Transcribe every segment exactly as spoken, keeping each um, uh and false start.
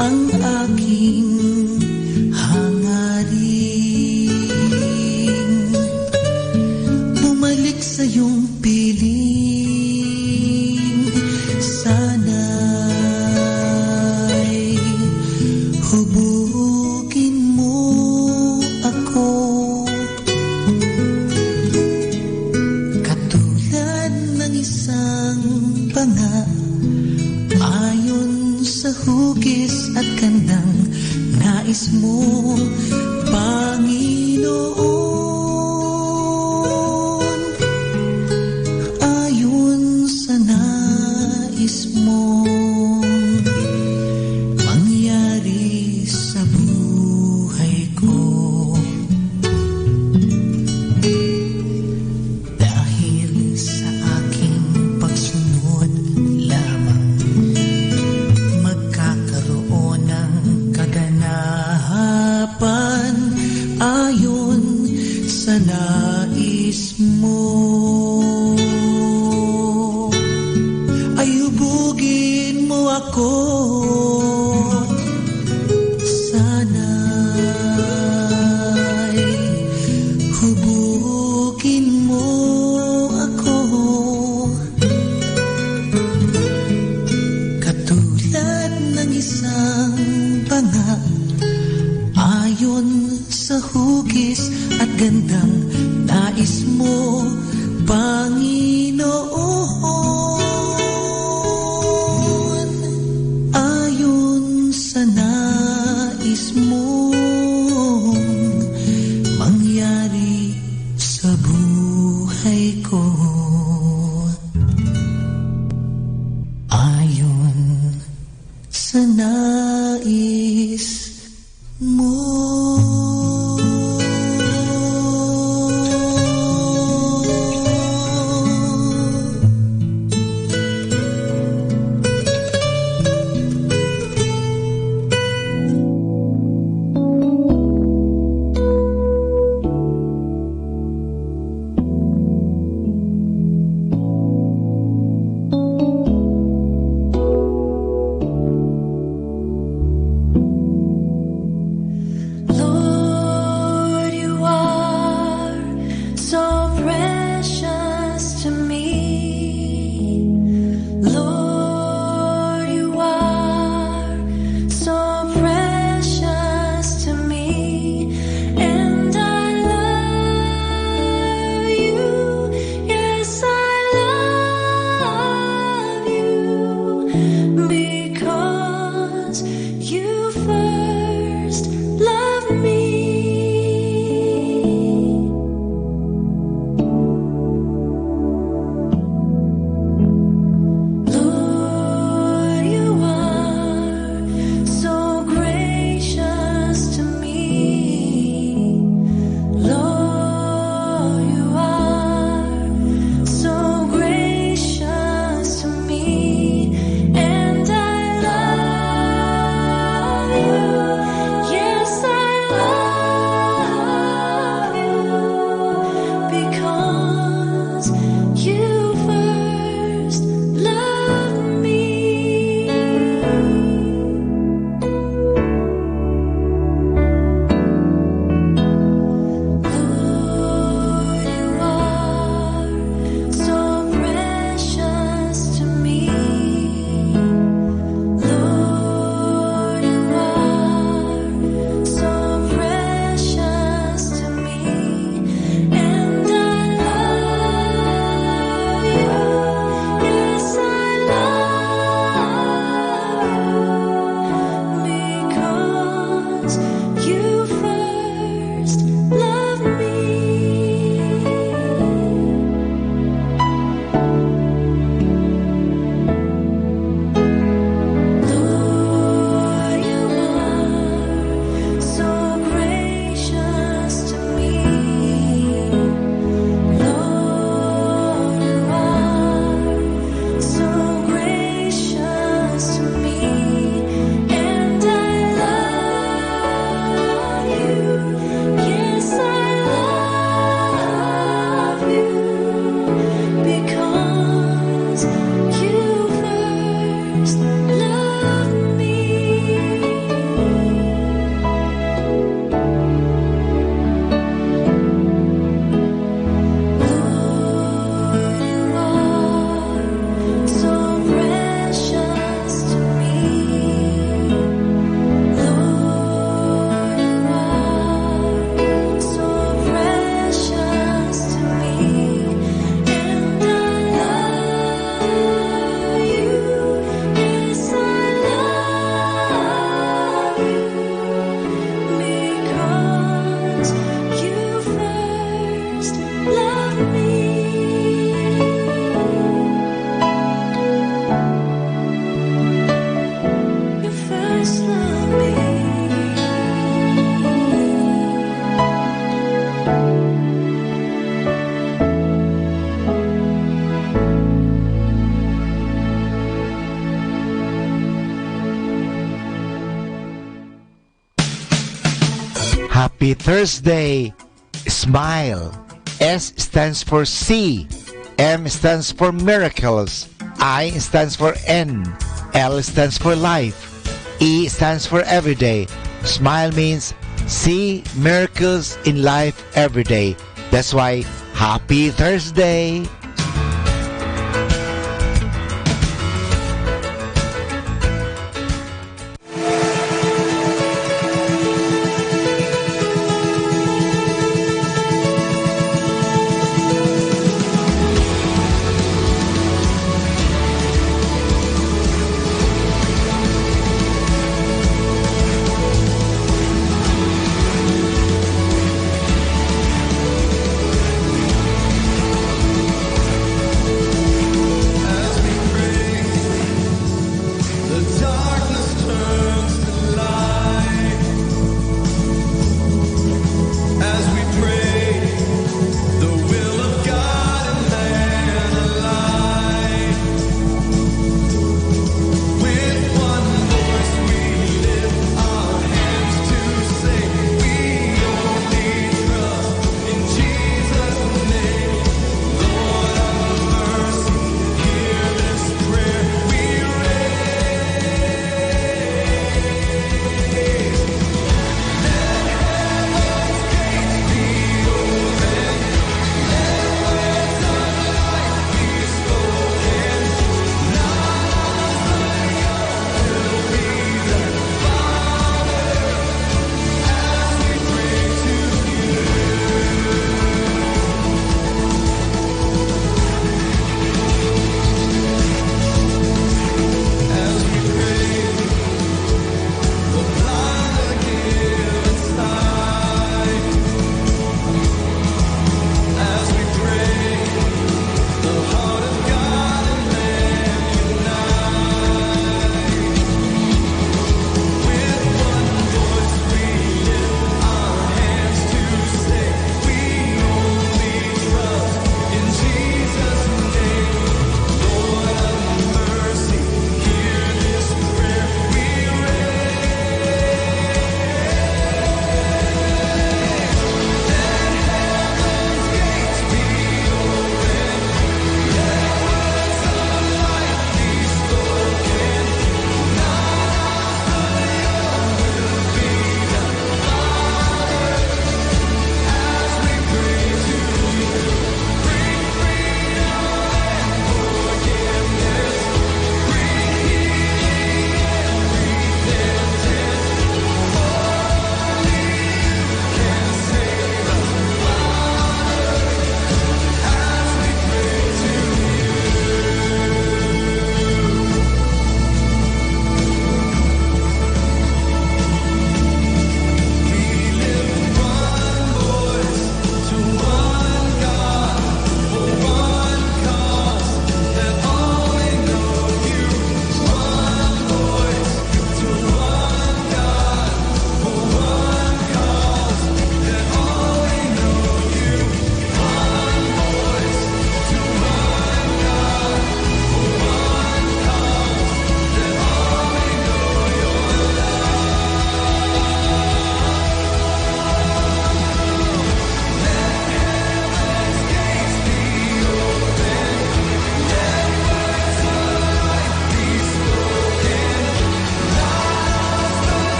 Ang aking hangarin bumalik sa iyong piling. Sana'y hubugin mo ako. Katulad ng isang banga, ayon sa hugis at gandang nais mo, Panginoon. Ayon sa nais mong mangyari sa buhay ko. Dahil sa aking pagsunod lamang, magkakaroon ng kaganapan ayon sa nais mo. Ay hubugin mo ako, sana'y hubugin mo ako. Katulad ng isang banga, ayon sa hugis at gandang nais mo, Panginoon. Ayon sa nais mong mangyari sa buhay ko. Ayon sa nais mo. Happy Thursday. Smile. S stands for see. M stands for miracles. I stands for N. L stands for life. E stands for everyday. Smile means see miracles in life every day. That's why, happy Thursday!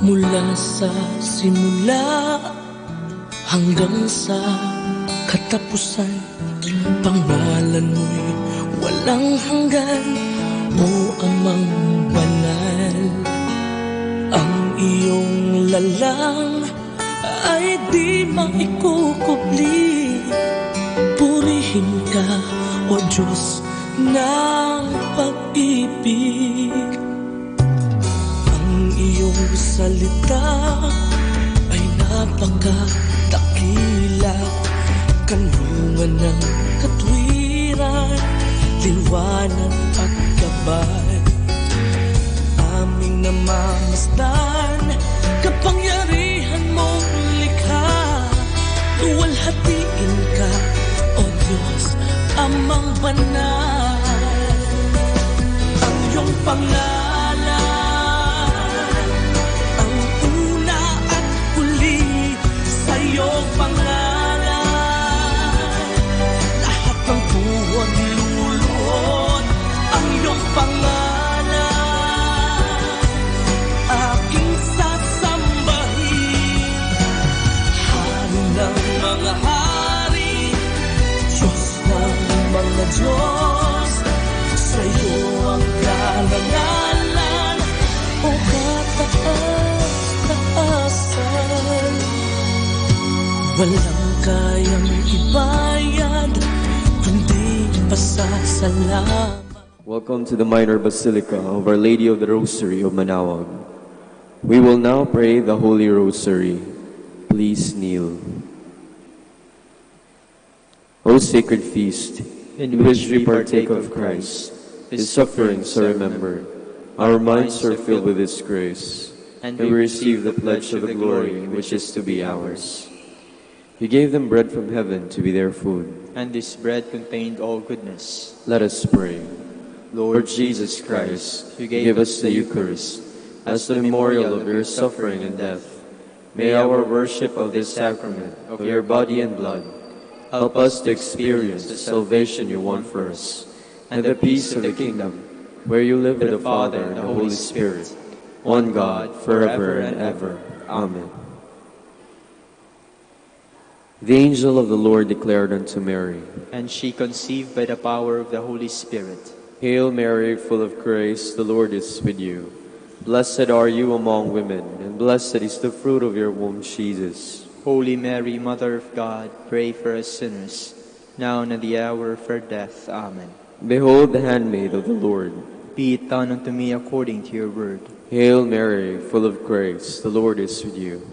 Mula sa simula hanggang sa katapusan, pangalan mo'y Walang hanggan, O Amang Banal, ang iyong lalang ay di maikukubli. Purihin ka, O Diyos ng pag-ibig. Ang iyong salita ay napakadakila, kanlungan ng katwiran, liwanag at gabay. Aming namamasdan, kapangyarihan mong likha, luwalhatiin ka, O Diyos, Amang Banal. Ang iyong pangalan, ang una at huli, sa iyong pangalan, lahat ng puwag luluhod. Ang iyong pangalan, aking sasambahin, Hari ng mga hari, Diyos ng mga Diyos, sa'yo ang karangalan, O kataas-taasan. Walang kayang ibayad, kundi pasasalamat. Welcome to the Minor Basilica of Our Lady of the Rosary of Manaoag. We will now pray the Holy Rosary. Please kneel. O sacred feast, in which we partake of Christ, his sufferings are remembered, our minds are filled with his grace, and we receive the pledge of the glory which is to be ours. He gave them bread from heaven to be their food. And this bread contained all goodness. Let us pray. Lord Jesus Christ, you gave us the Eucharist as the memorial of your suffering and death. May our worship of this sacrament of your body and blood help us to experience the salvation you won for us and the peace of the kingdom, where you live with the Father and the Holy Spirit, one God, forever and ever. Amen. The angel of the Lord declared unto Mary. And she conceived by the power of the Holy Spirit. Hail Mary, full of grace, the Lord is with you. Blessed are you among women, and blessed is the fruit of your womb, Jesus. Holy Mary, Mother of God, pray for us sinners, now and at the hour of our death. Amen. Behold the handmaid of the Lord. Be it done unto me according to your word. Hail Mary, full of grace, the Lord is with you.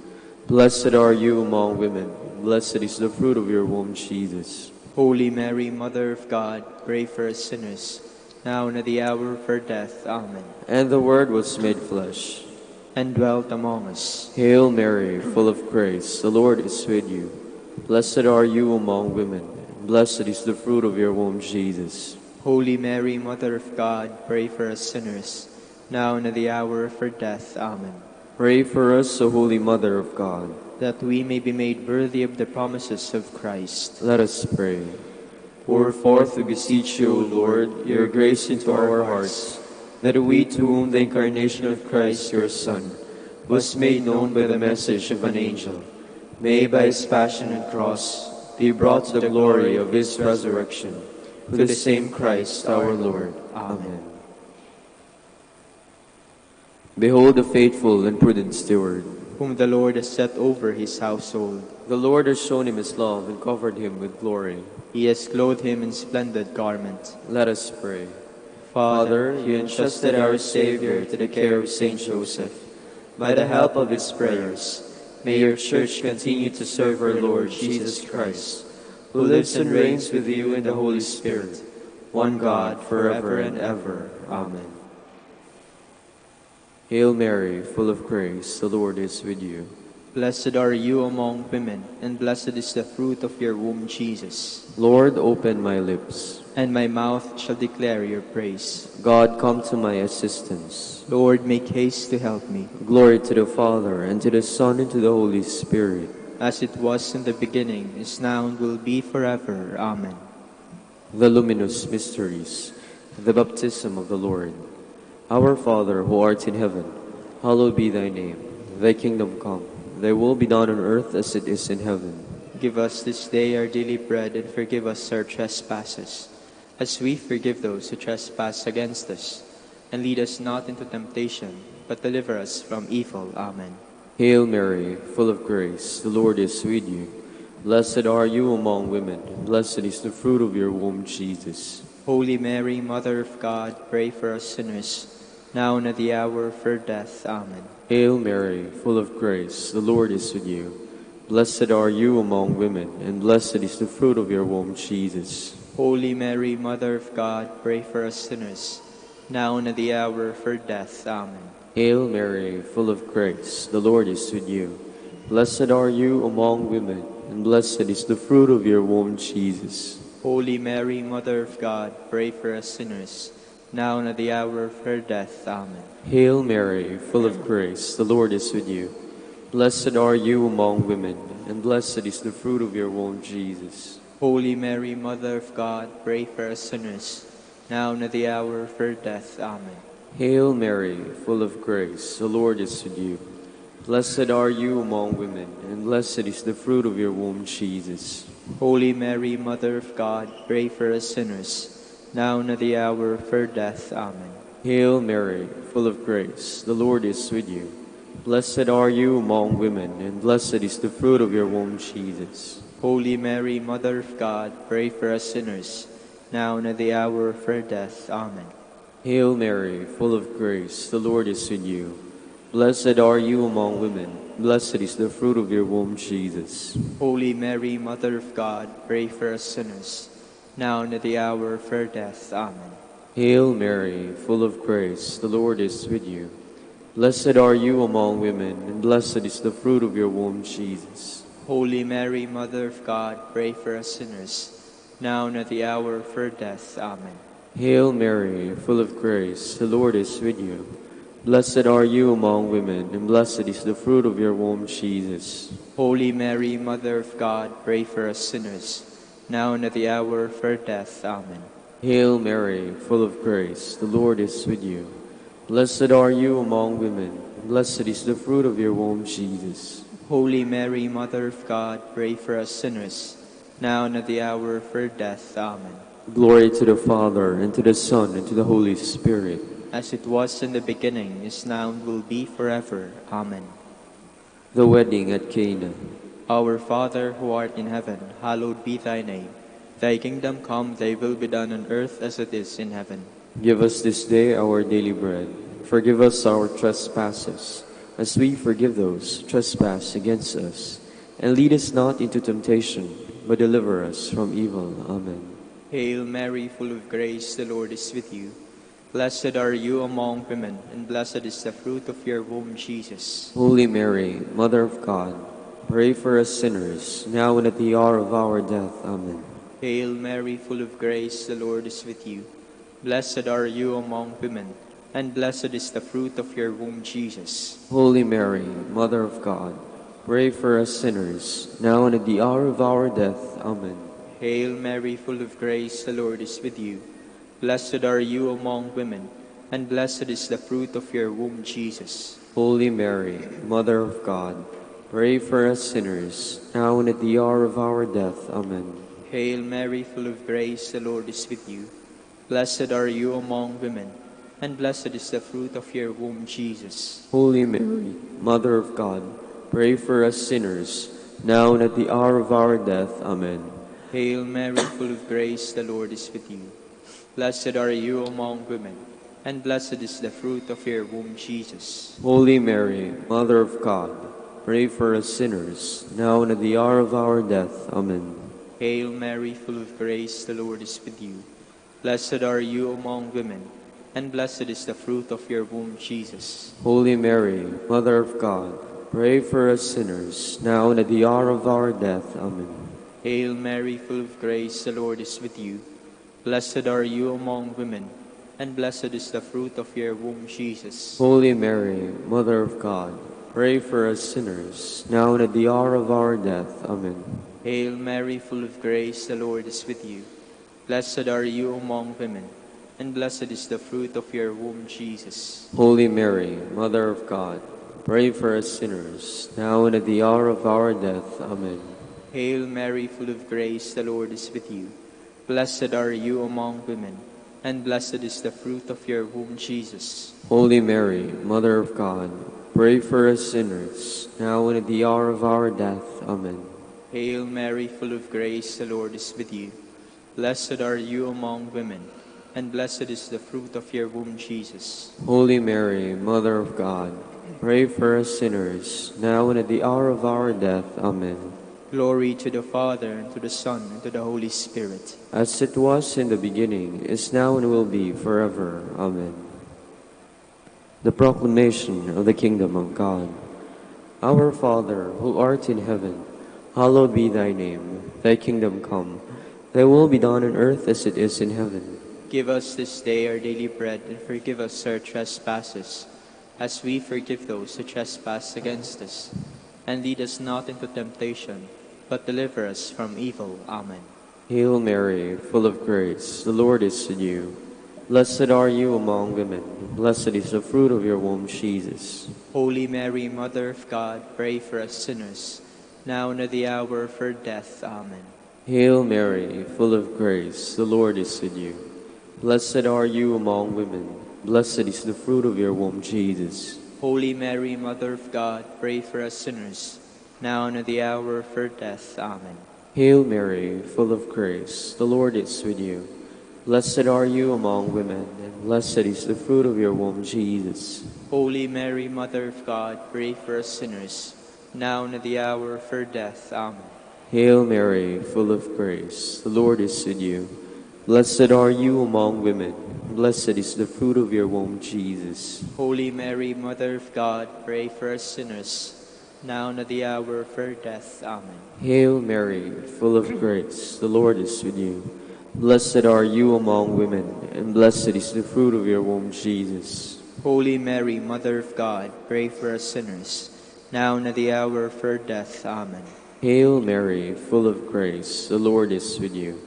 Blessed are you among women, and blessed is the fruit of your womb, Jesus. Holy Mary, Mother of God, pray for us sinners, now and at the hour of our death. Amen. And the Word was made flesh. And dwelt among us. Hail Mary, full of grace, the Lord is with you. Blessed are you among women, and blessed is the fruit of your womb, Jesus. Holy Mary, Mother of God, pray for us sinners, now and at the hour of our death. Amen. Pray for us, O Holy Mother of God. That we may be made worthy of the promises of Christ. Let us pray. Pour forth, we beseech you, O Lord, your grace into our hearts, that we, to whom the incarnation of Christ, your Son, was made known by the message of an angel, may by his passion and cross be brought to the glory of his resurrection. Through the same Christ our Lord. Amen. Behold the faithful and prudent steward, whom the Lord has set over his household. The Lord has shown him his love and covered him with glory. He has clothed him in splendid garment. Let us pray. Father, you entrusted our Savior to the care of Saint Joseph. By the help of his prayers, may your church continue to serve our Lord Jesus Christ, who lives and reigns with you in the Holy Spirit, one God, forever and ever. Amen. Hail Mary, full of grace, the Lord is with you. Blessed are you among women, and blessed is the fruit of your womb, Jesus. Lord, open my lips. And my mouth shall declare your praise. God, come to my assistance. Lord, make haste to help me. Glory to the Father, and to the Son, and to the Holy Spirit. As it was in the beginning, is now, and will be forever. Amen. The luminous mysteries, the baptism of the Lord. Our Father, who art in heaven, hallowed be thy name. Thy kingdom come. Thy will be done on earth as it is in heaven. Give us this day our daily bread, and forgive us our trespasses, As we forgive those who trespass against us, and lead us not into temptation, but deliver us from evil. Amen. Hail Mary, full of grace, the Lord is with you. Blessed are you among women, and blessed is the fruit of your womb, Jesus. Holy Mary, Mother of God, pray for us sinners, now and at the hour of our death. Amen. Hail Mary, full of grace, the Lord is with you. Blessed are you among women, and blessed is the fruit of your womb, Jesus. Holy Mary, Mother of God, pray for us sinners, now and at the hour of our death. Amen. Hail Mary, full of grace, the Lord is with you. Blessed are you among women, and blessed is the fruit of your womb, Jesus. Holy Mary, Mother of God, pray for us sinners, now and at the hour of our death. Amen. Hail Mary, full of grace, the Lord is with you. Blessed are you among women, and blessed is the fruit of your womb, Jesus. Holy Mary, Mother of God, pray for us sinners, now and at the hour of our death. Amen. Hail Mary, full of grace, the Lord is with you. Blessed are you among women, and blessed is the fruit of your womb, Jesus. Holy Mary, Mother of God, pray for us sinners, now and at the hour of our death. Amen. Hail Mary, full of grace, the Lord is with you. Blessed are you among women, and blessed is the fruit of your womb, Jesus. Holy Mary, Mother of God, pray for us sinners, now and at the hour of our death. Amen. Hail Mary, full of grace, the Lord is with you. Blessed are you among women, blessed is the fruit of your womb, Jesus. Holy Mary, Mother of God, pray for us sinners, now and at the hour of our death. Amen. Hail Mary, full of grace, the Lord is with you. Blessed are you among women, and blessed is the fruit of your womb, Jesus. Holy Mary, Mother of God, pray for us sinners, now and at the hour of our death. Amen. Hail Mary, full of grace, the Lord is with you. Blessed are you among women, and blessed is the fruit of your womb, Jesus. Holy Mary, Mother of God, pray for us sinners, now and at the hour of our death. Amen. Hail Mary, full of grace, the Lord is with you. Blessed are you among women, and blessed is the fruit of your womb, Jesus. Holy Mary, Mother of God, pray for us sinners, now and at the hour of our death. Amen. Glory to the Father, and to the Son, and to the Holy Spirit. As it was in the beginning, is now, and will be forever. Amen. The wedding at Cana. Our Father who art in heaven, hallowed be thy name. Thy kingdom come, thy will be done on earth as it is in heaven. Give us this day our daily bread. Forgive us our trespasses, as we forgive those who trespass against us. And lead us not into temptation, but deliver us from evil. Amen. Hail Mary, full of grace, the Lord is with you. Blessed are you among women, and blessed is the fruit of your womb, Jesus. Holy Mary, Mother of God, pray for us sinners, now and at the hour of our death. Amen. Hail Mary, full of grace, the Lord is with you. Blessed are you among women, and blessed is the fruit of your womb, Jesus. Holy Mary, Mother of God, pray for us sinners, now and at the hour of our death. Amen. Hail Mary, full of grace, the Lord is with you. Blessed are you among women, and blessed is the fruit of your womb, Jesus. Holy Mary, Mother of God, pray for us sinners, now and at the hour of our death. Amen. Hail Mary, full of grace, the Lord is with you. Blessed are you among women, and blessed is the fruit of your womb, Jesus. Holy Mary, Mother of God, pray for us sinners, now and at the hour of our death. Amen. Hail Mary, full of grace, the Lord is with you. Blessed are you among women, and blessed is the fruit of your womb, Jesus. Holy Mary, Mother of God, pray for us sinners, now and at the hour of our death. Amen. Hail Mary, full of grace, the Lord is with you. Blessed are you among women, and blessed is the fruit of your womb, Jesus. Holy Mary, Mother of God, pray for us sinners, now and at the hour of our death. Amen. Hail Mary, full of grace, the Lord is with you. Blessed are you among women, and blessed is the fruit of your womb, Jesus. Holy Mary, Mother of God, pray for us sinners, now and at the hour of our death. Amen. Hail Mary, full of grace, the Lord is with you. Blessed are you among women, and blessed is the fruit of your womb, Jesus. Holy Mary, Mother of God, pray for us sinners, now and at the hour of our death. Amen. Hail Mary, full of grace, the Lord is with you. Blessed are you among women, and blessed is the fruit of your womb, Jesus. Holy Mary, Mother of God, pray for us sinners, now and at the hour of our death. Amen. Hail Mary, full of grace, the Lord is with you. Blessed are you among women, and blessed is the fruit of your womb, Jesus. Holy Mary, Mother of God, pray for us sinners, now and at the hour of our death. Amen. Glory to the Father, and to the Son, and to the Holy Spirit. As it was in the beginning, is now, and will be forever. Amen. The proclamation of the kingdom of God. Our Father, who art in heaven, hallowed be thy name. Thy kingdom come. Thy will be done on earth as it is in heaven. Give us this day our daily bread, and forgive us our trespasses, as we forgive those who trespass against us. And lead us not into temptation, but deliver us from evil. Amen. Hail Mary, full of grace, the Lord is with you. Blessed are you among women, and blessed is the fruit of your womb, Jesus. Holy Mary, Mother of God, pray for us sinners, now and at the hour of our death. Amen. Hail Mary, full of grace, the Lord is with you. Blessed are you among women, blessed is the fruit of your womb, Jesus. Holy Mary, Mother of God, pray for us sinners, now and at the hour of our death. Amen. Hail Mary, full of grace, the Lord is with you. Blessed are you among women, and blessed is the fruit of your womb, Jesus. Holy Mary, Mother of God, pray for us sinners, now and at the hour of our death. Amen. Hail Mary, full of grace, the Lord is with you. Blessed are you among women, and blessed is the fruit of your womb, Jesus. Holy Mary, Mother of God, pray for us sinners, now and at the hour of our death. Amen. Hail Mary, full of grace, the Lord is with you. Blessed are you among women, and blessed is the fruit of your womb, Jesus. Holy Mary, Mother of God, pray for us sinners, now and at the hour of our death. Amen. Hail Mary, full of grace, the Lord is with you.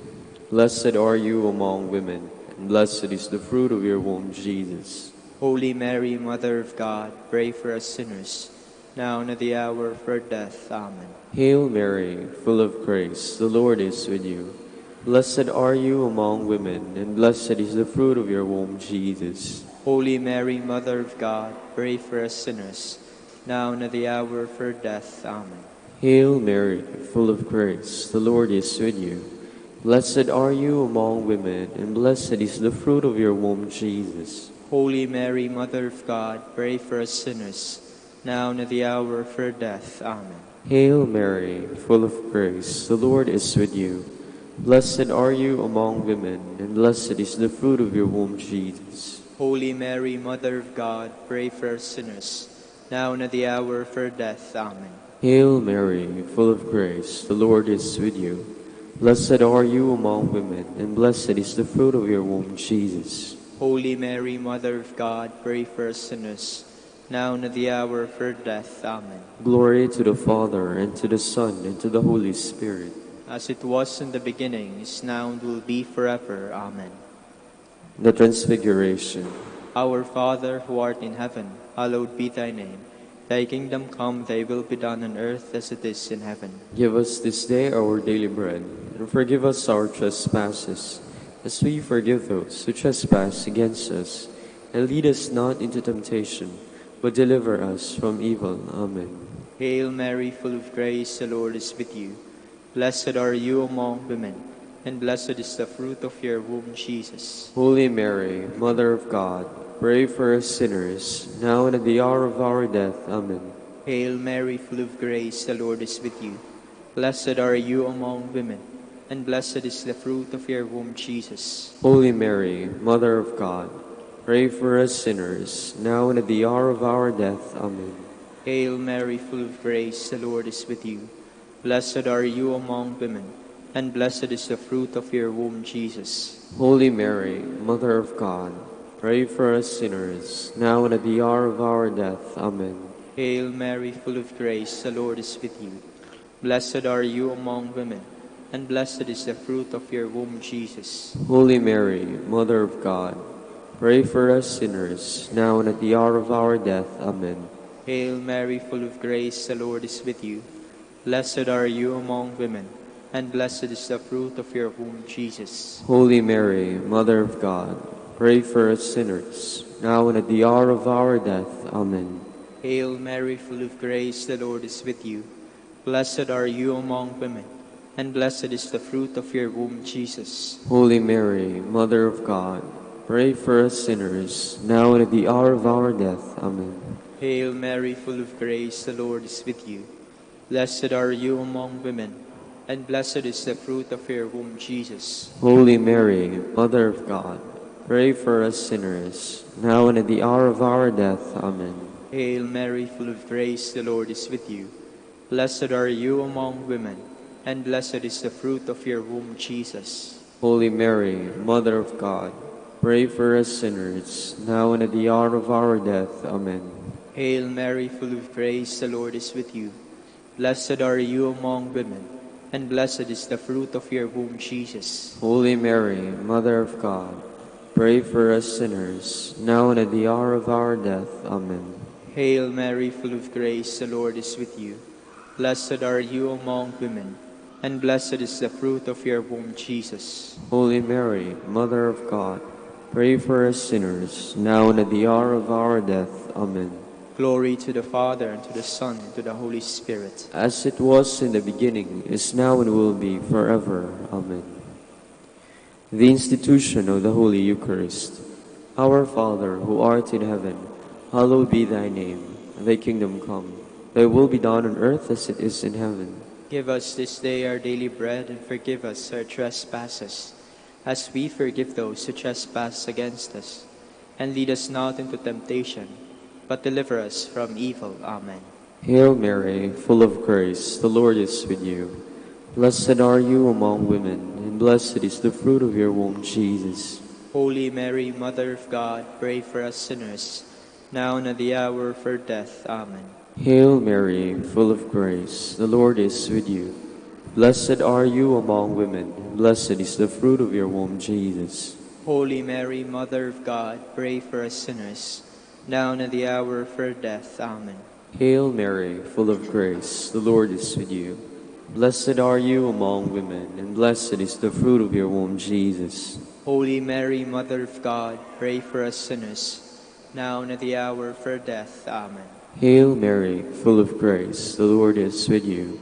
Blessed are you among women, and blessed is the fruit of your womb, Jesus. Holy Mary, Mother of God, pray for us sinners, now and at the hour of our death. Amen. Hail Mary, full of grace, the Lord is with you. Blessed are you among women, and blessed is the fruit of your womb, Jesus. Holy Mary, Mother of God, pray for us sinners, now and at the hour of our death. Amen. Hail Mary, full of grace, the Lord is with you. Blessed are you among women, and blessed is the fruit of your womb, Jesus. Holy Mary, Mother of God, pray for us sinners, now and at the hour of our death. Amen. Hail Mary, full of grace, the Lord is with you. Blessed are you among women, and blessed is the fruit of your womb, Jesus. Holy Mary, Mother of God, pray for us sinners, now and at the hour of our death. Amen. Hail Mary, full of grace, the Lord is with you. Blessed are you among women, and blessed is the fruit of your womb, Jesus. Holy Mary, Mother of God, pray for us sinners, now and at the hour of our death. Amen. Glory to the Father, and to the Son, and to the Holy Spirit. As it was in the beginning, is now, and will be forever. Amen. The Transfiguration. Our Father, who art in heaven, hallowed be thy name. Thy kingdom come, thy will be done on earth as it is in heaven. Give us this day our daily bread, and forgive us our trespasses, as we forgive those who trespass against us. And lead us not into temptation, but deliver us from evil. Amen. Hail Mary, full of grace, the Lord is with you. Blessed are you among women, and blessed is the fruit of your womb, Jesus. Holy Mary, Mother of God, pray for us sinners, now and at the hour of our death. Amen. Hail Mary, full of grace, the Lord is with you. Blessed are you among women, and blessed is the fruit of your womb, Jesus. Holy Mary, Mother of God, pray for us sinners, now and at the hour of our death. Amen. Hail Mary, full of grace, the Lord is with you. Blessed are you among women, and blessed is the fruit of your womb, Jesus. Holy Mary, Mother of God, pray for us sinners, now and at the hour of our death. Amen. Hail Mary, full of grace, the Lord is with you. Blessed are you among women, and blessed is the fruit of your womb, Jesus. Holy Mary, Mother of God, pray for us sinners, now and at the hour of our death. Amen. Hail Mary, full of grace, the Lord is with you. Blessed are you among women, and blessed is the fruit of your womb, Jesus. Holy Mary, Mother of God, pray for us sinners, now and at the hour of our death. Amen. Hail Mary, full of grace, the Lord is with you. Blessed are you among women, and blessed is the fruit of your womb, Jesus. Holy Mary, Mother of God, pray for us sinners, now and at the hour of our death. Amen. Hail Mary, full of grace, the Lord is with you. Blessed are you among women, and blessed is the fruit of your womb, Jesus. Holy Mary, Mother of God, pray for us sinners, now and at the hour of our death. Amen. Hail Mary, full of grace, the Lord is with you. Blessed are you among women, and blessed is the fruit of your womb, Jesus. Holy Mary, Mother of God, pray for us sinners, now and at the hour of our death. Amen. Hail Mary, full of grace, the Lord is with you. Blessed are you among women, and blessed is the fruit of your womb, Jesus. Holy Mary, Mother of God, pray for us sinners, now and at the hour of our death. Amen. Hail Mary, full of grace, the Lord is with you. Blessed are you among women, and blessed is the fruit of your womb, Jesus. Holy Mary, Mother of God, pray for us sinners, now and at the hour of our death. Amen. Glory to the Father, and to the Son, and to the Holy Spirit. As it was in the beginning, is now, and will be forever. Amen. The institution of the Holy Eucharist. Our Father, who art in heaven, hallowed be thy name. Thy kingdom come. Thy will be done on earth as it is in heaven. Give us this day our daily bread, and forgive us our trespasses, as we forgive those who trespass against us. And lead us not into temptation, but deliver us from evil. Amen. Hail Mary, full of grace, the Lord is with you. Blessed are you among women, and blessed is the fruit of your womb, Jesus. Holy Mary, Mother of God, pray for us sinners, now and at the hour of our death. Amen. Hail Mary, full of grace, the Lord is with you. Blessed are you among women, and blessed is the fruit of your womb, Jesus. Holy Mary, Mother of God, pray for us sinners, now and at the hour of our death. Amen. Hail Mary, full of grace, the Lord is with you. Blessed are you among women, and blessed is the fruit of your womb, Jesus. Holy Mary, Mother of God, pray for us sinners, now and at the hour of our death. Amen. Hail Mary, full of grace, the Lord is with you.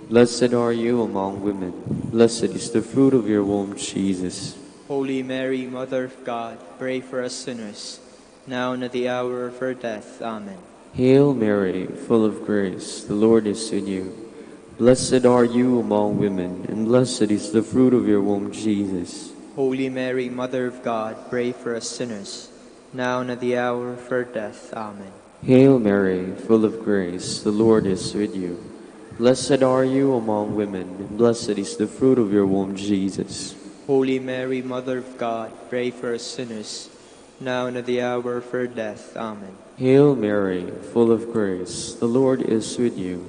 Blessed are you among women, blessed is the fruit of your womb, Jesus. Holy Mary, Mother of God, pray for us sinners, now and at the hour of our death. Amen. Hail Mary, full of grace, the Lord is with you. Blessed are you among women, and blessed is the fruit of your womb, Jesus. Holy Mary, Mother of God, pray for us sinners, now and at the hour of our death. Amen. Hail Mary, full of grace, the Lord is with you. Blessed are you among women, and blessed is the fruit of your womb, Jesus. Holy Mary, Mother of God, pray for us sinners, now and at the hour of our death. Amen. Hail Mary, full of grace, the Lord is with you.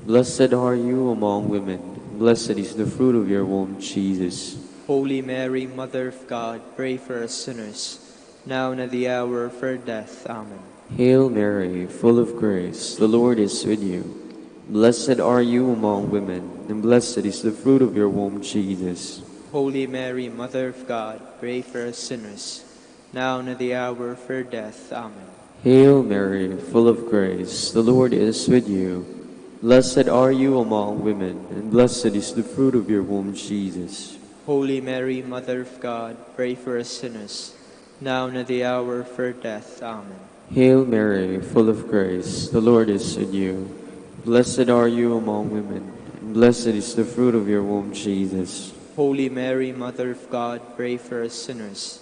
Blessed are you among women, and blessed is the fruit of your womb, Jesus. Holy Mary, Mother of God, pray for us sinners, now and at the hour of our death. Amen. Hail Mary, full of grace, the Lord is with you. Blessed are you among women, and blessed is the fruit of your womb, Jesus. Holy Mary, Mother of God, pray for us sinners, now and at the hour of our death. Amen. Hail Mary, full of grace, the Lord is with you. Blessed are you among women, and blessed is the fruit of your womb, Jesus. Holy Mary, Mother of God, pray for us sinners, now and at the hour of our death. Amen. Hail Mary, full of grace, the Lord is with you. Blessed are you among women, and blessed is the fruit of your womb, Jesus. Holy Mary, Mother of God, pray for us sinners,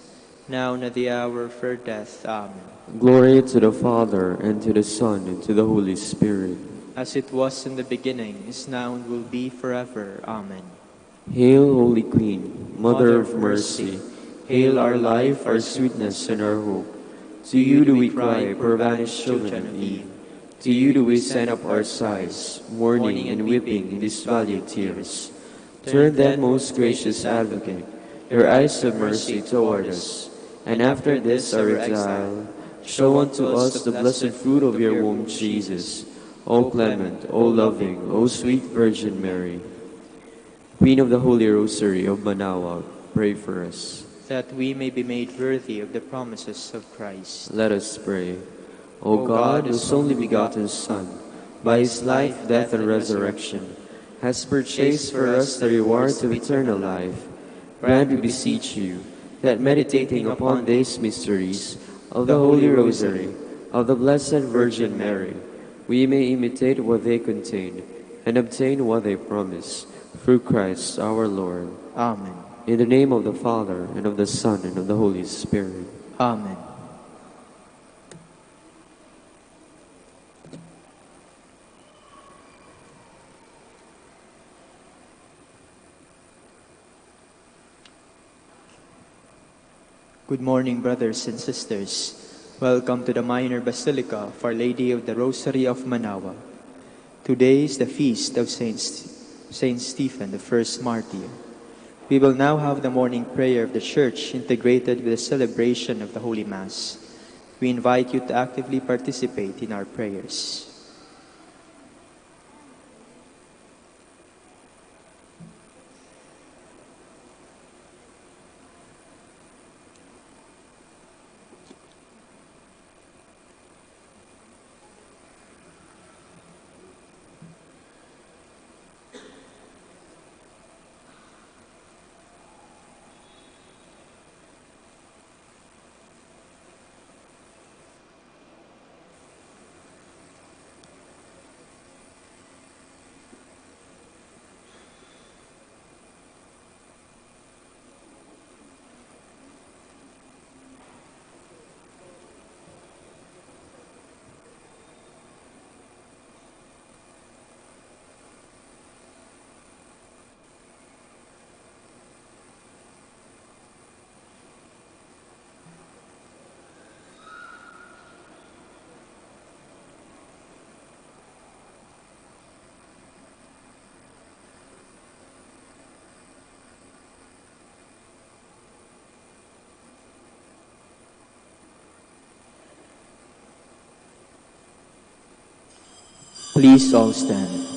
now and at the hour of our death. Amen. Glory to the Father, and to the Son, and to the Holy Spirit. As it was in the beginning, is now, and will be forever. Amen. Hail, Holy Queen, Mother of Mercy, hail our life, our sweetness, and our hope. To you do we cry, poor banished children of Eve. To you do we send up our sighs, mourning and weeping in this valley of tears. Turn then, most gracious Advocate, your eyes of mercy toward us, and after this our exile, show unto us the blessed fruit of your womb, Jesus. O clement, O loving, O sweet Virgin Mary. Queen of the Holy Rosary of Manaoag, pray for us. That we may be made worthy of the promises of Christ. Let us pray. O God, whose only begotten Son, by his life, death, and resurrection, has purchased for us the rewards of eternal life, grant, we beseech you, that meditating upon these mysteries of the Holy Rosary of the Blessed Virgin Mary, we may imitate what they contain and obtain what they promise. Through Christ our Lord. Amen. In the name of the Father, and of the Son, and of the Holy Spirit. Amen. Good morning, brothers and sisters. Welcome to the Minor Basilica of Our Lady of the Rosary of Manaoag. Today is the feast of Saint St-, Saint Stephen, the first martyr. We will now have the morning prayer of the Church integrated with the celebration of the Holy Mass. We invite you to actively participate in our prayers. Please all stand.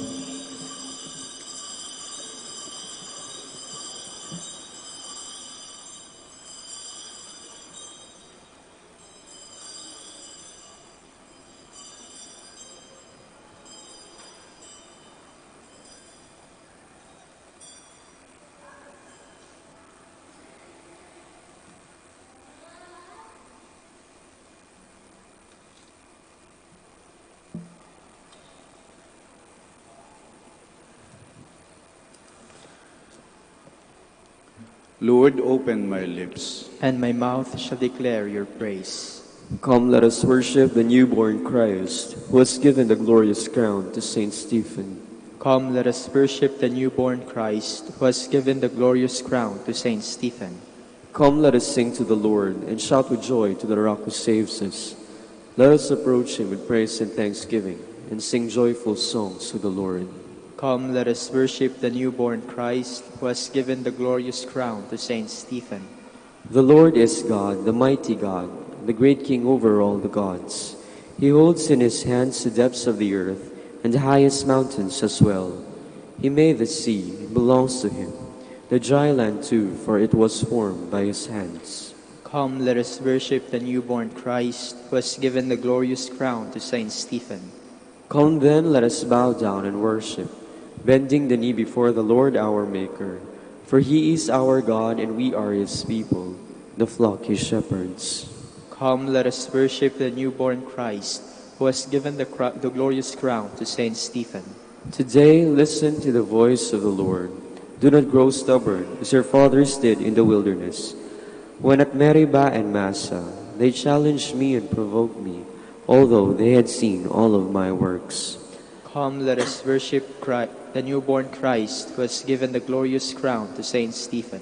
Lord, open my lips. And my mouth shall declare your praise. Come, let us worship the newborn Christ, who has given the glorious crown to Saint Stephen. Come, let us worship the newborn Christ, who has given the glorious crown to Saint Stephen. Come, let us sing to the Lord, and shout with joy to the Rock who saves us. Let us approach him with praise and thanksgiving, and sing joyful songs to the Lord. Come, let us worship the newborn Christ, who has given the glorious crown to Saint Stephen. The Lord is God, the mighty God, the great King over all the gods. He holds in his hands the depths of the earth and the highest mountains as well. He made the sea, it belongs to him, the dry land too, for it was formed by his hands. Come, let us worship the newborn Christ, who has given the glorious crown to Saint Stephen. Come then, let us bow down and worship, bending the knee before the Lord our Maker. For he is our God, and we are his people, the flock he shepherds. Come, let us worship the newborn Christ, who has given the, cra- the glorious crown to Saint Stephen. Today, listen to the voice of the Lord. Do not grow stubborn, as your fathers did in the wilderness, when at Meribah and Massah they challenged me and provoked me, although they had seen all of my works. Come, let us worship Christ, the newborn Christ, who has given the glorious crown to Saint Stephen.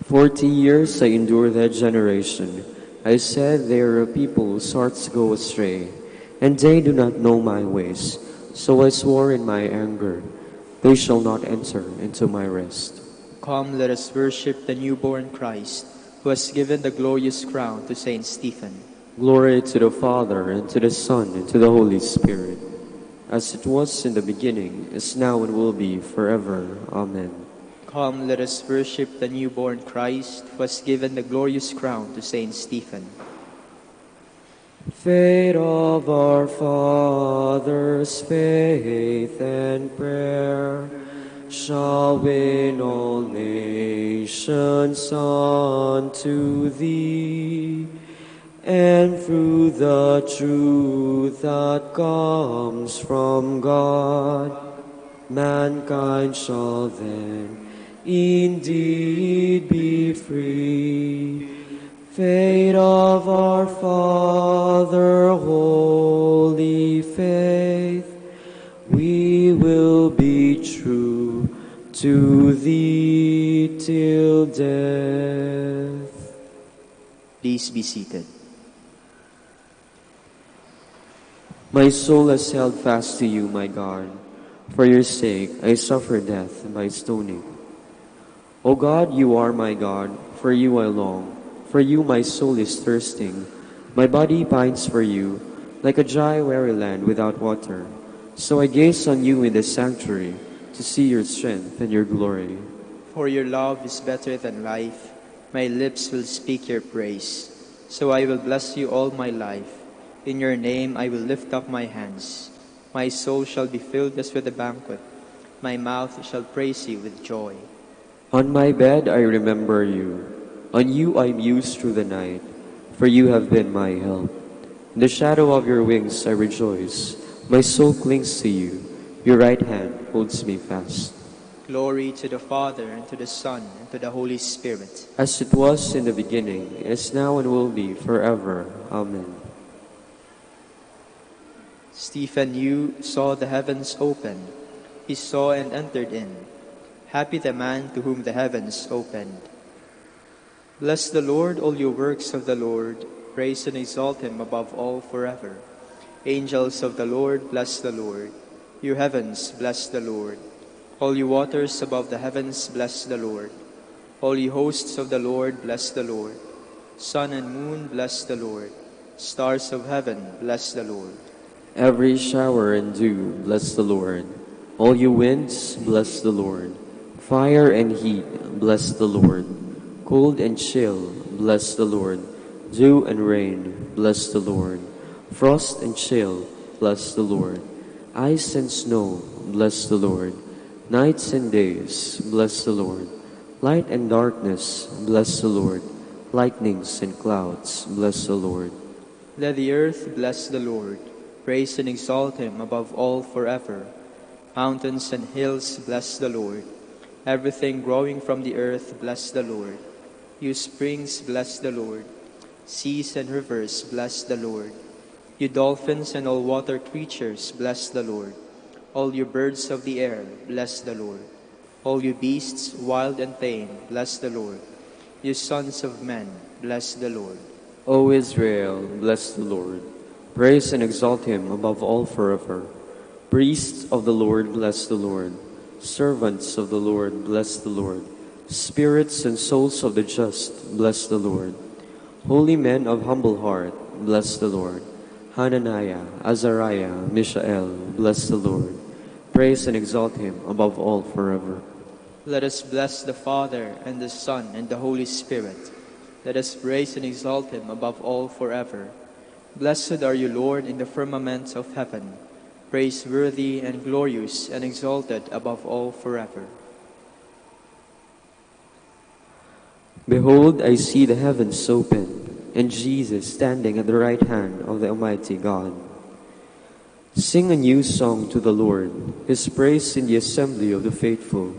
Forty years I endured that generation. I said, "They are a people whose hearts go astray, and they do not know my ways." So I swore in my anger, "They shall not enter into my rest." Come, let us worship the newborn Christ, who has given the glorious crown to Saint Stephen. Glory to the Father, and to the Son, and to the Holy Spirit, as it was in the beginning, is now, and will be forever. Amen. Come, let us worship the newborn Christ, who has given the glorious crown to Saint Stephen. Fate of our fathers, faith and prayer, shall win all nations unto thee. And through the truth that comes from God, mankind shall then indeed be free. Fate of our father, holy faith, we will be true to thee till death. Please be seated. My soul has held fast to you, my God. For your sake, I suffer death by stoning. O God, you are my God, for you I long. For you my soul is thirsting. My body pines for you, like a dry, weary land without water. So I gaze on you in the sanctuary to see your strength and your glory. For your love is better than life. My lips will speak your praise. So I will bless you all my life. In your name I will lift up my hands. My soul shall be filled as with a banquet. My mouth shall praise you with joy. On my bed I remember you. On you I muse through the night, for you have been my help. In the shadow of your wings I rejoice. My soul clings to you. Your right hand holds me fast. Glory to the Father, and to the Son, and to the Holy Spirit. As it was in the beginning, is now, and will be forever. Amen. Stephen knew, saw the heavens open. He saw and entered in. Happy the man to whom the heavens opened. Bless the Lord, all you works of the Lord. Praise and exalt him above all forever. Angels of the Lord, bless the Lord. You heavens, bless the Lord. All you waters above the heavens, bless the Lord. All you hosts of the Lord, bless the Lord. Sun and moon, bless the Lord. Stars of heaven, bless the Lord. Every shower and dew, bless the Lord. All you winds, bless the Lord. Fire and heat, bless the Lord. Cold and chill, bless the Lord. Dew and rain, bless the Lord. Frost and chill, bless the Lord. Ice and snow, bless the Lord. Nights and days, bless the Lord. Light and darkness, bless the Lord. Lightnings and clouds, bless the Lord. Let the earth bless the Lord. Praise and exalt him above all forever. Mountains and hills, bless the Lord. Everything growing from the earth, bless the Lord. You springs, bless the Lord. Seas and rivers, bless the Lord. You dolphins and all water creatures, bless the Lord. All you birds of the air, bless the Lord. All you beasts, wild and tame, bless the Lord. You sons of men, bless the Lord. O Israel, bless the Lord. Praise and exalt him above all forever. Priests of the Lord, bless the Lord. Servants of the Lord, bless the Lord. Spirits and souls of the just, bless the Lord. Holy men of humble heart, bless the Lord. Hananiah, Azariah, Mishael, bless the Lord. Praise and exalt him above all forever. Let us bless the Father, and the Son, and the Holy Spirit. Let us praise and exalt him above all forever. Blessed are you, Lord, in the firmament of heaven, praiseworthy and glorious and exalted above all forever. Behold, I see the heavens open, and Jesus standing at the right hand of the Almighty God. Sing a new song to the Lord, his praise in the assembly of the faithful.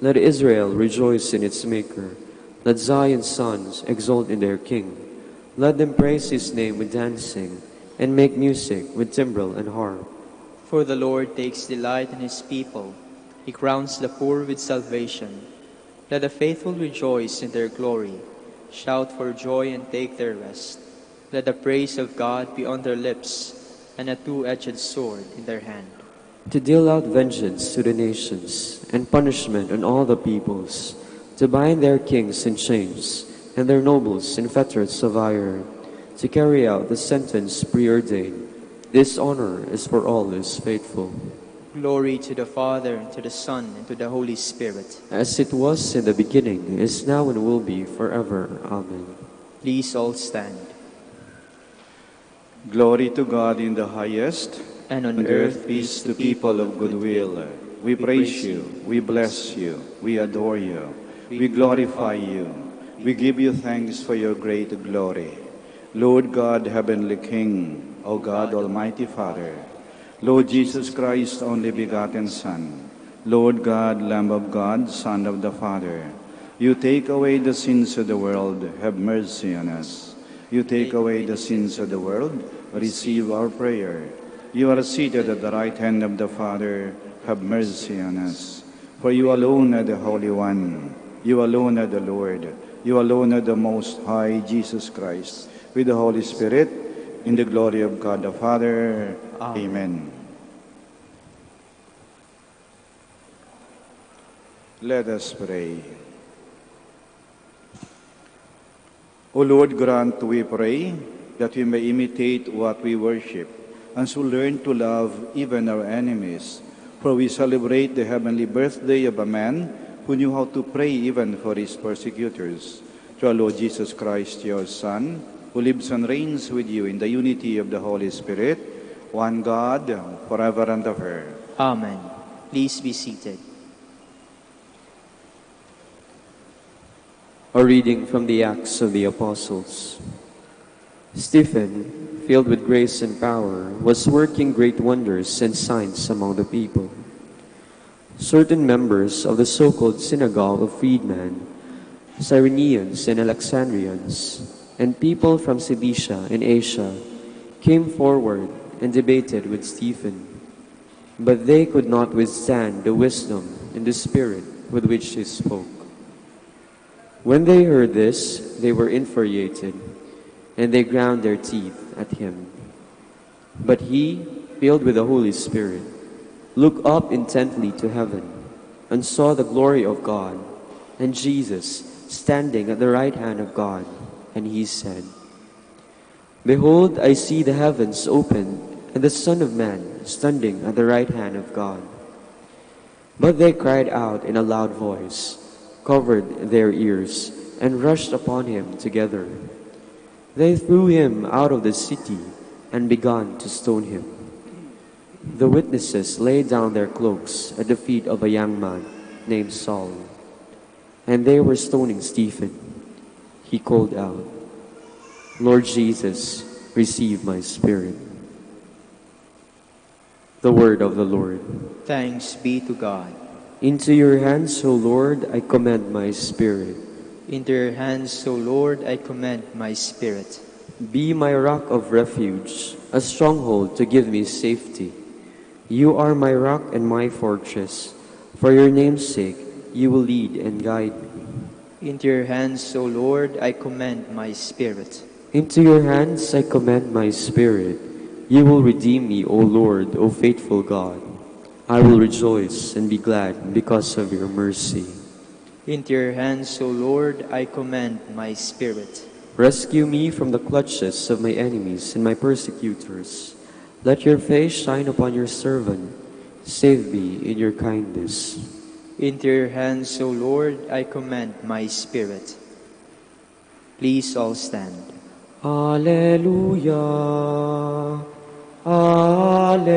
Let Israel rejoice in its Maker. Let Zion's sons exult in their King. Let them praise his name with dancing, and make music with timbrel and harp. For the Lord takes delight in his people. He crowns the poor with salvation. Let the faithful rejoice in their glory, shout for joy and take their rest. Let the praise of God be on their lips, and a two-edged sword in their hand. To deal out vengeance to the nations, and punishment on all the peoples, to bind their kings in chains, and their nobles in fetters of iron, to carry out the sentence preordained. This honor is for all who is faithful. Glory to the Father, and to the Son, and to the Holy Spirit. As it was in the beginning, is now, and will be forever. Amen. Please all stand. Glory to God in the highest, and on earth peace to people of good will. We praise you, we bless you, we adore you, we glorify you, we give you thanks for your great glory. Lord God, heavenly King, O God, Almighty Father, Lord Jesus Christ, only begotten Son, Lord God, Lamb of God, Son of the Father, you take away the sins of the world, have mercy on us. You take away the sins of the world, receive our prayer. You are seated at the right hand of the Father, have mercy on us. For you alone are the Holy One, you alone are the Lord, you alone are the Most High, Jesus Christ, with the Holy Spirit, in the glory of God the Father. Amen. Amen. Let us pray. O Lord, grant, we pray, that we may imitate what we worship, and so learn to love even our enemies. For we celebrate the heavenly birthday of a man who knew how to pray even for his persecutors. Through our Lord Jesus Christ, your Son, who lives and reigns with you in the unity of the Holy Spirit, one God, forever and ever. Amen. Please be seated. A reading from the Acts of the Apostles. Stephen, filled with grace and power, was working great wonders and signs among the people. Certain members of the so-called synagogue of freedmen, Cyrenians and Alexandrians, and people from Cilicia and Asia came forward and debated with Stephen. But they could not withstand the wisdom and the spirit with which he spoke. When they heard this, they were infuriated, and they ground their teeth at him. But he, filled with the Holy Spirit, looked up intently to heaven and saw the glory of God and Jesus standing at the right hand of God. And he said, "Behold, I see the heavens opened, and the Son of Man standing at the right hand of God." But they cried out in a loud voice, covered their ears, and rushed upon him together. They threw him out of the city and began to stone him. The witnesses laid down their cloaks at the feet of a young man named Saul. And they were stoning Stephen. He called out, "Lord Jesus, receive my spirit." The word of the Lord. Thanks be to God. Into your hands, O Lord, I commend my spirit. Into your hands, O Lord, I commend my spirit. Be my rock of refuge, a stronghold to give me safety. You are my rock and my fortress. For your name's sake, you will lead and guide me. Into your hands, O Lord, I commend my spirit. Into your hands I commend my spirit. You will redeem me, O Lord, O faithful God. I will rejoice and be glad because of your mercy. Into your hands, O Lord, I commend my spirit. Rescue me from the clutches of my enemies and my persecutors. Let your face shine upon your servant. Save me in your kindness. Into your hands, O Lord, I commend my spirit. Please all stand. Alleluia, Alleluia,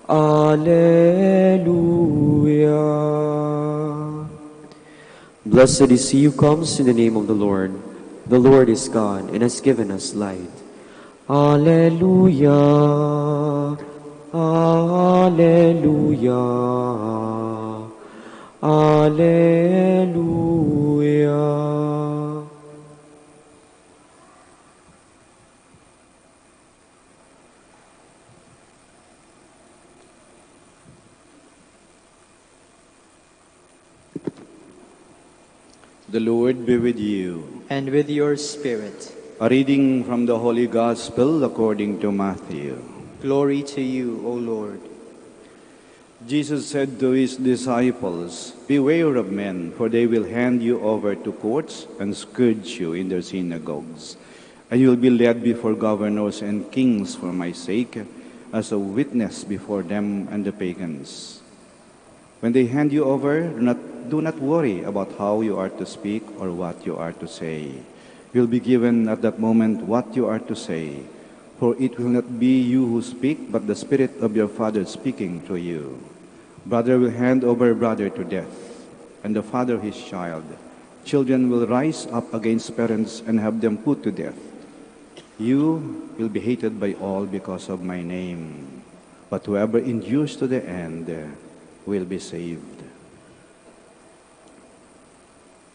Alleluia. Blessed is he who comes in the name of the Lord. The Lord is God and has given us light. Alleluia, Alleluia, Alleluia. The Lord be with you. And with your spirit. A reading from the Holy Gospel according to Matthew. Glory to you, O Lord. Jesus said to his disciples, "Beware of men, for they will hand you over to courts and scourge you in their synagogues. And you will be led before governors and kings for my sake, as a witness before them and the pagans. When they hand you over, do not, do not worry about how you are to speak or what you are to say. You'll be given at that moment what you are to say, for it will not be you who speak, but the Spirit of your Father speaking through you. Brother will hand over brother to death, and the father his child. Children will rise up against parents and have them put to death. You will be hated by all because of my name, but whoever endures to the end will be saved.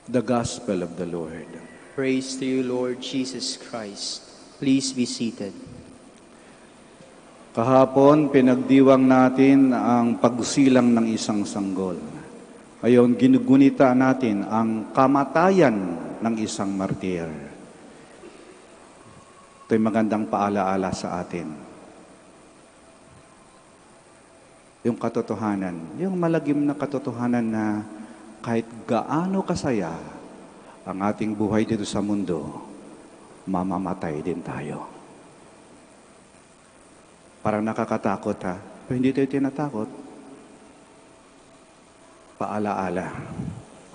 The Gospel of the Lord. Praise to you, Lord Jesus Christ. Please be seated. Kahapon, pinagdiwang natin ang pagsilang ng isang sanggol. Ngayon, ginugunita natin ang kamatayan ng isang martir. Ito'y magandang paalaala sa atin. Yung katotohanan, yung malagim na katotohanan na kahit gaano kasaya ang ating buhay dito sa mundo, mamamatay din tayo. Parang nakakatakot, ha? Pero hindi tayo tinatakot. Paalaala.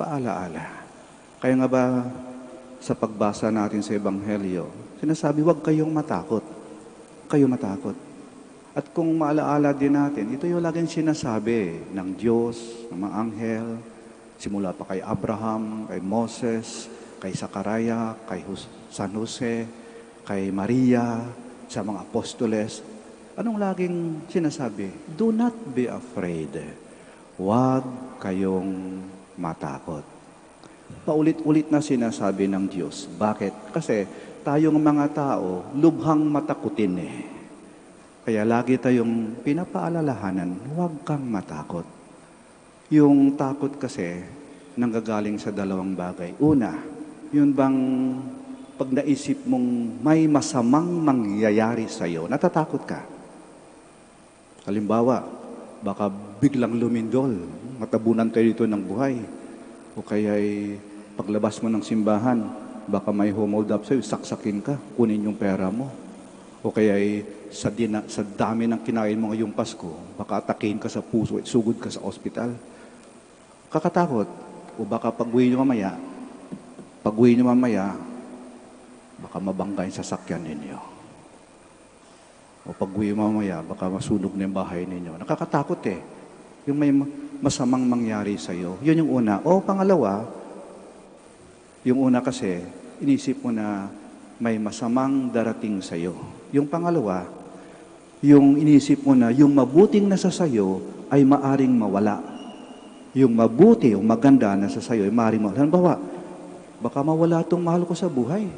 Paalaala. Kaya nga ba sa pagbasa natin sa Ebanghelyo, sinasabi, "Huwag kayong matakot. Huwag kayo matakot." At kung maalaala din natin, ito yung laging sinasabi ng Diyos, ng mga anghel, simula pa kay Abraham, kay Moses, kay Zakaria, kay Jos-, San Jose, kay Maria, sa mga apostoles. Anong laging sinasabi? "Do not be afraid." Huwag kayong matakot. Paulit-ulit na sinasabi ng Diyos. Bakit? Kasi tayong mga tao, lubhang matakotin eh. Kaya lagi tayong pinapaalalahanan, "Huwag kang matakot." Yung takot kasi, nanggagaling sa dalawang bagay. Una, yun bang pag naisip mong may masamang mangyayari sa'yo, natatakot ka. Halimbawa, baka biglang lumindol, matabunan kayo dito ng buhay. O kaya'y paglabas mo ng simbahan, baka may humoldap sa'yo, saksakin ka, kunin yung pera mo. O kaya'y sa, dina, sa dami ng kinain mo ngayong Pasko, baka atakihin ka sa puso, sugod ka sa ospital. Kakatakot. O baka pag-uwi nyo mamaya, pag-uwi nyo mamaya, baka mabangga yung sasakyan ninyo. O pag-uwi mamaya, baka masunog na yung bahay ninyo. Nakakatakot eh. Yung may ma- masamang mangyari sa'yo. Yun yung una. O pangalawa, yung una kasi, inisip mo na may masamang darating sa'yo. Yung pangalawa, yung inisip mo na yung mabuting nasa sayo ay maaring mawala. Yung mabuti o maganda nasa sayo ay maaring mawala. Halimbawa, baka mawala tong mahal ko sa buhay.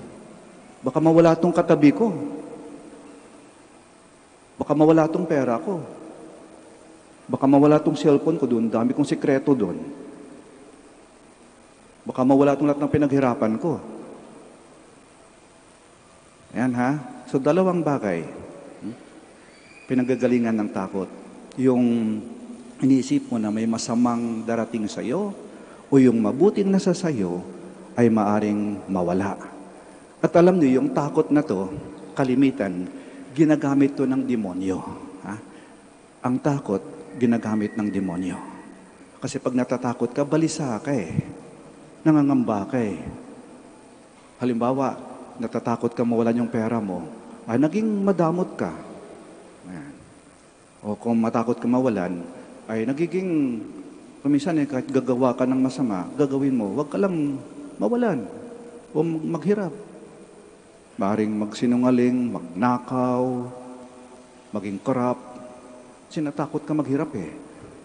Baka mawala tong katabi ko. Baka mawala tong pera ko. Baka mawala tong cellphone ko doon. Dami kong sikreto doon. Baka mawala tong lahat ng pinaghirapan ko. Ayan ha. So, dalawang bagay. Hmm? Pinanggagalingan ng takot. Yung iniisip mo na may masamang darating sa'yo o yung mabuting nasa sa'yo ay maaring mawala. At alam niyo, yung takot na to, kalimitan, ginagamit to ng demonyo. Ha? Ang takot, ginagamit ng demonyo. Kasi pag natatakot ka, balisa ka eh. Nangangamba ka eh. Halimbawa, natatakot ka mawalan yung pera mo, ay naging madamot ka. Ayan. O kung matakot ka mawalan, ay nagiging, kung minsan eh, kahit gagawa ka ng masama, gagawin mo, huwag ka lang mawalan o maghirap. Maaring magsinungaling, magnakaw, maging korap. Kasi natakot ka maghirap eh.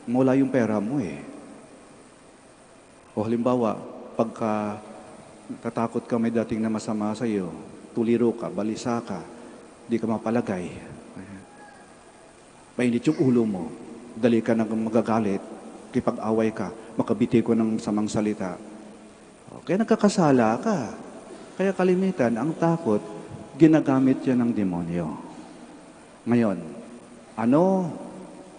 Mawala yung pera mo eh. O halimbawa, pagka natatakot ka may dating na masama sa iyo, tuliro ka, balisa ka, di ka mapalagay. Mainit yung ulo mo, dali ka nang magagalit, kipag-away ka, makabitay ko ng samang salita. O, kaya nagkakasala ka. Kaya kalimitan, ang takot, ginagamit yan ng demonyo. Ngayon, ano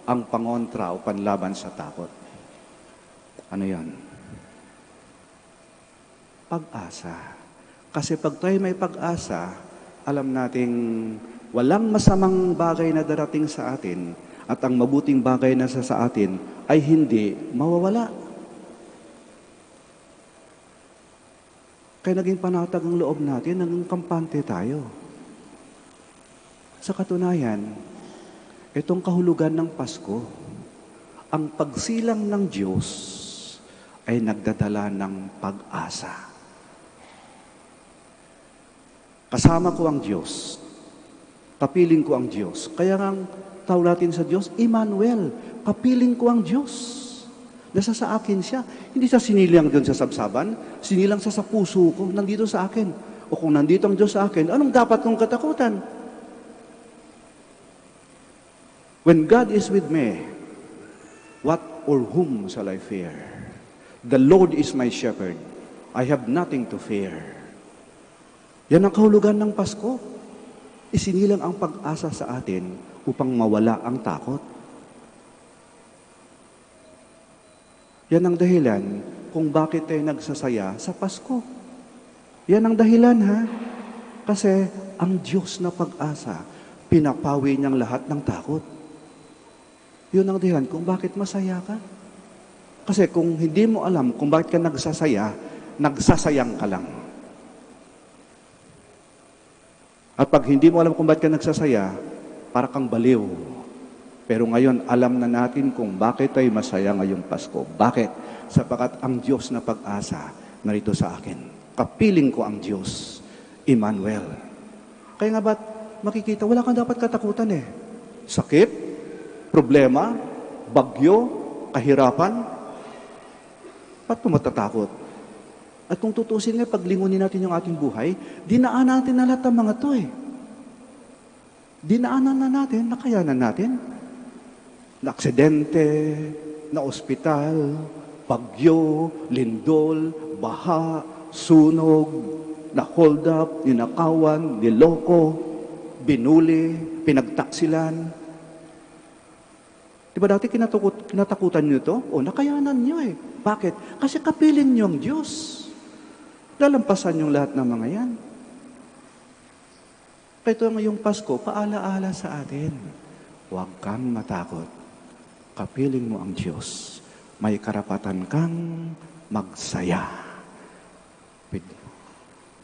ang pangontra o panlaban sa takot? Ano yan? Pag-asa. Kasi pag tayo may pag-asa, alam nating Walang masamang bagay na darating sa atin at ang mabuting bagay na sa, sa atin ay hindi mawawala. Kaya naging panatag ang loob natin, naging kampante tayo. Sa katunayan, itong kahulugan ng Pasko, ang pagsilang ng Diyos ay nagdadala ng pag-asa. Kasama ko ang Diyos. Kapiling ko ang Diyos. Kaya nga ang tawag natin sa Diyos, Emmanuel. Kapiling ko ang Diyos. Nasa sa akin siya. Hindi siya sinilang doon sa sabsaban, sinilang sa, sa puso ko, nandito sa akin. O kung nandito ang Diyos sa akin, anong dapat kong katakutan? When God is with me, what or whom shall I fear? The Lord is my shepherd. I have nothing to fear. Yan ang kahulugan ng Pasko. Isinilang ang pag-asa sa atin upang mawala ang takot. Yan ang dahilan kung bakit tayo nagsasaya sa Pasko. Yan ang dahilan, ha? Kasi ang Diyos na pag-asa, pinapawi niyang lahat ng takot. Yun ang dahilan kung bakit masaya ka. Kasi kung hindi mo alam kung bakit ka nagsasaya, nagsasayang ka lang. At pag hindi mo alam kung bakit ka nagsasaya, para kang baliw. Pero ngayon, alam na natin kung bakit tayo masaya ngayong Pasko. Bakit? Sapagkat ang Diyos na pag-asa narito sa akin. Kapiling ko ang Diyos, Emmanuel. Kaya nga ba't makikita, wala kang dapat katakutan eh. Sakit, problema, bagyo, kahirapan. Ba't ka matatakot? At kung tutuusin nga, paglingon natin yung ating buhay, dinaanan natin na lahat ng mga to eh. Dinaanan na natin, nakayanan natin. Na-aksidente, na-ospital, bagyo, lindol, baha, sunog, na-hold up, ninakawan, niloko, binuli, pinagtaksilan. Di ba dati kinatakot-, kinatakutan nyo to? O, nakayanan nyo eh. Bakit? Kasi kapiling nyo ang Diyos. Lalampasan yung lahat ng mga yan. Kaya ito ngayong Pasko, paalaala sa atin. Huwag kang matakot. Kapiling mo ang Diyos. May karapatan kang magsaya. Pid-,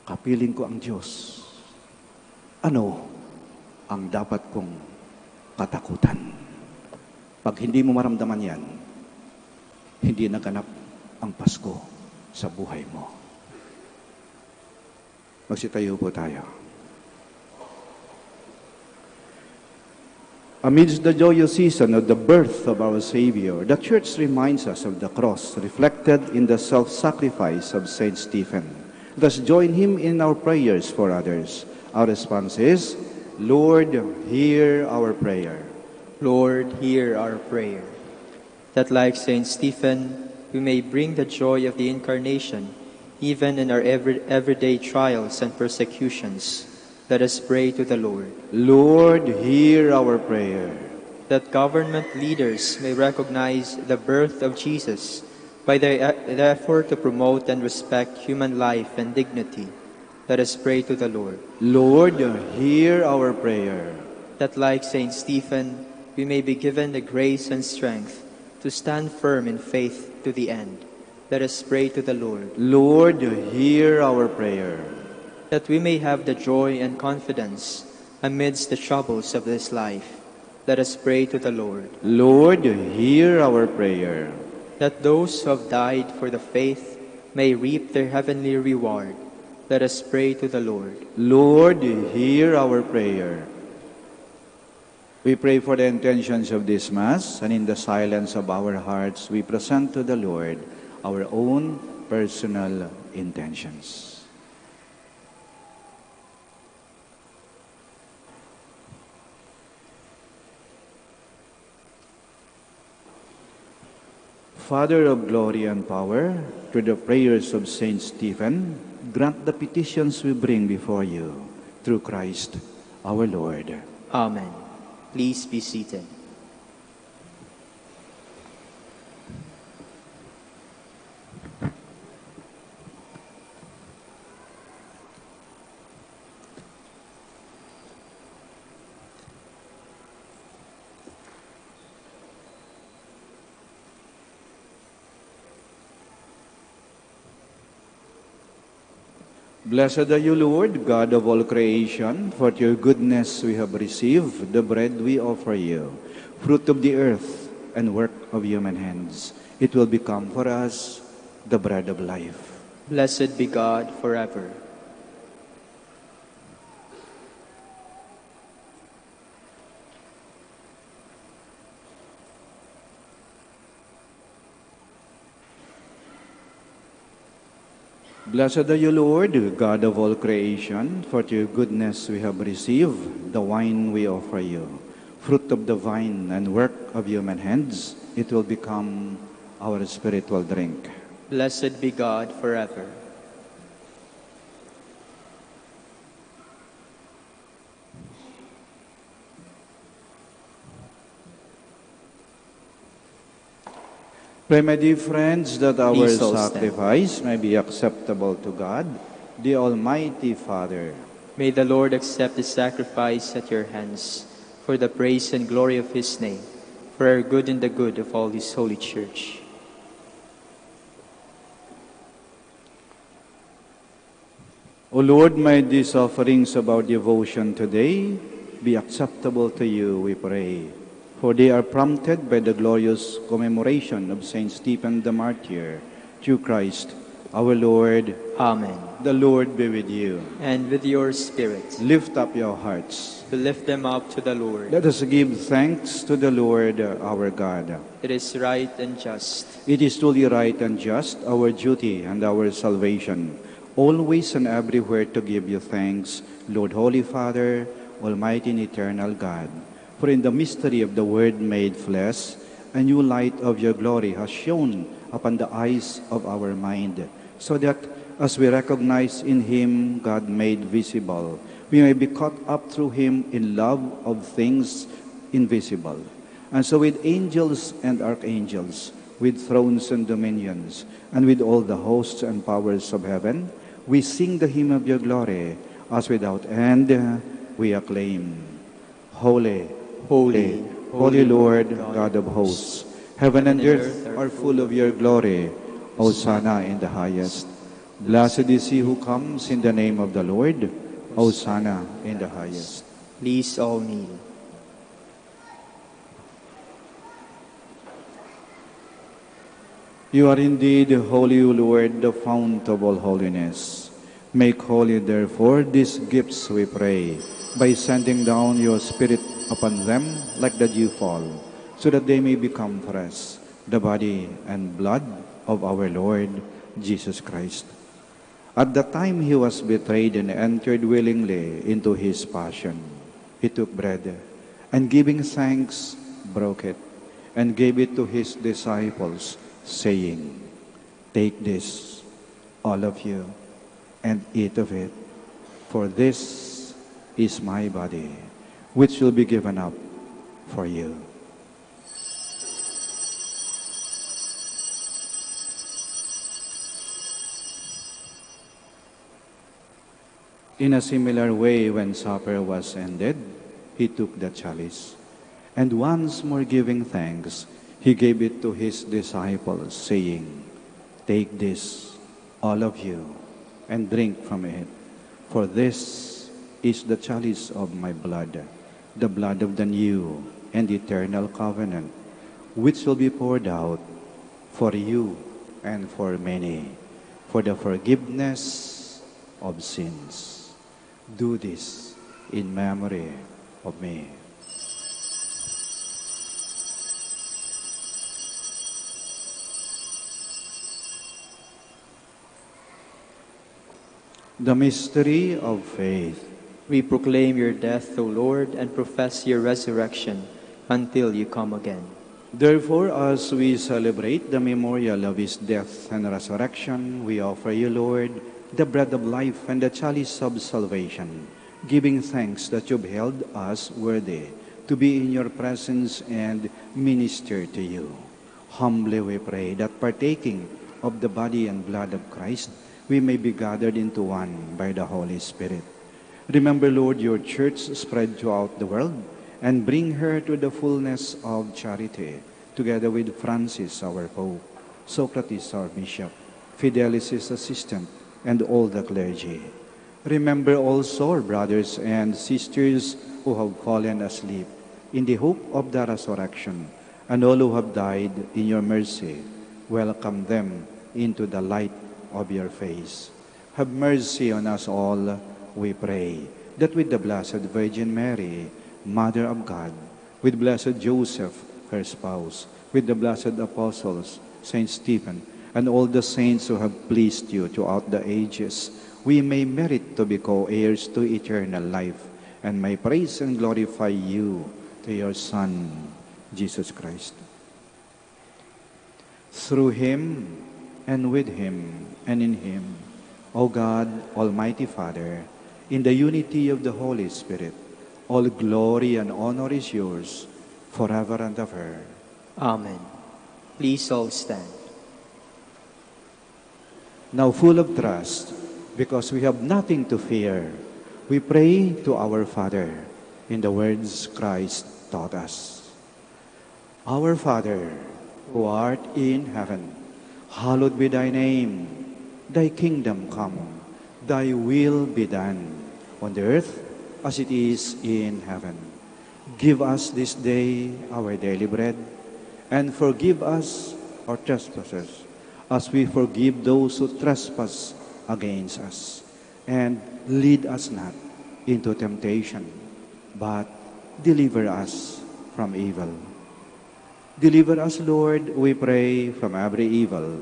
kapiling ko ang Diyos. Ano ang dapat kong katakutan? Pag hindi mo maramdaman yan, hindi naganap ang Pasko sa buhay mo. Magsitayo po tayo. Amidst the joyous season of the birth of our Savior, the Church reminds us of the cross reflected in the self-sacrifice of Saint Stephen. Let us join him in our prayers for others. Our response is, "Lord, hear our prayer." Lord, hear our prayer. That, like Saint Stephen, we may bring the joy of the Incarnation even in our every-, everyday trials and persecutions. Let us pray to the Lord. Lord, hear our prayer. That government leaders may recognize the birth of Jesus by their e-, their effort to promote and respect human life and dignity. Let us pray to the Lord. Lord, hear our prayer. That, like Saint Stephen, we may be given the grace and strength to stand firm in faith to the end. Let us pray to the Lord. Lord, hear our prayer. That we may have the joy and confidence amidst the troubles of this life. Let us pray to the Lord. Lord, hear our prayer. That those who have died for the faith may reap their heavenly reward. Let us pray to the Lord. Lord, hear our prayer. We pray for the intentions of this Mass, and in the silence of our hearts, we present to the Lord our own personal intentions. Father of glory and power, through the prayers of Saint Stephen, grant the petitions we bring before you, through Christ our Lord. Amen. Please be seated. Blessed are you, Lord, God of all creation, for at your goodness we have received the bread we offer you, fruit of the earth and work of human hands. It will become for us the bread of life. Blessed be God forever. Blessed are you, Lord, God of all creation, for at your goodness we have received the wine we offer you, fruit of the vine and work of human hands. It will become our spiritual drink. Blessed be God forever. Pray, my dear friends, that our sacrifice may be acceptable to God, the Almighty Father. May the Lord accept the sacrifice at your hands for the praise and glory of his name, for our good and the good of all his holy church. O Lord, may these offerings of our devotion today be acceptable to you, we pray. For they are prompted by the glorious commemoration of Saint Stephen the Martyr, through Christ our Lord. Amen. The Lord be with you. And with your spirit. Lift up your hearts. We lift them up to the Lord. Let us give thanks to the Lord our God. It is right and just. It is truly right and just, our duty and our salvation, always and everywhere to give you thanks, Lord, Holy Father, Almighty and Eternal God. For in the mystery of the Word made flesh, a new light of your glory has shone upon the eyes of our mind, so that, as we recognize in him God made visible, we may be caught up through him in love of things invisible. And so with angels and archangels, with thrones and dominions, and with all the hosts and powers of heaven, we sing the hymn of your glory, as without end we acclaim. Holy, holy, holy Lord, God of hosts, heaven and earth are full of your glory. Hosanna in the highest. Blessed is he who comes in the name of the Lord. Hosanna in the highest. Please all kneel. You are indeed holy, O Lord, the fount of all holiness. Make holy, therefore, these gifts, we pray, by sending down your Spirit upon them like the dewfall, so that they may become for us the body and blood of our Lord Jesus Christ. At the time he was betrayed and entered willingly into his passion, he took bread, and giving thanks, broke it, and gave it to his disciples, saying, "Take this, all of you, and eat of it, for this is my body, which will be given up for you." In a similar way, when supper was ended, he took the chalice, and once more giving thanks, he gave it to his disciples, saying, "Take this, all of you, and drink from it, for this is the chalice of my blood, the blood of the new and eternal covenant, which will be poured out for you and for many for the forgiveness of sins. Do this in memory of me." The mystery of faith. We proclaim your death, O Lord, and profess your resurrection until you come again. Therefore, as we celebrate the memorial of his death and resurrection, we offer you, Lord, the bread of life and the chalice of salvation, giving thanks that you've held us worthy to be in your presence and minister to you. Humbly we pray that, partaking of the body and blood of Christ, we may be gathered into one by the Holy Spirit. Remember, Lord, your church spread throughout the world, and bring her to the fullness of charity, together with Francis, our Pope, Socrates, our Bishop, Fidelis, his assistant, and all the clergy. Remember also our brothers and sisters who have fallen asleep in the hope of the resurrection, and all who have died in your mercy. Welcome them into the light of your face. Have mercy on us all, we pray, that with the Blessed Virgin Mary, Mother of God, with Blessed Joseph, her spouse, with the blessed apostles, Saint Stephen, and all the saints who have pleased you throughout the ages, we may merit to be co-heirs to eternal life, and may praise and glorify you through your Son, Jesus Christ. Through him, and with him, and in him, O God, Almighty Father, in the unity of the Holy Spirit, all glory and honor is yours forever and ever. Amen. Please all stand. Now, full of trust, because we have nothing to fear, we pray to our Father in the words Christ taught us. Our Father, who art in heaven, hallowed be thy name. Thy kingdom come, thy will be done, on earth as it is in heaven. Give us this day our daily bread, and forgive us our trespasses, as we forgive those who trespass against us. And lead us not into temptation, but deliver us from evil. Deliver us, Lord, we pray, from every evil.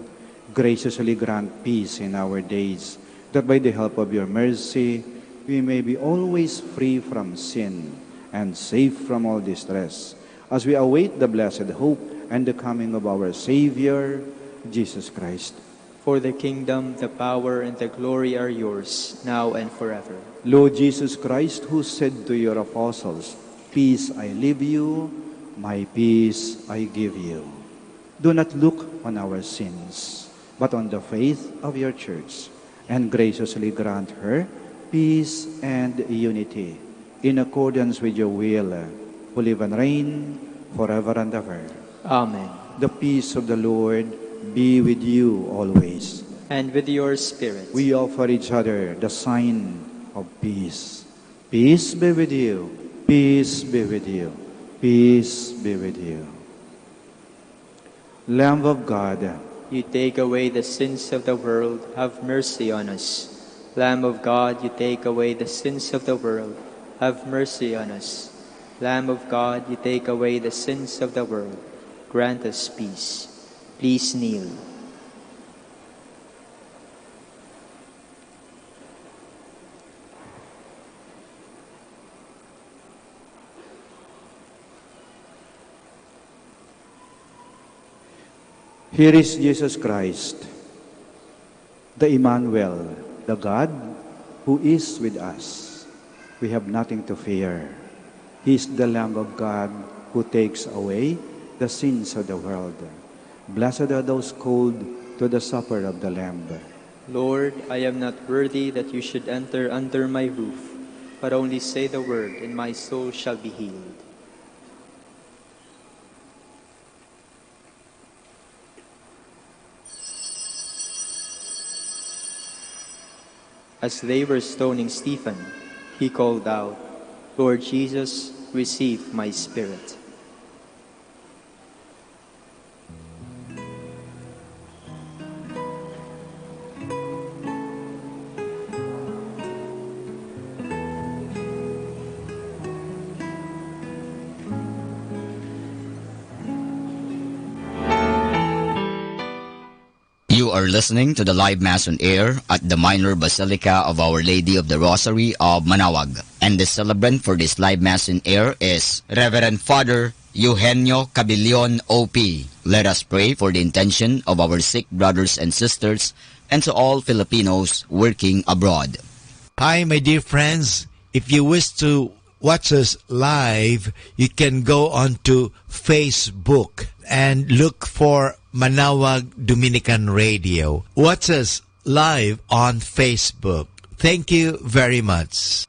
Graciously grant peace in our days, that by the help of your mercy, we may be always free from sin and safe from all distress, as we await the blessed hope and the coming of our Savior, Jesus Christ. For the kingdom, the power, and the glory are yours, now and forever. Lord Jesus Christ, who said to your apostles, "Peace I leave you, my peace I give you," do not look on our sins, but on the faith of your church, and graciously grant her peace and unity, in accordance with your will, who live and reign forever and ever. Amen. The peace of the Lord be with you always. And with your spirit. We offer each other the sign of peace. Peace be with you. Peace be with you. Peace be with you. Lamb of God, you take away the sins of the world, have mercy on us. Lamb of God, you take away the sins of the world, have mercy on us. Lamb of God, you take away the sins of the world, grant us peace. Please kneel. Here is Jesus Christ, the Emmanuel, the God who is with us. We have nothing to fear. He is the Lamb of God who takes away the sins of the world. Blessed are those called to the supper of the Lamb. Lord, I am not worthy that you should enter under my roof, but only say the word, and my soul shall be healed. As they were stoning Stephen, he called out, "Lord Jesus, receive my spirit." You are listening to the live mass on air at the Minor Basilica of Our Lady of the Rosary of Manaoag. And the celebrant for this live mass on air is Reverend Father Eugenio Cabilion, O P. Let us pray for the intention of our sick brothers and sisters and to all Filipinos working abroad. Hi, my dear friends. If you wish to watch us live, you can go on to Facebook and look for Manaoag Dominican Radio. Watch us live on Facebook. Thank you very much.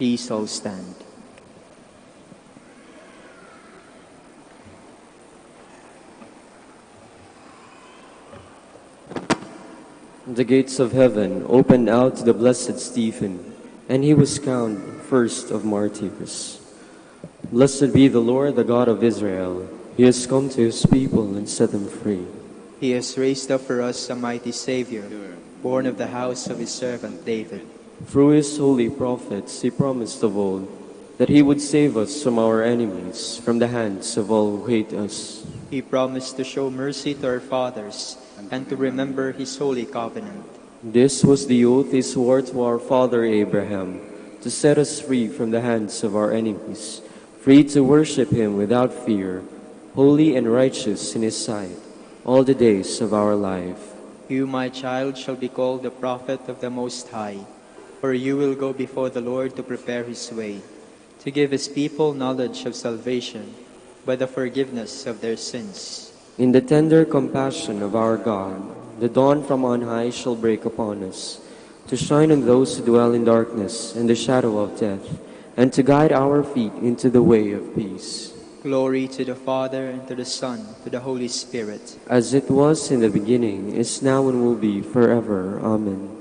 Please all stand. The gates of heaven opened out to the blessed Stephen, and he was crowned first of martyrs. Blessed be the Lord, the God of Israel. He has come to his people and set them free. He has raised up for us a mighty Savior, born of the house of his servant David. Through his holy prophets, he promised of old that he would save us from our enemies, from the hands of all who hate us. He promised to show mercy to our fathers and to remember his holy covenant. This was the oath he swore to our father Abraham, to set us free from the hands of our enemies, free to worship him without fear, holy and righteous in his sight, all the days of our life. You, my child, shall be called the prophet of the Most High, for you will go before the Lord to prepare his way, to give his people knowledge of salvation by the forgiveness of their sins. In the tender compassion of our God, the dawn from on high shall break upon us, to shine on those who dwell in darkness and the shadow of death, and to guide our feet into the way of peace. Glory to the Father, and to the Son, to the Holy Spirit. As it was in the beginning, is now, and will be forever. Amen.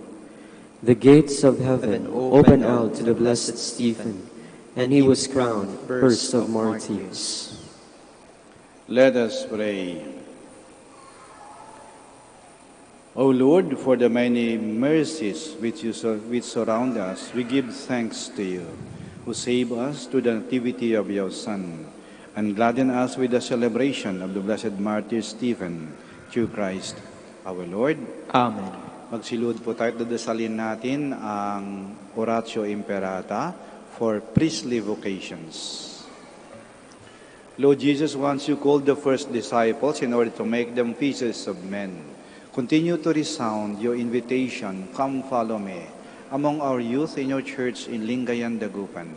The gates of heaven open out to the blessed Stephen, and he was crowned first of martyrs. Let us pray. O Lord, for the many mercies which you sur-, which surround us, we give thanks to you, who save us through the nativity of your Son, and gladden us with the celebration of the blessed martyr Stephen, through Christ our Lord. Amen. Magsilud po tayo, dadasalin natin ang Oratio Imperata for priestly vocations. Lord Jesus, once you called the first disciples in order to make them fishers of men, continue to resound your invitation, "Come, follow me," among our youth in your church in Lingayen, Dagupan.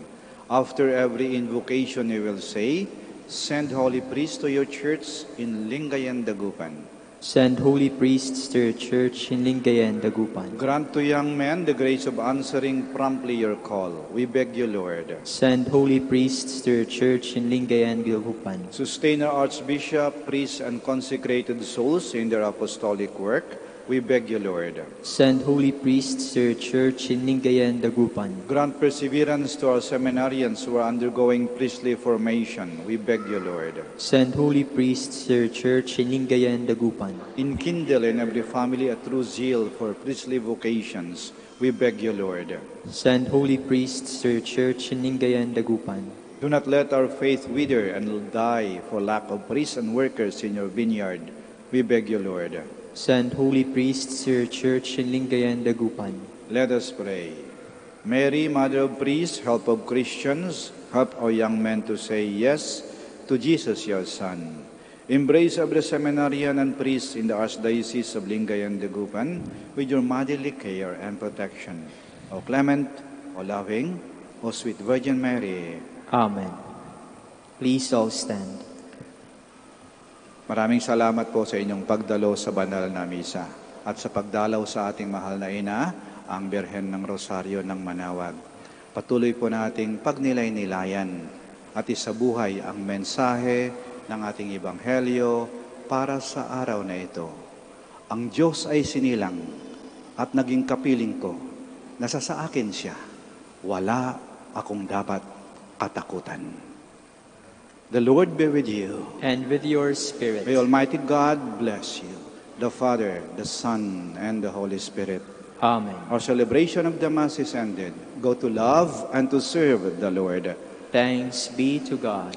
After every invocation, we will say, "Send holy priests to your church in Lingayen, Dagupan." Send holy priests to your church in Lingayen, Dagupan. Grant to young men the grace of answering promptly your call. We beg you, Lord. Send holy priests to your church in Lingayen, Dagupan. Sustain our archbishop, priests, and consecrated souls in their apostolic work. We beg you, Lord. Send holy priests to your church in Lingayen, Dagupan. Grant perseverance to our seminarians who are undergoing priestly formation. We beg you, Lord. Send holy priests to your church in Lingayen, Dagupan. Enkindle in every family a true zeal for priestly vocations. We beg you, Lord. Send holy priests to your church in Lingayen, Dagupan. Do not let our faith wither and die for lack of priests and workers in your vineyard. We beg you, Lord. Send holy priests to your church in Lingayen, Dagupan. Let us pray. Mary, Mother of Priests, Hope of Christians, help our young men to say yes to Jesus, your Son. Embrace every seminarian and priest in the Archdiocese of Lingayen, Dagupan with your motherly care and protection. O clement, O loving, O sweet Virgin Mary. Amen. Please all stand. Maraming salamat po sa inyong pagdalo sa banal na misa at sa pagdalaw sa ating mahal na ina, ang Birhen ng Rosario ng Manawag. Patuloy po nating pagnilay-nilayan at isabuhay ang mensahe ng ating Ebanghelyo para sa araw na ito. Ang Diyos ay sinilang at naging kapiling ko. Nasa sa akin siya. Wala akong dapat katakutan. The Lord be with you. And with your spirit. May Almighty God bless you, the Father, the Son, and the Holy Spirit. Amen. Our celebration of the Mass is ended. Go to love and to serve the Lord. Thanks be to God.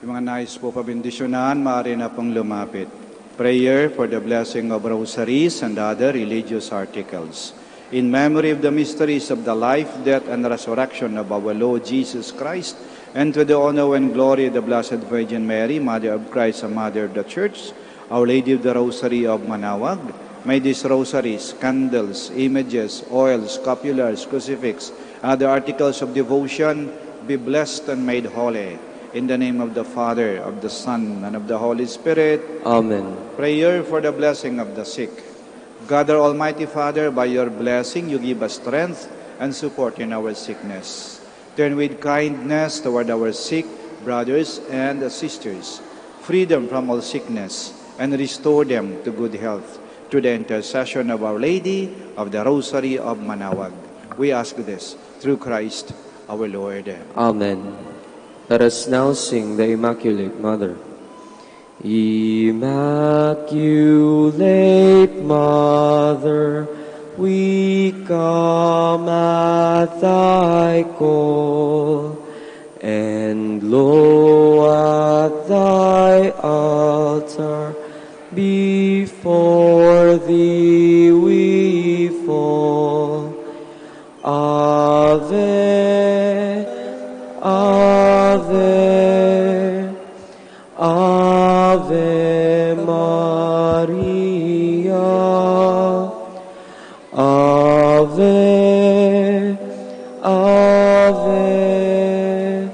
Yung mga nais po pabendisyonan, maaari na pong lumapit. Prayer for the blessing of rosaries and other religious articles. In memory of the mysteries of the life, death, and resurrection of our Lord Jesus Christ, and to the honor and glory of the Blessed Virgin Mary, Mother of Christ and Mother of the Church, Our Lady of the Rosary of Manawag, may these rosaries, candles, images, oils, scapulars, crucifix, and other articles of devotion be blessed and made holy. In the name of the Father, of the Son, and of the Holy Spirit. Amen. Prayer for the blessing of the sick. God, our Almighty Father, by your blessing, you give us strength and support in our sickness. Turn with kindness toward our sick brothers and sisters. Free them from all sickness and restore them to good health. Through the intercession of Our Lady of the Rosary of Manaoag, we ask this through Christ our Lord. Amen. Let us now sing the Immaculate Mother. Immaculate Mother, we come at thy call, and lo, at thy altar before thee we fall. Ave, Ave, Ave Maria. Ave, Ave,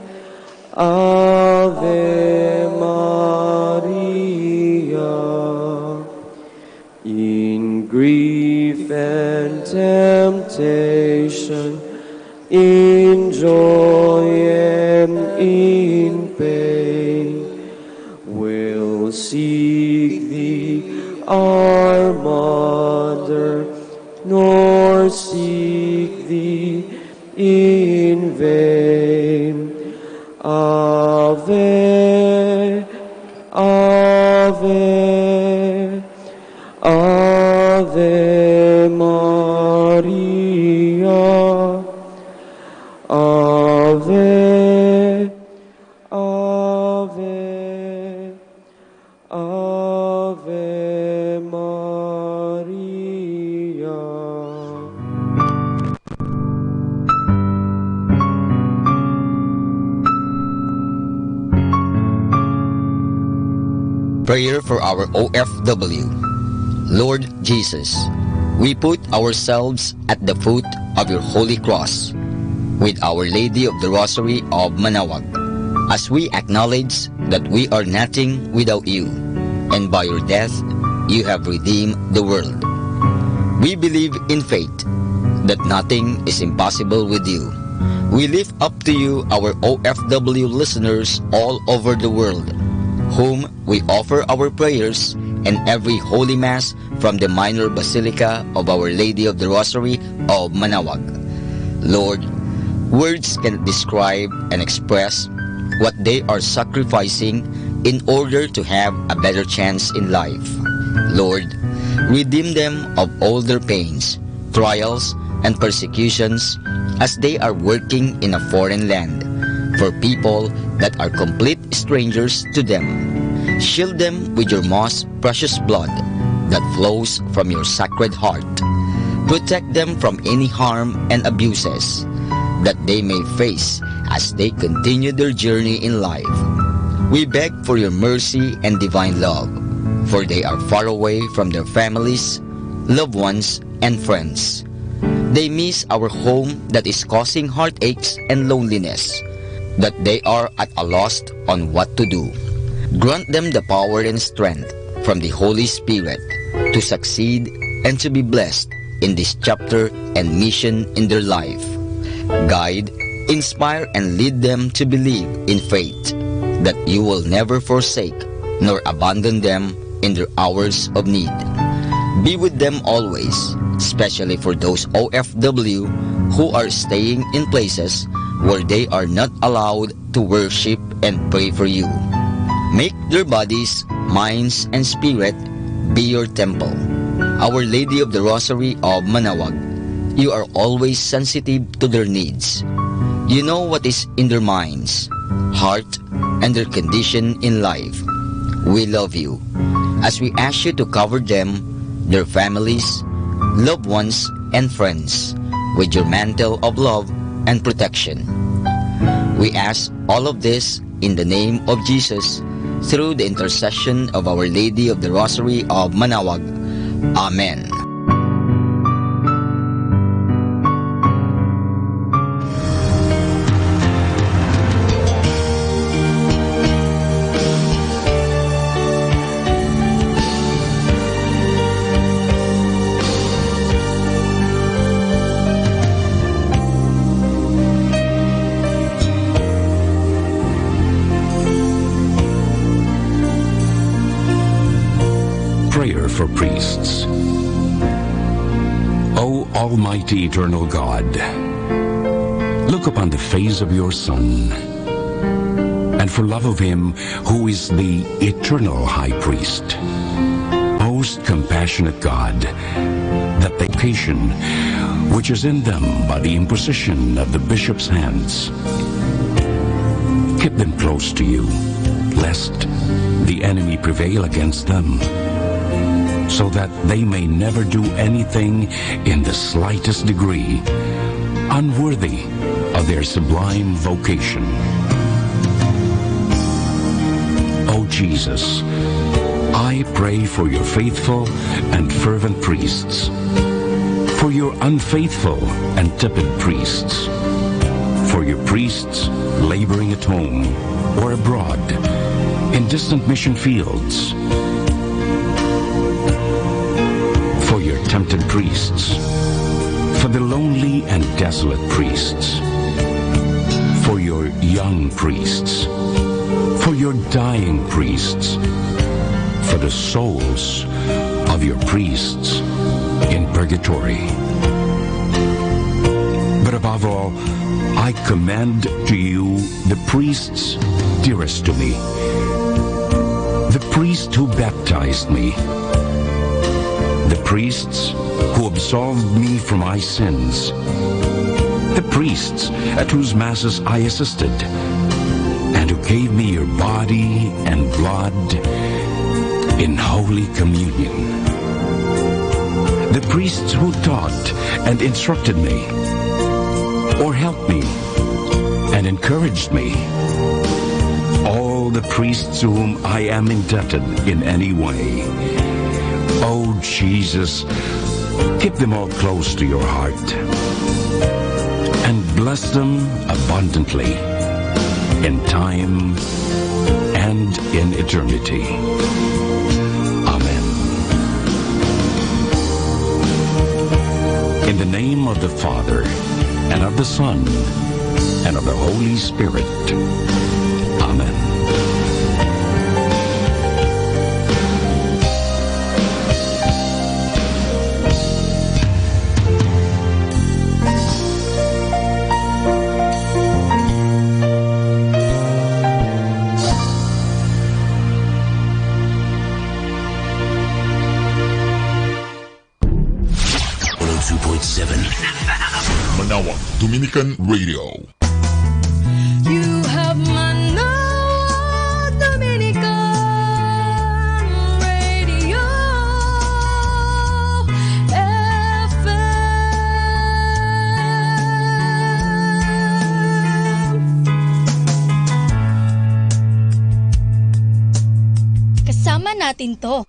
Ave Maria. In grief and temptation, in joy and in pain, we'll seek thee, our Mother, nor seek thee in vain. Ave, Ave, Ave Maria. Ave, Ave, Ave Maria. Prayer for our O F W. Lord Jesus, we put ourselves at the foot of your holy cross with Our Lady of the Rosary of Manaoag, as we acknowledge that we are nothing without you, and by your death, you have redeemed the world. We believe in faith that nothing is impossible with you. We lift up to you our O F W listeners all over the world, whom we offer our prayers in every Holy Mass from the Minor Basilica of Our Lady of the Rosary of Manaoag. Lord, words cannot describe and express what they are sacrificing in order to have a better chance in life. Lord, redeem them of all their pains, trials, and persecutions as they are working in a foreign land for people that are complete strangers to them. Shield them with your most precious blood that flows from your sacred heart. Protect them from any harm and abuses that they may face as they continue their journey in life. We beg for your mercy and divine love, for they are far away from their families, loved ones, and friends. They miss our home that is causing heartaches and loneliness, that they are at a loss on what to do. Grant them the power and strength from the Holy Spirit to succeed and to be blessed in this chapter and mission in their life. Guide, inspire, and lead them to believe in faith that you will never forsake nor abandon them in their hours of need. Be with them always, especially for those O F W who are staying in places where they are not allowed to worship and pray for you. Make their bodies, minds, and spirit be your temple. Our Lady of the Rosary of Manaoag, you are always sensitive to their needs. You know what is in their minds, heart, and their condition in life. We love you as we ask you to cover them, their families, loved ones, and friends with your mantle of love and protection. We ask all of this in the name of Jesus, through the intercession of Our Lady of the Rosary of Manaoag. Amen. for priests. O Almighty Eternal God, look upon the face of your Son, and for love of him who is the eternal high priest. Most compassionate God, that the vocation which is in them by the imposition of the bishop's hands, keep them close to you, lest the enemy prevail against them, so that they may never do anything in the slightest degree unworthy of their sublime vocation. O Jesus, I pray for your faithful and fervent priests, for your unfaithful and tepid priests, for your priests laboring at home or abroad, in distant mission fields, for your tempted priests, for the lonely and desolate priests, for your young priests, for your dying priests, for the souls of your priests in purgatory. But above all, I commend to you the priests dearest to me, the priest who baptized me, the priests who absolved me from my sins, the priests at whose masses I assisted, and who gave me your body and blood in holy communion, the priests who taught and instructed me, or helped me and encouraged me, all the priests to whom I am indebted in any way. Oh Jesus, keep them all close to your heart and bless them abundantly in time and in eternity. Amen. In the name of the Father, and of the Son, and of the Holy Spirit. Amen. One oh two point seven Manawa Dominican Radio. You have Manawa Dominican Radio F M. Kasama natin 'to.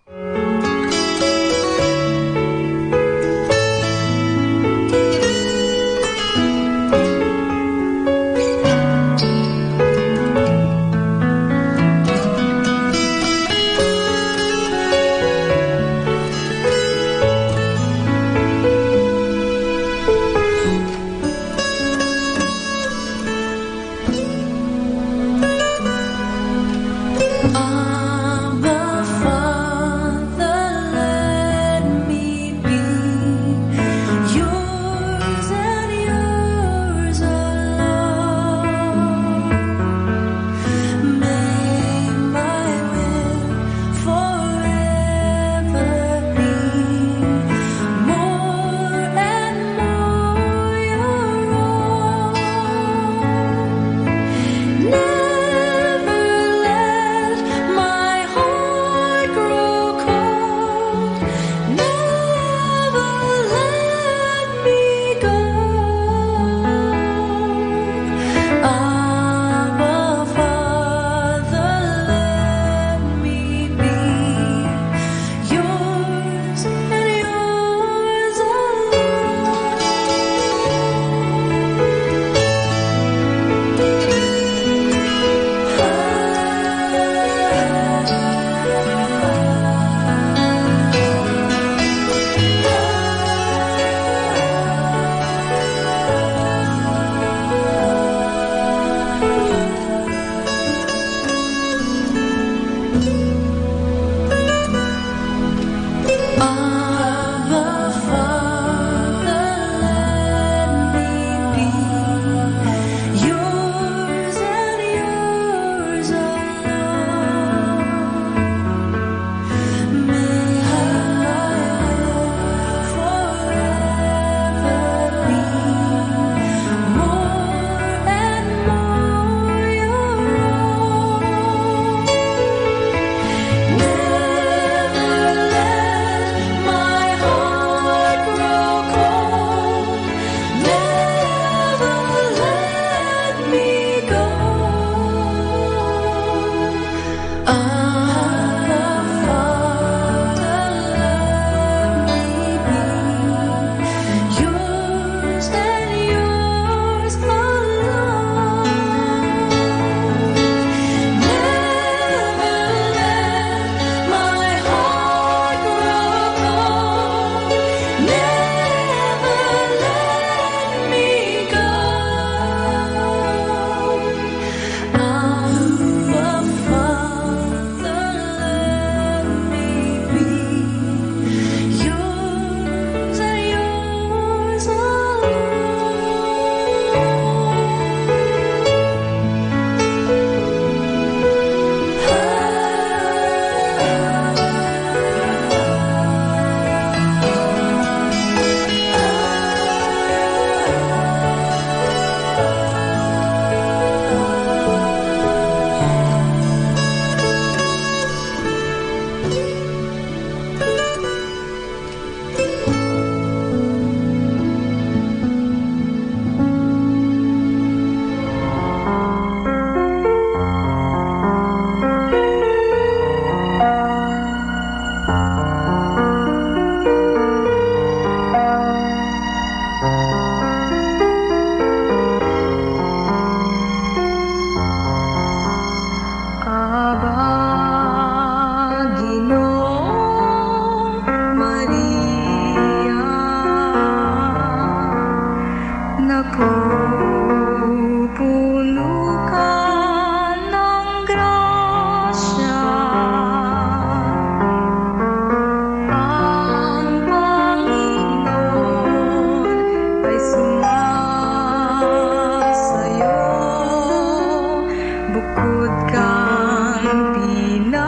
Bukod kan pinagpala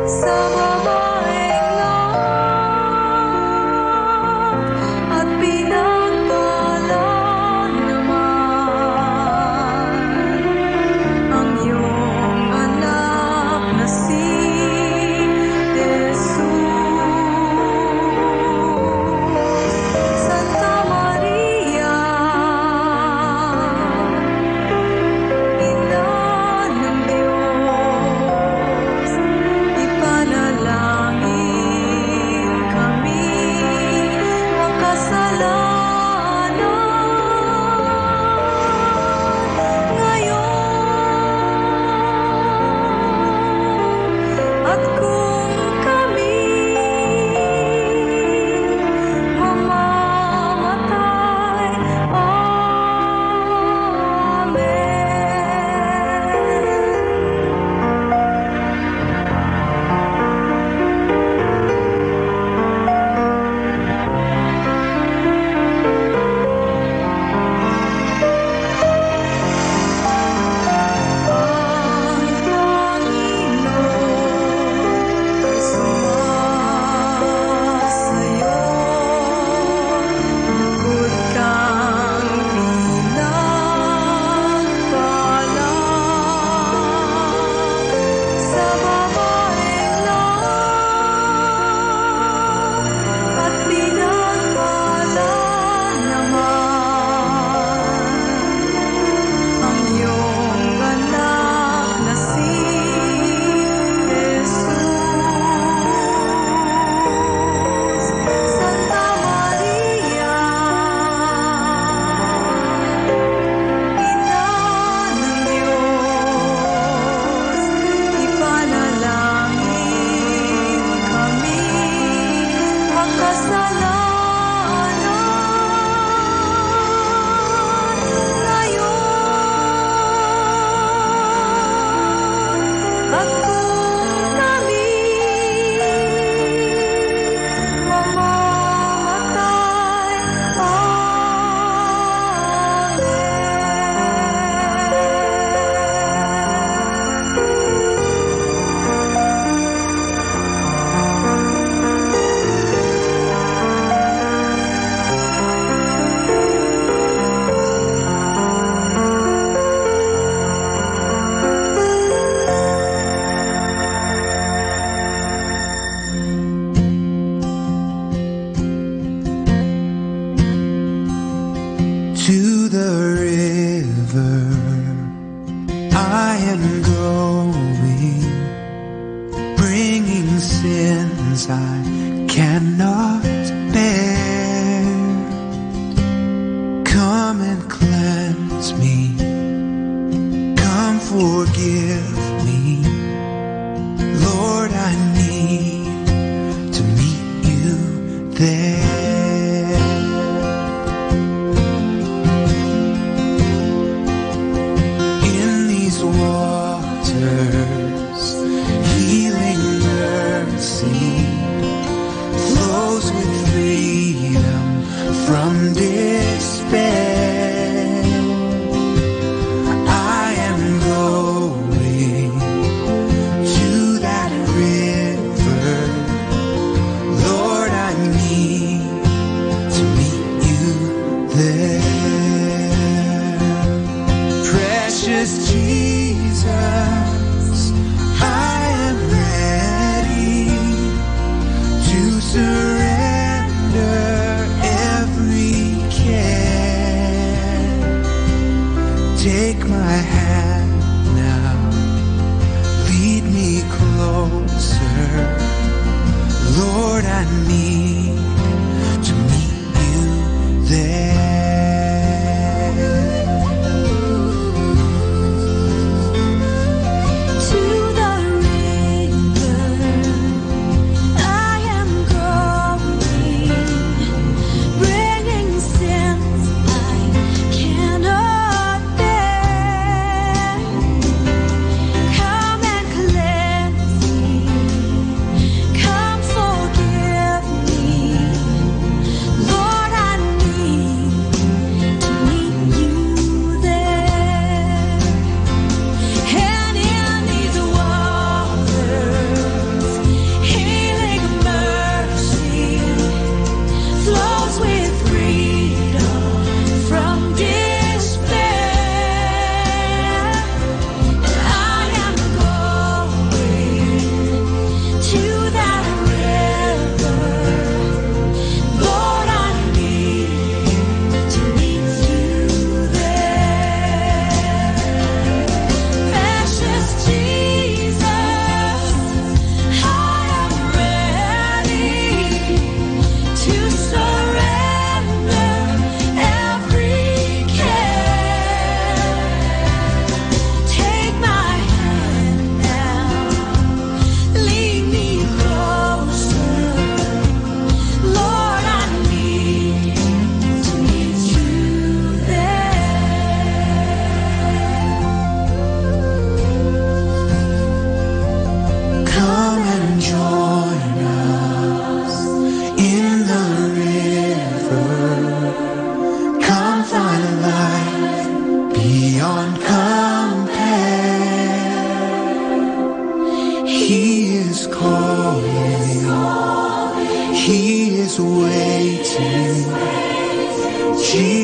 sa babaeng lahat at pinagpala naman ang iyong anak na si Jesus. Santa Maria, Ina ng Diyos, ipanalangin kami makasalanan ngayon at kung kami mamamatay. Amen. At pinagpala naman ang iyong anak na si Jesus. Santa Maria, Ina ng Diyos, ipanalangin kami makasalanan ngayon at kung kami mamamatay. Amen. To the river I am going, bringing sins I cannot bear. Come and cleanse me, come forgive me. Lord, I need to meet you there. In these waters, healing mercy flows with freedom from despair. I am going to that river. Lord, I need to meet you there. Precious Jesus, I am ready to surrender every care. Take my hand now, lead me closer. Lord, I need to meet you there. To the river I am going, bringing sins I cannot bear. Come and cleanse me, come forgive me.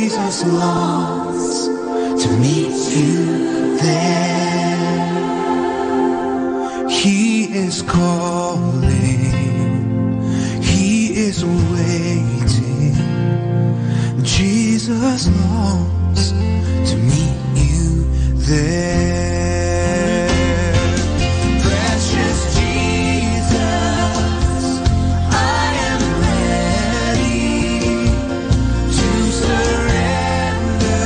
Jesus longs to meet you there. He is calling, He is waiting. Jesus longs to meet you there. Precious Jesus, I am ready to surrender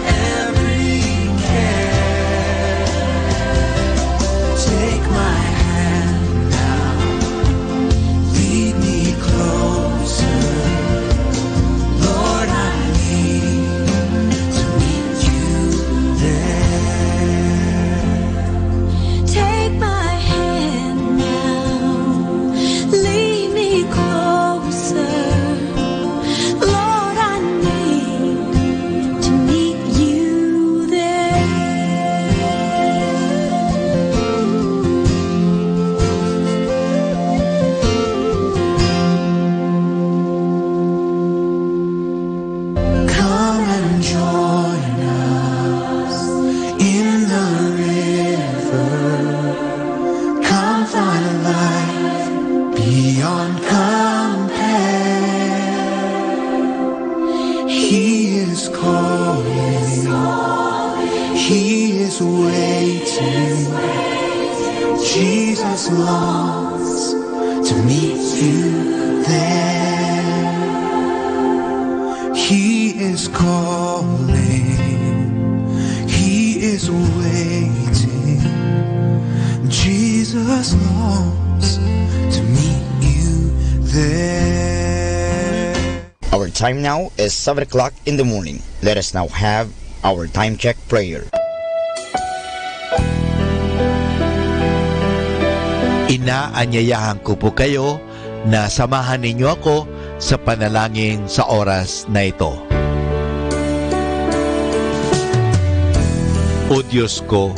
every care. Take my hand now, lead me closer. Lord, I need to meet you there. Take my hand now, lead me closer. Lord, I need to meet you there. Come and join us in the river. Come find life beyond compare. He is calling. He is waiting. Jesus longs to meet you there. He is calling. He is waiting. Jesus longs to meet you there. Our time now is seven o'clock in the morning. Let us now have our time check prayer. Ina, anyayahan ko po kayo na samahan ninyo ako sa panalangin sa oras na ito. O Diyos ko,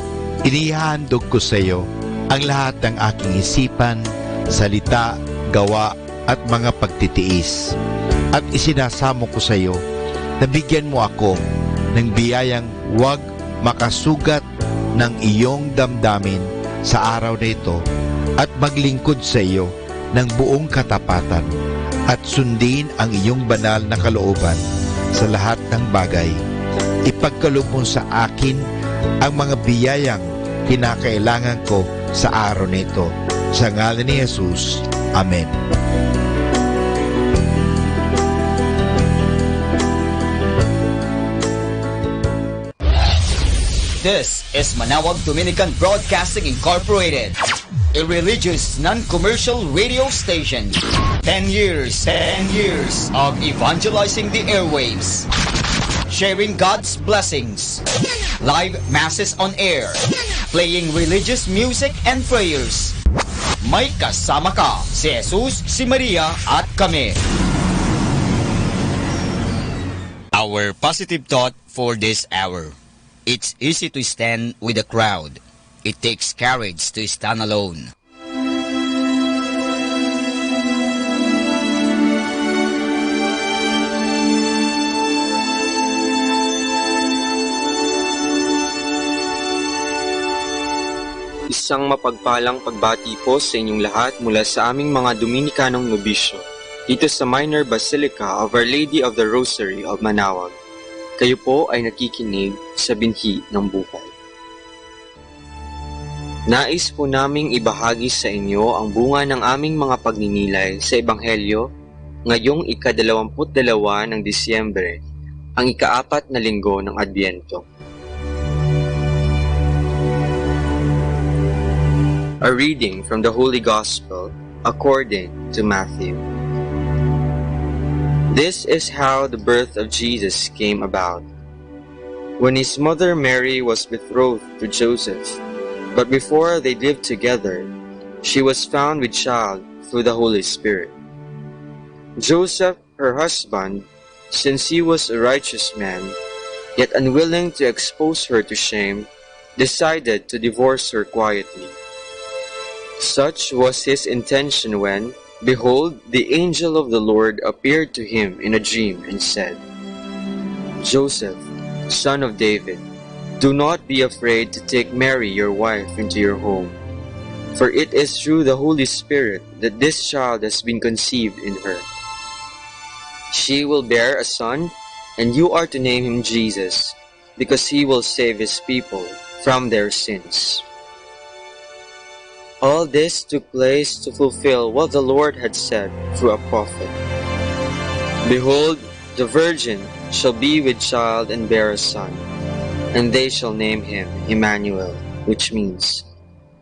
inihahandog ko sa iyo ang lahat ng aking isipan, salita, gawa, at mga pagtitiis. At isinasamo ko sa iyo na bigyan mo ako ng biyayang huwag makasugat ng iyong damdamin sa araw na ito at maglingkod sa iyo ng buong katapatan at sundin ang iyong banal na kalooban sa lahat ng bagay. Ipagkaloob mo sa akin ang mga biyayang kinakailangan ko sa araw na ito. Sa ngalan ni Jesus, amen. This is Manawag Dominican Broadcasting Incorporated, a religious non-commercial radio station. Ten years, ten years of evangelizing the airwaves, sharing God's blessings, live masses on air, playing religious music and prayers. May kasama ka, si Jesus, si Maria, at kami. Our positive thought for this hour. It's easy to stand with the crowd. It takes courage to stand alone. Isang mapagpalang pagbati po sa inyong lahat mula sa aming mga Dominikanong nobisyo dito sa Minor Basilica of Our Lady of the Rosary of Manawag. Kayo po ay nakikinig sa Binhi ng Buhay. Nais po naming ibahagi sa inyo ang bunga ng aming mga pagninilay sa Ebanghelyo ngayong ikadalawamput dalawa ng Disyembre, ang ikaapat na linggo ng Adbyento. A reading from the Holy Gospel according to Matthew. This is how the birth of Jesus came about. When his mother Mary was betrothed to Joseph, but before they lived together, she was found with child through the Holy Spirit. Joseph, her husband, since he was a righteous man, yet unwilling to expose her to shame, decided to divorce her quietly. Such was his intention when, behold, the angel of the Lord appeared to him in a dream and said, Joseph, son of David, do not be afraid to take Mary, your wife, into your home, for it is through the Holy Spirit that this child has been conceived in her. She will bear a son, and you are to name him Jesus, because he will save his people from their sins. All this took place to fulfill what the Lord had said through a prophet. Behold, the virgin shall be with child and bear a son, and they shall name him Emmanuel, which means,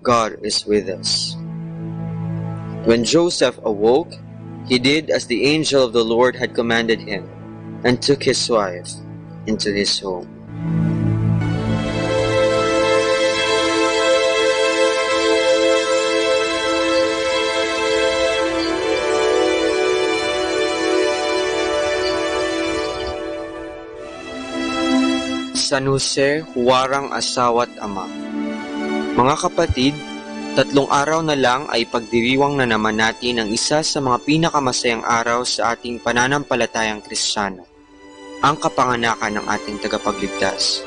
"God is with us." When Joseph awoke, he did as the angel of the Lord had commanded him, and took his wife into his home. San Jose, huarang asawa't ama. Mga kapatid, tatlong araw na lang ay ipagdiriwang na naman natin ang isa sa mga pinakamasayang araw sa ating pananampalatayang Kristiyano, ang kapanganakan ng ating tagapagligtas.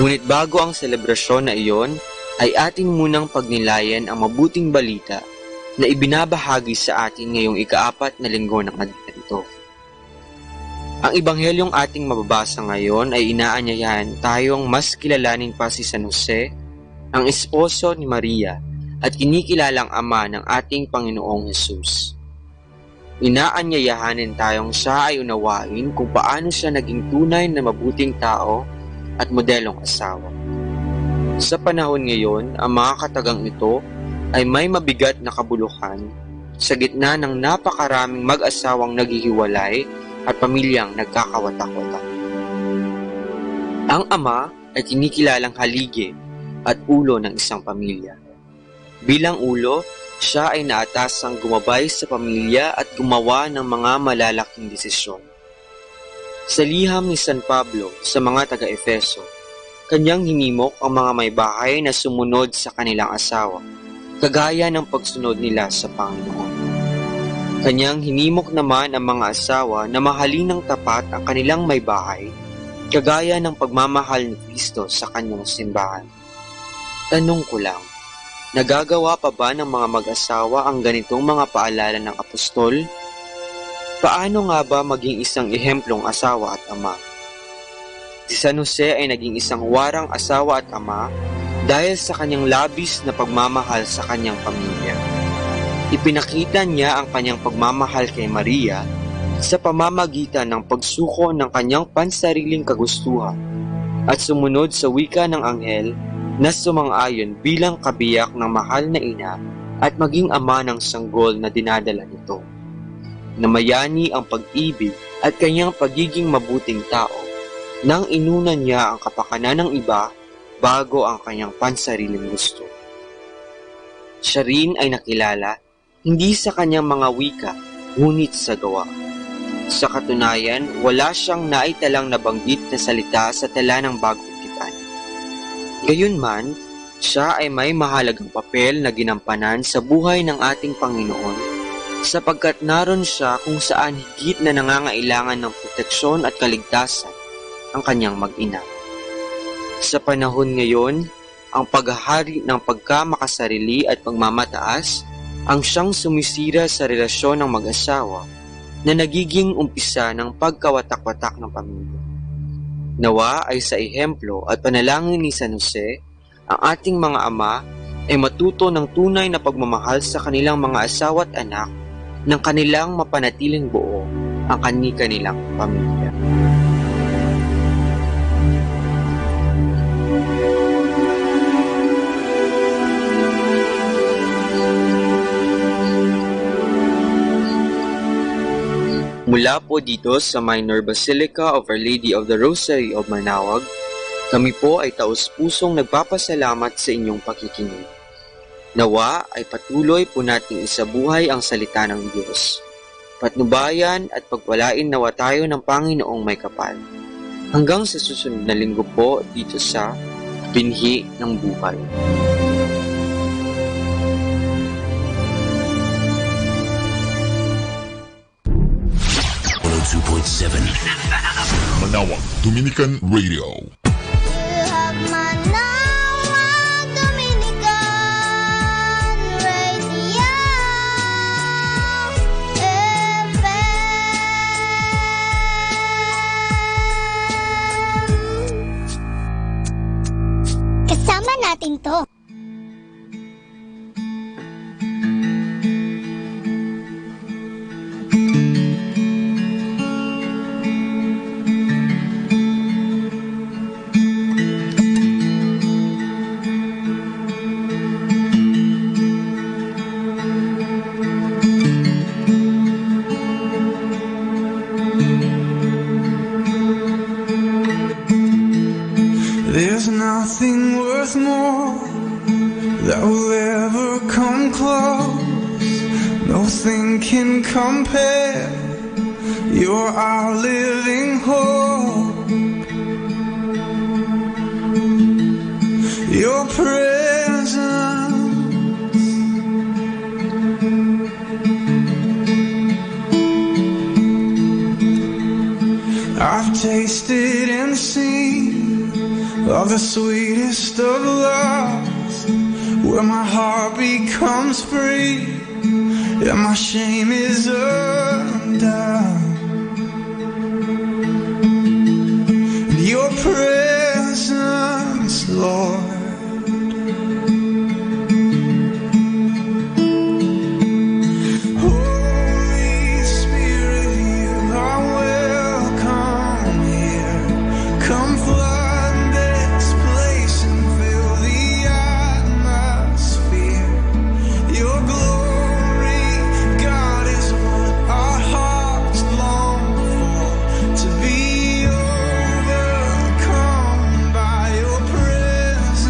Ngunit bago ang selebrasyon na iyon, ay atin munang pagnilayan ang mabuting balita na ibinabahagi sa atin ngayong ikaapat na linggo ng Adbento. Ang Ebanghelyong ating mababasa ngayon ay inaanyayahan tayong mas kilalanin pa si San Jose, ang esposo ni Maria, at kinikilalang ama ng ating Panginoong Jesus. Inaanyayahan tayong siya ay unawain kung paano siya naging tunay na mabuting tao at modelong asawa. Sa panahon ngayon, ang mga katagang ito ay may mabigat na kabuluhan sa gitna ng napakaraming mag-asawang naghihiwalay at pamilyang nagkakawatak-watak. Ang ama ay kinikilalang haligi at ulo ng isang pamilya. Bilang ulo, siya ay naatasang gumabay sa pamilya at gumawa ng mga malalaking desisyon. Sa liham ni San Pablo sa mga taga-Efeso, kanyang hinimok ang mga may bahay na sumunod sa kanilang asawa, kagaya ng pagsunod nila sa Panginoon. Kanyang hinimok naman ang mga asawa na mahalin ng tapat ang kanilang may bahay, kagaya ng pagmamahal ni Cristo sa kanyang simbahan. Tanong ko lang, nagagawa pa ba ng mga mag-asawa ang ganitong mga paalala ng apostol? Paano nga ba maging isang ehemplong asawa at ama? Si San Jose ay naging isang huarang asawa at ama dahil sa kanyang labis na pagmamahal sa kanyang pamilya. Ipinakita niya ang kanyang pagmamahal kay Maria sa pamamagitan ng pagsuko ng kanyang pansariling kagustuhan at sumunod sa wika ng anghel na sumang-ayon bilang kabiyak ng mahal na ina at maging ama ng sanggol na dinadala nito. Namayani ang pag-ibig at kanyang pagiging mabuting tao nang inuna niya ang kapakanan ng iba bago ang kanyang pansariling gusto. Siya rin ay nakilala hindi sa kanyang mga wika, ngunit sa gawa. Sa katunayan, wala siyang naitalang nabanggit na salita sa tala ng Bagong Tipan. Gayunman, siya ay may mahalagang papel na ginampanan sa buhay ng ating Panginoon, sapagkat naroon siya kung saan higit na nangangailangan ng proteksyon at kaligtasan ang kanyang mag-ina. Sa panahon ngayon, ang paghahari ng pagkamakasarili at pagmamataas ang siyang sumisira sa relasyon ng mag-asawa na nagiging umpisa ng pagkawatak-watak ng pamilya. Nawa ay sa ehemplo at panalangin ni San Jose, ang ating mga ama ay matuto ng tunay na pagmamahal sa kanilang mga asawa at anak nang kanilang mapanatiling buo ang kani-kanilang pamilya. Mula po dito sa Minor Basilica of Our Lady of the Rosary of Manaoag, kami po ay taus-pusong nagpapasalamat sa inyong pakikinig. Nawa ay patuloy po nating isabuhay ang salita ng Diyos. Patnubayan at pagpalain nawa tayo ng Panginoong may kapal. Hanggang sa susunod na linggo po dito sa Binhi ng Buhay. One oh two point seven. Manaoag, Dominican Radio. You have Manawag Dominican Radio F M. Kasama natin 'to. There's nothing worth more that will ever come close. Nothing can compare. You're our living hope. Your presence. I've tasted and seen of the sweetest of loves, where my heart becomes free and my shame is undone. Your presence, Lord. Holy Spirit, you are welcome here. Come flood this place and fill the atmosphere. Your glory, God, is what our hearts long for. To be overcome by your presence.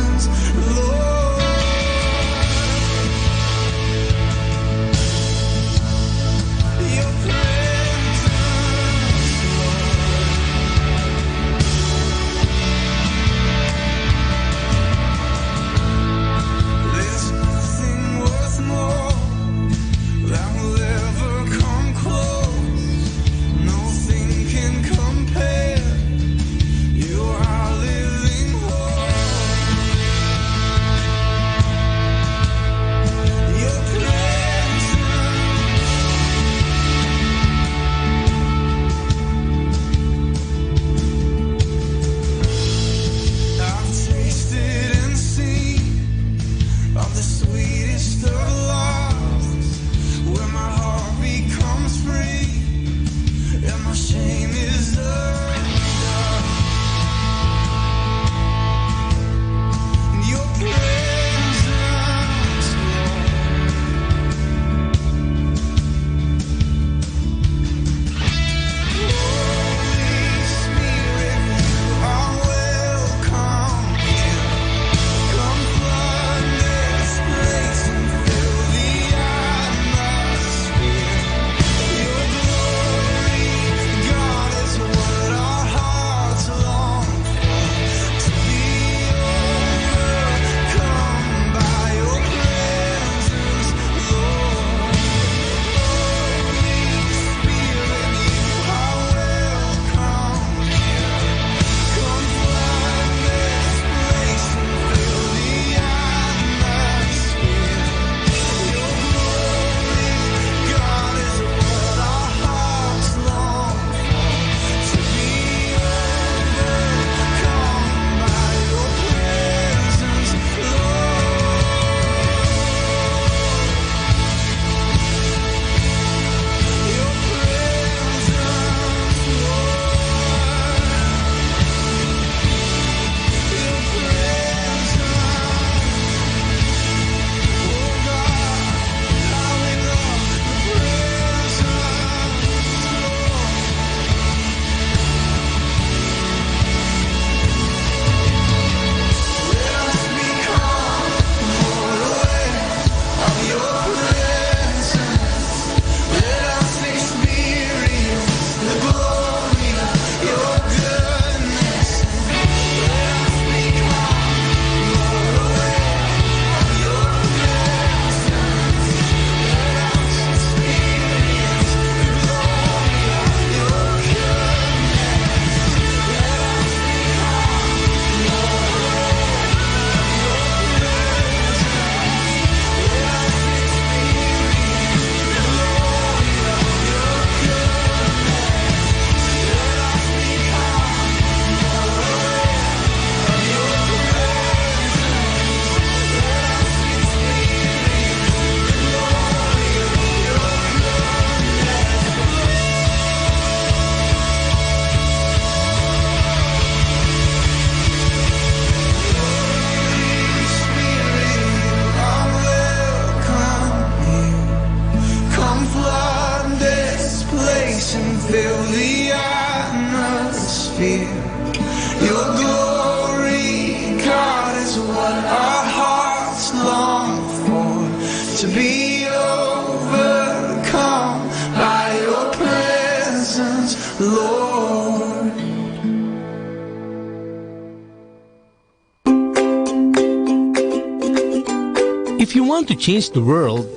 If you want to change the world,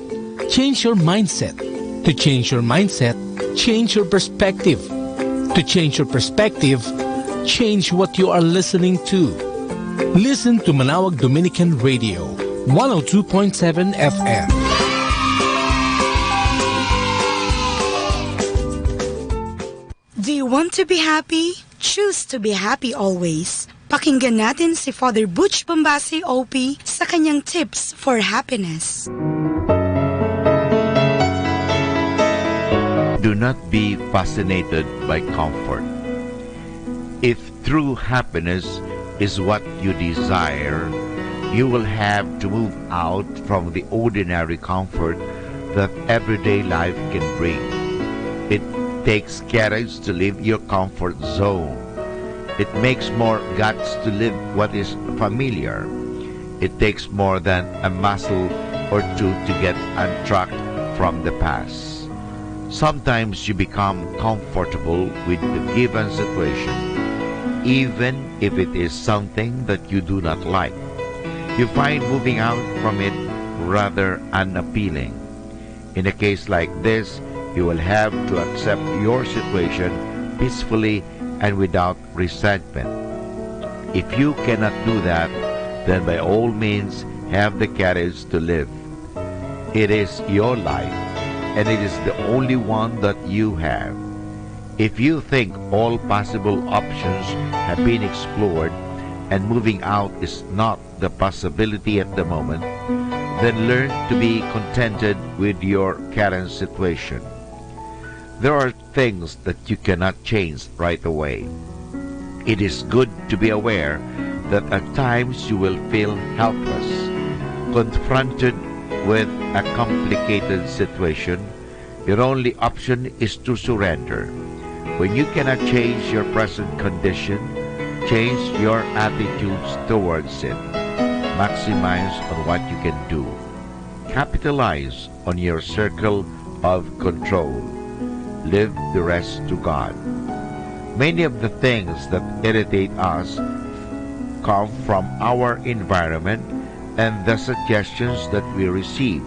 change your mindset. To change your mindset, change your perspective. To change your perspective, change what you are listening to. Listen to Manawag Dominican Radio, one oh two point seven F M. Do you want to be happy? Choose to be happy always. Pakinggan natin si Father Butch Bombasi, O P, sa kanyang tips for happiness. Do not be fascinated by comfort. If true happiness is what you desire, you will have to move out from the ordinary comfort that everyday life can bring. It takes courage to leave your comfort zone. It makes more guts to leave what is familiar. It takes more than a muscle or two to get untracked from the past. Sometimes you become comfortable with the given situation, even if it is something that you do not like. You find moving out from it rather unappealing. In a case like this, you will have to accept your situation peacefully and without resentment. If you cannot do that, then by all means have the courage to live. It is your life, and it is the only one that you have. If you think all possible options have been explored and moving out is not the possibility at the moment, then learn to be contented with your current situation. There are things that you cannot change right away. It is good to be aware that at times you will feel helpless, confronted with a complicated situation. Your only option is to surrender. When you cannot change your present condition, change your attitudes towards it. Maximize on what you can do. Capitalize on your circle of control. Leave the rest to God. Many of the things that irritate us come from our environment and the suggestions that we receive.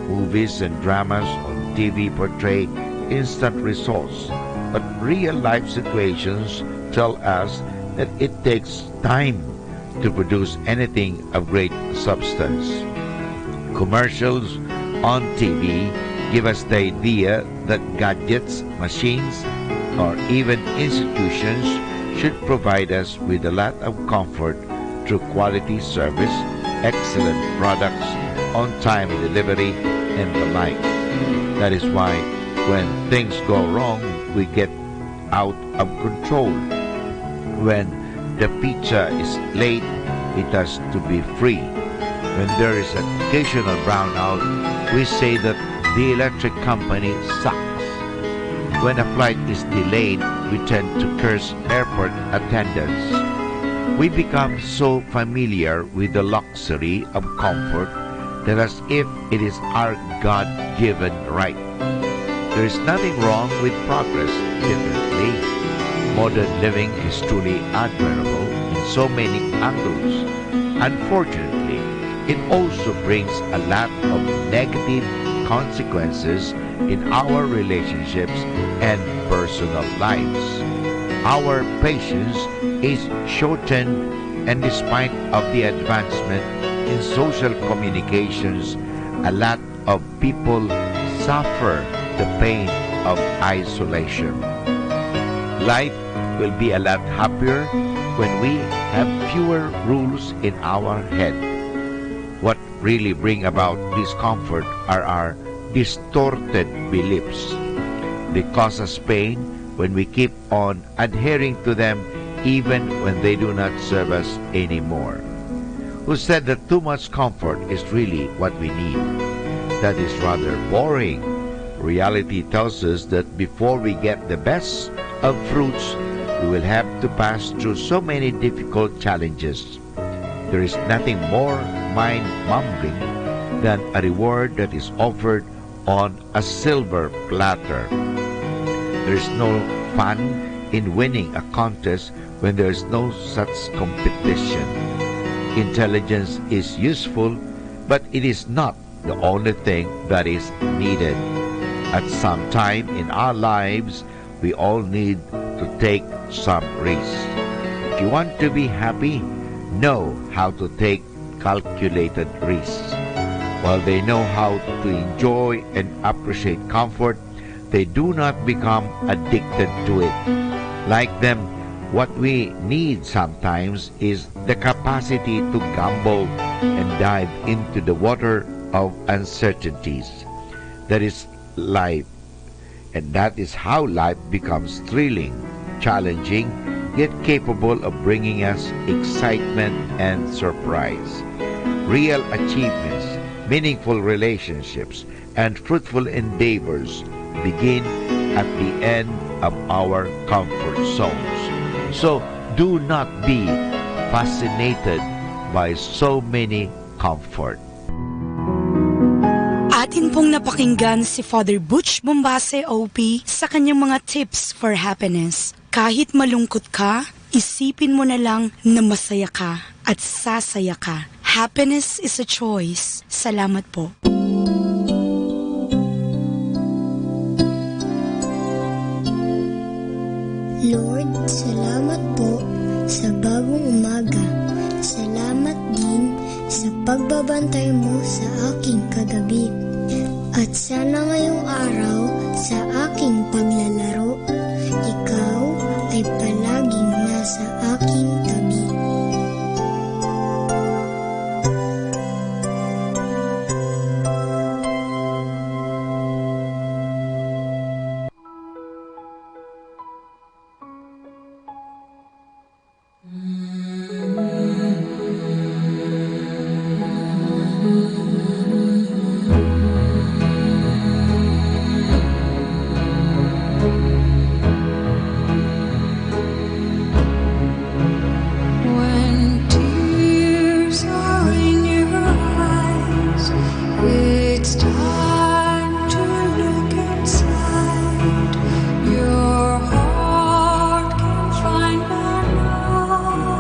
Movies and dramas on T V portray instant results, but real life situations tell us that it takes time to produce anything of great substance. Commercials on T V give us the idea that gadgets, machines, or even institutions should provide us with a lot of comfort through quality service, excellent products, on time delivery, and the like. That is why when things go wrong, we get out of control. When the pizza is late, it has to be free. When there is an occasional brownout, we say that the electric company sucks. When a flight is delayed, we tend to curse airport attendants. We become so familiar with the luxury of comfort that as if it is our God given right. There is nothing wrong with progress, definitely. Modern living is truly admirable in so many angles. Unfortunately, it also brings a lot of negative consequences in our relationships and personal lives. Our patience is shortened, and despite of the advancement in social communications, a lot of people suffer the pain of isolation. Life will be a lot happier when we have fewer rules in our head. What really bring about discomfort are our distorted beliefs. They cause us pain when we keep on adhering to them even when they do not serve us anymore. Who said that too much comfort is really what we need? That is rather boring. Reality tells us that before we get the best of fruits, we will have to pass through so many difficult challenges. There is nothing more mind-boggling than a reward that is offered on a silver platter. There is no fun in winning a contest when there is no such competition. Intelligence is useful But it is not the only thing that is needed. At some time in our lives, we all need to take some risks. If you want to be happy, know how to take calculated risks. While they know how to enjoy and appreciate comfort, they do not become addicted to it. Like them, what we need sometimes is the capacity to gamble and dive into the water of uncertainties. That is life. And that is how life becomes thrilling, challenging, yet capable of bringing us excitement and surprise. Real achievements, meaningful relationships, and fruitful endeavors begin at the end of our comfort zones. So do not be fascinated by so many comfort. Atin pong napakinggan si Father Butch Bombase, O P, sa kanyang mga tips for happiness. Kahit malungkot ka, isipin mo na lang na masaya ka at sasaya ka. Happiness is a choice. Salamat po. Lord, salamat po sa bagong umaga. Salamat din sa pagbabantay mo sa aking kagabi. At sana ngayong araw sa aking paglalaro, ikaw ay palaging nasa aking tabi. When tears are in your eyes, it's time to look inside. Your heart can find my love.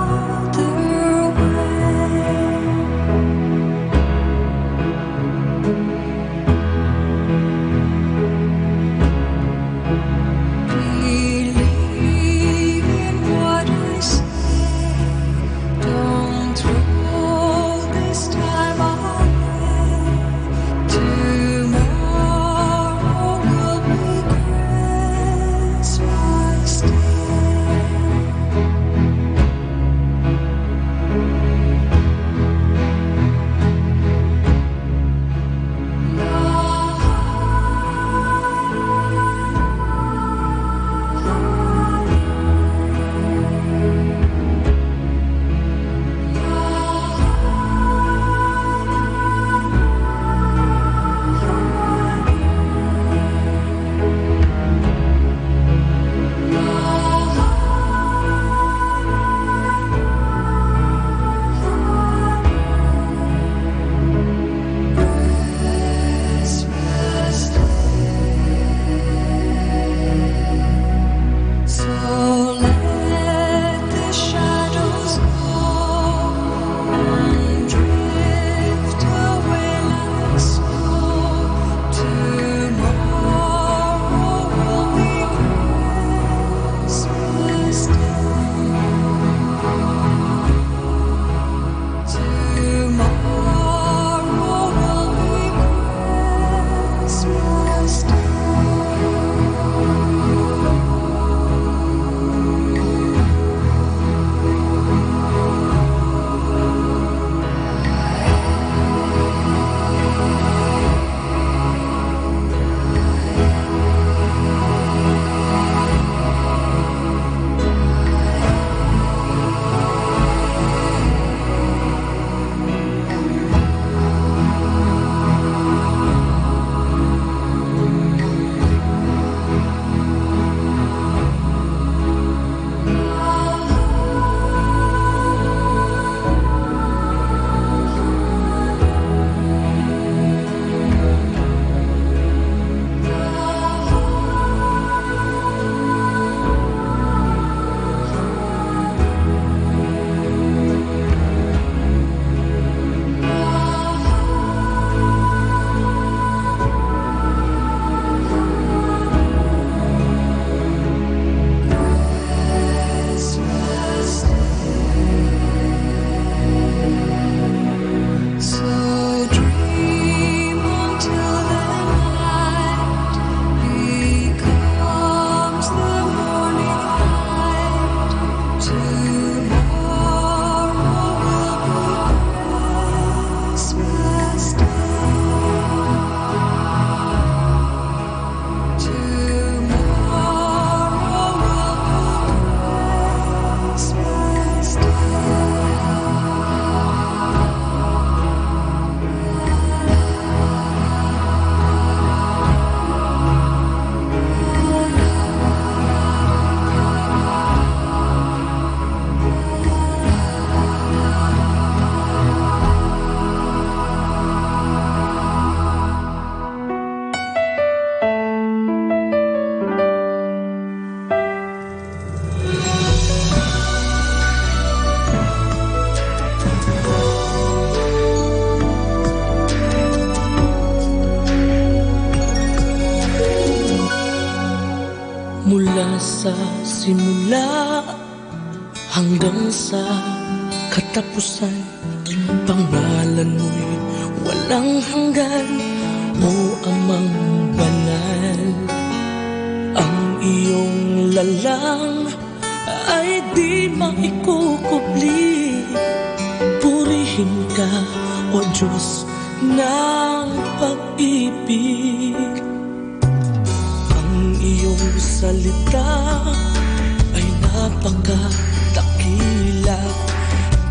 Sa simula hanggang sa katapusan, pangalan mo'y walang hanggan, O Amang Banal. Ang iyong lalang ay di maikukubli. Purihin ka, O Diyos ng pag-ibig. Ang iyong salita ay napakadakila,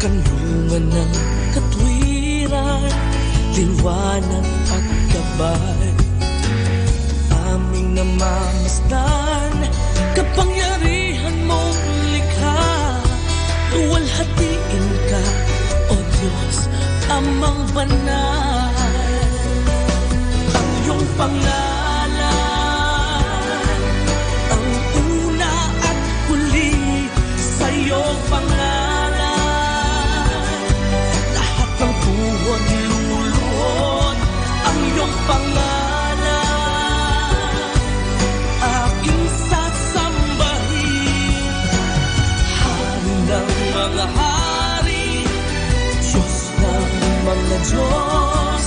kanlungan ng katwiran, liwanag at gabay. Aming namamasdan, kapangyarihan mong likha, luwalhatiin ka, O Diyos, Amang Banal. Ang iyong pangalan, ang una at huli, sa iyong pangalan, lahat ng tuhod luluhod. Ang iyong pangalan, aking sasambahin, Hari ng mga hari, Diyos ng mga Diyos,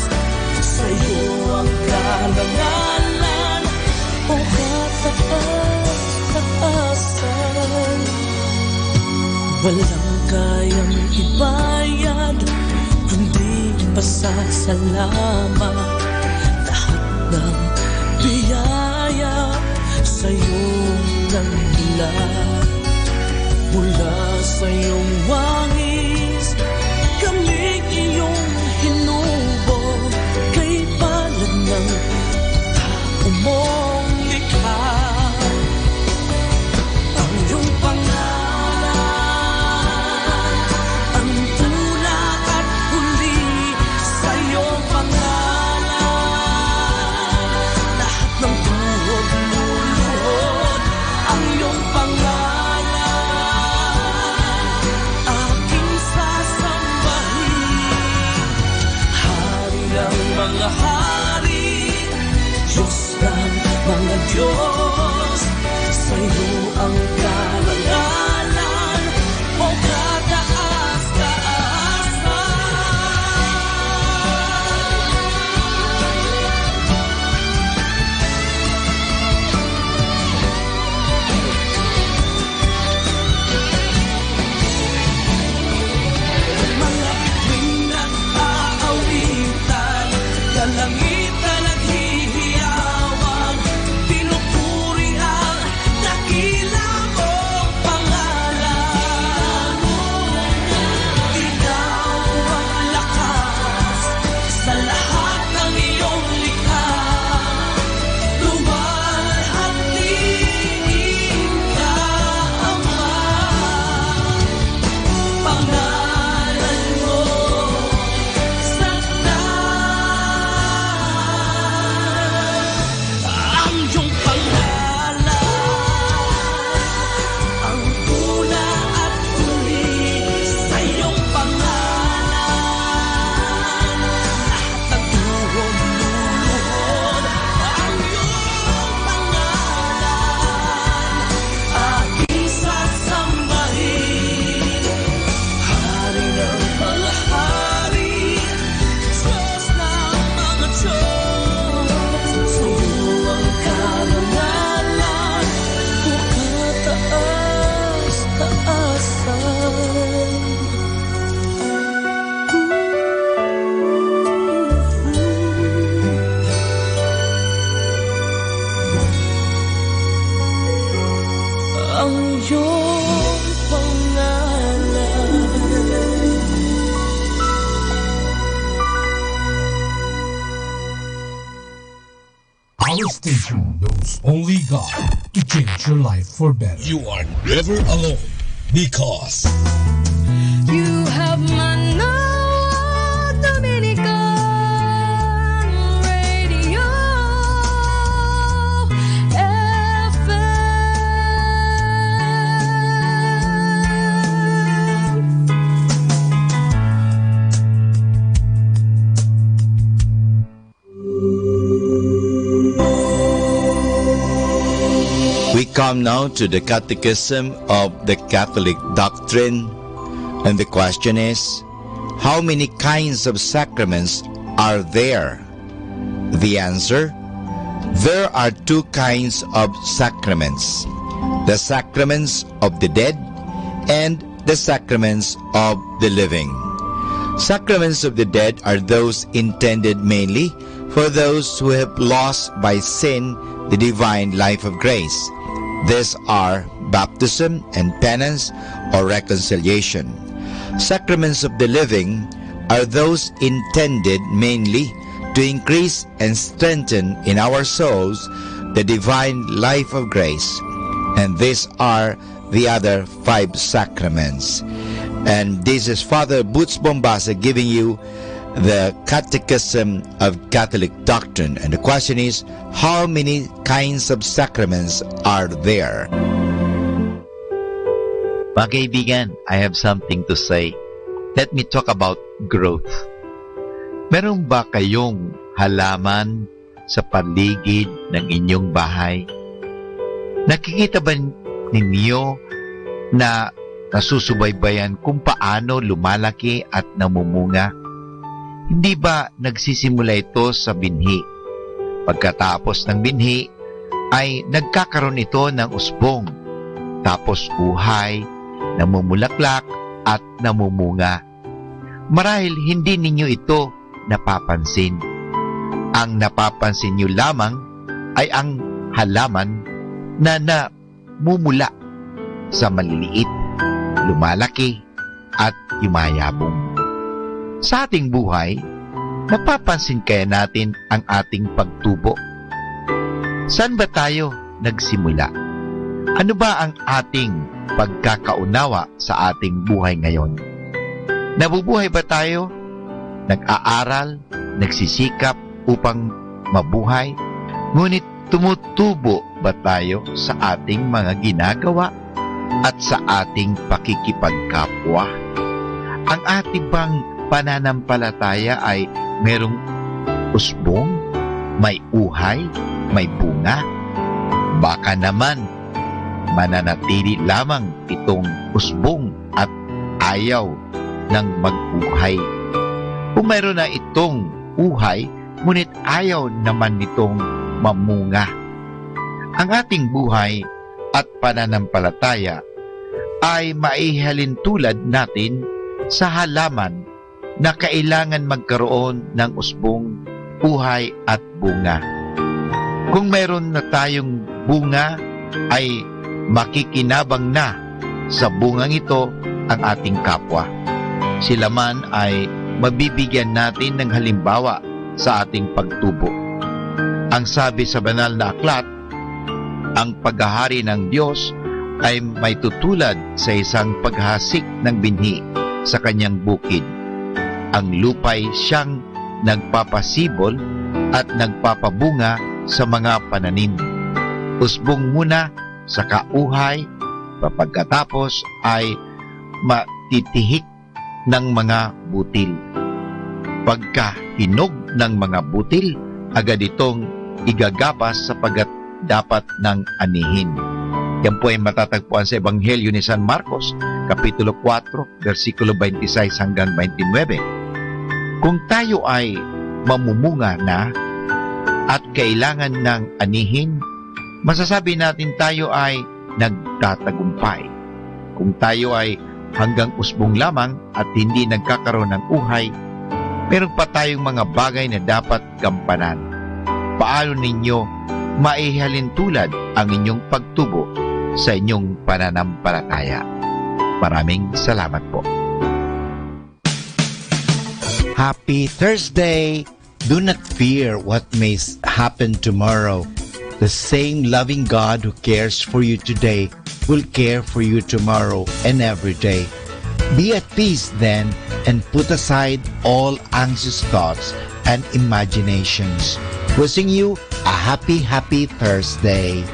sa'yo ang karangalan, O kataas-taasan. Walang kayang ibayad, kundi pasasalamat. Lahat ng biyaya sa'yo nagmula. Mula sa iyong wangis, kaming iyong hinubo, kay palad ng tao mong likha. Ang iyong pangalan, ang una at huli, sa iyong pangalan, lahat ng tuhod luluhod. Ang iyong pangalan, aking sasambahin, Hari ng mga hari, Diyos ng mga Diyos, sa'yo ang karangalan, O kataas-taasan. Mga bituin at aawitan, kalangitan naghihiyawan, pinupuri ang dakila mong pangalan. Ikaw ang lakas sa lahat ng iyong likha. Luwalhati ka, Ama. Pangalan mo sa taas. Ang iyong pangalan, ang una at huli, sa iyong pangalan, lahat ng tuhod luluhod. Ang iyong pangalan, aking sasambahin, Hari ng mga hari, Diyos ng mga Diyos, sa'yo ang karangalan, O kataas-taasan. Ang iyong pangalan. Our station knows only God to change your life for better. You are never alone because you have Manawag Dominican Radio F M. Quick come now to the Catechism of the Catholic Doctrine. And the question is, how many kinds of sacraments are there? The answer: there are two kinds of sacraments: the sacraments of the dead and the sacraments of the living. Sacraments of the dead are those intended mainly for those who have lost by sin the divine life of grace. These are baptism and penance or reconciliation. Sacraments of the living are those intended mainly to increase and strengthen in our souls the divine life of grace. And these are the other five sacraments. And this is Father Boots Bombasa giving you the Catechism of Catholic Doctrine. And the question is, how many kinds of sacraments are there? Mga kaibigan, I have something to say. Let me talk about growth. Meron ba kayong halaman sa paligid ng inyong bahay? Nakikita ba ninyo na nasusubaybayan kung paano lumalaki at namumunga? Hindi ba nagsisimula ito sa binhi? Pagkatapos ng binhi, ay nagkakaroon ito ng usbong, tapos uhay, namumulaklak, at namumunga. Marahil hindi ninyo ito napapansin. Ang napapansin nyo lamang ay ang halaman na namumula sa maliliit, lumalaki, at yumayabong. Sa ating buhay, napapansin kaya natin ang ating pagtubo? Saan ba tayo nagsimula? Ano ba ang ating pagkakaunawa sa ating buhay ngayon? Nabubuhay ba tayo? Nag-aaral, nagsisikap upang mabuhay, ngunit tumutubo ba tayo sa ating mga ginagawa at sa ating pakikipagkapwa? Ang ating bang pananampalataya ay merong usbong, may uhay, may bunga? Baka naman, mananatili lamang itong usbong at ayaw nang mag-uhay. O mayroon na itong uhay, ngunit ayaw naman nitong mamunga. Ang ating buhay at pananampalataya ay maihalintulad natin sa halaman na kailangan magkaroon ng usbong, uhay at bunga. Kung mayroon na tayong bunga, ay makikinabang na sa bungang ito ang ating kapwa. Sila man ay mabibigyan natin ng halimbawa sa ating pagtubo. Ang sabi sa Banal na Aklat, ang paghahari ng Dios ay maitutulad sa isang paghasik ng binhi sa kanyang bukid. Ang lupa'y siyang nagpapasibol at nagpapabunga sa mga pananim. Usbong muna, saka uhay, pagkatapos ay matitihik ng mga butil. Pagka hinog ng mga butil, agad itong igagapas sapagat dapat nang anihin. Yan po ay matatagpuan sa Ebanghelyo ni San Marcos, Kapitulo kuwatro, bersikulo baintisais hanggan baintinuebe. Kung tayo ay mamumunga na at kailangan nang anihin, masasabi natin tayo ay nagtatagumpay. Kung tayo ay hanggang usbong lamang at hindi nagkakaroon ng uhay, meron pa tayong mga bagay na dapat gampanan. Paano ninyo maihalintulad ang inyong pagtubo sa inyong pananampalataya? Maraming salamat po. Happy Thursday! Do not fear what may s- happen tomorrow. The same loving God who cares for you today will care for you tomorrow and every day. Be at peace then and put aside all anxious thoughts and imaginations. Wishing you a happy, happy Thursday.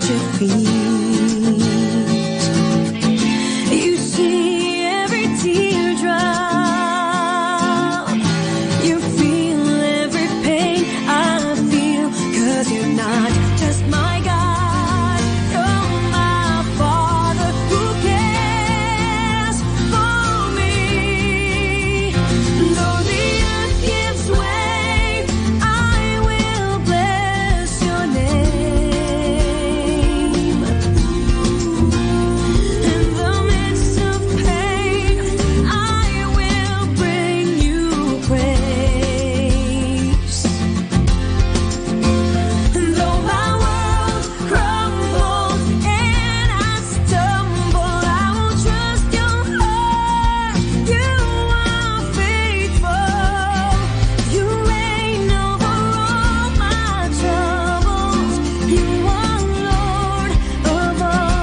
your feet. You see every teardrop. You feel every pain I feel. 'Cause you're not just my God. You're my Father who cares for me. Though the earth gives way, I will bless your name. In the midst of pain, I will bring you praise. Though my world crumbles and I stumble, I will trust your heart. You are faithful. You reign over all my troubles. You are Lord of all.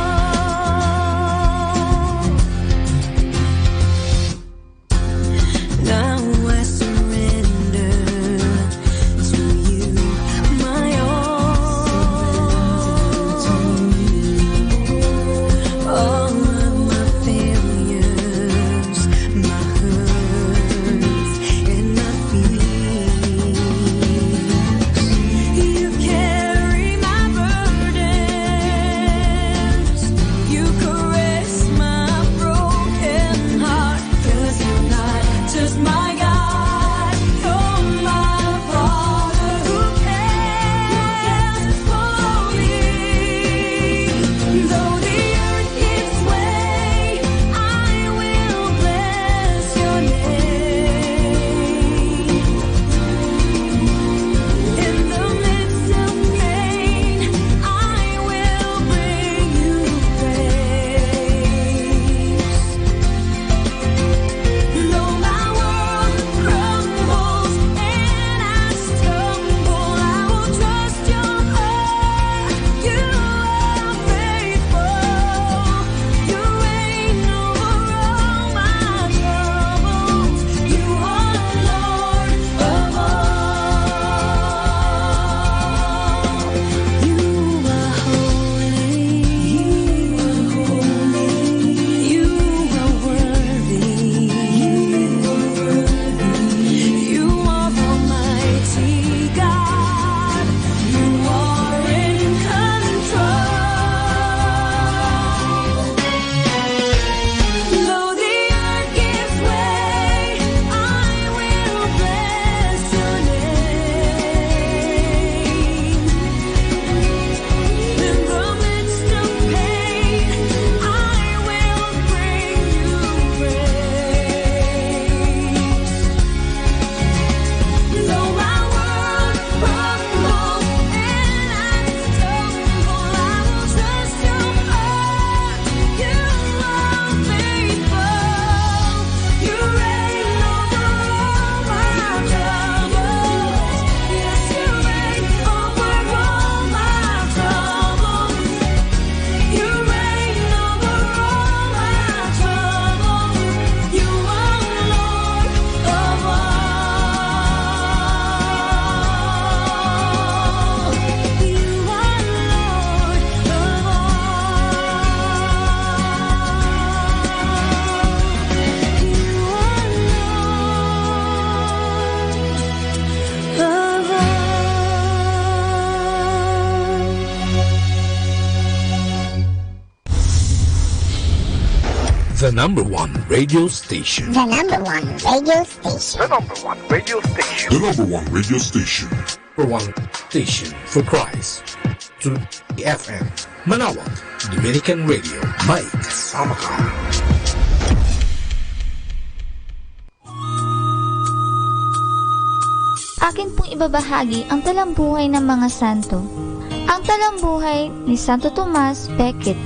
Now I surrender to you, my all. All of my failures, my hurts, and my fears. You carry my burdens. You caress my broken heart. 'Cause you're not just my God, you're my Father who cares for me. Though the earth gives way, I will bless your name. In the midst of pain, I will bring you praise. Though my world crumbles and I stumble, I will trust your heart. You are faithful. You reign over all my troubles. You are Lord of all. You are holy. You are holy. You are worthy. You are worthy. You are Almighty God. You are in control. Though the earth gives way, I will bless your name. In the midst of pain, I will bring you praise. Though my world crumbles and I stumble, I will trust your heart. You are faithful. You reign over all my troubles. Yes, you reign over all my troubles. You reign over all my troubles. You are Lord of all. You are Lord of all. You are Lord of all. The number one radio station. The number one radio station. The number one radio station. The number one radio station. Number one station for Christ. True F M. Manaoag, Dominican Radio. May kasama ka. Akin pong ibabahagi ang talambuhay ng mga santo. Ang talambuhay ni Santo Tomas Becket.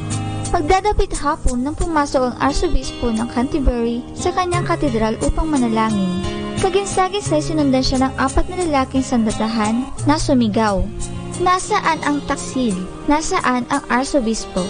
Magdadapit hapon nang pumasok ang Arsobispo ng Canterbury sa kanyang katedral upang manalangin. Saginsagin say sinundan siya ng apat na lalaking sandatahan na sumigaw, "Nasaan ang taksil?" Nasaan ang arsobispo?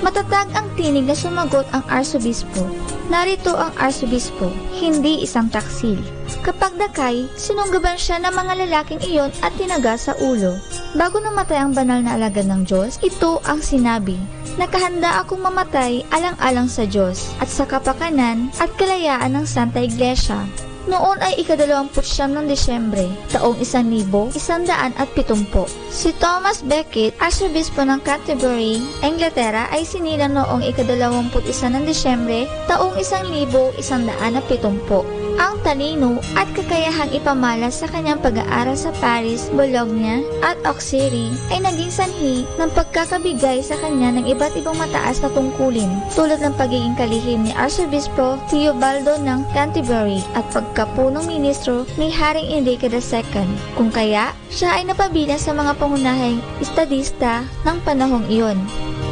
Matatag ang tinig na sumagot ang arsobispo. Narito ang arsobispo, hindi isang taksil. Kapag dakay, sinunggaban siya na mga lalaking iyon a tinaga sa ulo. Bago namatay ang banal na alagad ng Diyos, ito ang sinabi, "Nakahanda akong mamatay alang-alang sa Diyos, at sa kapakanan at kalayaan ng Santa Iglesia." Noon ay ikadalawamput siyam ng Disyembre, taong isang libo isang daan at pitumpu. Si Thomas Becket, Arsobispo ng Canterbury, Inglaterra, ay sinilang noong ikadalawamput isa ng Disyembre, taong isang libo isang daan at pitumpu. Ang talino at kakayahang ipamalas sa kanyang pag-aaral sa Paris, Bologna, at Auxerre ay naging sanhi ng pagkakabigay sa kanya ng iba't ibang mataas na tungkulin, tulad ng pagiging kalihim ni Arsobispo Teobaldo ng Canterbury at pagkapunong ministro ni Haring Enrique the Second. Kung kaya, siya ay napabilang sa mga pangunahing estadista ng panahong iyon.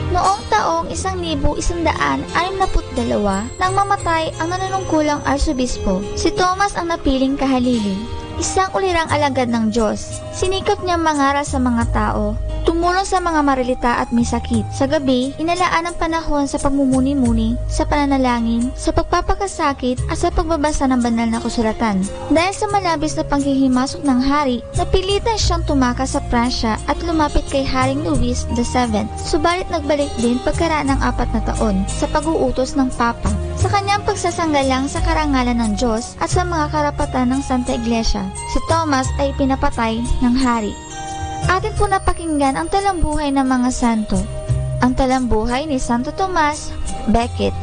Noong taong isang libo isang daan anim na put dalawa, nang mamatay ang nanunungkulang arsobispo, si Thomas ang napiling kahalili. Isang ulirang alagad ng Diyos, sinikap niyang mangaral sa mga tao, tumulong sa mga maralita at may sakit. Sa gabi, inalaan ang panahon sa pagmumuni-muni, sa pananalangin, sa pagpapakasakit, at sa pagbabasa ng banal na kasulatan. Dahil sa malabis na panghihimasok ng hari, napilitan siyang tumakas sa Prussia at lumapit kay Haring Louis the Seventh, subalit nagbalik din pagkaraan ng apat na taon sa pag-uutos ng Papa. Sa kanyang pagsasanggalang sa karangalan ng Diyos at sa mga karapatan ng Santa Iglesia, si Thomas ay pinapatay ng hari. Atin po napakinggan ang talambuhay ng mga santo. Ang talambuhay ni Santo Tomas Becket.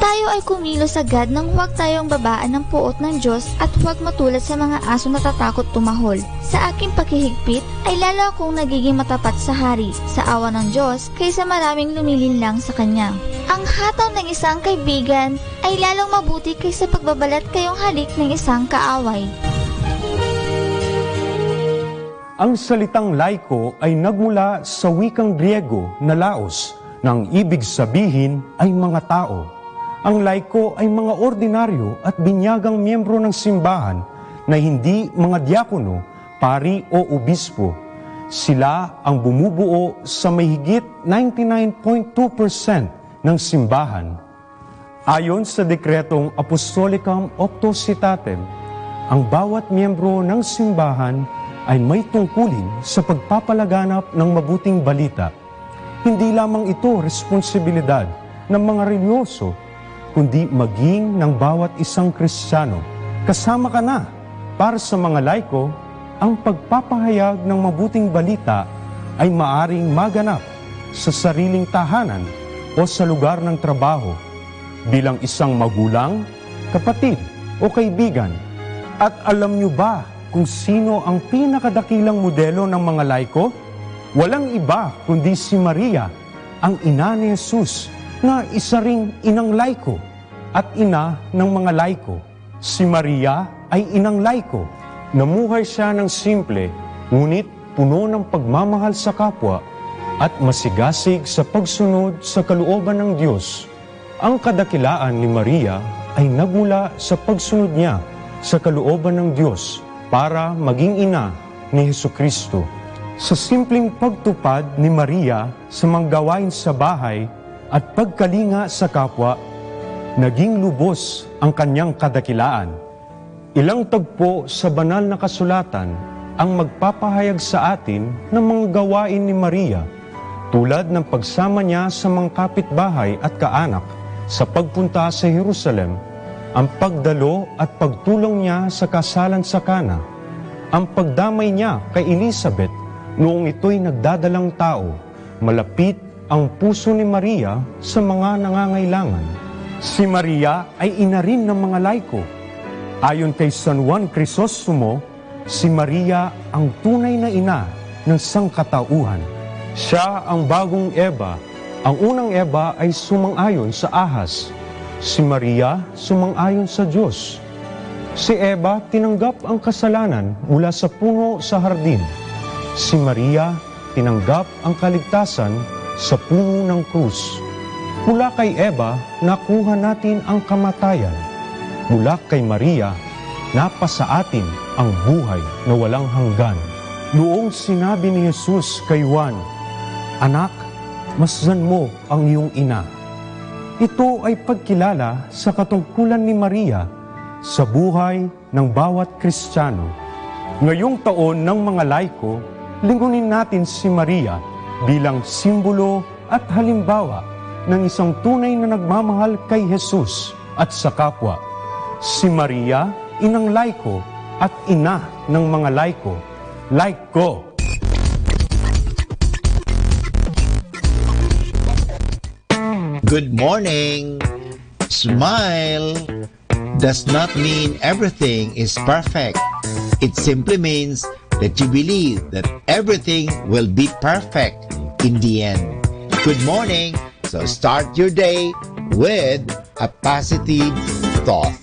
Tayo ay kumilos agad nang huwag tayong babaan ng poot ng Diyos at huwag matulad sa mga asong natatakot tumahol. Sa aking pakihigpit ay lalo akong nagiging matapat sa Hari, sa awa ng Diyos, kaysa maraming lumilinlang sa Kanya. Ang hataw ng isang kaibigan ay lalong mabuti kaysa pagbabalat kayong halik ng isang kaaway. Ang salitang laiko ay nagmula sa wikang Griego na laos, na ang ibig sabihin ay mga tao. Ang laiko ay mga ordinaryo at binyagang miyembro ng simbahan na hindi mga diakono, pari o obispo. Sila ang bumubuo sa mahigit ninety-nine point two percent ng simbahan. Ayon sa Dekretong Apostolicam Auctoritatem, ang bawat miyembro ng simbahan ay may tungkulin sa pagpapalaganap ng mabuting balita. Hindi lamang ito responsibilidad ng mga relihiyoso, kundi maging ng bawat isang Kristiyano. Kasama ka na. Para sa mga laiko, ang pagpapahayag ng mabuting balita ay maaring maganap sa sariling tahanan o sa lugar ng trabaho, bilang isang magulang, kapatid, o kaibigan. At alam niyo ba kung sino ang pinakadakilang modelo ng mga laiko? Walang iba kundi si Maria, ang ina ni Jesus, na isa ring inang laiko at ina ng mga laiko. Si Maria ay inang laiko. Namuhay siya ng simple, ngunit puno ng pagmamahal sa kapwa at masigasig sa pagsunod sa kalooban ng Diyos. Ang kadakilaan ni Maria ay nagmula sa pagsunod niya sa kalooban ng Diyos para maging ina ni Jesucristo. Sa simpleng pagtupad ni Maria sa mga gawain sa bahay at pagkalinga sa kapwa, naging lubos ang kanyang kadakilaan. Ilang tagpo sa Banal na Kasulatan ang magpapahayag sa atin ng mga gawain ni Maria, tulad ng pagsama niya sa mga kapitbahay at kaanak sa pagpunta sa Jerusalem, ang pagdalo at pagtulong niya sa kasalan sa Cana, ang pagdamay niya kay Elisabet noong ito'y nagdadalang tao. Malapit ang puso ni Maria sa mga nangangailangan. Si Maria ay ina rin ng mga laiko. Ayon kay San Juan Crisostomo, si Maria ang tunay na ina ng sangkatauhan. Siya ang bagong Eva. Ang unang Eva ay sumang-ayon sa ahas. Si Maria sumang-ayon sa Diyos. Si Eva tinanggap ang kasalanan mula sa puno sa hardin. Si Maria tinanggap ang kaligtasan sa puno ng krus. Mula kay Eva, nakuha natin ang kamatayan. Mula kay Maria, napasa atin ang buhay na walang hanggan. Noong sinabi ni Jesus kay Juan, "Anak, masdan mo ang iyong ina." Ito ay pagkilala sa katungkulan ni Maria Sa buhay ng bawat Kristiyano, ngayong taon ng mga laiko, lingunin natin si Maria bilang simbolo at halimbawa ng isang tunay na nagmamahal kay Jesus at sa kapwa. Si Maria, inang laiko at ina ng mga laiko. Like ko! Good morning! Smile does not mean everything is perfect. It simply means that you believe that everything will be perfect in the end. Good morning. So start your day with a positive thought.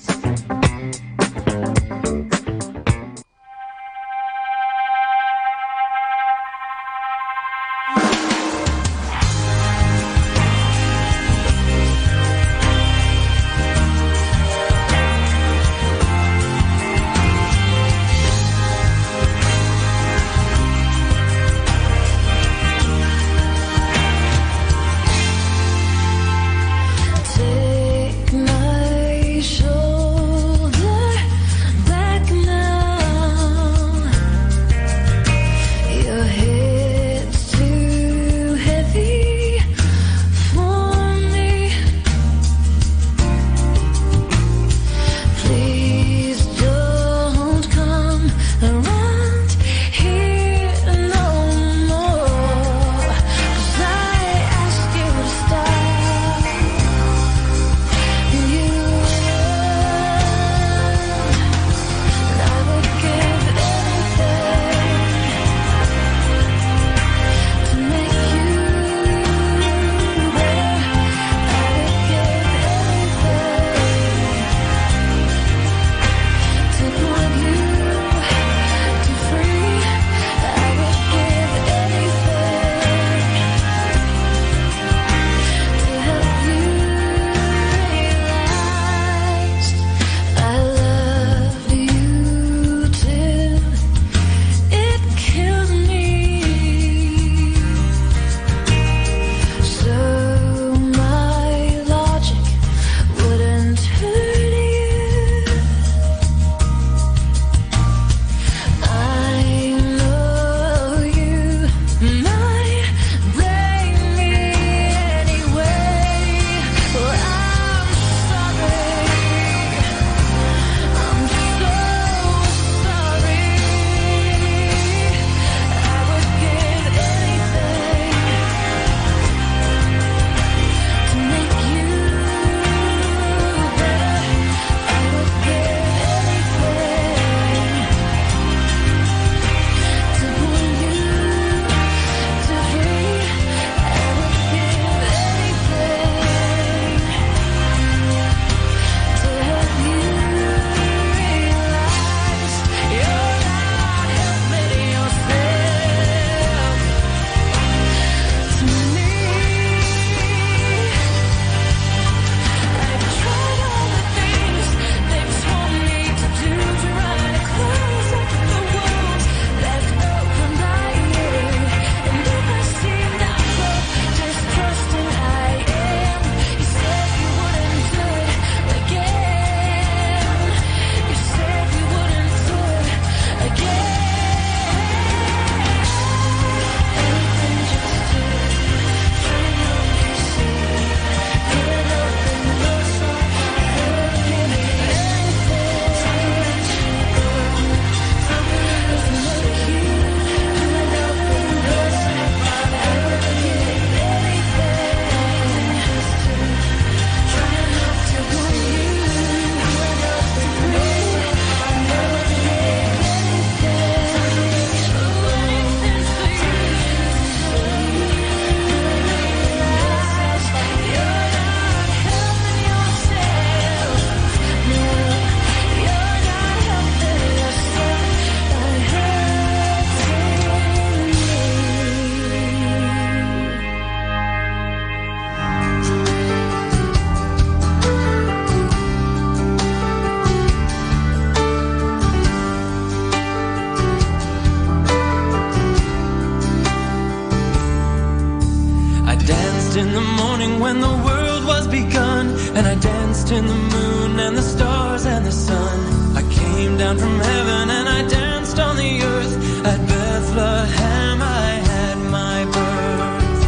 And I danced in the moon and the stars and the sun. I came down from heaven and I danced on the earth. At Bethlehem I had my birth.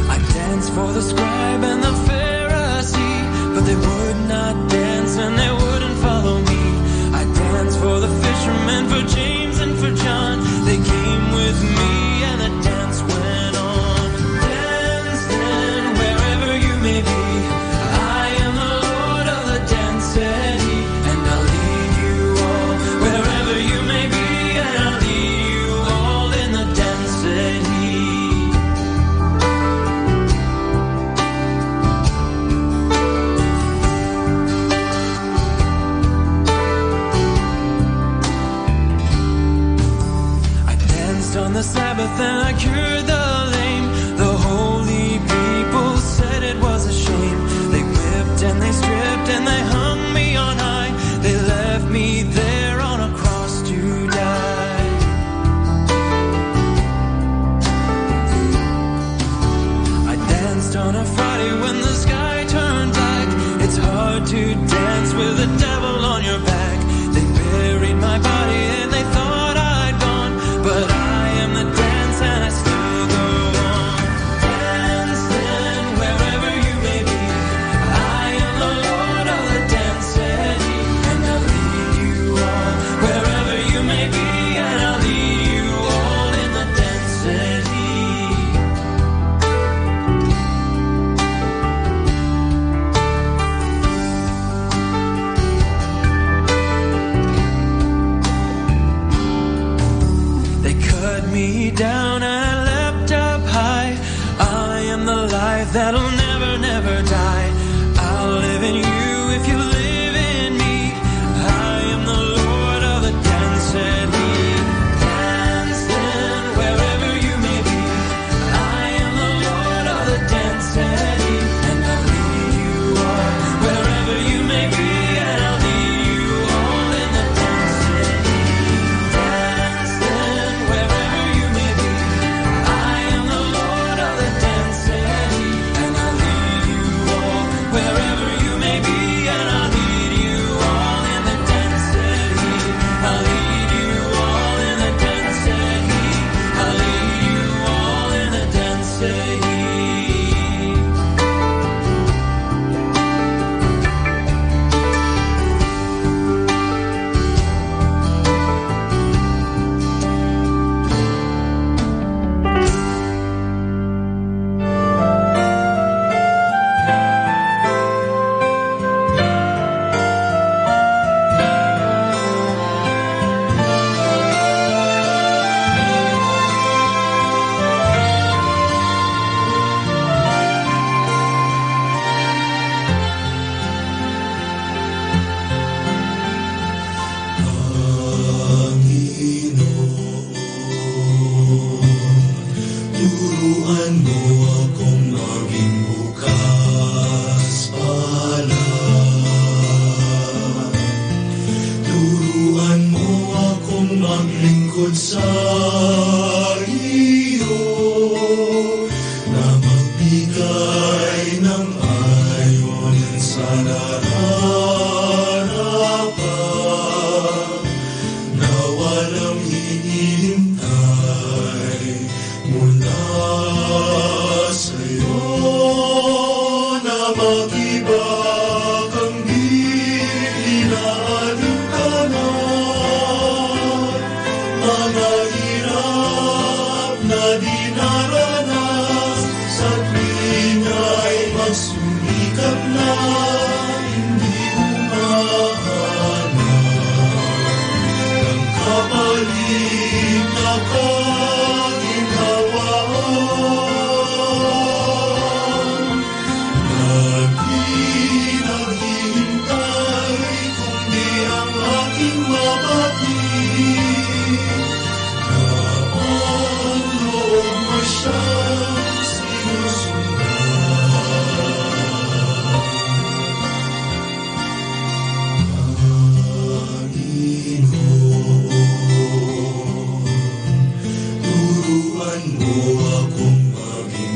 I danced for the scribe and the Pharisee, but they would not dance and they wouldn't follow me. I danced for the fishermen, for James and for John. They came with me and the dance went on. Dance then, wherever you may be. I am the Lord of the dance, said he, and I'll lead you all. Wherever you may be, and I'll lead you all in the dance, said he. I danced on the Sabbath and I cured the lame. The holy people said it was a shame. They whipped and they stripped and they hung me on high. They left me there on a cross to die. I danced on a Friday when the sky turned black. It's hard to dance with the devil on your back. They buried my body and they thought I'd gone, but I am the dance and I still go on. Dance then, wherever you may be. I am the Lord of the dance, said he, and I'll lead you all. Wherever you may be, and I'll lead you all in the dance, said he. They cut me down and I leapt up high. I am the life that'll never, never die. I'll live in you if you live in me. I am the Lord of the dance, said he. Dance then, wherever you may be. I am the Lord of the dance, said he, and I'll lead you all. Wherever you may be, and I'll lead you all in the dance, said he. Dance then, wherever you may be. I am the Lord of the dance, said he, and I'll lead you all. Wherever you may be, and I'll lead you all in the dance, said he. I'll lead you all in the dance, said he. I'll lead you all in the dance, said he. Panginoon, turuan mo akong maging bukas palad. Turuan mo akong maglingkod sa iyo, na magbigay ng ayon sa nararapat, na walang hinihintay mula sa'yo, na mag-iba kang di inaaliw ka na. Mga hirap na dinaranas, sa tuwing ay magsumikap na, hindi umaanap ng kapalit na kaginhawaan. Na di naghihintay kundi ang aking mabati. Na ang loob mo siyang sinusundan. Panginoon, turuan mo akong maging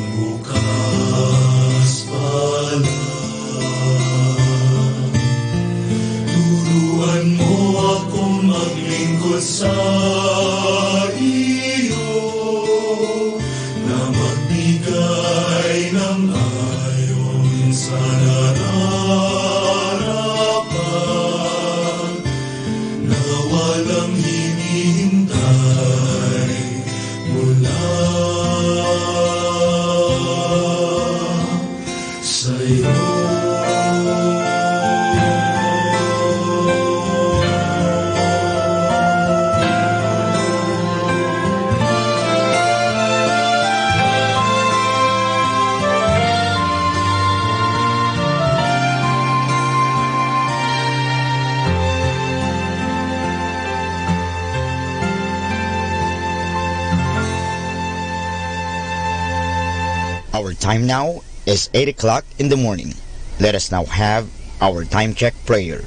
Our time now is eight o'clock in the morning. Let us now have our time check prayer.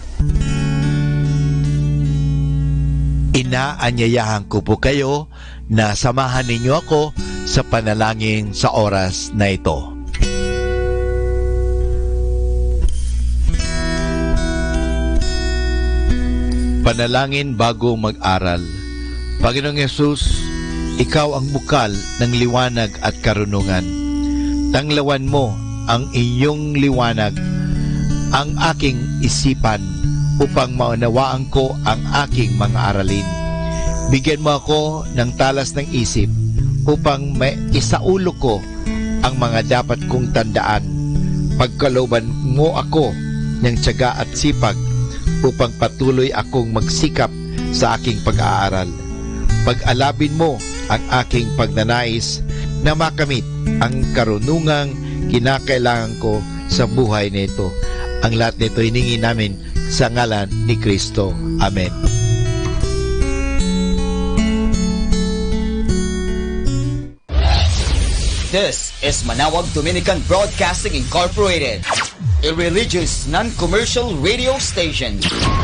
Ina, anyayahan ko po kayo na samahan ninyo ako sa panalangin sa oras na ito. Panalangin bago mag-aral. Panginoong Yesus, Ikaw ang bukal ng liwanag at karunungan. Tanglawan mo ang iyong liwanag ang aking isipan upang maunawaan ko ang aking mga aralin. Bigyan mo ako ng talas ng isip upang maisaulo ko ang mga dapat kong tandaan. Pagkalooban mo ako ng tiyaga at sipag upang patuloy akong magsikap sa aking pag-aaral. Pag-alabin mo ang aking pagnanais na makamit ang karunungang kinakailangan ko sa buhay na ito. Ang lahat nito hiningi namin sa ngalan ni Cristo. Amen. This is Manawag Dominican Broadcasting Incorporated, a religious, non-commercial radio station.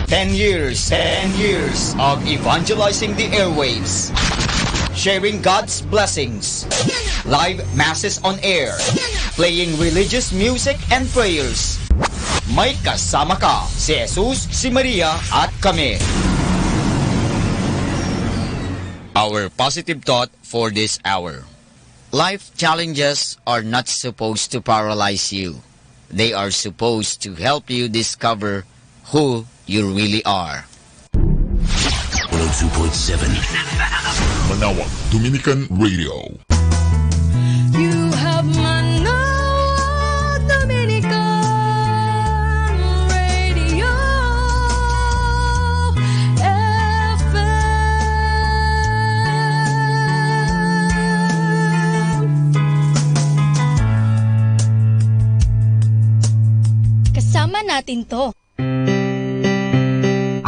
Ten years, ten years of evangelizing the airwaves, sharing God's blessings. Live masses on air, playing religious music and prayers. May kasama ka, si Jesus, si Maria, at kami. Our positive thought for this hour. Life challenges are not supposed to paralyze you. They are supposed to help you discover who you really are. One oh two point seven Manawag Dominican Radio. You have Manawag Dominican Radio F M. Kasama natin 'to.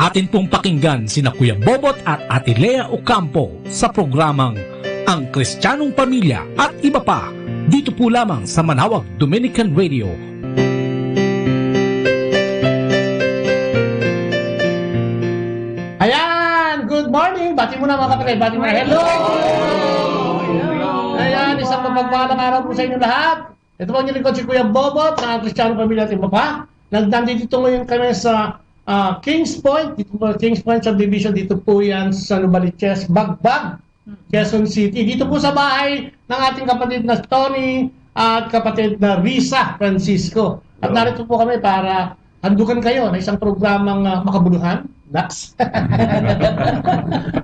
Atin pong pakinggan sina Kuya Bobot at Ate Lea Ocampo sa programang Ang Kristianong Pamilya at iba pa, dito po lamang sa Manawag Dominican Radio. Ayan! Good morning! Bati muna, mga kapatid. Bati muna. Hello! Ayan, isang mapagpalang araw po sa inyo lahat. Ito po ang inyong lingkod, si Kuya Bobot, ng Kristianong Pamilya at iba pa. Nag-, nandito ngayon kami sa, ah, Kings Point. Dito po, Kings Point Subdivision. Dito po yan sa Novaliches, Bagbag, Quezon City. Dito po sa bahay ng ating kapatid na Tony at kapatid na Risa Francisco. At narito po kami para handugan kayo na isang programang, ah, makabuluhan. Dax.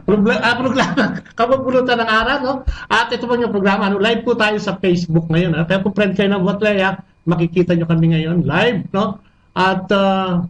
Probla-, ah, programa, kabubulutan ng aral, no? At ito po yung programa, ano, live po tayo sa Facebook ngayon, ha? Kaya kung friend kayo ng Watley, ha, makikita nyo kami ngayon, live, no? At, ah,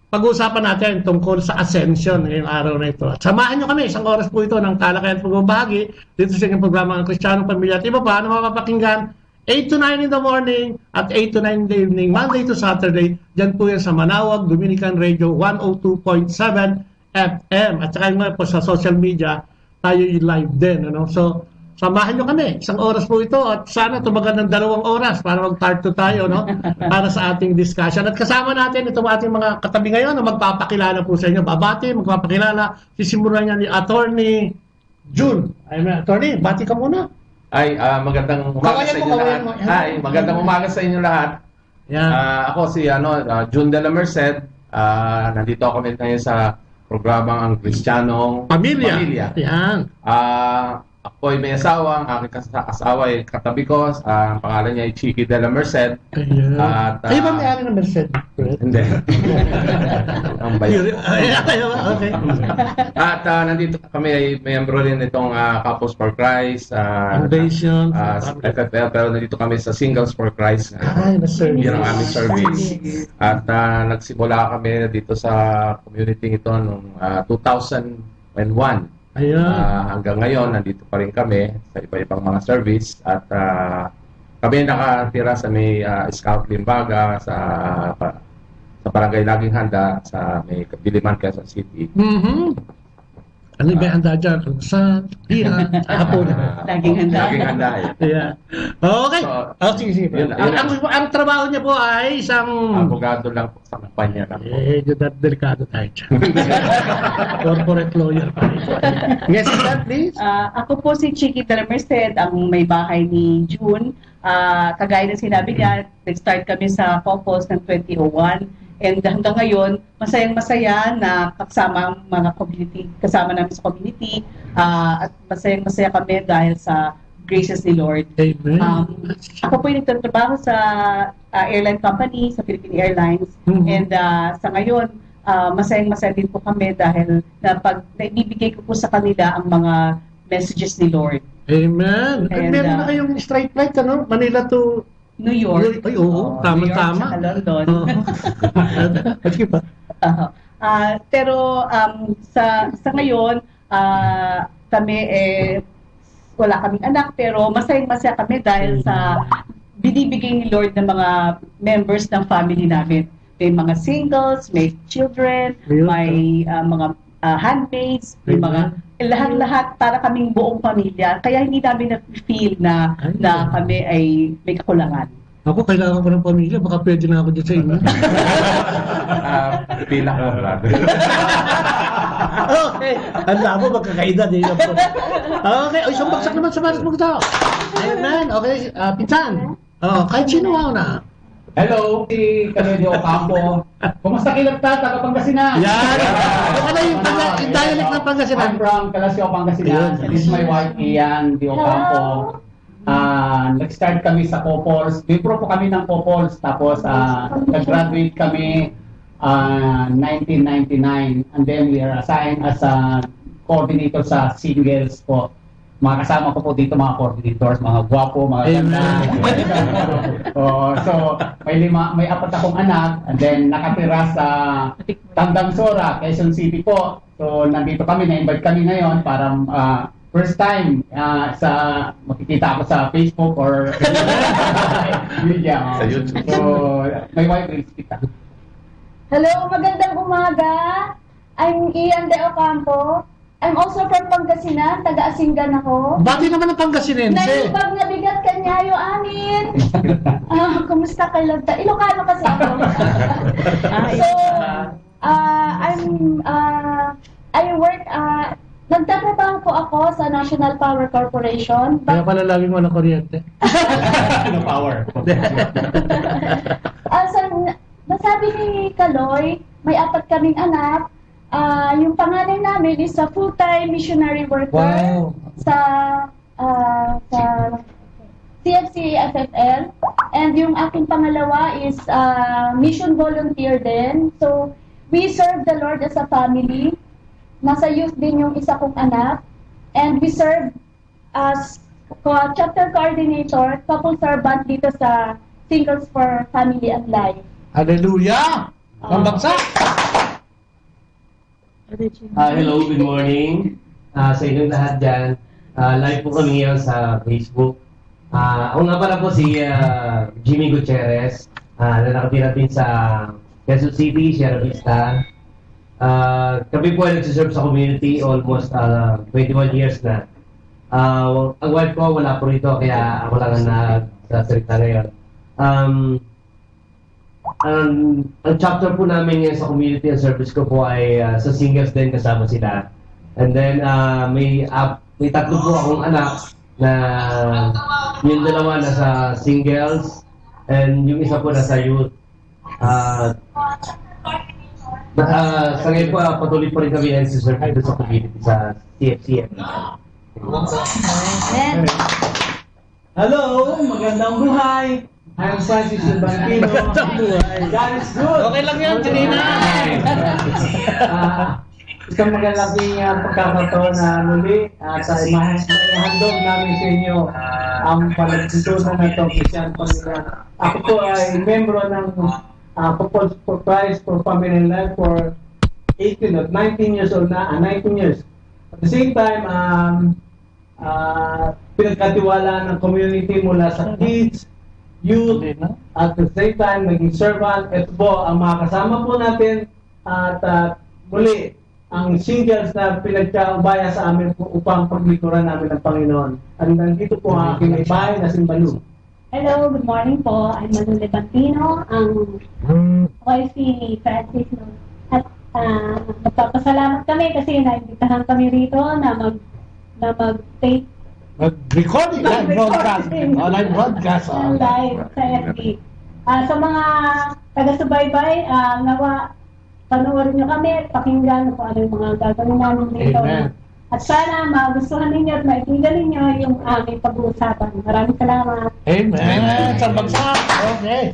pag-uusapan natin tungkol sa Ascension ngayong araw na ito. At samahan nyo kami, isang oras po ito ng talakayan at pagbabahagi dito sa inyong programa, Ang Kristianong Pamilya at iba pa, na mapapakinggan eight to nine in the morning at eight to nine in the evening, Monday to Saturday. Diyan po yan sa Manawag Dominican Radio one oh two point seven F M. At saka yung mga po sa social media, tayo yung live din, ano? So, samahan nyo kami. Isang oras po ito at sana tumagal ng dalawang oras para mag-part two tayo, no? Para sa ating discussion. At kasama natin itong ating mga katabi ngayon na magpapakilala po sa inyo. Babati, magpapakilala. Sisimulan niya ni Attorney Jun. Ay, may Attorney, bati ka muna. Ay, ah, magandang umaga Kawayan sa mo, inyo kawayan lahat. mo. Ay, magandang umaga sa inyo lahat. Yan. Ah, ako si, ano, ah, Jun de la Merced. Ah, nandito ako ngayon sa programang Ang Kristiyanong Pamilya. Pamilya. Yan. Ah, ako'y may asawa, ang aking kas-, asawa ay katabi ko, ah, ang pangalan niya ay Chiki de la Merced. Ayan. At, Kayo ba ah, may-ari ng Merced, Fred? Hindi. Ang bayan. Yun, ay, ay, okay. At, ah, nandito kami ay miyembro rin nitong, ah, Couples for Christ, ah, Foundation, ah, Foundation. F F L, pero nandito kami sa Singles for Christ. Ay, mas service. Yun ang aming service. At, ah, nagsimula kami dito sa community ito nung, ah, two thousand one. Ayan. Ah, hanggang ngayon, nandito pa rin kami sa iba-ibang mga service. At, ah, kami nakatira sa may, ah, Scout Limbaga, sa, sa Barangay Laging Handa, sa may Diliman, Quezon City. Mhm. Ano yung may handa dyan? Almusal, tanghalian, hapon. Laging handa. Laging handa eh. Yeah. Okay. So, Oh, sige, sige. Yun, Ang, yun. ang, ang trabaho niya po ay isang Abogado lang po, sa kumpanya lang po. Eh, medyo dat-, delikado tayo dyan. Corporate lawyer pa rin. Yes, sir, please. Ah, ako po si Chicky de la Merced, ang may bahay ni June. Ah, kagaya ng sinabi niya, nag-start kami sa Couples ng twenty oh one. And hanggang ngayon, masayang-masaya na kasama ang mga community, kasama namin sa community. Ah, at masayang-masaya kami dahil sa graces ni Lord. Amen. Um, ako po yung nagtatrabaho sa, ah, airline company, sa Philippine Airlines. Mhm. And, ah, sa ngayon, ah, masayang-masaya din po kami dahil na pag naibibigay ko po sa kanila ang mga messages ni Lord. Amen. At And, meron na ah, kayong straight flight, ano? Manila to New York. New York. Ay, oo. Oo, Tama, New York tama. Saka London. Oo. Sige pa. Oo. Ah, pero, um, sa, sa ngayon, ah, kami, eh, wala kaming anak, pero masayang-masaya kami dahil sa binibigay ni Lord ng mga members ng family namin. May mga singles, may children, Ayun. may, ah, mga, ah, handmaids, may mga, Amen. lahat-lahat para kaming buong pamilya. Kaya hindi namin na-feel na, Ayun. na kami ay may kakulangan. Ako, kailangan ko ng pamilya. Baka pwede na ako dyan sa inyo. Ah, pila ka, brother? Okay. Ang labo, magkakaedad eh. Okay. O, isang bagsak naman sa Maris Bugtaw. Amen. Okay, ah, pinsan. Oh, kahit sino ako na. Hello, si Kaloy de Ocampo. Kumusta kayo lahat? Taga Pangasinan. Yan. Ano ka na yung Panga-, yung dialect ng Pangasinan? I'm from Calasiao, Pangasinan. Ayun. This is my wife, Ian de Ocampo. Ah, nag-start kami sa Couples. Membro po kami ng Couples. Tapos, ah, nag-graduate kami, ah, nineteen ninety-nine. And then we are assigned as a coordinator sa singles po. Mga kasama ko po dito, mga coordinators, mga gwapo, mga ganda. Amen. Oo, so, may lima, may apat akong anak, and then nakatira sa Tandang Sora, Quezon City po. So, nandito kami, na-invite kami ngayon para, ah, first time, ah, sa makikita ako sa Facebook or media. Oh. Sa YouTube. So, my wife is kita. Hello, magandang umaga. I'm Ian de Ocampo. I'm also from Pangasinan, taga Asingan ako. Bati naman ang Pangasinense. Naibag na bigat kanyayo amin. Ah, kumusta kayo, Lagda? Ilocano kasi ako. Ah, So, Ilocano. ah, I'm, ah, I work, ah, nagtatrabaho po ako sa National Power Corporation. Kaya pala lagi mo na kuryente. Ano power? Ah, sa, nasabi ni Kaloy, may apat kaming anak. Ah, yung panganay namin is a full-time missionary worker Wow. sa, ah, sa C F C F F L. And yung aking pangalawa is, ah, mission volunteer din. So, we serve the Lord as a family. Nasa youth din yung isa kong anak. And we serve as co-, chapter coordinator, couple servant dito sa Singles for Family and Life. Hallelujah! Ah. Pambagsak! Ah, hello, good morning. Ah, sa inyong lahat dyan. Ah, live po kami ngayon sa Facebook. Ah, ako nga pala po si, ah, Jimmy Gutierrez, ah, na nakatira din sa Quezon City, Sierra Vista. Ah, kami po ay nagsiserve sa community almost, ah, twenty-one years na. Ah, ang wife ko wala po rito, kaya ako lang ang nagsasalita ngayon. Um, Ang, ang chapter po namin ngayon sa community and service ko po ay, ah, sa singles din, kasama sila. And then, ah, may ap-, may tatlo po akong anak na yung dalawa nasa singles and yung isa po nasa youth. Ah, na, ah, sa ngayon po, ah, patuloy pa rin kami nagsiserve dito sa community sa C F C M. Amen. Hello, magandang buhay. I'm Francis Silvantino. Magandang buhay. God is good. Okay lang yan, Janina. Ah, isang magandang, ah, pagkakataon na muli at, ah, mahas-, ihahandog namin sa inyo ang panagtuntunan na ito, Christian Pamilya. Ako po ay membro ng, ah, Couples for Christ for Family Life for eighteen or nineteen years old na, ah, nineteen years. At the same time, um, ah, pinagkatiwalaan ng community mula sa kids, youth, at the same time, naging servant. Ito po ang mga kasama po natin. At, ah, muli, ang singles na pinagkaubaya sa amin po upang paglingkuran namin ang Panginoon. At nandito po ang aking may bahay na si Manu. Hello, good morning po. I'm Manu Levantino, ang wifey ni Francis. No? At ah, nagpapasalamat kami kasi naimbitahan kami rito na mag na mag-take Mag-recording. Live broadcast. Oh, live broadcast. Oh, live sa F B. Ah, sa mga taga-subaybay, ah, nawa panoorin nyo kami, pakinggan kung ano yung mga gagawin namin dito. Amen. At sana magustuhan ninyo at maibigan ninyo yung aming pag-uusapan. Maraming salamat. Amen. Amen. Sa bagsak. Okay.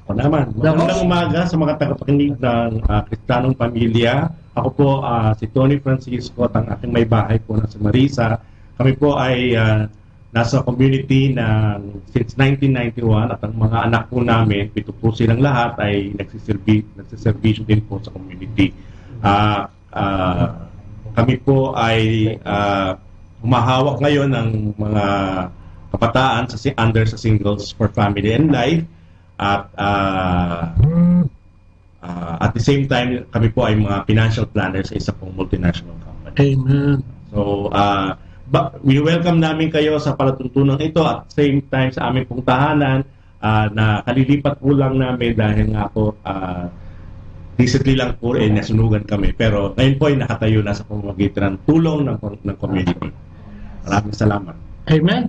Ako naman. Magandang umaga sa mga tagapakinig ng ah, Kristiyanong Pamilya. Ako po ah, si Tony Francisco at ang aking may bahay po na si Marisa. Kami po ay ah, nasa community ng since nineteen ninety-one at ang mga anak po namin, pito po silang lahat ay nagsiserbi, nagsiservisyo din po sa community. Ah, ah, kami po ay ah, humahawak ngayon ng mga kabataan sa si under sa Singles for Family and Life at ah, ah, at the same time kami po ay mga financial planner sa isa pong multinational company. Amen. So, ah, ba, we welcome namin kayo sa palatuntunan ito at same time sa amin pong tahanan ah, na kalilipat po lang namin dahil nga po ah, recently lang po eh nasunugan kami. Pero ngayon po ay nakatayo na sa pamamagitan ng tulong ng, ng community. Maraming salamat. Amen.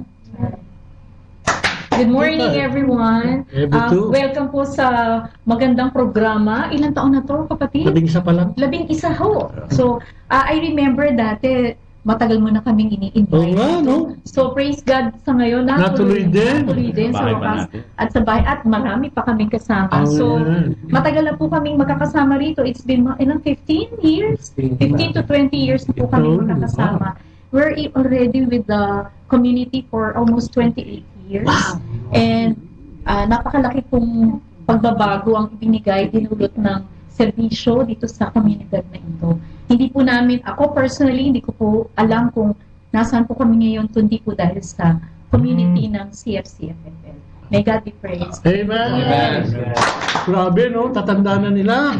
Good morning, everyone. Every Ah, two. Welcome po sa magandang programa. Ilang taon na to, kapatid? Labing isa pa lang. Labing isa ho. So, ah, I remember dati, matagal mo na kaming ini-invite Oo nga, dito. No? So, praise God, sa ngayon, natuloy, Natuloy din. natuloy din sa Bahay pa wakas. natin. At sa bahay, at marami pa kaming kasama. Amen. So, matagal na po kaming magkakasama rito. It's been, mga, ilang, fifteen years? Fifteen. Fifteen to twenty years po kami Ito, magkakasama. We're i-, already with the community for almost twenty-eight years. Wow. And ah, napakalaki pong pagbabago ang ibinigay, dinulot ng serbisyo dito sa komunidad na ito. Hindi po namin, ako personally, hindi ko po alam kung nasaan po kami ngayon, kundi po dahil sa community Mm. ng C F C F F L. May God be praised. Amen. Amen. Grabe, no? Tatanda na nila.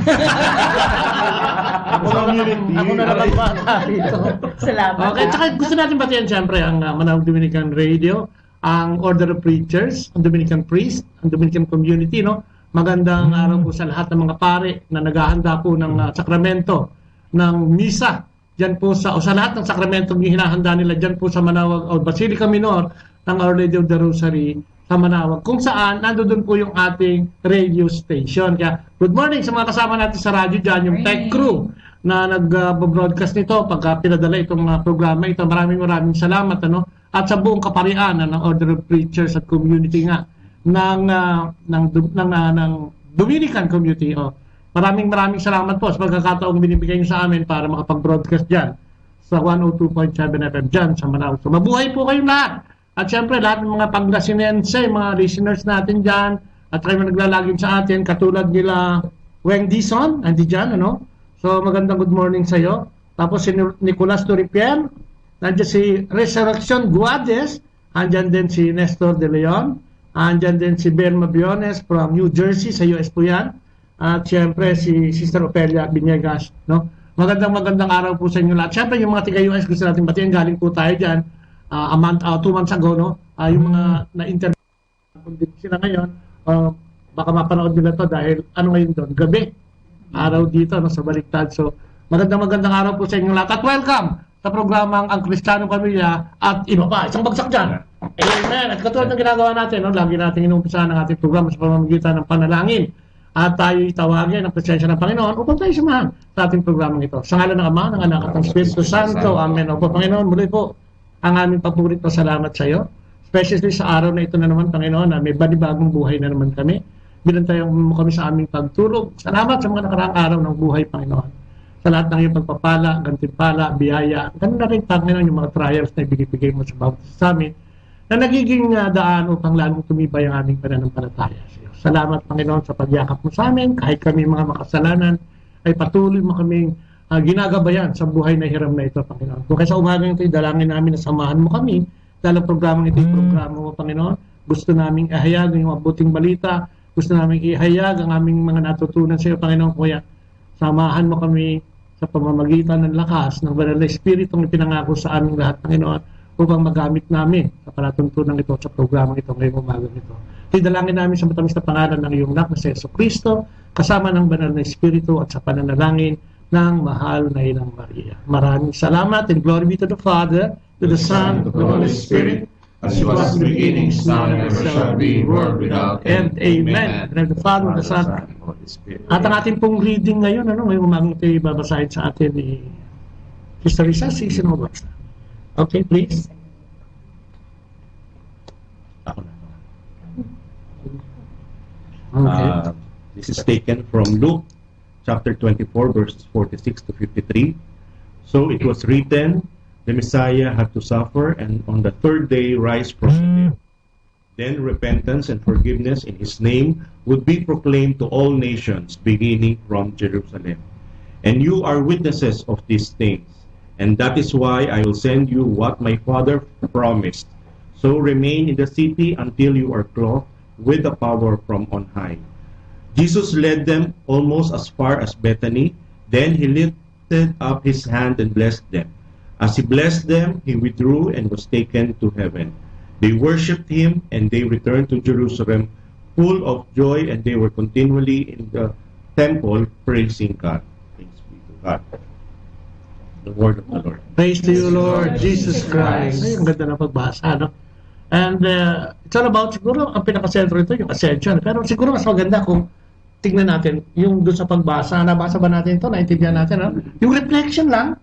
Ako na lang, ako na lang bata dito. Salamat, Okay, ah. Tsaka gusto natin batian, siyempre, ang ah, Manawag Dominican Radio, ang Order of Preachers, ang Dominican Priest, ang Dominican Community, no? Magandang Mm. araw po sa lahat ng mga pare na naghahanda po ng ah, sakramento, ng misa, dyan po sa, o sa lahat ng sakramento na hinahanda nila dyan po sa Manawag, o Basilica Minor ng Our Lady of the Rosary sa Manawag, kung saan nandoon po yung ating radio station. Kaya, good morning sa mga kasama natin sa radyo dyan, yung tech Morning. crew na nag-broadcast nito, pagka pinadala itong ah, programa ito. Maraming, maraming salamat, ano? At sa buong kaparian, ah, ng Order of Preachers at Community nga ng, ah, ng, ng, ng, ah, ng Dominican Community. Oh. Maraming, maraming salamat po sa pagkakataong binibigay niyo sa amin para makapag-broadcast dyan sa one oh two point seven F M dyan sa Manawag. So, mabuhay po kayong lahat. At syempre, lahat ng mga Pangasinense, mga listeners natin dyan, at kayo naglalagim sa atin, katulad nila Weng Dizon, andi dyan, ano? So, magandang good morning sa'yo. Tapos si Ni-, Nicolas Torripian, nandiyan si Resurrection Guades, andyan din si Nestor De Leon, andyan din si Ben Mabiones from New Jersey, sa U S po yan. At siyempre, si Sister Ofelia Viniegas, no? Magandang, magandang araw po sa inyo lahat. Siyempre, yung mga tiga U S, gusto natin batiin, galing po tayo dyan. Ah, a month, ah, two months ago, no? Ah, yung mga na-interview din sila ngayon, ah, baka mapanood nila to dahil ano ngayon doon? Gabi. Araw dito, no? Sa baliktad. So, magandang, magandang araw po sa inyo lahat. At welcome sa programang Ang Kristiyano Pamilya at iba pa. Isang bagsak dyan. Amen. At katulad ng ginagawa natin, no? Lagi natin inumpisahan ang ating programa sa pamamagitan ng panalangin. At tayo'y tawagin ang presensya ng Panginoon upang tayo sumahan sa ating programang ito. Sa ngalan ng Ama, ng Anak, at ng Espiritu Santo. Amen. Opo, Panginoon, muli po, ang aming papuri at pasalamat sa iyo. Especially sa araw na ito na naman, Panginoon, na may banibagong buhay na naman kami. Binantayan mo kami sa aming pagtulog. Salamat sa mga nakaraang araw ng buhay, Panginoon. Sa lahat ng iyong pagpapala, gantimpala, biyaya, ganun na rin, Panginoon, yung mga trials na ibinibigay mo sa bawat isa sa amin na nagiging ah, daan upang lalong tumibay ang aming pananampalataya sa iyo. Salamat, Panginoon, sa pagyakap mo sa amin, kahit kami mga makasalanan, ay patuloy mo kaming ah, ginagabayan sa buhay na hiram na ito, Panginoon. Kung kaya sa umagang ito, idalangin namin na samahan mo kami dahil ang programang ito ay programa mo, Panginoon. Gusto naming ihayag ang iyong mabuting balita. Gusto naming ihayag ang aming mga natutunan sa iyo, Panginoon. Kaya samahan mo kami sa pamamagitan ng lakas ng Banal na Espiritong ipinangako sa aming lahat, Panginoon, upang magamit namin sa palatuntunan ito, sa programang ito, ngayong umagang ito. Ito'y dalangin namin sa matamis na pangalan ng iyong anak na si Jesu Cristo, kasama ng Banal na Espiritu at sa pananalangin ng mahal na Inang Maria. Maraming salamat, and glory be to the Father, to the Son, to the Holy Spirit, as it was in the beginning, is now, and ever shall be, world without end. Amen. In the name of the Father, the Son, Holy Spirit. At ang ating pong reading ngayon, ano, ngayong umagang ito, ibabasahin sa atin ni Sister Risa. Si, sino ba? Okay, please. Ako na. Okay. Uh, this is taken from Luke chapter twenty-four, verses forty-six to fifty-three. So it was written, "The Messiah had to suffer and on the third day rise from the dead. Then repentance and forgiveness in his name would be proclaimed to all nations, beginning from Jerusalem. And you are witnesses of these things. And that is why I will send you what my Father promised. So remain in the city until you are clothed with the power from on high." Jesus led them almost as far as Bethany. Then he lifted up his hand and blessed them. As he blessed them, he withdrew and was taken to heaven. They worshipped him, and they returned to Jerusalem full of joy, and they were continually in the temple praising God. Praise be to God. The word of the Lord. Praise to you, Lord Jesus Christ. Ay, ang ganda ng pagbasa, no? And uh, it's all about, siguro, ang pinakasentro nito, yung Ascension. Pero siguro mas maganda kung tingnan natin yung doon sa pagbasa. Nabasa ba natin ito? Naintindihan natin, no? Yung reflection lang,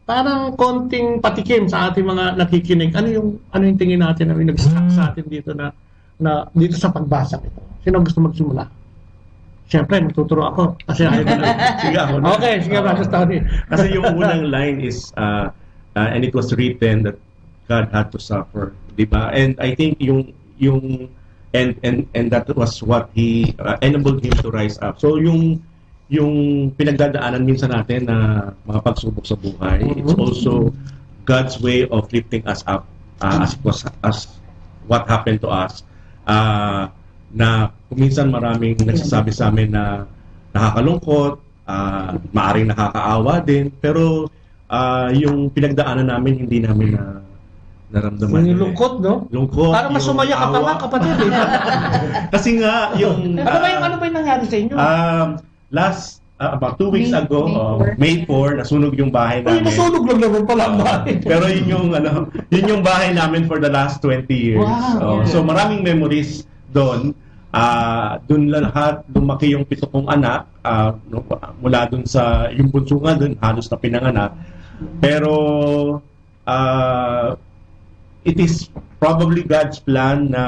parang konting patikim sa ating mga nakikinig. Ano yung, ano yung tingin natin, ano yung nag-struck sa atin dito na, na dito sa pagbasa nito? Sino gusto magsimula? Siyempre, magtuturo ako. Kasi ayaw ko na. Sige, ako na. Okay, sige, Brother Tony. Kasi yung unang line is, uh, uh, "And it was written that God had to suffer," di ba? And I think yung, yung, and, and, and that was what he, uh, enabled him to rise up. So yung, yung pinagdadaanan minsan natin na mga pagsubok sa buhay, it's also God's way of lifting us up, uh, as it was, as what happened to us. Uh, na kung minsan maraming nagsasabi sa amin na nakakalungkot, ah, maaring nakakaawa din, pero, ah, yung pinagdaanan namin, hindi namin na naramdaman. Yung lungkot, no? Lungkot, parang mas yung sumaya ka pa awa. Nga, kapatid, eh. Kasi nga, yung, ano ba yung, ah, ano ba yung nangyari sa inyo? Um, last, ah, about two weeks May, ago, May oh, four. May four, nasunog yung bahay namin. Uy, nasunog lang naman pala ang bahay. Pero yun yung, ano, yun yung bahay namin for the last twenty years. Wow. Oh, so, maraming memories doon. Ah, doon lahat lumaki yung pito kong anak, ah, no, mula doon sa, yung bunso nga doon, halos na pinanganak. Pero, ah, it is probably God's plan na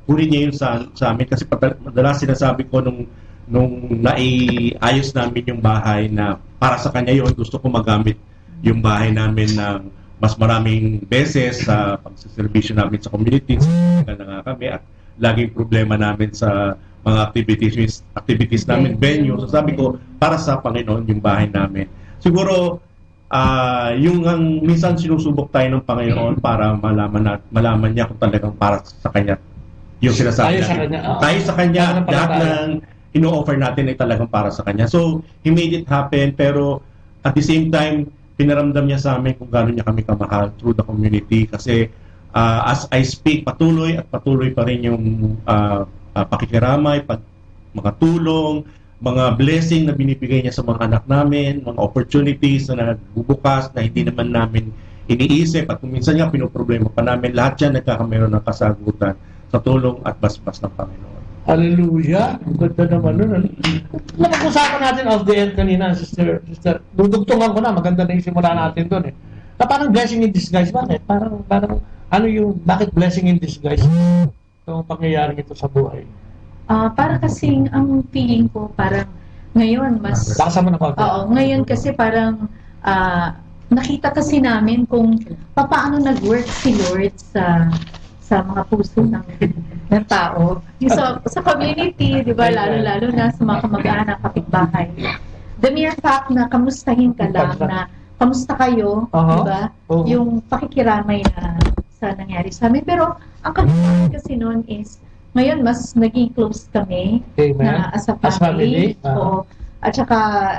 kunin niya yun sa, sa amin kasi pata-, madalas sinasabi ko nung, nung naiayos namin yung bahay na para sa kanya yun, gusto ko magamit yung bahay namin ng mas maraming beses sa pagseserbisyo namin sa community. Sa na nga kami at laging problema namin sa mga activities, activities namin, venue. So sabi ko, para sa Panginoon yung bahay namin. Siguro, ah, yung ang minsan sinusubok tayo ng Panginoon para malaman nat-, malaman niya kung talagang para sa Kanya yung sinasabi natin. Tayo sa Kanya, oo. Tayo sa Kanya, lahat ng ino-offer natin ay talagang para sa Kanya. So, He made it happen, pero at the same time, pinaramdam niya sa amin kung gaano niya kami kamahal through the community. Kasi, ah, as I speak, patuloy at patuloy pa rin yung, ah, ah, pakikiramay, pag-, mga tulong, mga blessing na binibigay niya sa mga anak namin, mga opportunities na nagbubukas na hindi naman namin iniisip at kung minsan nga pinoproblema pa namin, lahat yan nagkakameron ng kasagutan sa tulong at basbas ng Panginoon. Hallelujah! Ang ganda naman nun, ano? Napag-usapan natin off the air kanina, Sister, Sister, dudugtungan ko na, maganda na yung simula natin doon eh. Na parang blessing in disguise, bakit? Parang, parang, ano yung, bakit blessing in disguise? Itong pangyayaring ito sa buhay. Ah, para kasing ang feeling ko, parang ngayon mas Baka sa mo na konti. Oo, ngayon kasi parang, ah, nakita kasi namin kung papaano nag-work si Lord sa, sa mga puso ng, ng tao. Yung sa, sa community, di ba? Amen. Lalo-lalo na sa mga kamag-anak, kapitbahay. The mere fact na kamustahin ka lang, na kamusta kayo, Aha. di ba? Oo. Yung pakikiramay na sa nangyari sa amin. Pero ang kaganapan kasi noon is, ngayon mas naging close kami Amen. na as a As family. family, ah. Oo. At saka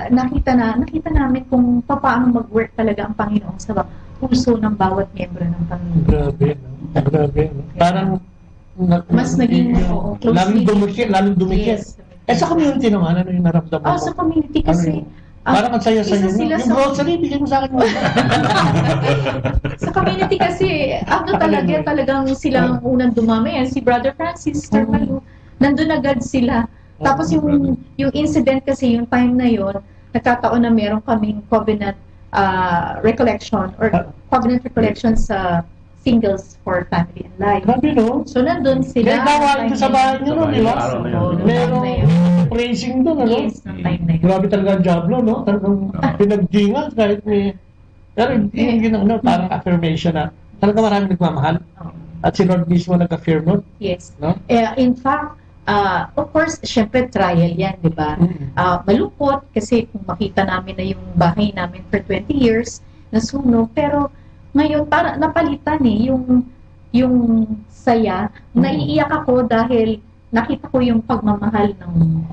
nakita na, nakita namin kung papaano mag-work talaga ang Panginoon sa ba-, puso ng bawat miyembro ng pamilya. Grabe, no? Grabe, no? Parang na- Mas naging, oo, close lalong knit. Dumikit, lalong dumikit. Yes. Eh, sa community naman, ano yung naramdaman Oh, mo? sa community Ano kasi, yun? ah, Parang ang saya-saya isa mo. sila Yung sa- grocery, bigyan mo sa akin. Sa community kasi, ano Ano talaga, yun? talagang silang unang dumami. Yan, si Brother Francis, Sister Mm. Malu, nandun agad sila. Tapos yung yung incident kasi, yung time na yon, nagkataon na meron kaming covenant ah, recollection or Ah. covenant recollection sa Singles for Family and Life. Grabe, no? So, nandun sila. May gawain ko sa bahay niyo, no, di ba? Araw na yun. Oo, nung time Merong na yun. praising doon, ano? Yes, nung time na yun. Grabe talaga ang Diablo, no? Talagang Ah. pinagdingan kahit may... Pero hindi Eh. yun, ano, parang affirmation na talaga maraming nagmamahal. Oo. At si Lord mismo nag-affirm nun, Yes. No? Eh, in fact, ah, of course, syempre trial yan, di ba? Mm. Ah, malungkot kasi kung makita namin na yung bahay namin for twenty years, nasunog. Pero ngayon, para napalitan eh, yung, yung saya. Mm. Naiiyak ako dahil nakita ko yung pagmamahal ng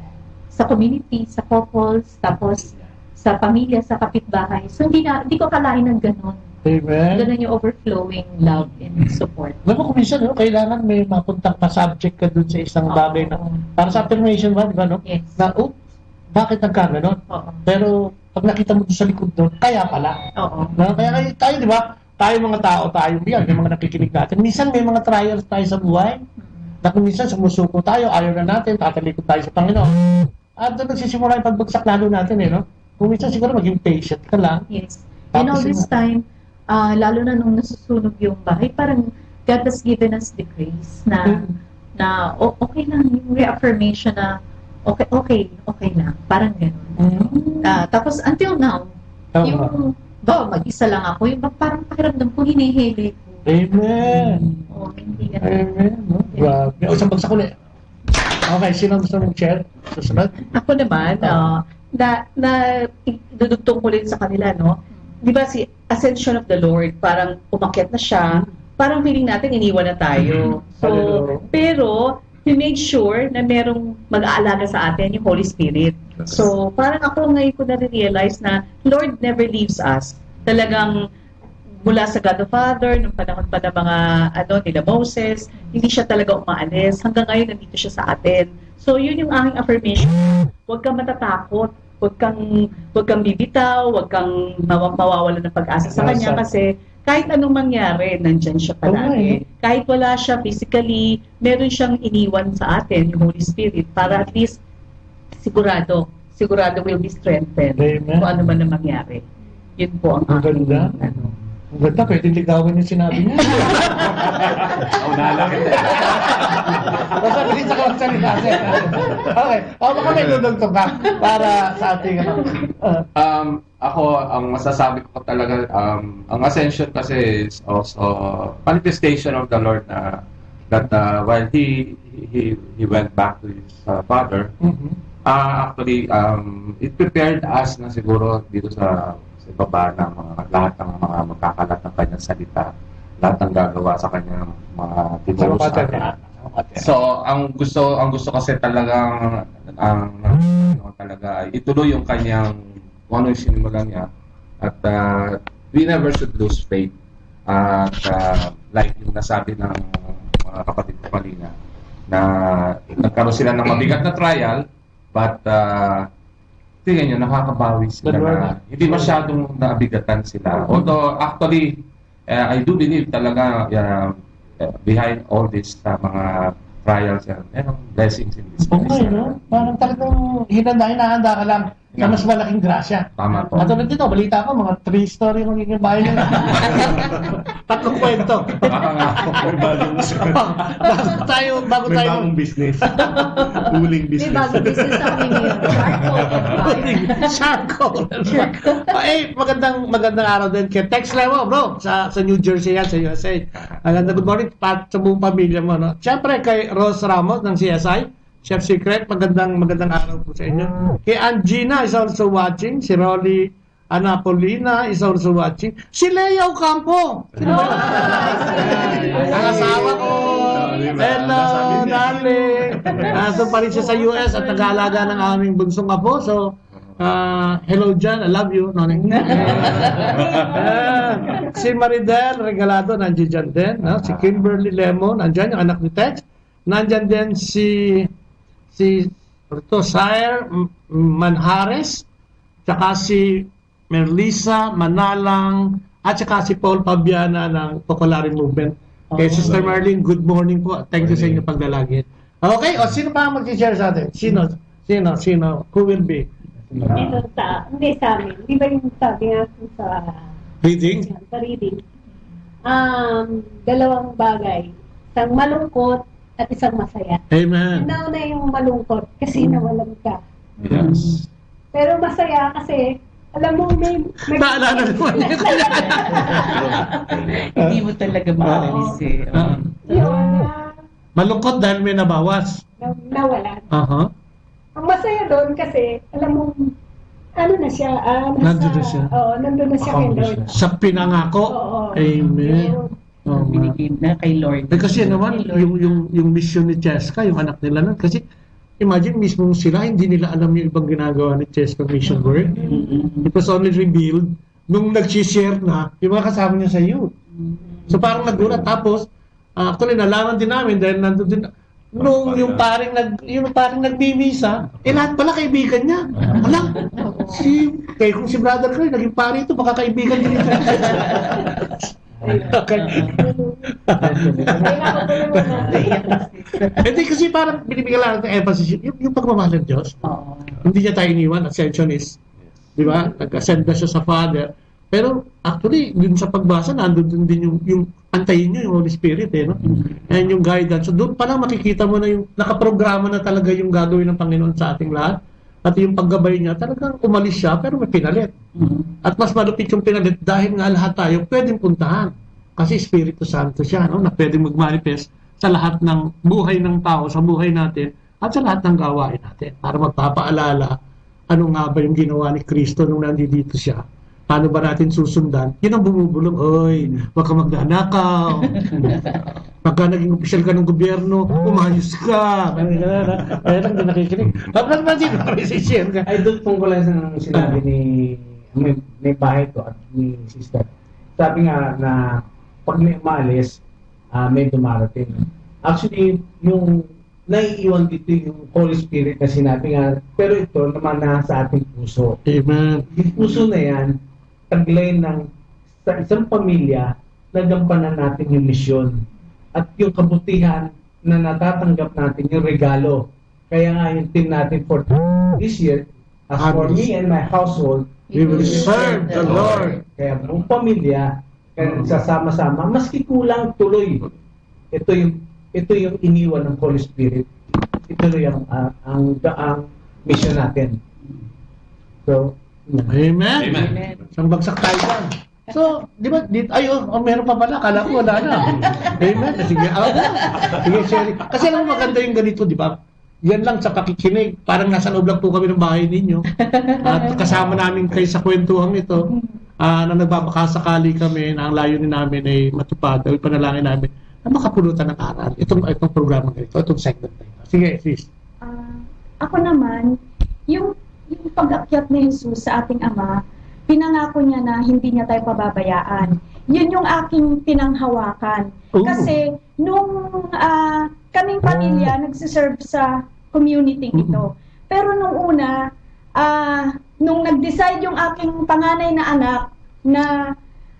sa community, sa couples, tapos sa pamilya, sa kapitbahay. So, hindi na, hindi ko akalain ng ganun. Amen. Ganun yung overflowing love and support. Alam mo, kung minsan, no, kailangan may mapuntang pa-subject ka dun sa isang Oo. Bagay na, para sa affirmation ba, di ba, no? Yes. Na, oh, bakit nagkaganon? Oo. Pero pag nakita mo dun sa likod nun, kaya pala. Oo. No? Kaya kayo, tayo, di ba? Tayo mga tao, tayo yan, yung mga nakikinig natin. Minsan may mga trials tayo sa buhay. Mm. Na kung minsan sumusuko tayo, ayaw na natin, tatalikod tayo sa Panginoon. At doon nagsisimula yung pagbagsak lalo natin eh, no? Kung minsan siguro maging patient ka lang. Yes. And Tapos all this yun na. Time, ah, lalo na nung nasusunog yung bahay, parang God has given us the grace na Mm. na o- okay lang yung reaffirmation na okay, okay, okay lang. Parang ganun. Mm. Ah, tapos until now, Tama. Yung, ba, mag-isa lang ako, yung ba, parang pakiramdam ko, hinihili ko. Amen. Oh, hindi na. Amen. No? Grabe. O, isang bagsak ulit. Okay, sino gusto mong share? Susunod? Ako naman, Ah. ah, na, na idudugtong ko rin sa kanila, no? Di ba si Ascension of the Lord, parang umakyat na siya, parang feeling natin iniwan na tayo. So, Hallelujah. Pero, he made sure na merong mag-aalaga sa atin, yung Holy Spirit. So, parang ako ngayon ko na-realize na Lord never leaves us. Talagang mula sa God the Father, nung panahon pa ng mga, ano, nila Moses, hindi siya talaga umaalis. Hanggang ngayon, nandito siya sa atin. So, yun yung aking affirmation. Huwag kang matatakot. Huwag kang, huwag kang bibitaw, huwag kang mawa- mawawalan ng pag-asa sa kanya Pag-asa. Kasi kahit anong mangyari, nandyan siya palagi. Oo nga, eh. Kahit wala siya physically, meron siyang iniwan sa atin, yung Holy Spirit, para at least sigurado, sigurado will be strengthened Amen. kung ano man ang mangyari. Yun po ang Ang aking, ganda. Ano. Ang ganda, pwedeng ligawan yung sinabi niya. Oh, naalala kita. Basta bilis ako magsalita, sir. Okay. O, baka may dudugtong ka para sa ating, ano. Ah. Um, ako, ang masasabi ko talaga, um, ang Ascension kasi is also manifestation of the Lord na that uh, while he he he went back to his uh, father, Mhm. uh, actually um, it prepared us na siguro dito sa sa baba ng mga lahat ng mga magkakalat ng kanyang salita, lahat ng gagawa sa kanyang mga tinuro sa Sarapatan atin. na. Sarapatan. So, ang gusto ang gusto kasi talagang ang ano, talaga ay ituloy yung kanyang kung ano yung sinimulan niya at uh, we never should lose faith. At uh, like yung nasabi ng mga kapatid ko kanina na nagkaroon sila ng mabigat na trial but uh, tingnan nyo, nakakabawi sila The Lord. Na hindi masyadong naabigatan sila. Although actually, uh, I do believe talaga uh, behind all this uh, mga trials and you know, blessings in disguise. Okay, no? Parang talagang hinanda, hinahanda ka lang sa mas malaking grasya. Tama po. At tulad dito, balita ko, mga three-story yung magiging bahay nila. Tatlong kwento. Baka nga po. May bagong, bago tayo, bago may tayo. Bagong business. Huling May business. bago business sa amin ngayon. Charcoal. Charcoal. Oh, eh, magandang magandang araw din kay Tex Lewa, bro, sa sa New Jersey yan, sa U S A. Maganda, good morning, Pat, sa buong pamilya mo, no? Siyempre kay Rose Ramos ng C S I, Chef Secret, magandang magandang araw po sa inyo. Kay Angina is also watching, si Rolly Anapolina is also watching. Si Lea Ocampo. Sino ba? Ang asawa ko. Hello, darling. Aso pa rin siya sa U S at nag-aalaga ng aming bunsong apo. So, Ah, hello, Jan. I love you, Noneng. Ah, si Maridel Regalado, nandiyan din, no? Si Kimberly Lemon, nandiyan yung anak ni Tex. Nandiyan din si, si, ito, Sire M-, Manjares, tsaka si Merlisa Manalang, at saka si Paul Fabiana ng Focolare Movement. Kay Sister Marlene, good morning po. Thank you sa inyong paglalagit. Okay, o sino pa ang mag-share sa atin? Sino? Sino? Sino? Who will be? Dito sa, hindi sa amin. Di ba yung sabi nga sa Reading? Sa reading. Um, dalawang bagay. Isang malungkot at isang masaya. Amen. Nauna yung malungkot kasi nawalan ka. Yes. Pero masaya kasi, alam mo, may, may Naalala naman. Hindi mo talaga maalis eh. Ah. Yun, ah, Malungkot dahil may nabawas. Na-, nawalan. Aha. Ang masaya doon kasi, alam mo, ano na siya, ah, nasa, Nandun na siya. Oo, nandun na siya kay Lord. Sa pinangako. Oo. Amen. Yun. Oo nga. Binigay na kay Lord. Eh, kasi naman, Kay Lord. yung, yung, yung mission ni Cheska, yung anak nila nun, kasi imagine, mismo sila, hindi nila alam yung ibang ginagawa ni Cheska mission work. Mm-mm. It was only revealed nung nag-share na yung mga kasama niya sa youth. So, parang nagulat. Tapos, ah, actually, nalaman din namin dahil nandun din, nung yung paring nag-, yung paring nagbibisa, eh, lahat pala kaibigan niya. Ala, si, kaya kung si brother ko, naging pari ito, baka kaibigan din ito. Okay. Hindi, kasi parang binibigyan lang ng emphasis yung, yung pagmamahal ng Diyos. Oo. Hindi niya tayo iniwan, ascension is, di ba? Nag-ascend na siya sa Father. Pero actually, dun sa pagbasa, nandun din, din yung, yung antayin nyo, yung Holy Spirit, eh, no? And yung guidance. So, doon pa lang makikita mo na yung nakaprograma na talaga yung gagawin ng Panginoon sa ating lahat. At yung paggabay niya, talagang umalis siya, pero may pinalit. At mas malupit yung pinalit dahil nga lahat tayo pwedeng puntahan. Kasi Espiritu Santo siya, no? Na pwedeng mag-manifest sa lahat ng buhay ng tao, sa buhay natin, at sa lahat ng gawain natin. Para magpapaalala, ano nga ba yung ginawa ni Cristo nung nandito siya? Paano ba natin susundan? Yun ang bumubulong, "Oy, huwag ka magnanakaw. Pagka naging opisyal ka ng gobyerno, umayos ka." Parang gano'n, ha? Kaya lang, di nakikinig. Tapos naman din, may share ka. Ay, doon tungkol lang sa sinabi ni, may, may bahay ko at ni sister. Sabi nga na pag may umalis, ah, may dumarating. Actually, yung naiiwan dito yung Holy Spirit na sinabi nga, pero ito naman nasa ating puso. Amen. Yung puso na yan, taglay ng sa isang pamilya, nagampanan natin yung misyon. At yung kabutihan na natatanggap natin, yung regalo. Kaya nga yung theme natin for this year, as for me and my household, We will serve the Lord. Kaya buong pamilya, kaya nagsasama-sama, maski kulang, tuloy. Ito yung, ito yung iniwan ng Holy Spirit. Ituloy ang, ang, ang, ang mission natin. So, Amen. Amen. Isang bagsak tayo dyan. So, di ba, di, ay, oh, oh, meron pa pala. Akala ko wala na. Amen. Sige, ah, sige, Sherry. Kasi alam mo, maganda yung ganito, di ba? Yan lang sa pakikinig. Parang nasa loob lang po kami ng bahay ninyo. At kasama namin kayo sa kwentuhan ito, ah, na nagbabakasakali kami na ang layunin namin ay matupad, o ipanalangin namin na makapulutan ng aral itong, itong programa na ito, itong segment na ito. Sige, sis. Ah, ako naman, yung, yung pag-akyat ni Jesus sa ating Ama, pinangako niya na hindi niya tayo pababayaan. Yun yung aking pinanghawakan. Oo. Kasi nung, ah, kaming pamilya nagsiserve sa community ito. Pero nung una, ah, nung nag-decide yung aking panganay na anak na,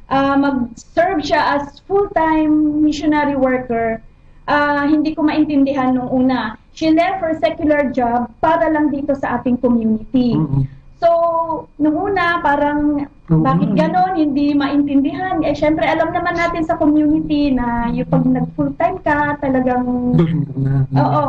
ah, mag-serve siya as full-time missionary worker, ah, hindi ko maintindihan nung una. She left her secular job para lang dito sa ating community. Mm-mm. So, nung una, parang, Oo bakit nga. ganon? Hindi maintindihan. Eh, syempre, alam naman natin sa community na yung pag nag full-time ka, talagang Doon ka na. Oo.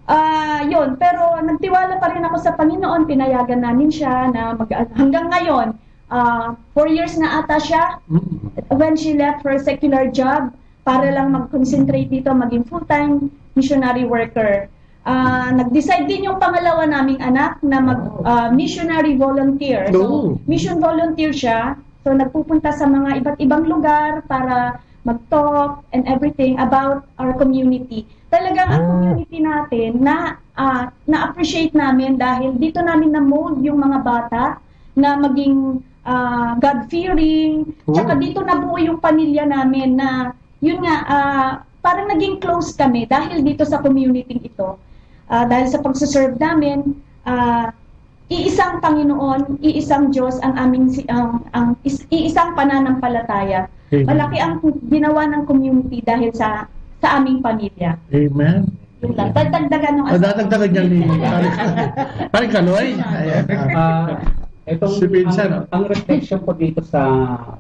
Ah, yun. Pero nagtiwala pa rin ako sa Panginoon. Pinayagan namin siya na mag-, hanggang ngayon, ah, four years na ata siya Mm. when she left her secular job para lang mag-concentrate dito, maging full-time missionary worker. Ah, nag-decide din yung pangalawa naming anak na mag, ah, missionary volunteer. So, No. mission volunteer siya. So, nagpupunta sa mga iba't ibang lugar para mag-talk and everything about our community. Talagang ang community natin na, ah, na-appreciate namin dahil dito namin na-mold yung mga bata na maging, ah, God-fearing. Tsaka dito nabuo yung pamilya namin na, yun nga, ah, parang naging close kami dahil dito sa community ito. Ah, dahil sa pagsuserve namin, ah, iisang Panginoon, iisang Diyos ang aming si-, ang, ang is-, iisang pananampalataya. Amen. Malaki ang ginawa ng community dahil sa, sa aming pamilya. Amen. Yun lang. Dagdagan ng Ah, dadagdagan niya ni Pare, Pare Kaloy. Ayan. Ah, itong, Si Vincent, ang, ah. ang reflection ko dito sa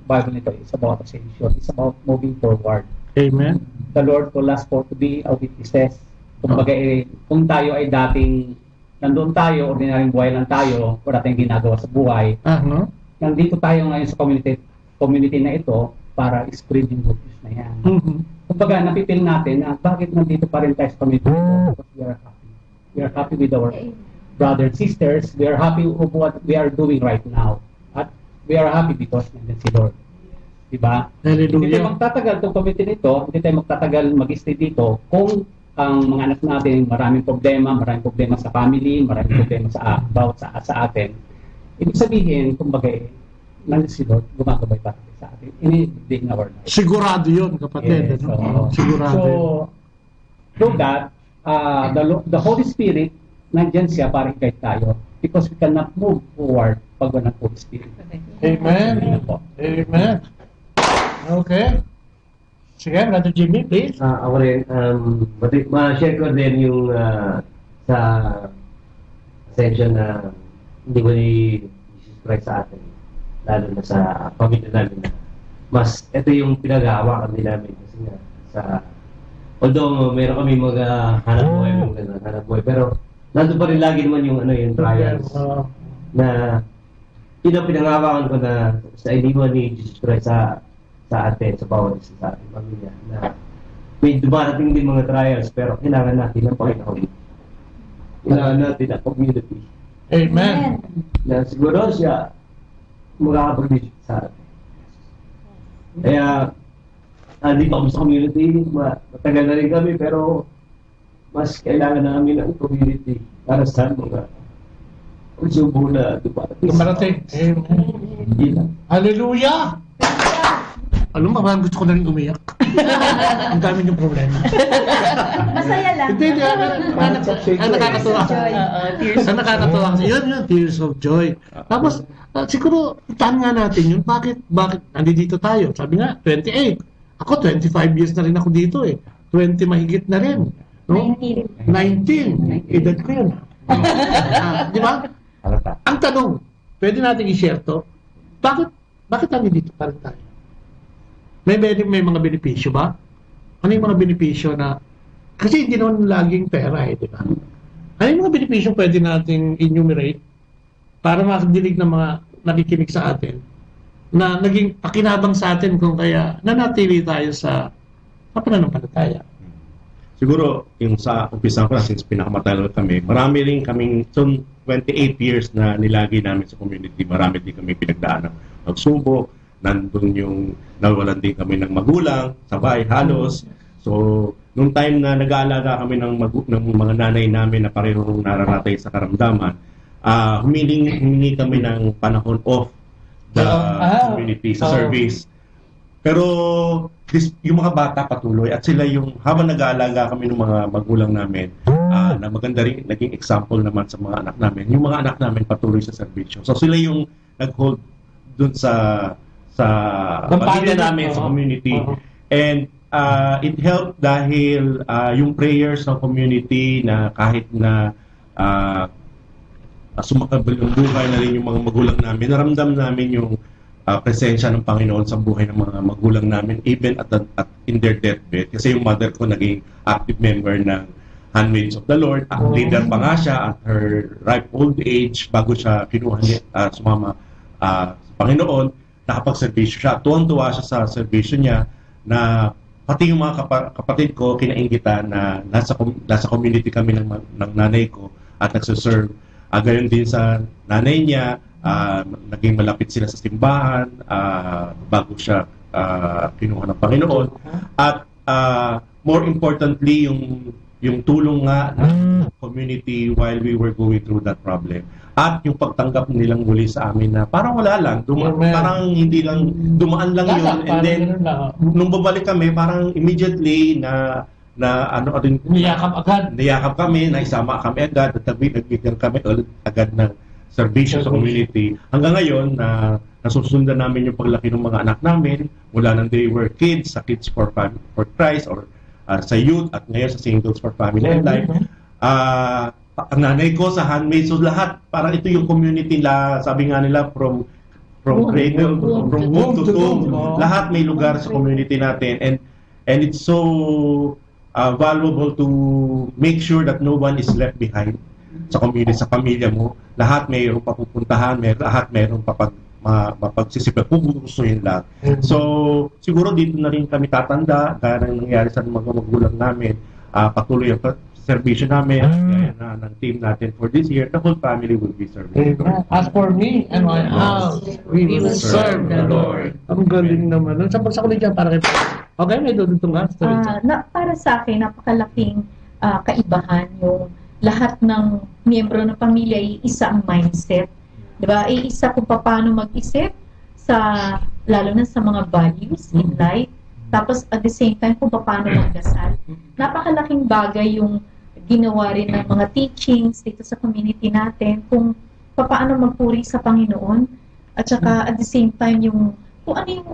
Bible nito is about ascension. It's about moving forward. Amen. The Lord call us for to be a witnesses. Kumbaga, eh, kung tayo ay dating nandun tayo, ordinaryong buhay lang tayo, wala tayong ginagawa sa buhay. Aha. Nandito tayo ngayon sa community, community na ito para spread yung good news na yan. Mhm. Kumbaga, napipil natin na bakit nandito pa rin tayo sa community ito? Because we are happy. We are happy with our Okay. brother and sisters. We are happy of what we are doing right now. At we are happy because nandiyan si Lord. Diba? Hallelujah. Hindi tayo magtatagal itong community nito, hindi tayo magtatagal mag-stay dito kung ang mga anak natin, maraming problema, maraming problema sa family, maraming problema sa, about sa, sa atin. Ibig sabihin, kumbaga, eh, nandiyan si Lord, gumagabay para sa atin. Ini, in our life. Sigurado yun, kapatid. Yes, ano? Oo. Sigurado So, yun. through that, uh, the, Lo- the Holy Spirit, nandiyan siya para i-guide tayo. Because we cannot move forward pag walang Holy Spirit. Amen. Amen po. Amen. Okay. Sige, Brother Jimmy, please. Ah, ako rin, um, mati-, ma-share ko din yung, ah, sa ascension na iniwan ni Jesus Christ sa atin, lalo na sa pamilya namin na mas, ito yung pinaghahawakan din namin kasi nga, sa, although meron kami mga hanap buhay, mga ganun, hanap buhay, pero nandun pa rin lagi naman yung, ano, yung trials Oo. na Yun ang pinangawakan ko na sa iniwan ni Jesus Christ sa, sa atin, sa bawat isa sa ating pamilya, na may dumarating din mga trials, pero kailangan natin ng Panginoon. Kailangan natin ng community. Amen. Na siguro siya makakapag-lead sa atin. Kaya, ah, di pa kami sa community, ma-, matagal na rin kami, pero mas kailangan namin ng community para sa mga pagsubok na dumarating. Dumarating. Amen. Yun lang. Hallelujah! Alam mo, parang gusto ko na rin umiyak. Ang dami niyong problema. Masaya lang. Hindi, hindi. Ano, ano, ang nakakatuwa. Tears of joy. Oo, tears Ang of nakakatuwa joy. kasi, yun, yun, tears of joy. Tapos, ah, siguro, tan nga natin yun, bakit, bakit nandito tayo? Sabi nga, twenty-eight. Ako, twenty-five years na rin ako dito eh. Twenty mahigit na rin. No? Nineteen. Nineteen. Nineteen. Edad ko yun. Ah, di ba? Halata. Ang tanong, pwede natin i-share to? Bakit, bakit tayo dito pa rin tayo? May, may, may mga benepisyo ba? Ano yung mga benepisyo na, kasi hindi naman laging pera eh, di ba? Ano yung mga benepisyo pwede nating enumerate para makadinig ng mga nakikinig sa atin na naging pakinabang sa atin kung kaya nanatili tayo sa, sa pananampalataya. Siguro, yung sa umpisa ko na, since pinakamatagal kami, marami rin kaming, so, twenty-eight years na nilagay namin sa community, marami din kami pinagdaan ng pagsubok, nandun yung nawalan din kami ng magulang, sabay, halos. So, nung time na nag-aalaga kami ng magu-, ng mga nanay namin na parehong nararatay sa karamdaman, ah, humiling-, humingi kami ng panahon off the Ah, community sa oo. service. Pero this, yung mga bata patuloy at sila yung, habang nag-aalaga kami ng mga magulang namin, ah, na maganda rin, naging example naman sa mga anak namin, yung mga anak namin patuloy sa serbisyo. So sila yung nag-hold dun sa, sa Ng pamilya pamilya, namin, sa oo. community. Oo. And, ah, it helped dahil, ah, yung prayers ng community na kahit na, ah, ah, sumakabal yung buhay na rin yung mga magulang namin, naramdam namin yung, ah, presensya ng Panginoon sa buhay ng mga magulang namin, even at, the, at in their deathbed. Kasi yung mother ko naging active member ng Handmaids of the Lord, ah, Oh. leader pa nga siya at her ripe old age, bago siya kinuha ni, ah, sumama, ah, sa Panginoon, nakapagserbisyo siya. Tuwang-tuwa siya sa serbisyo niya na pati yung mga kapa-, kapatid ko, kinainggitan na nasa com-, nasa community kami ng ma-, ng nanay ko at nagse-serve. Ah, gayon din sa nanay niya, ah, naging malapit sila sa simbahan, ah, bago siya, ah, kinuha ng Panginoon. At, ah, more importantly, yung, yung tulong nga ng community while we were going through that problem. At yung pagtanggap nilang muli sa amin na parang wala lang, duma- Amen. parang hindi lang, dumaan lang Wala, yun. And parang then, ganun lang. nung babalik kami, parang immediately na, na ano, ano, Niyakap agad. niyakap kami, naisama kami agad, at nagbi-, nagbigyan kami ulit agad ng serbisyo sa Serbisyo. community. Hanggang ngayon, na nasusundan namin yung paglaki ng mga anak namin, mula nung they were kids, sa Kids for Fam-, for Christ, or, ah, sa youth, at ngayon sa Singles for Family and Amen. Life. Ah, pa-, ang nanay ko sa Handmaid, so lahat, parang ito yung community nila, sabi nga nila, from, from Womb, cradle, womb from to womb to tomb. tomb. Oh. Lahat may lugar sa community natin. And, and it's so, ah, valuable to make sure that no one is left behind sa community, sa pamilya mo. Lahat mayroong papupuntahan, may, lahat mayroong papag-, ma-, mapagsisipan kung gugustuhin lang. Mm. So, siguro dito na rin kami tatanda, gaya ng nangyari sa mga magulang namin, ah, patuloy ang pa-, serbisyo namin, at gaya na ng theme natin for this year, the whole family will be serving the Lord. Amen. As for me and my house, we We will will serve serve the the Lord. Lord. Ang galing naman. Ano sa pagsakuli dyan para kay Okay, may dudugtong ka? Sorry. Ah, na, para sa akin, napakalaking, ah, kaibahan yung lahat ng miyembro ng pamilya, iisa ang mindset. Di ba? Iisa kung paano mag-isip sa, lalo na sa mga values in Mm. life. Tapos, at the same time, kung paano magdasal. Napakalaking bagay yung ginawa rin ng mga teachings dito sa community natin, kung paano magpuri sa Panginoon, at saka, Mm. at the same time, yung kung ano yung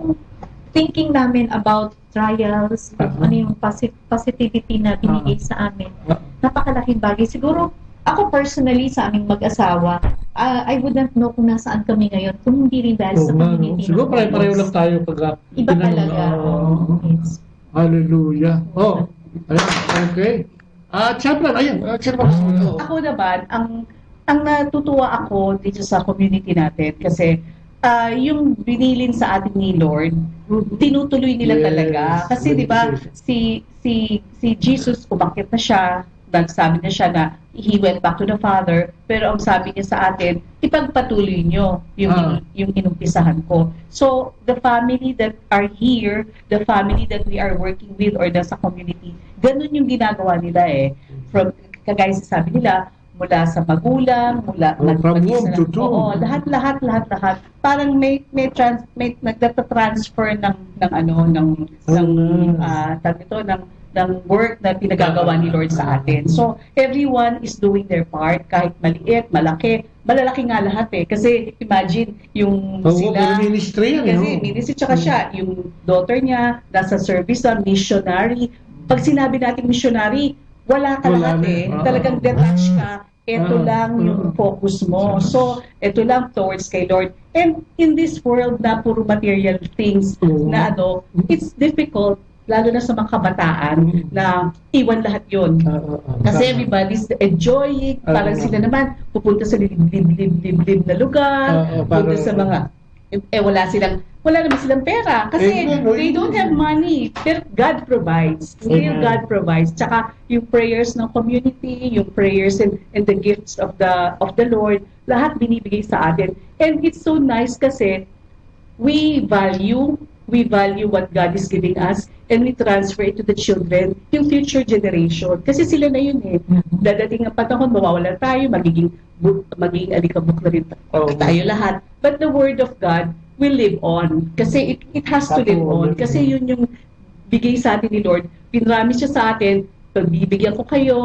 thinking namin about trials, kung Aha. ano yung posi-, positivity na binigay Ah. sa amin. Ah. Napakalaking bagay. Siguro, ako personally, sa aming mag-asawa, ah, I wouldn't know kung nasaan kami ngayon kung hindi rin dahil Oo sa nga, no? community Siguro ng pare-pareho Holiness. lang tayo pag, ah, Iba tinanong talaga. na, oo. Oo, yes. Hallelujah. Oh, ayan, okay. At syempre, ayan, at syempre, oo. Ako naman, ang, ang natutuwa ako dito sa community natin kasi, ah, yung binilin sa atin ni Lord, Mhm. tinutuloy nila Yes. talaga. Kasi, di ba, Yes. si, si, si Jesus, umakyat na siya, nagsabi na siya na he went back to the Father, pero ang sabi niya sa atin, "Ipagpatuloy niyo yung, Ah. yung inumpisahan ko." So, the family that are here, the family that we are working with or nasa community, ganun yung ginagawa nila eh. From, kagaya sa sabi nila, mula sa magulang, mula Oh, nag-, from maging womb sa, to tomb. Oo, lahat, lahat, lahat, lahat. Parang may, may trans-, may nagtata-transfer ng, ng ano, ng, ng, Mm. ah, tawag ito, ng, ng work na pinagagawa ni Lord sa atin. So, everyone is doing their part, kahit maliit, malaki. Malalaki nga lahat eh. Kasi imagine, yung Oo, sila, pero ministry yan, kasi no? ministry, tsaka Mm. siya, yung daughter niya, nasa service na, missionary. Pag sinabi natin missionary, wala ka Wala lahat na. eh. Oo. Talagang detached ka. Ito Ah. lang yung Mm. focus mo. So, ito lang towards kay Lord. And in this world na puro material things Oo. na ano, it's difficult, lalo na sa mga kabataan, Mm. na iwan lahat yun. Ah, ah, ah. Kasi Tama. everybody's enjoying, Ah, parang ah. sila naman, pupunta sa liblib-liblib na lugar, Oo, pupunta parang sa mga, eh, wala silang, wala naman silang pera. Kasi Amen. they don't have money. Pero God provides. Still, Amen. God provides. Tsaka yung prayers ng community, yung prayers and, and the gifts of the, of the Lord, lahat binibigay sa atin. And it's so nice kasi we value, we value what God is giving us, and we transfer it to the children, yung future generation. Kasi sila na yun eh. Mhm. Dadating ang panahon, mawawala tayo, magiging bu-, magiging alikabok na rin ta-, Oo. tayo lahat. But the word of God will live on. Kasi it, it has to live on. Patuloy. Kasi yun yung bigay sa atin ni Lord. Pinramis siya sa atin, "Pagbibigyan ko kayo,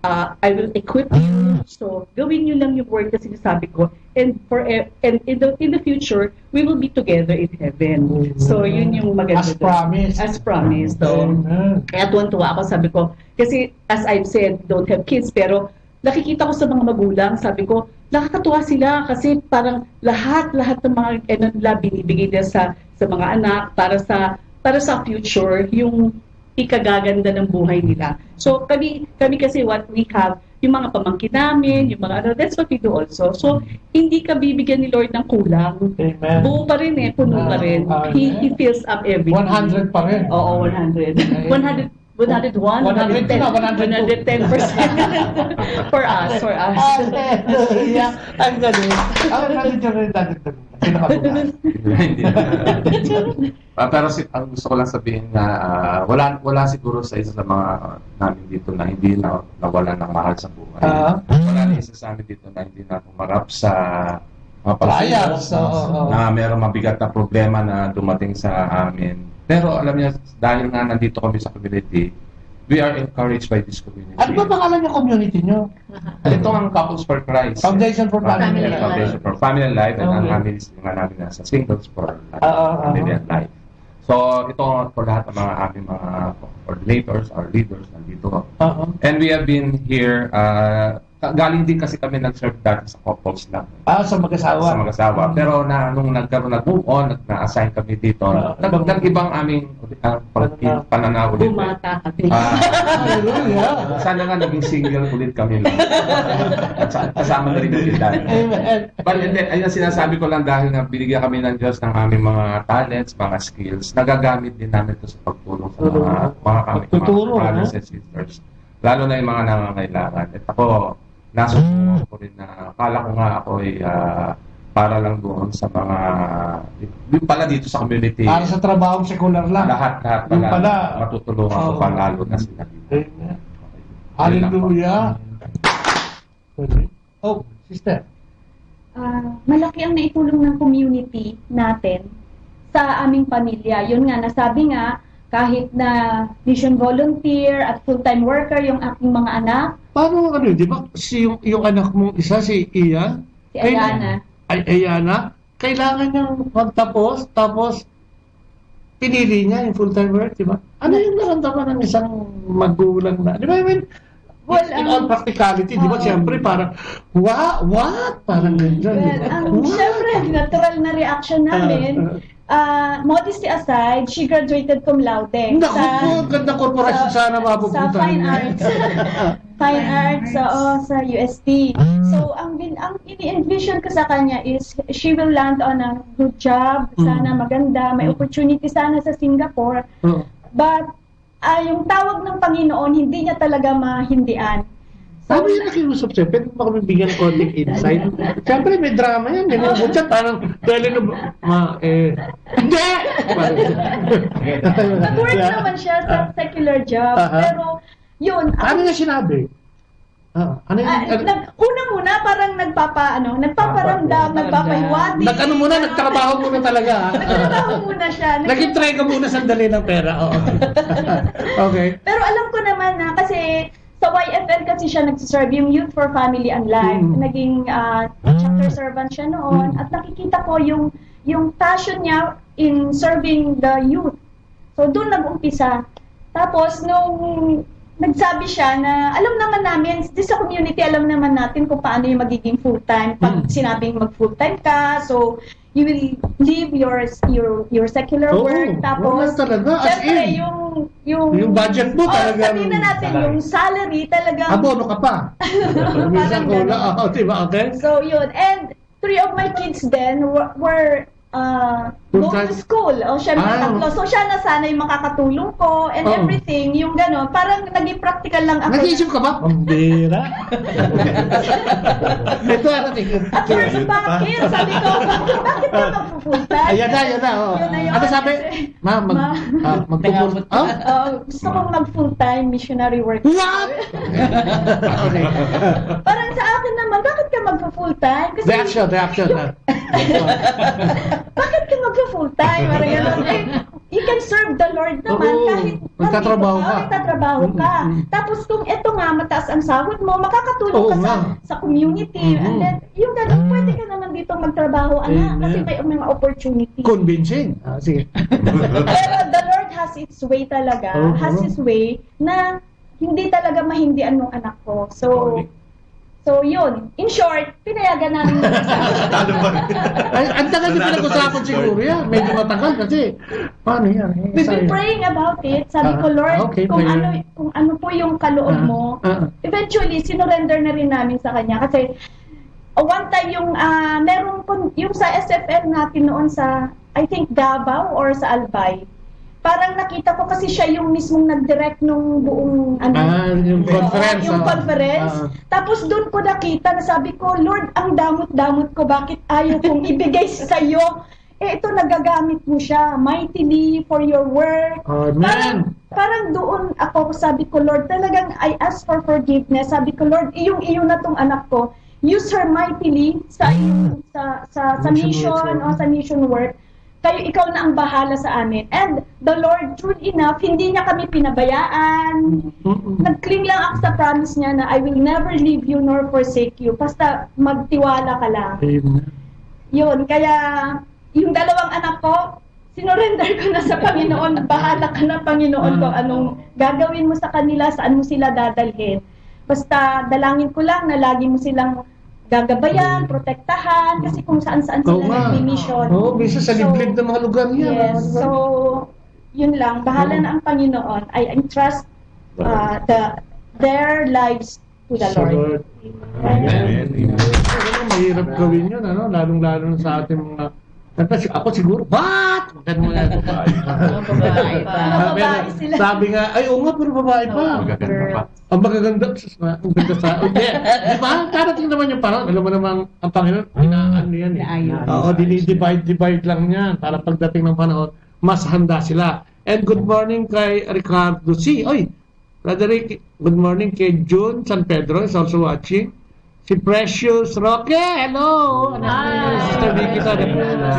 ah, I will equip you." So, gawin niyo lang yung work na sinasabi ko. And for e-, and in the, in the future, we will be together in heaven. Amen. So, yun yung maganda As doon. Promised. As promised, so. Amen. Kaya tuwan-tuwa ako, sabi ko, kasi as I've said, don't have kids, pero nakikita ko sa mga magulang, sabi ko, nakakatuwa sila kasi parang lahat, lahat ng mga ano nila, binibigay nila sa, sa mga anak para sa, para sa future, yung ikagaganda ng buhay nila. So, kami, kami kasi what we have, yung mga pamangkin namin, yung mga ano, that's what we do also. So, hindi ka bibigyan ni Lord ng kulang. Amen. Buo pa rin eh, puno pa rin. Ah, He, amen. He fills up everything. One hundred pa rin. Oo, one hundred. Amen. One hundred. One hundred one, one hundred ten, one hundred ten percent. For us, for us. Hallelujah. Ang galing. Ang galing, ang galing. Sino ka, bukas? Hindi. Ah, pero si, ang gusto ko lang sabihin na, ah, wala, wala siguro sa isa sa mga namin dito na hindi na nawala ng mahal sa buhay. Ah. Wala na isa sa amin dito na hindi na humarap sa mga Trials, pagsubok, oo, oo. Na merong mabigat na problema na dumating sa amin. Pero alam niya, dahil nga nandito kami sa community, we are encouraged by this community. Ano ba pangalan ng community nyo? Ito ang Couples for Christ. Foundation for Family Life. Foundation for Family Life, and ang, okay, namin is nga namin nasa Singles for Life, ah, ah, ah, Family and Life. So, ito po lahat ng mga aming mga coordinators, our leaders, nandito. Ah, ah. And we have been here, ah, ka-, galing din kasi kami nag-serve dati sa couples lang. Ah, sa mag-asawa. Sa mag-asawa. Mm. Pero na, nung nagkaroon, nag-move on, nag-, na-assign kami dito, ah, nag-, ibang, nag-ibang aming, ah, pag-, pananaw. Pananaw ulit. Bumata kami. Ah. Hallelujah. Sana nga naging single ulit kami, no? At sa-, kasama na rin yung edad. Amen. But hindi, ayun ang sinasabi ko lang dahil nga binigyan kami ng Diyos ng aming mga talents, mga skills, nagagamit din namin ito sa pagtulong sa mga, mm, mga kami, mga, pagtuturo, brothers, no? And sisters. Lalo na yung mga nangangailangan. At ako, nasubukan ko rin na, akala ko nga ako ay, ah, para lang doon sa mga, yung pala dito sa community. Para sa trabahong sekular lang. Lahat, lahat pala, yung pala, matutulungan ko, oo, pa lalo na sila dito. Amen. Okay. Yun lang po. Hallelujah. Oh, sister. Ah, malaki ang naitulong ng community natin sa aming pamilya. Yun nga, nasabi nga, kahit na mission volunteer at full-time worker yung aking mga anak. Paano, ano, di ba, si, yung, yung anak mong isa, si Ian? Si Ayana. Ay, Ayana? Kailangan niyang magtapos, tapos pinili niya yung full-time work, di ba? Ano yung naramdaman ng isang magulang na, di ba, I mean, well, in all practicality, di ba, oo, siyempre, parang, "Wa-, what?" Parang ganyan, di ba? Well, ang, what? Siyempre, natural na reaction namin, ah, ah, modesty aside, she graduated cum laude. Naku po, ang ganda korporasyon sana mapupunta niya. Sa fine arts. Fine arts, oo, sa U S T. So, ang bin-, ang ini-envision ko sa kanya is she will land on a good job, sana maganda, may opportunity sana sa Singapore. Oo. But, ah, yung tawag ng Panginoon, hindi niya talaga mahindian. So, paano yan nakiusap sa'yo? Pwede mo ba kami bigyan ng konting insight? Siyempre, may drama yan. May mga butya, parang, dali na, ma-, eh, hindi! Parang, nag-work naman siya sa secular job, pero, yun, paano niya sinabi? Ah, ano yung, ah, ano? Nag-, una muna, parang nagpapa-, ano, nagpaparamdam, nagpapahiwatig. Nag-ano muna, nagtrabaho muna talaga, ah. Nagtrabaho muna siya. Nag-entrega muna sandali ng pera, oo. Okay. Pero alam ko naman na, kasi sa Y F L kasi siya nagsiserve, yung Youth for Family and Life. Mm. Naging, ah, chapter servant siya noon. Mm. At nakikita ko yung, yung passion niya in serving the youth. So, doon nag-umpisa. Tapos, nung nagsabi siya na, alam naman namin, di sa community, alam naman natin kung paano yung magiging full-time. Pag sinabing mag-full-time ka, so, you will leave your, your, your secular work. Oo, tapos, wala talaga. As in, syempre, yung, yung budget mo talagang, sabihin na natin, yung salary talagang abono ka pa. Minsan kulang. Parang ganun. Oo, di ba? Okay. So, yun. And, three of my kids then were, were, uh, going to school. O, syempre, tatlo. So, siya na sana yung makakatulong ko and everything. Yung gano'n, parang naging practical lang ako. Nag-iisip ka ba? Pambira. Ito, ano, tingin. At first, bakit? Sabi ko, "Bakit ka mag-full time?" Ayan na, ayan na, oh. Yun na yun. Ano sabi? Kasi, "Ma, mag-, ah, mag-full, ah?" Oo, gusto kong mag-full time missionary work. What? Okay. Parang sa akin naman, bakit ka mag-full time? Kasi reaction, reaction, yung, ah. Bakit ka mag-full time? Parang gano'n. Eh, you can serve the Lord naman kahit nagtatrabaho ka. Oo, nagtatrabaho ka. Mm, mm. Tapos kung eto nga, mataas ang sahod mo, makakatulong ka sa, sa community. Oo nga. Mm-hmm. And then, yung gano'n, pwede ka naman dito magtrabaho, anak, kasi may mga opportunity. Convincing. Ah, sige. Pero the Lord has His way talaga, has His way na hindi talaga mahindian nung anak ko. So, so yun. In short, pinayagan namin yung kasal. Ay, ang tagal niyo pinag-usapan siguro yan. Medyo matagal kasi, paano yan? Eh, we've been praying about it. Sabi ko, "Lord, kung ano, kung ano po yung kaloob mo." Eventually, sinurrender na rin namin sa kanya. Kasi, uh, one time yung, ah, merong kon-, yung sa S F L natin noon sa, I think, Davao or sa Albay. Parang nakita ko kasi siya yung mismong nag-direct nung buong, ano, Ah, yung oo, conference, yung ah. conference. Ah. Tapos doon ko nakita na sabi ko, "Lord, ang damot-damot ko, bakit ayaw kong ibigay sa'yo? Eh, ito, nagagamit mo siya mightily for your work." Amen. Parang, parang doon ako, sabi ko, "Lord, talagang I ask for forgiveness." Sabi ko, "Lord, iyong-iyo na tong anak ko. Use her mightily sa, Mm. sa, sa, sa Mission mission, work. o sa mission work. Kayo, ikaw na ang bahala sa amin." And the Lord, true enough, hindi niya kami pinabayaan. Mm-mm. Nag-cling lang ako sa promise niya na, "I will never leave you nor forsake you. Basta magtiwala ka lang." Amen. Yun, kaya yung dalawang anak ko, sinurrender ko na sa Panginoon. "Bahala ka na, Panginoon, kung Ah. anong gagawin mo sa kanila, saan mo sila dadalhin. Basta dalangin ko lang na lagi mo silang gagabayan, Mm. protektahan, kasi kung saan-saan Oo sila nga. nagmi-mission." Oo, minsan sa So, liblib ng mga lugar yan, yes, mga lugar. So, yun lang. Bahala Oo. na ang Panginoon. I entrust, uh, the, their lives to the Sa Lord. Lord. Amen. Amen. Amen. Alam mo, mahirap gawin yun, ano? Lalong-lalo na sa ating mga, ako si-, ako siguro, "What?" Ganun nga. Mga babae pa. Mga Pero babae sila. sabi nga, "Ay, oo nga, pero babae pa." Oo, magaganda pa. Ang magaganda, sus, ma-, ang ganda sa, hindi. Di ba? Darating naman yung panahon, alam mo namang ang Panginoon, inaano yan eh. Inaayos. Oo, dini-divide, divide lang yan. Para pagdating ng panahon, mas handa sila. And good morning kay Ricardo C. Oy, Brother Rick, good morning kay June San Pedro is also watching. Si Precious Roque, hello! Anak ni Hi. Sister Vicky San.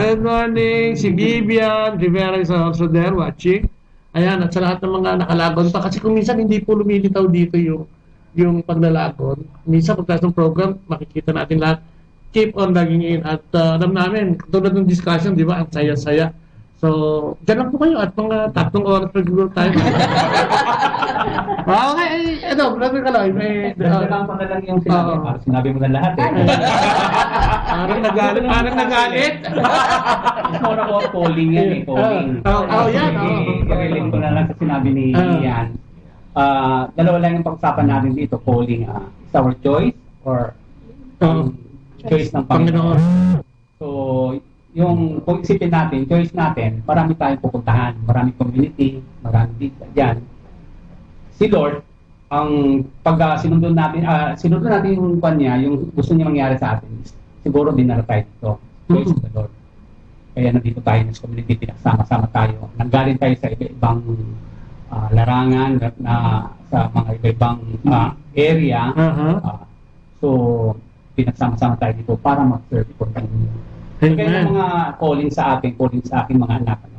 Good morning. Si Vivian Rivera is also there watching. Ayan, at sa lahat ng mga nakalaban pa. Kasi kung minsan hindi po lumilitaw dito yung, yung paglalaban. Minsan pagkatapos ng program, makikita natin lahat. Keep on logging in. At, ah, alam namin, katulad ng discussion, di ba, ang saya-saya. So, dyan lang po kayo at mga tatlong oras pa siguro tayo. Ah, okay, eh, ano, Brother Kaloy, may, Dagdagan ko na lang yung sinabi, Oo. parang sinabi mo na lahat eh. Parang nagalit, parang nagalit. It's more about calling yan eh, calling. Ah, ah, oh, yan, Sige, oh. i-relate ko na lang sa sinabi ni Ah. Ian. Ah, dalawa lang yung pag-usapan natin dito, calling, ah, it's our choice or Ah. ang choice ng Panginoon. Panginoon. So, yung kung isipin natin, choice natin, marami tayong pupuntahan, marami community, marami di-, dyan. Si Lord, ang pag, ah, sinundo natin, ah, sinundo natin yung kwan niya, yung gusto niya mangyari sa atin, siguro dinala tayo dito. Choice of the Lord. Kaya nandito tayo sa community, pinagsama-sama tayo. Nanggaling tayo sa iba-ibang, ah, larangan na, na sa mga iba-ibang, ah, area. Aha. Ah, so, pinagsama-sama tayo dito para mag-serve ko ng Amen. Kaya yung mga calling sa akin, calling sa aking mga anak, ano,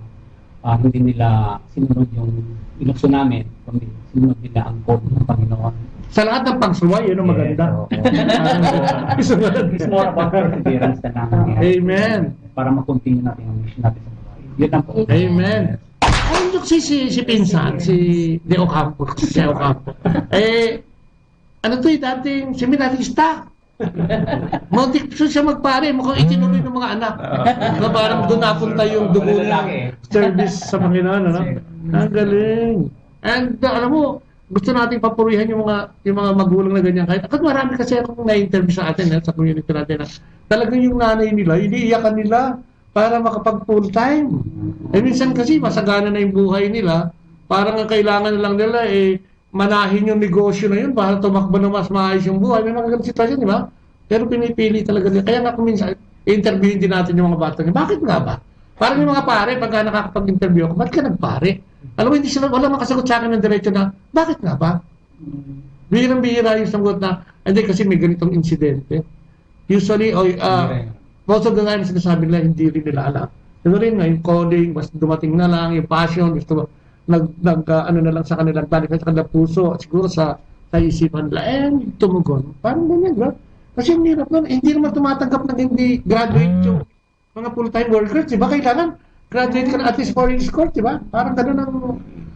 ah, hindi nila sinunod yung inukso namin, kundi sinunod nila ang call ng Panginoon. Sa lahat ng pagsuway, yun ang Yes, maganda. oo. Parang, It's more about perseverance na lang yan. Amen. Para mag-continue natin ang mission natin sa buhay. Yun lang po. Amen. Ay, yung si, si, si Pinsan, si De Ocampo, si De Ocampo. Eh, ano to eh, dating seminarista. Muntik siya magpare, mukhang itinuloy ng mga anak. Na parang doon napunta yung dugo ng service sa Panginoon, ano? Ang galing. And, uh, alam mo, gusto nating papurihan yung mga, yung mga magulang na ganyan. Kahit, kasi marami kasi akong na-interview sa atin, eh, sa community natin, na talagang yung nanay nila, iniiyakan nila para makapag full time. Eh, minsan kasi, masagana na yung buhay nila, parang ang kailangan na lang nila, eh, manahin yung negosyo na yun para tumakbo na mas maayos yung buhay. May mga ganun sitwasyon, di ba? Pero pinipili talaga nila. Kaya nga kung minsan, interviewin din natin yung mga bata niya. Bakit nga ba? Parang yung mga pare, pagka nakakapag-interview ako, "Ba't ka nagpare?" Alam mo, hindi sila, wala makasagot sa akin ng diretso na, "Bakit nga ba?" Bihirang-bihira yung sagot na, "Hindi, kasi may ganitong insidente." Usually, oh, ah, Hindi rin. Most of the time, sinasabi nila, hindi rin nila alam. Siguro yun nga, yung calling, mas dumating na lang, yung passion, gusto mo, nag, nag, ah, ano na lang sa kanila, balik sa kanilang puso, siguro sa, sa isipan nila, eh, tumugon. Parang ganyan, di ba? Kasi ang hirap nun, hindi naman tumatanggap ng hindi graduate yung mga full-time workers, di ba? Kailangan graduate ka na at least four years course, di ba? Parang ganun ang,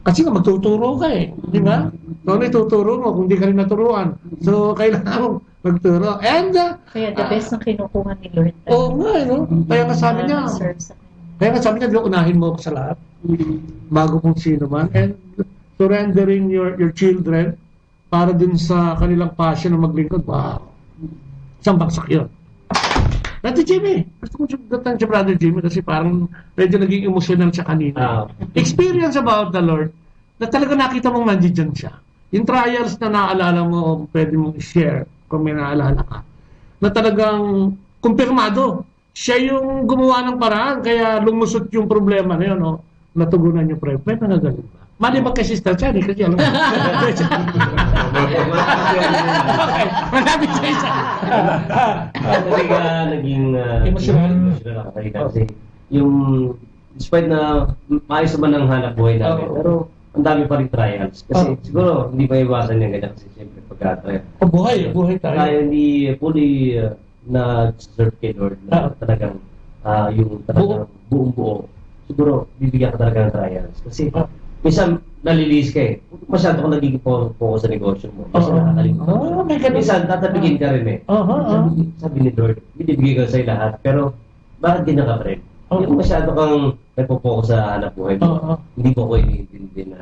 kasi nga magtuturo ka eh, di ba? So, ano ituturo mo kung di ka rin naturuan? So, kailangan mo magturo. And, uh, Kaya the uh, best ang kinukuha ni Lord. Oo nga, eh, no? Kaya nga sabi niya, Para serve sa kanya. Kaya nga sabi niya, "Di ba, unahin mo ako sa lahat." Bago kung sino man. And surrendering your, your children para dun sa kanilang passion na maglingkod. Wow. Isang bagsak yun. Brother Jimmy, gusto kong sagutan si Brother Jimmy kasi parang medyo naging emosyonal siya kanina. Ah. Experience about the Lord na talaga nakita mong nandiyan siya. Yung trials na naalala mo, pwede mong i-share kung may naalala ka, na talagang kumpirmado. Siya yung gumawa ng paraan, kaya lumusot yung problema na yun, no? Natugunan yung prayer. May mga ganun ba? Mali ba kay Sister Chan, eh? Kasi alam mo. Okay, malapit sa isa. Talaga naging uh, Emosyonal. Emosyonal ako kanina kasi yung despite na maayos naman ang hanap buhay namin, Oo. Pero ang dami pa rin trials. Kasi Oo. Siguro hindi maiwasan yung ganyan kasi siyempre pagka-trial. O, buhay, buhay tayo. Tayo hindi fully uh, na-serve kay Lord na Ah. Talagang ah, yung talagang buong buo. Siguro bibigyan ka talaga ng trials. Kasi Ah. Minsan naliliis ka eh. Masyado ka nagiging fo- focus sa negosyo mo. Minsan Oo. Nakakalimutan mo. Ah, may ganun. Minsan tatabigin ka rin eh. Aha, aha. Sabi, sabi ni Lord, binibigay ko sa'yo lahat. Pero bakit di nakaprint? Oo. Yung masyado kang nagpo-focus sa hanap buhay mo. Oo. Hindi ko ko iniintindi na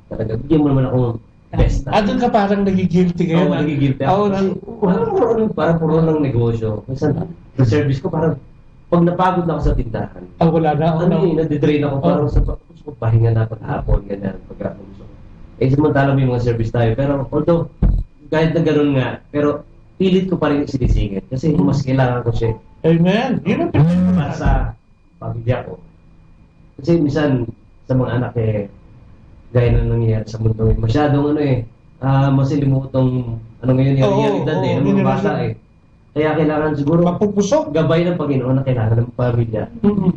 talaga. Bigyan mo naman akong best. Ah, doon ka parang nagigilty ngayon. Oo, ah. nagigilty ako. Oo, Kasi na- parang puro, puro ng negosyo. Minsan, sa service ko, parang pag napagod na ako sa tindahan, Ah, wala na. ano Ano? eh, nadidrain ako. Parang Oo. sa gusto ko pahinga na paghapon, ganyan, pagka gusto ko. Eh, samantala may mga service tayo. Pero, although, kahit na ganun nga, pero pilit ko pa rin sinisingit. Kasi mas kailangan ko siya eh. Amen. Yun ang pinag- Para sa pamilya ko. Kasi minsan, sa mga anak eh, gaya na nangyayari sa mundo, eh, masyadong ano eh, ah, masilimuot tong ano ngayon yung Oo, realidad eh, oo, ng mga generation. Bata eh. Kaya kailangan siguro Mapupusok. Gabay ng Panginoon na kailangan ng pamilya. Mm.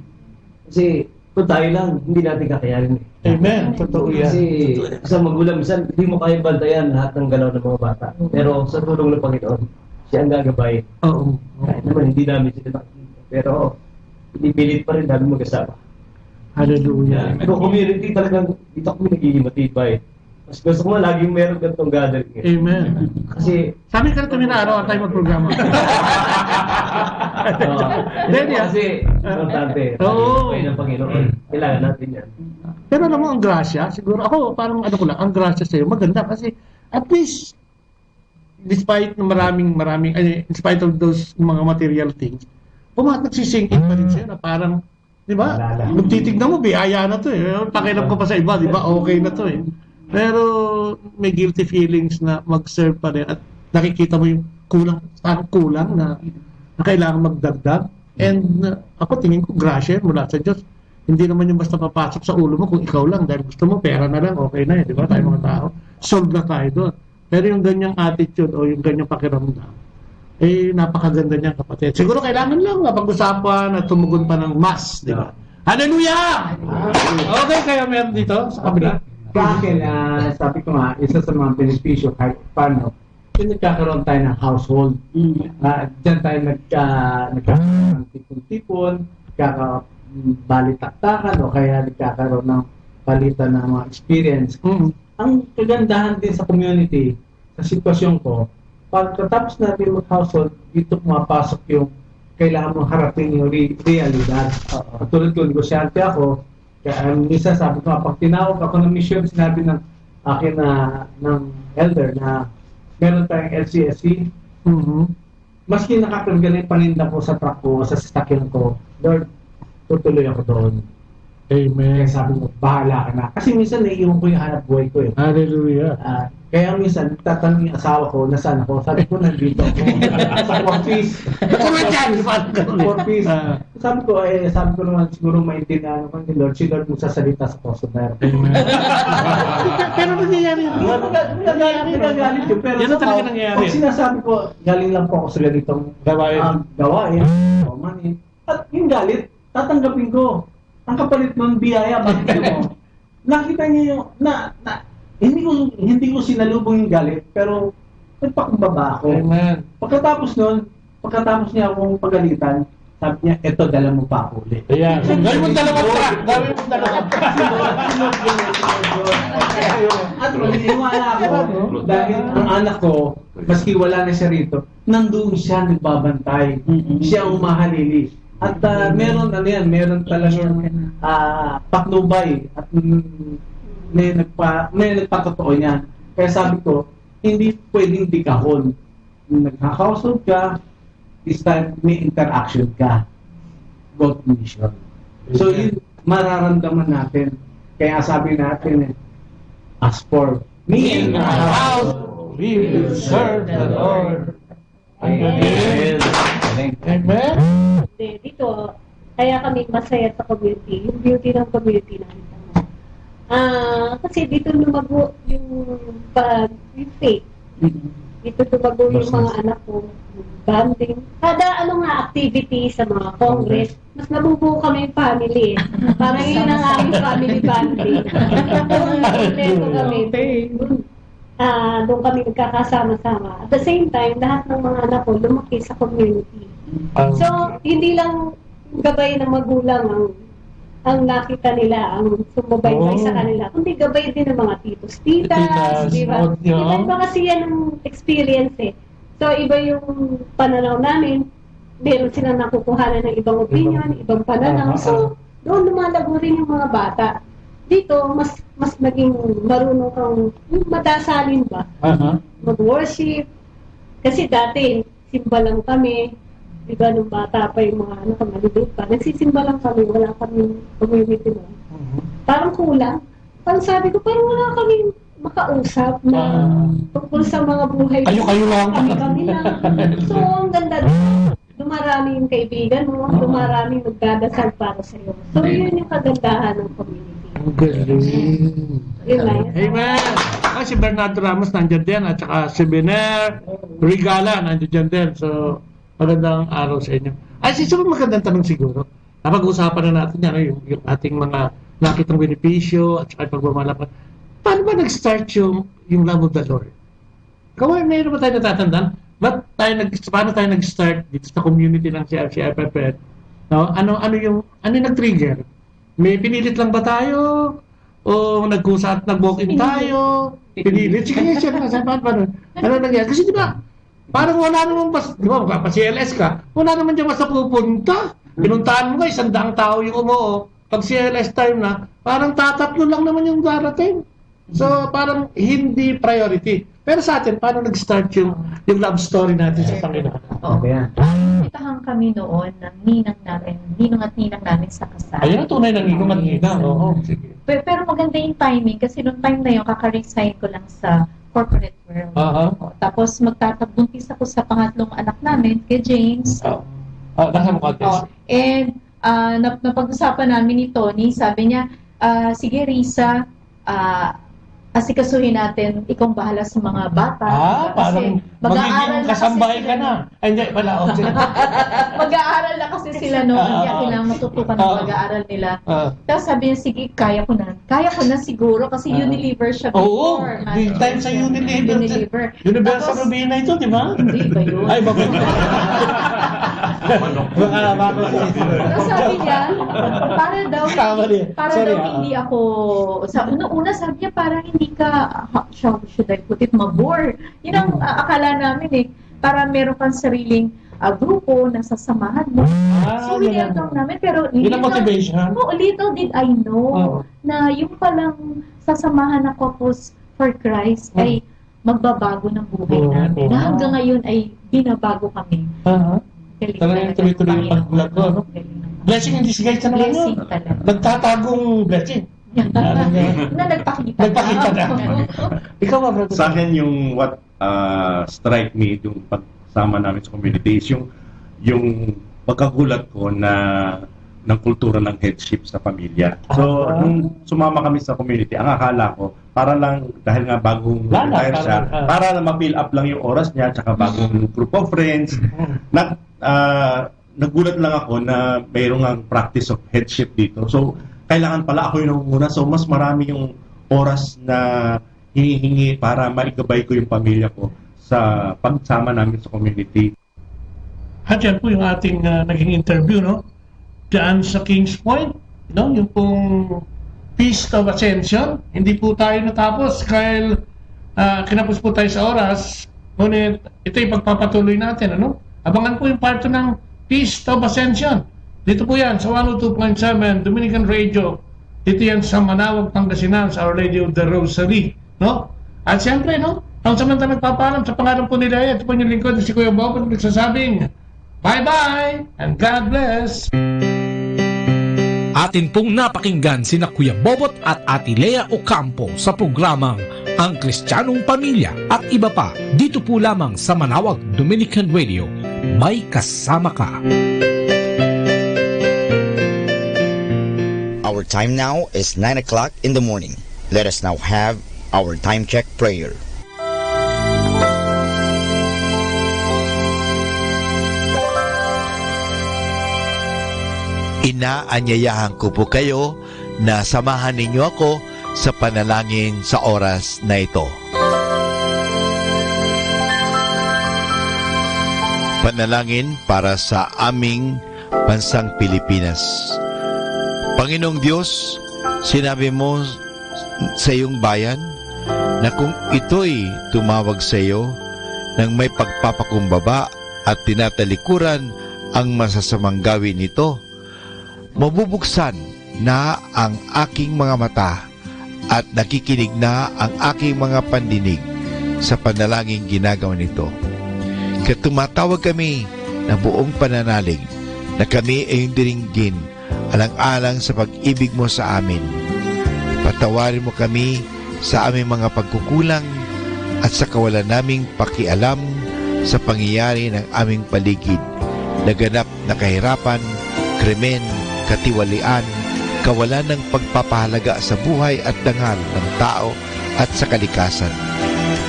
Kasi kung tayo lang, hindi natin kakayanin eh. Amen. Totoo yan. Kasi isang magulang, minsan hindi mo kaya bantayan lahat ng galaw ng mga bata. Pero sa tulong ng Panginoon, siya ang gagabay. Oo. Kahit naman hindi namin sila nakikita. Pero pinipilit pa rin namin mag-asawa. Hallelujah. Pero community talagang dito kami nagiging matibay. Mas gusto ko nga laging meron ganitong gathering eh. Amen. Kasi Sabi ka na kami na araw tayo magprograma. Oo. Hindi, hindi, ah. Kasi importante. Oo. Buhay ng Panginoon. Kailangan natin yan. Pero alam mo, ang grasya, siguro, ako, parang ano ko lang, ang grasya sa'yo, maganda kasi at least, despite ng maraming, maraming, ay, in spite of those mga material things, pumat nagsisingkit pa rin sa'yo na parang, di ba? Wala lang. Kung titignan mo, biyaya na to eh. Pakialam ko pa sa iba, di ba? Okay na to eh. Pero may guilty feelings na mag-serve pa rin at nakikita mo yung kulang, parang kulang na, na kailangan magdagdag. And uh, ako, tingin ko, grasya yan mula sa Diyos. Hindi naman yung basta papasok sa ulo mo kung ikaw lang dahil gusto mo pera na lang, okay na eh, di ba? Tayo mga tao, solve na tayo doon. Pero yung ganyang attitude o yung ganyang pakiramdam, eh, napakaganda niyan, kapatid. Siguro kailangan lang mapag-usapan at tumugon pa ng mas, di ba? Hallelujah! Okay, kaya meron dito sa kabila. Sa akin, ah, sabi ko nga, isa sa mga benepisyo kahit paano, yung nagkakaroon tayo ng household. Ah, diyan tayo nagka, nagkakaroon ng tipon-tipon, nagkaka-, balitaktakan, o kaya nagkakaroon ng palitan ng mga experience. Mm. Ang kagandahan din sa community, sa sitwasyon ko, pagkatapos natin mag-household, dito pumapasok yung kailangan mong harapin yung re- realidad. Katulad ko, negosyante ako, kaya um, minsan sabi ko, pag tinawag ako ng mission, sinabi ng akin na ng elder na meron tayong L C S C, Mhm. maski nakakarga na yung paninda ko sa truck ko, sa sasakyan ko, Lord, tutuloy ako doon. Amen. Kaya sabi ko, bahala ka na. Kasi minsan naiiwan ko yung hanap buhay ko eh. Hallelujah. Ah, kaya minsan, tatanong yung asawa ko, nasaan ako? Sabi ko, nandito ako. Sa office. Puro yan, parang ganun eh. Sa office. Ah. Sabi ko, eh, sabi ko naman, siguro maintindihan naman ni Lord. Si Lord magsasalita sa customer. Pero nangyayari yun. Nagalit, nagalit, nagalit yun. Pero Yan ang somehow, talaga nangyayari. Pag sinasabi ko, galing lang po ako sa ganitong Gawain. ah, gawain. O, mani. At yung galit, tatanggapin ko. Ang kapalit nun, biyaya, makikita mo. Nakita niyo yung, na, na, hindi ko, hindi ko sinalubong yung galit, pero nagpakumbaba ako. Amen. Pagkatapos nun, pagkatapos niya akong pagalitan, sabi niya, "Eto, dala mo pa ako ulit." Ayan. Gawin mo dalawang track. Gawin mo dalawang track. At maniniwala ako dahil ang anak ko, maski wala na siya rito, nandoon siya nagbabantay. Mm-mm. Siya ang umahalili. At ah, meron, ano yan, meron talagang ah, patnubay at mm, may, nagpa, may nagpatotoo niyan. Kaya sabi ko, hindi pwedeng dikahon. Nagkakausap ka, is that may interaction ka. Both mission. So, yun, mararamdaman natin. Kaya sabi natin, eh, as for me and my house, we will serve the Lord. Amen. Amen. Amen. Hindi, dito, kaya kami masaya sa community, yung beauty ng community namin. Ah, kasi dito lumago yung, pa, yung faith. Mm. Dito lumago yung mga anak ko, bonding. Kada ano nga activity sa mga congress, mas nabubuo kami yung family eh. Parang yun ang aming family bonding. Doon, kompleto kami. Ah, doon kami nagkakasama-sama. At the same time, lahat ng mga anak ko lumaki sa community. Ah. So, hindi lang gabay ng magulang ang, ang nakita nila, ang sumubaybay sa kanila, kundi gabay din ng mga titos, titas, di ba? Iba-iba kasi yan ang experience eh. So, iba yung pananaw namin, meron silang nakukuhanan ng ibang opinion, ibang pananaw. So, doon lumalago rin yung mga bata. Dito, mas mas naging marunong kang, yung madasalin ba? Aha. Mag-worship. Kasi dati, simba lang kami. Di ba, nung bata pa yung mga ano, maliliit pa, nagsisimba lang kami, wala kaming community noon. Mhm. Parang kulang. Parang sabi ko, parang wala kaming makausap na tungkol sa mga buhay. Kayo-kayo lang. Kami-kami lang. So, ang ganda doon. Dumarami yung kaibigan mo, dumarami yung magdadasal para sa'yo. So, yun yung kagandahan ng community. Ang galing. Yun lang. Amen. Ah, si Bernardo Ramos nandiyan din, at saka si Biner Regala nandiyan din. So, magandang araw sa inyo. Ay, si Sir, magandang tanong siguro. Napag-usapan na natin yan, yung, yung ating mga nakitang benepisyo at saka pagmamahal. Paano ba nag-start yung, yung love of the Lord? Kung may, mayroon ba tayo natatandaan? Ba't tayo nag-, paano tayo nag-start dito sa community ng C R C I F F N? No? Ano, ano yung, ano yung nag-trigger? May pinilit lang ba tayo? O nagkusa at nag-walk-in tayo? Pinilit? Sige, sir, nasa paano, paano? Ano nangyari? Kasi di ba, parang wala namang bas-, di ba, magpapa-C L S ka, wala naman dyan basta pupunta. Pinuntahan mo nga, isang daang tao yung umoo. Pag C L S time na, parang tatatlo lang naman yung darating. So, parang hindi priority. Pero sa atin, paano nag-start yung, yung love story natin sa Panginoon? Oo. Ayan. Imbitahan kami noon ng ninang namin, ninong at ninang namin sa kasal. Ayun ang tunay na ninong at ninang. Oo, sige. Pe-, pero maganda yung timing kasi nung time na yun, kaka-resign ko lang sa corporate world. Aha. Tapos magtatag-, buntis ako sa pangatlong anak namin, kay James. Oo. Ah, nasa mo ka, Tess? Oh, and, ah, nap-, napag-usapan namin ni Tony, sabi niya, ah, "Sige, Risa, ah, asikasuhin natin, ikaw ang bahala sa mga bata." Ah, kasi parang mag-aaral magiging na kasi kasambahay sila ka na. Ay, hindi, wala, okay. Mag-aaral na kasi sila noon, kaya kailangan matutukan ang pag-aaral nila. Ah. Tapos sabi niya, "Sige, kaya ko na. Kaya ko na siguro," kasi Unilever siya before. Oo, big time sa Unilever. Unilever. Universal Robina ito, di ba? Hindi ba yun? Ay, bakit? Baka, baka. Tapos sabi niya, para daw, para daw hindi ako, sa una-una sabi niya, parang hindi ka, ha, should, should I put it, mabore. Yun ang, ah, akala namin eh. Para meron kang sariling, ah, grupo na sasamahan mo. Ah, so, yun ang, welcome namin. Pero yun ang motivation. Oo, little did I know na yung palang sasamahan ng Couples for Christ ay magbabago ng buhay namin. Na hanggang ngayon ay binabago kami. Aha. Galing talaga. Talagang tuloy-tuloy yung pag-vlog ko, ano? Galing naman. Blessing in disguise na naman yun. Blessing talaga. Nagtatagong blessing. Na nagpakita. Nagpakita na. Ikaw ba, brother? Sa akin, yung what, ah, strike me yung pagsama namin sa community is yung, yung pagkagulat ko na ng kultura ng headship sa pamilya. So, nung sumama kami sa community, ang akala ko, para lang, dahil nga bagong retire siya, para lang ma-fill up lang yung oras niya, tsaka bagong group of friends. Nag-, ah, nagulat lang ako na mayroong ang practice of headship dito. So, kailangan pala ako yung nangunguna. So, mas marami yung oras na hinihingi para maigabay ko yung pamilya ko sa pagsama namin sa community. At yan po yung ating, ah, naging interview, no? Diyan sa Kings Point, no? Yung pong Feast of Ascension, hindi po tayo natapos dahil, ah, kinapos po tayo sa oras. Ngunit ito'y pagpapatuloy natin, ano? Abangan po yung part two ng Feast of Ascension. Dito po yan sa one oh two point seven Dominican Radio. Dito yan sa Manaoag, Pangasinan, sa Our Lady of the Rosary, no? At siyempre, no? Ang samantala nagpapaalam sa pangalan po nila, ito po yung lingkod na si Kuya Bob, nagsasabing, Bye-bye and God bless. Atin pong napakinggan sina Kuya Bobot at Ate Lea Ocampo sa programang Ang Kristianong Pamilya at iba pa, dito po lamang sa Manawag Dominican Radio. May kasama ka. Our time now is nine o'clock in the morning. Let us now have our time check prayer. Ina, anyayahan ko po kayo na samahan ninyo ako sa panalangin sa oras na ito. Panalangin para sa aming bansang Pilipinas. Panginoong Diyos, sinabi mo sa iyong bayan na kung ito'y tumawag sa iyo nang may pagpapakumbaba at tinatalikuran ang masasamang gawi nito, mabubuksan na ang aking mga mata at nakikinig na ang aking mga pandinig sa panalangin ginagawa nito. Kaya tumatawag kami na buong pananalig na kami ay diringgin alang-alang sa pag-ibig mo sa amin. Patawarin mo kami sa aming mga pagkukulang at sa kawalan naming pakialam sa pangyayari ng aming paligid. Naganap na kahirapan, krimen, katiwalian, kawalan ng pagpapahalaga sa buhay at dangal ng tao at sa kalikasan.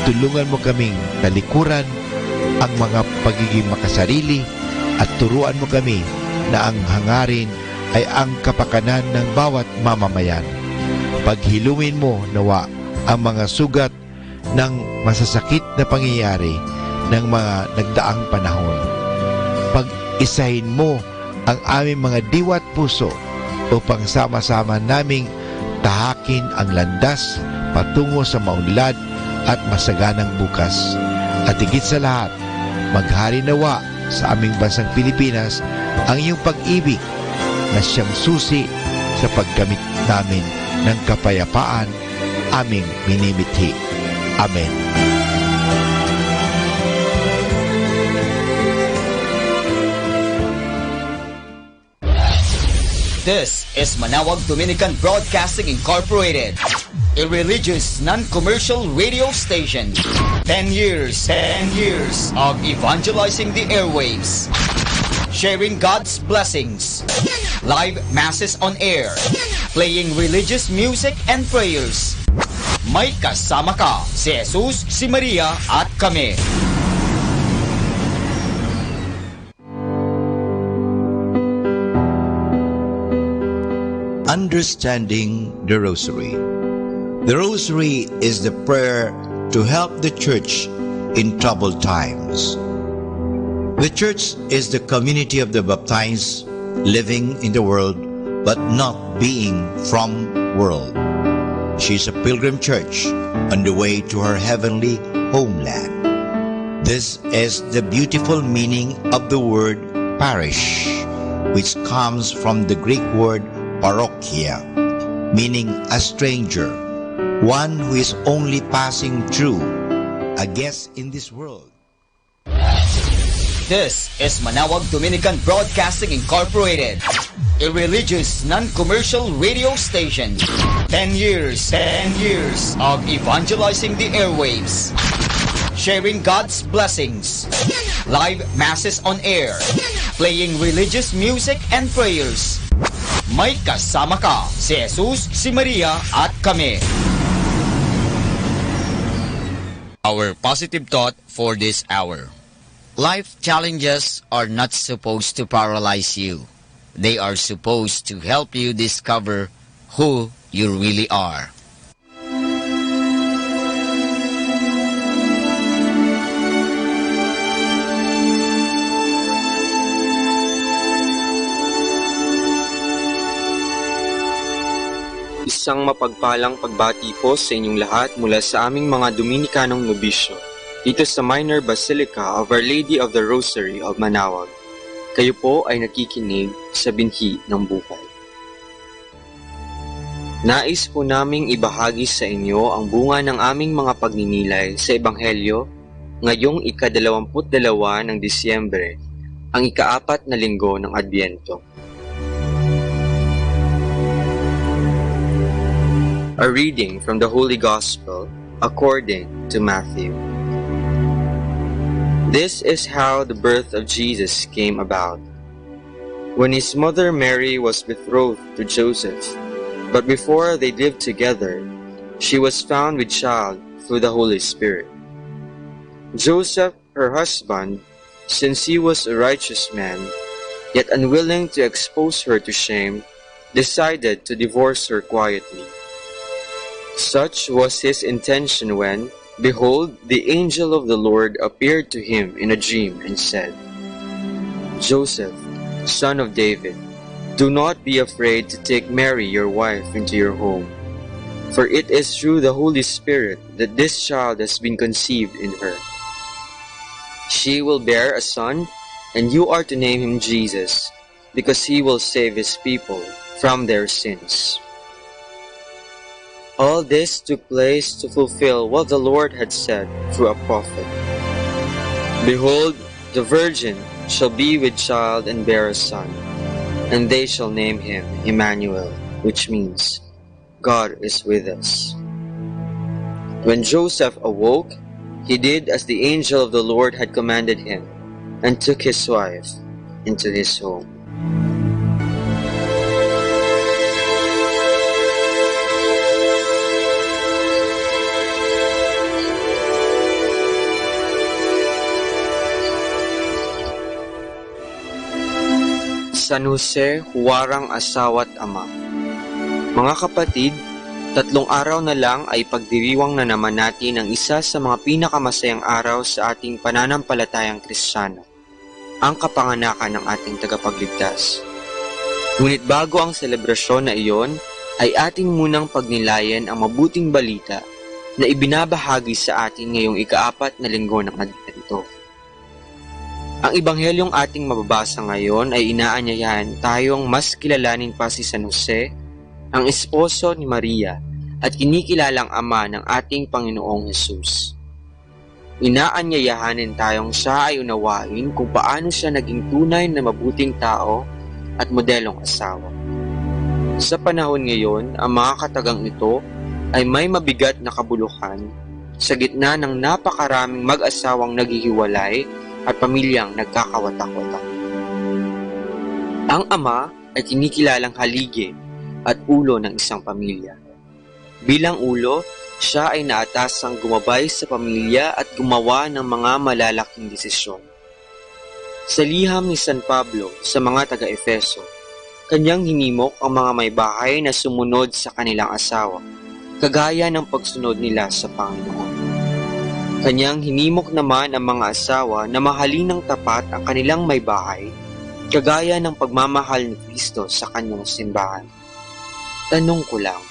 Tulungan mo kaming talikuran ang mga pagiging makasarili at turuan mo kami na ang hangarin ay ang kapakanan ng bawat mamamayan. Paghilumin mo nawa ang mga sugat ng masasakit na pangyayari ng mga nagdaang panahon. Pag-isahin mo ang aming mga diwa at puso upang sama-sama naming tahakin ang landas patungo sa maunlad at masaganang bukas. At higit sa lahat, maghari nawa sa aming bansang Pilipinas ang iyong pag-ibig na siyang susi sa pagkamit namin ng kapayapaan aming minimithi. Amen. This is Manawag Dominican Broadcasting Incorporated, a religious, non-commercial radio station. Ten years, ten years of evangelizing the airwaves, sharing God's blessings. Live masses on air, playing religious music and prayers. May kasama ka, si Jesus, si Maria, at kami. Understanding the Rosary. The Rosary is the prayer to help the Church in troubled times. The Church is the community of the baptized living in the world but not being from world. She is a pilgrim church on the way to her heavenly homeland. This is the beautiful meaning of the word parish, which comes from the Greek word parokia, meaning a stranger, one who is only passing through, a guest in this world. This is Manawag Dominican Broadcasting Incorporated, a religious, non-commercial radio station. Ten years, ten years of evangelizing the airwaves, sharing God's blessings. Live masses on air, playing religious music and prayers. May kasama ka, si Jesus, si Maria, at kami. Our positive thought for this hour. Life challenges are not supposed to paralyze you. They are supposed to help you discover who you really are. Isang mapagpalang pagbati po sa inyong lahat mula sa aming mga Dominikanong nobisyo dito sa Minor Basilica of Our Lady of the Rosary of Manaoag. Kayo po ay nakikinig sa Binhi ng Buhay. Nais po naming ibahagi sa inyo ang bunga ng aming mga pagninilay sa Ebanghelyo ngayong ikadalawamput dalawa ng Disyembre, Ang ikaapat na linggo ng Adbyento. A reading from the Holy Gospel according to Matthew. This is how the birth of Jesus came about. When his mother Mary was betrothed to Joseph, but before they lived together, she was found with child through the Holy Spirit. Joseph, her husband, since he was a righteous man, yet unwilling to expose her to shame, decided to divorce her quietly. Such was his intention when, behold, the angel of the Lord appeared to him in a dream and said, "Joseph, son of David, do not be afraid to take Mary your wife into your home, for it is through the Holy Spirit that this child has been conceived in her. She will bear a son, and you are to name him Jesus, because he will save his people from their sins." All this took place to fulfill what the Lord had said through a prophet: "Behold, the virgin shall be with child and bear a son, and they shall name him Emmanuel," which means, "God is with us." When Joseph awoke, he did as the angel of the Lord had commanded him, and took his wife into his home. San Jose, huarang asawa't ama. Mga kapatid, tatlong araw na lang ay ipagdiriwang na naman natin ang isa sa mga pinakamasayang araw sa ating pananampalatayang Kristiyano, ang kapanganakan ng ating tagapagligtas. Ngunit bago ang selebrasyon na iyon, ay ating munang pagnilayan ang mabuting balita na ibinabahagi sa atin ngayong ikaapat na linggo ng Adbento. Ang ebanghelyong ating mababasa ngayon ay inaanyayahan tayong mas kilalanin pa si San Jose, ang esposo ni Maria at kinikilalang ama ng ating Panginoong Jesus. Inaanyayahan nin tayong siya ay unawain kung paano siya naging tunay na mabuting tao at modelong asawa. Sa panahon ngayon, ang mga katagang ito ay may mabigat na kabuluhan sa gitna ng napakaraming mag-asawang naghihiwalay at pamilyang nagkakawatak-watak. Ang ama ay kinikilalang haligi at ulo ng isang pamilya. Bilang ulo, siya ay naatasang gumabay sa pamilya at gumawa ng mga malalaking desisyon. Sa liham ni San Pablo sa mga taga-Efeso, kanyang hinimok ang mga may bahay na sumunod sa kanilang asawa, kagaya ng pagsunod nila sa Panginoon. Kanyang hinimok naman ang mga asawa na mahalin ng tapat ang kanilang may bahay, kagaya ng pagmamahal ni Cristo sa kanyang simbahan. Tanong ko lang,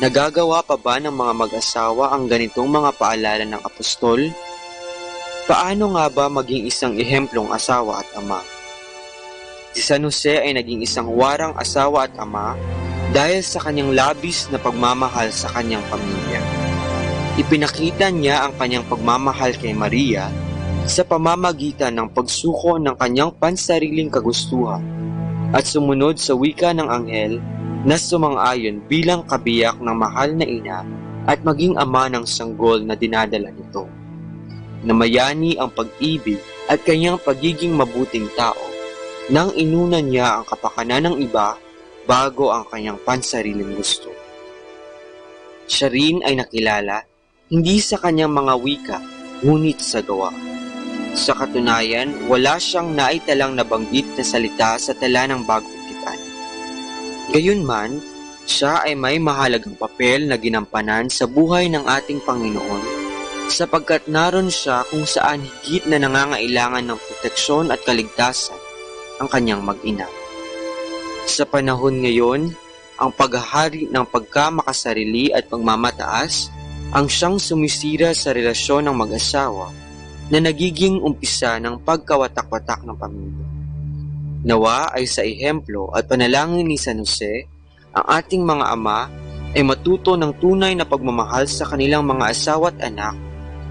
nagagawa pa ba ng mga mag-asawa ang ganitong mga paalala ng apostol? Paano nga ba maging isang ehemplong asawa at ama? Si San Jose ay naging isang huarang asawa at ama dahil sa kanyang labis na pagmamahal sa kanyang pamilya. Ipinakita niya ang kanyang pagmamahal kay Maria sa pamamagitan ng pagsuko ng kanyang pansariling kagustuhan at sumunod sa wika ng anghel na sumang-ayon bilang kabiyak ng mahal na ina at maging ama ng sanggol na dinadala nito. Namayani ang pag-ibig at kanyang pagiging mabuting tao nang inuna niya ang kapakanan ng iba bago ang kanyang pansariling gusto. Siya rin ay nakilala hindi sa kanyang mga wika, ngunit sa gawa. Sa katunayan, wala siyang naitalang nabanggit na salita sa tala ng Bagong Tipan. Gayunman, siya ay may mahalagang papel na ginampanan sa buhay ng ating Panginoon, sapagkat naroon siya kung saan higit na nangangailangan ng proteksyon at kaligtasan ang kanyang mag-ina. Sa panahon ngayon, ang paghahari ng pagkamakasarili at pagmamataas ang siyang sumisira sa relasyon ng mag-asawa na nagiging umpisa ng pagkawatak-watak ng pamilya. Nawa ay sa ehemplo at panalangin ni San Jose, ang ating mga ama ay matuto ng tunay na pagmamahal sa kanilang mga asawa at anak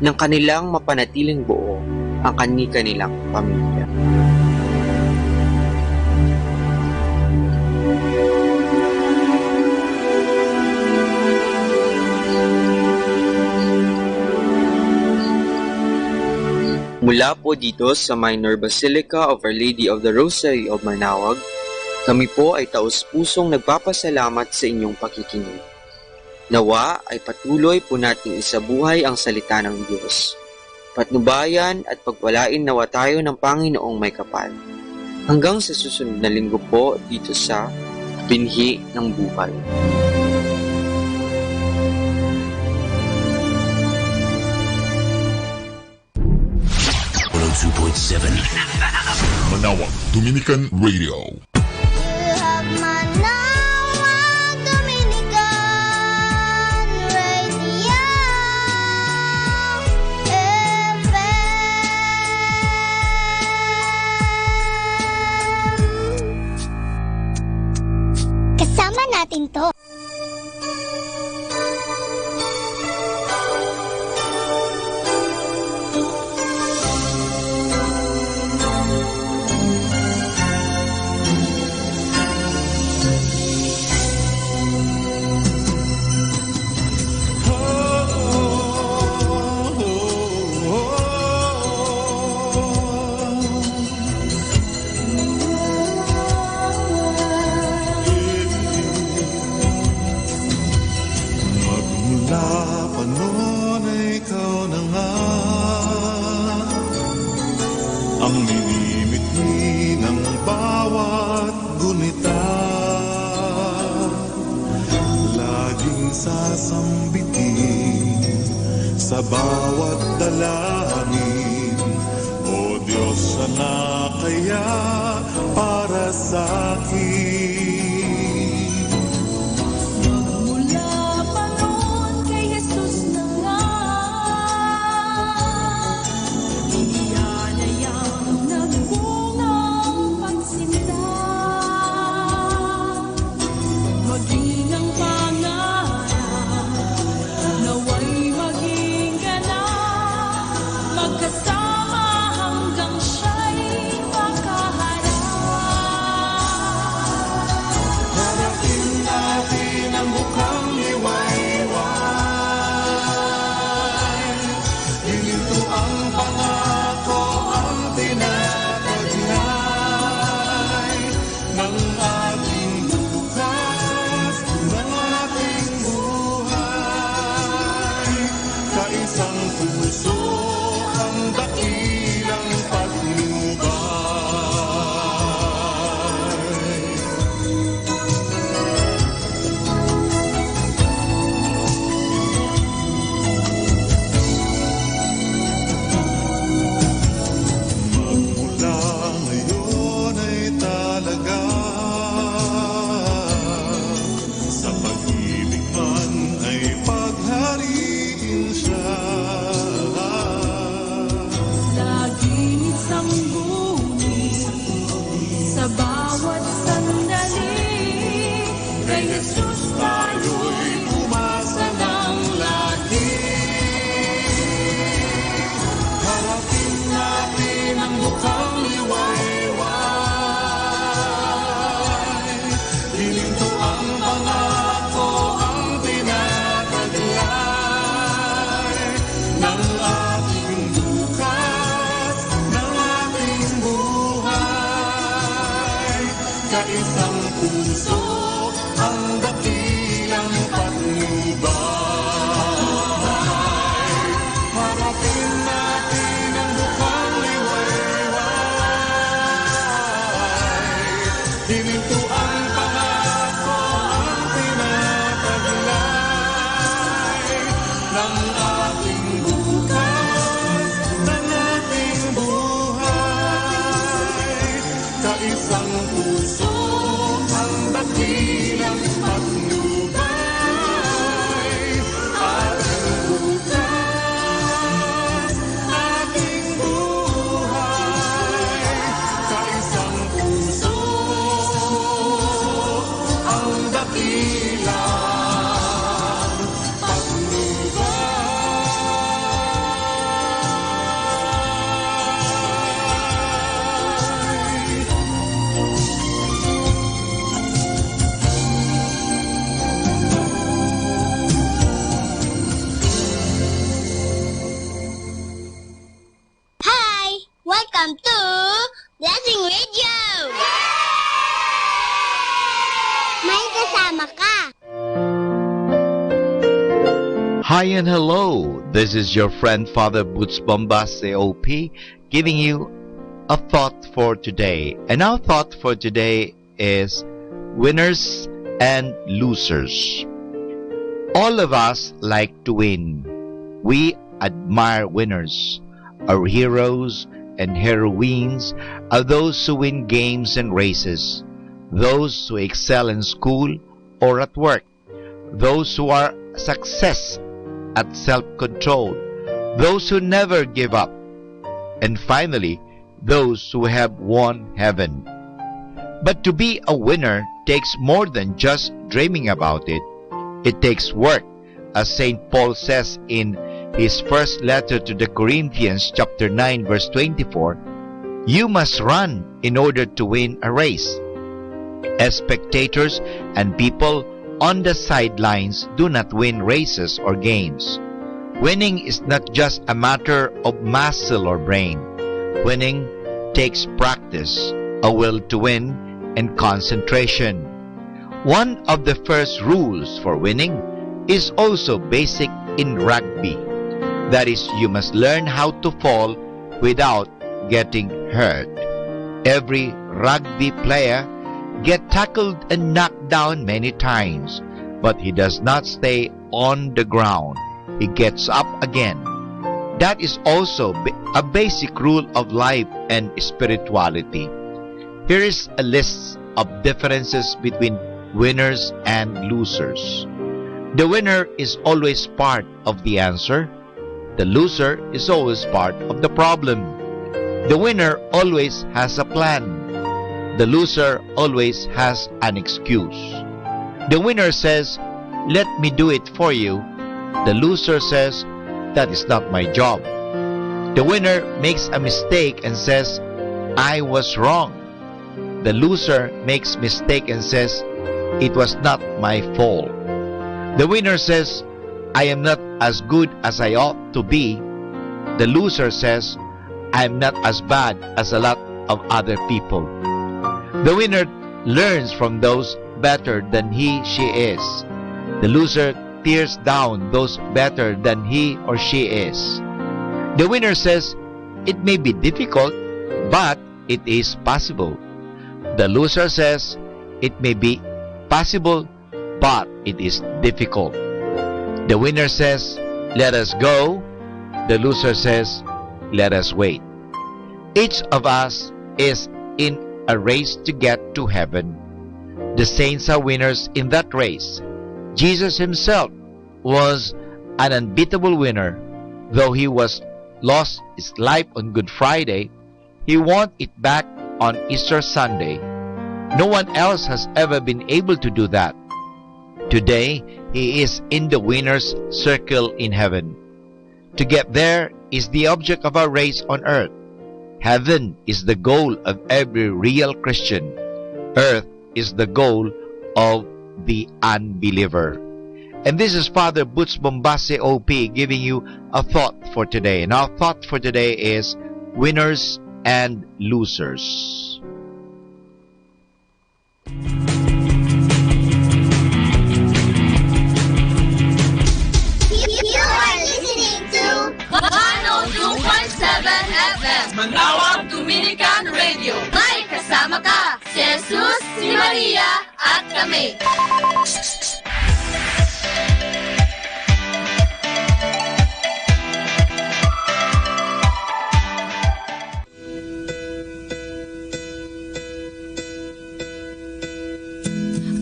nang kanilang mapanatiling buo ang kani-kanilang pamilya. Mula po dito sa Minor Basilica of Our Lady of the Rosary of Manawag, kami po ay taus-pusong nagpapasalamat sa inyong pakikinig. Nawa ay patuloy po nating isabuhay ang salita ng Diyos. Patnubayan at pagpalain nawa tayo ng Panginoong may kapal. Hanggang sa susunod na linggo po dito sa Binhi ng Buhay. One oh two point seven Manawag Dominican Radio. Love Manawag Dominican Radio F M. Kasama natin 'to. Magmula pa noon ay ikaw na nga ang minimitmi ng bawat gunita. Laging sasambitin sa bawat dalangin, O Dios, anak kaya para sa akin. Magmula pa noon kay Jesus na nga, iyan ay ang nagbungang pagsinta. Maging ang pangarap, nawa'y maging ganap, magkasama hanggang siya'y makaharap. Harapin natin ang bukang liwayway. Hininto ang pangako, ang tinataglay ng ating bukas, ng ating buhay. Kaisang puso ang dakilang patnubay. Magmula ngayon ay talaga, sa pag-ibig man ay paghariin siya. Laging isang guhit sa bawat sandali, kay Jesus tayo'y umasa ng lagi. Harapin natin ang bukang liwayway. Hininto ang pangako, ang tinataglay ng ating bukas, ng ating buhay. Kaisang puso ang dakilang patnubay. Harapin natin ang bukang liwayway. Hininto ang pangako, ang tinataglay ng ating bukas, ng ating buhay. Kaisang puso ang dakilang Welcome to Blessing Radio! May kasama ka! Hi and hello. This is your friend Father Boots Bombas, C O P, giving you a thought for today. And our thought for today is winners and losers. All of us like to win. We admire winners. Our heroes and heroines are those who win games and races, those who excel in school or at work, those who are success at self-control, those who never give up, and finally, those who have won heaven. But to be a winner takes more than just dreaming about it. It takes work. As Saint Paul says in his first letter to the Corinthians, chapter nine, verse twenty-four, "You must run in order to win a race." As spectators and people on the sidelines do not win races or games. Winning is not just a matter of muscle or brain. Winning takes practice, a will to win, and concentration. One of the first rules for winning is also basic in rugby. That is, you must learn how to fall without getting hurt. Every rugby player get tackled and knocked down many times, but he does not stay on the ground. He gets up again. That is also ba-, a basic rule of life and spirituality. Here is a list of differences between winners and losers. The winner is always part of the answer. The loser is always part of the problem. The winner always has a plan. The loser always has an excuse. The winner says, "Let me do it for you." The loser says, "That is not my job." The winner makes a mistake and says, "I was wrong." The loser makes mistake and says, "It was not my fault." The winner says, "I am not as good as I ought to be." The loser says, "I am not as bad as a lot of other people." The winner learns from those better than he, she is. The loser tears down those better than he or she is. The winner says, "It may be difficult, but it is possible." The loser says, "It may be possible, but it is difficult." The winner says, "Let us go." The loser says, "Let us wait." Each of us is in a race to get to heaven. The saints are winners in that race. Jesus himself was an unbeatable winner. Though he was lost his life on Good Friday, he won it back on Easter Sunday. No one else has ever been able to do that. Today, he is in the winner's circle in heaven. To get there is the object of our race on earth. Heaven is the goal of every real Christian. Earth is the goal of the unbeliever. And this is Father Boots Bombas, C O P, giving you a thought for today. And our thought for today is winners and losers. You are listening to one oh two point seven F M, Manaoag Dominican Radio. May kasama ka, si Jesus, si Maria, at kami.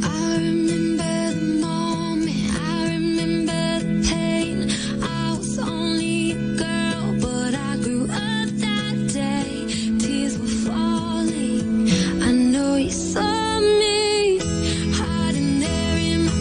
I remember the moment, I remember the pain. I was only a girl, but I grew up that day. Tears were falling, I know you saw me. Hiding there in my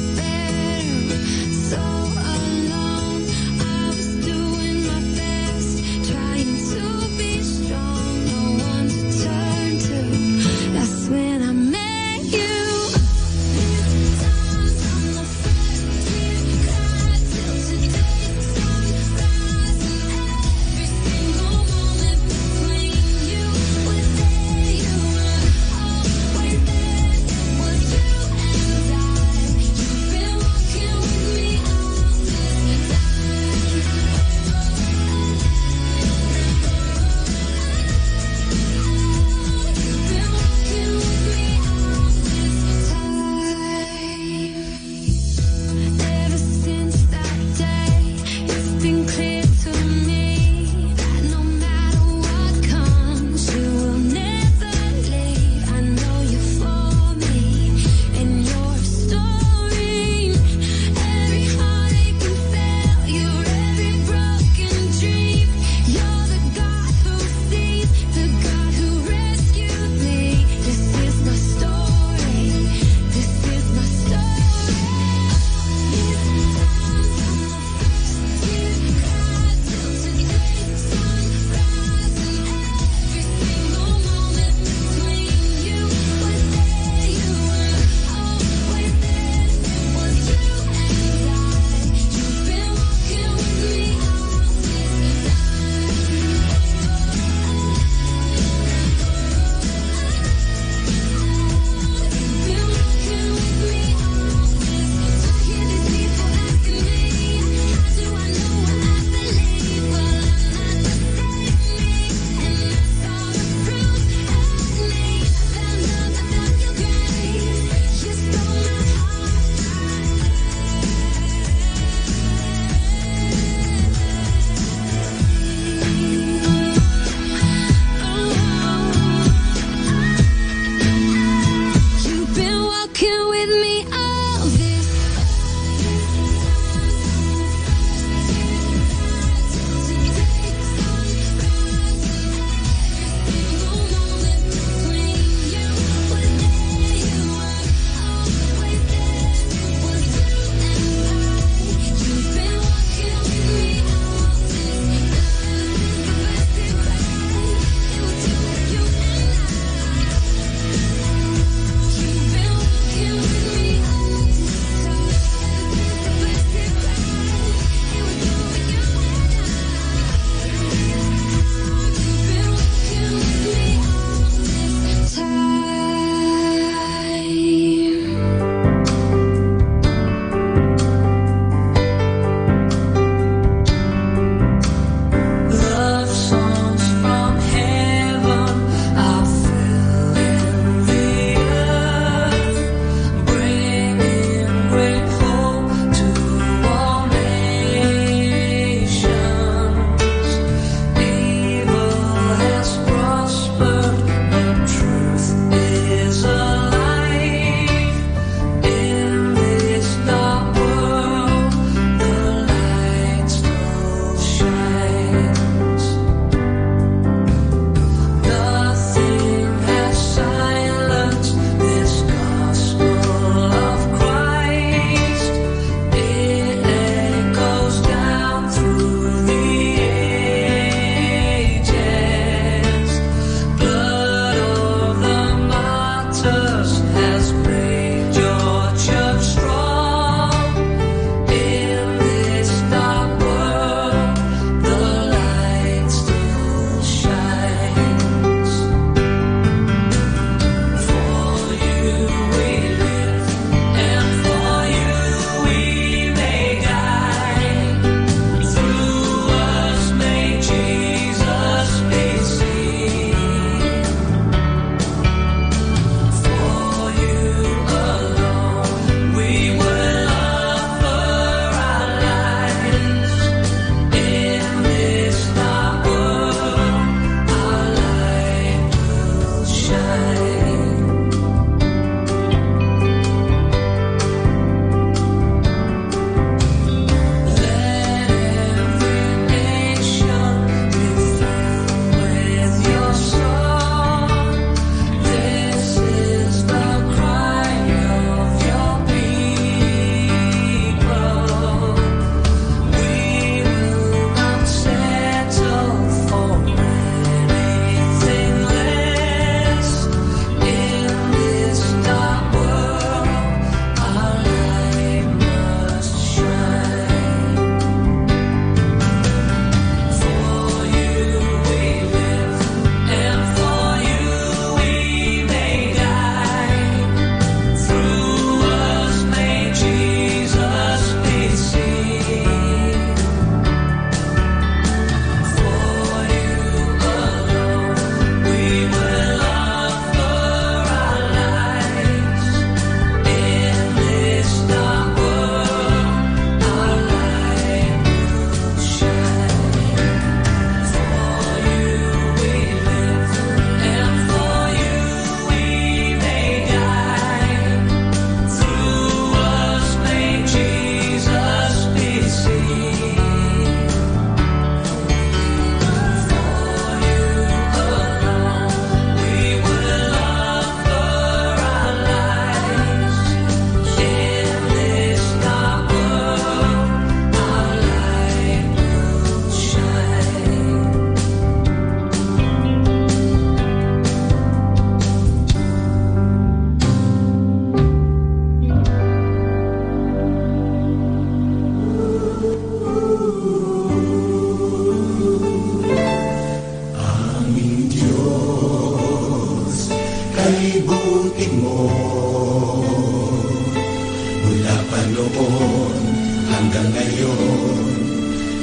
Ngayon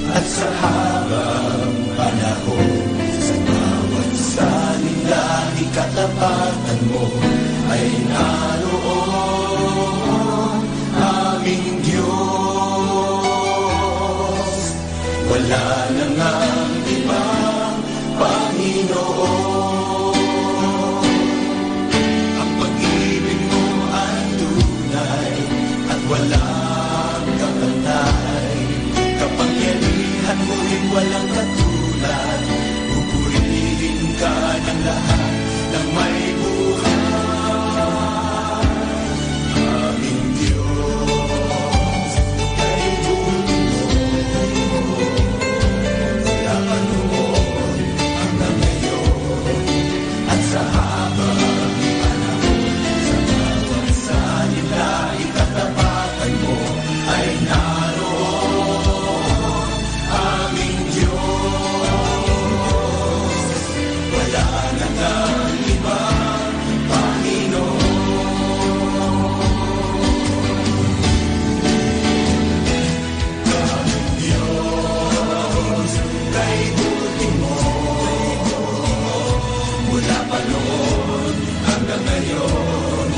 at sa habang panahon, sa bawat salita ikatapatan mo ay naroon, aming Diyos. Wala na ngang ibang Panginoon. Ang pag-ibig mo ay tunay at walang kapantay. Kapangyarihan mo'y walang katulad. Pupurihin ka ng lahat ng may buhay. Aming Diyos, kaibuti mo. Mula pa noon hanggang ngayon, at sa habang panahon, sa bawat salita ikatapatan mo ay naroon, aming Diyos. Wala na ngang ibang Panginoon. Aming Diyos, kaibuti mo. Mula pa noon hanggang ngayon,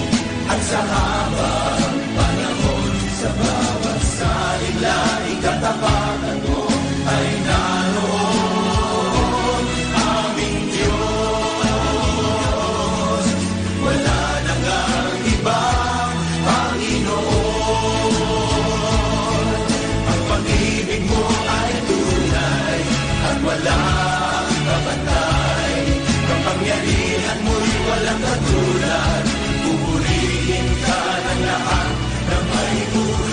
at sa habang panahon, sa bawat salita ikatapatan mo ay naroon, aming Diyos. Wala na ngang ibang Panginoon. Ang pag-ibig mo ay tunay at walang kapantay. Kapangyarihan mo'y walang katulad. Pupurihin ka ng lahat ng may buhay.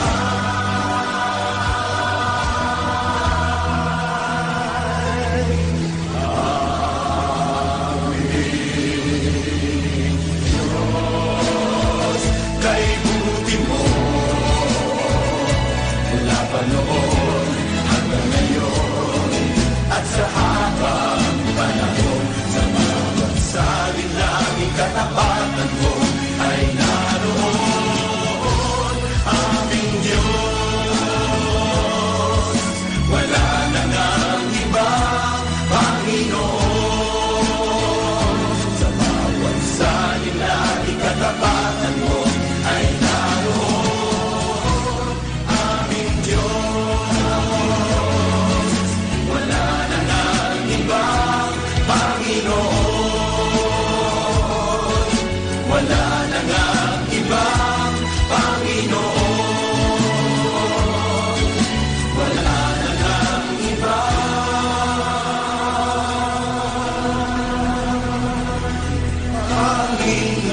Aming Diyos, kaibuti mo. Mula pa noon hanggang ngayon, at sa habang panahon, sa bawat salita ikatapatan mo ay naroon, aming Diyos. Wala na ngang ibang Panginoon. Sa bawat salita ikatapatan mo ay naroon, aming Diyos. Wala na ngang ibang Panginoon. Wala na ngang ibang Panginoon. Wala na ngang ibang Panginoon.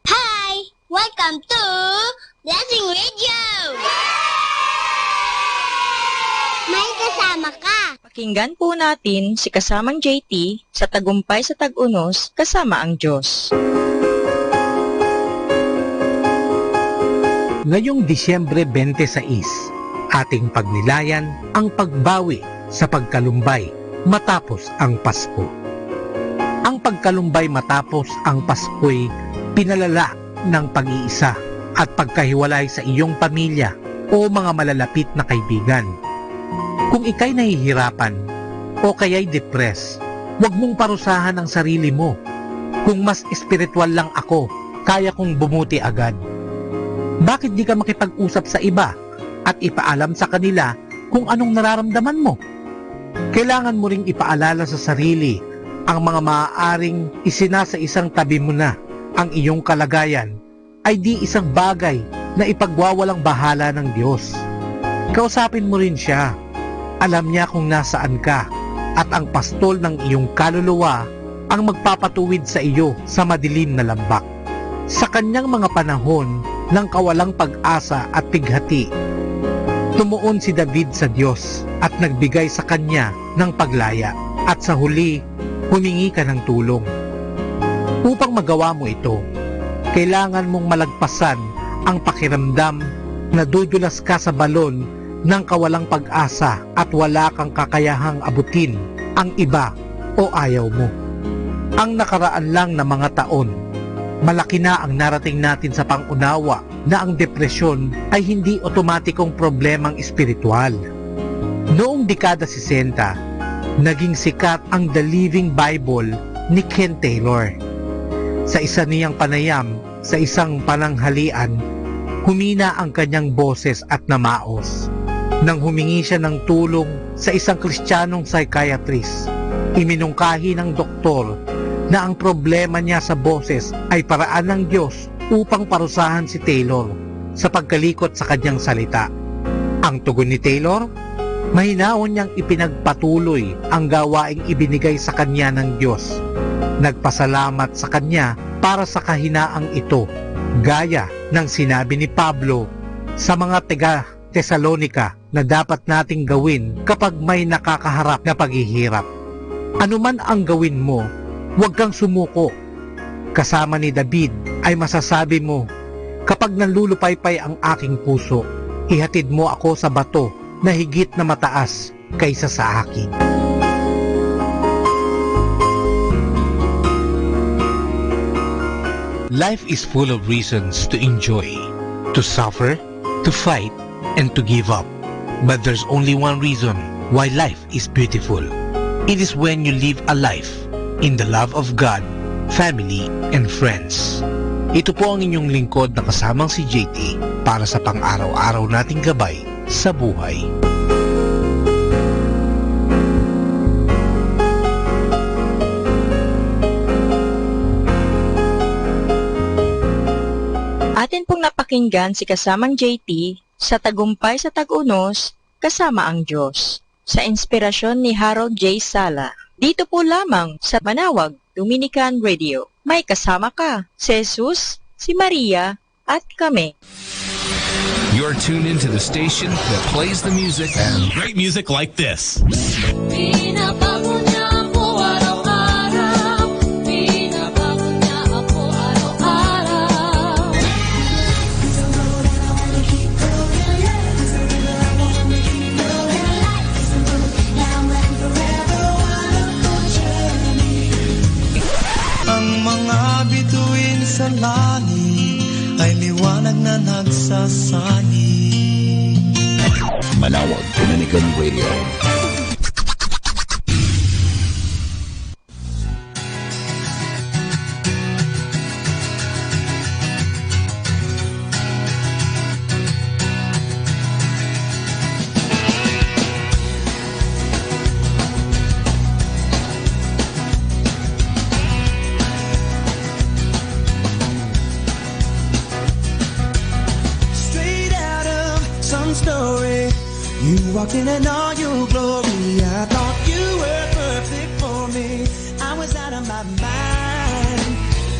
Hi! Welcome to Blessing Radio! May kasama ka! Pakinggan po natin si kasamang J T sa Tagumpay sa Tag-unos kasama ang Diyos. Ngayong Disyembre twenty-six, ating pagnilayan ang pagbawi sa pagkalumbay matapos ang Pasko. Ang pagkalumbay matapos ang Pasko'y pinalala ng pag-iisa at pagkahiwalay sa iyong pamilya o mga malalapit na kaibigan. Kung ikay nahihirapan o kaya'y depressed, huwag mong parusahan ang sarili mo. Kung mas espiritual lang ako, kaya kong bumuti agad. Bakit di ka makipag-usap sa iba at ipaalam sa kanila kung anong nararamdaman mo? Kailangan mo ring ipaalala sa sarili ang mga maaaring isinasaisang tabi mo na ang iyong kalagayan ay di isang bagay na ipagwawalang bahala ng Diyos. Kausapin mo rin siya. Alam niya kung nasaan ka, at ang pastol ng iyong kaluluwa ang magpapatuwid sa iyo sa madilim na lambak. Sa kanyang mga panahon ng kawalang pag-asa at pighati, tumuon si David sa Diyos at nagbigay sa kanya ng paglaya, at sa huli, humingi ka ng tulong. Upang magawa mo ito, kailangan mong malagpasan ang pakiramdam na dudulas ka sa balon ng kawalang pag-asa at wala kang kakayahang abutin ang iba o ayaw mo. Ang nakaraan lang na mga taon, malaki na ang narating natin sa pangunawa na ang depresyon ay hindi otomatikong problemang espiritual. Noong dekada sesenta, naging sikat ang The Living Bible ni Ken Taylor. Sa isa niyang panayam sa isang pananghalian, humina ang kanyang boses at namaos. Nang humingi siya ng tulong sa isang Kristiyanong psychiatrist, iminungkahi ng doktor na ang problema niya sa boses ay paraan ng Diyos upang parusahan si Taylor sa pagkalikot sa kanyang salita. Ang tugon ni Taylor, mahinaon niyang ipinagpatuloy ang gawaing ibinigay sa kanya ng Diyos. Nagpasalamat sa kanya para sa kahinaang ito, gaya ng sinabi ni Pablo sa mga taga Tesalonica na dapat nating gawin kapag may nakakaharap na paghihirap. Anuman ang gawin mo, huwag kang sumuko. Kasama ni David ay masasabi mo, "Kapag nanlulupaypay ang aking puso, ihatid mo ako sa bato na higit na mataas kaysa sa akin." Life is full of reasons to enjoy, to suffer, to fight, and to give up. But there's only one reason why life is beautiful. It is when you live a life in the love of God, family, and friends. Ito po ang inyong lingkod na kasamang si J T para sa pang-araw-araw nating gabay sa buhay. Atin pong napakinggan si kasamang J T sa Tagumpay sa Tag-unos, Kasama ang Diyos, sa inspirasyon ni Harold J. Sala. Dito po lamang sa Manawag Dominican Radio. May kasama ka, si Jesus, si Maria, at kami. You're tuned into the station that plays the music and great music like this. Binabago niya ako araw-araw. Binabago niya ako araw-araw. Ang mga bituin sa langit ay liwanag na nagsasanib. Manawag Dominican Radio. Straight out of some story. You walked in and all your glory. I thought you were perfect for me. I was out of my mind.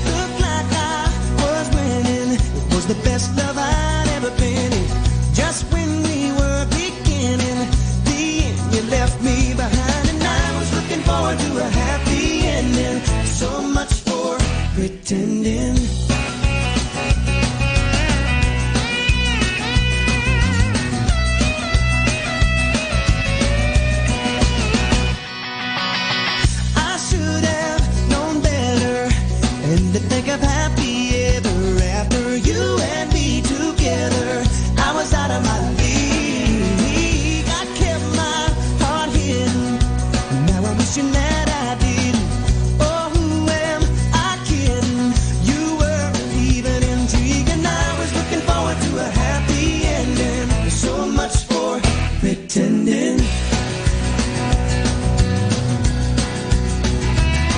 Looked like I was winning. It was the best love I'd ever been in. Just when we were beginning, the end you left me behind, and I was looking forward to a happy ending. So much for pretending. I should have known better and to think of happy ever after. You and me together, I was out of my league. I kept my heart hidden. Now I'm wishing that I didn't. Oh, who am I kidding? You were even intriguing. I was looking forward to a happy ending. So much for pretending.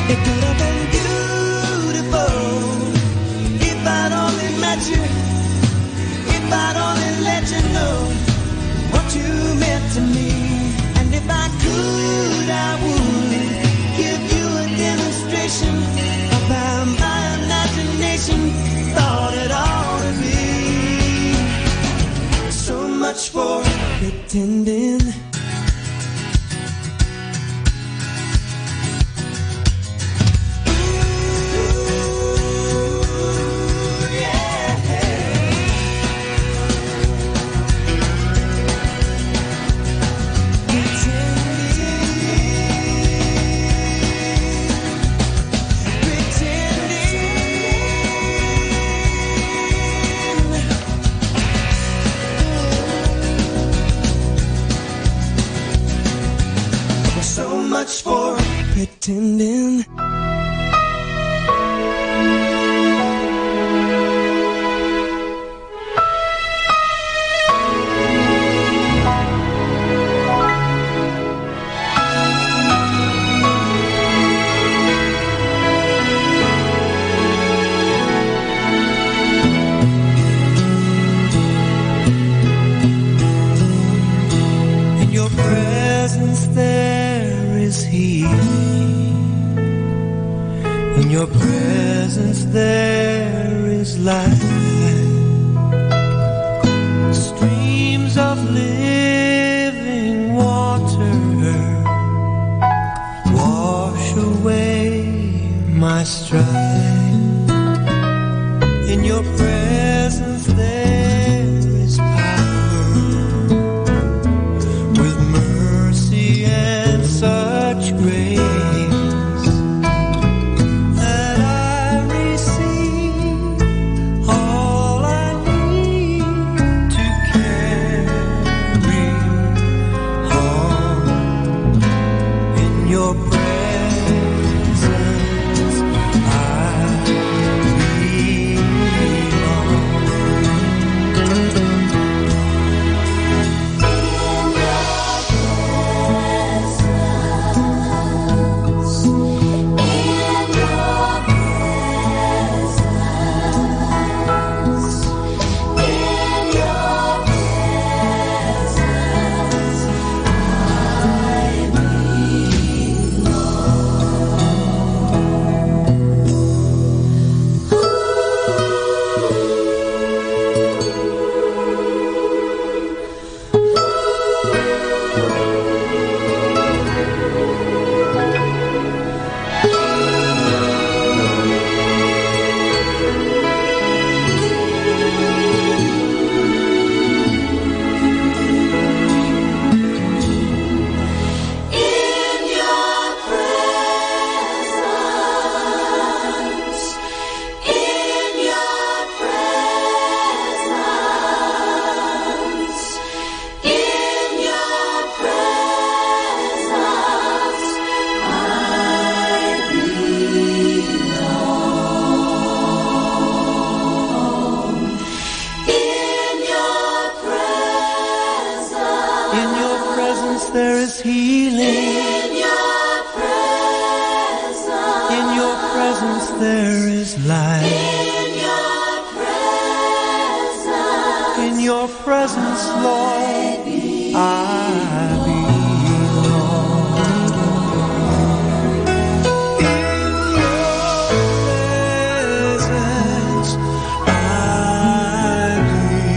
It could have been beautiful if I'd only met you, if I'd only let you know what you meant to me. And if I could, I would give you a demonstration of how my imagination thought it ought to be. So much for pretending. Much for pretending. In your presence there is healing. In your presence there is life. Streams of living water wash away my strife. In your presence there is power, with mercy and such grace, that I receive all I need to carry on. In your presence I belong. In your presence, in your presence, in your presence, I belong. In your presence. In your presence there is healing. In your presence. In your presence there is life. In your presence. In your presence, Lord, I belong. In your presence I belong.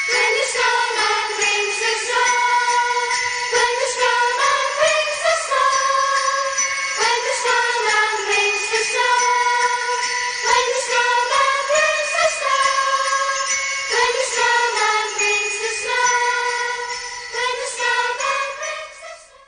When the snowman brings the snow, when the snowman brings the snow, when the snowman brings the snow, when the snowman brings the snow, when the snowman brings the snow, when the snowman brings the snow.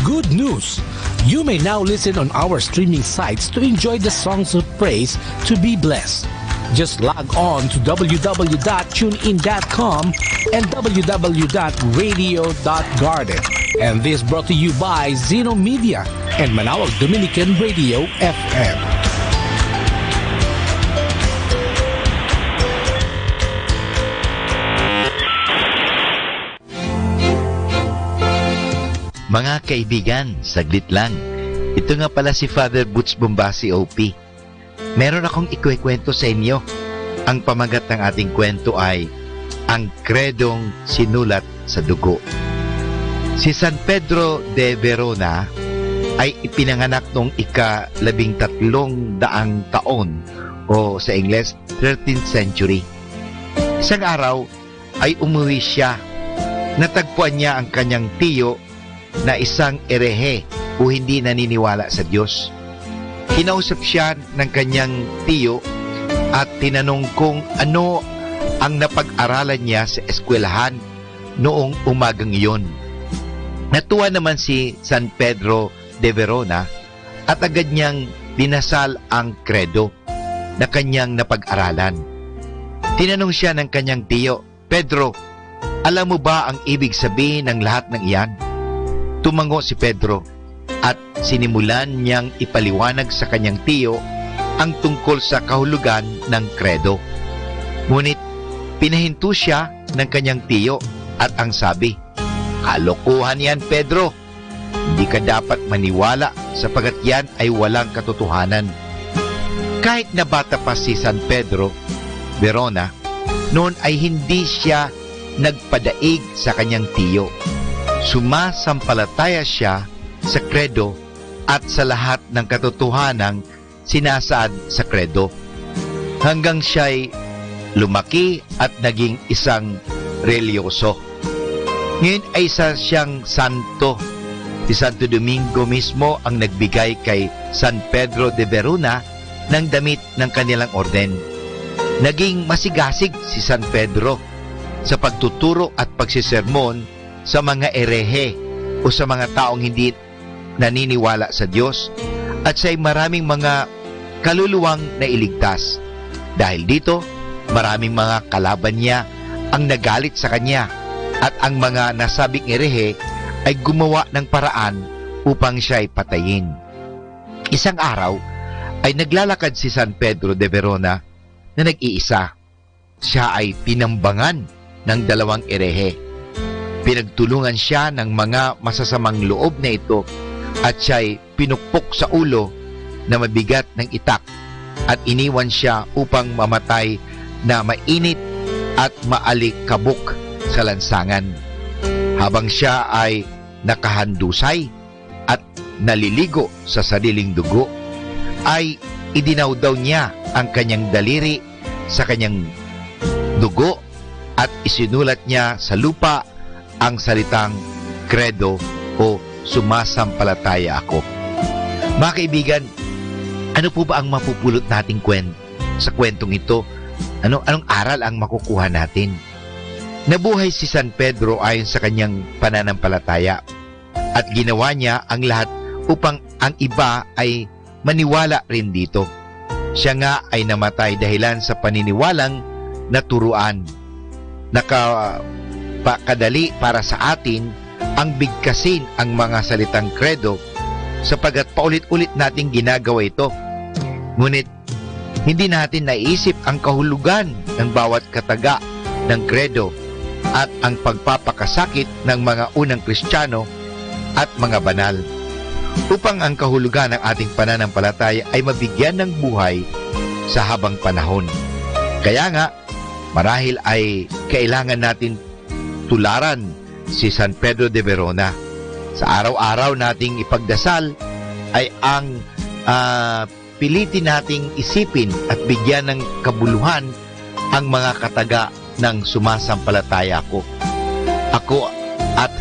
Good news! You may now listen on our streaming sites to enjoy the songs of praise to be blessed. Just log on to w w w dot tune in dot com and w w w dot radio dot garden. And this brought to you by Zeno Media and Manawag Dominican Radio F M. Mga kaibigan, saglit lang. Ito nga pala si Father Butch Bombasi, O P. Meron akong ikuwekuwento sa inyo. Ang pamagat ng ating kwento ay Ang Kredong Sinulat sa Dugo. Si San Pedro de Verona ay ipinanganak noong ika-labing tatlong daang taon, o sa Ingles, thirteenth century. Isang araw, ay umuwi siya. Natagpuan niya ang kanyang tiyo na isang erehe o hindi naniniwala sa Diyos. Kinausap siya ng kanyang tiyo at tinanong kung ano ang napag-aralan niya sa eskwelahan noong umagang iyon. Natuwa naman si San Pedro de Verona at agad niyang dinasal ang Kredo na kanyang napag-aralan. Tinanong siya ng kanyang tiyo, "Pedro, alam mo ba ang ibig sabihin ng lahat ng iyan?" Tumango si Pedro at sinimulan niyang ipaliwanag sa kanyang tiyo ang tungkol sa kahulogan ng Kredo. Ngunit pinahinto siya ng kanyang tiyo at ang sabi, "Kalokohan yan, Pedro! Hindi ka dapat maniwala, sapagat yan ay walang katotohanan." Kahit na bata pa si San Pedro Verona, noon ay hindi siya nagpadaig sa kanyang tiyo. Sumasampalataya siya sa Kredo at sa lahat ng katotohanang sinasaad sa Kredo, hanggang siya'y lumaki at naging isang reliyoso. Ngayon ay isa siyang santo. Si Santo Domingo mismo ang nagbigay kay San Pedro de Verona ng damit ng kanilang orden. Naging masigasig si San Pedro sa pagtuturo at pagsisermon sa mga erehe o sa mga taong hindi naniniwala sa Diyos, at say maraming mga kaluluwang nailigtas. Dahil dito, maraming mga kalaban niya ang nagalit sa kanya, at ang mga nasabing erehe ay gumawa ng paraan upang siya'y patayin. Isang araw ay naglalakad si San Pedro de Verona na nag-iisa. Siya ay tinambangan ng dalawang erehe. Pinagtulungan siya ng mga masasamang loob na ito at siya'y pinukpok sa ulo na mabigat ng itak at iniwan siya upang mamatay na mainit at maalikabok sa lansangan. Habang siya ay nakahandusay at naliligo sa sariling dugo, ay idinawdaw niya ang kanyang daliri sa kanyang dugo at isinulat niya sa lupa ang salitang Credo o Sumasampalataya Ako. Mga kaibigan, ano po ba ang mapupulot nating kwen-, sa kwentong ito? Ano, anong aral ang makukuha natin? Nabuhay si San Pedro ayon sa kanyang pananampalataya at ginawa niya ang lahat upang ang iba ay maniwala rin dito. Siya nga ay namatay dahilan sa paniniwalang naturoan. Nakapakadali para sa atin ang bigkasin ang mga salitang Credo, sapagat paulit-ulit nating ginagawa ito. Ngunit hindi natin naiisip ang kahulugan ng bawat kataga ng Credo at ang pagpapakasakit ng mga unang Kristiyano at mga banal, upang ang kahulugan ng ating pananampalataya ay mabigyan ng buhay sa habang panahon. Kaya nga, marahil ay kailangan natin tularan si San Pedro de Verona. Sa araw-araw nating ipagdasal ay ang, ah, pilitin nating isipin at bigyan ng kabuluhan ang mga kataga ng sumasampalataya ako. Ako at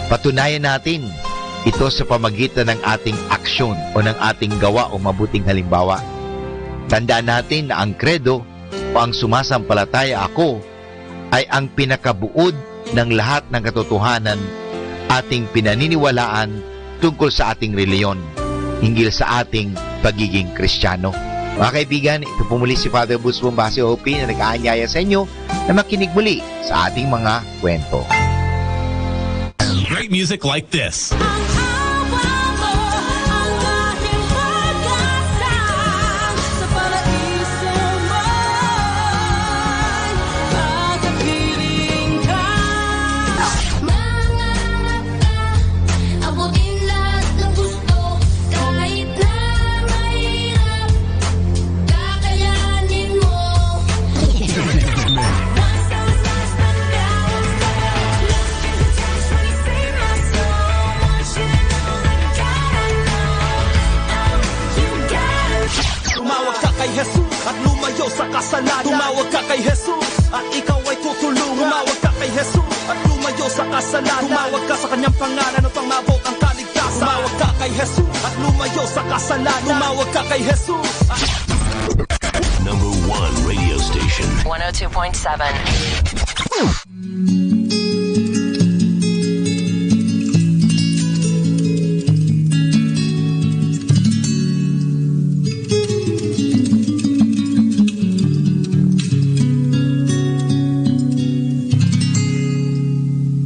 patunayan natin ito sa pamagitan ng ating aksyon o ng ating gawa o mabuting halimbawa. Tandaan natin na ang Credo o ang sumasampalataya ako ay ang pinakabuod ng lahat ng katotohanan ating pinaniniwalaan tungkol sa ating reliyon, hinggil sa ating pagiging Kristiyano. Mga kaibigan, ito po muli si Father Boots Bonifacio Hopi na nag-aanyaya sa inyo na makinig muli sa ating mga kwento. Great music like this. Ang awa mo, ang lahing pag-asa sa paraiso man, pagkapiling ka. Mangarap ka, abutin lahat ng gusto, kahit na mahirap, kakayanin mo. Basta masasaktan ka, Tumawag ka kay Jesus at lumayo sa kasalanan. Tumawag ka kay Jesus at ikaw ay tutulungan. Tumawag ka kay Jesus at lumayo sa kasalanan. Tumawag ka sa kanyang pangalan upang maabot ang kaligtasan. Tumawag ka kay Jesus at lumayo sa kasalanan. Tumawag ka kay Jesus at Number one radio station. One oh two point seven.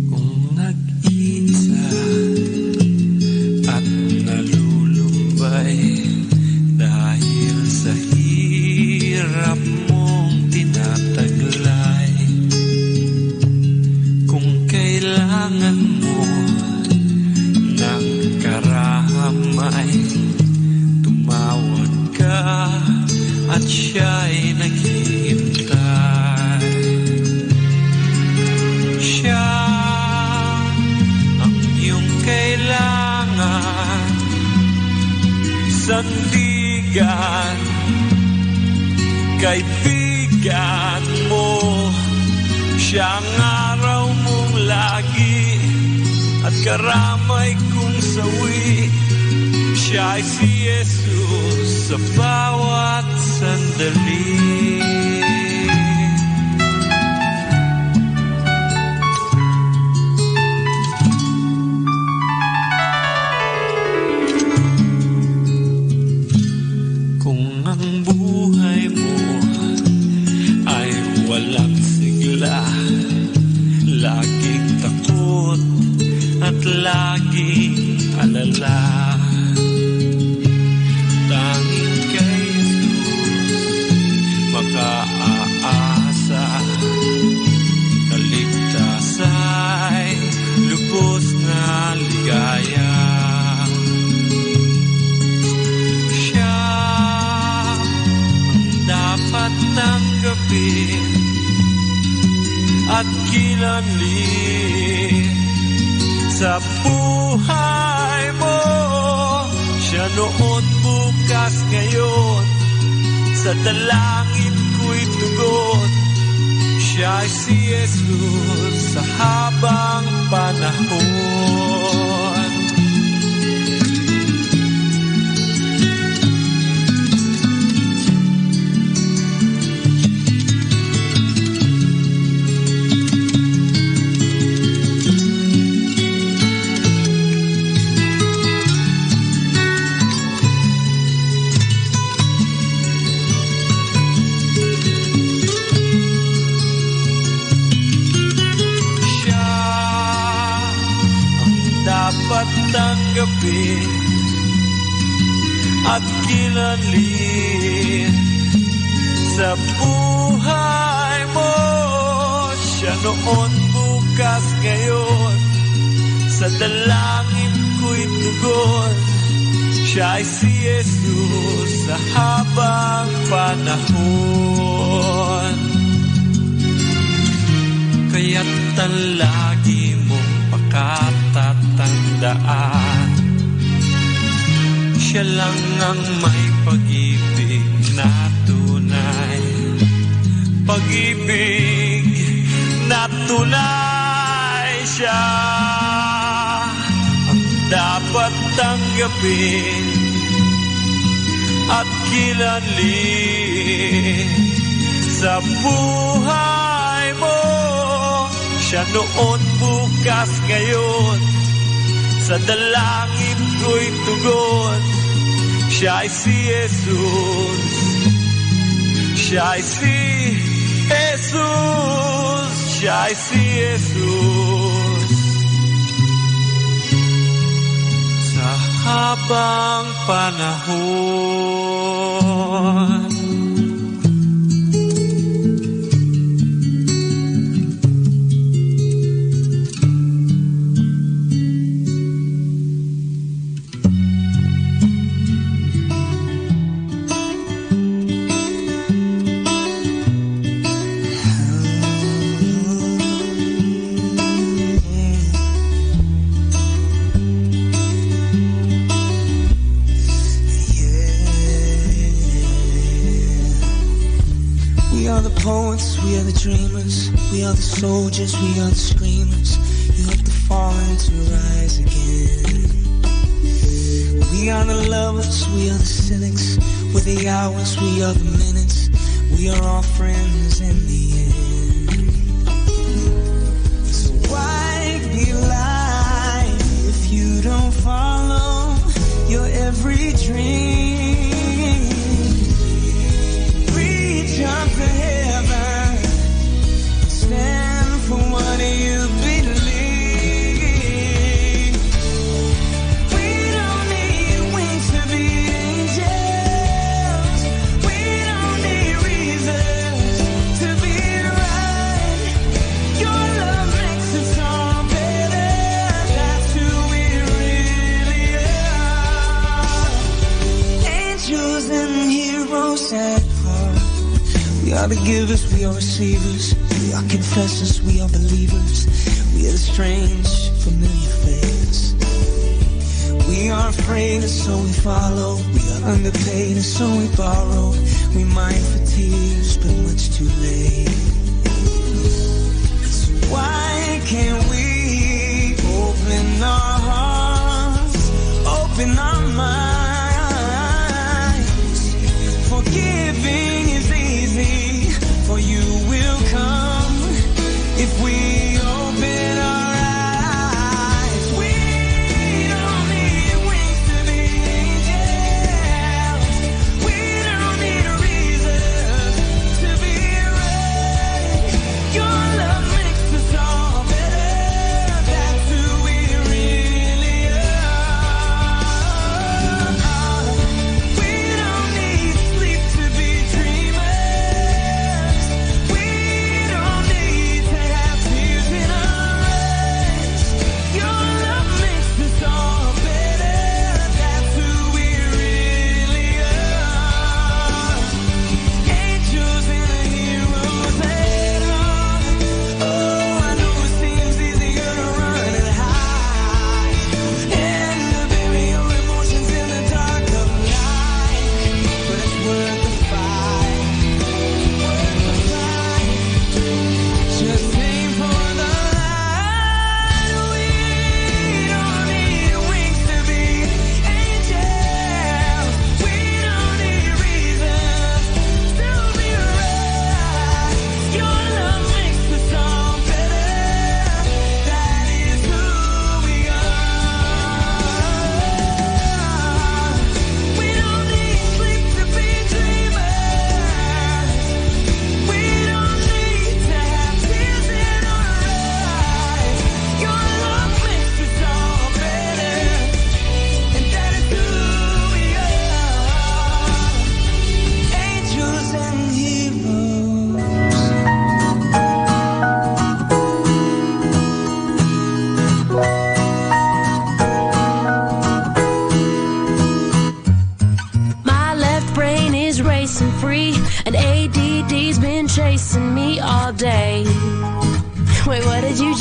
Kung nag-iisa at nalulumbay dahil sa hirap mong tinataglay. Kung kailangan mo ng karamay, tumawag ka at siya'y naghihintay. Siya ang iyong kailangan, sandigan, kaibigan mo. Siya ang araw mong lagi at karamay kong sawi. Siya'y si Jesus sa bawat sandali. Kung ang buhay mo ay walang sigla, laging takot at alala. Tanging kay Jesus makaasa, kaligtasay lubos na ligaya. Siya ang dapat tanggapin at kilanli sa buhay mo. Siya noon, bukas, ngayon, sa dalangin ko'y tugon. Siya'y si Jesus sa habang panahon. Siya ang dapat tanggapin at kilanli sa buhay mo. Siya noon, bukas, ngayon, sa dalangin ko'y tugon. Siya'y si Jesus sa habang panahon. Kaya't tan lagi mong pakatatandaan, siya lang ang may pag-ibig na tunay. Pag-ibig na tunay, siya ang dapat tanggapin at kilanli sa buhay mo. Siya noon, bukas, ngayon, sa dalangin ko'y tugon. Siya'y si Jesus. Siya'y si Jesus. Siya'y si Jesus sa habang panahon. We are the poets, we are the dreamers, we are the soldiers, we are the screamers. You have the fallen to rise again. We are the lovers, we are the cynics. We're the hours, we are the minutes. We are all friends in the end. So why be alive if you don't follow your every dream? Reach up to heaven, stand for what you believe. We don't need wings to be angels. We don't need reasons to be right. Your love makes us all better. That's who we really are. Angels and heroes at heart. We are the givers, we are receivers. We are confessors, we are believers. We are the strange, familiar faces. We are afraid, and so we follow. We are underpaid, and so we borrow. We mine for tears, but much too late. So why can't we open our hearts, open our minds? Forgiving is easy, for you will come if we open our eyes. We don't need wings to be angels. We don't need reasons to be right. Your love makes us all better.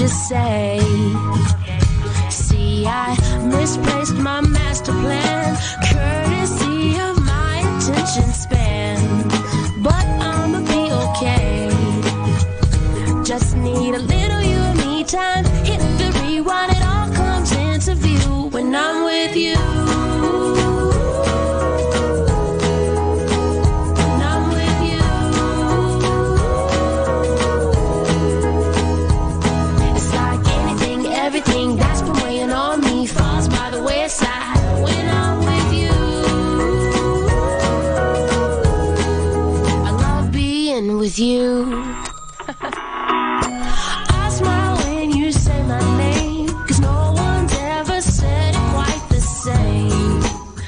to say. See, I misplaced my master plan, courtesy of my attention span. But I'ma be okay. Just need a little you and me time. Hit the rewind, it all comes into view when I'm with you. When I'm with you. It's like anything, everything that's been weighing on me falls by the wayside when I'm with you. I love being with you. I smile when you say my name, 'cause no one's ever said it quite the same.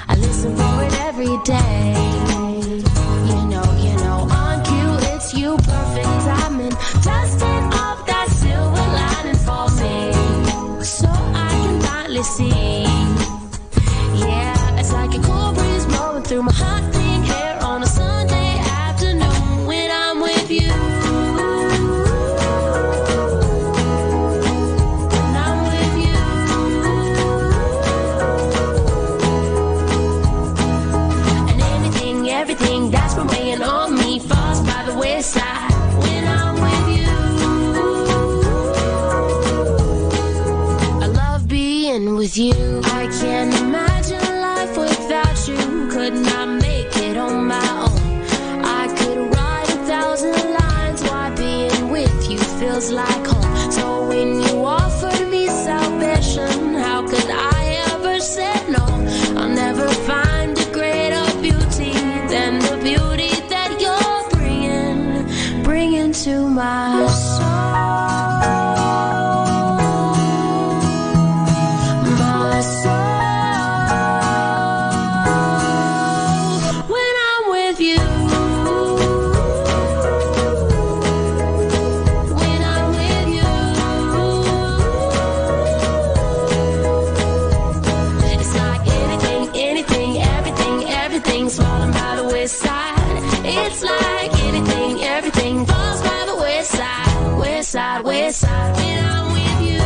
I listen for it every day. You know, you know, on cue, it's you, perfect timing. Dusting off that silver lining for me, so I can finally see. Yeah, it's like a cool breeze blowing through my hot pink hair on a Sunday afternoon when I'm with you. When I'm with you. And anything, everything that's been weighing on me falls by the wayside when I'm with you. I love being with you. I can't imagine life without you. Could not make it on my own. I could write a thousand lines why being with you feels like home. So when you offered me salvation, how could I ever say no? I'll never find a greater beauty than the beauty that you're bringing, bringing to my soul. My soul. When I'm with you. When I'm with you. It's like anything, anything, everything, everything's falling by the wayside. It's like anything, everything falls by the wayside. Wayside, wayside. When I'm with you.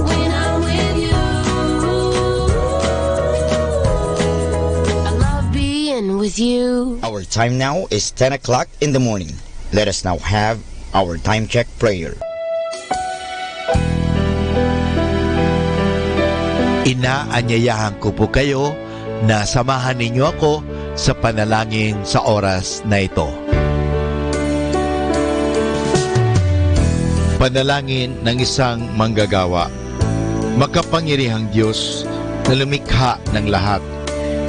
When I'm with you. I love being with you. Our time now is ten o'clock in the morning. Let us now have our time check prayer. Ina, anyayahan ko po kayo na samahan ninyo ako sa panalangin sa oras na ito. Panalangin ng isang manggagawa. Makapangyarihang Diyos na lumikha ng lahat,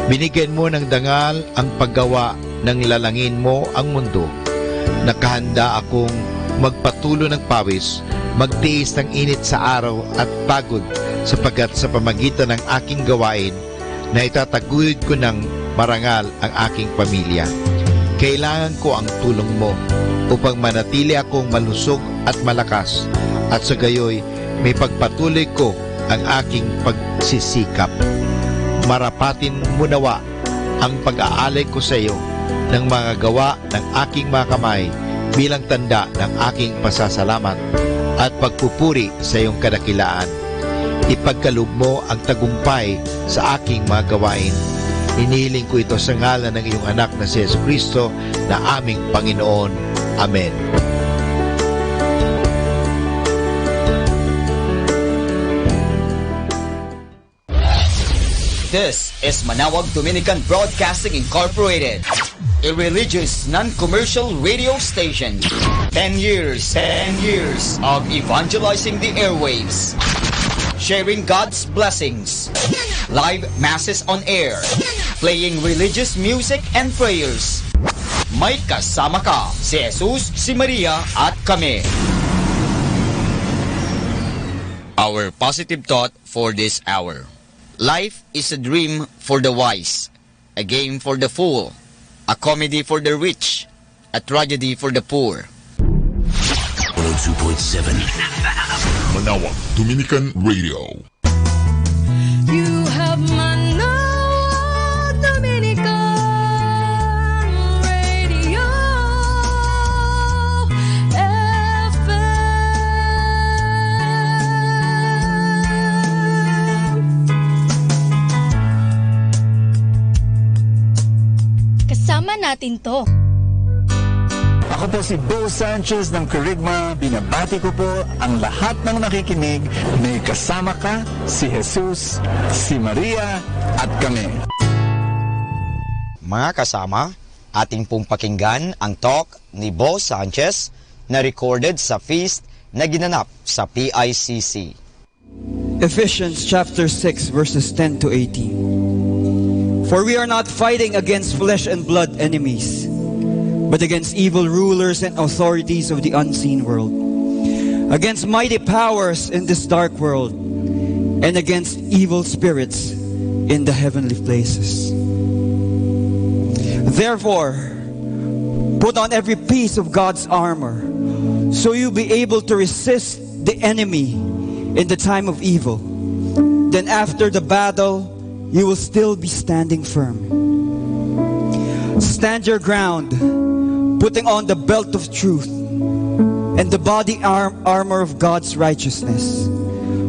binigyan mo ng dangal ang paggawa ng lalangin mo ang mundo. Nakahanda akong magpatulo ng pawis, magtiis ng init sa araw at pagod, sapagkat sa pamagitan ng aking gawain, naitataguyod ko ng marangal ang aking pamilya. Kailangan ko ang tulong mo upang manatili akong malusog at malakas, at sa gayoy mipagpatuloy ko ang aking pagsisikap. Marapatin mo nawa ang pag-aalay ko sa iyo ng mga gawa ng aking mga kamay bilang tanda ng aking pasasalamat at pagpupuri sa iyong kadakilaan. Ipagkaloob mo ang tagumpay sa aking mga gawain. Inihiling ko ito sa ngalan ng iyong Anak na si Jesu Cristo na aming Panginoon. Amen. This is Manawag Dominican Broadcasting Incorporated, a religious non-commercial radio station. Ten years, ten years of evangelizing the airwaves, sharing God's blessings, live masses on air, playing religious music and prayers. May kasama ka, si Jesus, si Maria, at kami. Our positive thought for this hour. Life is a dream for the wise, a game for the fool, a comedy for the rich, a tragedy for the poor. One oh two point seven Manawag Dominican Radio. You have Manawag Dominican Radio. atin to. Ako po si Bo Sanchez ng Kerygma. Binabati ko po ang lahat ng nakikinig. May kasama ka, si Jesus, si Maria, at kami. Mga kasama, atin pong pakinggan ang talk ni Bo Sanchez na recorded sa feast na ginanap sa P I C C. Ephesians chapter six, verses ten to eighteen. For we are not fighting against flesh and blood enemies, but against evil rulers and authorities of the unseen world, against mighty powers in this dark world, and against evil spirits in the heavenly places. Therefore, put on every piece of God's armor, so you'll be able to resist the enemy in the time of evil. Then, after the battle, you will still be standing firm. Stand your ground, putting on the belt of truth and the body arm- armor of God's righteousness.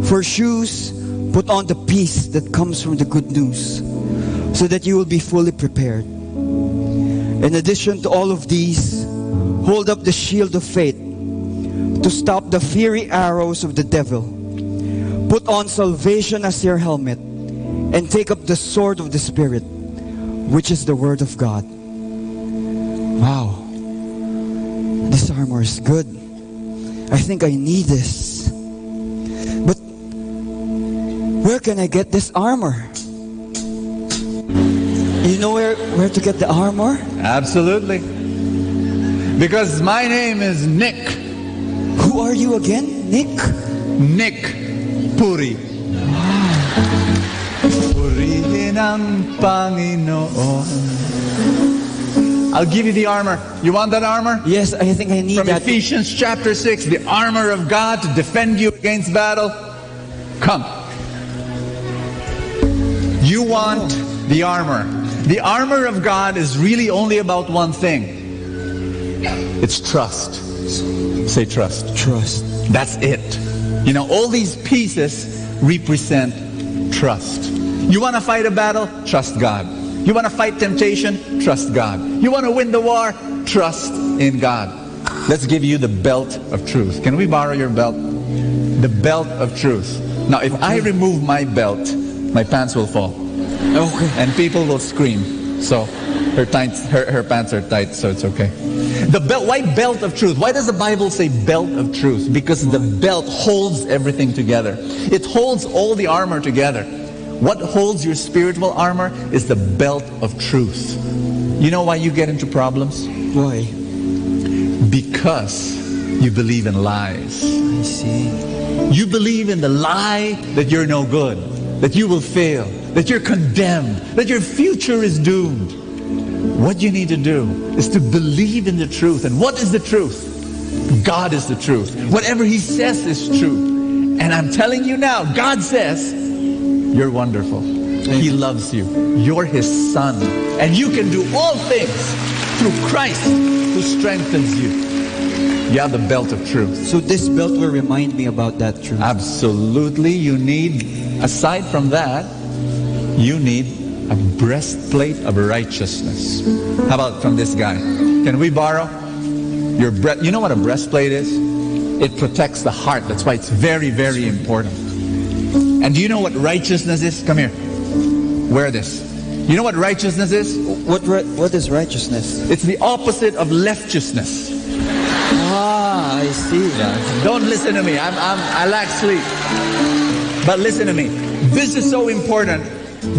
For shoes, put on the peace that comes from the good news, so that you will be fully prepared. In addition to all of these, hold up the shield of faith to stop the fiery arrows of the devil. Put on salvation as your helmet and take up the sword of the Spirit, which is the Word of God. Wow. This armor is good. I think I need this. But where can I get this armor? You know where, where to get the armor? Absolutely. Because my name is Nick. Who are you again? Nick? Nick Puri. Purihin ang Panginoon. I'll give you the armor. You want that armor? Yes, I think I need From that. Ephesians chapter six, the armor of God to defend you against battle. Come. You want the armor. The armor of God is really only about one thing. It's trust. Say trust. Trust. That's it. You know, all these pieces represent trust. You want to fight a battle? Trust God. You want to fight temptation? Trust God. You want to win the war? Trust in God. Let's give you the belt of truth. Can we borrow your belt? The belt of truth. Now, if I remove my belt, my pants will fall. Okay. And people will scream. So her tights, her, her pants are tight, so it's okay. The belt, why belt of truth? Why does the Bible say belt of truth? Because the belt holds everything together. It holds all the armor together. What holds your spiritual armor is the belt of truth. You know why you get into problems? Why? Because you believe in lies. I see. You believe in the lie that you're no good, that you will fail, that you're condemned, that your future is doomed. What you need to do is to believe in the truth. And what is the truth? God is the truth. Whatever He says is true. And I'm telling you now, God says, you're wonderful. He loves you. You're His son. And you can do all things through Christ who strengthens you. You have the belt of truth. So this belt will remind me about that truth. Absolutely. You need, aside from that, you need a breastplate of righteousness. How about from this guy? Can we borrow your breast? You know what a breastplate is? It protects the heart. That's why it's very, very important. And do you know what righteousness is? Come here. Wear this. You know what righteousness is? What ri- what is righteousness? It's the opposite of leftiousness. Ah, I see. Don't listen to me. I'm, I'm, I lack sleep. But listen to me. This is so important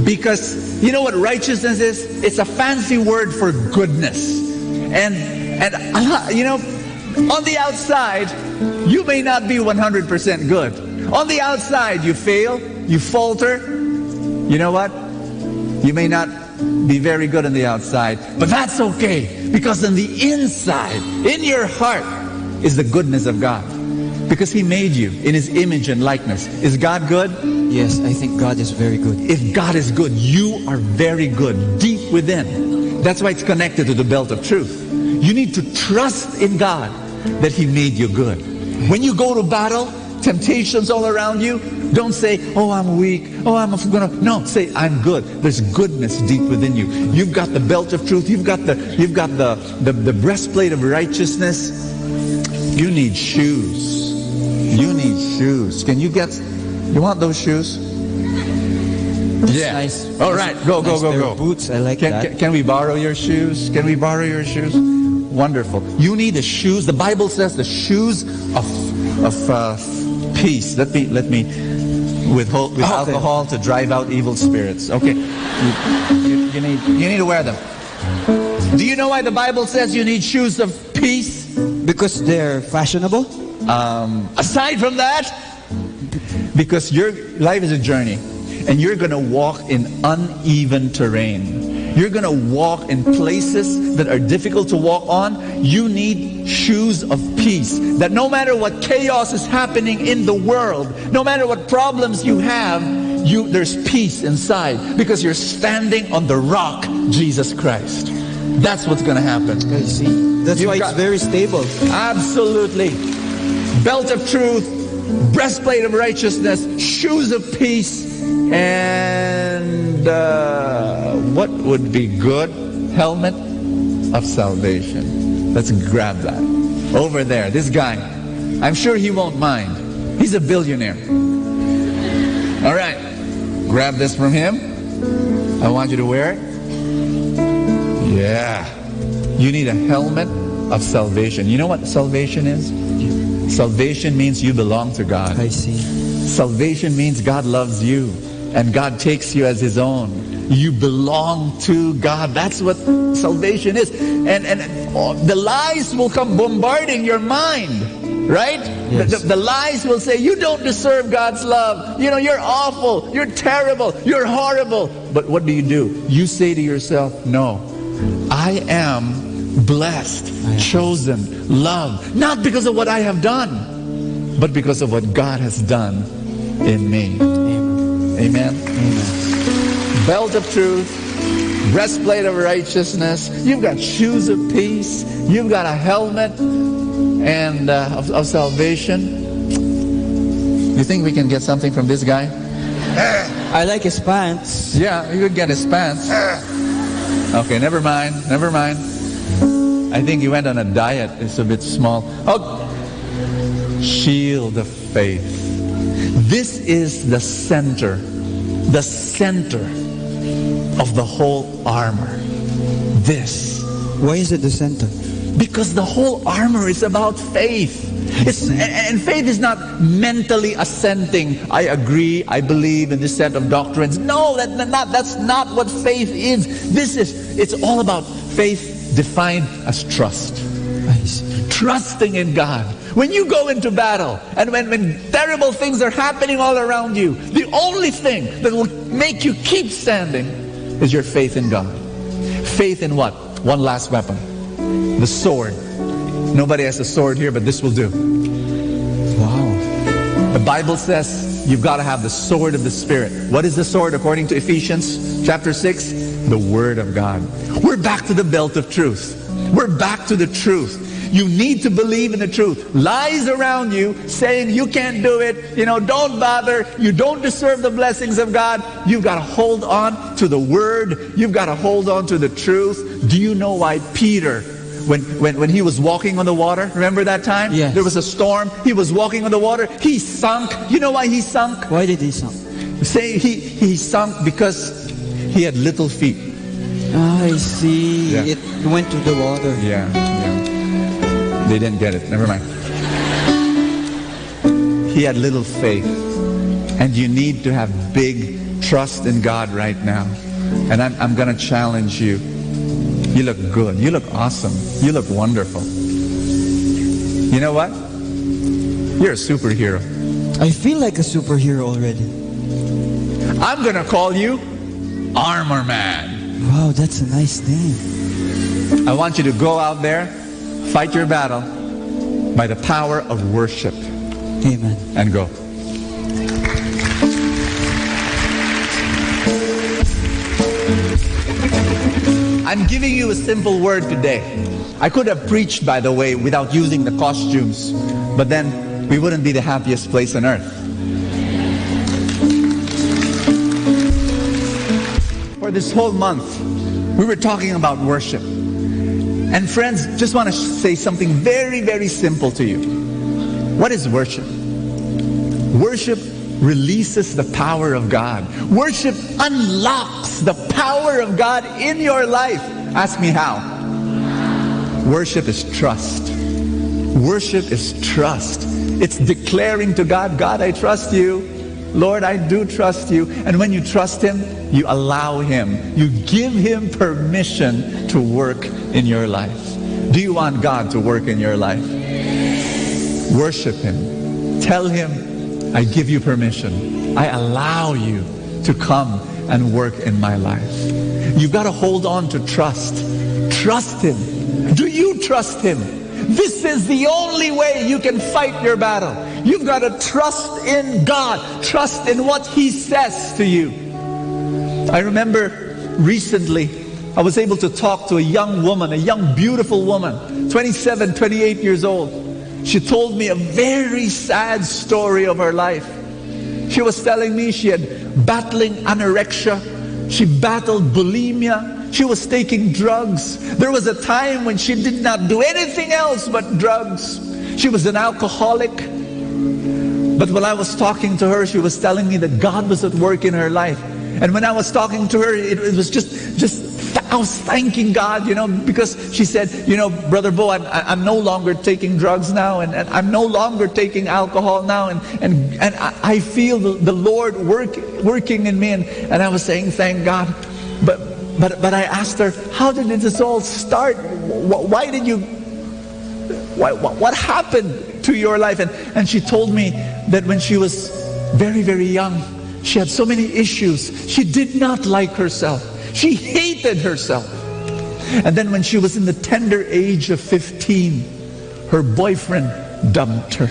because you know what righteousness is? It's a fancy word for goodness. And, and a lot, you know, on the outside, you may not be one hundred percent good. On the outside, you fail, you falter. You know what? You may not be very good on the outside, but that's okay because on the inside, in your heart, is the goodness of God. Because He made you in His image and likeness. Is God good? Yes, I think God is very good. If God is good, you are very good deep within. That's why it's connected to the belt of truth. You need to trust in God that He made you good. When you go to battle, temptations all around you, don't say, "Oh, I'm weak. Oh, I'm gonna," no, say, "I'm good." There's goodness deep within you. You've got the belt of truth. You've got the, you've got the, the, the breastplate of righteousness. You need shoes. You need shoes. Can you get, you want those shoes? Yeah. Nice. All right. Go, go, nice go, pair of go. Boots. I like Can, that. can, can we borrow your shoes? Can we borrow your shoes? Wonderful. You need the shoes. The Bible says the shoes of, of, uh, peace. Let me, let me withhold with Okay. alcohol to drive out evil spirits. Okay. You, you, you need, you need to wear them. Do you know why the Bible says you need shoes of peace? Because they're fashionable? Um, aside from that, because your life is a journey, and you're gonna walk in uneven terrain. You're gonna walk in places that are difficult to walk on. You need shoes of peace, that no matter what chaos is happening in the world, no matter what problems you have, you, there's peace inside because you're standing on the rock, Jesus Christ. That's what's gonna happen. I see. That's You've why it's got very stable. Absolutely. Belt of truth, breastplate of righteousness, shoes of peace, and, uh, what would be good? Helmet of salvation. Let's grab that. Over there, this guy. I'm sure he won't mind. He's a billionaire. All right. Grab this from him. I want you to wear it. Yeah. You need a helmet of salvation. You know what salvation is? Salvation means you belong to God. I see. Salvation means God loves you and God takes you as his own. You belong to God. That's what salvation is. And, and, oh, the lies will come bombarding your mind, right? The, Yes. the, the lies will say, "You don't deserve God's love. You know, you're awful. You're terrible. You're horrible." But what do you do? You say to yourself, "No, I am blessed, I am chosen, loved, not because of what I have done, but because of what God has done in me." Amen. Amen. Amen. Belt of truth, breastplate of righteousness. You've got shoes of peace. You've got a helmet and, uh, of, of salvation. You think we can get something from this guy? I like his pants. Yeah, you could get his pants. Okay, never mind, never mind. I think he went on a diet. It's a bit small. Oh, shield of faith. This is the center, the center of the whole armor. This. Why is it the center? Because the whole armor is about faith. It's, and, and faith is not mentally assenting. "I agree, I believe in this set of doctrines." No, that, that- not, that's not what faith is. This is, it's all about faith defined as trust. I see. Trusting in God. When you go into battle, and when, when terrible things are happening all around you, the only thing that will make you keep standing is your faith in God. Faith in what? One last weapon. The sword. Nobody has a sword here, but this will do. Wow. The Bible says you've got to have the sword of the Spirit. What is the sword according to Ephesians chapter six? The Word of God. We're back to the belt of truth. We're back to the truth. You need to believe in the truth. Lies around you saying you can't do it, you know, don't bother, you don't deserve the blessings of God. You've got to hold on to the Word. You've got to hold on to the truth. Do you know why Peter, when, when, when he was walking on the water, remember that time? Yes. There was a storm. He was walking on the water. He sunk. You know why he sunk? Why did he sunk? Say he, he sunk because he had little feet. Ah, I see. Yeah. It went to the water. Yeah, yeah. They didn't get it. Never mind. He had little faith. And you need to have big trust in God right now. And I'm, I'm going to challenge you. You look good. You look awesome. You look wonderful. You know what? You're a superhero. I feel like a superhero already. I'm going to call you Armor Man. Wow, that's a nice name. I want you to go out there, fight your battle by the power of worship. Amen. And go. I'm giving you a simple word today. I could have preached, by the way, without using the costumes, but then we wouldn't be the happiest place on earth. For this whole month, we were talking about worship. And friends, just want to say something very, very simple to you. What is worship? Worship releases the power of God. Worship unlocks the power of God in your life. Ask me how. Worship is trust. Worship is trust. It's declaring to God, "God, I trust you. Lord, I do trust you." And when you trust Him, you allow Him. You give Him permission to work in your life. Do you want God to work in your life? Worship Him. Tell Him, "I give you permission. I allow you to come and work in my life." You've got to hold on to trust. Trust Him. Do you trust Him? This is the only way you can fight your battle. You've got to trust in God. Trust in what He says to you. I remember recently, I was able to talk to a young woman, a young, beautiful woman, twenty-seven, twenty-eight years old. She told me a very sad story of her life. She was telling me she had battling anorexia. She battled bulimia. She was taking drugs. There was a time when she did not do anything else but drugs. She was an alcoholic. But when I was talking to her, she was telling me that God was at work in her life. And when I was talking to her, it, it was just, just, I was thanking God, you know, because she said, "You know, Brother Bo, I'm, I- I'm no longer taking drugs now, and, and I'm no longer taking alcohol now, and, and, and I I feel the, the Lord work, working in me." And, and I was saying, "Thank God." But, but, but I asked her, "How did this all start? Wh- Why did you, why, what, what happened to your life?" And, and she told me that when she was very, very young, she had so many issues. She did not like herself. She hated herself. And then when she was in the tender age of fifteen, her boyfriend dumped her.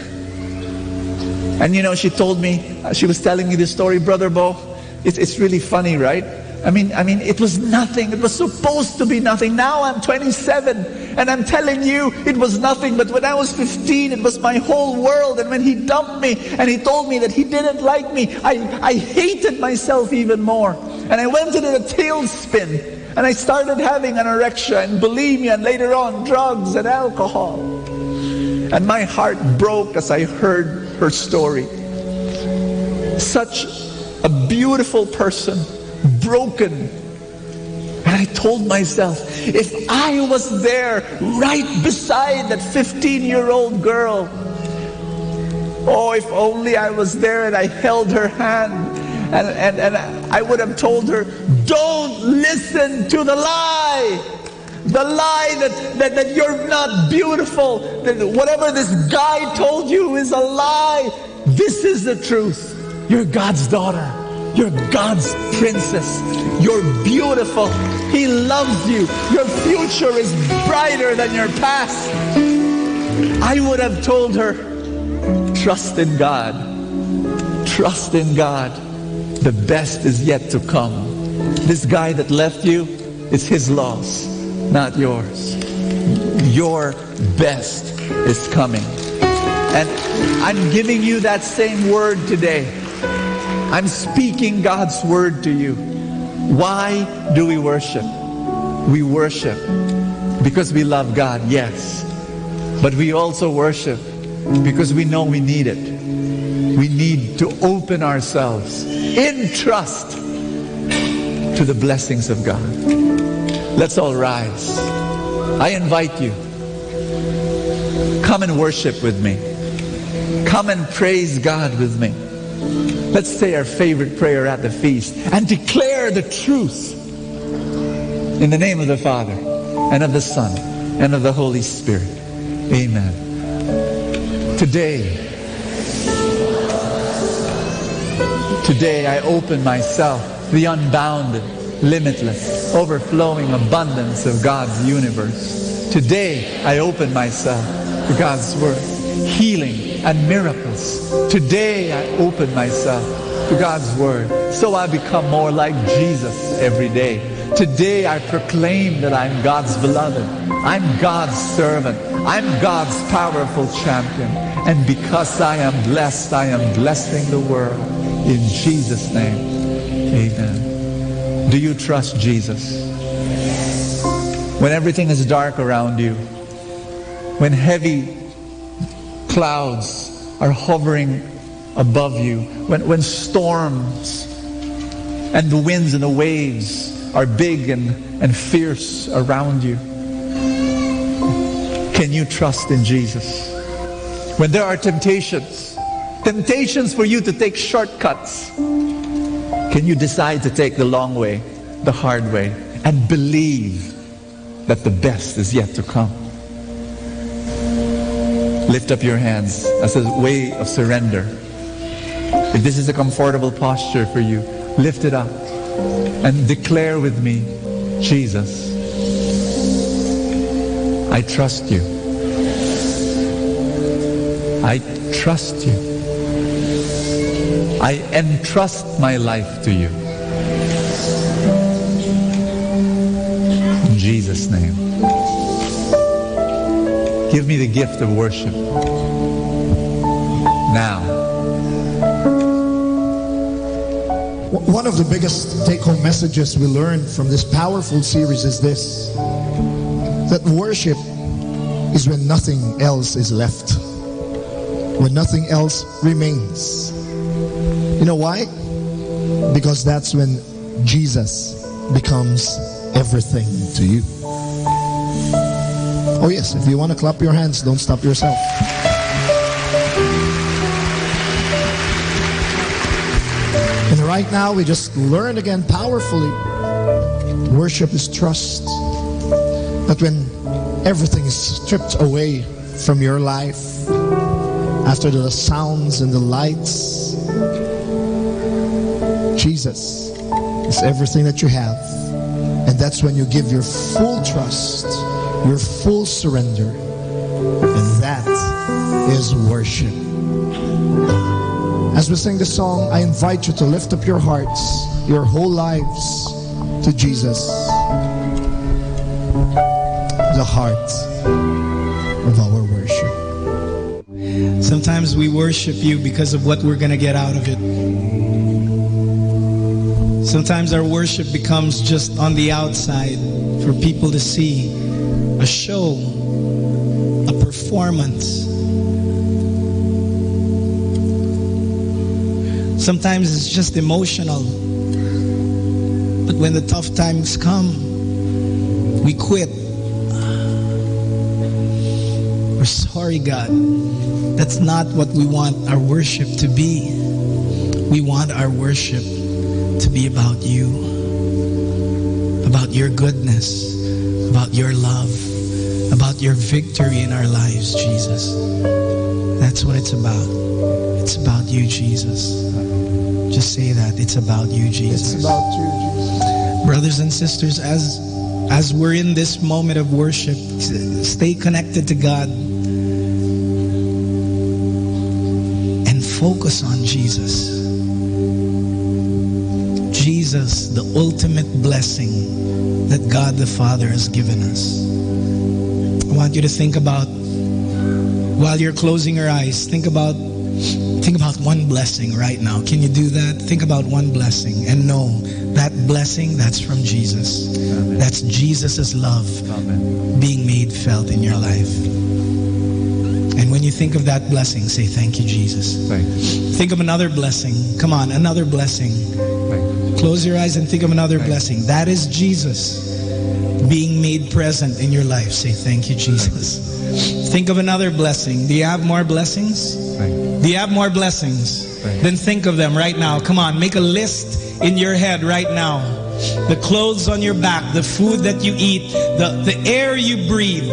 And you know, she told me, uh, she was telling me this story, "Brother Bo, it's, it's really funny, right? I mean, I mean, it was nothing. It was supposed to be nothing. Now I'm twenty-seven, and I'm telling you, it was nothing. But when I was fifteen, it was my whole world. And when he dumped me, and he told me that he didn't like me, I, I hated myself even more. And I went into a tailspin, and I started having anorexia and bulimia, and later on, drugs and alcohol." And my heart broke as I heard her story. Such a beautiful person, broken. And I told myself, "If I was there right beside that fifteen-year-old girl, oh, if only I was there and I held her hand, and, and, and I would have told her, 'Don't listen to the lie. The lie that, that, that you're not beautiful, that whatever this guy told you is a lie. This is the truth. You're God's daughter. You're God's princess. You're beautiful. He loves you. Your future is brighter than your past.'" I would have told her, "Trust in God. Trust in God. The best is yet to come. This guy that left you, it's his loss, not yours. Your best is coming." And I'm giving you that same word today. I'm speaking God's word to you. Why do we worship? We worship because we love God, yes. But we also worship because we know we need it. We need to open ourselves in trust to the blessings of God. Let's all rise. I invite you. Come and worship with me. Come and praise God with me. Let's say our favorite prayer at the feast and declare the truth. In the name of the Father, and of the Son, and of the Holy Spirit. Amen. Today, today I open myself to the unbounded, limitless, overflowing abundance of God's universe. Today, I open myself to God's word, healing and miracles. Today, I open myself to God's word, so I become more like Jesus every day. Today, I proclaim that I'm God's beloved. I'm God's servant. I'm God's powerful champion. And because I am blessed, I am blessing the world. In Jesus' name, amen. Do you trust Jesus? When everything is dark around you, when heavy clouds are hovering above you, when, when storms and the winds and the waves are big and, and fierce around you, can you trust in Jesus? When there are temptations, temptations for you to take shortcuts, can you decide to take the long way, the hard way, and believe that the best is yet to come? Lift up your hands as a way of surrender. If this is a comfortable posture for you, lift it up and declare with me, "Jesus, I trust you. I trust you. I entrust my life to you." In Jesus' name. Give me the gift of worship now. W-, one of the biggest take-home messages we learn from this powerful series is this, that worship is when nothing else is left, when nothing else remains. You know why? Because that's when Jesus becomes everything to you. Oh yes, if you want to clap your hands, don't stop yourself. And right now, we just learned again powerfully, worship is trust. That when everything is stripped away from your life, after the sounds and the lights, Jesus is everything that you have. And that's when you give your full trust, your full surrender. And that is worship. As we sing the song, I invite you to lift up your hearts, your whole lives to Jesus, the heart of our worship. Sometimes we worship you because of what we're gonna get out of it. Sometimes our worship becomes just on the outside for people to see, a show, a performance. Sometimes it's just emotional. But when the tough times come, we quit. We're sorry, God. That's not what we want our worship to be. We want our worship to be about you, about your goodness, about your love, about your victory in our lives, Jesus. That's what it's about. It's about you, Jesus. Just say that. It's about you, Jesus. It's about you, Jesus. Brothers and sisters, as, as we're in this moment of worship, s-, stay connected to God and focus on Jesus. Jesus, the ultimate blessing that God the Father has given us. I want you to think about, while you're closing your eyes, think about, think about one blessing right now. Can you do that? Think about one blessing and know that blessing, that's from Jesus. Amen. That's Jesus' love, amen, being made felt in your life. And when you think of that blessing, say, "Thank you, Jesus." Thank you. Think of another blessing. Come on, another blessing. Thank you. Close your eyes and think of another, thank you, blessing. That is Jesus being made present in your life. Say, "Thank you, Jesus." Think of another blessing. Do you have more blessings? Thank you. Do you have more blessings? Thank you. Then think of them right now. Come on, make a list in your head right now. The clothes on your back, the food that you eat, the, the air you breathe,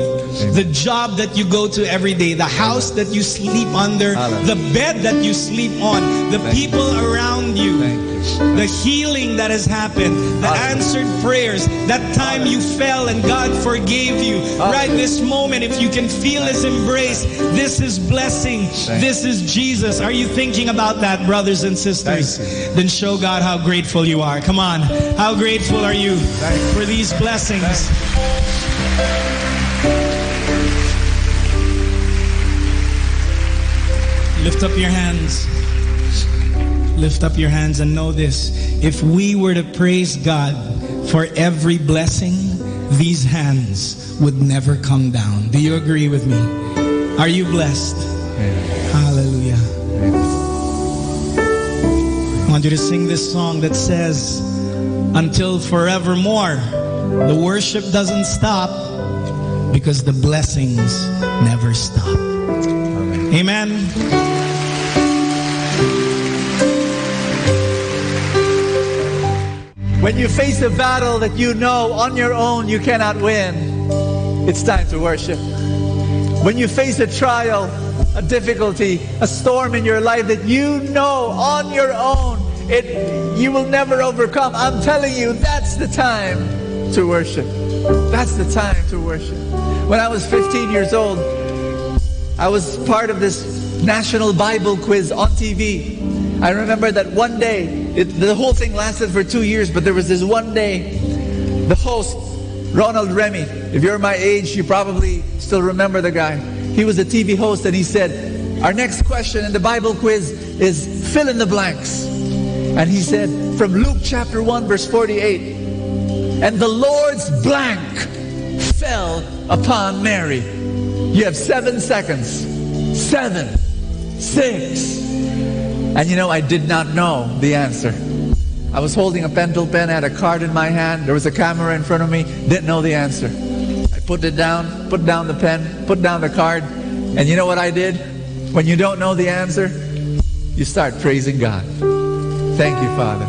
the job that you go to every day, the house that you sleep under, hallelujah, the bed that you sleep on, the, thank you, people around you, thank you, the healing that has happened, the, hallelujah, answered prayers, that time you, hallelujah, fell and God forgave you. Hallelujah. Right this moment, if you can feel His embrace, this is blessing. Thank you. This is Jesus. Are you thinking about that, brothers and sisters? Thank you. Then show God how grateful you are. Come on. How grateful are you, thank you, for these blessings? Thank you. Lift up your hands. Lift up your hands and know this. If we were to praise God for every blessing, these hands would never come down. Do you agree with me? Are you blessed? Hallelujah. I want you to sing this song that says, "Until forevermore, the worship doesn't stop because the blessings never stop." Amen. When you face a battle that you know on your own you cannot win, it's time to worship. When you face a trial, a difficulty, a storm in your life that you know on your own it you will never overcome, I'm telling you, that's the time to worship. That's the time to worship. When I was fifteen years old, I was part of this national Bible quiz on T V. I remember that one day, it, the whole thing lasted for two years, but there was this one day, the host, Ronald Remy, if you're my age, you probably still remember the guy. He was a T V host, and he said, "Our next question in the Bible quiz is fill in the blanks." And he said, "From Luke chapter one, verse forty-eight, and the Lord's blank fell upon Mary." You have seven seconds. Seven, six. And you know, I did not know the answer. I was holding a pentel pen, I had a card in my hand, there was a camera in front of me, didn't know the answer. I put it down, put down the pen, put down the card, and you know what I did? When you don't know the answer, you start praising God. Thank you, Father.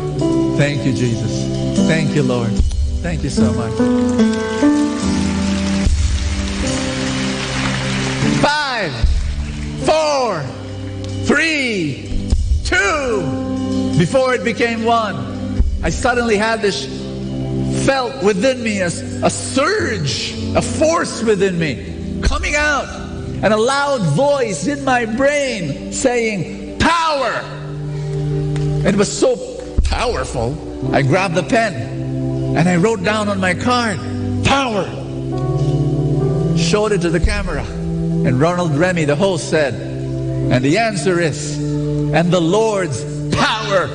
Thank you, Jesus. Thank you, Lord. Thank you so much. Five, four, three, two. Before it became one, I suddenly had this, felt within me a, a surge, a force within me coming out, and a loud voice in my brain saying, "Power!" And it was so powerful, I grabbed the pen and I wrote down on my card, "Power!" Showed it to the camera. And Ronald Remy, the host, said, "And the answer is, and the Lord's power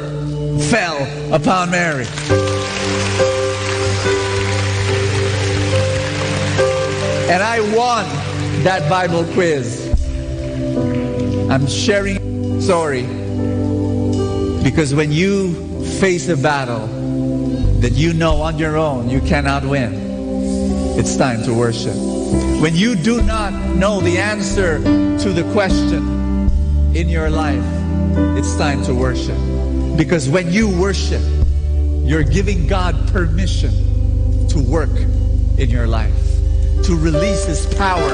fell upon Mary." And I won that Bible quiz. I'm sharing story because when you face a battle that you know on your own you cannot win, it's time to worship. When you do not know the answer to the question in your life, it's time to worship. Because when you worship, you're giving God permission to work in your life, to release His power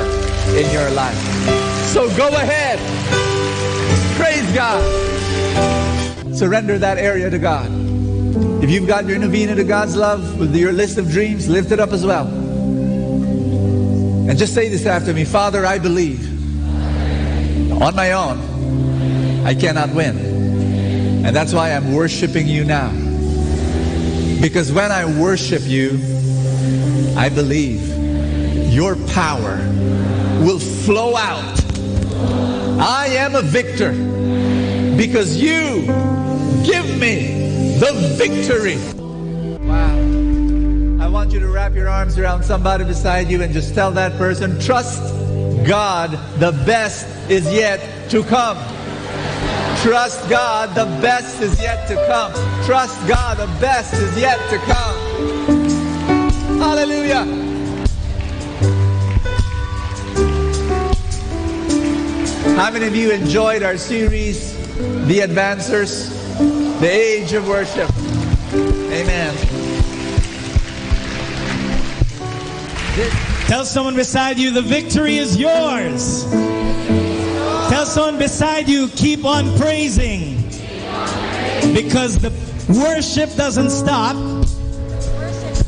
in your life. So go ahead. Praise God. Surrender that area to God. If you've got your novena to God's love with your list of dreams, lift it up as well. And just say this after me: "Father, I believe on my own I cannot win. And that's why I'm worshiping you now. Because when I worship you, I believe your power will flow out. I am a victor because you give me the victory." Wow. I want you to wrap your arms around somebody beside you and just tell that person, "Trust God, the best is yet to come." Trust God, the best is yet to come. Trust God, the best is yet to come. Hallelujah. How many of you enjoyed our series, The Advancers, The Age of Worship? Amen. Tell someone beside you, "The victory is yours." Tell someone beside you, "Keep on praising." Because the worship doesn't stop.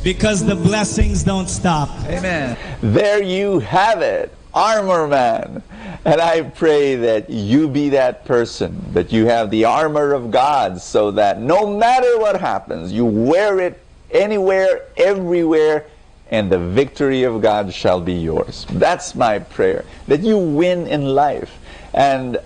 Because the blessings don't stop. Amen. There you have it, Armor Man. And I pray that you be that person, that you have the armor of God, so that no matter what happens, you wear it anywhere, everywhere, and the victory of God shall be yours. That's my prayer, that you win in life. And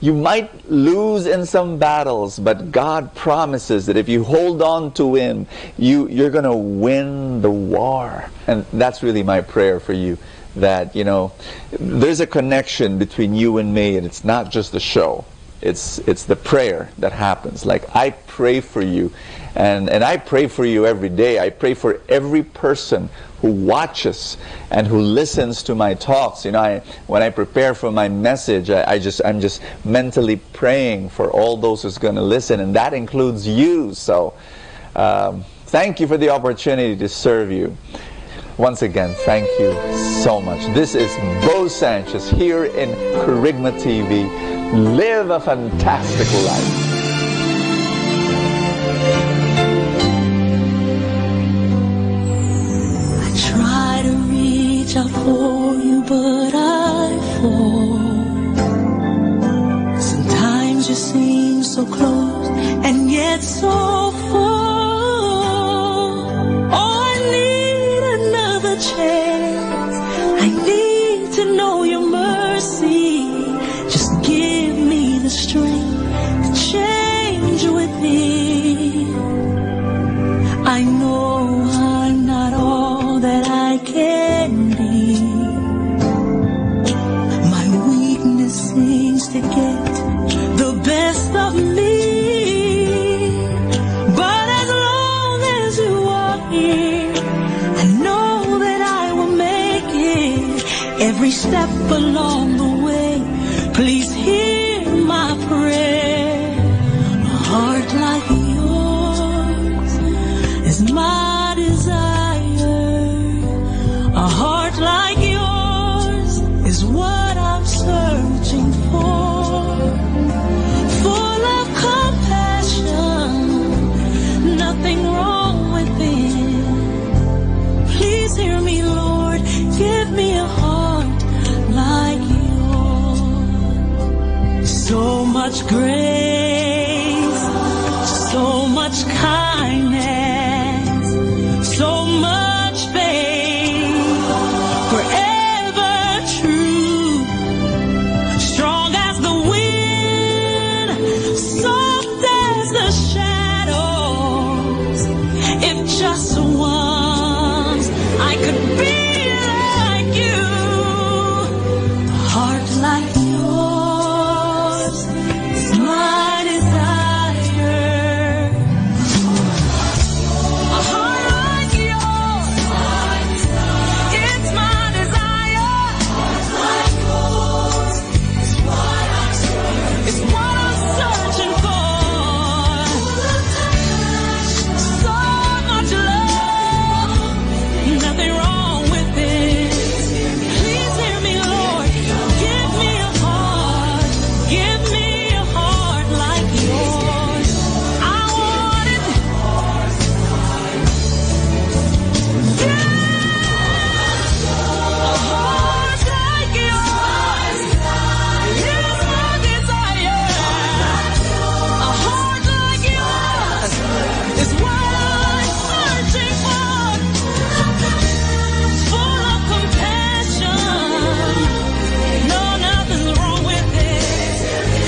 You might lose in some battles, but God promises that if you hold on to Him, you, you're going to win the war. And that's really my prayer for you, that, you know, there's a connection between you and me, and it's not just the show. It's, it's the prayer that happens. Like, I pray for you, and, and I pray for you every day. I pray for every person who watches and who listens to my talks. You know, I, when I prepare for my message, I, I just, I'm just mentally praying for all those who's gonna listen, and that includes you. So, um, thank you for the opportunity to serve you. Once again, thank you so much. This is Bo Sanchez here in Kerygma T V. Live a fantastic life. I try to reach out for you, but I fall. Sometimes you seem so close and yet so far. Oh, I need another chance. I need to know your mercy. Just give me the strength to change within. I know I'm not all that I can be. My weakness seems to get the best of me. But as long as you are here, I know that I will make it. Every step along the way, please hear my prayer. A heart like yours is my desire. A heart like yours is what I'm searching for. Full of compassion, nothing wrong within. Please hear me, Lord. Give me a heart like yours. So much grace, so much kindness, so much faith, forever true, strong as the wind, soft as the shadows. If just once I could be like you, a heart like yours is my desire. A heart like yours, it's my desire. It's what I'm searching for. So much love, nothing wrong with it. Please hear me, Lord. Give me a heart, give me a heart like yours. I want it.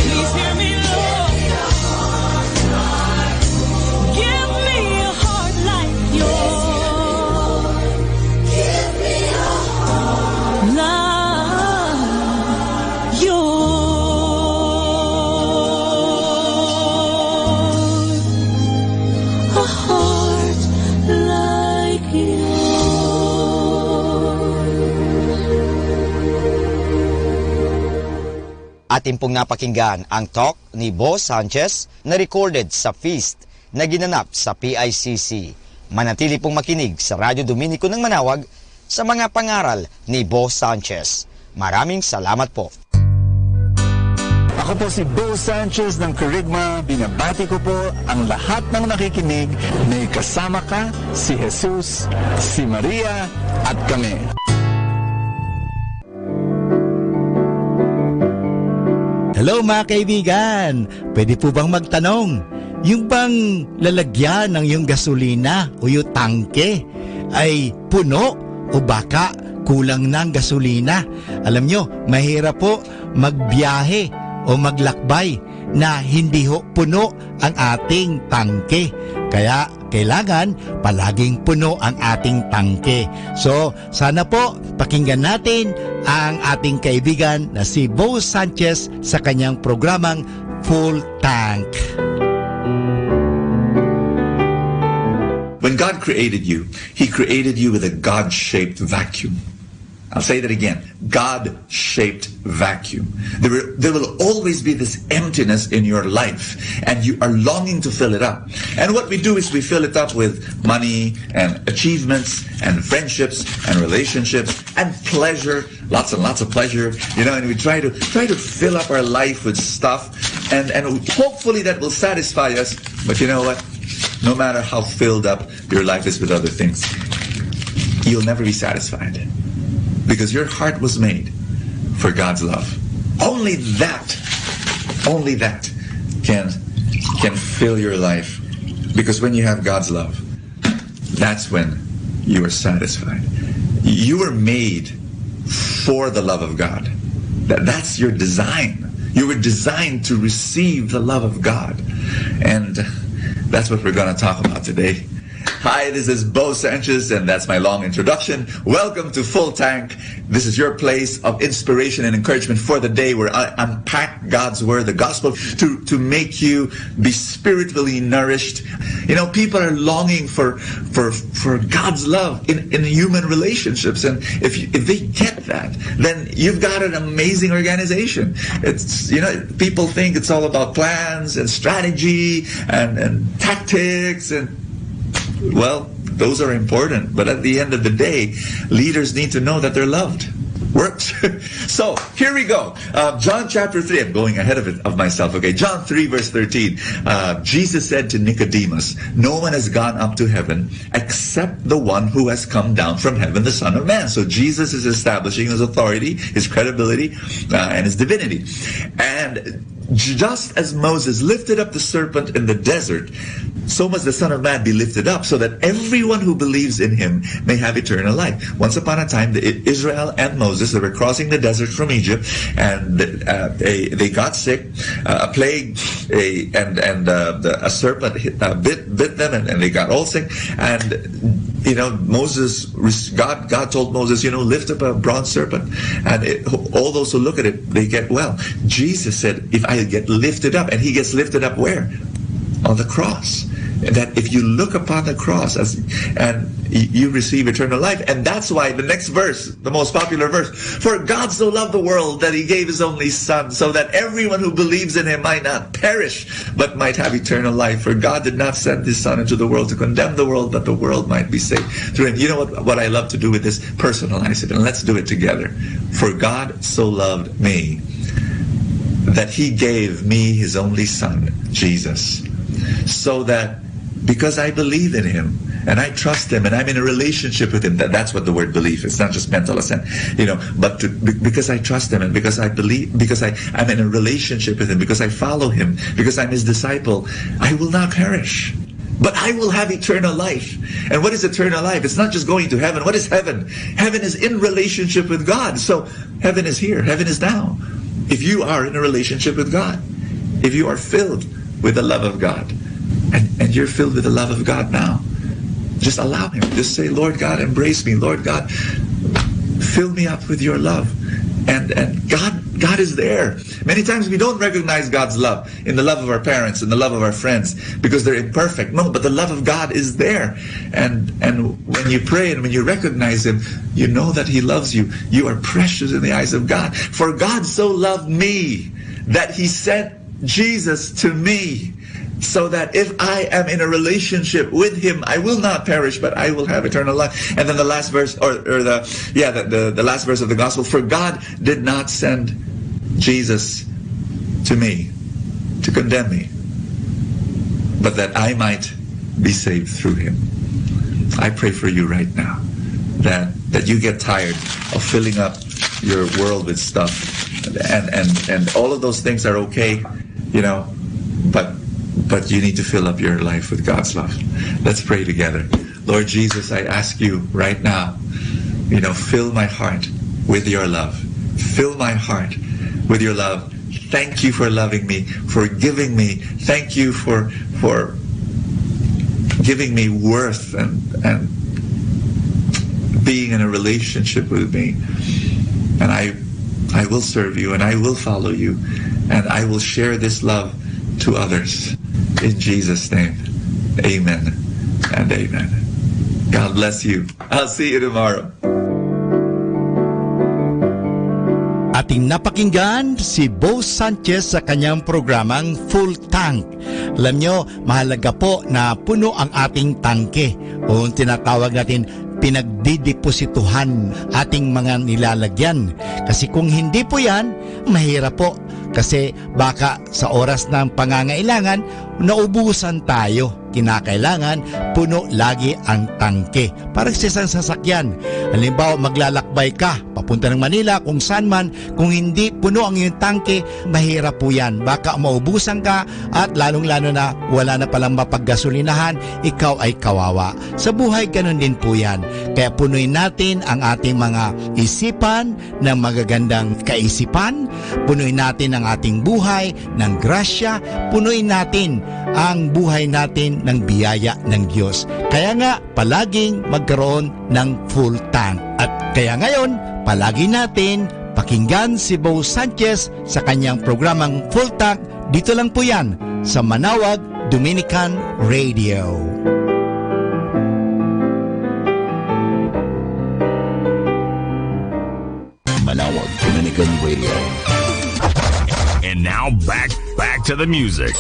Please hear me, Lord. Give me a heart like yours. Like yours. A heart like yours. Atin pong napakinggan ang talk ni Bo Sanchez na recorded sa feast na ginanap sa P I C C. Manatili pong makinig sa Radyo Dominico ng Manawag sa mga pangaral ni Bo Sanchez. Maraming salamat po. Ako po si Bo Sanchez ng Kerygma. Binabati ko po ang lahat ng nakikinig. May kasama ka, si Jesus, si Maria, at kami. Hello, mga kaibigan! Pwede po bang magtanong? Yung bang lalagyan ng yung gasolina o yung tangke ay puno o baka kulang ng gasolina? Alam nyo, mahirap po magbiyahe o maglakbay na hindi ho puno ang ating tangke. Kaya kailangan palaging puno ang ating tangke. So, sana po pakinggan natin ang ating kaibigan na si Bo Sanchez sa kanyang programang Full Tank. When God created you, He created you with a God shaped vacuum. I'll say that again, God shaped vacuum. There, will, there will always be this emptiness in your life, and you are longing to fill it up. And what we do is we fill it up with money and achievements and friendships and relationships and pleasure, lots and lots of pleasure, you know, and we try to try to fill up our life with stuff, and, and hopefully that will satisfy us. But you know what? No matter how filled up your life is with other things, you'll never be satisfied because your heart was made for God's love. Only that, only that can can fill your life, because when you have God's love, that's when you are satisfied. You were made for the love of God. That, that's your design. You were designed to receive the love of God. And that's what we're going to talk about today. Hi, this is Bo Sanchez, and that's my long introduction. Welcome to Full Tank. This is your place of inspiration and encouragement for the day, where I unpack God's word, the gospel, to, to make you be spiritually nourished. You know, people are longing for, for, for God's love in, in human relationships. And if you, if they get that, then you've got an amazing organization. It's, you know, people think it's all about plans and strategy and, and tactics and, well, those are important. But at the end of the day, leaders need to know that they're loved. Works. So here we go. Uh, John chapter three. I'm going ahead of it, of myself. Okay, John three, verse thirteen. Uh, Jesus said to Nicodemus, "No one has gone up to heaven except the one who has come down from heaven, the Son of Man." So Jesus is establishing his authority, his credibility, uh, and his divinity. And just as Moses lifted up the serpent in the desert, so must the Son of Man be lifted up, so that everyone who believes in him may have eternal life. Once upon a time, the I- Israel and Moses, they were crossing the desert from Egypt, and uh, they, they got sick. Uh, a plague, a, and and uh, the, a serpent hit, uh, bit bit them, and, and they got all sick. And you know, Moses, God God told Moses, you know, "Lift up a bronze serpent, and it, all those who look at it, they get well." Jesus said, "If I get lifted up," and he gets lifted up where? On the cross. That if you look upon the cross as, and y- you receive eternal life. And that's why the next verse, the most popular verse, "For God so loved the world that he gave his only Son, so that everyone who believes in him might not perish, but might have eternal life. For God did not send his Son into the world to condemn the world, but the world might be saved through him." You know what, what I love to do with this? Personalize it, and let's do it together. "For God so loved me that he gave me his only Son, Jesus, so that because I believe in him and I trust him and I'm in a relationship with him." That, that's what the word belief is, not just mental assent, you know, but to, be- because I trust him and because I believe, because I, I'm in a relationship with him, because I follow him, because I'm his disciple, I will not perish, but I will have eternal life. And what is eternal life? It's not just going to heaven. What is heaven? Heaven is in relationship with God. So heaven is here. Heaven is now. If you are in a relationship with God, if you are filled with the love of God, and, and you're filled with the love of God now, just allow him. Just say, "Lord God, embrace me. Lord God, fill me up with your love." And, and God, God is there. Many times we don't recognize God's love in the love of our parents, in the love of our friends, because they're imperfect. No, but the love of God is there. And, and when you pray and when you recognize him, you know that he loves you. You are precious in the eyes of God. "For God so loved me that he sent Jesus to me, so that if I am in a relationship with him, I will not perish, but I will have eternal life." And then the last verse, or, or the, yeah, the, the, the last verse of the gospel, "For God did not send Jesus to me to condemn me, but that I might be saved through him." I pray for you right now that, that you get tired of filling up your world with stuff, and, and, and all of those things are okay, you know, but, but you need to fill up your life with God's love. Let's pray together. Lord Jesus, I ask you right now, you know, fill my heart with your love. Fill my heart with your love. Thank you for loving me, for giving me. Thank you for for giving me worth and and being in a relationship with me. And I I will serve you and I will follow you and I will share this love to others. In Jesus' name, amen and amen. God bless you. I'll see you tomorrow. Ating napakinggan si Bo Sanchez sa kanyang programang Full Tank. Alam nyo, mahalaga po na puno ang ating tangke o tinatawag natin pinagdideposituhan ating mga nilalagyan. Kasi kung hindi po yan, mahirap po. Kasi baka sa oras ng pangangailangan, naubusan tayo. Kinakailangan puno lagi ang tangke. Parang sa isang sasakyan. Halimbawa, maglalakbay ka papunta ng Manila, kung saan man, kung hindi puno ang iyong tangke, mahirap po yan. Baka maubusan ka at lalong-lalo na wala na palang mapaggasolinahan, ikaw ay kawawa. Sa buhay, ganun din po yan. Kaya punoy natin ang ating mga isipan ng magagandang kaisipan, punoy natin ang ating buhay ng grasya, punoy natin ang buhay natin ng biyaya ng Diyos. Kaya nga, palaging magkaroon ng full tank. At kaya ngayon, palagi natin pakinggan si Bo Sanchez sa kanyang programang Full Tank. Dito lang po yan sa Manawag Dominican Radio. Manawag Dominican Radio. And now back back to the music.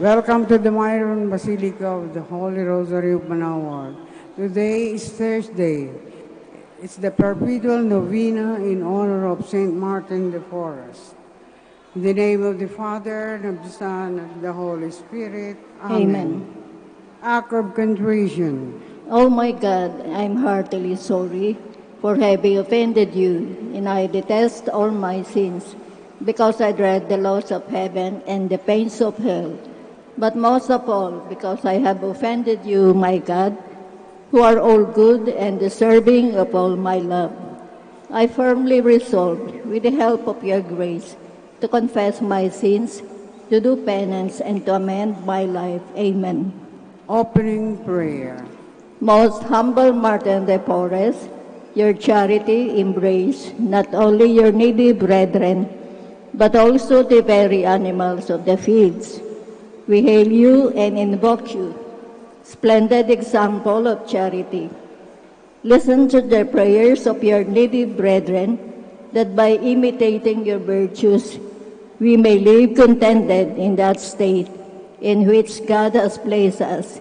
Welcome to the Myron Basilica of the Holy Rosary of Manaoag. Today is Thursday. It's the perpetual novena in honor of Saint Martin de Porres. In the name of the Father, and of the Son, and of the Holy Spirit. Amen. Amen. Act of contrition. Oh my God, I'm heartily sorry for having offended you, and I detest all my sins, because I dread the loss of heaven and the pains of hell. But most of all, because I have offended you, my God, who are all good and deserving of all my love, I firmly resolved, with the help of your grace, to confess my sins, to do penance, and to amend my life. Amen. Opening prayer. Most humble Martin de Porres, Your charity embrace not only your needy brethren, but also the very animals of the fields. We hail you and invoke you, splendid example of charity. Listen to the prayers of your needy brethren, that by imitating your virtues, we may live contented in that state in which God has placed us,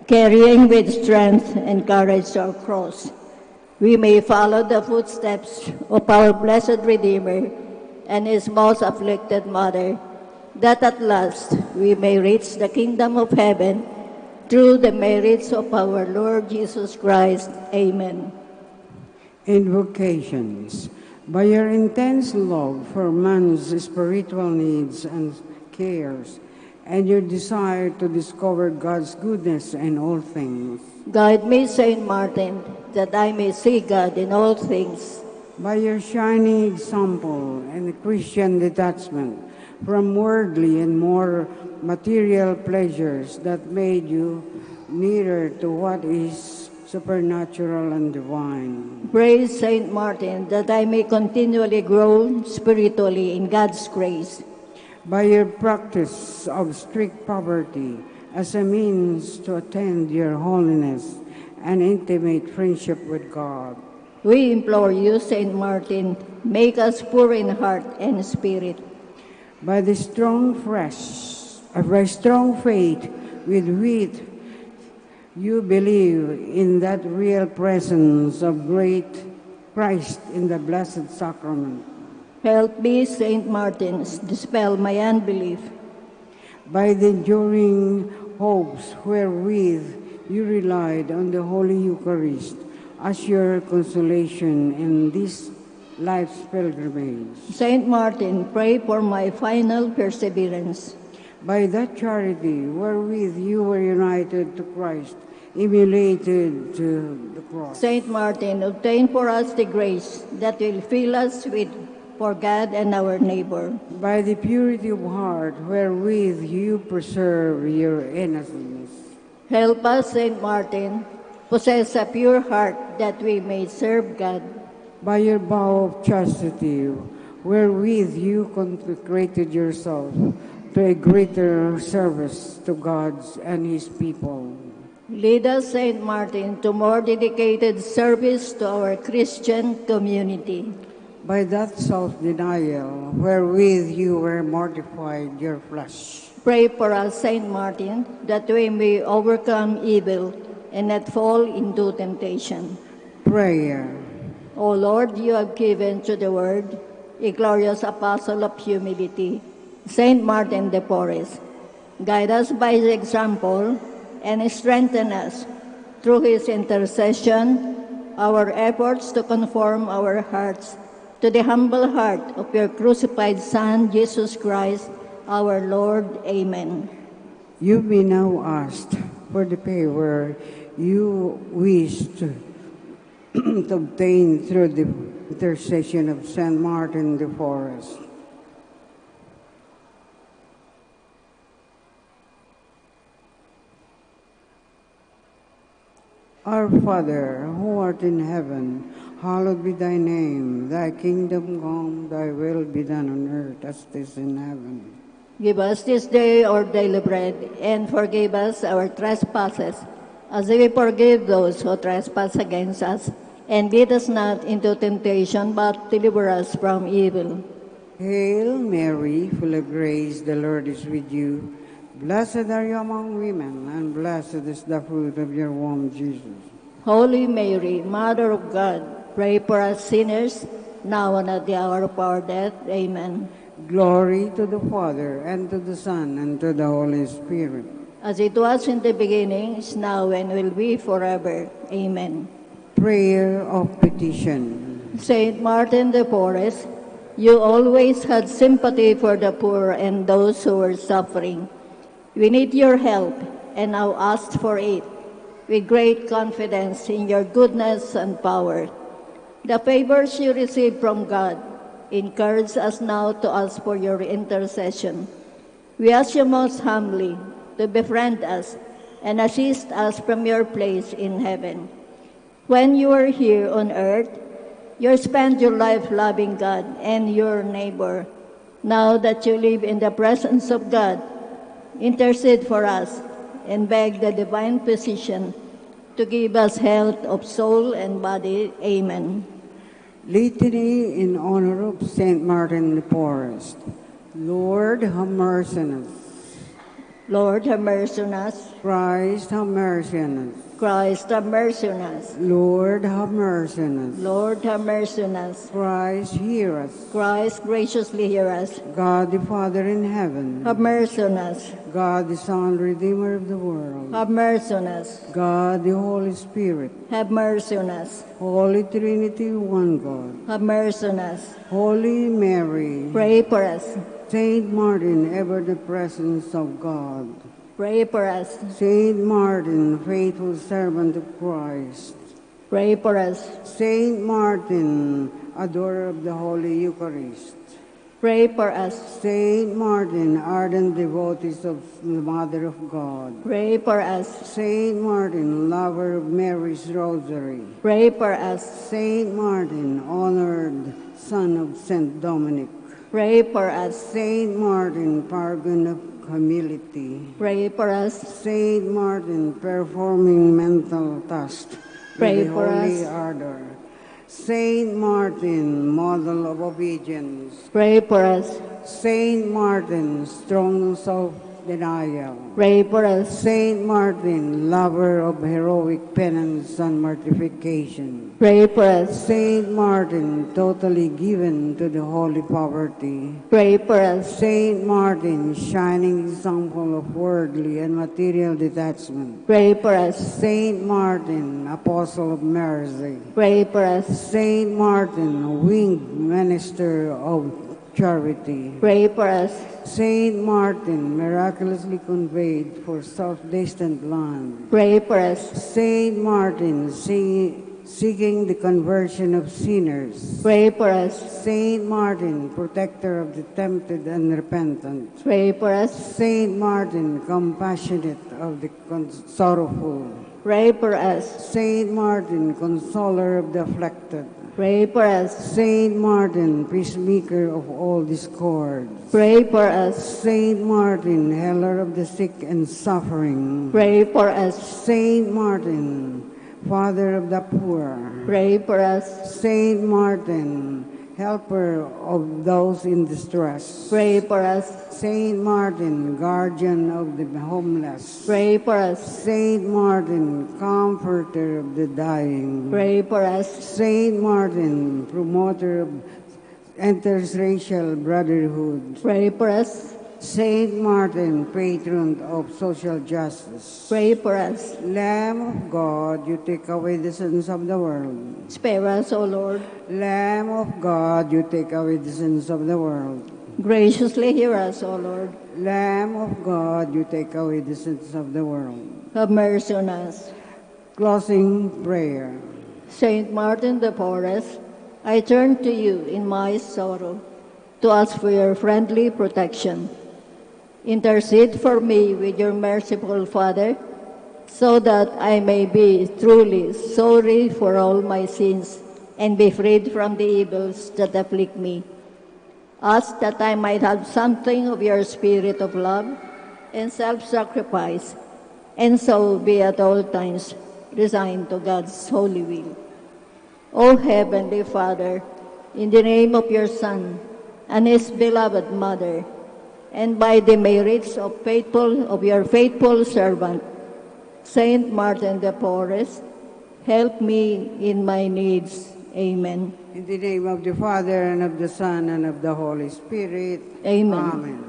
carrying with strength and courage our cross. We may follow the footsteps of our blessed Redeemer and his most afflicted mother, that at last we may reach the kingdom of heaven through the merits of our Lord Jesus Christ. Amen. Invocations. By your intense love for man's spiritual needs and cares, and your desire to discover God's goodness in all things. Guide me, Saint Martin, that I may see God in all things. By your shining example and Christian detachment from worldly and more material pleasures that made you nearer to what is supernatural and divine. Praise Saint Martin, that I may continually grow spiritually in God's grace. By your practice of strict poverty as a means to attain your holiness and intimate friendship with God. We implore you, Saint Martin, make us poor in heart and spirit. By the strong fresh, uh, by strong faith with which you believe in that real presence of great Christ in the Blessed Sacrament. Help me, Saint Martin, dispel my unbelief. By the enduring hopes wherewith you relied on the Holy Eucharist as your consolation in this life's pilgrimage. Saint Martin, pray for my final perseverance. By that charity wherewith you were united to Christ, immolated to the cross. Saint Martin, obtain for us the grace that will fill us with for God and our neighbor. By the purity of heart wherewith you preserve your innocence. Help us, Saint Martin, possess a pure heart that we may serve God. By your vow of chastity, wherewith you consecrated yourself to a greater service to God and his people. Lead us, Saint Martin, to more dedicated service to our Christian community. By that self-denial wherewith you were mortified your flesh. Pray for us, Saint Martin, that we may overcome evil and not fall into temptation. Prayer. O Lord, you have given to the world a glorious apostle of humility, Saint Martin de Porres. Guide us by his example and strengthen us through his intercession, our efforts to conform our hearts to the humble heart of your crucified Son, Jesus Christ, our Lord. Amen. You may now ask for the favor you wish to, to obtain through the intercession of Saint Martin de Porres. Our Father, who art in heaven, hallowed be thy name. Thy kingdom come, thy will be done on earth as it is in heaven. Give us this day our daily bread, and forgive us our trespasses, as we forgive those who trespass against us. And lead us not into temptation, but deliver us from evil. Hail Mary, full of grace, the Lord is with you. Blessed are you among women, and blessed is the fruit of your womb, Jesus. Holy Mary, Mother of God, pray for us sinners, now and at the hour of our death. Amen. Glory to the Father, and to the Son, and to the Holy Spirit. As it was in the beginning, is now, and will be forever. Amen. Prayer of petition. Saint Martin de Porres, you always had sympathy for the poor and those who were suffering. We need your help and now ask for it with great confidence in your goodness and power. The favors you receive from God encourage us now to ask for your intercession. We ask you most humbly to befriend us and assist us from your place in heaven. When you were here on earth, you spent your life loving God and your neighbor. Now that you live in the presence of God, intercede for us and beg the divine physician to give us health of soul and body. Amen. Litany in honor of Saint Martin de Porres. Lord, have mercy on us. Lord, have mercy on us. Christ, have mercy on us. Christ, have mercy on us. Lord, have mercy on us. Lord, have mercy on us. Christ, hear us. Christ, graciously hear us. God the Father in heaven. Have mercy on us. God the Son, Redeemer of the world. Have mercy on us. God the Holy Spirit. Have mercy on us. Holy Trinity, one God. Have mercy on us. Holy Mary. Pray for us. Saint Martin, ever in the presence of God. Pray for us. Saint Martin, faithful servant of Christ. Pray for us. Saint Martin, adorer of the Holy Eucharist. Pray for us. Saint Martin, ardent devotees of the Mother of God. Pray for us. Saint Martin, lover of Mary's Rosary. Pray for us. Saint Martin, honored son of Saint Dominic. Pray for us. Saint Martin, paragon of humility. Pray for us. Saint Martin, performing mental tasks with Pray for holy us. Ardor. Saint Martin, model of obedience. Pray for us. Saint Martin, strong in self-denial. Pray for us. Saint Martin, lover of heroic penance and mortification. Pray for us. Saint Martin, totally given to the holy poverty. Pray for us. Saint Martin, shining example of worldly and material detachment. Pray for us. Saint Martin, apostle of mercy. Pray for us. Saint Martin, winged minister of charity. Pray for us. Saint Martin, miraculously conveyed for self-distant land. Pray for us. Saint Martin, see-, seeking the conversion of sinners. Pray for us. Saint Martin, protector of the tempted and repentant. Pray for us. Saint Martin, compassionate of the con-, sorrowful. Pray for us. Saint Martin, consoler of the afflicted. Pray for us. Saint Martin, peacemaker of all discords. Pray for us. Saint Martin, healer of the sick and suffering. Pray for us. Saint Martin, father of the poor. Pray for us. Saint Martin, helper of those in distress. Pray for us. Saint Martin, guardian of the homeless. Pray for us. Saint Martin, comforter of the dying. Pray for us. Saint Martin, promoter of interracial brotherhood. Pray for us. Saint Martin, patron of social justice. Pray for us. Lamb of God, you take away the sins of the world. Spare us, O Lord. Lamb of God, you take away the sins of the world. Graciously hear us, O Lord. Lamb of God, you take away the sins of the world. Have mercy on us. Closing prayer. Saint Martin de Porres, I turn to you in my sorrow to ask for your friendly protection. Intercede for me with your merciful Father, so that I may be truly sorry for all my sins and be freed from the evils that afflict me. Ask that I might have something of your spirit of love and self-sacrifice, and so be at all times resigned to God's holy will. O Heavenly Father, in the name of your Son and his beloved Mother, and by the merits of faithful, of your faithful servant, Saint Martin de Porres, help me in my needs. Amen. In the name of the Father, and of the Son, and of the Holy Spirit. Amen. Amen.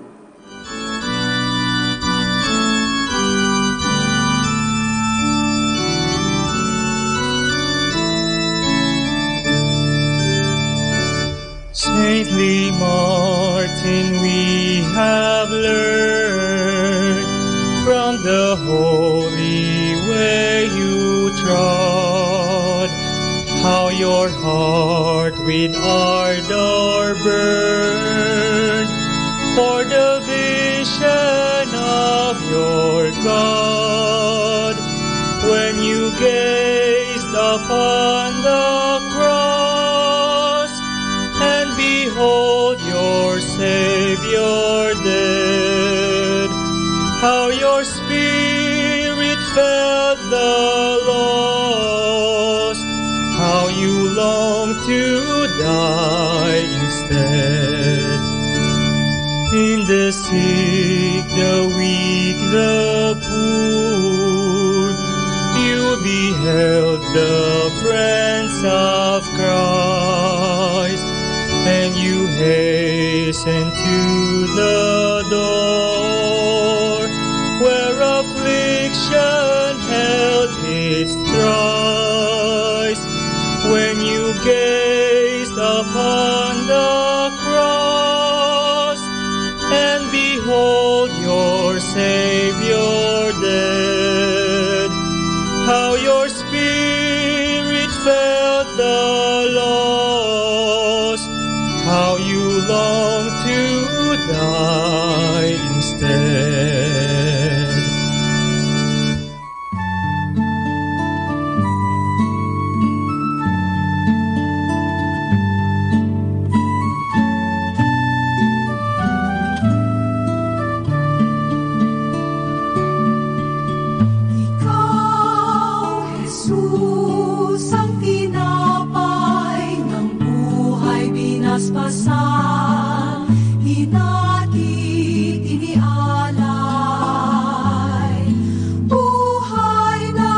Saintly Martin, we have learned from the holy way you trod, how your heart with ardor burned for the vision of your God. When you gazed upon the cross, and behold your Savior dead. How your spirit felt the lost, how you long to die instead. In the sick, the weak, the poor, you beheld the friends of Christ, and you hasten to the door where affliction held its thrice. When you gazed upon the cross, and behold your Savior dead, how your spirit felt the loss, how you long to die instead. Ikaw, Jesus, ang tinapay ng buhay binasbasan, hinati, tinialay. Buhay na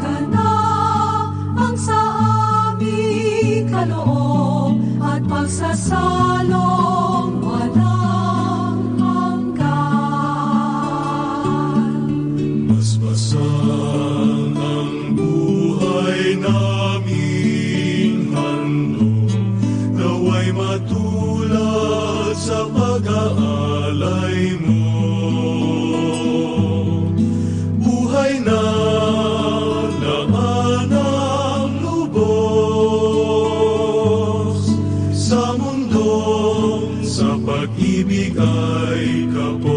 ganap ang sa amin kaloob at pagsasalong walang hanggan. Basbasan ang buhay naming handog, naway matulad sa pag-aalay mo. Buhay na laman ng lubos sa mundong sa pag-ibig ay kapos.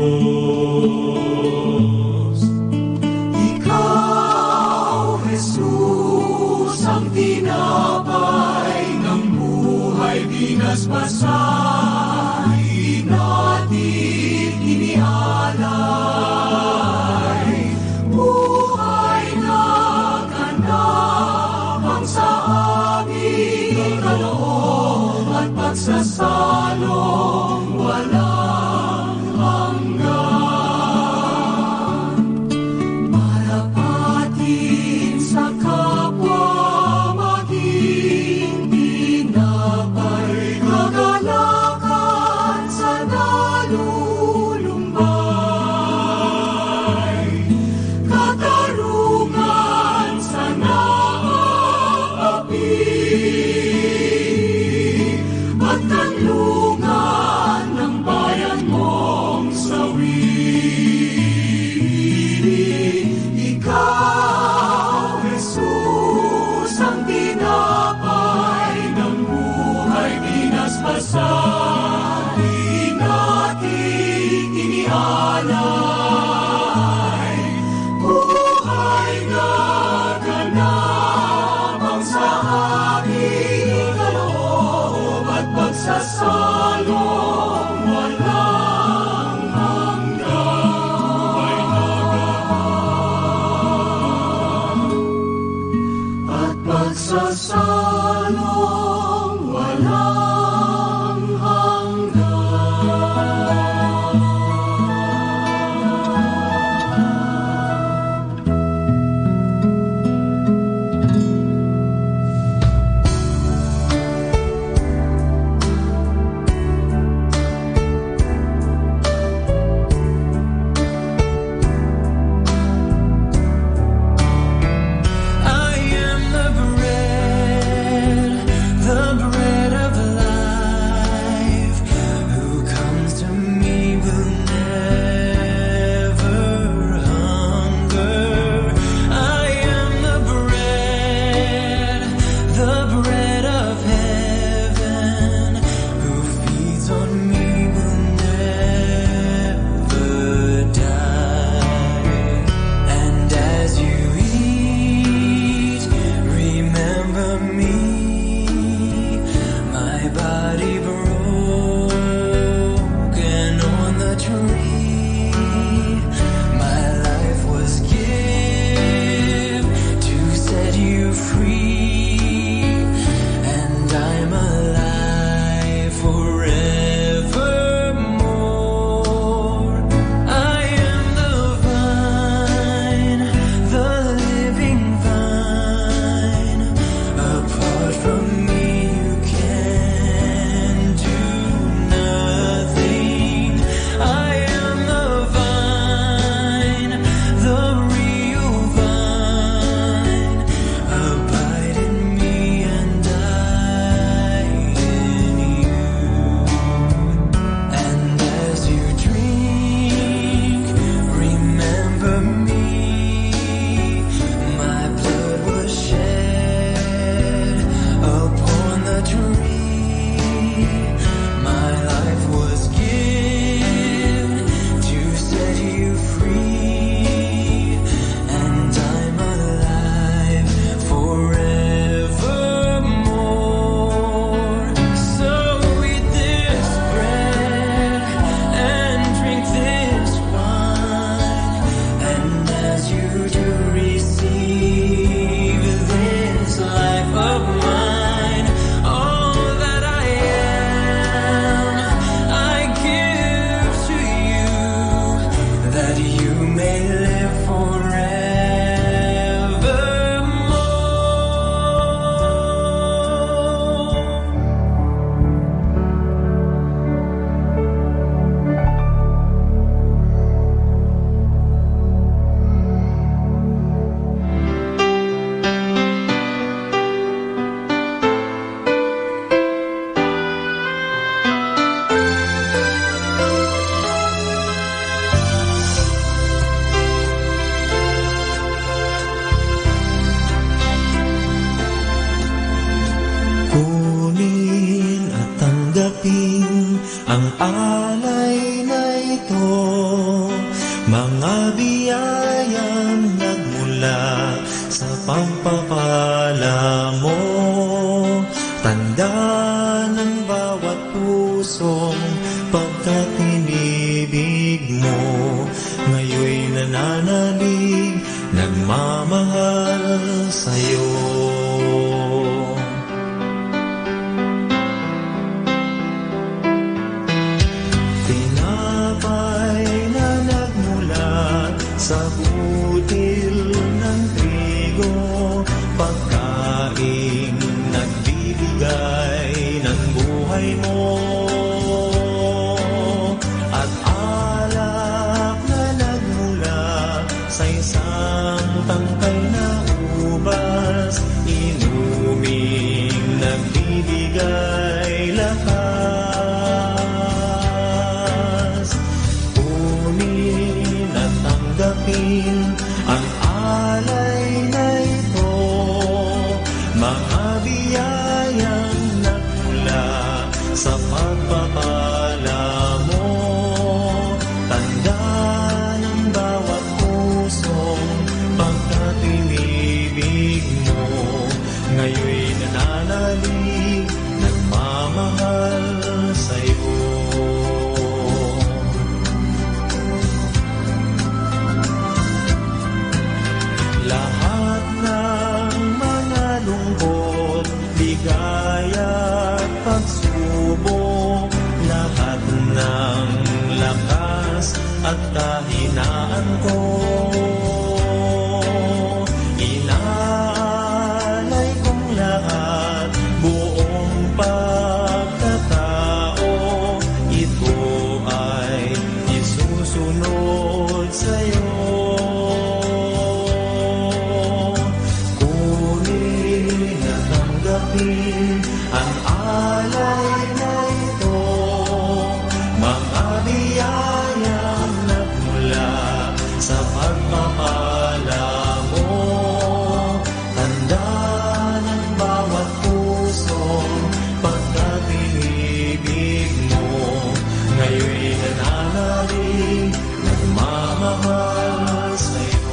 Ikaw, Jesus, ang tinapay ng buhay, binasbasan, hinati, tinialay. Buhay na ganap ang sa amin kaloob at pagsasalong walang hanggan. Marapatin sa kapwa maging tinapay, kagalakan sa nalulumbay, katarungan sa naapapi, at kanlungan ng bayan mong sawi. Ikaw, Jesus, ang tinapay ng buhay, binasbasan, hinati, tinialay. Buhay na ganap ang sa amin kaloob at pagsasalong walang hanggan. At pagsasalong walang hanggan. Alaynay to, mga biyayan nagmula sa pagpapala mo. Tanda ng bawat pusong pagkatinibig mo, ngayoy nananalig, nagmamahal sa'yo. Tinapay na nagmula sa butil ng trigo, pagkaing nagbibigay ng buhay mo, at alak na nagmula sa isang tangkay na ubas, inuming nagbibigay lakas. Kunin at tanggapin ang alay na ito, mga biyayang nagmula sa pagpapala mo. Tanda ng bawat pusong pagkatinibig mo, ngayoy nananalig, nagmamahal sa'yo. Lahat ng mga lungkot, ligaya't pagsubok, lahat ng lakas at kahinaan ko, inaalay kong lahat, buong pagkatao, ito ay isusunod sa'yo. Kunin at tanggapin ang alay na ito, mga biyayang nagmula sa pagpapala mo. Tanda ng bawat pusong pagkatinibig mo, ngayoy nananalig, nagmamahal sa'yo.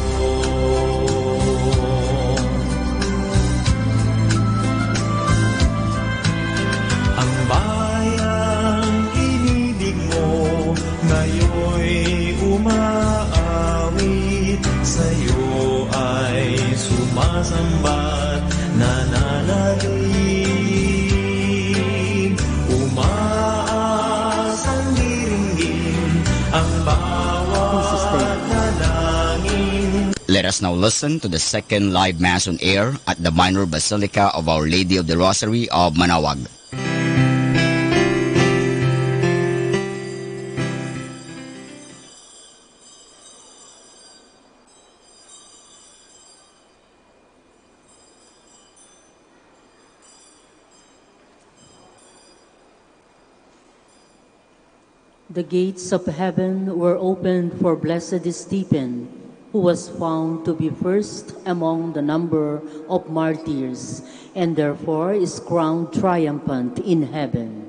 Ang bayang inibig mo, ngayoy umaawit, sa'yo ay sumasambat, nananalig, umaasang diringgin ang bawat dalangin. Let us now listen to the second live Mass on air at the Minor Basilica of Our Lady of the Rosary of Manaoag. The gates of heaven were opened for Blessed Stephen, who was found to be first among the number of martyrs, and therefore is crowned triumphant in heaven.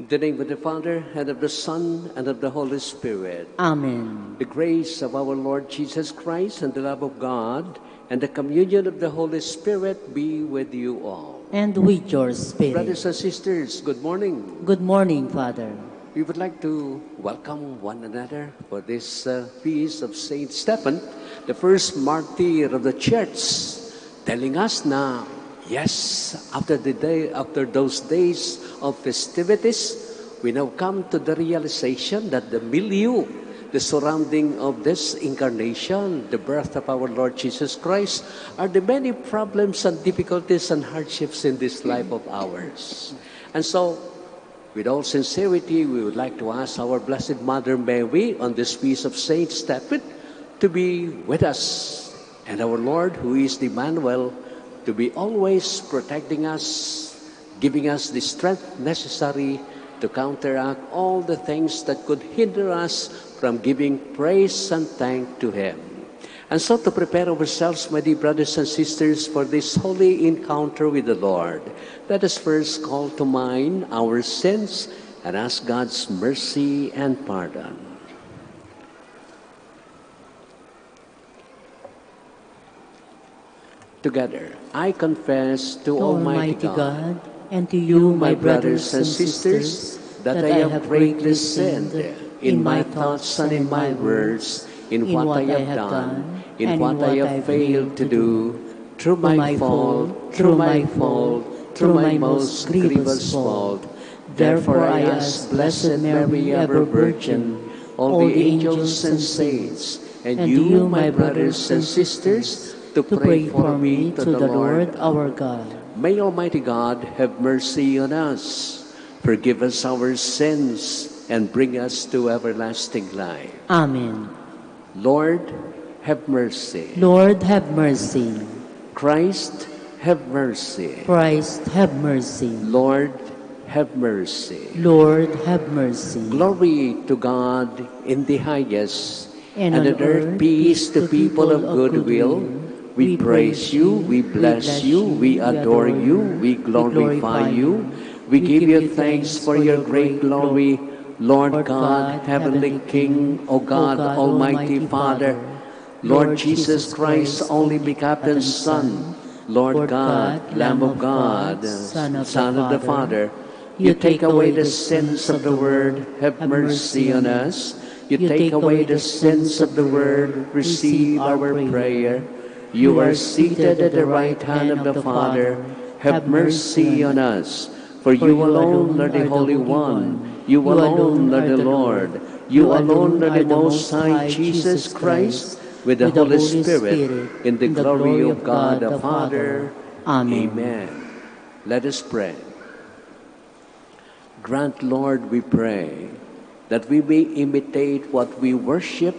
In the name of the Father, and of the Son, and of the Holy Spirit. Amen. The grace of our Lord Jesus Christ, and the love of God, and the communion of the Holy Spirit be with you all. And with your spirit. Brothers and sisters, good morning. Good morning, Father. We would like to welcome one another for this, uh, feast of Saint Stephen, the first martyr of the Church, telling us na, yes, after the day, after those days of festivities, we now come to the realization that the milieu, the surrounding of this incarnation, the birth of our Lord Jesus Christ, are the many problems and difficulties and hardships in this life of ours. And so, with all sincerity, we would like to ask our Blessed Mother Mary on this feast of Saint Stephen to be with us, and our Lord, who is Emmanuel, to be always protecting us, giving us the strength necessary to counteract all the things that could hinder us from giving praise and thank to Him. And so, to prepare ourselves, my dear brothers and sisters, for this holy encounter with the Lord, let us first call to mind our sins and ask God's mercy and pardon. Together, I confess to Almighty God and to you, my brothers and sisters, that I have greatly sinned in my thoughts and in my words, in what I have done, in what I have failed to do, through my fault, through my fault, through my most grievous fault. Therefore I ask Blessed Mary, ever Virgin, all the angels and saints, and you, my brothers and sisters, to pray for me to the Lord our God. May Almighty God have mercy on us, forgive us our sins, and bring us to everlasting life. Amen. Lord, have mercy. Lord, have mercy. Christ, have mercy. Christ, have mercy. Lord, have mercy. Lord, have mercy. Glory to God in the highest, and on earth peace to people of good will. We praise you, we bless you, we adore you, we glorify you. We give you thanks for your great glory, Lord God, heavenly King, O God, Almighty Father. Lord Jesus Christ, only begotten Son, Lord God, Lamb of God, Son of the Father, you take away the sins of the world, have mercy on us. You take away the sins of the world, receive our prayer. You are seated at the right hand of the Father, have mercy on us. For you alone are the Holy One, you alone are the Lord, you alone are the Most High Jesus Christ, with the Holy Spirit, in the glory of God the Father. Amen. Amen. Let us pray. Grant, Lord, we pray, that we may imitate what we worship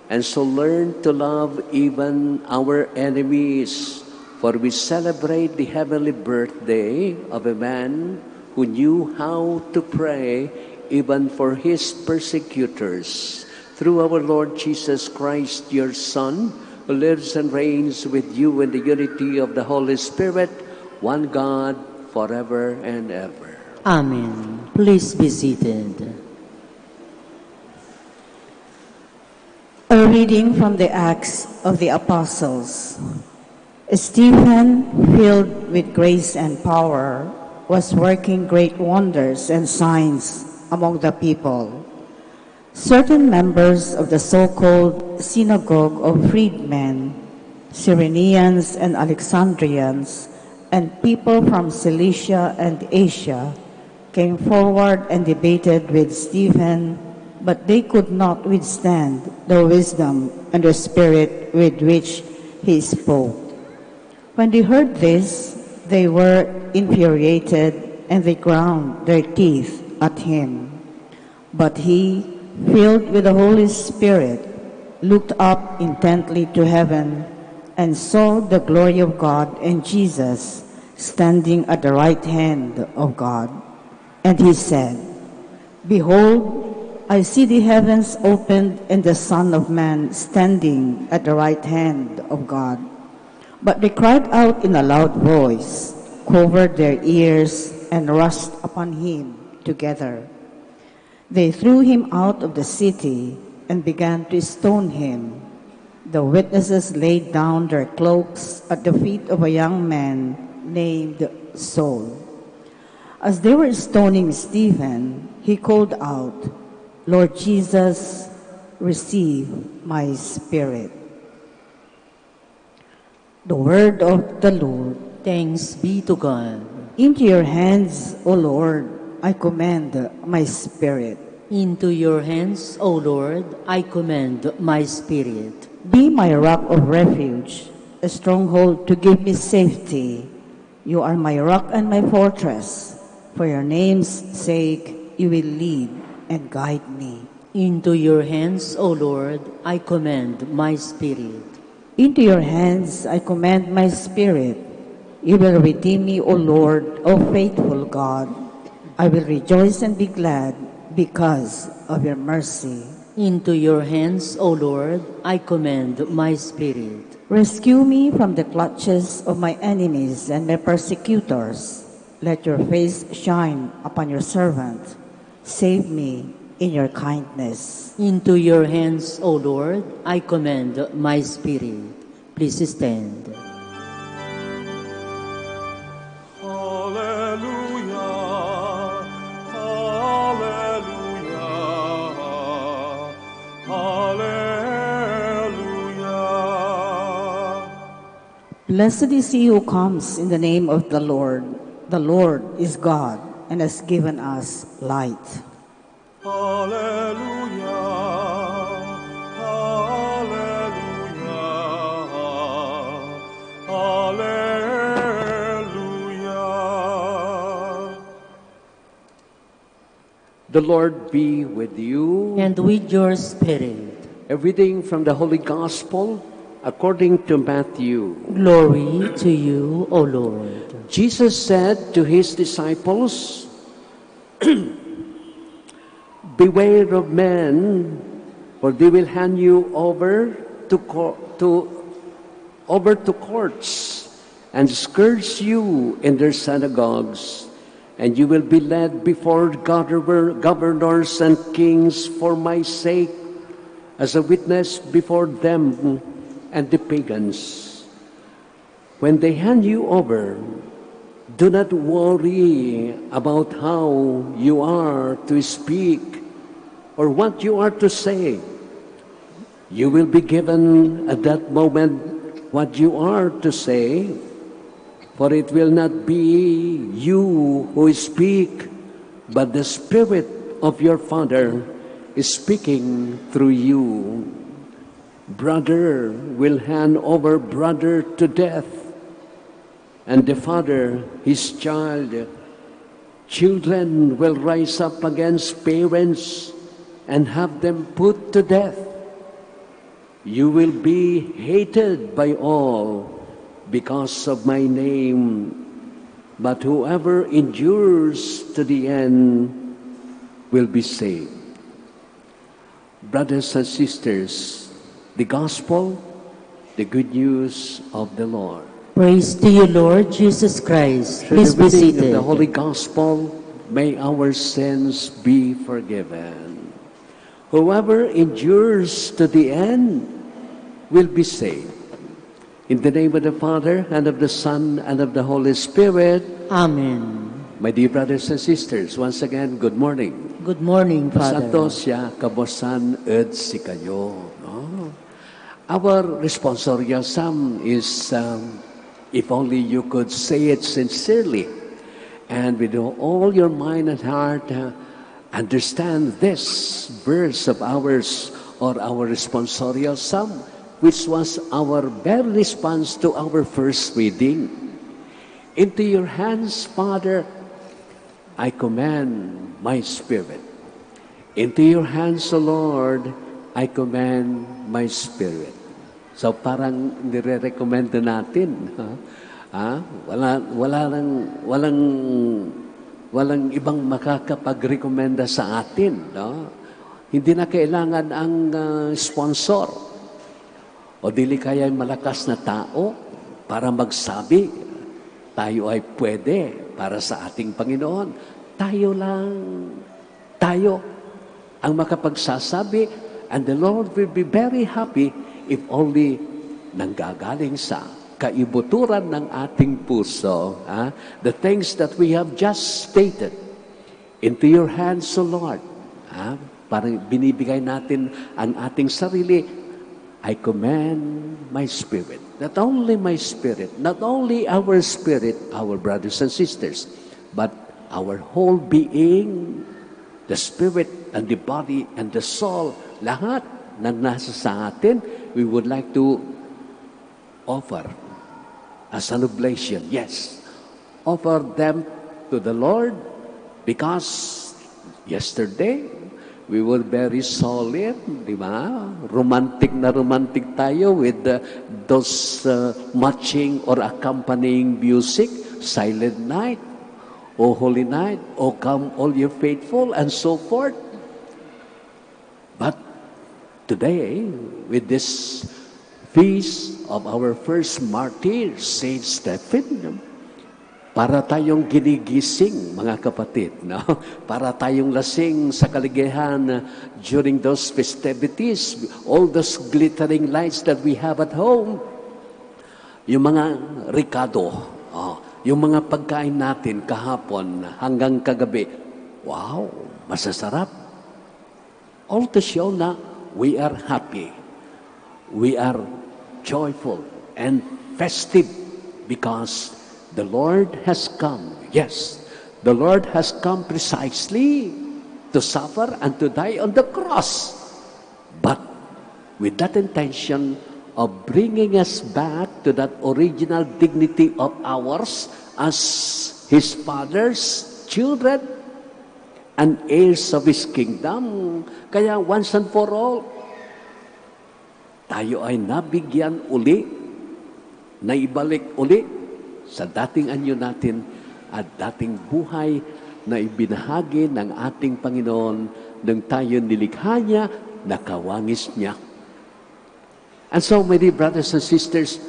and so learn to love even our enemies. For we celebrate the heavenly birthday of a man who knew how to pray even for his persecutors. Through our Lord Jesus Christ, your Son, who lives and reigns with you in the unity of the Holy Spirit, one God, forever and ever. Amen. Please be seated. A reading from the Acts of the Apostles. Stephen, filled with grace and power, was working great wonders and signs among the people. Certain members of the so-called synagogue of freedmen, Cyrenians and Alexandrians, and people from Cilicia and Asia, came forward and debated with Stephen, but they could not withstand the wisdom and the spirit with which he spoke. When they heard this, they were infuriated and they ground their teeth at him. But he, filled with the Holy Spirit, looked up intently to heaven and saw the glory of God and Jesus standing at the right hand of God. And he said, "Behold, I see the heavens opened and the Son of Man standing at the right hand of God." But they cried out in a loud voice, covered their ears, and rushed upon him together. They threw him out of the city and began to stone him. The witnesses laid down their cloaks at the feet of a young man named Saul. As they were stoning Stephen, he called out, "Lord Jesus, receive my spirit." The word of the Lord. Thanks be to God. Into your hands, O Lord, I commend my spirit. Into your hands, O Lord, I commend my spirit. Be my rock of refuge, a stronghold to give me safety. You are my rock and my fortress. For your name's sake, you will lead and guide me. Into your hands, O Lord, I commend my spirit. Into your hands I commend my spirit. You will redeem me, O Lord, O faithful God. I will rejoice and be glad because of your mercy. Into your hands, O Lord, I commend my spirit. Rescue me from the clutches of my enemies and my persecutors. Let your face shine upon your servant. Save me in your kindness. Into your hands, O Lord, I commend my spirit. Please stand. Hallelujah, hallelujah, hallelujah. Blessed is he who comes in the name of the Lord. The Lord is God and has given us light. Hallelujah, hallelujah, hallelujah. The Lord be with you. And with your spirit. A reading from the Holy Gospel according to Matthew. Glory to you, O Lord. Jesus said to his disciples, "Beware of men, for they will hand you over to co-, to, over to courts and scourge you in their synagogues, and you will be led before governor-, governors and kings for my sake, as a witness before them and the pagans. When they hand you over, do not worry about how you are to speak or what you are to say. You will be given at that moment what you are to say, for it will not be you who speak, but the Spirit of your Father is speaking through you. Brother will hand over brother to death, and the father his child. Children will rise up against parents and have them put to death. You will be hated by all because of my name, but whoever endures to the end will be saved." Brothers and sisters, the gospel, the good news of the Lord. Praise to you, Lord Jesus Christ. Through the reading of the Holy Gospel, may our sins be forgiven. Whoever endures to the end will be saved. In the name of the Father, and of the Son, and of the Holy Spirit. Amen. My dear brothers and sisters, once again, good morning. Good morning, Father. Masantos ya kabuasan ed sikayo, no? Our responsorial psalm is, um, if only you could say it sincerely and with all your mind and heart, uh, understand this verse of ours, or our responsorial psalm, which was our very response to our first reading. "Into your hands, Father, I commend my spirit. Into your hands, O Lord, I commend my spirit." So, parang nire-recommend natin, ha? Ah, wala, wala nang, walang, walang ibang makakapagrekomenda sa atin, no? Hindi na kailangan ang, ah, sponsor o dili kaya'y malakas na tao para magsabi, "Tayo ay pwede para sa ating Panginoon." Tayo lang. Tayo ang makapagsasabi, and the Lord will be very happy if only nanggagaling sa kaibuturan ng ating puso, ha? The things that we have just stated, "Into your hands, O Lord," ha? Parang binibigay natin ang ating sarili, "I commend my spirit." Not only my spirit, not only our spirit, our brothers and sisters, but our whole being, the spirit and the body and the soul, lahat na nasa sa atin, we would like to offer as an oblation. Yes, offer them to the Lord because yesterday, we were very solemn, di ba? Romantic na romantic tayo with, uh, those, uh, matching or accompanying music, Silent Night, O Holy Night, O Come All Ye Faithful, and so forth. But today, with this feast of our first martyr, Saint Stephen, Para tayong ginigising, mga kapatid, no? Para tayong lasing sa kaligayahan during those festivities, all those glittering lights that we have at home. Yung mga rekado, oh, yung mga pagkain natin kahapon hanggang kagabi, wow, masasarap. All to show na we are happy, we are joyful and festive because the Lord has come. Yes, the Lord has come precisely to suffer and to die on the cross. But with that intention of bringing us back to that original dignity of ours as His Father's children and heirs of His kingdom. Kaya once and for all, tayo ay nabigyan uli, naibalik uli sa dating anyo natin at dating buhay na ibinahagi ng ating Panginoon nung tayo nilikha niya, nakawangis niya. And so, my dear brothers and sisters,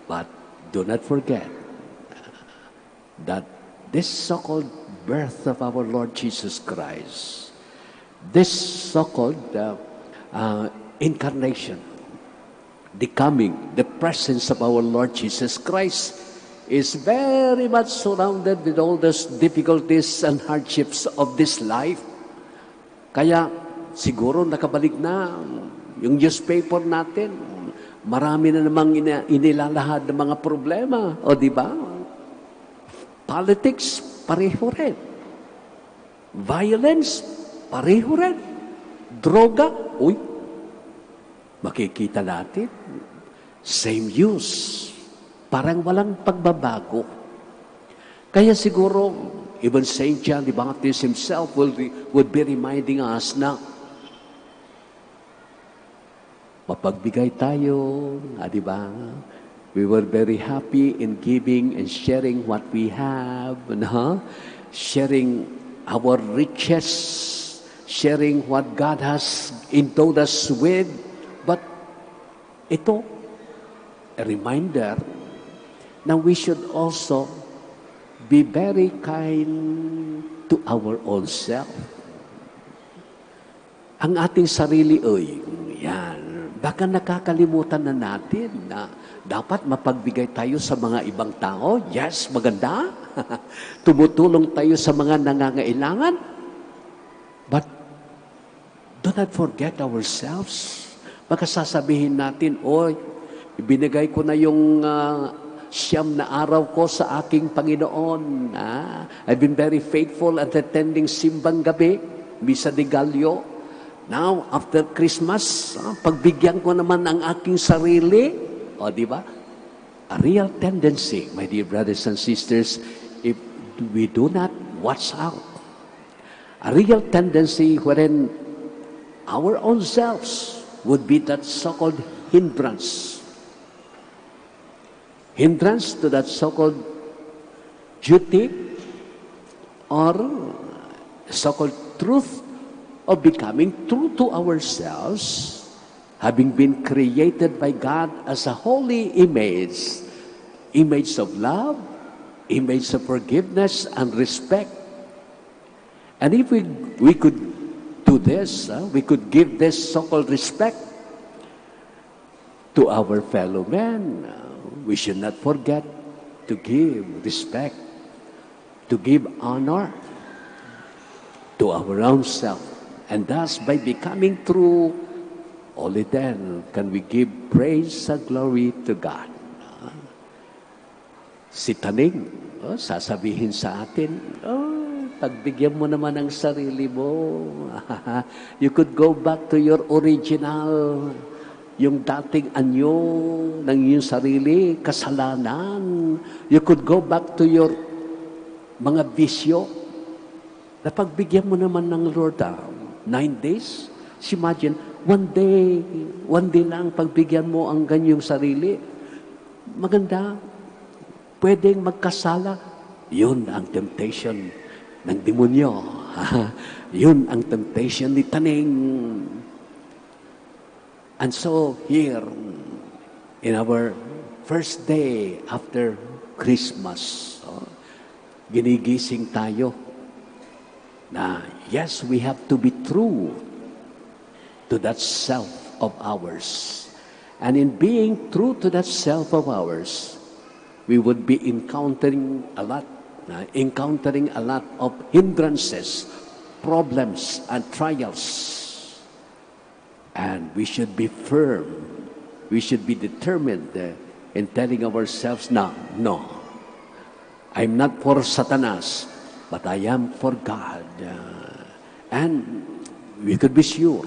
but do not forget that this so-called birth of our Lord Jesus Christ, this so-called uh, uh, incarnation, the coming, the presence of our Lord Jesus Christ is very much surrounded with all those difficulties and hardships of this life. Kaya siguro nakabalik na yung newspaper natin. Marami na namang ina- inilalahad ng mga problema, o di ba? Politics, pareho rin. Violence, pareho rin. Droga, uy, makikita natin. Same use. Parang walang pagbabago. Kaya siguro, even Saint John the Baptist himself will be, would be reminding us na mapagbigay tayo, ah, di ba? We were very happy in giving and sharing what we have, no? Sharing our riches, sharing what God has endowed us with. But ito, a reminder na we should also be very kind to our own self. Ang ating sarili, oy, yan. Baka nakakalimutan na natin na dapat mapagbigay tayo sa mga ibang tao. Yes, maganda. Tumutulong tayo sa mga nangangailangan. But do not forget ourselves. Baka sasabihin natin, "Oy, ibinigay ko na yung ah, siyam na araw ko sa aking Panginoon. Ah, I've been very faithful at attending simbang gabi, Misa de Gallo. Now, after Christmas, ah, pagbigyan ko naman ang aking sarili." O, di ba? A real tendency, my dear brothers and sisters, if we do not watch out, a real tendency wherein our own selves would be that so-called hindrance. Hindrance to that so-called duty or so-called truth of becoming true to ourselves, having been created by God as a holy image, image of love, image of forgiveness and respect. And if we, we could do this, uh, we could give this so-called respect to our fellow men. Uh, we should not forget to give respect, to give honor to our own self. And thus, by becoming true, only then can we give praise and glory to God. Si Taning, oh, sasabihin sa atin, "Oh, pagbigyan mo naman ang sarili mo." You could go back to your original, yung dating anyo ng iyong sarili, kasalanan. You could go back to your mga bisyo. Napagbigyan mo naman ng Lord, ah, nine days. Just imagine, one day, one day lang pagbigyan mo ang ganyang sarili. Maganda, pwedeng magkasala. Yun ang temptation ng demonyo. Yun ang temptation ni Taning. And so here, in our first day after Christmas, oh, ginigising tayo na, yes, we have to be true to that self of ours. And in being true to that self of ours, we would be encountering a lot, uh, encountering a lot of hindrances, problems, and trials. And we should be firm. We should be determined, uh, in telling ourselves, "No, no. I'm not for Satanas, but I am for God." Uh, and we could be sure,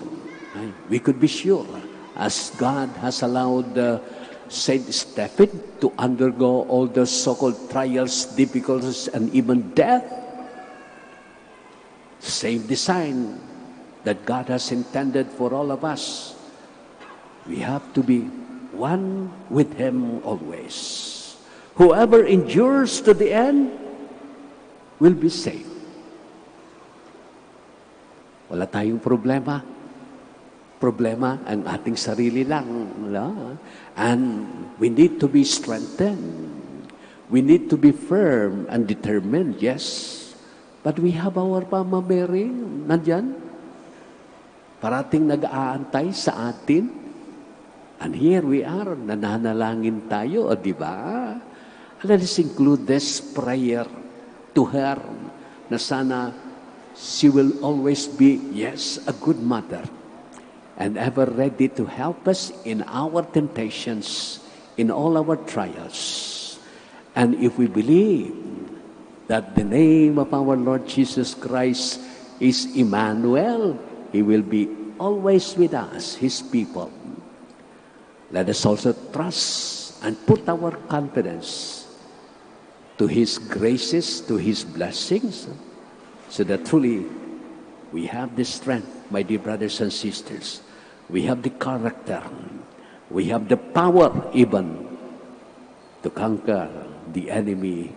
uh, we could be sure, as God has allowed, uh, Saint Stephen to undergo all the so-called trials, difficulties, and even death, same design that God has intended for all of us. We have to be one with Him always. Whoever endures to the end will be saved. Wala tayong problema. Problema ang ating sarili lang, no? And we need to be strengthened. We need to be firm and determined, yes. But we have our Mama Mary, nandyan. Parating nag-aantay sa atin. And here we are, nananalangin tayo, o, di ba? Let us include this prayer to her, na sana she will always be, yes, a good mother, and ever ready to help us in our temptations, in all our trials. And if we believe that the name of our Lord Jesus Christ is Emmanuel, He will be always with us, His people. Let us also trust and put our confidence to His graces, to His blessings, so that truly we have the strength, my dear brothers and sisters. We have the character. We have the power even to conquer the enemy,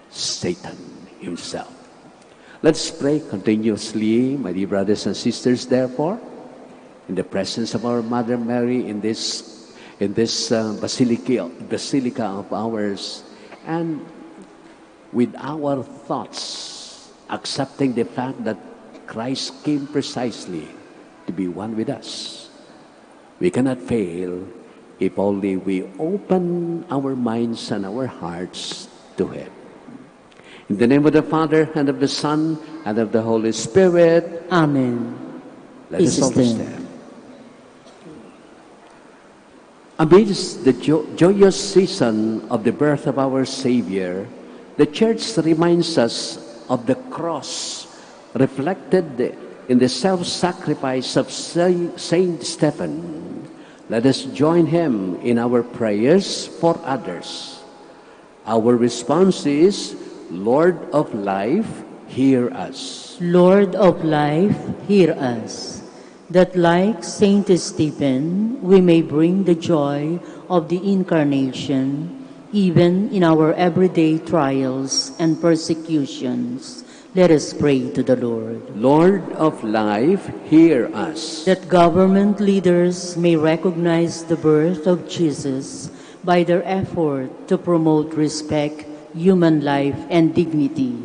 Satan himself. Let's pray continuously, my dear brothers and sisters, therefore, in the presence of our Mother Mary in this, in this, uh, basilica, basilica of ours, and with our thoughts, accepting the fact that Christ came precisely to be one with us. We cannot fail if only we open our minds and our hearts to Him. In the name of the Father, and of the Son, and of the Holy Spirit. Amen. Let us all stand. Amidst the jo-, joyous season of the birth of our Savior, the Church reminds us of the cross reflected in the self-sacrifice of Saint, Saint Stephen. Let us join him in our prayers for others. Our response is, "Lord of life, hear us." Lord of life, hear us. That like Saint Stephen, we may bring the joy of the Incarnation even in our everyday trials and persecutions. Let us pray to the Lord. Lord of life, hear us. That government leaders may recognize the birth of Jesus by their effort to promote respect, human life, and dignity.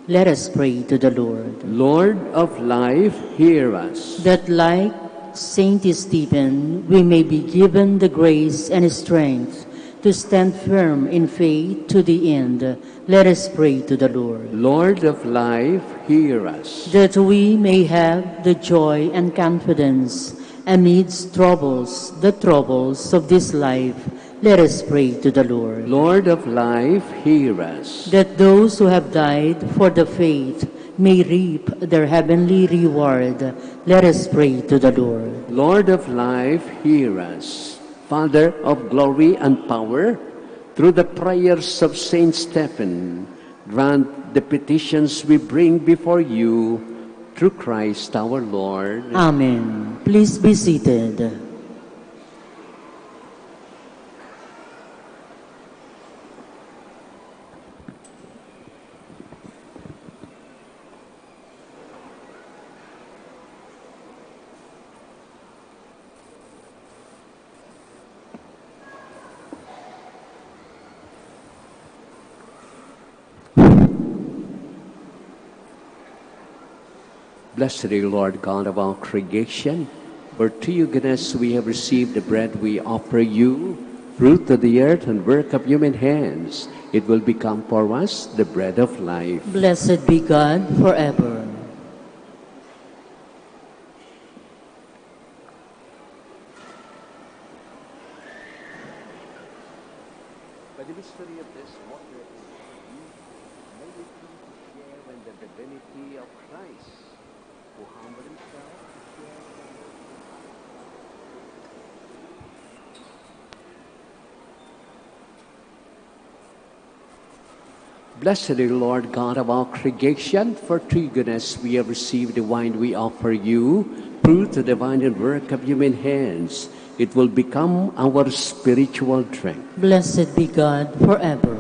Let us pray to the Lord. Lord of life, hear us. That like Saint Stephen, we may be given the grace and strength to stand firm in faith to the end. Let us pray to the Lord. Lord of life, hear us. That we may have the joy and confidence amidst troubles, the troubles of this life. Let us pray to the Lord. Lord of life, hear us. That those who have died for the faith may reap their heavenly reward. Let us pray to the Lord. Lord of life, hear us. Father of glory and power, through the prayers of Saint Stephen, grant the petitions we bring before you through Christ our Lord. Amen. Please be seated. Blessed are you, Lord God of all creation. For through your goodness we have received the bread we offer you, fruit of the earth and work of human hands. It will become for us the bread of life. Blessed be God forever. By the mystery of this water and wine, may we come to share in the divinity of Christ, who humbled himself to share in the Blessed are you, Lord God of all creation, for through your goodness we have received the wine we offer you, fruit of the vine and work of human hands. It will become our spiritual drink. Blessed be God forever.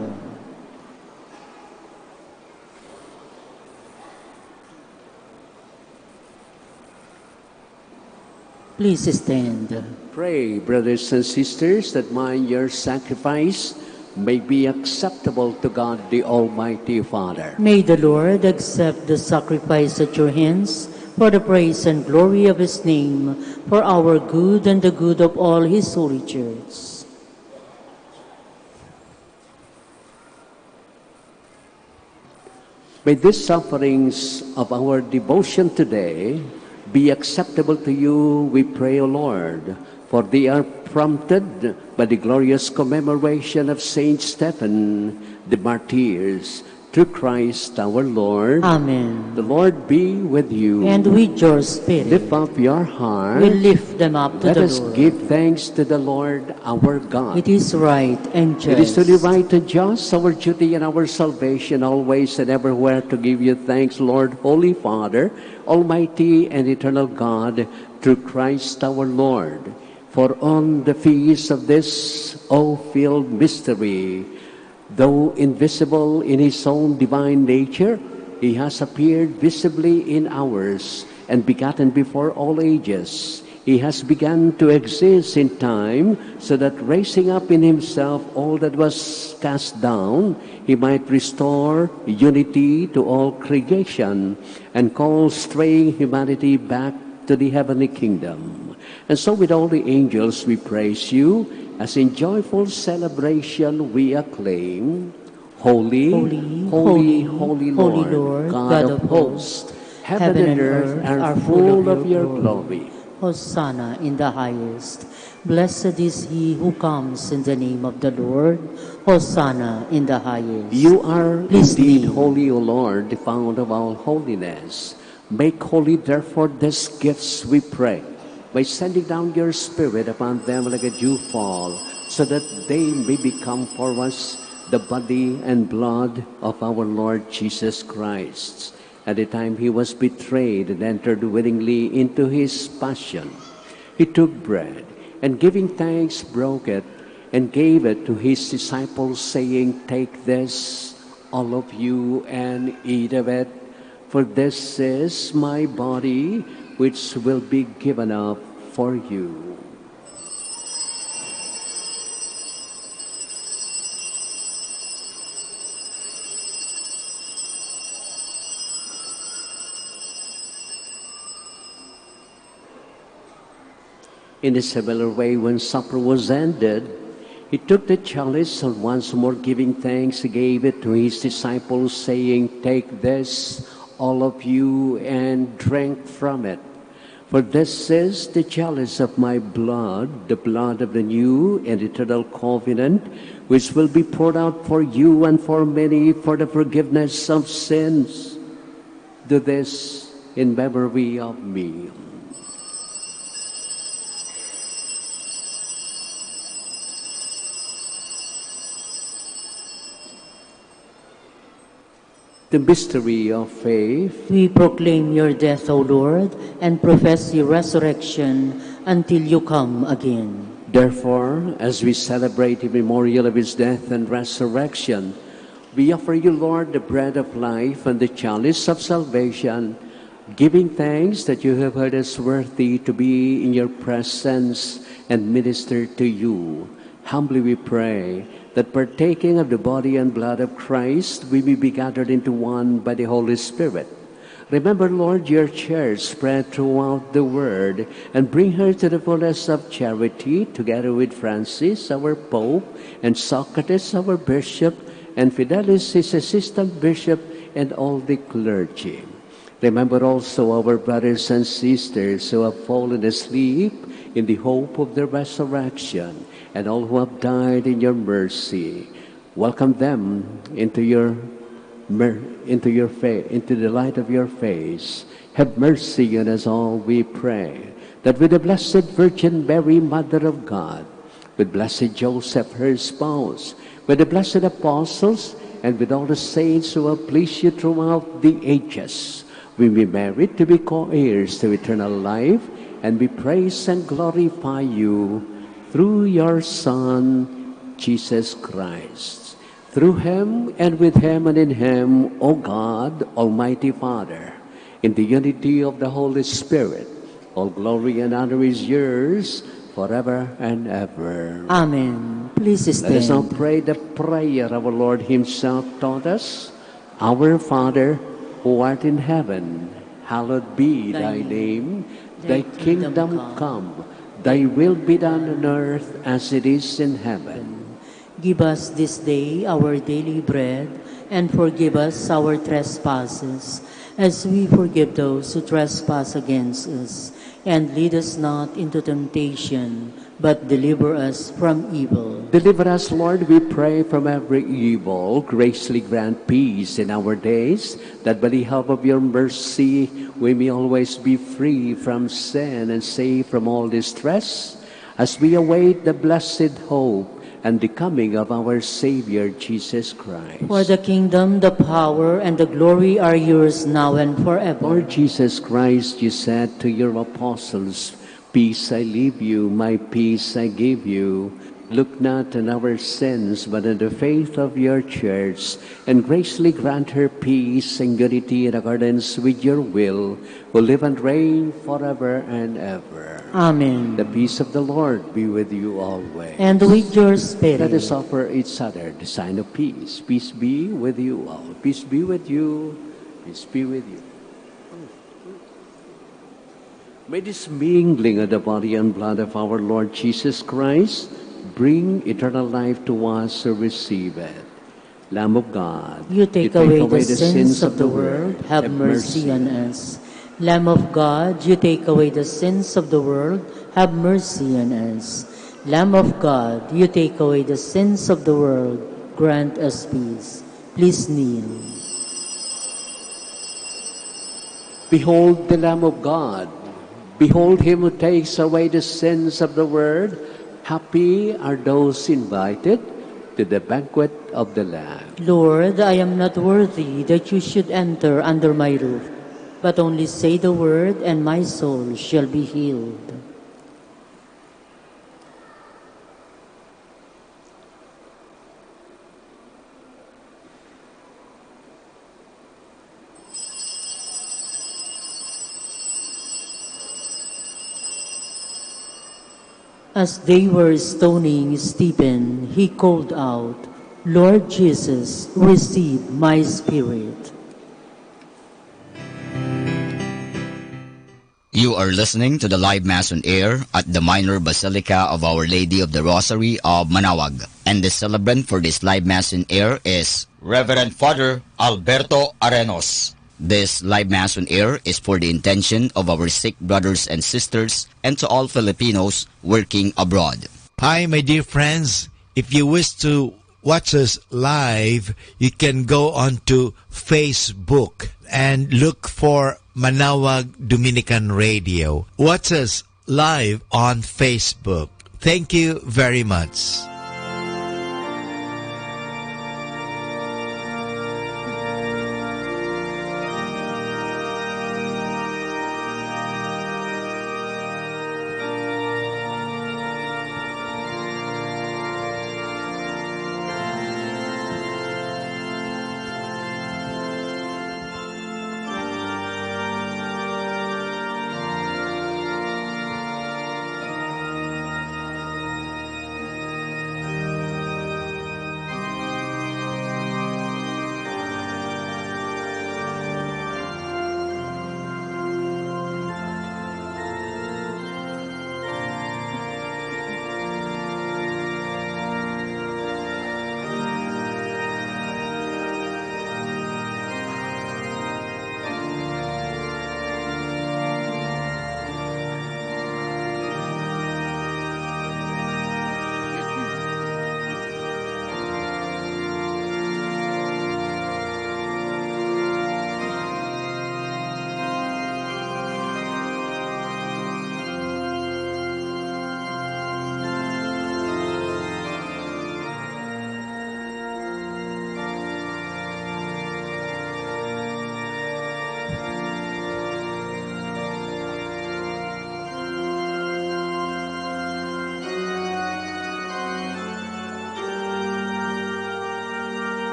Please stand. Pray, brothers and sisters, that mine, your sacrifice, may be acceptable to God, the Almighty Father. May the Lord accept the sacrifice at your hands for the praise and glory of his name, for our good and the good of all his holy church. May these offerings of our devotion today be acceptable to you, we pray, O Lord, for they are prompted by the glorious commemoration of Saint Stephen the Martyrs, through Christ our Lord. Amen. The Lord be with you. And with your spirit. Lift up your heart. We lift them up to the Lord. Let us give thanks to the Lord our God. It is right and just. It is truly right and just, our duty and our salvation, always and everywhere to give you thanks, Lord, Holy Father, Almighty and eternal God, through Christ our Lord. For on the feast of this awe-filled mystery, though invisible in his own divine nature, he has appeared visibly in ours and begotten before all ages. He has begun to exist in time so that, raising up in himself all that was cast down, he might restore unity to all creation and call straying humanity back to the heavenly kingdom. And so with all the angels we praise you, as in joyful celebration we acclaim, "Holy, holy, holy, holy, Lord, God of hosts, heaven and earth are full of your glory. Hosanna in the highest. Blessed is he who comes in the name of the Lord. Hosanna in the highest." You are indeed holy, O Lord, the fount of all holiness. Make holy, therefore, these gifts, we pray, by sending down your Spirit upon them like a dewfall, so that they may become for us the body and blood of our Lord Jesus Christ. At the time he was betrayed and entered willingly into his passion, he took bread, and giving thanks, broke it, and gave it to his disciples, saying, "Take this, all of you, and eat of it, for this is my body, which will be given up for you." In a similar way, when supper was ended, he took the chalice, and once more giving thanks, he gave it to his disciples, saying, "Take this, all of you, and drink from it. For this is the chalice of my blood, the blood of the new and eternal covenant, which will be poured out for you and for many for the forgiveness of sins. Do this in memory of me." The mystery of faith. We proclaim your death, O Lord, and profess your resurrection until you come again. Therefore, as we celebrate the memorial of his death and resurrection, we offer you, Lord, the bread of life and the chalice of salvation, giving thanks that you have heard us worthy to be in your presence and minister to you. Humbly we pray that, partaking of the body and blood of Christ, we may be gathered into one by the Holy Spirit. Remember, Lord, your church spread throughout the world, and bring her to the fullness of charity, together with Francis, our Pope, and Socrates, our Bishop, and Fidelis, his assistant bishop, and all the clergy. Remember also our brothers and sisters who have fallen asleep in the hope of the resurrection, and all who have died in your mercy. Welcome them into your mer-, into your fa-, into the light of your face. Have mercy on us all, we pray, that with the Blessed Virgin Mary, Mother of God, with Blessed Joseph, her spouse, with the blessed apostles, and with all the saints who have pleased you throughout the ages, we may merit to be co-heirs to eternal life, and we praise and glorify you through your Son, Jesus Christ. Through him, and with him, and in him, O God, Almighty Father, in the unity of the Holy Spirit, all glory and honor is yours forever and ever. Amen. Please stand. Let us now pray the prayer our Lord himself taught us. Our Father, who art in heaven, hallowed be thy name. Thy kingdom come. Thy will be done on earth as it is in heaven. Give us this day our daily bread, and forgive us our trespasses, as we forgive those who trespass against us. And lead us not into temptation, but deliver us from evil. Deliver us, Lord, we pray, from every evil. Graciously grant peace in our days, that by the help of your mercy we may always be free from sin and safe from all distress, as we await the blessed hope and the coming of our Savior Jesus Christ. For the kingdom, the power, and the glory are yours now and forever. Lord Jesus Christ, you said to your apostles, "Peace I leave you, my peace I give you." Look not on our sins, but on the faith of your church, and graciously grant her peace and unity in accordance with your will, who live and reign forever and ever. Amen. The peace of the Lord be with you always. And with your spirit. Let us offer each other the sign of peace. Peace be with you all. Peace be with you. Peace be with you. May this mingling of the body and blood of our Lord Jesus Christ bring eternal life to us who receive it. Lamb of God, you take away the sins of the world, have mercy on us. Lamb of God, you take away the sins of the world, have mercy on us. Lamb of God, you take away the sins of the world, grant us peace. Please kneel. Behold the Lamb of God. Behold him who takes away the sins of the world. Happy are those invited to the banquet of the Lamb. Lord, I am not worthy that you should enter under my roof, but only say the word, and my soul shall be healed. As they were stoning Stephen, he called out, "Lord Jesus, receive my spirit." You are listening to the live Mass on air at the Minor Basilica of Our Lady of the Rosary of Manaoag. And the celebrant for this live Mass on air is Reverend Father Alberto Arenos. This live Mass on air is for the intention of our Sikh brothers and sisters and to all Filipinos working abroad. Hi, my dear friends. If you wish to watch us live, you can go on to Facebook and look for Manaoag Dominican Radio. Watch us live on Facebook. Thank you very much.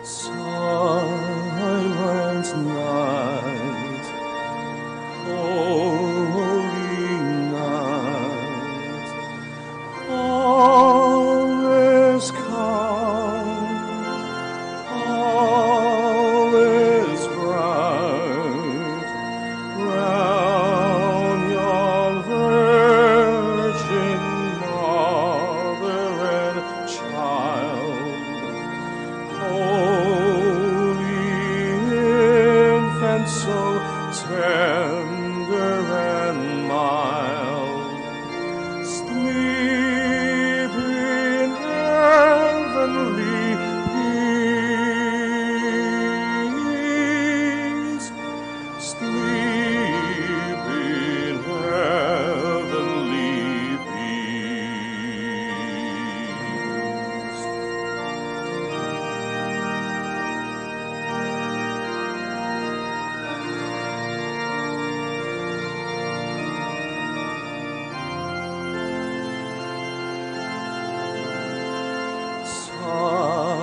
Silent night, holy night, all is calm, all is bright round yon Virgin Mother and Child. Holy infant, so tender and mild, sleep in heavenly peace, sleep in heavenly peace.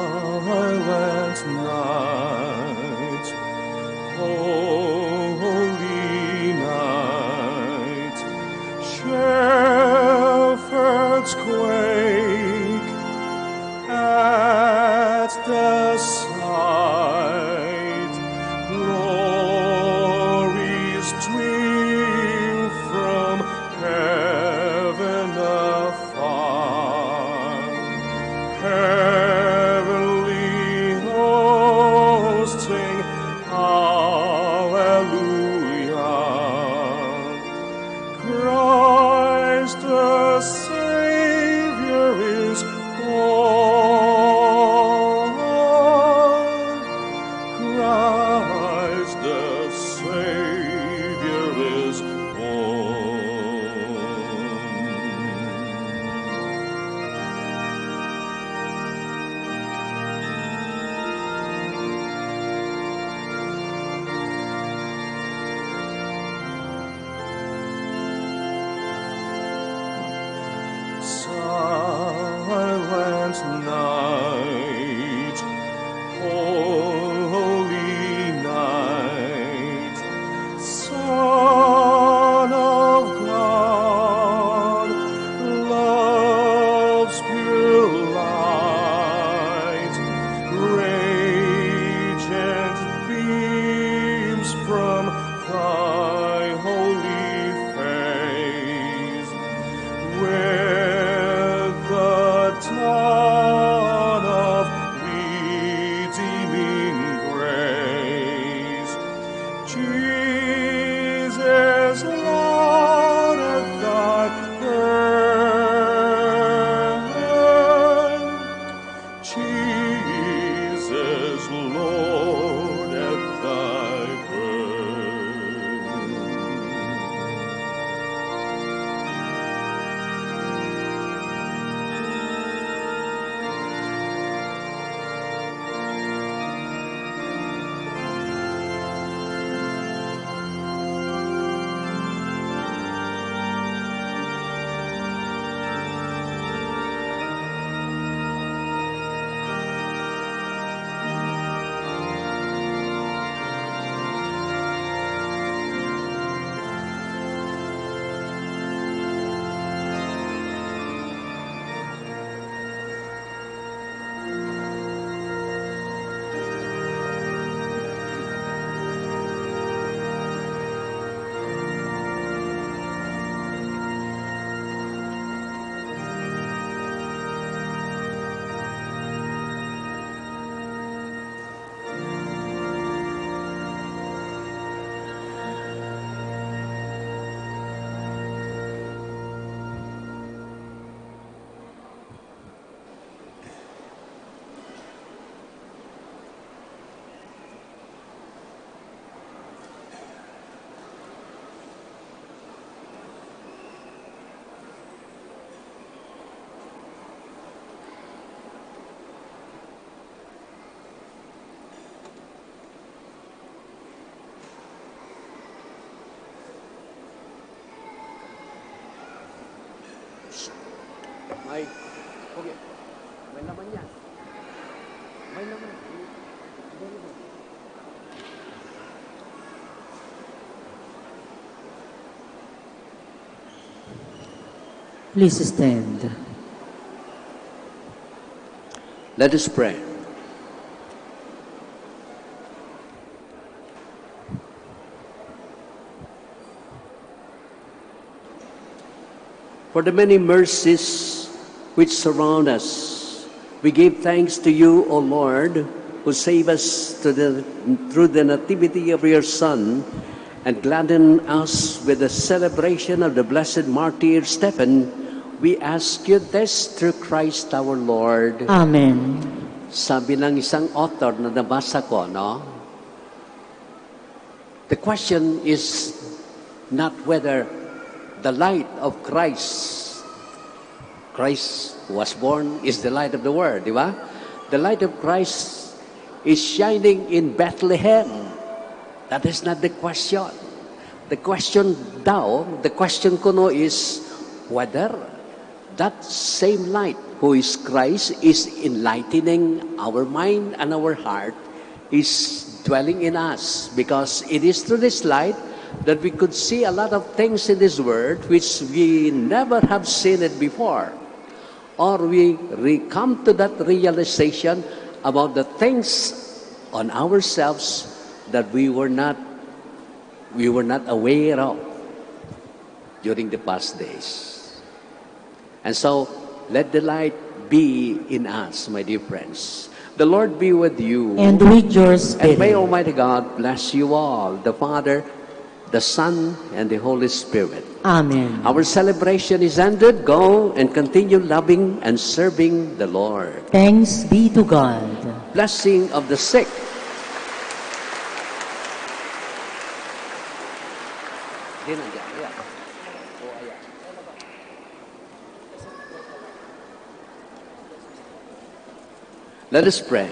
Silent night, holy night, shepherds quake at the sight. Glories stream from heaven afar. Heavenly hosts sing Alleluia. Christ the Savior is born. Christ the Savior is born. Silent night, holy night, Son of God, love's pure light, radiant beams from thy holy face, with the dawn of redeeming grace. Jesus, Lord, at thy birth. Jesus, Lord, at thy birth. May, okay. May laman yan. May laman. Please stand. Let us pray. For the many mercies which surround us, we give thanks to you, O Lord, who save us to the, through the nativity of your Son and gladden us with the celebration of the blessed martyr Stephen. We ask you this through Christ our Lord. Amen. Sabi ng isang author na nabasa ko, no? The question is not whether the light of Christ, Christ was born, is the light of the world, di ba? The light of Christ is shining in Bethlehem. That is not the question. The question daw, the question kuno is whether that same light, who is Christ, is enlightening our mind and our heart, is dwelling in us, because it is through this light that we could see a lot of things in this world which we never have seen it before, or we re-, come to that realization about the things on ourselves that we were not, we were not aware of during the past days. And so, let the light be in us, my dear friends. The Lord be with you. And with your spirit. And may Almighty God bless you all, the Father, the Son, and the Holy Spirit. Amen. Our celebration is ended. Go and continue loving and serving the Lord. Thanks be to God. Blessing of the sick. Let us pray.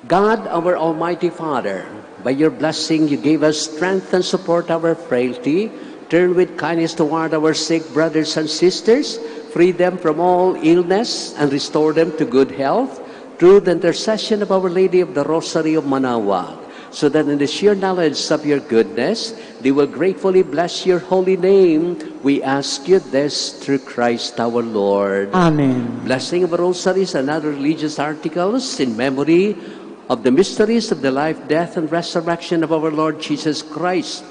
God, our Almighty Father, by your blessing you gave us strength and support our frailty. Turn with kindness toward our sick brothers and sisters, free them from all illness, and restore them to good health through the intercession of Our Lady of the Rosary of Manaoag, so that in the sheer knowledge of your goodness, they will gratefully bless your holy name. We ask you this through Christ our Lord. Amen. Blessing of rosaries and other religious articles in memory of the mysteries of the life, death, and resurrection of our Lord Jesus Christ.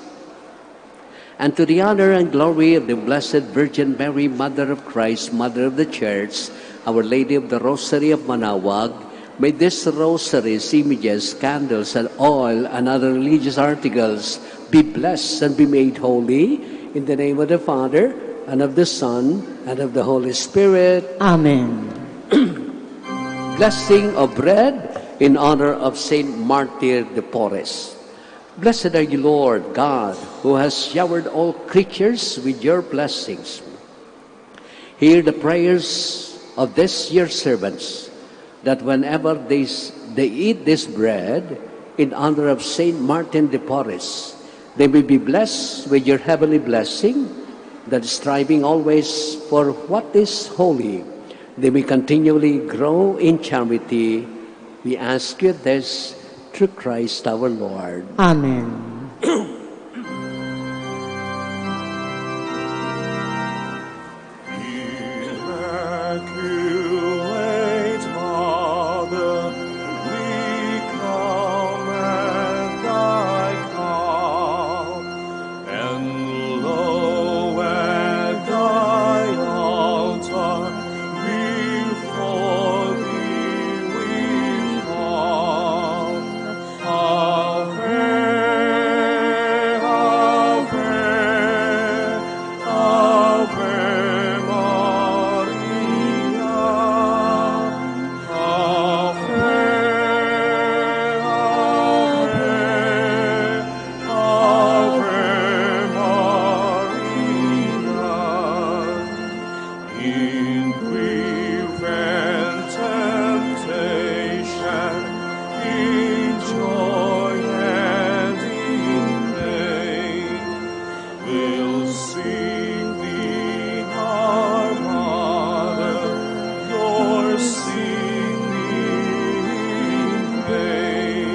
And to the honor and glory of the Blessed Virgin Mary, Mother of Christ, Mother of the Church, Our Lady of the Rosary of Manaoag, may these rosaries, images, candles, and oil, and other religious articles be blessed and be made holy in the name of the Father, and of the Son, and of the Holy Spirit. Amen. Blessing of bread in honor of Saint Martyr de Porres. Blessed are you, Lord God, who has showered all creatures with your blessings. Hear the prayers of these your servants, that whenever they, s- they eat this bread in honor of Saint Martin de Porres, they may be blessed with your heavenly blessing, that striving always for what is holy, they may continually grow in charity. We ask you this through Christ our Lord. Amen. Immaculate Mother, we come at thy call, and lo, at thy altar before thee we fall. Ave, Ave, Ave Maria. Ave, Ave, Ave Maria. In grief and temptation, in joy and in pain, we'll seek thee, our Mother, nor seek thee in vain.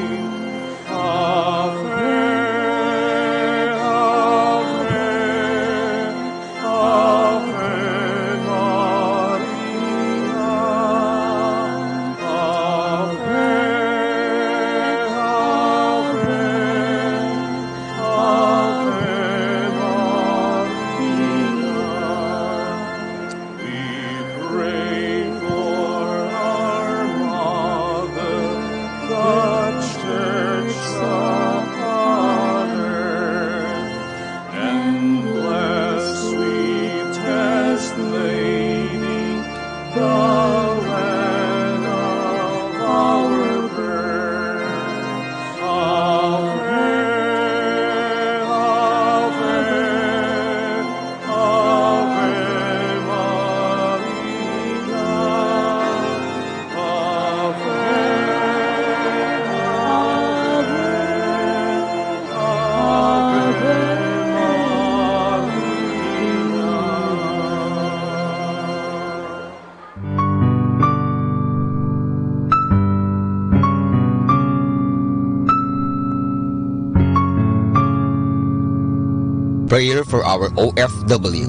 Prayer for our O F W.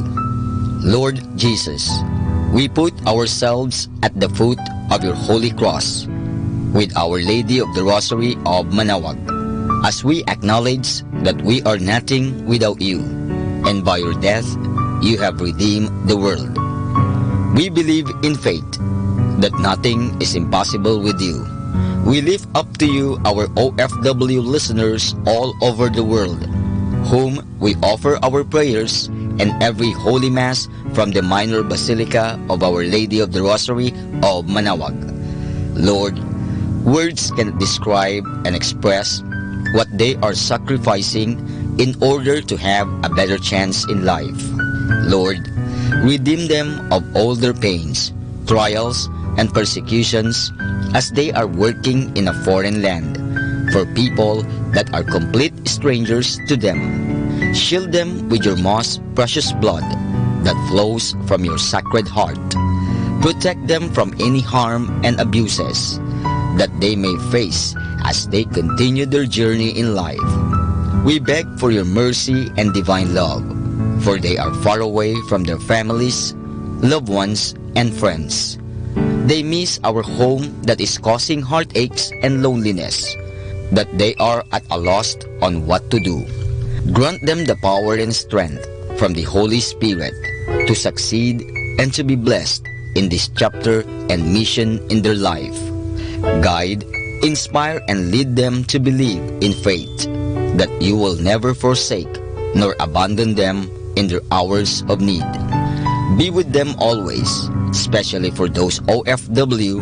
Lord Jesus, we put ourselves at the foot of your holy cross with Our Lady of the Rosary of Manaoag, as we acknowledge that we are nothing without you, and by your death, you have redeemed the world. We believe in faith that nothing is impossible with you. We lift up to you our O F W listeners all over the world, whom we offer our prayers and every Holy Mass from the Minor Basilica of Our Lady of the Rosary of Manaoag. Lord, words cannot describe and express what they are sacrificing in order to have a better chance in life. Lord, redeem them of all their pains, trials, and persecutions as they are working in a foreign land for people that are complete strangers to them. Shield them with your most precious blood that flows from your sacred heart. Protect them from any harm and abuses that they may face as they continue their journey in life. We beg for your mercy and divine love, for they are far away from their families, loved ones, and friends. They miss our home that is causing heartaches and loneliness, that they are at a loss on what to do. Grant them the power and strength from the Holy Spirit to succeed and to be blessed in this chapter and mission in their life. Guide, inspire, and lead them to believe in faith that you will never forsake nor abandon them in their hours of need. Be with them always, especially for those O F W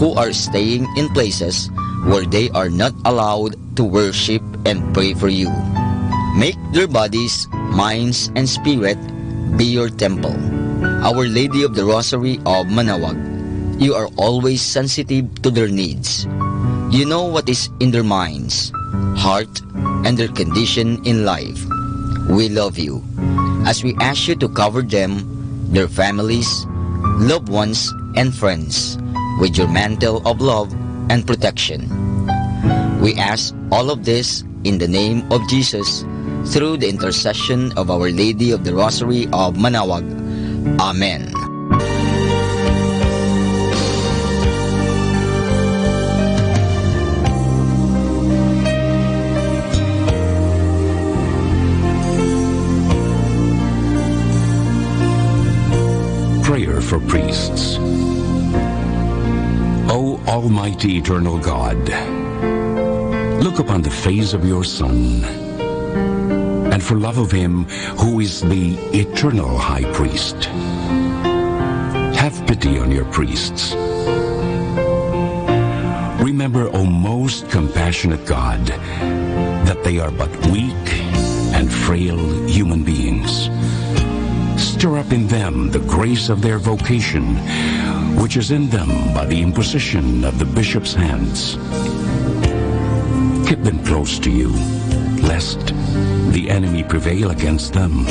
who are staying in places where they are not allowed to worship and pray for you. Make their bodies, minds, and spirit be your temple. Our Lady of the Rosary of Manaoag, you are always sensitive to their needs. You know what is in their minds, heart, and their condition in life. We love you as we ask you to cover them, their families, loved ones, and friends with your mantle of love and protection. We ask all of this in the name of Jesus, through the intercession of Our Lady of the Rosary of Manaoag. Amen. Prayer for priests. O Almighty Eternal God, look upon the face of your Son, and for love of him who is the eternal high priest, have pity on your priests. Remember, O most compassionate God, that they are but weak and frail human beings. Stir up in them the grace of their vocation, which is in them by the imposition of the bishop's hands. Keep them close to you, lest the enemy prevail against them,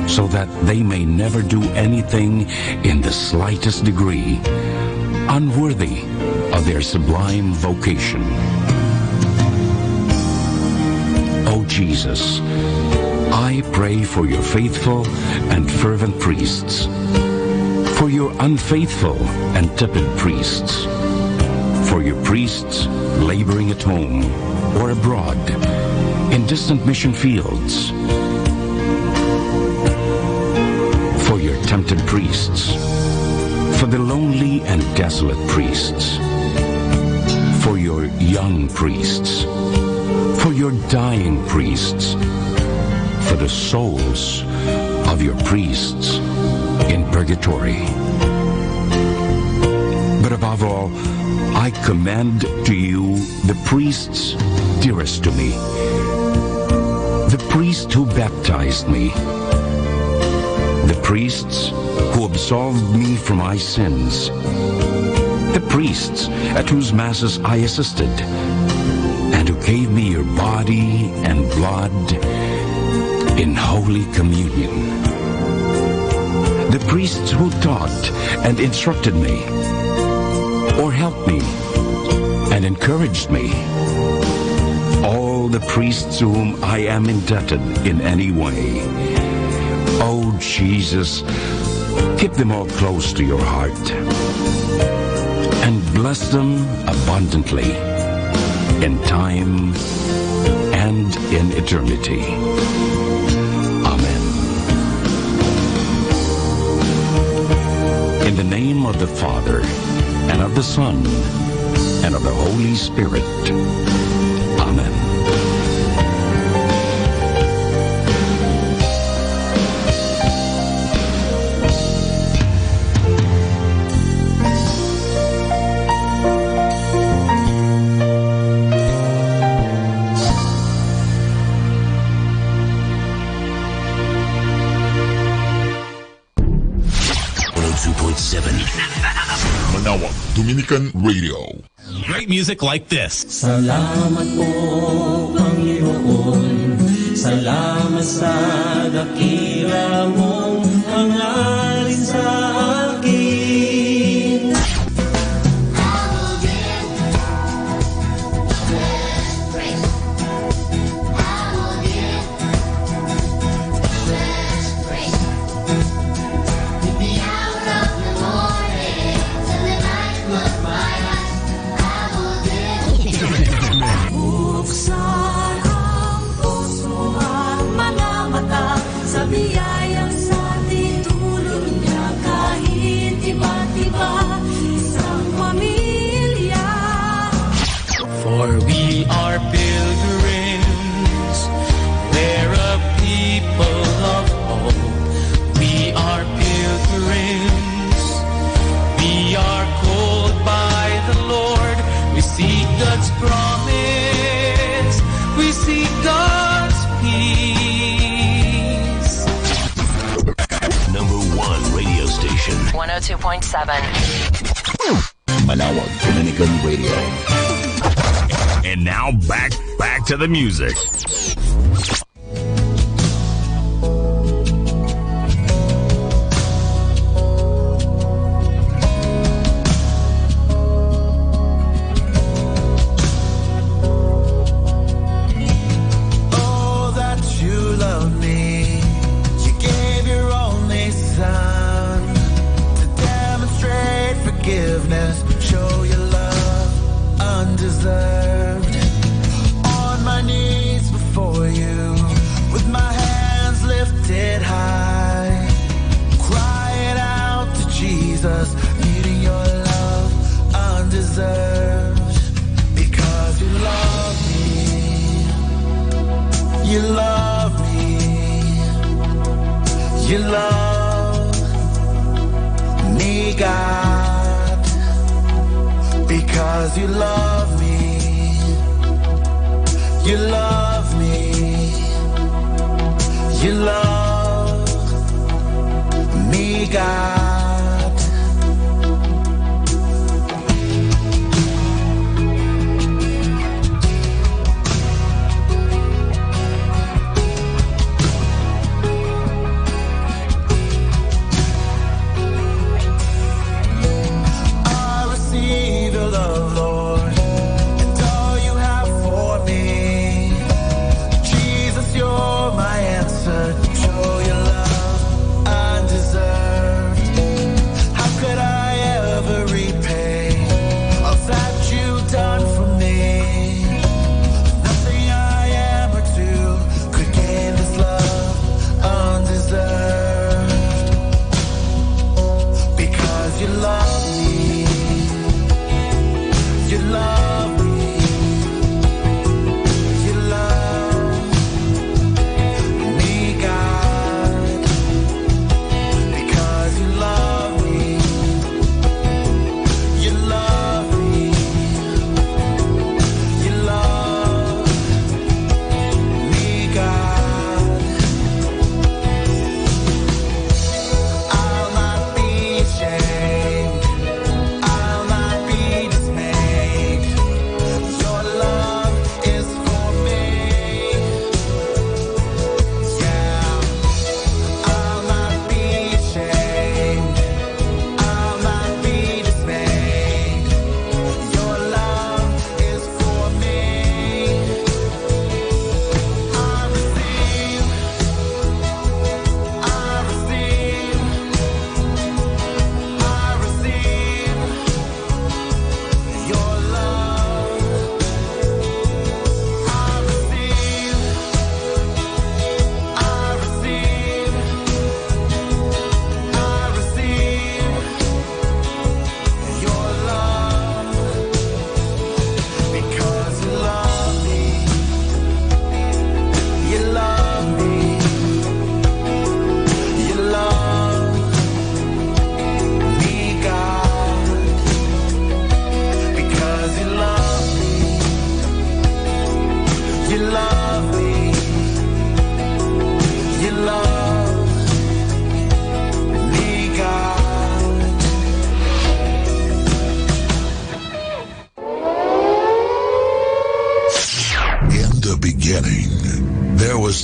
so that they may never do anything in the slightest degree unworthy of their sublime vocation. O Jesus, I pray for your faithful and fervent priests, for your unfaithful and tepid priests, for your priests laboring at home or abroad, in distant mission fields, for your tempted priests, for the lonely and desolate priests, for your young priests, for your dying priests, for the souls of your priests in purgatory. Above all, I commend to you the priests dearest to me, the priest who baptized me, the priests who absolved me from my sins, the priests at whose masses I assisted, and who gave me your body and blood in Holy Communion, the priests who taught and instructed me, or helped me and encouraged me, all the priests to whom I am indebted in any way. Oh Jesus, keep them all close to your heart and bless them abundantly in time and in eternity. Amen. In the name of the Father, and of the Son, and of the Holy Spirit. Amen. One oh two point seven Manaoag Dominican Radio. Great music like this. Salamat po, Panginoon. Salamat sa dakila mong hangarin sa akin. Buksan ang puso at mga mata sa biyayang sa titulo niya, kahit iba't iba, isang pamilya. For we are pilgrims, we're a people of hope. We are pilgrims, we are called by the Lord. We seek God's promise, we seek God's peace. Number one radio station. One oh two point seven. Manaoag Dominican Radio. And now back, back to the music. Oh, that you love me. You gave your only son to demonstrate forgiveness, show your love undeserved. On my knees before you, with my hands lifted high, crying out to Jesus, needing your love undeserved. Because you love me, you love me, you love me, God. Because you love me, you love me, you love me, God. I receive your love, Lord, and all you have for me. Jesus, you're my answer. Show your love undeserved. How could I ever repay all that you've done for me? Nothing I am or do could gain this love undeserved. Because you love me, you love me, you love me, God. Because you love me, you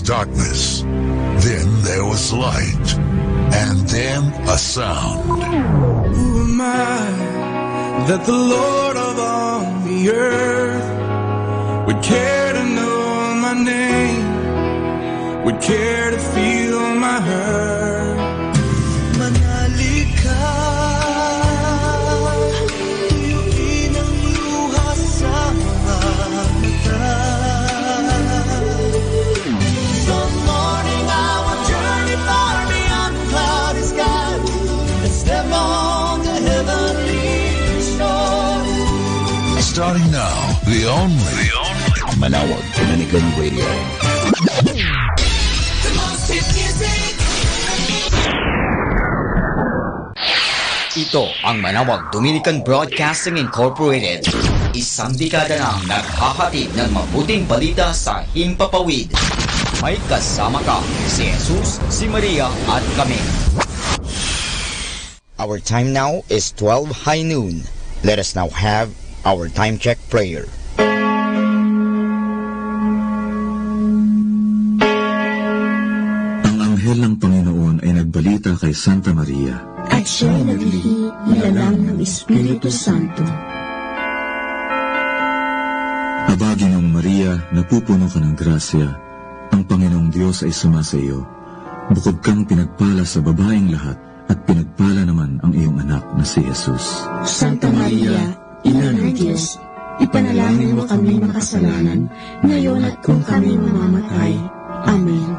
darkness. Then there was light, and then a sound. Who am I that the Lord of all the earth would care to know my name, would care to feel my hurt? Manali ka, tuyo inang luha sa mga mata. Some morning I will journey far beyond the cloudy sky and step on the heavenly shore. Starting now, the only, the only Manawag Dominican Radio. The most hit music. Ito ang Manawag Dominican Broadcasting Incorporated. Isang dekada nang naghahatid ng mabuting balita sa himpapawid. May kasama ka, si Jesus, si Maria, at kami. Our time now is twelve high noon. Let us now have our time check prayer. Ang anghel ng Panginoon ay nagbalita kay Santa Maria. At siya ay naglihi, nilalang ng Espiritu Santo. Aba, Ginoong Maria, napupuno ka ng grasya, ang Panginoong Dios ay sumasa iyo. Bukod kang pinagpala sa babaing lahat, at pinagpala naman ang iyong anak na si Jesus. Santa Maria, Ina ng Dios, ipanalangin mo kami makasalanan, ngayon at kung kami mamamatay. Amen.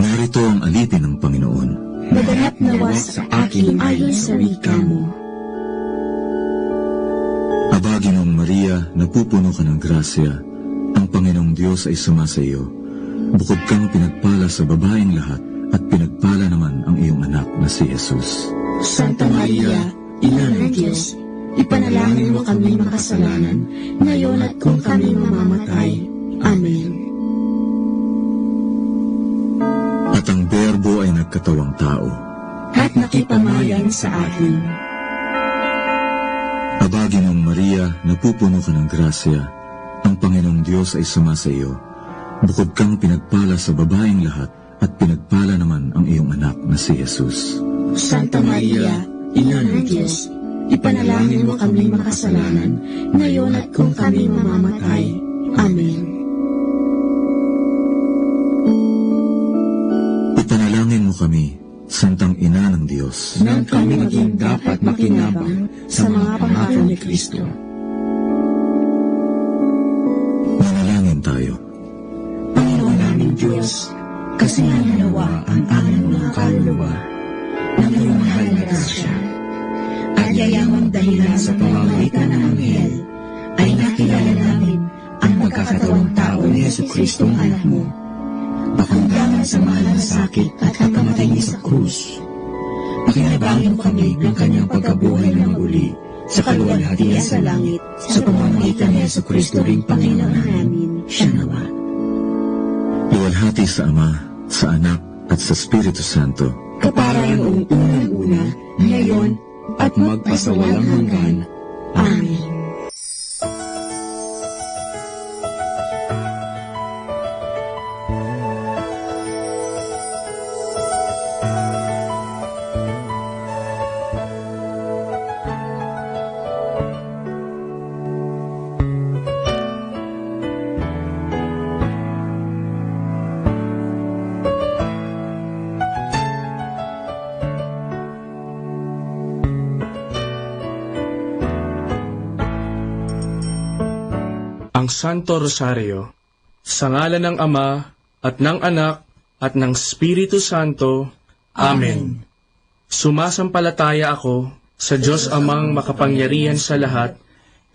Narito ang alipin ng Panginoon. Maganap nawa sa akin ayon sa wika mo. Aba, Ginoong Maria, napupuno ka ng grasya, ang Panginoong Dios ay sumasa iyo. Bukod kang pinagpala sa babaing lahat, at pinagpala naman ang iyong anak na si Jesus. Santa Maria, Ina ng Dios, ipanalangin mo kami makasalanan, ngayon at kung kami mamamatay. Amen. At ang Berbo ay nagkatawang tao. At nakipamayan sa atin. Aba, Ginoong Maria, napupuno ka ng grasya, ang Panginoong Dios ay sumasa iyo. Bukod kang pinagpala sa babaing lahat, at pinagpala naman ang iyong anak na si Jesus. Santa Maria, Ina ng Dios, ipanalangin mo kami makasalanan, ngayon at kung kami mamamatay. Amen. Ipanalangin mo kami, Santang Ina ng Dios. Nang kami maging dapat makinabang sa mga pangako ni Cristo. Manalangin tayo. Panginoon naming Dios, kasinga nawa ang angan mo ng kaluluwa ng iyong mahal na grasya. At yayamang dahilan sa pamamagitan ng anghel ay nakilala namin ang pagkakatawang tao ni Jesu-Cristong Anak mo. Pakiramdaman sa mahal na sakit at pagkamatay niya sa krus. Pakinabangan mo kami ng kanyang pagkabuhay na maguli sa kaluwalhatian sa langit, sa pamamagitan ni Jesu-Cristo ring Panginoon namin. Siya nawa. Luwalhati sa Ama, sa Anak, at sa Espiritu Santo. Kapara noong unang-una, ngayon, at magpasawalang hanggan. Amen. Ang Santo Rosario. Sa ngalan ng Ama, at ng Anak, at ng Espiritu Santo. Amen. Amen. Sumasampalataya ako sa Diyos Amang makapangyarihan sa lahat,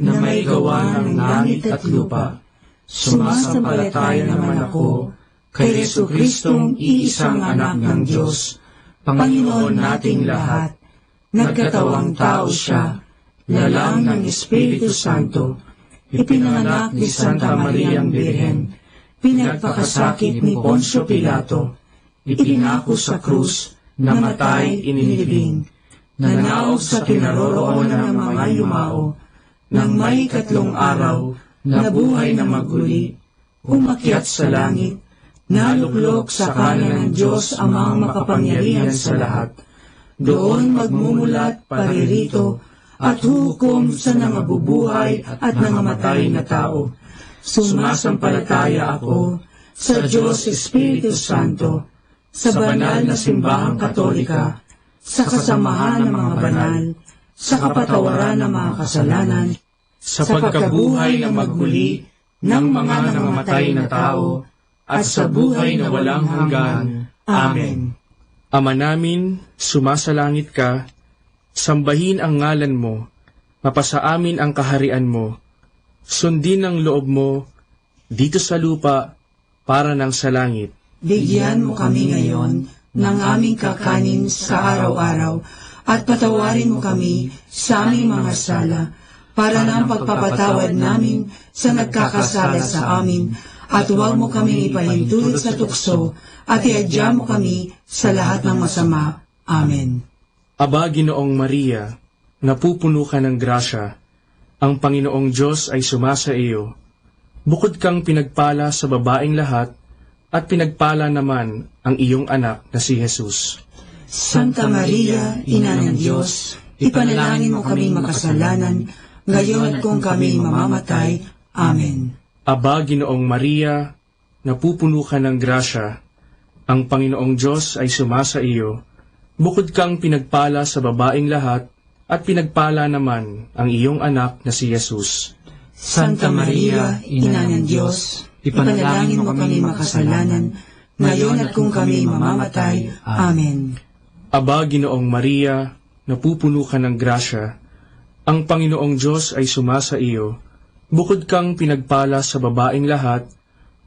na may gawa ng langit at lupa. Sumasampalataya naman ako kay Jesu-Cristong iisang Anak ng Diyos, Panginoon nating lahat. Nagkatawang tao siya, lalang ng Espiritu Santo, ipinanganak ni Santa Mariang Birhen, pinagpakasakit ni Poncio Pilato, ipinako sa krus, namatay, inilibing, nanaog sa kinaroroonan ng mga yumao, nang may ikatlong araw, nabuhay na maguli, umakyat sa langit, naluklok sa kanan nen Dios Amang Makapangyarihan sa Lahat. Doon magmumulat, paririto, at huhukom sa nangabubuhay at nangamatay na tao. Sumasampalataya ako sa Dios Espiritu Santo, sa banal na simbahang Katolika, sa kasamahan ng mga banal, sa kapatawaran ng mga kasalanan, sa pagkabuhay na magmuli ng mga nangamatay na tao, at sa buhay na walang hanggan. Amen. Ama namin, sumasalangit ka, sambahin ang ngalan mo, mapasa amin ang kaharian mo, sundin ang loob mo, dito sa lupa, para nang sa langit. Bigyan mo kami ngayon ng aming kakanin sa araw-araw, at patawarin mo kami sa aming mga sala, para ng pagpapatawad namin sa nagkakasala sa amin, at huwag mo kaming ipahintulot sa tukso, at iadya mo kami sa lahat ng masama. Amen. Aba, Ginoong Maria, napupuno ka ng grasya, ang Panginoong Dios ay sumasa iyo. Bukod kang pinagpala sa babaing lahat, at pinagpala naman ang iyong anak na si Jesus. Santa Maria, Ina ng Dios, ipanalangin mo kaming makasalanan, ngayon at kung kami mamamatay. Amen. Aba, Ginoong Maria, napupuno ka ng grasya, ang Panginoong Dios ay sumasa iyo. Bukod kang pinagpala sa babaing lahat, at pinagpala naman ang iyong anak na si Jesus. Santa Maria, Ina ng Dios, ipanalangin mo kami makasalanan, ngayon at kung kami mamamatay. Amen. Aba, Ginoong Maria, napupuno ka ng grasya, ang Panginoong Dios ay sumasa iyo. Bukod kang pinagpala sa babaing lahat,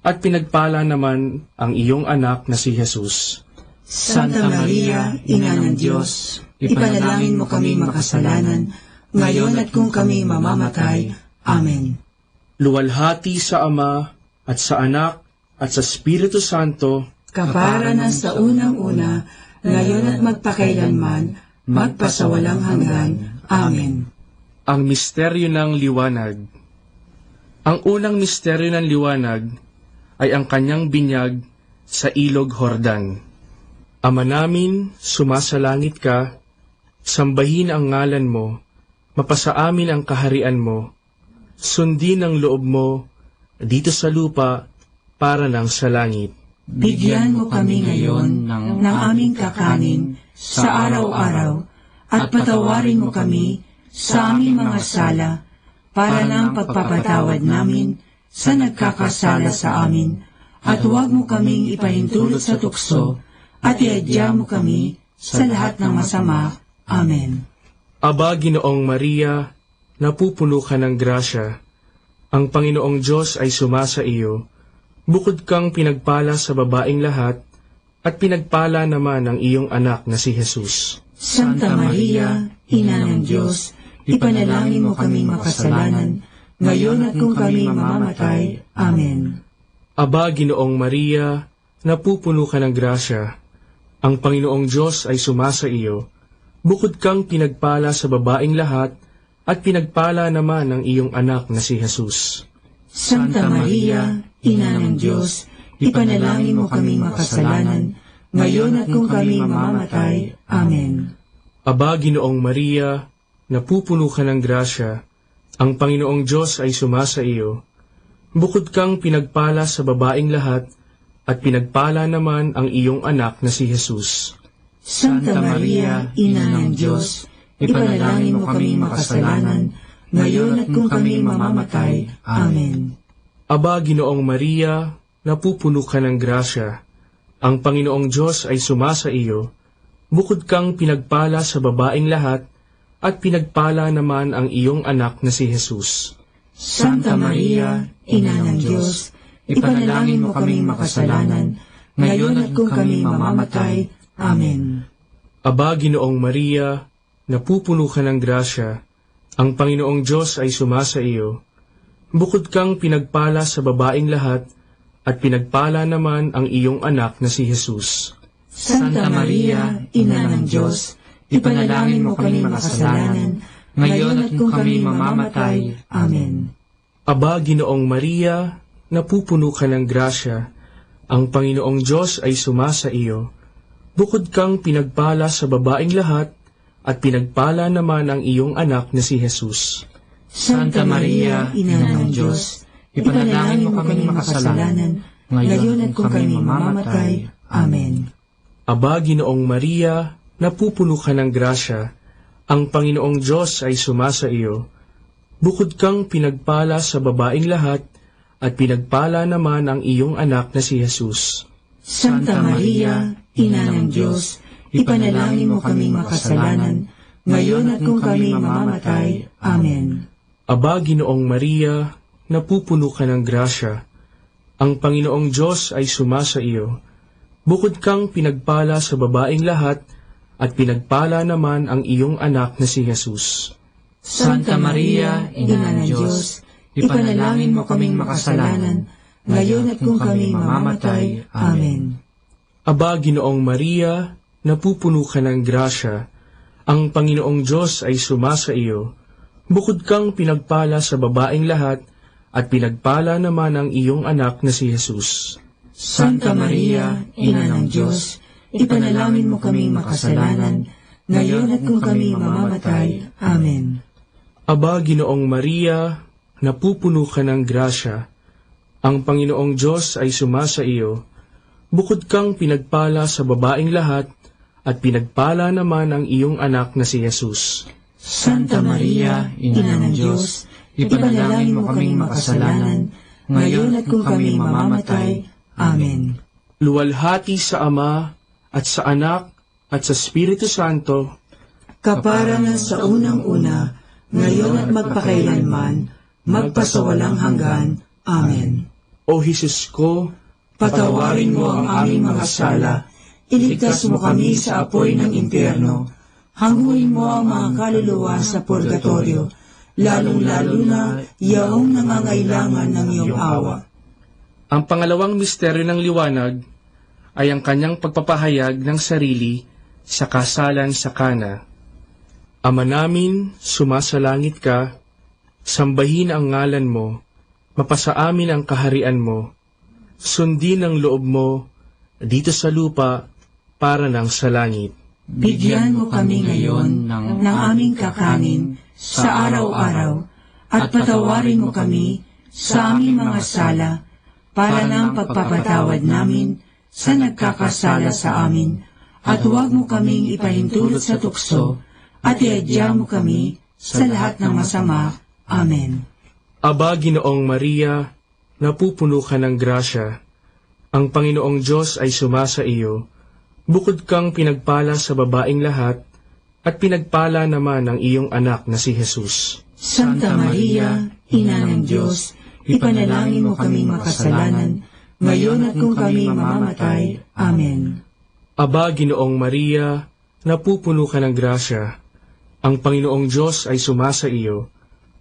at pinagpala naman ang iyong anak na si Jesus. Santa Maria, Ina ng Dios, ipanalangin mo kami makasalanan, ngayon at kung kami mamamatay. Amen. Luwalhati sa Ama, at sa Anak, at sa Espiritu Santo. Kapara na sa unang-una, ngayon at magpakailanman, magpasawalang hanggan. Amen. Ang misteryo ng liwanag. Ang unang misteryo ng liwanag ay ang kanyang binyag sa Ilog Jordan. Ama namin, sumasalangit ka, sambahin ang ngalan mo, mapasa amin ang kaharian mo, sundin ang loob mo dito sa lupa para nang sa langit. Bigyan mo kami ngayon ng aming kakanin sa araw-araw, at patawarin mo kami sa aming mga sala, para ng pagpapatawad namin sa nagkakasala sa amin, at huwag mo kaming ipahintulot sa tukso, at iadya mo kami sa lahat ng masama. Amen. Aba, Ginoong Maria, napupuno ka ng grasya, ang Panginoong Dios ay sumasa iyo. Bukod kang pinagpala sa babaing lahat, at pinagpala naman ang iyong anak na si Jesus. Santa Maria, Ina ng Dios, ipanalangin mo kaming makasalanan, ngayon at kung kami mamamatay. Amen. Aba, Ginoong Maria, napupuno ka ng grasya. Ang Panginoong Dios ay sumasa iyo. Bukod kang pinagpala sa babaing lahat, at pinagpala naman ang iyong anak na si Jesus. Santa Maria, Ina ng Dios, ipanalangin mo kaming makasalanan, ngayon at kung kami mamamatay. Amen. Aba, Ginoong Maria, napupuno ka ng grasya, ang Panginoong Dios ay sumasa iyo. Bukod kang pinagpala sa babaing lahat, at pinagpala naman ang iyong anak na si Jesus. Santa Maria, Ina ng Dios, ipanalangin mo kaming makasalanan, ngayon at kung kami mamamatay. Amen. Aba, Ginoong Maria, napupuno ka ng grasya. Ang Panginoong Dios ay sumasa iyo. Bukod kang pinagpala sa babaing lahat, at pinagpala naman ang iyong anak na si Jesus. Santa Maria, Ina ng Dios, ipanalangin mo kaming makasalanan, ngayon at kung kami mamamatay. Amen. Aba, Ginoong Maria, napupuno ka ng grasya, ang Panginoong Dios ay sumasa iyo. Bukod kang pinagpala sa babaing lahat, at pinagpala naman ang iyong anak na si Jesus. Santa Maria, Ina ng Dios, ipanalangin mo kaming makasalanan, ngayon at kung kami mamamatay. Amen. Aba, Ginoong Maria, napupuno ka nen grasya. Ang Panginoong Dios ay sumasa iyo. Bukod kang pinagpala sa babaing lahat, at pinagpala naman ang iyong anak na si Jesus. Santa Maria, Ina ng Dios, ipanalangin mo kaming makasalanan, ngayon at kung kami mamamatay. Amen. Aba, Ginoong Maria, napupuno ka ng grasya, ang Panginoong Dios ay sumasa iyo. Bukod kang pinagpala sa babaing lahat, at pinagpala naman ang iyong anak na si Jesus. Santa Maria, Ina ng Dios, ipanalangin mo kaming makasalanan, ngayon at kung kami mamamatay. Amen. Aba, Ginoong Maria, napupuno ka ng grasya. Ang Panginoong Dios ay sumasa iyo. Bukod kang pinagpala sa babaing lahat, at pinagpala naman ang iyong anak na si Jesus. Santa Maria, Ina ng Dios, ipanalangin mo kaming makasalanan, ngayon at kung kami mamamatay. Amen. Aba, Ginoong Maria, napupuno ka ng grasya. Ang Panginoong Dios ay sumasa iyo. Bukod kang pinagpala sa babaing lahat, at pinagpala naman ang iyong anak na si Jesus. Santa Maria, Ina ng Dios, ipanalangin mo kaming makasalanan, ngayon at kung kami mamamatay. Amen. Aba, Ginoong Maria, napupuno ka ng grasya. Ang Panginoong Dios ay sumasa iyo. Bukod kang pinagpala sa babaing lahat, at pinagpala naman ang iyong anak na si Jesus. Santa Maria, Ina ng Dios, ipanalangin mo kaming makasalanan, ngayon at kung kami mamamatay. Amen. Luwalhati sa Ama, at sa Anak, at sa Espiritu Santo. Kapara na sa unang-una, ngayon at magpakailanman, magpasawalang hanggan. Amen. O Jesus ko, patawarin mo ang aming mga sala, iligtas mo kami sa apoy ng impyerno, hanguin mo ang mga kaluluwa sa purgatorio, lalong-lalo na yaong nangangailangan ng iyong awa. Ang pangalawang misteryo ng liwanag ay ang kanyang pagpapahayag ng sarili sa kasalan sa Kana. Ama namin, sumasalangit ka, sambahin ang ngalan mo, mapasa amin ang kaharian mo, sundin ang loob mo, dito sa lupa, para nang sa langit. Bigyan mo kami ngayon ng, ng aming kakanin sa araw-araw, at patawarin mo kami sa aming mga sala, para ng pagpapatawad namin sa nagkakasala sa amin, at huwag mo kaming ipahintulot sa tukso, at iadya mo kami sa lahat ng masama. Amen. Aba, Ginoong Maria, napupuno ka ng grasya. Ang Panginoong Dios ay sumasa iyo. Bukod kang pinagpala sa babaing lahat, at pinagpala naman ang iyong anak na si Jesus. Santa Maria, Ina ng Dios, ipanalangin mo kaming makasalanan, ngayon at kung kami mamamatay. Amen. Aba, Ginoong Maria, napupuno ka ng grasya. Ang Panginoong Dios ay sumasa iyo.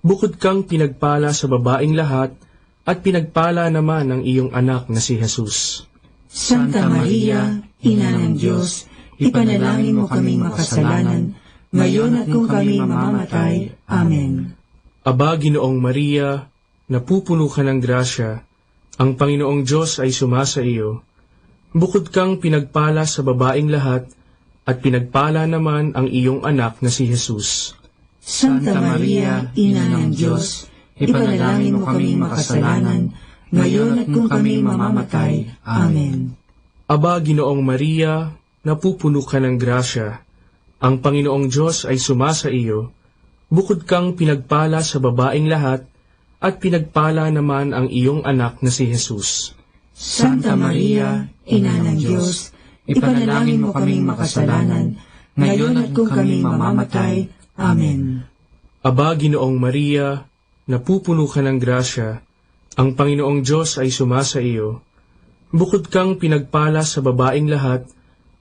Bukod kang pinagpala sa babaing lahat, at pinagpala naman ang iyong anak na si Jesus. Santa Maria, Ina ng Dios, ipanalangin mo kaming makasalanan, ngayon at kung kami mamamatay. Amen. Aba, Ginoong Maria, napupuno ka ng grasya, ang Panginoong Dios ay sumasa iyo. Bukod kang pinagpala sa babaing lahat, at pinagpala naman ang iyong anak na si Jesus. Santa Maria, Ina ng Dios, ipanalangin mo kaming makasalanan, ngayon at kung kami mamamatay. Amen. Aba, Ginoong Maria, napupuno ka ng grasya. Ang Panginoong Dios ay sumasa iyo. Bukod kang pinagpala sa babaing lahat, at pinagpala naman ang iyong anak na si Jesus. Santa Maria, Ina ng Dios, ipanalangin mo kaming makasalanan, ngayon at kung kami mamamatay. Amen. Aba, Ginoong Maria, napupuno ka ng grasya, ang Panginoong Dios ay sumasa iyo. Bukod kang pinagpala sa babaing lahat,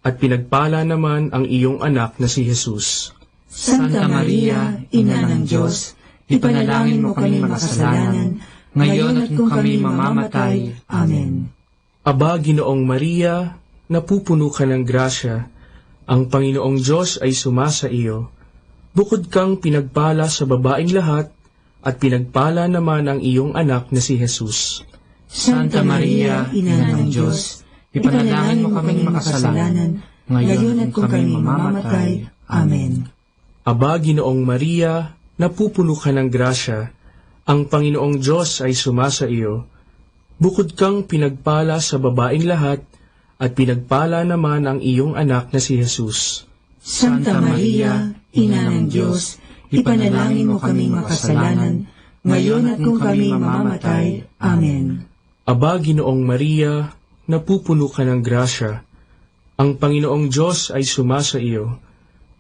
at pinagpala naman ang iyong anak na si Jesus. Santa Maria, Ina ng Dios, ipanalangin mo kaming makasalanan, ngayon at kung kami mamamatay. Amen. Aba, Ginoong Maria, napupuno ka ng grasya, ang Panginoong Dios ay sumasa iyo. Bukod kang pinagpala sa babaing lahat, at pinagpala naman ang iyong anak na si Jesus. Santa Maria, Ina ng Dios, ipanalangin mo kaming makasalanan, ngayon at kung kami mamamatay. Amen. Aba, Ginoong Maria, napupuno ka ng grasya, ang Panginoong Dios ay sumasa iyo. Bukod kang pinagpala sa babaing lahat, at pinagpala naman ang iyong anak na si Jesus. Santa Maria, Ina ng Dios, ipanalangin mo kaming makasalanan, ngayon at kung kami mamamatay. Amen. Aba, Ginoong Maria, napupuno ka ng grasya. Ang Panginoong Dios ay sumasa iyo.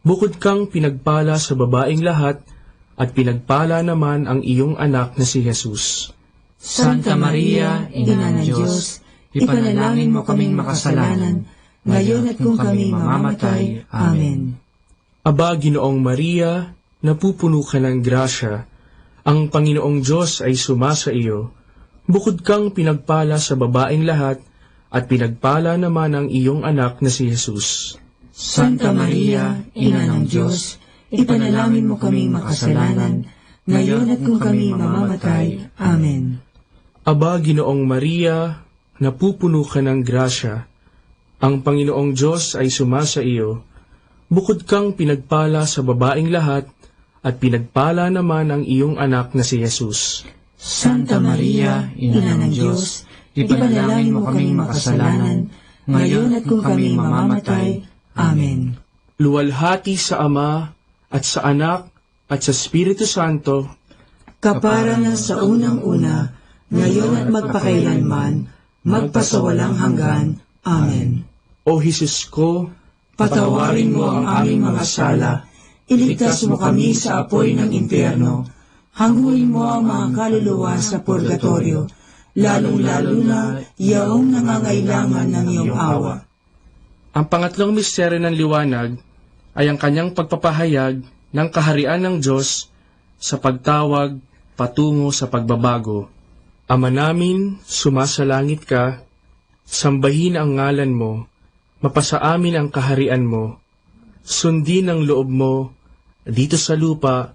Bukod kang pinagpala sa babaing lahat, at pinagpala naman ang iyong anak na si Jesus. Santa Maria, Ina ng Dios, ipanalangin mo kaming makasalanan, ngayon at kung kami mamamatay. Amen. Aba, Ginoong Maria, napupuno ka ng grasya. Ang Panginoong Dios ay sumasa iyo. Bukod kang pinagpala sa babaing lahat, at pinagpala naman ang iyong anak na si Jesus. Santa Maria, Ina ng Dios, ipanalangin mo kaming makasalanan, ngayon at kung kami mamamatay. Amen. Aba, Ginoong Maria, napupuno ka ng grasya. Ang Panginoong Dios ay sumasa iyo. Bukod kang pinagpala sa babaing lahat, at pinagpala naman ang iyong anak na si Jesus. Santa Maria, Ina ng Dios, ipanalangin mo kaming makasalanan, ngayon at kung kami mamamatay. Amen. Luwalhati sa Ama, at sa Anak, at sa Espiritu Santo. Kapara na sa unang-una, ngayon at magpakailanman, magpasawalang hanggan. Amen. O Jesus ko, patawarin mo ang aming mga sala, iligtas mo kami sa apoy ng impyerno, hanguin mo ang mga kaluluwa sa purgatorio, lalong-lalo na yaong nangangailangan ng iyong awa. Ang pangatlong misteryo ng liwanag ay ang kanyang pagpapahayag ng kaharian ng Diyos sa pagtawag patungo sa pagbabago. Ama namin, sumasalangit ka, sambahin ang ngalan mo, mapasa amin ang kaharian mo, sundin ang loob mo dito sa lupa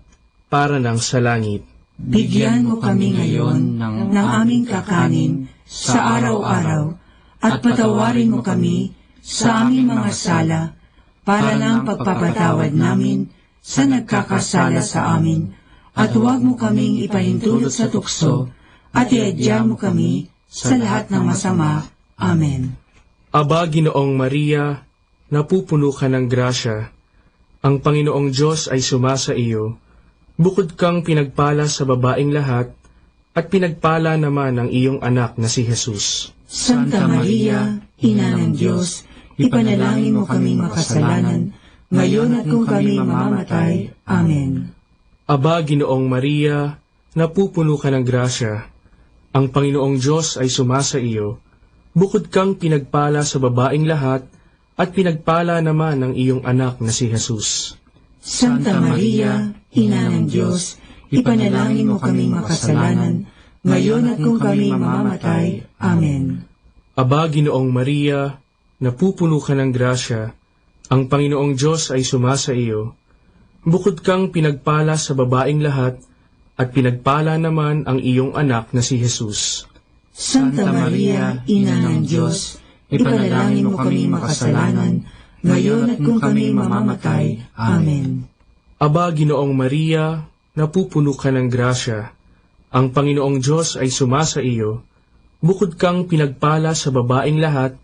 para nang sa langit. Bigyan mo kami ngayon ng, ng aming kakanin sa araw-araw, at patawarin mo kami sa aming mga sala, para ng pagpapatawad namin sa nagkakasala sa amin, at huwag mo kaming ipahintulot sa tukso, at iadya mo kami sa lahat ng masama. Amen. Aba, Ginoong Maria, napupuno ka ng grasya. Ang Panginoong Dios ay sumasa iyo. Bukod kang pinagpala sa babaing lahat, at pinagpala naman ang iyong anak na si Jesus. Santa Maria, Ina ng Dios, ipanalangin mo kaming makasalanan, ngayon at kung kami mamamatay. Amen. Aba, Ginoong Maria, napupuno ka ng grasya. Ang Panginoong Dios ay sumasa iyo. Bukod kang pinagpala sa babaing lahat, at pinagpala naman ang iyong anak na si Jesus. Santa Maria, Ina ng Dios, ipanalangin mo kaming makasalanan, ngayon at kung kami mamamatay. Amen. Aba, Ginoong Maria, napupuno ka ng grasya, ang Panginoong Dios ay sumasa iyo. Bukod kang pinagpala sa babaing lahat, at pinagpala naman ang iyong anak na si Jesus. Santa Maria, Ina ng Dios, ipanalangin mo kaming makasalanan, ngayon at kung kami mamamatay. Amen. Aba, Ginoong Maria, napupuno ka ng grasya. Ang Panginoong Dios ay sumasa iyo. Bukod kang pinagpala sa babaing lahat,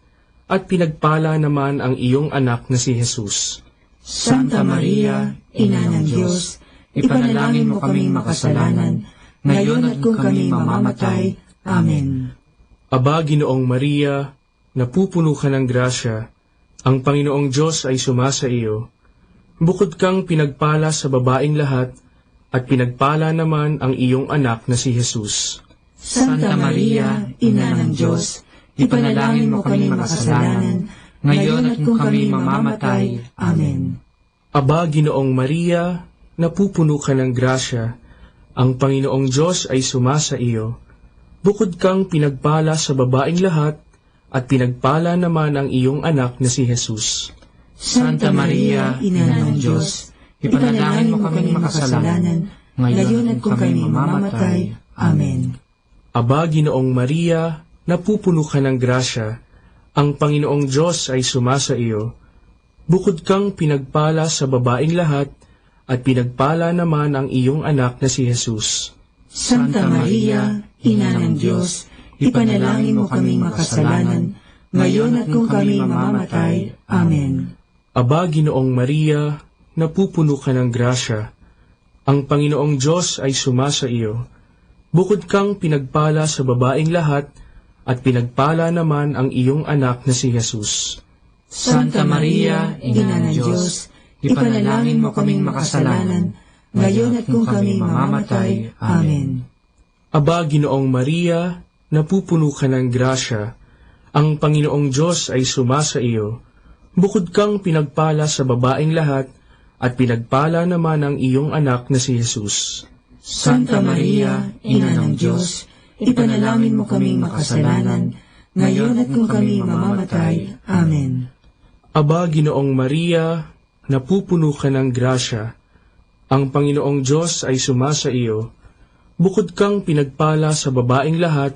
at pinagpala naman ang iyong anak na si Jesus. Santa Maria, Ina ng Dios, ipanalangin mo kaming makasalanan, ngayon at kung kami mamamatay. Amen. Aba, Ginoong Maria, napupuno ka ng grasya, ang Panginoong Dios ay sumasa iyo. Bukod kang pinagpala sa babaing lahat, at pinagpala naman ang iyong anak na si Jesus. Santa Maria, Ina ng Dios, ipanalangin mo kaming makasalanan, ngayon at kung kami mamamatay. Amen. Aba, Ginoong Maria, napupuno ka ng grasya, ang Panginoong Dios ay sumasa iyo. Bukod kang pinagpala sa babaing lahat, at pinagpala naman ang iyong anak na si Jesus. Santa Maria, Ina ng Dios, ipanalangin mo kaming makasalanan, ngayon at kung kami mamamatay. Amen. Aba, Ginoong Maria, napupuno ka nen grasya, ang Panginoong Dios ay sumasa iyo. Bukod kang pinagpala sa babaing lahat, at pinagpala naman ang iyong anak na si Jesus. Santa Maria, Ina ng Dios, ipanalangin mo kaming makasalanan, ngayon at kung kami mamamatay. Amen. Aba, Ginoong Maria, napupuno ka ng grasya. Ang Panginoong Dios ay sumasa iyo. Bukod kang pinagpala sa babaing lahat, at pinagpala naman ang iyong anak na si Jesus. Santa Maria, Ina ng Dios, ipanalangin mo kaming makasalanan, ngayon at kung kami mamamatay. Amen. Aba, Ginoong Maria, napupuno ka ng grasya. Ang Panginoong Dios ay sumasa iyo. Bukod kang pinagpala sa babaing lahat, at pinagpala naman ang iyong anak na si Jesus. Santa Maria, Ina ng Dios, ipanalangin mo kaming makasalanan, ngayon at kung kami mamamatay. Amen. Aba, Ginoong Maria, napupuno ka ng grasya. Ang Panginoong Dios ay sumasa iyo. Bukod kang pinagpala sa babaing lahat,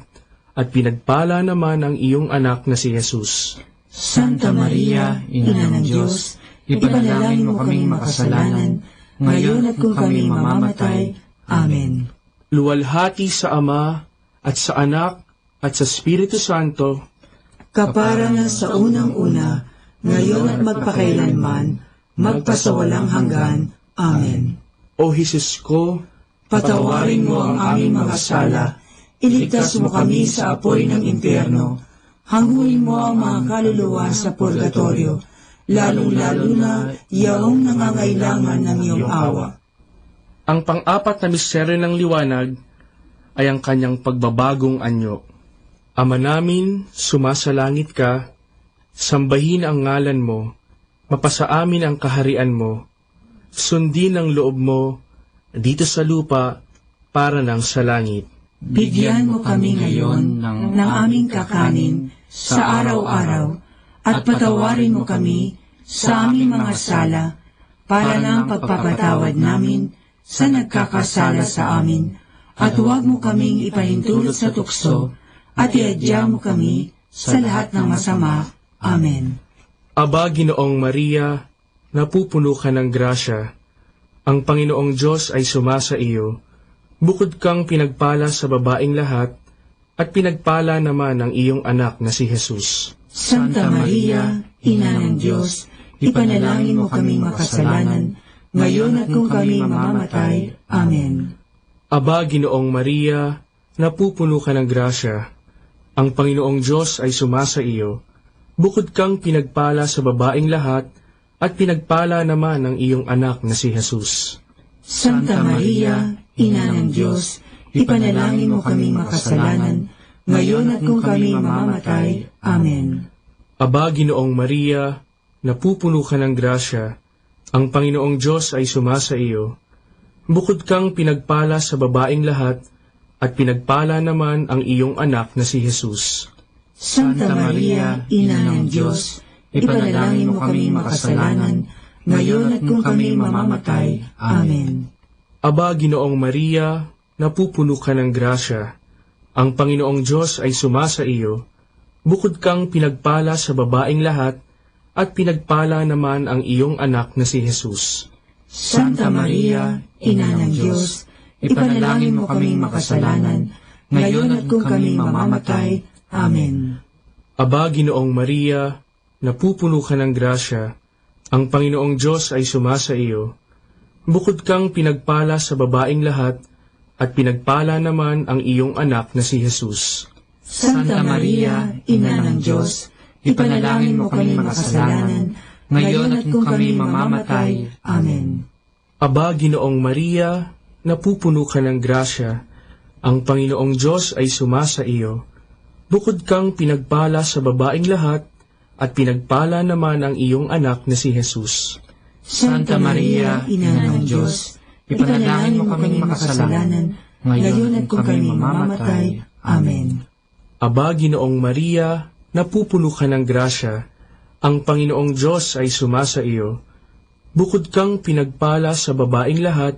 at pinagpala naman ang iyong anak na si Jesus. Santa Maria, Ina ng Dios, ipanalangin mo kaming makasalanan, ngayon at kung kami mamamatay. Amen. Luwalhati sa Ama, at sa Anak, at sa Espiritu Santo. Kapara na sa unang-una, ngayon at magpakailanman, magpasawalang hanggan. Amen. O Jesus ko, patawarin mo ang aming mga sala, iligtas mo kami sa apoy ng impyerno, hanguin mo ang mga kaluluwa sa purgatorio, lalong-lalo na yaong nangangailangan ng iyong awa. Ang pang-apat na misteryo ng liwanag ay ang kanyang pagbabagong anyo. Ama namin, sumasalangit ka, sambahin ang ngalan mo, mapasa amin ang kaharian mo, sundin ang loob mo, dito sa lupa, para nang sa langit. Bigyan mo kami ngayon ng, ng aming kakanin sa araw-araw, at patawarin mo kami sa aming mga sala, para ng pagpapatawad namin sa nagkakasala sa amin, at huwag mo kaming ipahintulot sa tukso, at iadya mo kami sa lahat ng masama. Amen. Aba, Ginoong Maria, napupuno ka ng grasya. Ang Panginoong Dios ay sumasa iyo. Bukod kang pinagpala sa babaing lahat, at pinagpala naman ang iyong anak na si Jesus. Santa Maria, Ina ng Dios, ipanalangin mo kaming makasalanan, ngayon at kung kami mamamatay. Amen. Aba, Ginoong Maria, napupuno ka ng grasya. Ang Panginoong Dios ay sumasa iyo. Bukod kang pinagpala sa babaing lahat, at pinagpala naman ang iyong anak na si Jesus. Santa Maria, Ina ng Dios, ipanalangin mo kaming makasalanan, ngayon at kung kami mamamatay. Amen. Aba, Ginoong Maria, napupuno ka ng grasya, ang Panginoong Dios ay sumasa iyo. Bukod kang pinagpala sa babaing lahat, at pinagpala naman ang iyong anak na si Jesus. Santa Maria, Ina ng Dios, ipanalangin mo kaming makasalanan, ngayon at kung kami mamamatay. Amen. Aba, Ginoong Maria, napupuno ka ng grasya. Ang Panginoong Dios ay sumasa iyo. Bukod kang pinagpala sa babaing lahat, at pinagpala naman ang iyong anak na si Jesus. Santa Maria, Ina ng Dios, ipanalangin mo kaming makasalanan, ngayon at kung kami mamamatay. Amen. Aba, Ginoong Maria, napupuno ka ng grasya, ang Panginoong Dios ay sumasa iyo. Bukod kang pinagpala sa babaing lahat, at pinagpala naman ang iyong anak na si Jesus. Santa Maria, Ina ng Dios, ipanalangin mo kaming makasalanan, ngayon at kung kami mamamatay. Amen. Aba, Ginoong Maria, napupuno ka ng grasya, ang Panginoong Dios ay sumasa iyo. Bukod kang pinagpala sa babaing lahat, at pinagpala naman ang iyong anak na si Jesus. Santa Maria, Ina ng Dios, ipanalangin mo kaming makasalanan, ngayon at kung kami mamamatay. Amen. Aba, Ginoong Maria, napupuno ka ng grasya, ang Panginoong Dios ay sumasa iyo. Bukod kang pinagpala sa babaing lahat,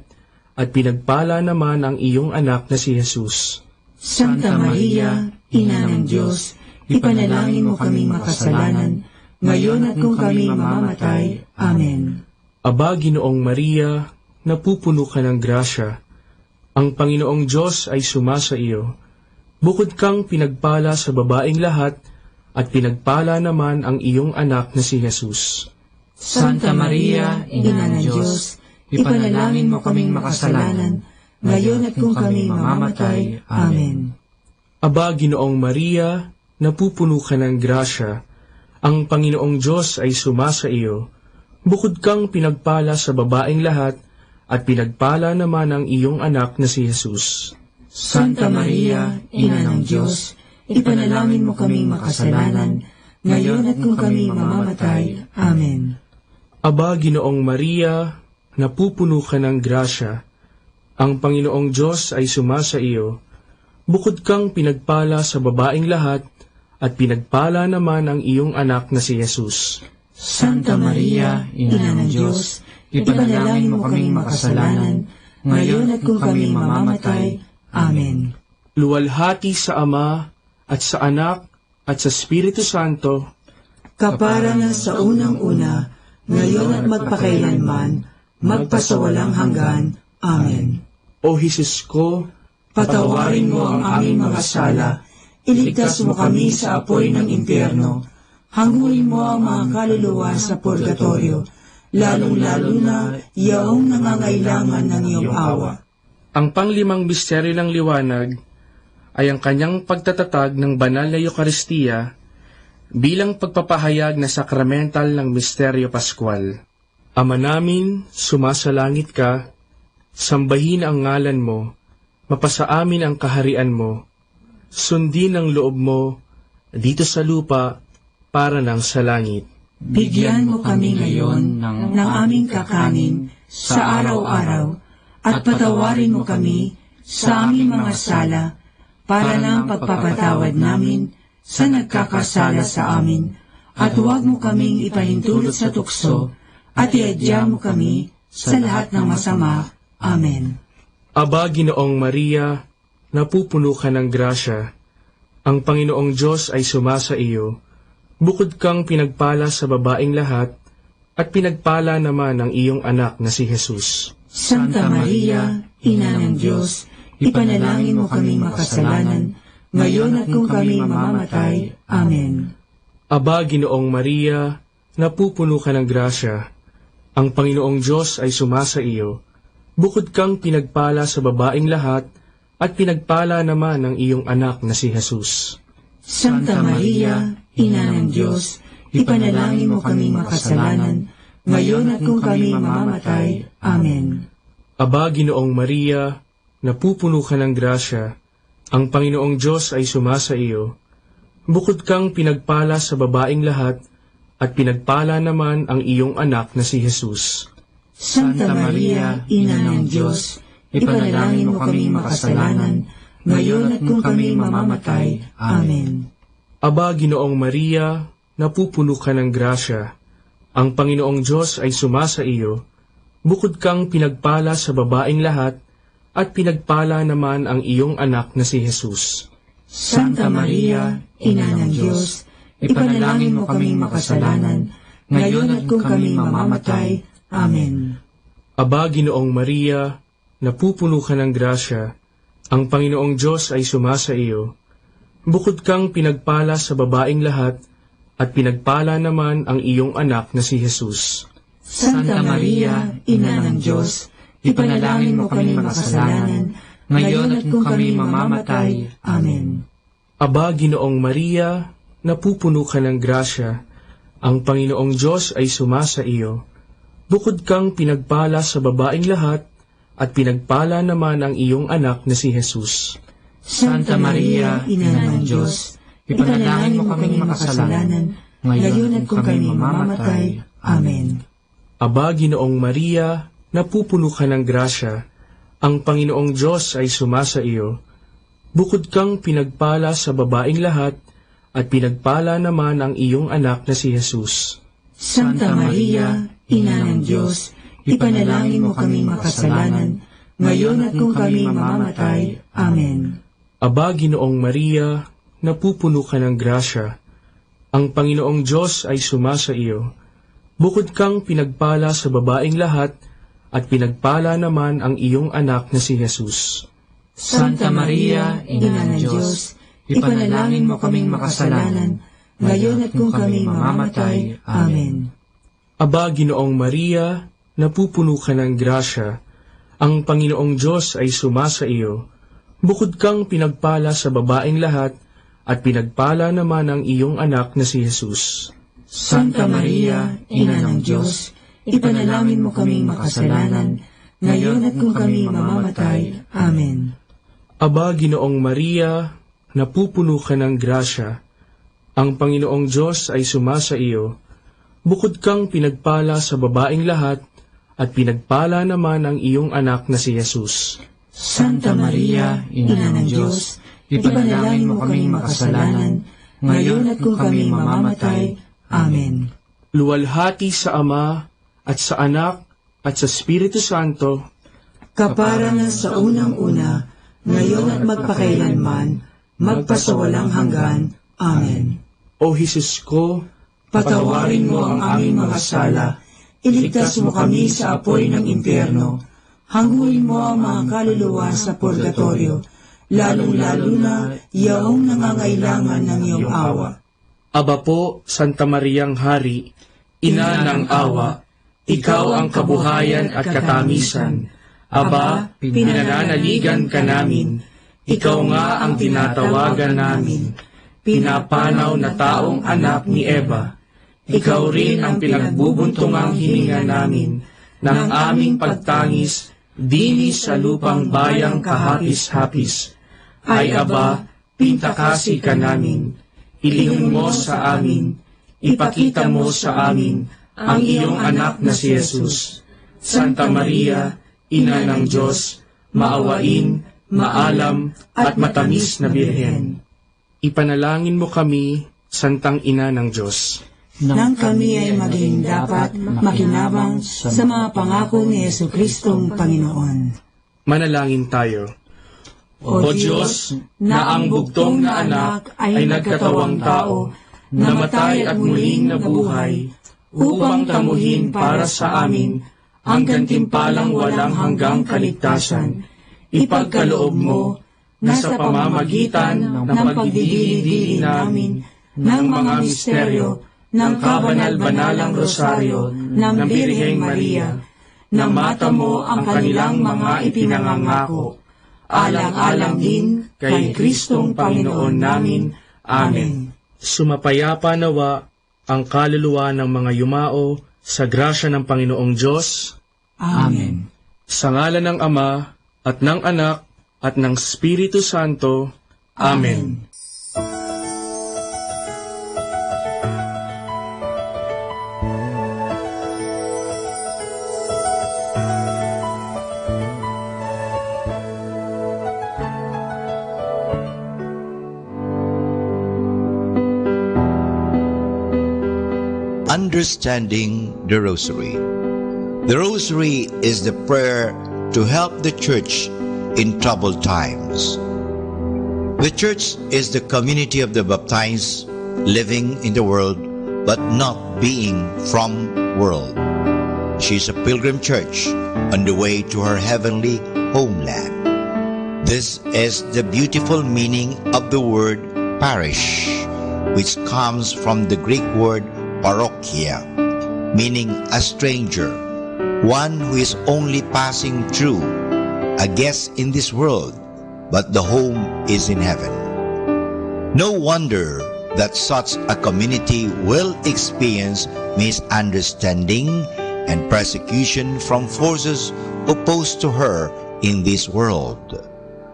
at pinagpala naman ang iyong anak na si Jesus. Santa Maria, Ina ng Dios, ipanalangin mo kaming makasalanan, ngayon at kung kami mamamatay. Amen. Aba, Ginoong Maria, napupuno ka ng grasya. Ang Panginoong Dios ay sumasa iyo. Bukod kang pinagpala sa babaing lahat, at pinagpala naman ang iyong anak na si Jesus. Santa Maria, Ina ng Dios, ipanalangin mo kaming makasalanan, ngayon at kung kami mamamatay. Amen. Aba, Ginoong Maria, napupuno ka ng grasya. Ang Panginoong Dios ay sumasa iyo. Bukod kang pinagpala sa babaing lahat, at pinagpala naman ang iyong anak na si Jesus. Santa Maria, Ina ng Dios, ipanalangin mo kaming makasalanan, ngayon at kung kami mamamatay. Amen. Aba, Ginoong Maria, napupuno ka ng grasya. Ang Panginoong Dios ay sumasa iyo. Bukod kang pinagpala sa babaing lahat, at pinagpala naman ang iyong anak na si Jesus. Santa Maria, Ina ng Dios, ipanalangin mo kaming makasalanan, ngayon at kung kami mamamatay. Amen. Luwalhati sa Ama, at sa Anak, at sa Espiritu Santo. Kapara na sa unang-una, ngayon at magpakailanman, magpasawalang hanggan. Amen. O Jesus ko, patawarin mo ang aming mga sala, iligtas mo kami sa apoy ng impyerno, hanguin mo ang mga kaluluwa sa purgatorio, lalong-lalo na yaong nangangailangan ng iyong awa. Ang panglimang misteryo ng liwanag ay ang kanyang pagtatatag ng banal na Eukaristia bilang pagpapahayag na sakramental ng misteryo Paskual. Ama namin, sumasalangit ka, sambahin ang ngalan mo, mapasaamin ang kaharian mo, sundin ang loob mo dito sa lupa para nang sa langit. Bigyan mo kami ngayon ng, ng aming kakanin sa araw-araw, at patawarin mo kami sa aming mga sala, para ng pagpapatawad namin sa nagkakasala sa amin, at huwag mo kaming ipahintulot sa tukso, at iadya mo kami sa lahat ng masama. Amen. Aba, Ginoong Maria, napupuno ka ng grasya. Ang Panginoong Dios ay sumasa iyo. Bukod kang pinagpala sa babaing lahat, at pinagpala naman ang iyong anak na si Jesus. Santa Maria, Ina ng Dios, ipanalangin mo kaming makasalanan, ngayon at kung kami mamamatay. Amen. Aba, Ginoong Maria, napupuno ka ng grasya. Ang Panginoong Dios ay sumasa iyo. Bukod kang pinagpala sa babaing lahat, at pinagpala naman ang iyong anak na si Jesus. Santa Maria, Ina ng Dios, ipanalangin mo kaming makasalanan, ngayon at kung kami mamamatay. Amen. Aba, Ginoong Maria, napupuno ka ng grasya, ang Panginoong Dios ay sumasa iyo. Bukod kang pinagpala sa babaing lahat, at pinagpala naman ang iyong anak na si Jesus. Santa Maria, Ina ng Dios, ipanalangin mo kaming makasalanan, ngayon at kung kami mamamatay. Amen. Aba, Ginoong Maria, napupuno ka ng grasya. Ang Panginoong Dios ay sumasa iyo. Bukod kang pinagpala sa babaing lahat, at pinagpala naman ang iyong anak na si Jesus. Santa Maria, Ina ng Dios, ipanalangin mo kaming makasalanan, ngayon at kung kami mamamatay. Amen. Aba, Ginoong Maria, napupuno ka ng grasya, ang Panginoong Dios ay sumasa iyo. Bukod kang pinagpala sa babaing lahat, at pinagpala naman ang iyong anak na si Jesus. Santa Maria, Ina ng Dios, ipanalangin mo kaming makasalanan, ngayon at kung kami mamamatay. Amen. Aba, Ginoong Maria, napupuno ka ng grasya, ang Panginoong Dios ay sumasa iyo. Bukod kang pinagpala sa babaing lahat, at pinagpala naman ang iyong anak na si Jesus. Santa Maria, Ina ng Dios, ipanalangin mo kaming makasalanan, ngayon at kung kami mamamatay. Amen. Aba, Ginoong Maria, napupuno ka ng grasya, ang Panginoong Dios ay sumasa iyo. Bukod kang pinagpala sa babaing lahat, at pinagpala naman ang iyong anak na si Jesus. Santa Maria, Ina ng Dios, ipanalangin mo kaming makasalanan, ngayon at kung kami mamamatay. Amen. Aba, Ginoong Maria, napupuno ka nen grasya. Ang Panginoong Dios ay sumasa iyo. Bukod kang pinagpala sa babaing lahat, at pinagpala naman ang iyong anak na si Jesus. Santa Maria, Ina ng Dios, ipanalangin mo kaming makasalanan, ngayon at kung kami mamamatay. Amen. Aba, Ginoong Maria, napupuno ka nen grasya. Ang Panginoong Dios ay sumasa iyo. Bukod kang pinagpala sa babaing lahat, at pinagpala naman ang iyong anak na si Jesus. Santa Maria, Ina ng Dios, ipanalangin mo kaming makasalanan, ngayon at kung kami mamamatay. Amen. Aba, Ginoong Maria, napupuno ka nen grasya. Ang Panginoong Dios ay sumasa iyo. Bukod kang pinagpala sa babaing lahat, at pinagpala naman ang iyong anak na si Jesus. Santa Maria, Ina ng Dios, ipanalangin mo kaming makasalanan, ngayon at kung kami mamamatay. Amen. Luwalhati sa Ama, at sa Anak, at sa Espiritu Santo. Kapara na sa unang-una, ngayon at magpakailanman, magpasawalang hanggan. Amen. O Jesus ko, patawarin mo ang aming mga sala, iligtas mo kami sa apoy ng impyerno, hanguin mo ang mga kaluluwa sa purgatorio, lalong-lalo na yaong nangangailangan ng iyong awa. Aba po, Santa Mariang Hari, Ina ng awa, ikaw ang kabuhayan at katamisan. Aba, pinananaligan ka namin. Ikaw nga ang tinatawagan namin. Pinapanaw na taong anak ni Eva. Ikaw rin ang pinagbubuntungang hininga namin, ng aming pagtangis, dini sa lupang bayang kahapis-hapis. Ay Aba, pintakasi ka namin. Ilingon mo sa amin, ipakita mo sa amin ang iyong anak na si Jesus. Santa Maria, Ina ng Dios, maawain, maalam, at matamis na Birhen. Ipanalangin mo kami, Santang Ina ng Dios. Nang kami ay maging dapat makinabang sa mga pangako ni Jesu-Cristong Panginoon. Manalangin tayo. O Dios, na ang bugtong na Anak ay nagkatawang tao, namatay at muling nabuhay, upang tamuhin para sa amin ang gantimpalang walang hanggang kaligtasan. Ipagkaloob mo na sa pamamagitan ng pagdidili-dili namin ng mga misteryo ng kabanal-banalang Rosaryo ng Birheng Maria, na matamo ang kanilang mga ipinangangako, alang-alang din kay Kristong Panginoon namin. Amen. Sumapayapa nawa ang kaluluwa ng mga yumao sa grasya ng Panginoong Diyos. Amen. Sa ngalan ng Ama, at ng Anak, at ng Espiritu Santo. Amen. Understanding the Rosary. The Rosary is the prayer to help the Church in troubled times. The Church is the community of the baptized living in the world but not being from world. She is a pilgrim church on the way to her heavenly homeland. This is the beautiful meaning of the word parish, which comes from the Greek word parokia, meaning a stranger, one who is only passing through, a guest in this world, but the home is in heaven. No wonder that such a community will experience misunderstanding and persecution from forces opposed to her in this world.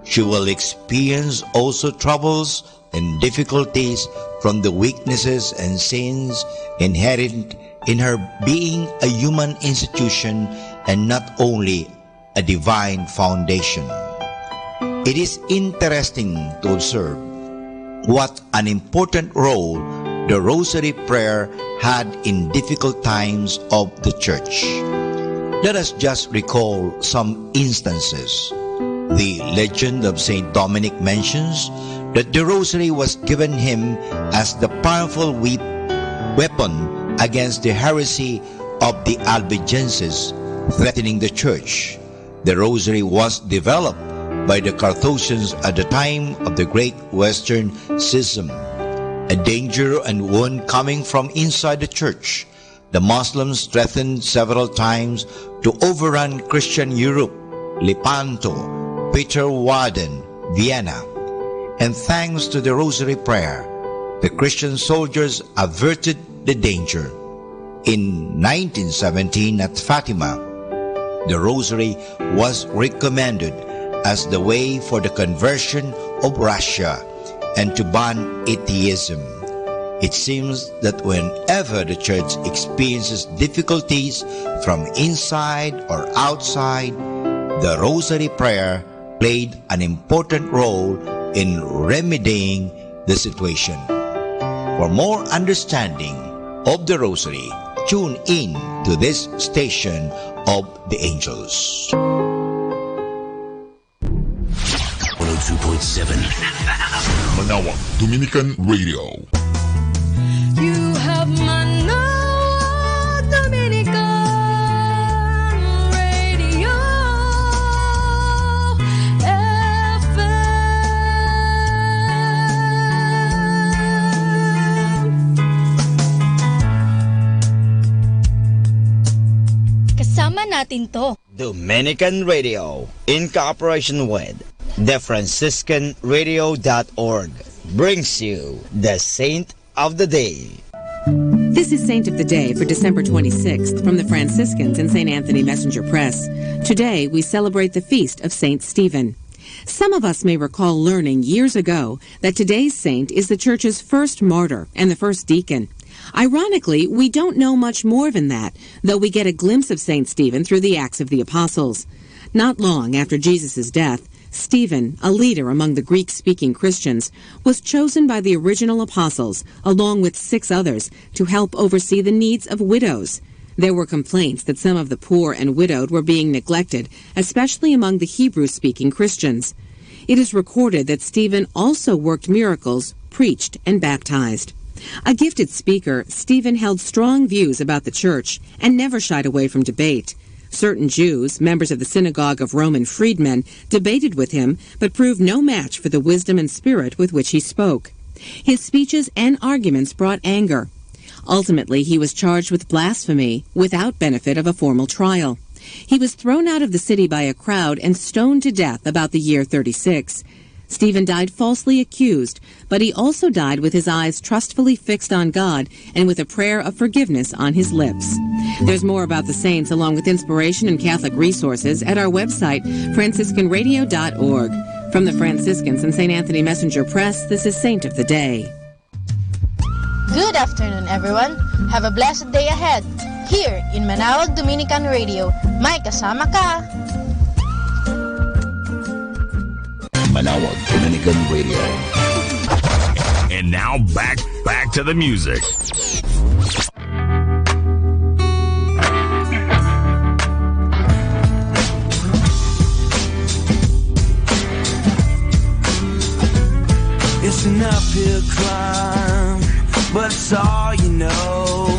She will experience also troubles and difficulties from the weaknesses and sins inherent in her being a human institution and not only a divine foundation. It is interesting to observe what an important role the Rosary prayer had in difficult times of the Church. Let us just recall some instances. The legend of Saint Dominic mentions that the rosary was given him as the powerful whip-, weapon against the heresy of the Albigenses threatening the church. The rosary was developed by the Carthusians at the time of the Great Western Schism. A danger and wound coming from inside the church, the Muslims threatened several times to overrun Christian Europe, Lepanto, Peterwarden, Vienna. And thanks to the rosary prayer, the Christian soldiers averted the danger. In nineteen seventeen at Fatima, the rosary was recommended as the way for the conversion of Russia and to ban atheism. It seems that whenever the church experiences difficulties from inside or outside, the rosary prayer played an important role in remedying the situation. For more understanding of the rosary, tune in to this station of the angels. One oh two point seven Manawag Dominican Radio. You have Manawag Dominican Radio F M. Kasama natin 'to. Dominican Radio, in cooperation with the Franciscan Radio dot org, brings you the Saint of the Day. This is Saint of the Day for December twenty-sixth from the Franciscans and Saint Anthony Messenger Press. Today, we celebrate the feast of Saint Stephen. Some of us may recall learning years ago that today's saint is the church's first martyr and the first deacon. Ironically, we don't know much more than that, though we get a glimpse of Saint Stephen through the Acts of the Apostles. Not long after Jesus' death, Stephen, a leader among the Greek-speaking Christians, was chosen by the original apostles, along with six others, to help oversee the needs of widows. There were complaints that some of the poor and widowed were being neglected, especially among the Hebrew-speaking Christians. It is recorded that Stephen also worked miracles, preached, and baptized. A gifted speaker, Stephen held strong views about the church and never shied away from debate. Certain Jews, members of the synagogue of Roman freedmen, debated with him, but proved no match for the wisdom and spirit with which he spoke. His speeches and arguments brought anger. Ultimately, he was charged with blasphemy without benefit of a formal trial. He was thrown out of the city by a crowd and stoned to death about the year thirty-six. Stephen died falsely accused, but he also died with his eyes trustfully fixed on God and with a prayer of forgiveness on his lips. There's more about the saints, along with inspiration and Catholic resources, at our website, franciscan radio dot org. From the Franciscans and Saint Anthony Messenger Press, this is Saint of the Day. Good afternoon, everyone. Have a blessed day ahead. Here in Manawag Dominican Radio, may kasama ka. Manawag Dominican Radio. And now back, back to the music. It's an uphill climb, but it's all you know.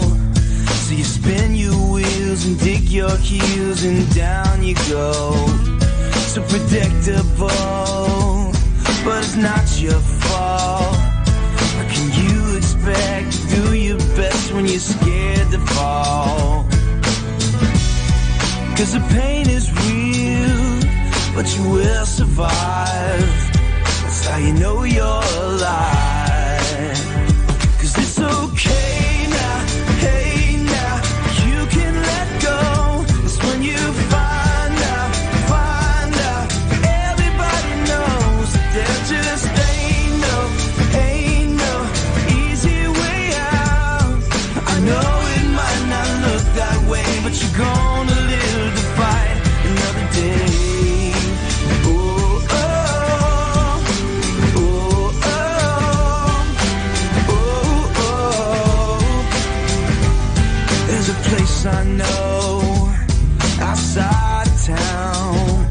So you spin your wheels and dig your heels, and down you go. So predictable, but it's not your fault. How can you expect to do your best when you're scared to fall? 'Cause the pain is real, but you will survive. That's how you know you're alive. 'Cause it's okay now, hey now, you can let go. It's when you find out, find out, everybody knows that there just ain't no, ain't no easy way out. I know it might not look that way, but you're gonna live to fight another day. Oh, oh, oh, oh, oh, oh. There's a place I know outside of town.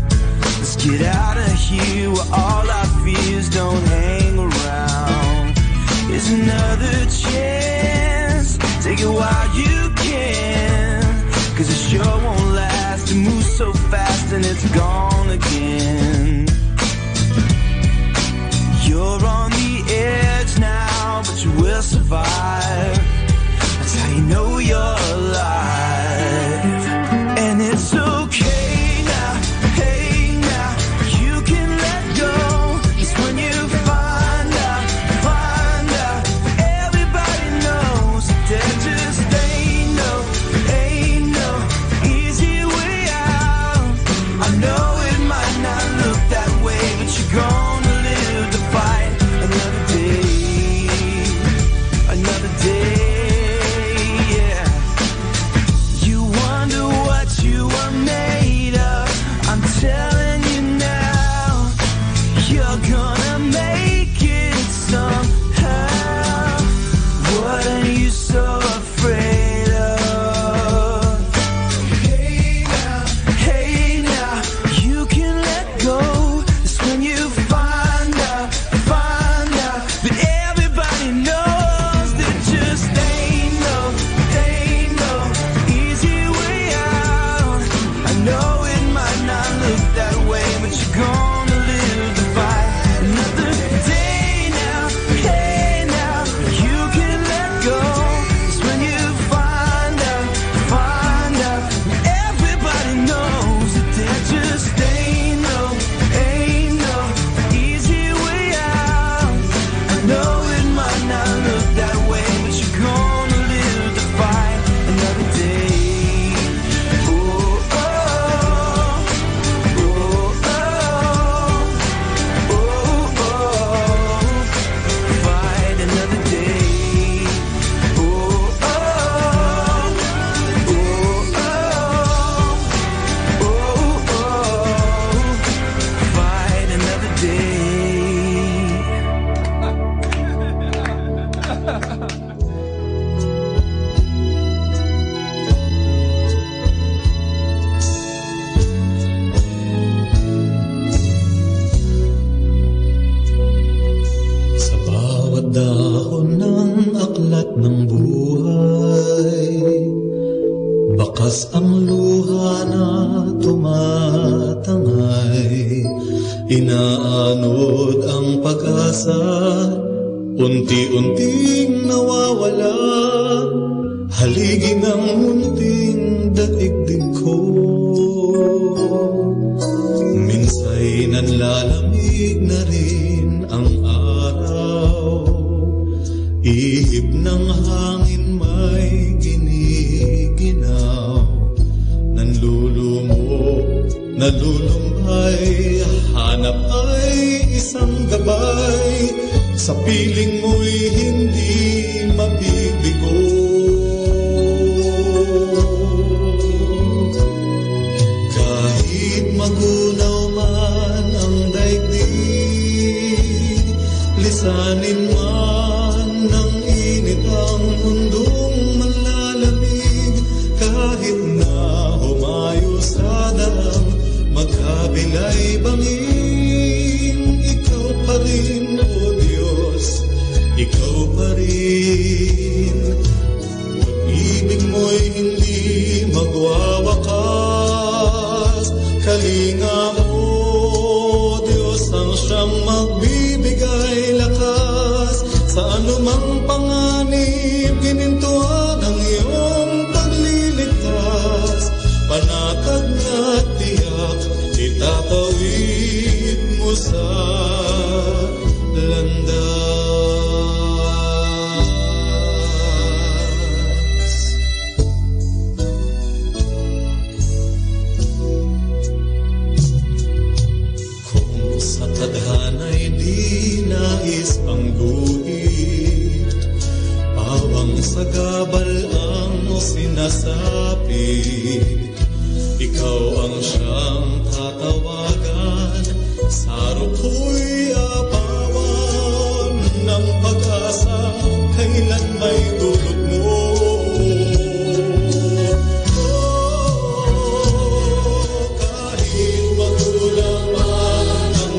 Let's get out of you where all our fears don't hang around. It's another chance, take it while you can. 'Cause it sure won't last, it moves so fast and it's gone again. You're on the edge now, but you will survive. That's how you know you're alive. And it's okay now, hey now, you can let go. It's when you find out, find out, everybody knows that there just ain't no, ain't no easy way out. I know it might not look that way, but you're gonna live to fight another day, another day, yeah. You wonder what you are made of. I'm telling you now, you're gonna make it somehow. What are you so afraid of? Hey now, hey now, you can let go. It's when you find out, find out that everybody knows there just ain't no, ain't no easy way out. I know it might not look that way, but you're gonna live to fight another day now. Hey now, you can let go. It's when you find out, find out, everybody knows that there just ain't no, ain't no easy way out. I know it might not look that way, but you're gonna live to fight another day. Oh, oh, oh, oh, oh, oh. Fight another day. Oh, oh, oh, oh, oh, oh. Fight another day. Sa bawat dahon ng aklat ng buhay, bakas ang luha na tumatangay, inaanod ang pag-asa, unti-unting nawawala. Haligi ng munting daigdig ko, minsay nanlalamig na rin ang araw. Ihip ng hangin may giniginaw, nanlulumo, nalulumbay, hanap ay isang gabay. Sa piling mo'y hindi mabibigo. Kahit magunaw man ang daigdig, lisanin man ng init ang mundong manlalamig. Kahit na humayo sa daan, magkabilay bangin, ikaw pa rin, O Diyos, ikaw pa rin. Pag-ibig mo'y hindi magwawakas, kalinga mo, Diyos, ang siyang magbibigay lakas. Sa anumang panganib, ginintuan ang iyong pagliligtas. Panatag na tiyak, itatawid mo sa landas. Kung sa tadhana'y di nais ang guhit, pawang sa gabal ang sinasapit, ikaw ang siyang tatawagan. Sa roko'y apawan ng pag-asa, kailan may dulot mo. Oh, kahit magulang man ang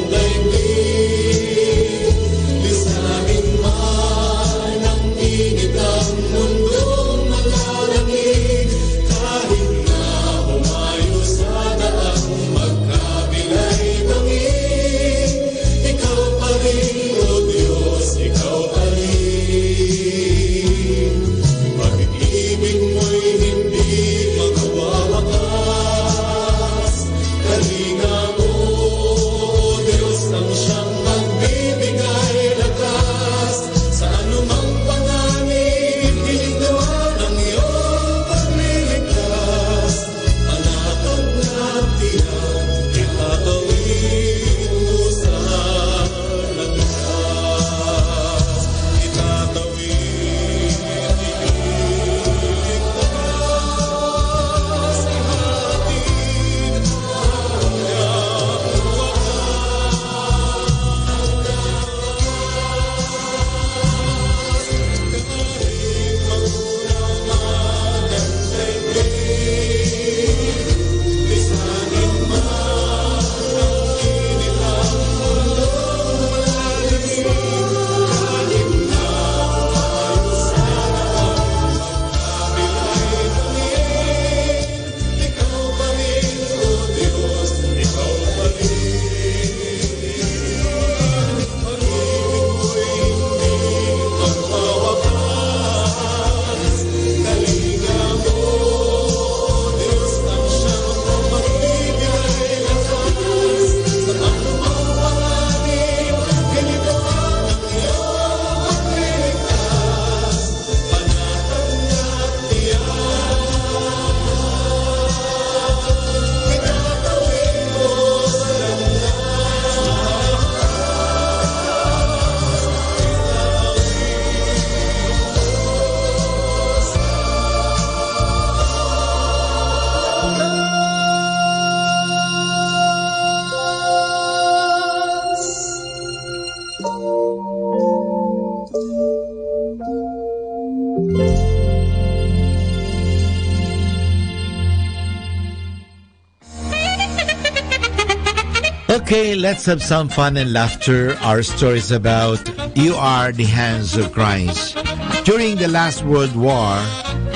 Okay, let's have some fun and laughter. Our story is about You Are the Hands of Christ. During the last World War,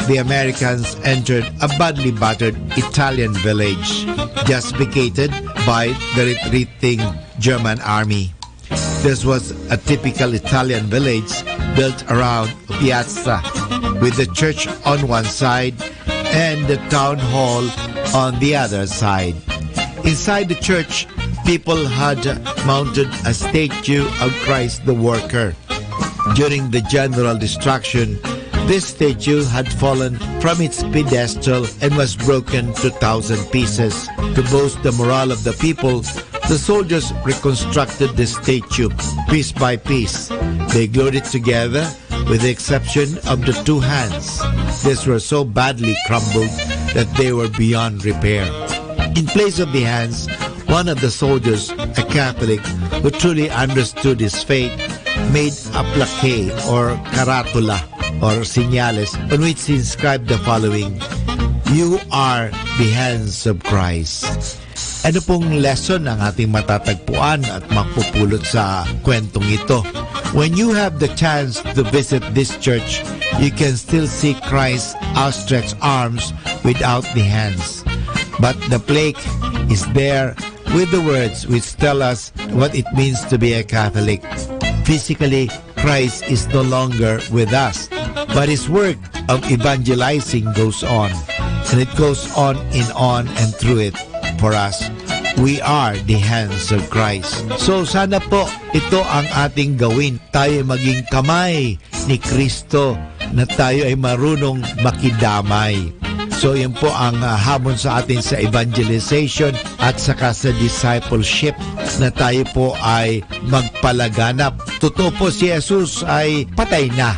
the Americans entered a badly battered Italian village, just vacated by the retreating German army. This was a typical Italian village built around a piazza, with the church on one side and the town hall on the other side. Inside the church, people had mounted a statue of Christ the Worker. During the general destruction, this statue had fallen from its pedestal and was broken to thousand pieces. To boost the morale of the people, the soldiers reconstructed the statue piece by piece. They glued it together with the exception of the two hands. These were so badly crumbled that they were beyond repair. In place of the hands, one of the soldiers, a Catholic who truly understood his faith, made a plaque or carátula or señales on which he inscribed the following: "You are the hands of Christ." Ano pong lesson ang ating matatagpuan at mapupulot sa kwentong ito? When you have the chance to visit this church, you can still see Christ's outstretched arms without the hands. But the plaque is there with the words which tell us what it means to be a Catholic. Physically, Christ is no longer with us, but his work of evangelizing goes on, and it goes on and on and through it for us. We are the hands of Christ. So sana po ito ang ating gawin. Tayo maging kamay ni Cristo na tayo ay marunong makidamay. So, yun po ang, ah, hamon sa atin sa evangelization at saka sa discipleship, na tayo po ay magpalaganap. Totoo po, si Jesus ay patay na.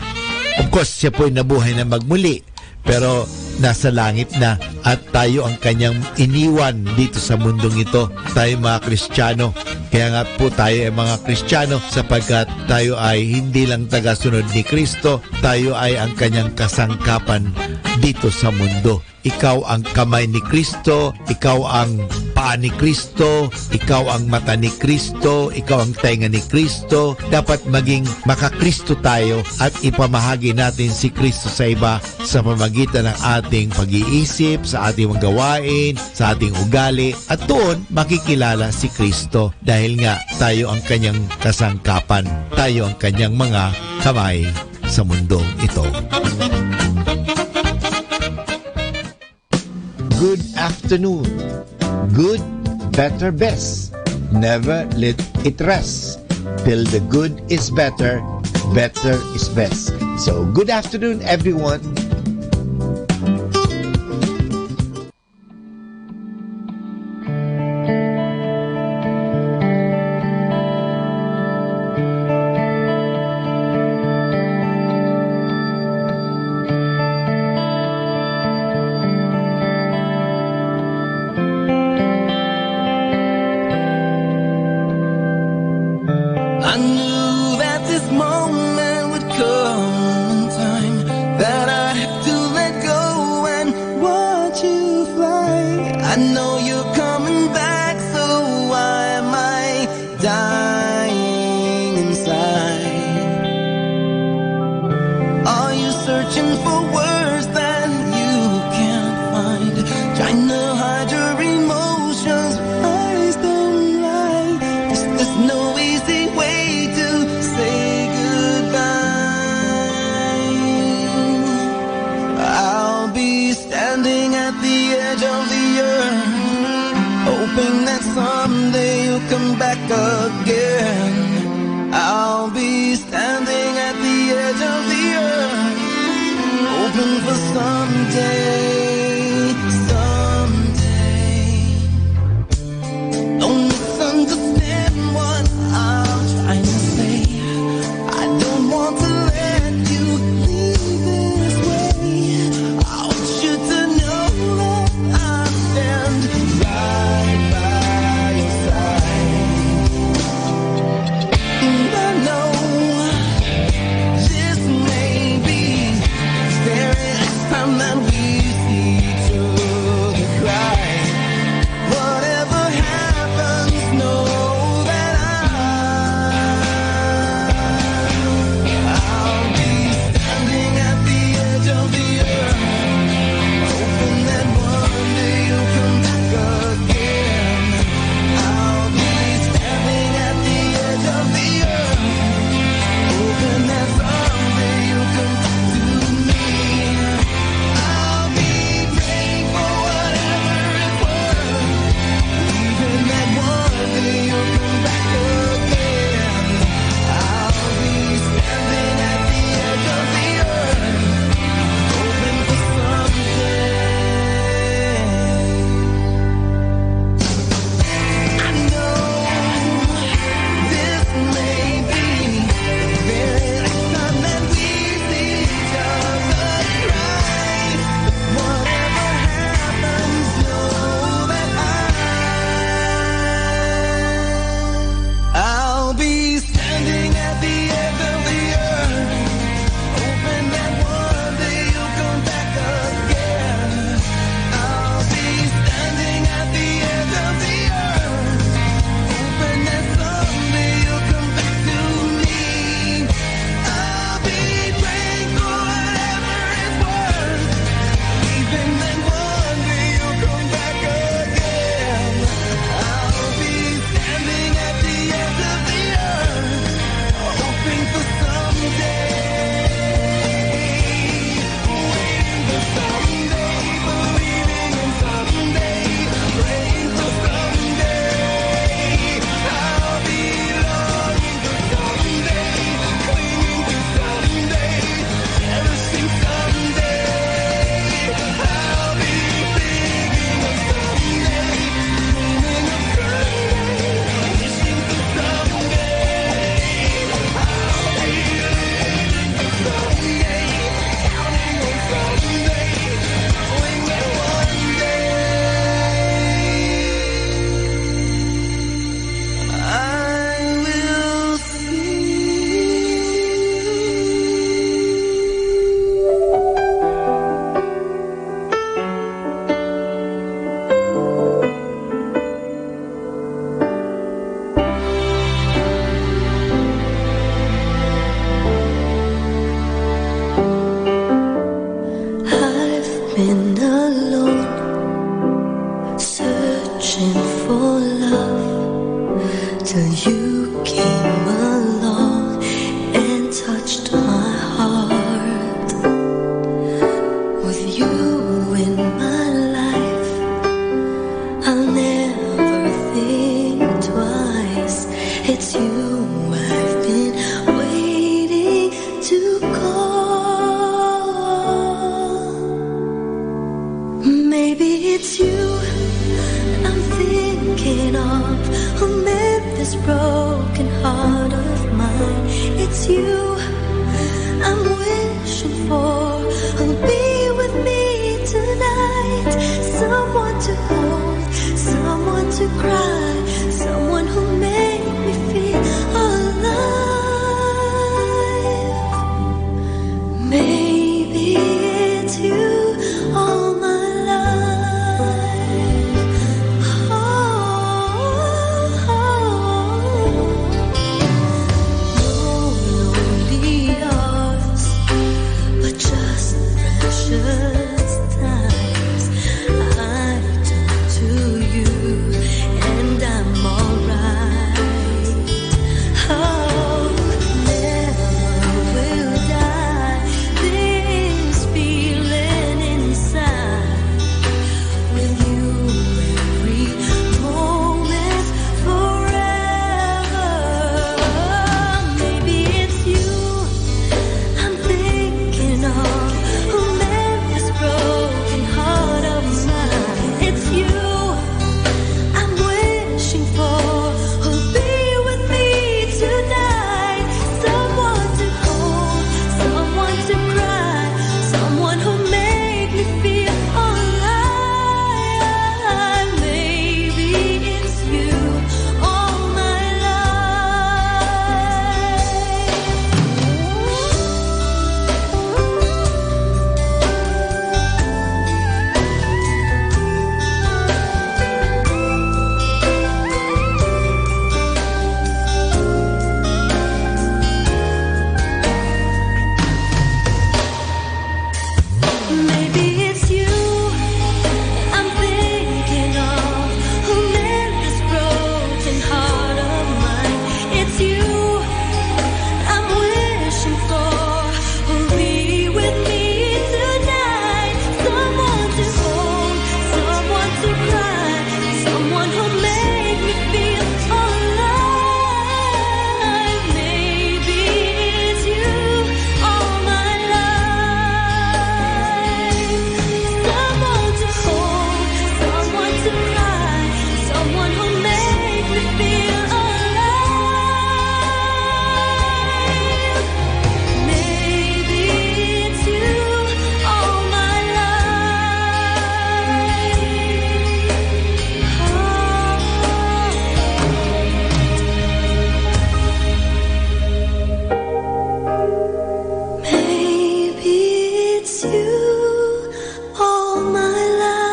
Of course, siya po ay nabuhay na magmuli. Pero nasa langit na at tayo ang kanyang iniwan dito sa mundong ito. Tayo mga Kristiyano. Kaya nga po tayo ay mga Kristiyano sapagkat tayo ay hindi lang tagasunod ni Cristo, tayo ay ang kanyang kasangkapan dito sa mundo. Ikaw ang kamay ni Cristo, ikaw ang paa ni Cristo, ikaw ang mata ni Cristo, ikaw ang tainga ni Cristo. Dapat maging maka-Cristo tayo at ipamahagi natin si Cristo sa iba sa pamagitan ng ating pag-iisip, sa ating mga gawain, sa ating ugali, at doon makikilala si Cristo dahil nga tayo ang kanyang kasangkapan, tayo ang kanyang mga kamay sa mundong ito. Good afternoon. Good, better, best. Never let it rest. Till the good is better, better is best. So, good afternoon, everyone. I knew that this moment would come in time, that I had to let go and watch you fly. I know you're coming back, so why am I dying inside? Are you searching for words that you can't find? Trying to hide your emotions, eyes don't lie. There's, there's no easy way to say goodbye. I'll be standing at the edge of the earth, hoping that someday you'll come back again. I'll be standing at the edge of the earth, hoping for someday, someday. Don't misunderstand what I'm trying to say. I don't want to let you leave this way. I want you to know that I stand right by your side. And I know this may be the very last time that we see Till you came along and touched my heart. With you in my life, I'll never think twice. It's you I've been waiting to call. Maybe it's you I'm thinking of, who made this broken heart of mine. It's you I'm wishing for, who'll be with me tonight. Someone to hold, someone to cry, someone who'll make me feel alive. Maybe it's you all my life. Oh, oh, oh. No lonely hours, but just precious times. I turn to you and I'm alright. Oh, never will die this feeling inside. With you every moment forever. Maybe it's you I'm thinking of, who made this broken heart of mine. It's you I'm wishing for, who'll be with me tonight. Someone to hold, someone to cry, someone who'll make me feel alive. Maybe it's you all my life. Maybe it's you I'm thinking of, who made this broken heart of mine. It's you I'm wishing for, who'll be with me tonight. Someone to hold, someone to cry, someone who'll make me feel alive. Maybe it's you all my life. Someone to hold, someone to cry, someone who'll make me feel alive. Maybe it's you all my life. Maybe it's you all my life.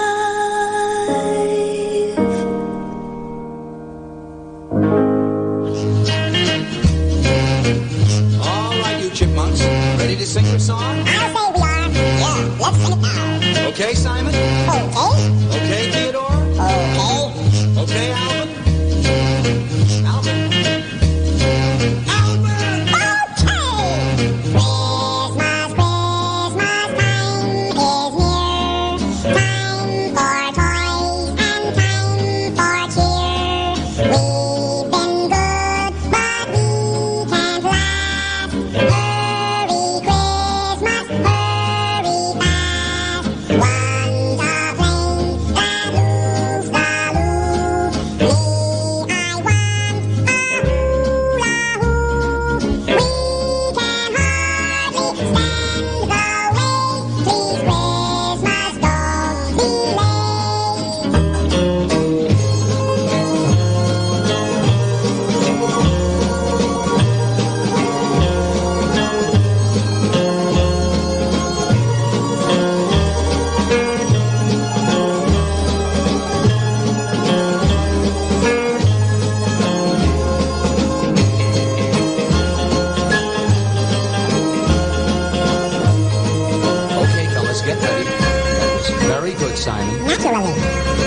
All right, you chipmunks, ready to sing your song? I'll say we are. Yeah, let's sing it now. Okay, Simon? Okay. Okay, Theodore? Okay. Okay, Alvin? Alvin? Alvin! Okay! Christmas, Christmas time is near. Time for toys and time for cheer. We've been good, but we can't last. Hurry, Christmas, hurry fast. Want a plane that moves the roof. Me, I want a hula hoop. We can hardly stand the wait. Please, Christmas, don't delay. Okay, fellas, get ready. That was very good, Simon. Naturally.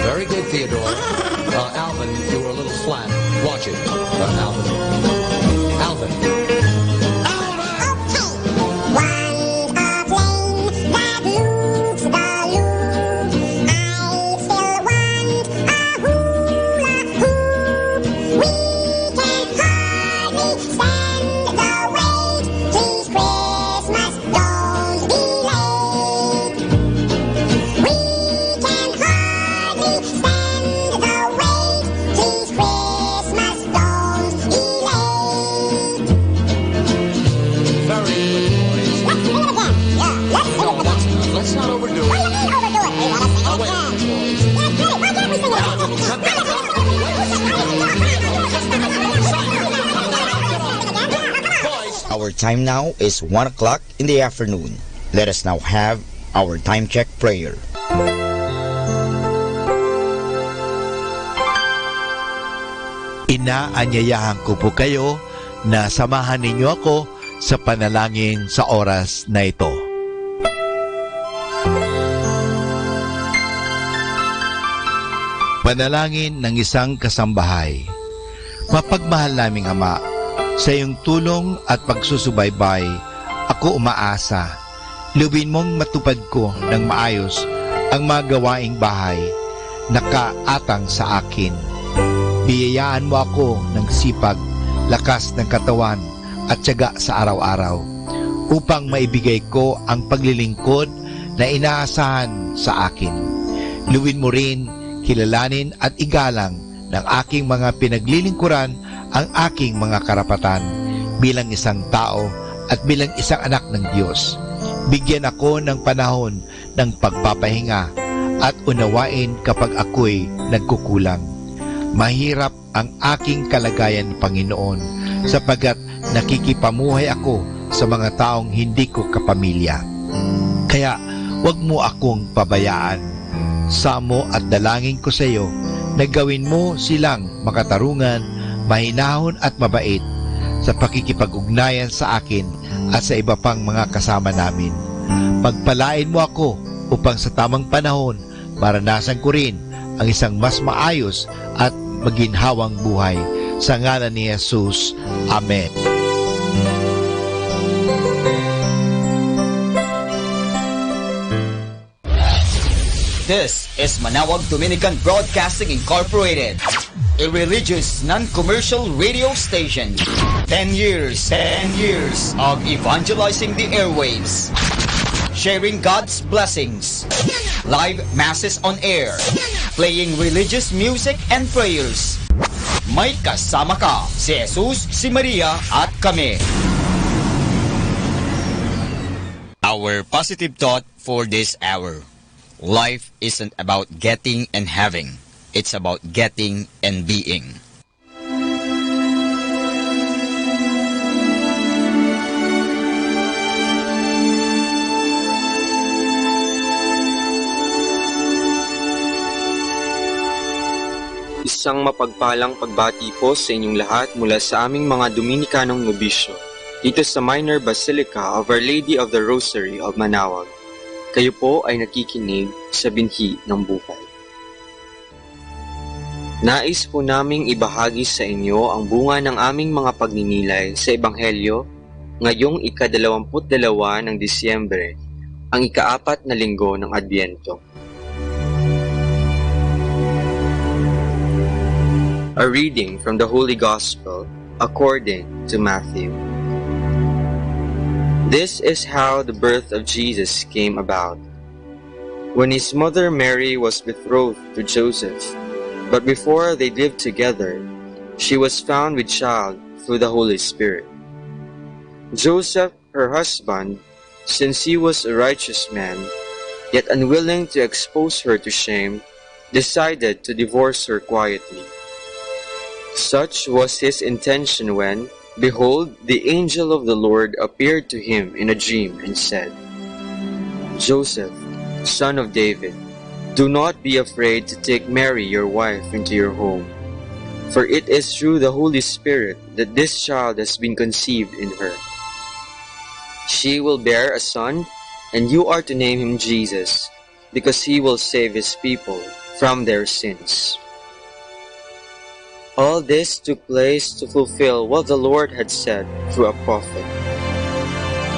Very good, Theodore. Uh, Alvin, you were a little flat. Watch it. Alvin. Alvin. Alvin! Okay. Want a plane that loops the loop. I still want a hula hoop. We can hardly stand the wait. Please, Christmas, don't be late. We can hardly stand the wait. Please, Christmas, don't be late. Very good, boys. Let's sing it again. Yeah, let's sing No, it again. Let's, let's not overdo it. What do you mean overdo it? We gotta sing it again. Yeah, get it. Why can't we sing it again? Come on, come on, come on. Our time now is one o'clock in the afternoon. Let us now have our time check prayer. Ina, anyayahan ko po kayo na samahan ninyo ako sa panalangin sa oras na ito. Panalangin ng isang kasambahay. Mapagmahal naming Ama, sa iyong tulong at pagsusubaybay, ako umaasa. Lubin mong matupad ko ng maayos ang mga gawaing bahay na kaatang sa akin. Biyayaan mo ako ng sipag, lakas ng katawan, at tiyaga sa araw-araw, upang maibigay ko ang paglilingkod na inaasahan sa akin. Lubin mo rin kilalanin at igalang ng aking mga pinaglilingkuran ang aking mga karapatan bilang isang tao at bilang isang anak ng Diyos. Bigyan ako ng panahon ng pagpapahinga at unawain kapag ako'y nagkukulang. Mahirap ang aking kalagayan, Panginoon, sapagkat nakikipamuhay ako sa mga taong hindi ko kapamilya. Kaya, huwag mo akong pabayaan. Samo at dalangin ko sa iyo na gawin mo silang makatarungan, mahinahon at mabait sa pakikipag-ugnayan sa akin at sa iba pang mga kasama namin. Pagpalain mo ako upang sa tamang panahon maranasan ko rin ang isang mas maayos at maginhawang buhay. Sa ngalan ni Jesus, amen. This is Manawag Dominican Broadcasting Incorporated, a religious non-commercial radio station. Ten years, ten years of evangelizing the airwaves, sharing God's blessings, live masses on air, playing religious music and prayers. May kasama ka, si Jesus, si Maria, at kami. Our positive thought for this hour. Life isn't about getting and having. It's about getting and being. Isang mapagpalang pagbati po sa inyong lahat mula sa aming mga Dominikanong nobisyo dito sa Minor Basilica of Our Lady of the Rosary of Manaoag. Kayo po ay nakikinig sa Binhi ng Buhay. Nais po naming ibahagi sa inyo ang bunga ng aming mga pagninilay sa Ebanghelyo ngayong ikadalawamput dalawa ng Disyembre, ang ikaapat na linggo ng Adbyento. A reading from the Holy Gospel according to Matthew. This is how the birth of Jesus came about. When his mother Mary was betrothed to Joseph, but before they lived together, she was found with child through the Holy Spirit. Joseph, her husband, since he was a righteous man, yet unwilling to expose her to shame, decided to divorce her quietly. Such was his intention when, behold, the angel of the Lord appeared to him in a dream and said, "Joseph, son of David, do not be afraid to take Mary your wife into your home, for it is through the Holy Spirit that this child has been conceived in her. She will bear a son, and you are to name him Jesus, because he will save his people from their sins." All this took place to fulfill what the Lord had said through a prophet.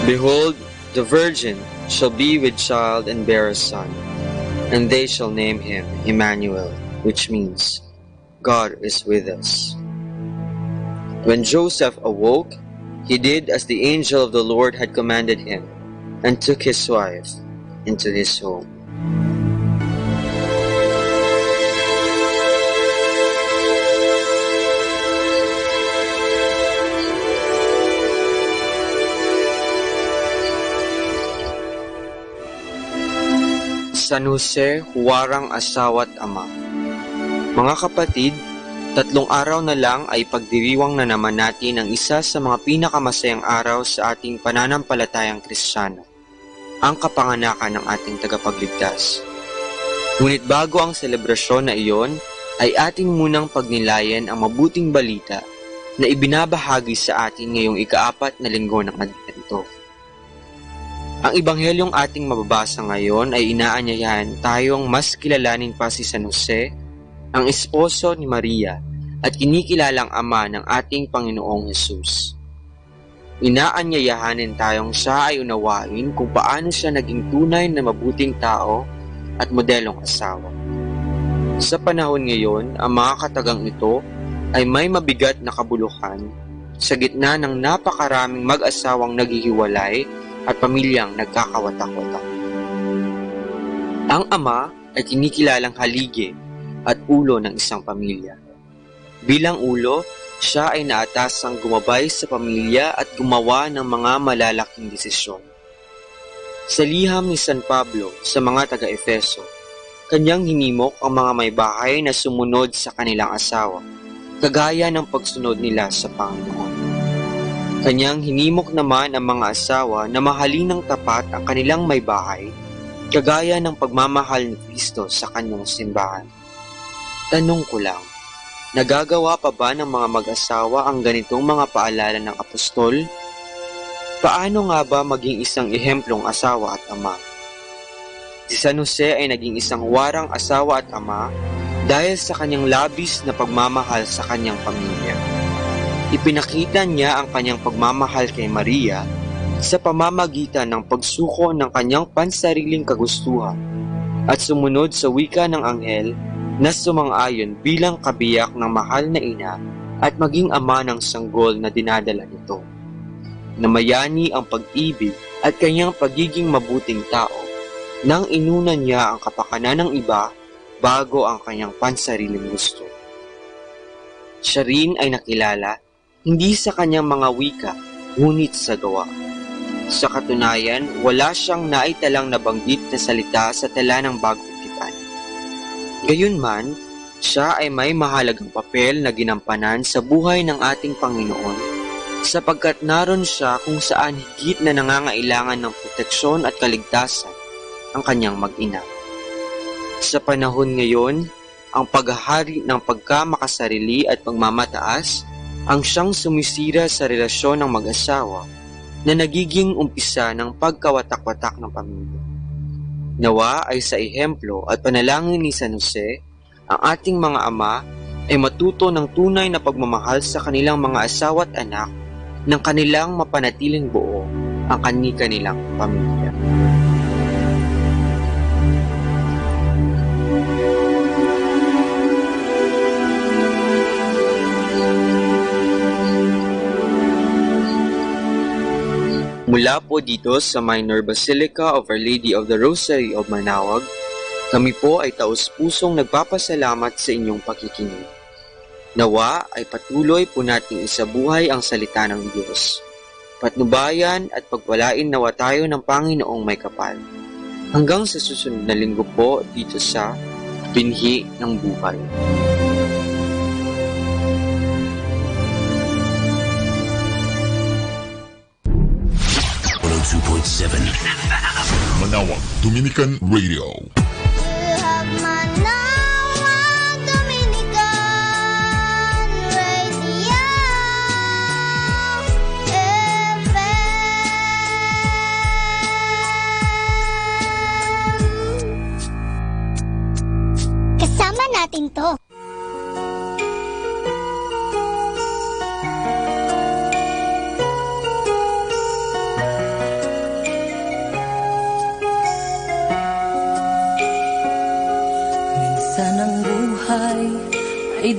"Behold, the virgin shall be with child and bear a son, and they shall name him Emmanuel," which means, "God is with us." When Joseph awoke, he did as the angel of the Lord had commanded him, and took his wife into his home. San Jose, huarang asawa at ama. Mga kapatid, tatlong araw na lang ay pagdiriwang na naman natin ang isa sa mga pinakamasayang araw sa ating pananampalatayang Kristiyano, ang kapanganakan ng ating tagapagligtas. Ngunit bago ang selebrasyon na iyon, ay atin munang pagnilayan ang mabuting balita na ibinabahagi sa atin ngayong ikaapat na linggo ng Adbento. Ang ebanghelyong ating mababasa ngayon ay inaanyayahan tayong mas kilalanin pa si San Jose, ang esposo ni Maria, at kinikilalang ama ng ating Panginoong Jesus. Inaanyayahan nin tayong siya ay unawain kung paano siya naging tunay na mabuting tao at modelong asawa. Sa panahon ngayon, ang mga katagang ito ay may mabigat na kabuluhan sa gitna ng napakaraming mag-asawang naghihiwalay at pamilyang nagkakawatak-watak. Ang ama ay kinikilalang haligi at ulo ng isang pamilya. Bilang ulo, siya ay naatasang gumabay sa pamilya at gumawa ng mga malalaking desisyon. Sa liham ni San Pablo sa mga taga-Efeso, kanyang hinimok ang mga may bahay na sumunod sa kanilang asawa, kagaya ng pagsunod nila sa Panginoon. Kanyang hinimok naman ang mga asawa na mahalin ng tapat ang kanilang may bahay, kagaya ng pagmamahal ni Cristo sa kanyang simbahan. Tanong ko lang, nagagawa pa ba ng mga mag-asawa ang ganitong mga paalala ng apostol? Paano nga ba maging isang ehemplong asawa at ama? Si San Jose ay naging isang huarang asawa at ama dahil sa kanyang labis na pagmamahal sa kanyang pamilya. Ipinakita niya ang kanyang pagmamahal kay Maria sa pamamagitan ng pagsuko ng kanyang pansariling kagustuhan at sumunod sa wika ng anghel na sumang-ayon bilang kabiyak ng mahal na ina at maging ama ng sanggol na dinadala nito. Namayani ang pag-ibig at kanyang pagiging mabuting tao nang inuna niya ang kapakanan ng iba bago ang kanyang pansariling gusto. Siya rin ay nakilala hindi sa kanyang mga wika, ngunit sa gawa. Sa katunayan, wala siyang naitalang nabanggit na salita sa tala ng Bagong Tipan. Gayunman, siya ay may mahalagang papel na ginampanan sa buhay ng ating Panginoon, sapagkat naroon siya kung saan higit na nangangailangan ng proteksyon at kaligtasan ang kanyang mag-ina. Sa panahon ngayon, ang paghahari ng pagkamakasarili at pagmamataas ang siyang sumisira sa relasyon ng mag-asawa na nagiging umpisa ng pagkawatak-watak ng pamilya. Nawa ay sa ehemplo at panalangin ni San Jose, ang ating mga ama ay matuto ng tunay na pagmamahal sa kanilang mga asawa at anak nang kanilang mapanatiling buo ang kani-kanilang pamilya. Mula po dito sa Minor Basilica of Our Lady of the Rosary of Manaoag, kami po ay taus-pusong nagpapasalamat sa inyong pakikinig. Nawa ay patuloy po nating isabuhay ang salita ng Diyos. Patnubayan at pagpalain nawa tayo ng Panginoong may kapal. Hanggang sa susunod na linggo po dito sa Binhi ng Buhay. One oh two point seven Manaoag Dominican Radio. You have Manaoag Dominican Radio F M. Kasama natin 'to.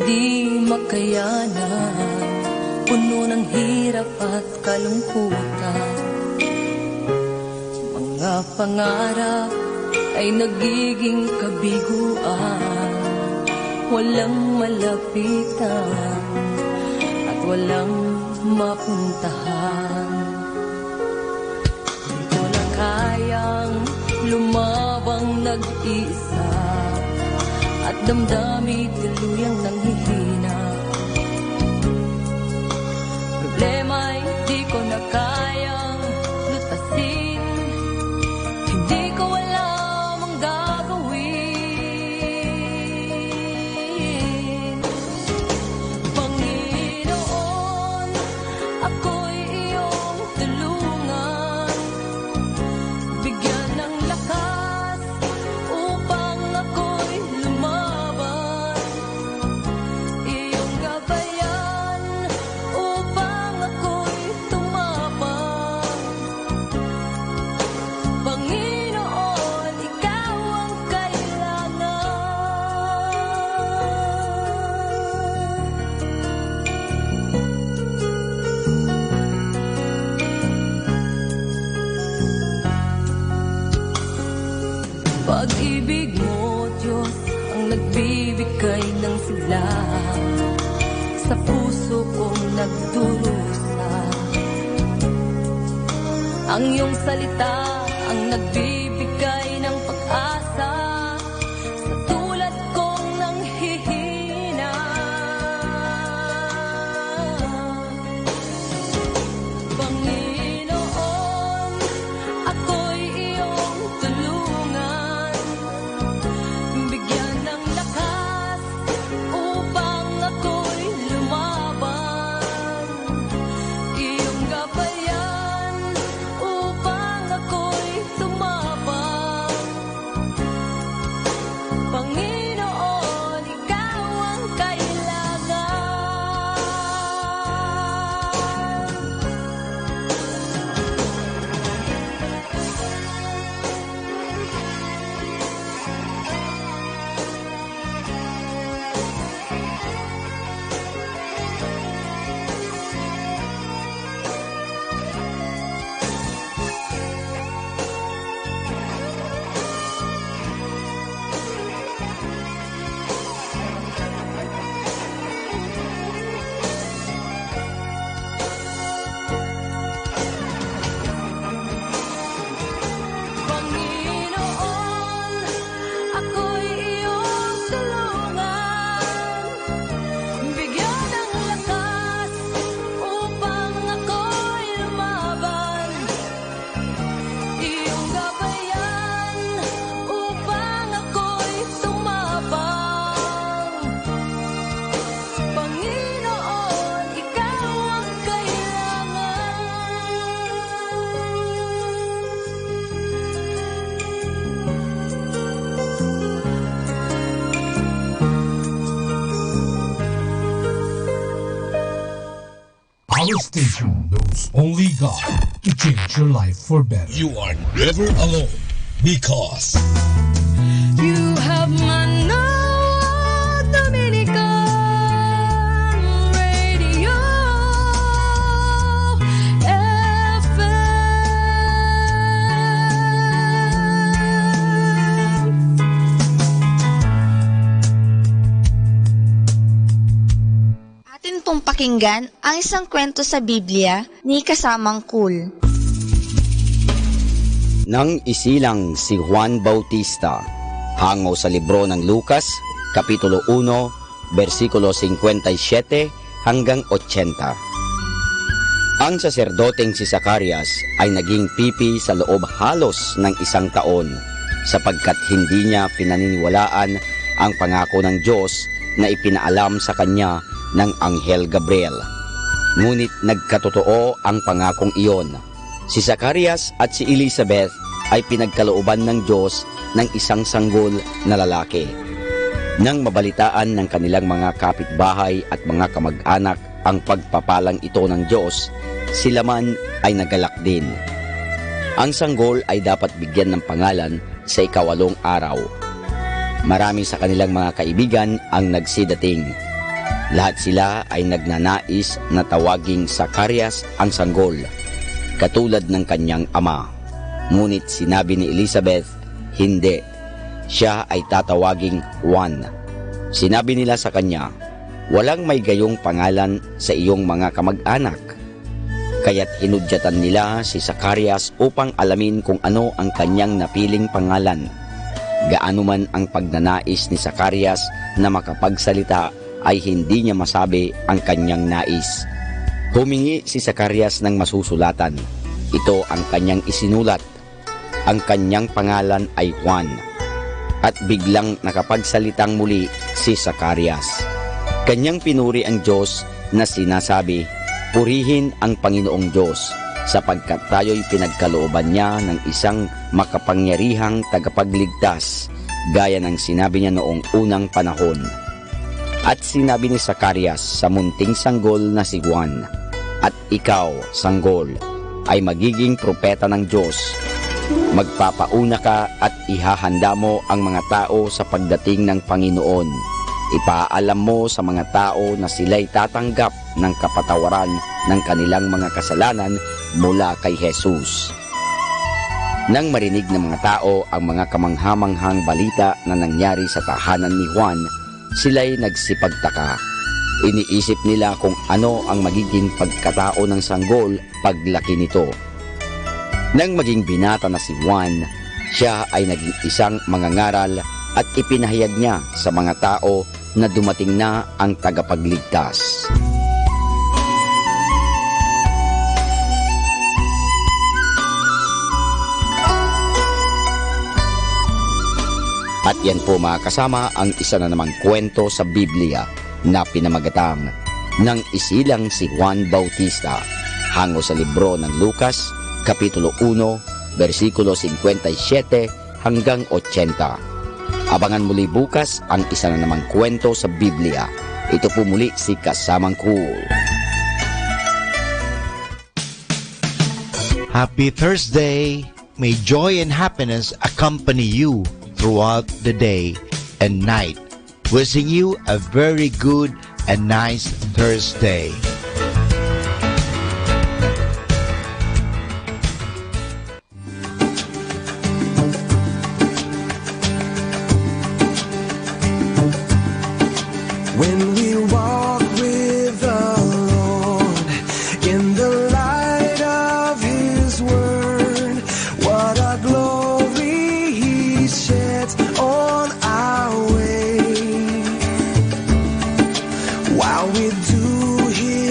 Di makayanan, puno ng hirap at kalungkutan. Mga pangarap ay nagiging kabiguan. Walang malapitan at walang mapuntahan. Di ko na kayang lumabang nag-iisa at damdami tuluyang nanghihina. Problema'y di ko na kayang lutasin. Hindi ko alam ang gagawin. Panginoon, ako'y iyong tulungan. Bigyan ng lakas upang ako'y lumaban. Iyong gabayan upang ako'y tumabang. Panginoon, ikaw ang kailangan. Pag-ibig mo, Diyos, ang nagbibigay ng sigla sa puso kong nagdurusa. Ang iyong salita ang nagbibigay ng pag-asa sa tulad kong nanghihina. Panginoon, ako'y iyong tulungan. Bigyan ng lakas upang ako'y lumaban. Iyong gabayan upang ako'y tumabang. Panginoon, ikaw ang kailangan. Panginoon, ako'y iyong tulungan. Bigyan ng lakas upang ako'y lumaban. Iyong gabayan upang ako'y tumabang. Panginoon, ikaw ang kailangan. Our station knows only God to change your life for better. You are never alone because you have Manna Dominican Radio F M. Atin pong pakinggan ang isang kwento sa Biblia ni kasamang Kul. Nang isilang si Juan Bautista, hango sa libro ng Lucas, Kapitulo uno, bersikulo singkuenta y siete hanggang ochenta. Ang saserdoteng si Zacarias ay naging pipi sa loob halos ng isang taon, sapagkat hindi niya pinaniniwalaan ang pangako ng Diyos na ipinaalam sa kanya ng Anghel Gabriel. Ngunit nagkatotoo ang pangakong iyon. Si Zacarias at si Elizabeth ay pinagkalooban ng Diyos ng isang sanggol na lalaki. Nang mabalitaan ng kanilang mga kapitbahay at mga kamag-anak ang pagpapalang ito ng Diyos, sila man ay nagalak din. Ang sanggol ay dapat bigyan ng pangalan sa ikawalong araw. Marami sa kanilang mga kaibigan ang nagsidating. Lahat sila ay nagnanais na tawaging Zacarias ang sanggol, katulad ng kanyang ama. Ngunit sinabi ni Elizabeth, "Hindi, siya ay tatawaging Juan." Sinabi nila sa kanya, "Walang may gayong pangalan sa iyong mga kamag-anak." Kaya't hinudyatan nila si Zacarias upang alamin kung ano ang kanyang napiling pangalan. Gaano man ang pagnanais ni Zacarias na makapagsalita, ay hindi niya masabi ang kanyang nais. Humingi si Zacarias ng masusulatan. Ito ang kanyang isinulat. Ang kanyang pangalan ay Juan. At biglang nakapagsalitang muli si Zacarias. Kanyang pinuri ang Diyos na sinasabi, "Purihin ang Panginoong Diyos, sapagkat tayo'y pinagkalooban niya ng isang makapangyarihang tagapagligtas, gaya ng sinabi niya noong unang panahon." At sinabi ni Zacarias sa munting sanggol na si Juan, "At ikaw, sanggol, ay magiging propeta ng Diyos. Magpapauna ka at ihahanda mo ang mga tao sa pagdating ng Panginoon. Ipaalam mo sa mga tao na silay tatanggap ng kapatawaran ng kanilang mga kasalanan mula kay Jesus." Nang marinig ng mga tao ang mga kamanghamanghang balita na nangyari sa tahanan ni Juan, silay nagsipagtaka. Iniisip nila kung ano ang magiging pagkatao ng sanggol paglaki nito. Nang maging binata na si Juan, siya ay naging isang mangangaral at ipinahayag niya sa mga tao na dumating na ang tagapagligtas. At yan po, mga kasama, ang isa na namang kwento sa Biblia na pinamagatang ng isilang si Juan Bautista, hango sa libro ng Lucas, Kapitulo uno, bersikulo singkwenta y siyete hanggang otsenta. Abangan muli bukas ang isa na namang kwento sa Biblia. Ito po muli si Kasamang Cool. Happy Thursday! May joy and happiness accompany you throughout the day and night. Wishing you a very good and nice Thursday. When we walk with the Lord in the light of His word, what a glory He sheds on our way. While we do His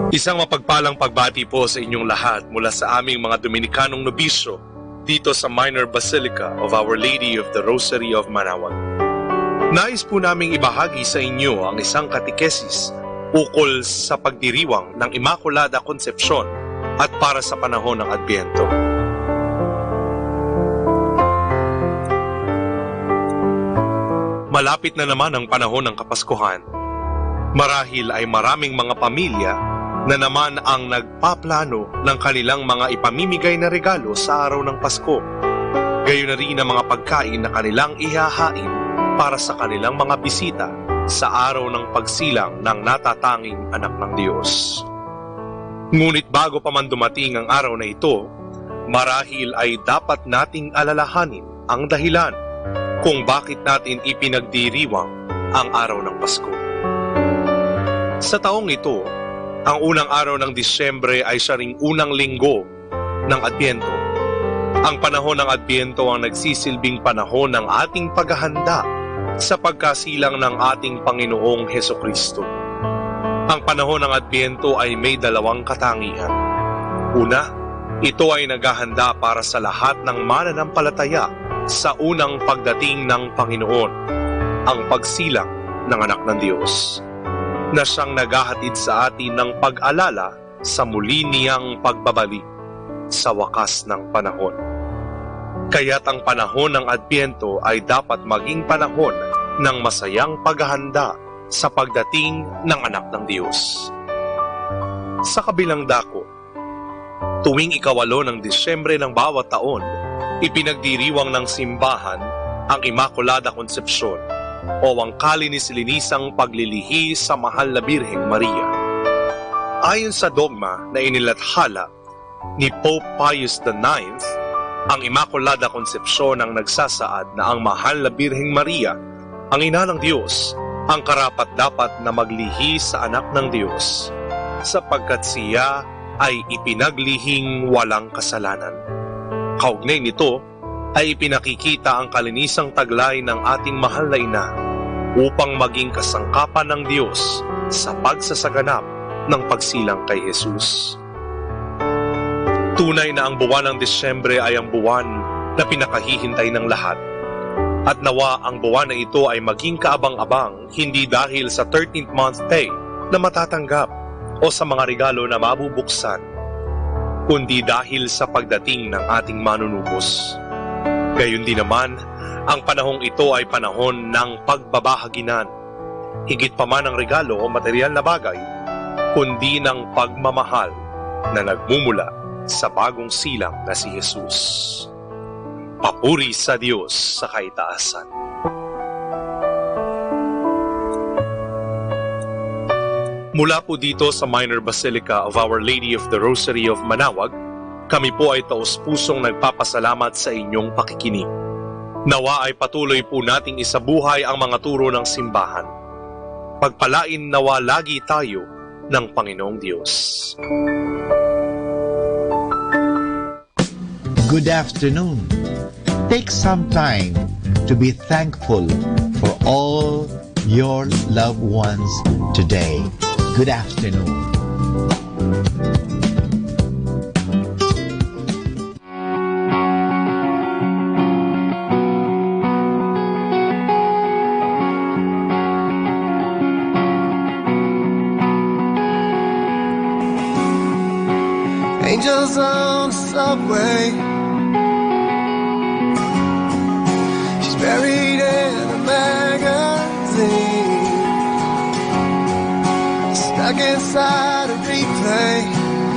Isang mapagpalang pagbati po sa inyong lahat mula sa aming mga Dominikanong nobisyo dito sa Minor Basilica of Our Lady of the Rosary of Manaoag. Nais po naming ibahagi sa inyo ang isang katekesis ukol sa pagdiriwang ng Imakulada Concepcion at para sa panahon ng Adbyento. Malapit na naman ang panahon ng Kapaskuhan. Marahil ay maraming mga pamilya na naman ang nagpaplano ng kanilang mga ipamimigay na regalo sa araw ng Pasko. Gayon na rin ang mga pagkain na kanilang ihahain para sa kanilang mga bisita sa araw ng pagsilang ng natatanging Anak ng Dios. Ngunit bago pa man dumating ang araw na ito, marahil ay dapat nating alalahanin ang dahilan kung bakit natin ipinagdiriwang ang araw ng Pasko. Sa taong ito, ang unang araw ng Disyembre ay siya ring unang linggo ng Adbyento. Ang panahon ng Adbyento ang nagsisilbing panahon ng ating paghahanda sa pagkasilang ng ating Panginoong Hesukristo. Ang panahon ng Adbyento ay may dalawang katangian. Una, ito ay naghahanda para sa lahat ng mananampalataya sa unang pagdating ng Panginoon, ang pagsilang ng Anak ng Dios, na siyang naghahatid sa atin ng pag-alala sa muli niyang pagbabalik sa wakas ng panahon. Kaya't ang panahon ng Adbyento ay dapat maging panahon ng masayang paghahanda sa pagdating ng Anak ng Dios. Sa kabilang dako, tuwing ikawalo ng Disyembre ng bawat taon, ipinagdiriwang ng simbahan ang Imakulada Concepcion o ang kalinis-linisang paglilihi sa Mahal na Birheng Maria. Ayon sa dogma na inilathala ni Pope Pius the ninth, ang Imakulada Concepcion ang nagsasaad na ang Mahal na Birheng Maria, ang Ina ng Dios, ang karapat-dapat na maglihi sa Anak ng Dios, sapagkat siya ay ipinaglihing walang kasalanan. Kaugnay nito, ay ipinakikita ang kalinisang taglay ng ating mahal na ina upang maging kasangkapan ng Dios sa pagsasaganap ng pagsilang kay Jesus. Tunay na ang buwan ng Disyembre ay ang buwan na pinakahihintay ng lahat. At nawa ang buwan na ito ay maging kaabang-abang hindi dahil sa thirteenth month pay na matatanggap o sa mga regalo na mabubuksan, kundi dahil sa pagdating ng ating Manunubos. Gayon din naman, ang panahong ito ay panahon ng pagbabahaginan, higit pa man ang regalo o material na bagay, kundi ng pagmamahal na nagmumula sa bagong silang na si Jesus. Papuri sa Dios sa kaitaasan. Mula po dito sa Minor Basilica of Our Lady of the Rosary of Manaoag, kami po ay taus-pusong nagpapasalamat sa inyong pakikinig. Nawa ay patuloy po nating isabuhay ang mga turo ng simbahan. Pagpalain nawa lagi tayo ng Panginoong Dios. Good afternoon. Take some time to be thankful for all your loved ones today. Good afternoon. Angels on the subway. She's buried in a magazine. Stuck inside a replay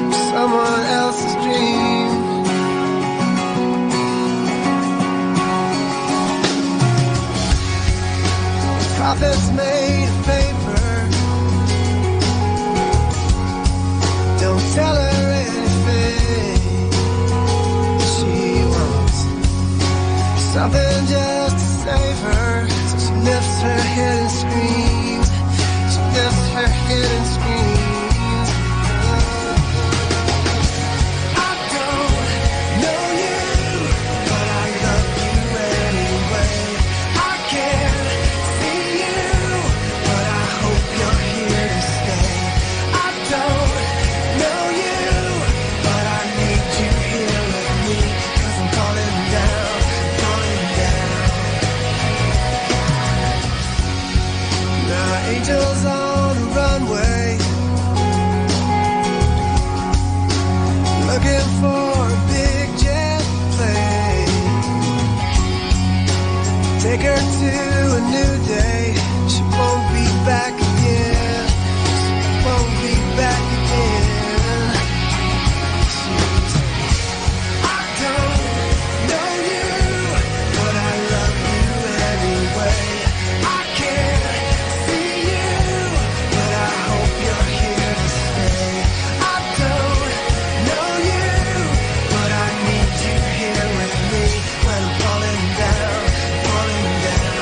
of someone else's dream. Prophets made of paper. Don't tell her anything. She wants something just to save her. So she lifts her head and screams. She lifts her head and screams. I don't know you, but I love you anyway. I can't see you, but I hope you're here to stay. I don't for a big jet plane. Take her to a new day. She won't be back again. She won't be back again. I don't know you, but I love you anyway. I can't see you, but I hope you're here to stay. I don't know you, but I need you here with me when I'm falling down, falling down.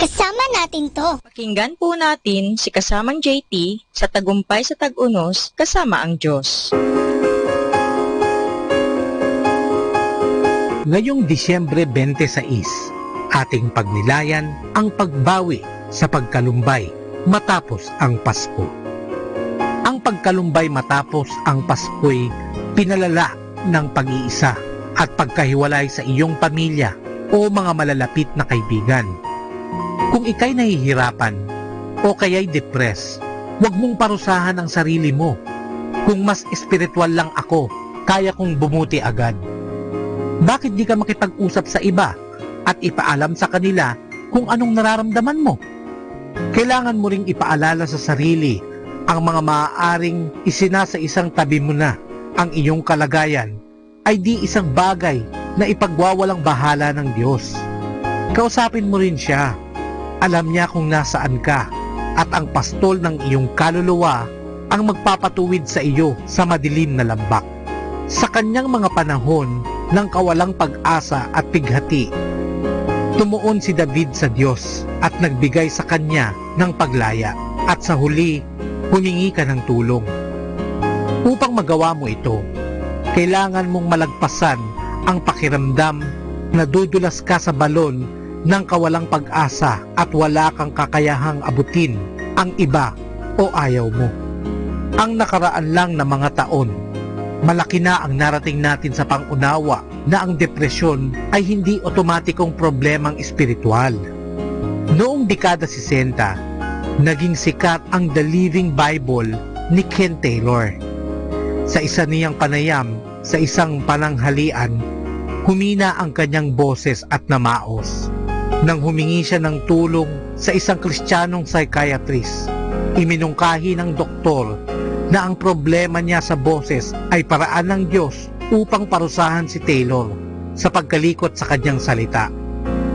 Kasama natin to. Pakinggan po natin si kasamang J T sa Tagumpay sa Tag-unos, kasama ang Diyos. Ngayong Disyembre twenty-six, ating pagnilayan ang pagbawi sa pagkalumbay matapos ang Pasko. Ang pagkalumbay matapos ang Pasko'y pinalala ng pag-iisa at pagkahiwalay sa iyong pamilya o mga malalapit na kaibigan. Kung ikay nahihirapan o kaya'y depressed, huwag mong parusahan ang sarili mo. Kung mas espiritual lang ako, kaya kong bumuti agad. Bakit di ka makipag-usap sa iba at ipaalam sa kanila kung anong nararamdaman mo? Kailangan mo ring ipaalala sa sarili ang mga maaaring isinasaisang tabi mo na ang iyong kalagayan ay di isang bagay na ipagwawalang bahala ng Diyos. Kausapin mo rin siya. Alam niya kung nasaan ka, at ang pastol ng iyong kaluluwa ang magpapatuwid sa iyo sa madilim na lambak. Sa kanyang mga panahon ng kawalang pag-asa at pighati, tumoon si David sa Dios at nagbigay sa kanya ng paglaya, at sa huli, humingi ka ng tulong. Upang magawa mo ito, kailangan mong malagpasan ang pakiramdam na dudulas ka sa balon ng kawalang pag-asa at wala kang kakayahang abutin ang iba o ayaw mo. Ang nakaraan lang na mga taon, malaki na ang narating natin sa pangunawa na ang depresyon ay hindi otomatikong problemang espiritual. Noong dekada sesenta, naging sikat ang The Living Bible ni Ken Taylor. Sa isa niyang panayam sa isang pananghalian, humina ang kanyang boses at namaos. Nang humingi siya ng tulong sa isang Kristiyanong psychiatrist, iminungkahi ng doktor na ang problema niya sa boses ay paraan ng Diyos upang parusahan si Taylor sa pagkalikot sa kanyang salita.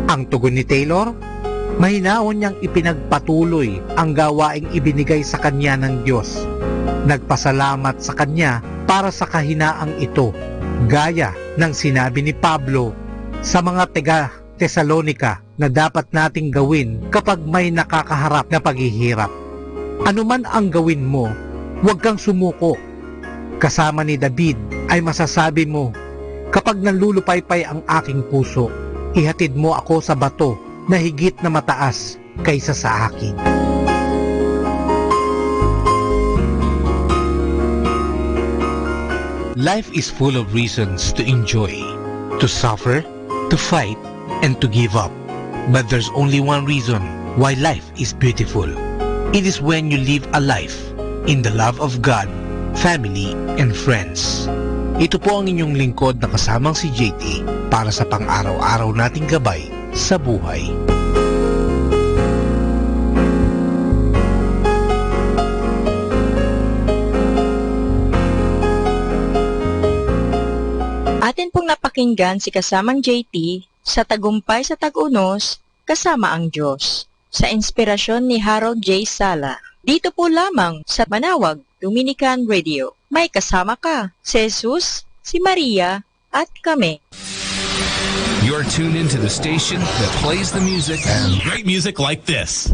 Ang tugon ni Taylor, mahinaon niyang ipinagpatuloy ang gawaing ibinigay sa kanya ng Diyos. Nagpasalamat sa kanya para sa kahinaang ito, gaya ng sinabi ni Pablo sa mga taga Tesalonica na dapat nating gawin kapag may nakakaharap na paghihirap. Anuman ang gawin mo, huwag kang sumuko. Kasama ni David ay masasabi mo, "Kapag nanlulupaypay ang aking puso, ihatid mo ako sa bato na higit na mataas kaysa sa akin. Life is full of reasons to enjoy, to suffer, to fight, and to give up. But there's only one reason why life is beautiful. It is when you live a life in the love of God, family, and friends. Ito po ang inyong lingkod na kasamang si J T para sa pang-araw-araw nating gabay sa buhay. Atin pong napakinggan si kasamang J T sa Tagumpay sa Tag-unos, Kasama ang Diyos, sa inspirasyon ni Harold J. Sala. Dito po lamang sa Manawag Dominican Radio. May kasama ka, si Jesus, si Maria, at kami. You're tuned into the station that plays the music and great music like this.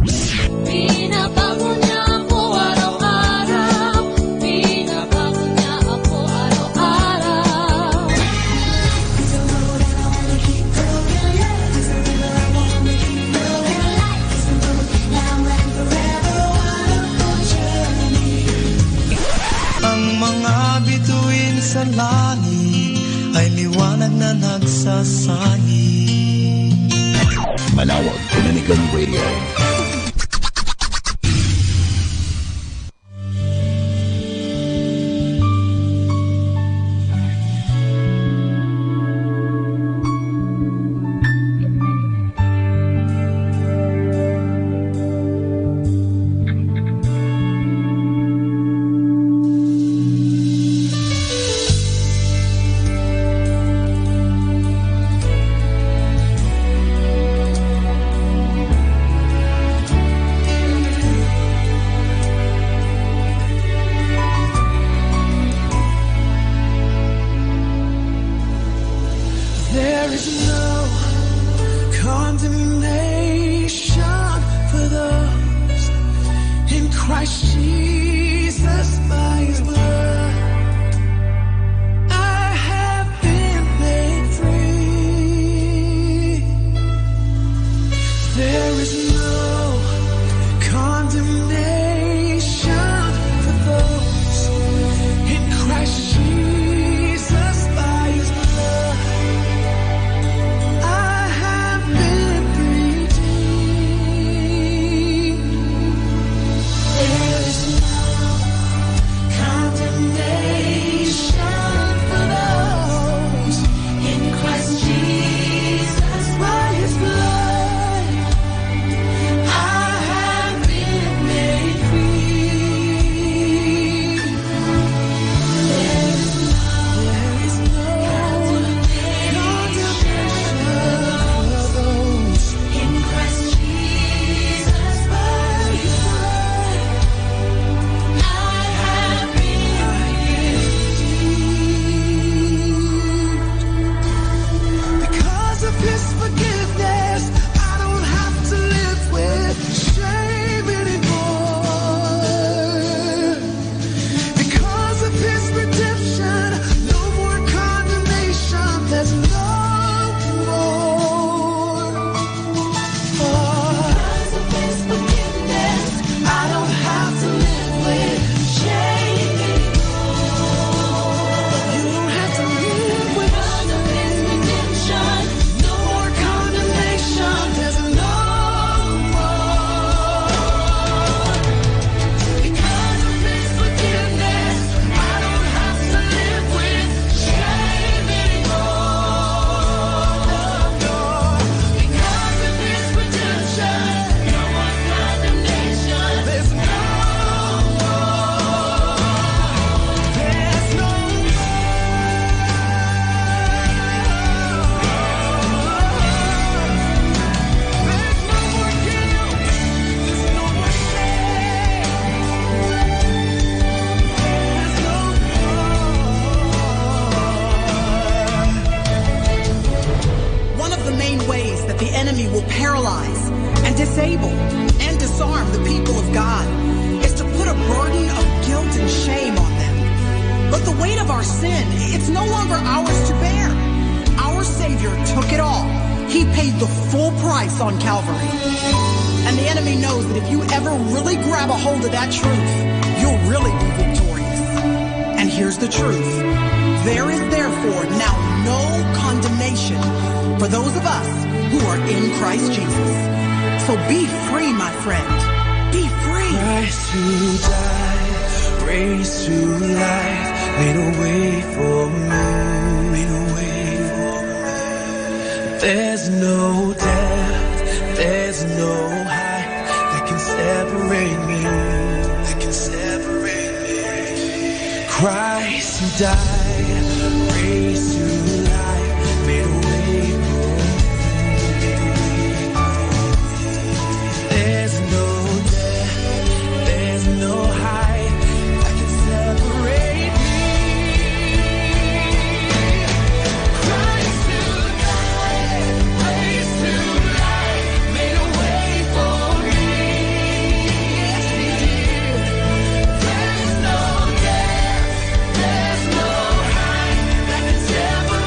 Binabago niya ako araw-araw. Binabago niya ako araw-araw. Ang mga bituin sa langit ay liwanag na nagsasanib. Manawag Dominican Radio. There is no condemnation for those in Christ Jesus by his blood. I have been made free. There is no condemnation for those in Christ Jesus by his blood. I have been redeemed. There is no condemnation for those in Christ Jesus by his blood. I have been made free. There is no condemnation for those in Christ Jesus by his blood. I have been redeemed. Because of his forgiveness, I don't have to live with shame anymore. Because of his redemption, no more condemnation, there's no more. Because of his forgiveness, I don't have to live with shame anymore. You don't have to live with shame. Because of his redemption, no more condemnation, there's no more. Because of his forgiveness, I don't have to live with shame anymore. No, no. Because of his redemption, no more condemnation. There's no more. There's no more. There's no more guilt. There's no more shame. There's no more. One of the main ways that the enemy will paralyze and disable and disarm the people of God is to put a burden of guilt and shame on them. But the weight of our sin, it's no longer ours to bear. Our Savior took it all. He paid the full price on Calvary. And the enemy knows that if you ever really grab a hold of that truth, you'll really be victorious. And here's the truth. There is therefore now no condemnation for those of us who are in Christ Jesus. So be free, my friend. Be free. Christ who died, raised to life, made a way for me, made a way for me. There's no death, there's no height that can separate me, that can separate me. Christ died, raised to life, made a way for me. There's no death, there's no height that can separate me. Christ who died, raised to life, made a way for me. Yes, he did. There's no death, there's no height that can separate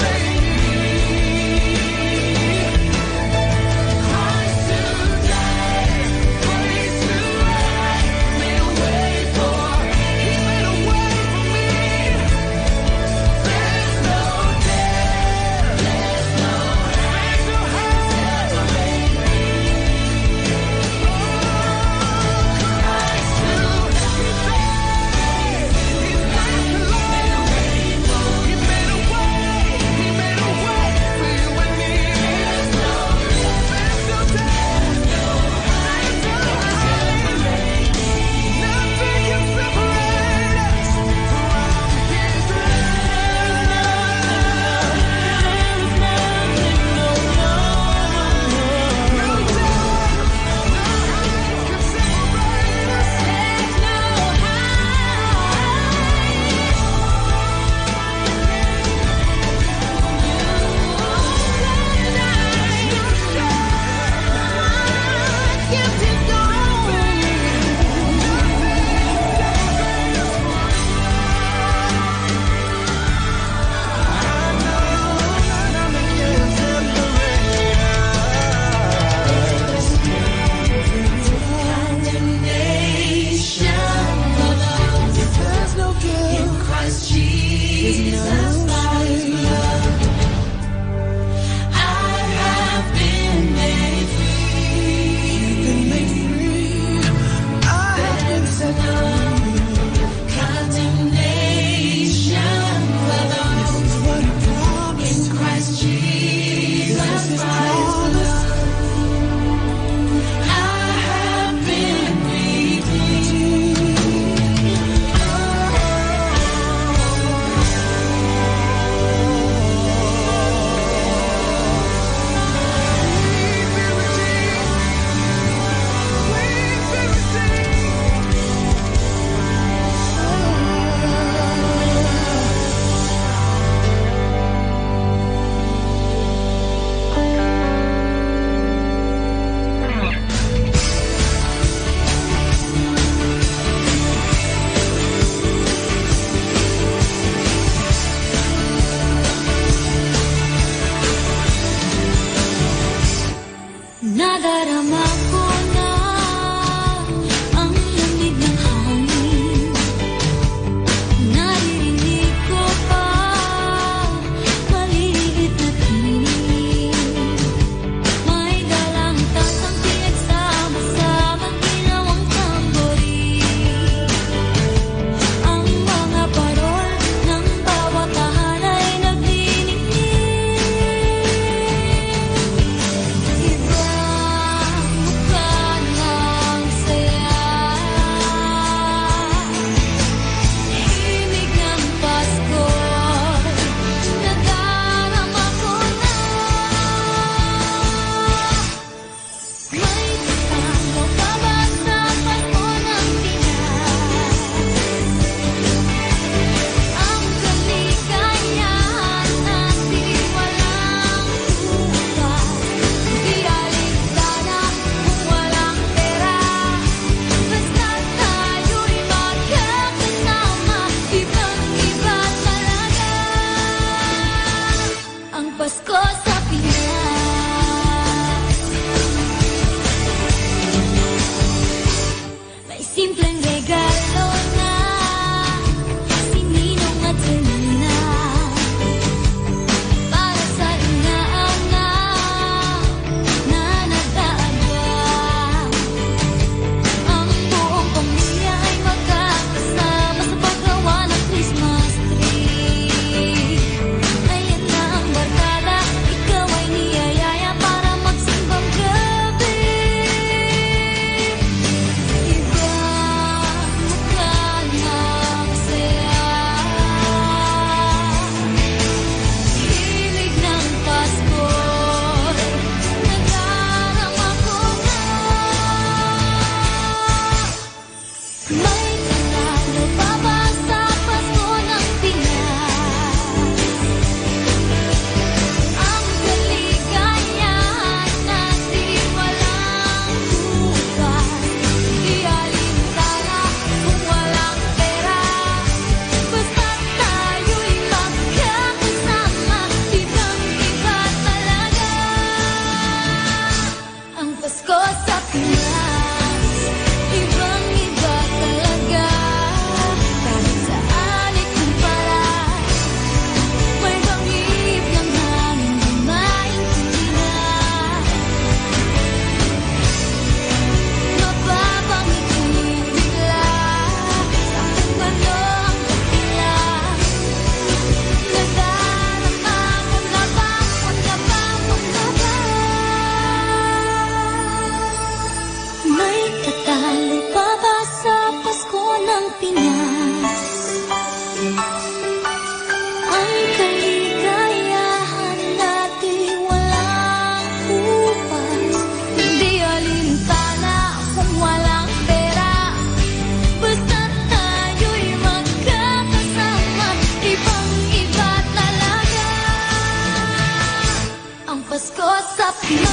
Ko sa Pinas,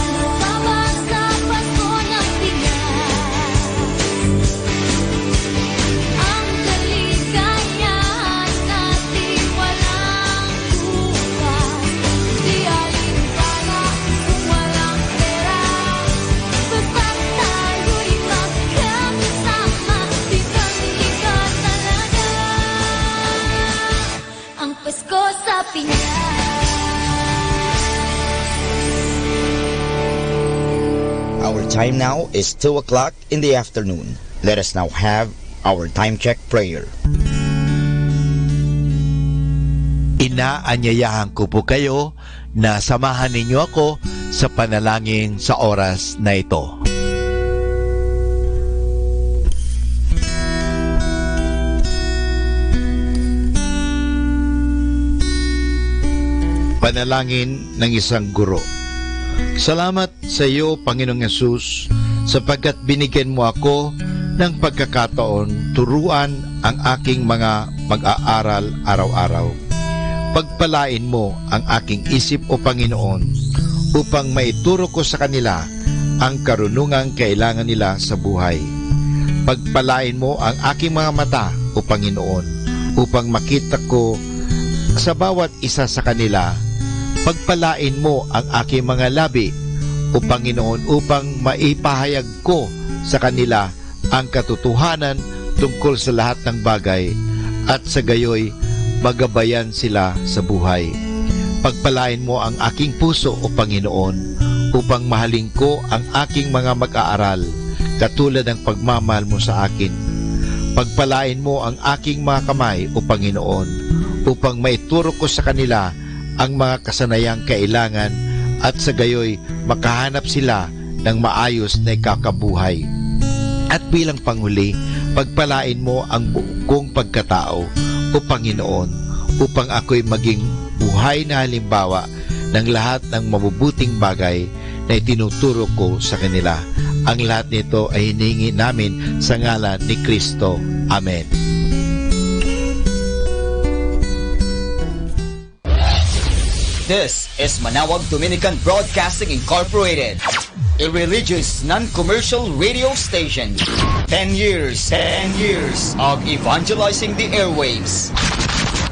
lumabas sa Pasko ng Pinas. Ang kaligayahan natin walang bukas. Di alimbala kung walang pera. Basta tayo'y magkakasama, ibang-iba talaga. Ang Pasko sa Pinas. Our time now is two o'clock in the afternoon. Let us now have our time check prayer. Inaanyayahan ko po kayo na samahan ninyo ako sa panalangin sa oras na ito. Panalangin ng isang guro. Salamat sa iyo, Panginoong Yesus, sapagkat binigyan mo ako ng pagkakataon turuan ang aking mga mag-aaral araw-araw. Pagpalain mo ang aking isip, O Panginoon, upang maituro ko sa kanila ang karunungang kailangan nila sa buhay. Pagpalain mo ang aking mga mata, O Panginoon, upang makita ko sa bawat isa sa kanila. Pagpalain mo ang aking mga labi, O Panginoon, upang maipahayag ko sa kanila ang katotohanan tungkol sa lahat ng bagay, at sa gayoy magabayan sila sa buhay. Pagpalain mo ang aking puso, O Panginoon, upang mahalin ko ang aking mga mag-aaral, katulad ng pagmamahal mo sa akin. Pagpalain mo ang aking mga kamay, O Panginoon, upang maituro ko sa kanila ang mga kasanayang kailangan, at sa gayoy makahanap sila ng maayos na ikakabuhay. At bilang panghuli, pagpalain mo ang buo kong pagkatao, O Panginoon, upang ako'y maging buhay na halimbawa ng lahat ng mabubuting bagay na itinuturo ko sa kanila. Ang lahat nito ay hinihingi namin sa ngalan ni Cristo. Amen. This is Manawag Dominican Broadcasting Incorporated, a religious non-commercial radio station. Ten years, ten years of evangelizing the airwaves,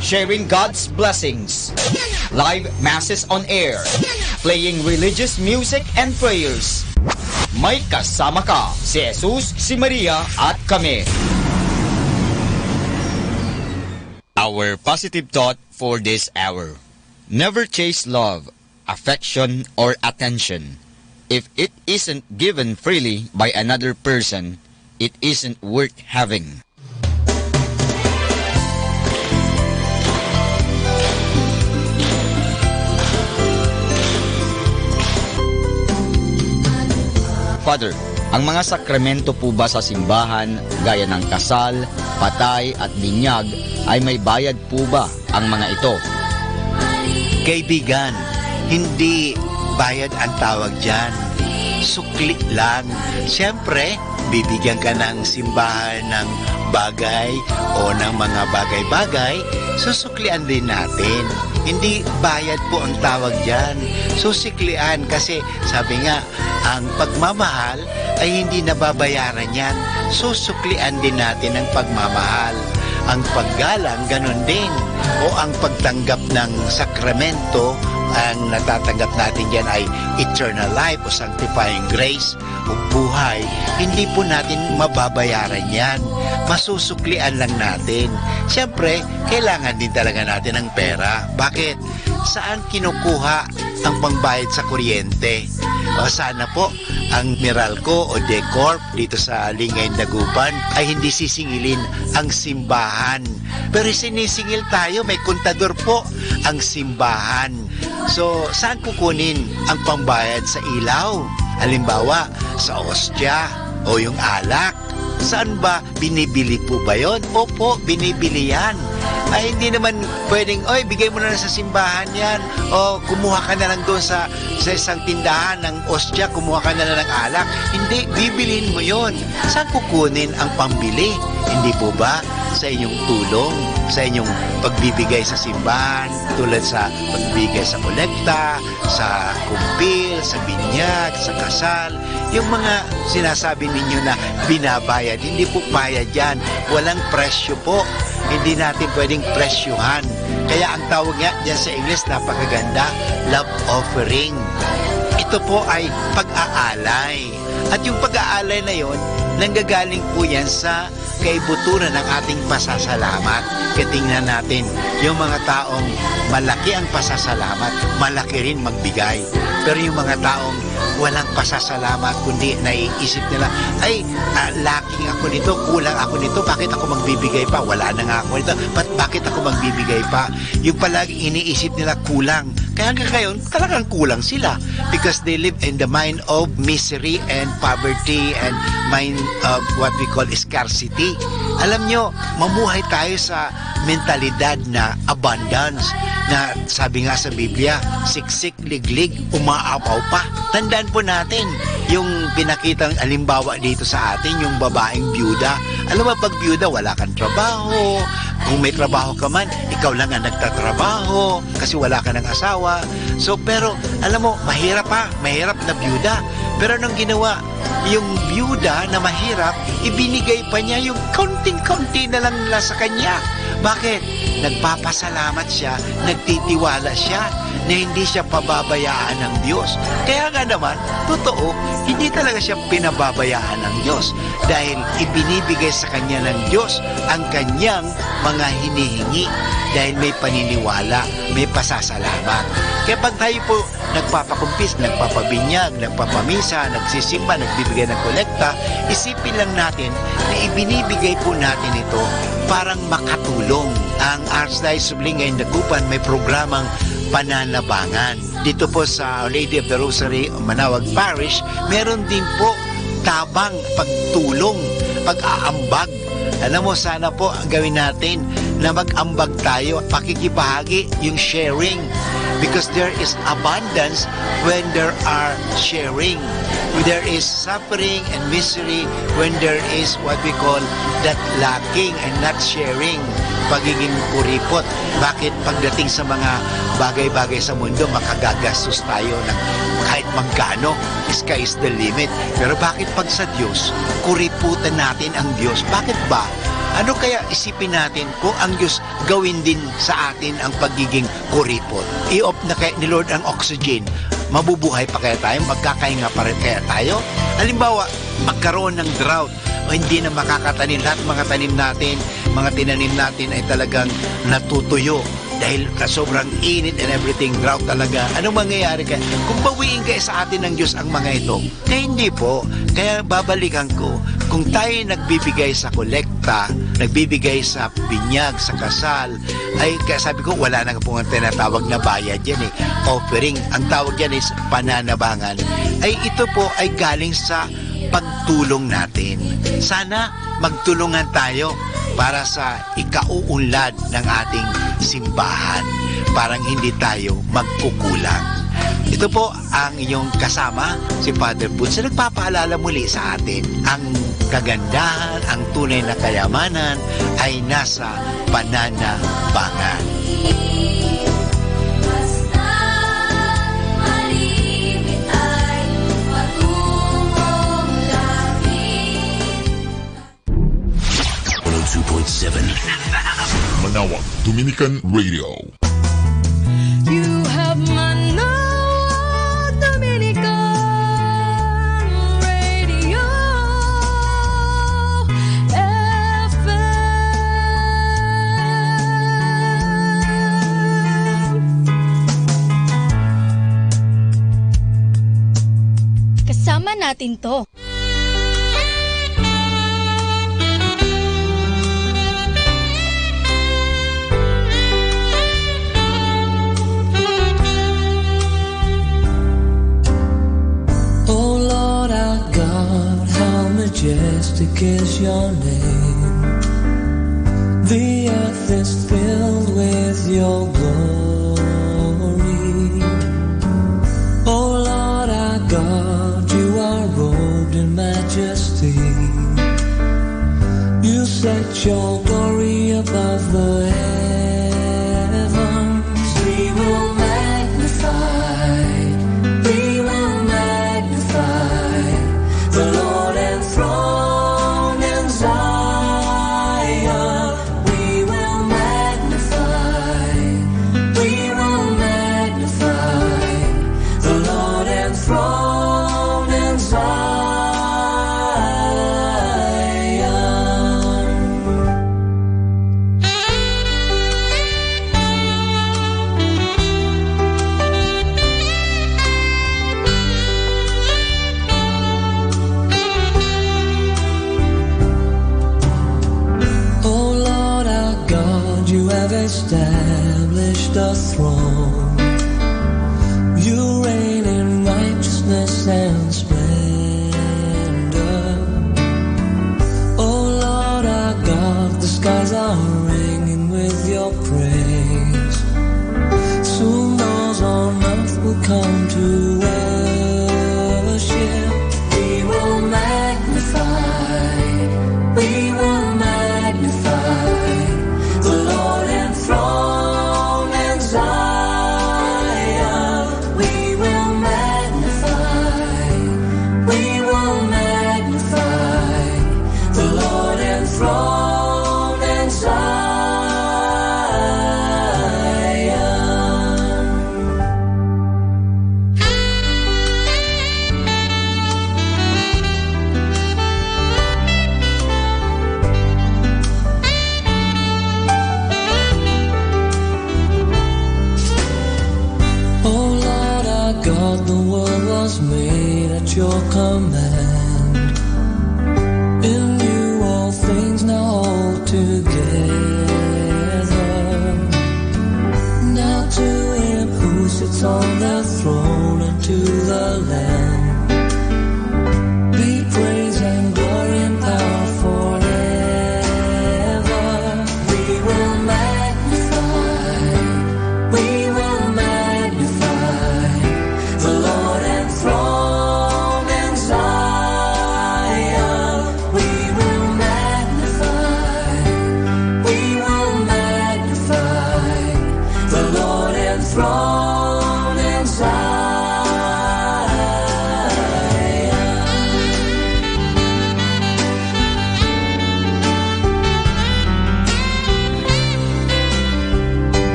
sharing God's blessings, live masses on air, playing religious music and prayers. May kasama ka, si Jesus, si Maria, at kami. Our positive thought for this hour. Never chase love, affection, or attention. If it isn't given freely by another person, it isn't worth having. Father, ang mga sakramento po ba sa simbahan, gaya ng kasal, patay, at binyag, ay may bayad po ba ang mga ito? Kaibigan, hindi bayad ang tawag dyan. Sukli lang. Siyempre, bibigyan ka ng simbahan ng bagay o ng mga bagay-bagay, susuklian din natin. Hindi bayad po ang tawag dyan. Susiklian kasi sabi nga, ang pagmamahal ay hindi nababayaran yan. Susuklian din natin ang pagmamahal. Ang paggalang, ganun din. O ang pagtanggap ng sakramento, ang natatanggap natin dyan ay eternal life o sanctifying grace o buhay. Hindi po natin mababayaran yan. Masusuklian lang natin. Siyempre, kailangan din talaga natin ng pera. Bakit? Saan kinukuha ang pangbayad sa kuryente? O sana po, ang Meralco o DENCORP dito sa Lingay, Dagupan ay hindi sisingilin ang simbahan. Pero sinisingil tayo, may kontador po ang simbahan. So, saan kukunin ang pambayad sa ilaw? Halimbawa, sa ostya o yung alak. Saan ba binibili po ba yon? Opo, binibili yan. Ay, hindi naman pwedeng, "Oy, bigay mo na lang sa simbahan yan," o, "Kumuha ka na lang doon sa, sa isang tindahan ng ostya, kumuha ka na lang ng alak." Hindi, bibilhin mo yon. Saan kukunin ang pambili? Hindi po ba sa inyong tulong, sa inyong pagbibigay sa simbahan, tulad sa pagbibigay sa kolekta, sa kumpil, sa binyag, sa kasal, yung mga sinasabi ninyo na binabayad, hindi po bayad yan. Walang presyo po. Hindi natin pwedeng presyuhan. Kaya ang tawag nga dyan sa Ingles, napakaganda, love offering. Ito po ay pag-aalay. At yung pag-aalay na yon, nanggagaling po yan sa kaibuturan ng ating pasasalamat. Kaya tingnan natin, yung mga taong malaki ang pasasalamat, malaki rin magbigay. Pero yung mga taong walang pasasalamat, kundi naiisip nila, "Ay, ah, lacking ako nito, kulang ako nito, bakit ako magbibigay pa? Wala na nga ako nito, ba't, bakit ako magbibigay pa?" Yung palagi iniisip nila kulang. Kaya hanggang ngayon, talagang kulang sila because they live in the mind of misery and poverty and mind of what we call scarcity. Alam nyo, mamuhay tayo sa mentalidad na abundance, na sabi nga sa Biblia, "Siksik, liglig, umaapaw pa." Tandaan po natin yung pinakitang alimbawa dito sa atin, yung babaeng biyuda. Alam mo, pag biyuda, wala kang trabaho. Kung may trabaho ka man, ikaw lang ang nagtatrabaho kasi wala ka ng asawa. So, pero, alam mo, mahirap pa, mahirap na biyuda. Pero anong ginawa? Yung biyuda na mahirap, ibinigay pa niya yung kaunting-kaunti na lang nila sa kanya. Bakit? Nagpapasalamat siya, nagtitiwala siya na hindi siya pababayaan ng Diyos. Kaya nga naman, totoo, hindi talaga siya pinababayaan ng Diyos dahil ibinibigay sa kanya ng Diyos ang kanyang mga hinihingi dahil may paniniwala, may pasasalamat. Kaya pag tayo po nagpapakumpis, nagpapabinyag, nagpapamisa, nagsisimba, nagbibigay ng kolekta, isipin lang natin na ibinibigay po natin ito parang makatulong. Ang Archdiocese of Lingay and Dagupan may programang pananabangan. Dito po sa Our Lady of the Rosary, Manaoag Parish, meron din po tabang, pagtulong, pag-aambag. Alam mo, sana po ang gawin natin na mag-ambag tayo, pakikibahagi, yung sharing. Because there is abundance when there are sharing. There is suffering and misery when there is what we call that lacking and not sharing, pagiging kuripot. Bakit pagdating sa mga bagay-bagay sa mundo, makagagastos tayo ng kahit magkano, sky is the limit. Pero bakit pag sa Diyos, kuriputan natin ang Diyos? Bakit ba? Ano kaya isipin natin kung ang Diyos gawin din sa atin ang pagiging kuripot? I-off na kaya ni Lord ang oxygen? Mabubuhay pa kaya tayo? Magkakahinga pa rin kaya tayo? Halimbawa, magkaroon ng drought o hindi na makakatanim. Lahat mga tanim natin, mga tinanim natin ay talagang natutuyo dahil sa sobrang init and everything, drought talaga. Anong mangyayari kaya? Kung bawiin kaya sa atin ng Diyos ang mga ito? Kaya hindi po. Kaya babalikan ko, kung tayo nagbibigay sa kolekta, nagbibigay sa binyag, sa kasal, ay kaya sabi ko, wala na pong tinatawag na bayad yan eh. Offering. Ang tawag yan is pananabangan. Ay ito po ay galing sa pagtulong natin. Sana magtulungan tayo para sa ikauunlad ng ating simbahan. Parang hindi tayo magkukulang. Ito po ang inyong kasama, si Father Boots, na nagpapaalala muli sa atin, ang kagandahan, ang tunay na kayamanan ay nasa pananabangan. Basta malimit ay patungong langit. One oh two point seven Manaoag Dominican Radio. You have Manaoag Dominican Radio F M. Kasama natin 'to. Oh Lord our God, how majestic is your name. The earth is filled with your glory. Oh Lord our God, you are robed in majesty. You set your glory above the heavens. We will magnify, we will magnify the Lord enthroned in Zion. We will magnify, we will magnify the Lord enthroned in Zion. Oh Lord our God, you have established a throne. You reign in righteousness and splendor. Oh Lord our God, the skies are ringing with your praise. Soon those on earth will come to worship. We will magnify, we will magnify the Lord enthroned in Zion. We will magnify, we will magnify the Lord enthroned in Zion. Oh Lord our God, the world was made at your command. In you all things now hold together. Now to him who sits on the throne and to the Lamb be praise and glory and power forever. We will magnify, we will magnify the Lord enthroned in Zion. We will magnify, we will magnify the Lord enthroned in Zion.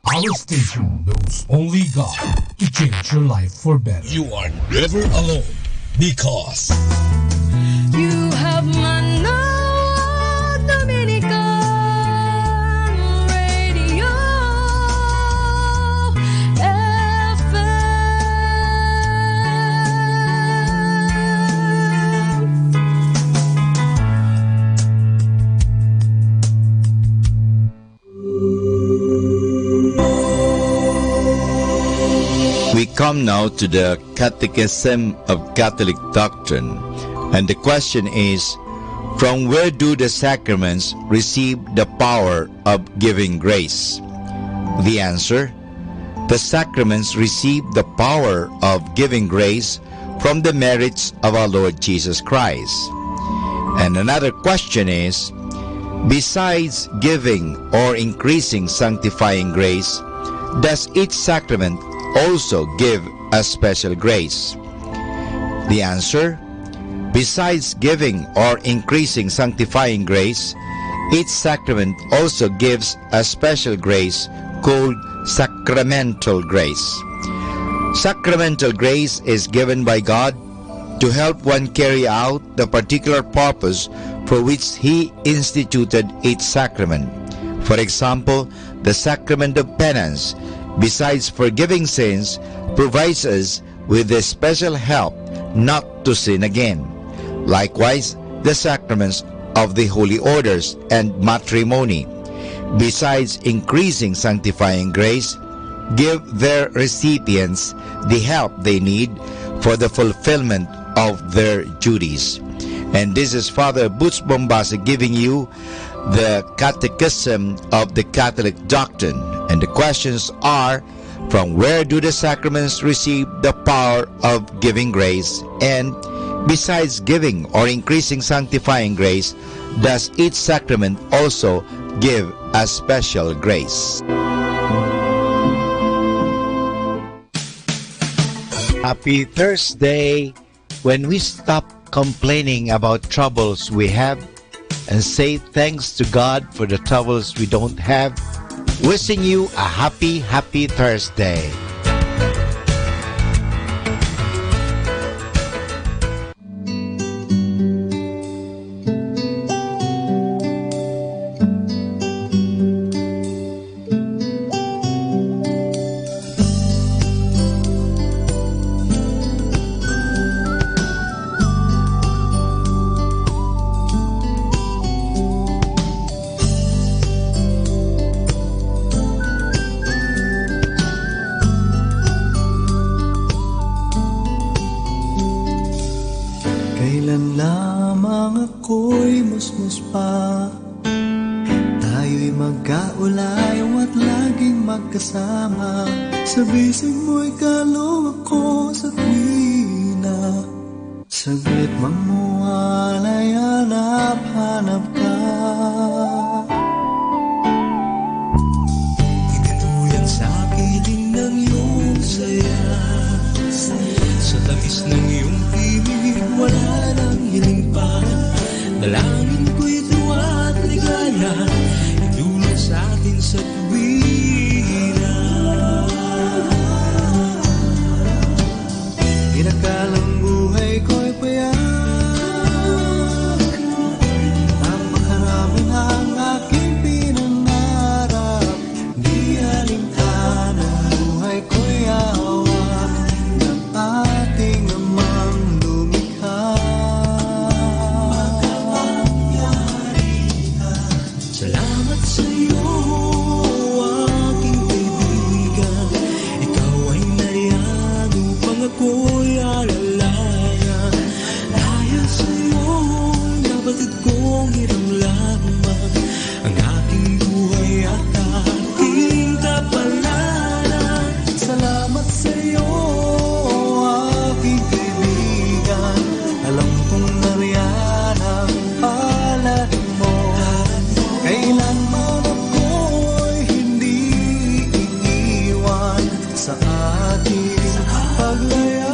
Our station knows only God to change your life for better. You are never alone because you have Manna Dominican Radio F M. We come now to the Catechism of Catholic Doctrine, and the question is, from where do the sacraments receive the power of giving grace? The answer: the sacraments receive the power of giving grace from the merits of our Lord Jesus Christ. And another question is, besides giving or increasing sanctifying grace, does each sacrament also give a special grace? The answer: besides giving or increasing sanctifying grace, each sacrament also gives a special grace called sacramental grace. Sacramental grace is given by God to help one carry out the particular purpose for which He instituted each sacrament. For example, the sacrament of penance besides forgiving sins, provides us with the special help not to sin again. Likewise, the sacraments of the holy orders and matrimony, besides increasing sanctifying grace, give their recipients the help they need for the fulfillment of their duties. And this is Father Butch Bombase giving you the Catechism of the Catholic Doctrine. And the questions are: from where do the sacraments receive the power of giving grace? And besides giving or increasing sanctifying grace, does each sacrament also give a special grace? Happy Thursday. When we stop complaining about troubles we have and say thanks to God for the troubles we don't have, wishing you a happy, happy Thursday. Kailan lamang ako'y musmus pa? Tayo'y magkaulay, at laging magkasama. Sabisin mo'y kaloob ko sa tuwina. Saglit magmuwalay, hanap-hanap ka. Itilo yan sa akin ng iyong saya. Sa tamis ng iyong tinig, wala nang hiling pa. Dalangin ko ito at ligaya, idulog sa atin sa tuwina. Inakalang buhay ko'y payak, napakarami ang aking pinangarap. Di alintana, buhay ko'y awa ng ating Amang Lumikha. Salamat sa'yo, aking kaibigan. Ikaw ay nariyan upang ako'y alalayan. Dahil sa'yo, napatid kong iramdaman ang aking buhay at aking kapalaran. Salamat sa'yo, aking kaibigan. Alam kong nariyan ang palad mo. Kailanman ako'y hindi iniwan sa ating paglayag.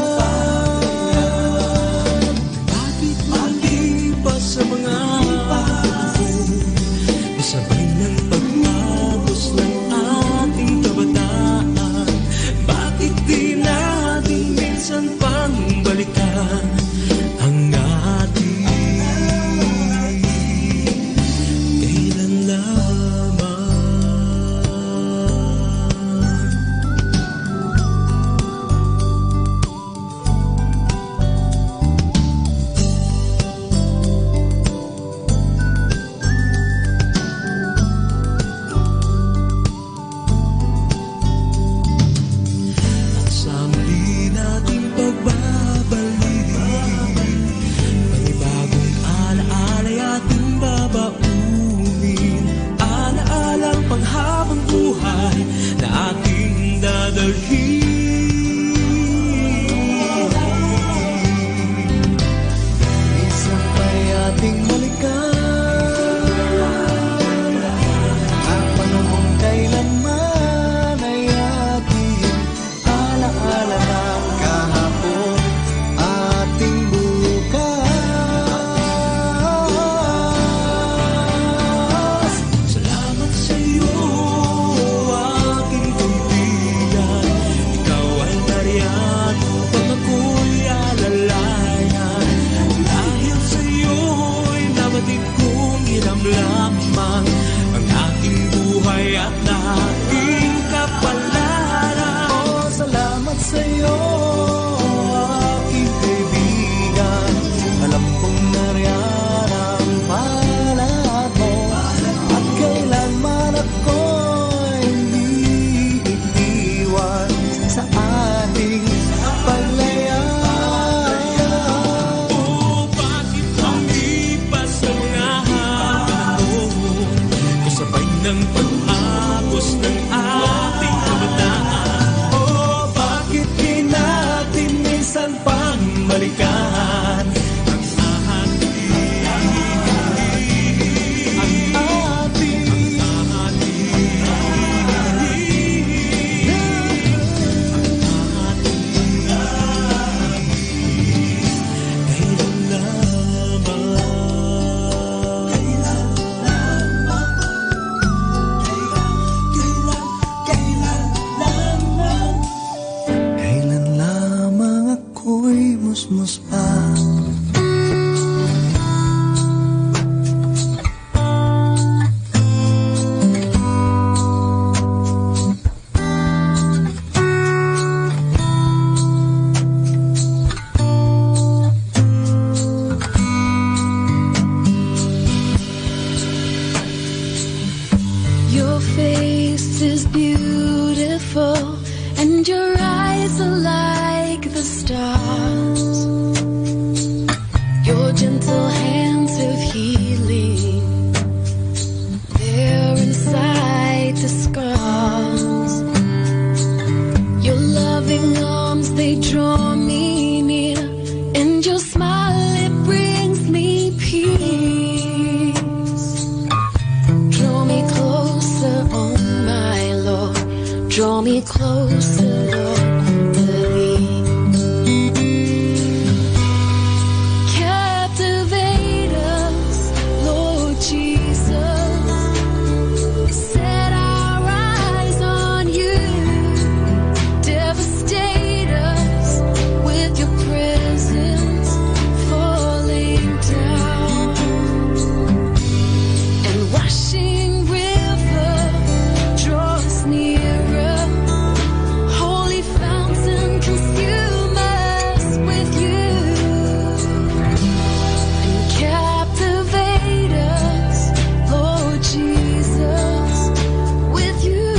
Bakit malipas sa mga pagkabuo, kasabay ng pagtapos ng ating kabataan? Bakit di natin minsan pang balikan ang ating kailan lamang? At sa muli nating pagbabalik, panibagong alaala'y ating babaunin. Alaalang panghabang buhay na ating dadalhin. Minsan pa'y ating balikan ang panahon kailanman ay ating alaala ng kahapon, ating bukas. Salamat sa'yo, aking kaibigan. Draw me closer, Lord, to thee. Captivate us, Lord Jesus. Set our eyes on you. Devastate us with your presence falling down. And rushing river, draw us nearer. Holy fountain, consume us with you. And captivate us, Lord Jesus, with you.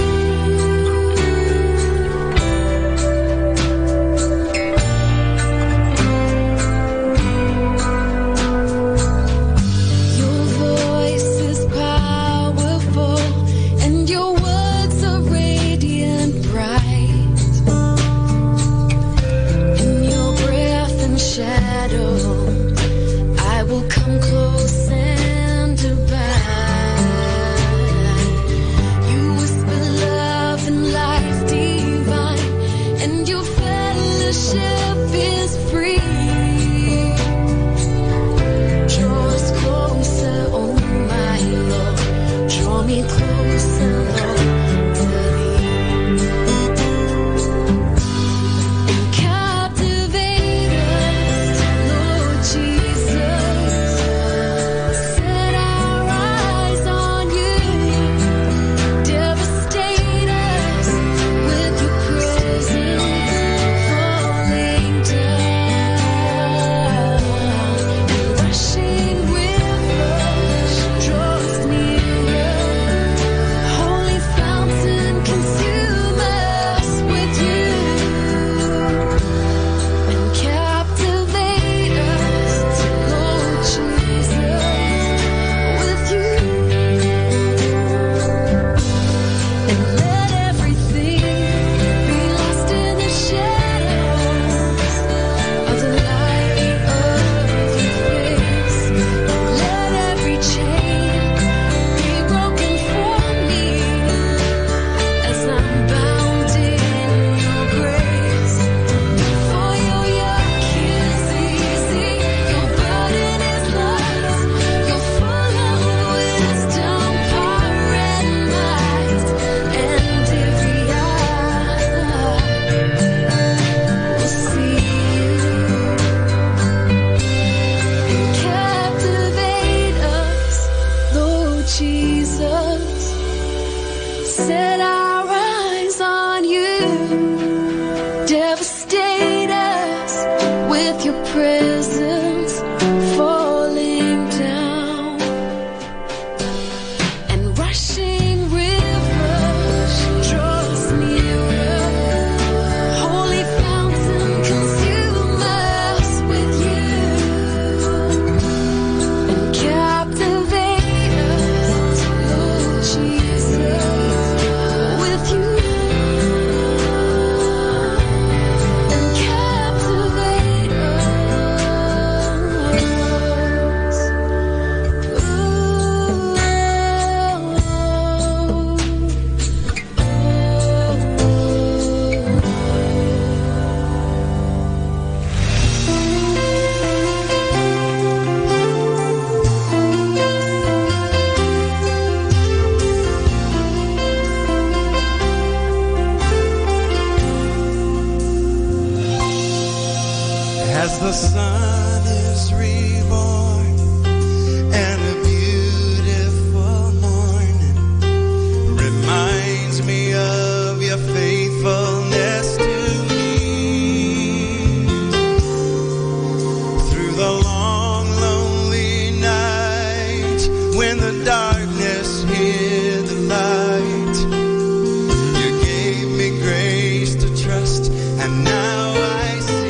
Your voice is powerful, and your words are radiant bright. In your breath and shadow, I will come close and abide. You whisper love and life divine, and your fellowship is free. Draw us closer, oh my Lord. Draw me closer, Lord, to thee. And captivate us, Lord Jesus. Set our eyes on you. Devastate us with your presence falling down. And rushing rivers draw us nearer. Holy fountain, consume us with you. And captivate us, Lord Jesus, with you. And let everything be lost in the shadows of the light of your face. And let every chain be broken for me as I'm bound in your grace. For your yoke is easy, your burden is light, you're full of wisdom, power, and might, and every eye will see you. And captivate us, Lord Jesus. Set our eyes on you. Devastate us with your presence falling down. And rushing rivers draw us nearer. Holy fountain, consume us with you. And captivate us, Lord Jesus, with you. And captivate us. As the sun is reborn and a beautiful morning reminds me of your faithfulness to me. Through the long, lonely night, when the darkness hid the light, you gave me grace to trust, and now I see.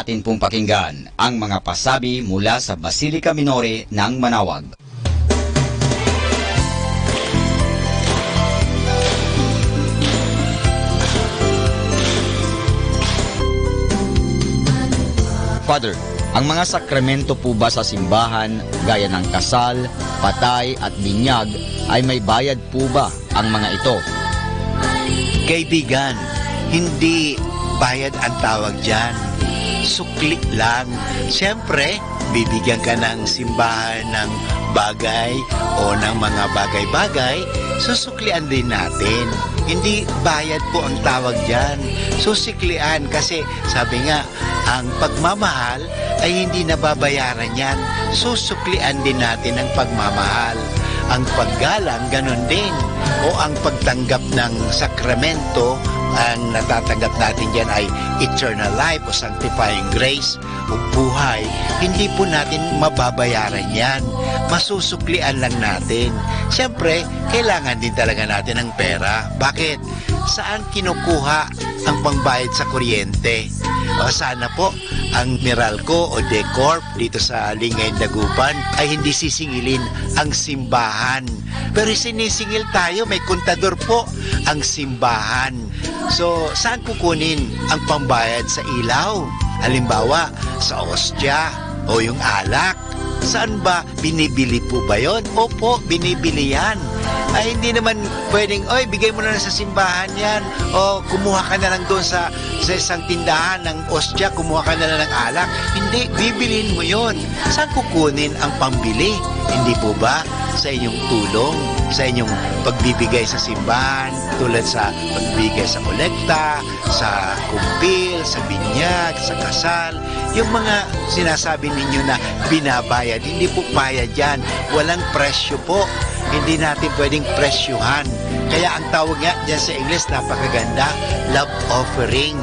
Atin pong pakinggan ang mga pasabi mula sa Basilica Minore ng Manaoag. Father, ang mga sakramento po ba sa simbahan, gaya ng kasal, patay, at binyag, ay may bayad po ba ang mga ito? Kaibigan, hindi bayad ang tawag diyan. Sukli lang. Siyempre, bibigyan ka ng simbahan ng bagay o ng mga bagay-bagay, susuklian din natin. Hindi bayad po ang tawag diyan. Susiklian kasi sabi nga, ang pagmamahal ay hindi nababayaran yan. Susuklian din natin ang pagmamahal. Ang paggalang, ganun din. O ang pagtanggap ng sakramento, ang natatanggap natin dyan ay eternal life o sanctifying grace o buhay. Hindi po natin mababayaran yan. Masusuklian lang natin. Siyempre, kailangan din talaga natin ng pera. Bakit? Saan kinukuha ang pangbayad sa kuryente? O sana po, ang Meralco o Decorp dito sa Lingay Dagupan ay hindi sisingilin ang simbahan. Pero sinisingil tayo, may kontador po ang simbahan. So, saan kukunin ang pambayad sa ilaw? Halimbawa, sa ostya o yung alak. Saan ba? Binibili po ba yon? Opo, binibili yan. Ay, hindi naman pwedeng, "Oy, bigay mo na lang sa simbahan yan. O, kumuha ka na lang doon sa, sa isang tindahan ng ostya, kumuha ka na lang ng alak." Hindi, bibilin mo yon. Saan kukunin ang pambili? Hindi po ba sa inyong tulong, sa inyong pagbibigay sa simbahan, tulad sa pagbibigay sa kolekta, sa kumpil, sa binyag, sa kasal, yung mga sinasabi ninyo na binabayad, hindi po bayad yan. Walang presyo po. Hindi natin pwedeng presyuhan. Kaya ang tawag nga dyan sa Ingles, napakaganda, love offering.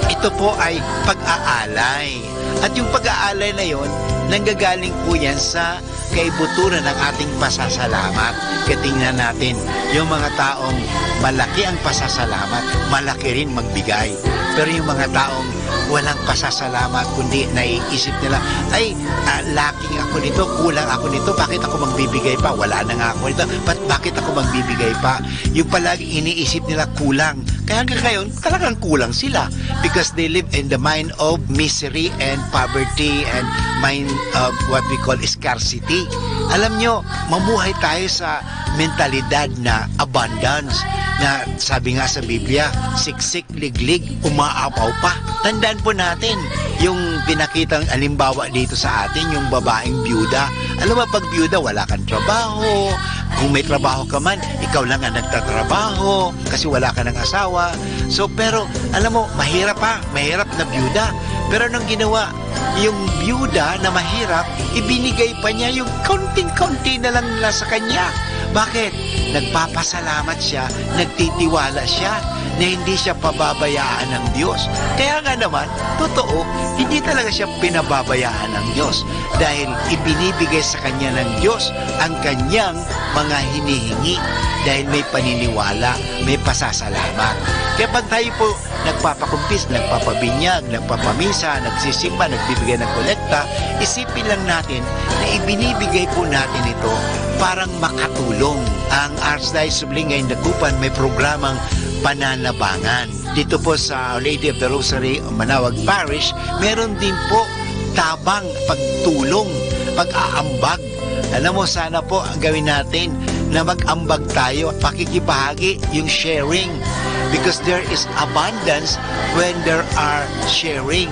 Ito po ay pag-aalay. At yung pag-aalay na yon, nanggagaling po yan sa kaibuturan ng ating pasasalamat. Kaya tingnan natin, yung mga taong malaki ang pasasalamat, malaki rin magbigay. Pero yung mga taong walang pasasalamat, kundi naiisip nila, "Ay, ah, lacking ako nito, kulang ako nito, bakit ako magbibigay pa? Wala na nga ako nito, ba't, bakit ako magbibigay pa?" Yung palagi iniisip nila kulang. Kaya hanggang ngayon, talagang kulang sila because they live in the mind of misery and poverty and mind of what we call scarcity. Alam nyo, mamuhay tayo sa mentalidad na abundance na sabi nga sa Biblia, siksik, liglig, umaapaw pa. Tandaan po natin yung pinakitang alimbawa dito sa atin, yung babaeng biyuda. Alam mo, pag biyuda, wala kang trabaho. Kung may trabaho ka man, ikaw lang ang nagtatrabaho kasi wala ka ng asawa. So, pero, alam mo, mahirap pa, mahirap na biyuda. Pero anong ginawa? Yung biyuda na mahirap, ibinigay pa niya yung kaunting-kaunti na lang na sa kanya. Bakit? Nagpapasalamat siya, nagtitiwala siya na hindi siya pababayaan ng Diyos. Kaya nga naman, totoo, hindi talaga siya pinababayaan ng Diyos dahil ibinibigay sa kanya ng Diyos ang kanyang mga hinihingi dahil may paniniwala, may pasasalamat. Kaya pag tayo po nagpapakumpis, nagpapabinyag, nagpapamisa, nagsisimba, nagbibigay ng kolekta, isipin lang natin na ibinibigay po natin ito parang makatulong. Ang Archdiocese of Lingay Dagupan may programang pananabangan. Dito po sa Our Lady of the Rosary, Manaoag Parish, meron din po tabang, pagtulong, pag-aambag. Alam mo, sana po ang gawin natin na mag-ambag tayo, pakikibahagi, yung sharing. Because there is abundance when there are sharing.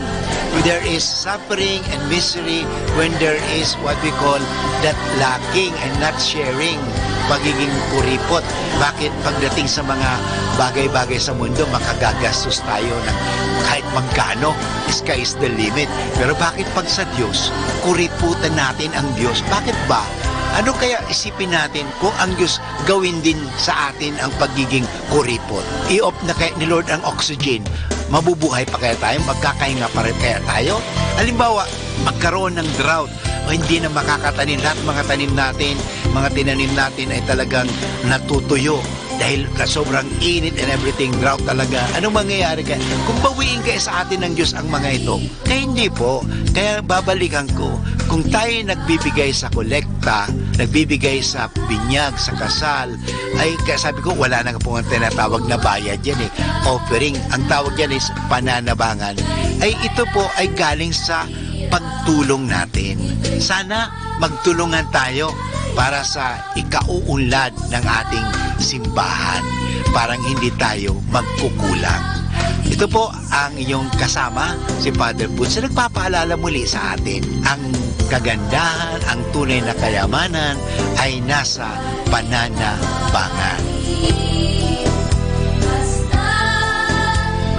There is suffering and misery when there is what we call that lacking and not sharing, pagiging kuripot. Bakit pagdating sa mga bagay-bagay sa mundo, makagagastos tayo ng kahit magkano? Sky is the limit. Pero bakit pag sa Diyos, kuriputan natin ang Diyos? Bakit ba? Ano kaya isipin natin kung ang Diyos gawin din sa atin ang pagiging kuripot? I-off na kaya ni Lord ang oxygen? Mabubuhay pa kaya tayo? Magkakahinga pa rin kaya tayo? Halimbawa, magkaroon ng drought o hindi na makakatanim, lahat mga tanim natin, mga tinanim natin ay talagang natutuyo. dahil sa sobrang init and everything, drought talaga. Anong mangyayari kaya? Kung bawiin kaya sa atin ng Diyos ang mga ito? Kaya hindi po. Kaya babalikan ko, kung tayo nagbibigay sa kolekta, nagbibigay sa binyag, sa kasal, ay, kaya sabi ko, wala na pong tinatawag na bayad yan eh. Offering. Ang tawag yan is pananabangan. Ay, ito po ay galing sa pagtulong natin. Sana magtulungan tayo para sa ikauunlad ng ating simbahan. Parang hindi tayo magkukulang. Ito po ang iyong kasama, si Father Boots, na nagpapaalala muli sa atin ang kagandahan, ang tunay na kayamanan ay nasa pananabangan. Basta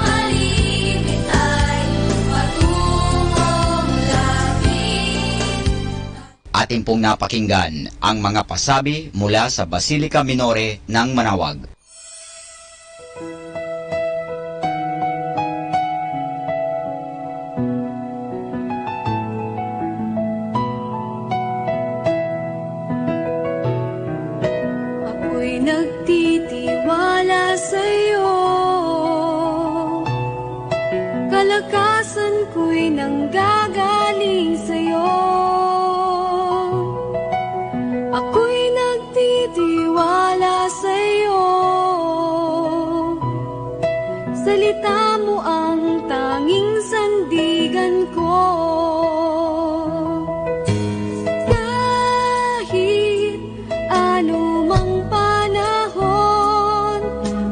malimit ay patungong lagi. Atin pong napakinggan ang mga pasabi mula sa Basilica Minore ng Manaoag. Ako'y nagtitiwala sa'yo, kalakasan ko'y nanggagaling sa'yo. Ako'y nagtitiwala sa'yo, salita mo ang tanging sandigan ko. Kahit anumang panahon,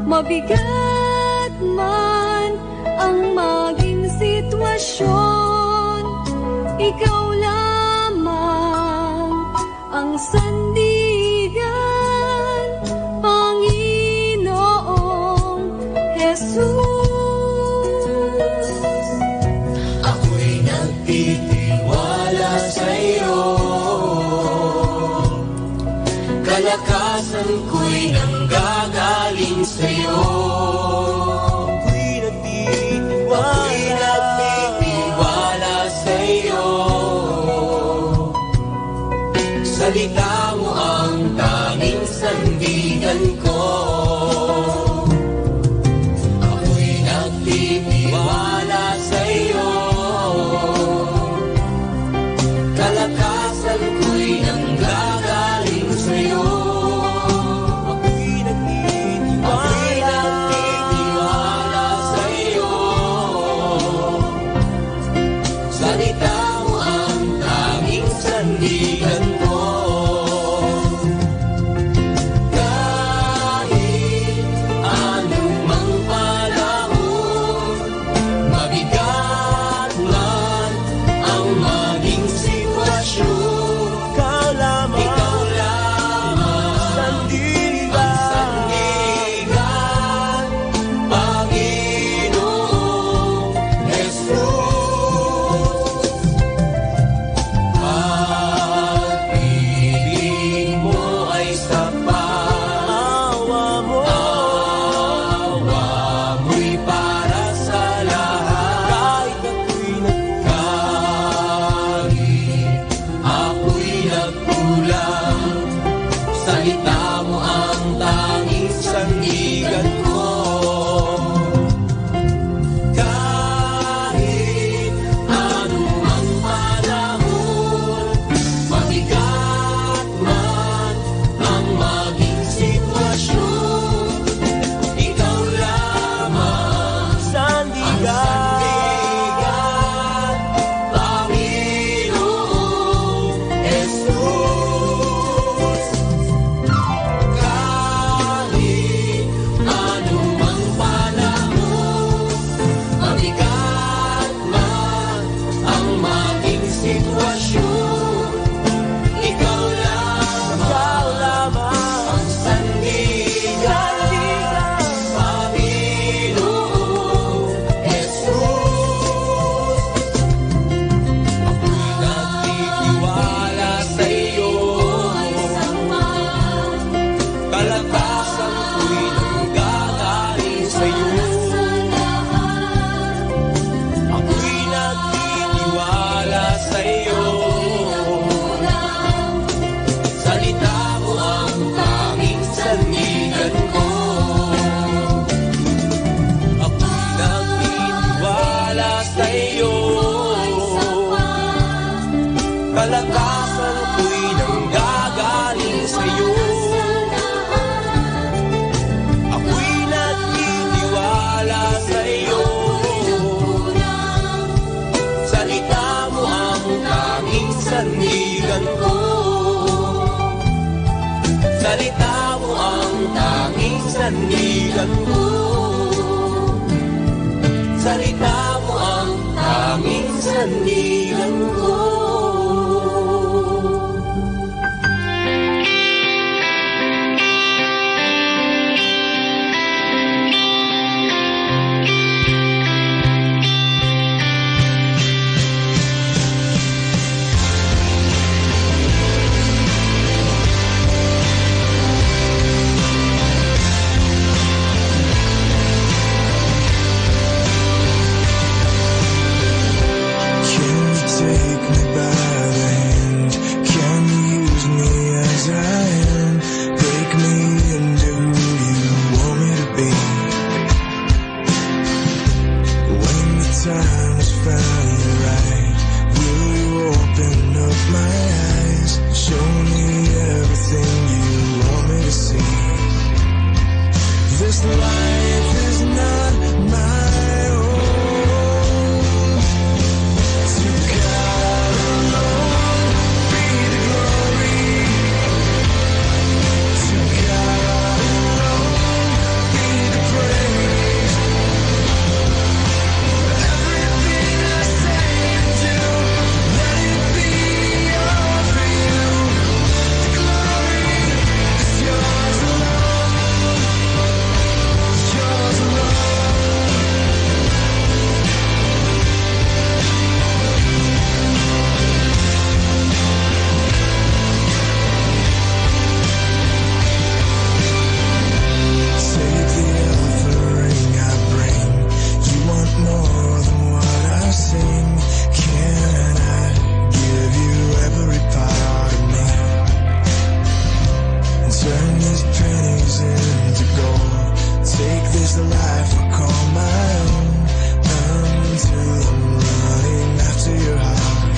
mabigat man ang maging sitwasyon, ikaw lamang ang sandigan, Panginoong Jesus. Ako'y nagtitiwala sa'yo, kalakasan ko'y nanggagaling sa'yo. Ako'y nagtitiwala. Ako'y nagtitiwala sa'yo. Salita mo ang tanging sandigan ko. Ako'y nagtitiwala sa'yo. Kalakasan ko'y nanggagaling sa'yo. Ako'y nagtitiwala. Ako'y nagtitiwala sa'yo. Salita mo ang tanging sandigan ko. Kahit anumang panahon, mabigat man ang maging sitwasyon, ikaw lamang, ikaw lamang, sandigan, ang sandigan, Panginoong Jesus. Pag-ibig mo ay sapat. Awa mo. Awa mo'y para sa lahat. Kahit ako'y nag- Kahit ako'y nagkulang, salita mo ang tanging sandigan ko. Kahit anumang panahon, mabigat man ang maging sitwasyon, ikaw lamang ang sandigan, Panginoong Jesus. Dasal ko'y nanggagaling sa'yo. Ako'y nagtitiwala sa'yo. Salita mo ang tanging sandigan ko. Salita mo ang tanging sandigan ko. Salita mo ang tanging sandigan ko. Can you take me by the hand? Can you use me as I am? Break me into who you want me to be. When the time is finally right, will you open up my eyes? Show me everything you want me to see. This life is not my own. To God alone be the glory. To God alone be the praise. Everything I say and do, let it be all for you. The glory is yours alone, yours alone. Take the offering I bring. You want more than what I sing. Can I give you every part of me? Turn these pennies into gold. Take this life I call my own. Until I'm running after your heart.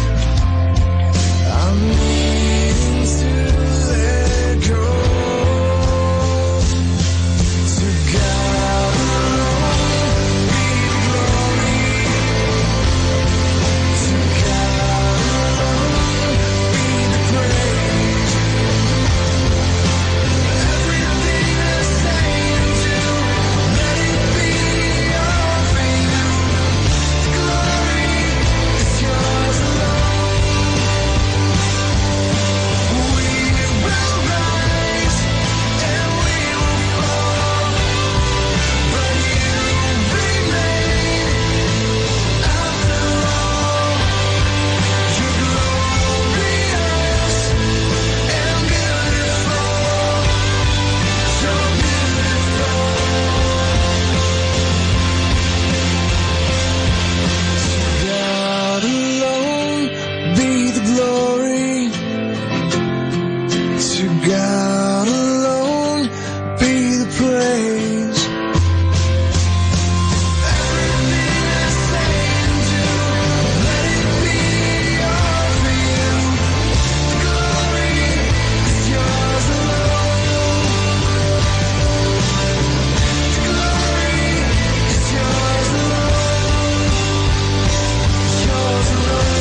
I'm needing to let go. To God alone be the glory. To God alone be the praise. Everything I say and do, let it be all for you. The glory is yours alone. We will rise and we will fall, but you remain. After all, you're glorious and beautiful. You're beautiful. To God alone be the glory. To God alone be the praise. Everything I say and do, let it be all for you. The glory is yours alone. The glory is yours alone. Yours alone.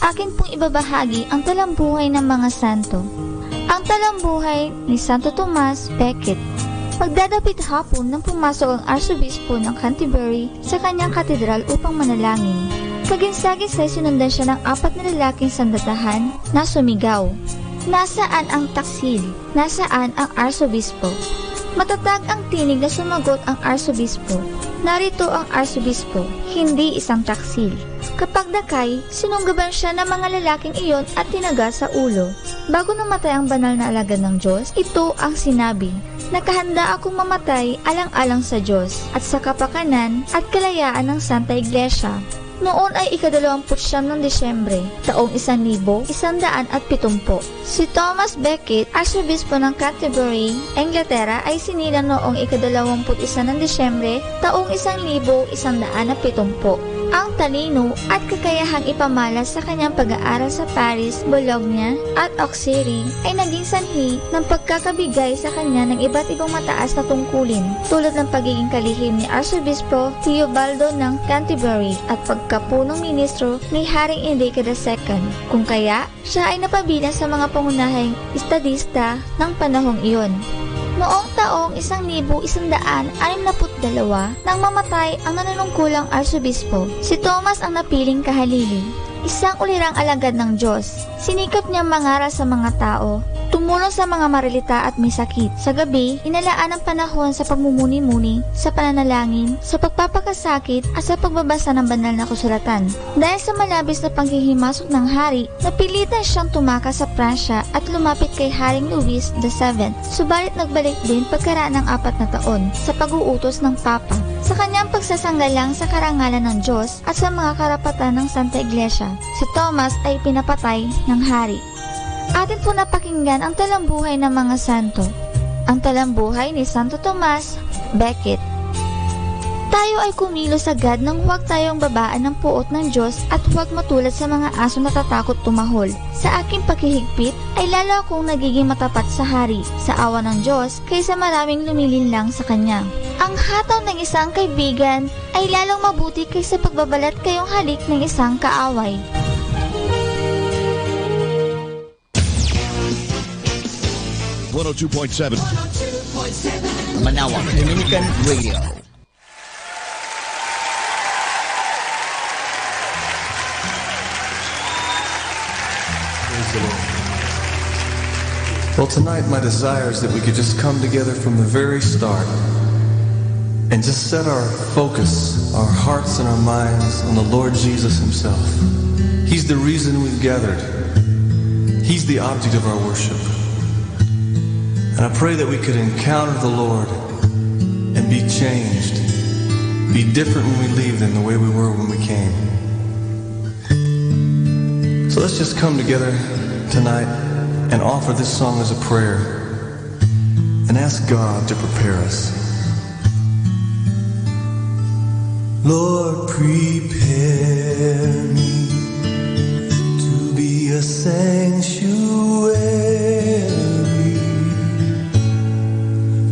Akin pong ibabahagi ang talambuhay ng mga santo. Ang talambuhay ni Santo Tomas Becket. Magdadapit hapon nang pumasok ang Arsobispo ng Canterbury sa kanyang katedral upang manalangin. Saginsagin say sinundan siya ng apat na lalaking sandatahan na sumigaw, "Nasaan ang taksil? Nasaan ang Arsobispo?" Matatag ang tinig na sumagot ang arsobispo. Narito ang arsobispo, hindi isang taksil. Kapag dakay, sinunggaban siya na mga lalaking iyon at tinaga sa ulo. Bago namatay ang banal na alagad ng Diyos, ito ang sinabi, "Nakahanda akong mamatay alang-alang sa Diyos at sa kapakanan at kalayaan ng Santa Iglesia." Noon ay ikadalawamput siyam ng Disyembre, taong isan libo, isan daan at pitumpo. Si Thomas Becket, Arsobispo ng Canterbury, Inglaterra, ay sinilang noong ikadalawamput isa ng Disyembre, taong isan libo, isan daan at pitumpo. Ang talino at kakayahang ipamalas sa kanyang pag-aaral sa Paris, Bologna, at Auxerre ay naging sanhi ng pagkakabigay sa kanya ng iba't ibang mataas na tungkulin, tulad ng pagiging kalihim ni Arsobispo Teobaldo ng Canterbury at pagkapunong ministro ni Haring Enrique the Second, kung kaya siya ay napabilang sa mga pangunahing estadista ng panahong iyon. Noong taong isang libo isang daan anim na put dalawa, nang mamatay ang nanunungkulang arsobispo, si Thomas ang napiling kahalili. Isang ulirang alagad ng Diyos, sinikap niya mangaral sa mga tao, tumulong sa mga maralita at may sakit. Sa gabi, inalaan ang panahon sa pagmumuni-muni, sa pananalangin, sa pagpapakasakit, at sa pagbabasa ng banal na kasulatan. Dahil sa malabis na panghihimasok ng hari, napilitan siyang tumakas sa Prussia at lumapit kay Haring Louis the Seventh, subalit nagbalik din pagkaraan ng apat na taon sa pag-uutos ng Papa. Sa kanyang pagsasanggalang sa karangalan ng Diyos at sa mga karapatan ng Santa Iglesia, si Thomas ay pinapatay ng hari. Atin po napakinggan ang talambuhay ng mga santo. Ang talambuhay ni Santo Tomas Becket. Tayo ay kumilos agad nang huwag tayong babaan ng poot ng Diyos at huwag matulad sa mga asong natatakot tumahol. Sa aking pakihigpit ay lalo akong nagiging matapat sa Hari, sa awa ng Diyos, kaysa maraming lumilinlang sa Kanya. Ang hataw ng isang kaibigan ay lalong mabuti kaysa pagbabalat kayong halik ng isang kaaway. One oh two point seven Manawa Dominican Radio. Praise the Lord. Well, tonight my desire is that we could just come together from the very start and just set our focus, our hearts and our minds on the Lord Jesus himself. He's the reason we've gathered. He's the object of our worship. And I pray that we could encounter the Lord and be changed, be different when we leave than the way we were when we came. So let's just come together tonight and offer this song as a prayer and ask God to prepare us. Lord, prepare me to be a sanctuary,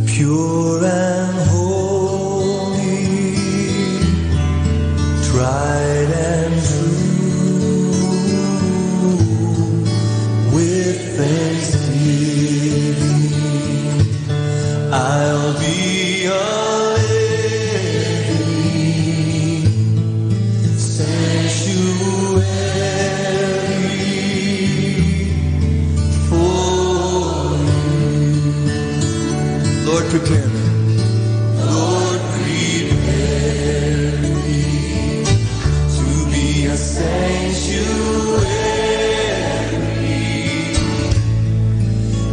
pure and holy, tried and true, with thanksgiving. I'll be a living sanctuary for you. Lord, prepare me. Lord, prepare me to be a sanctuary,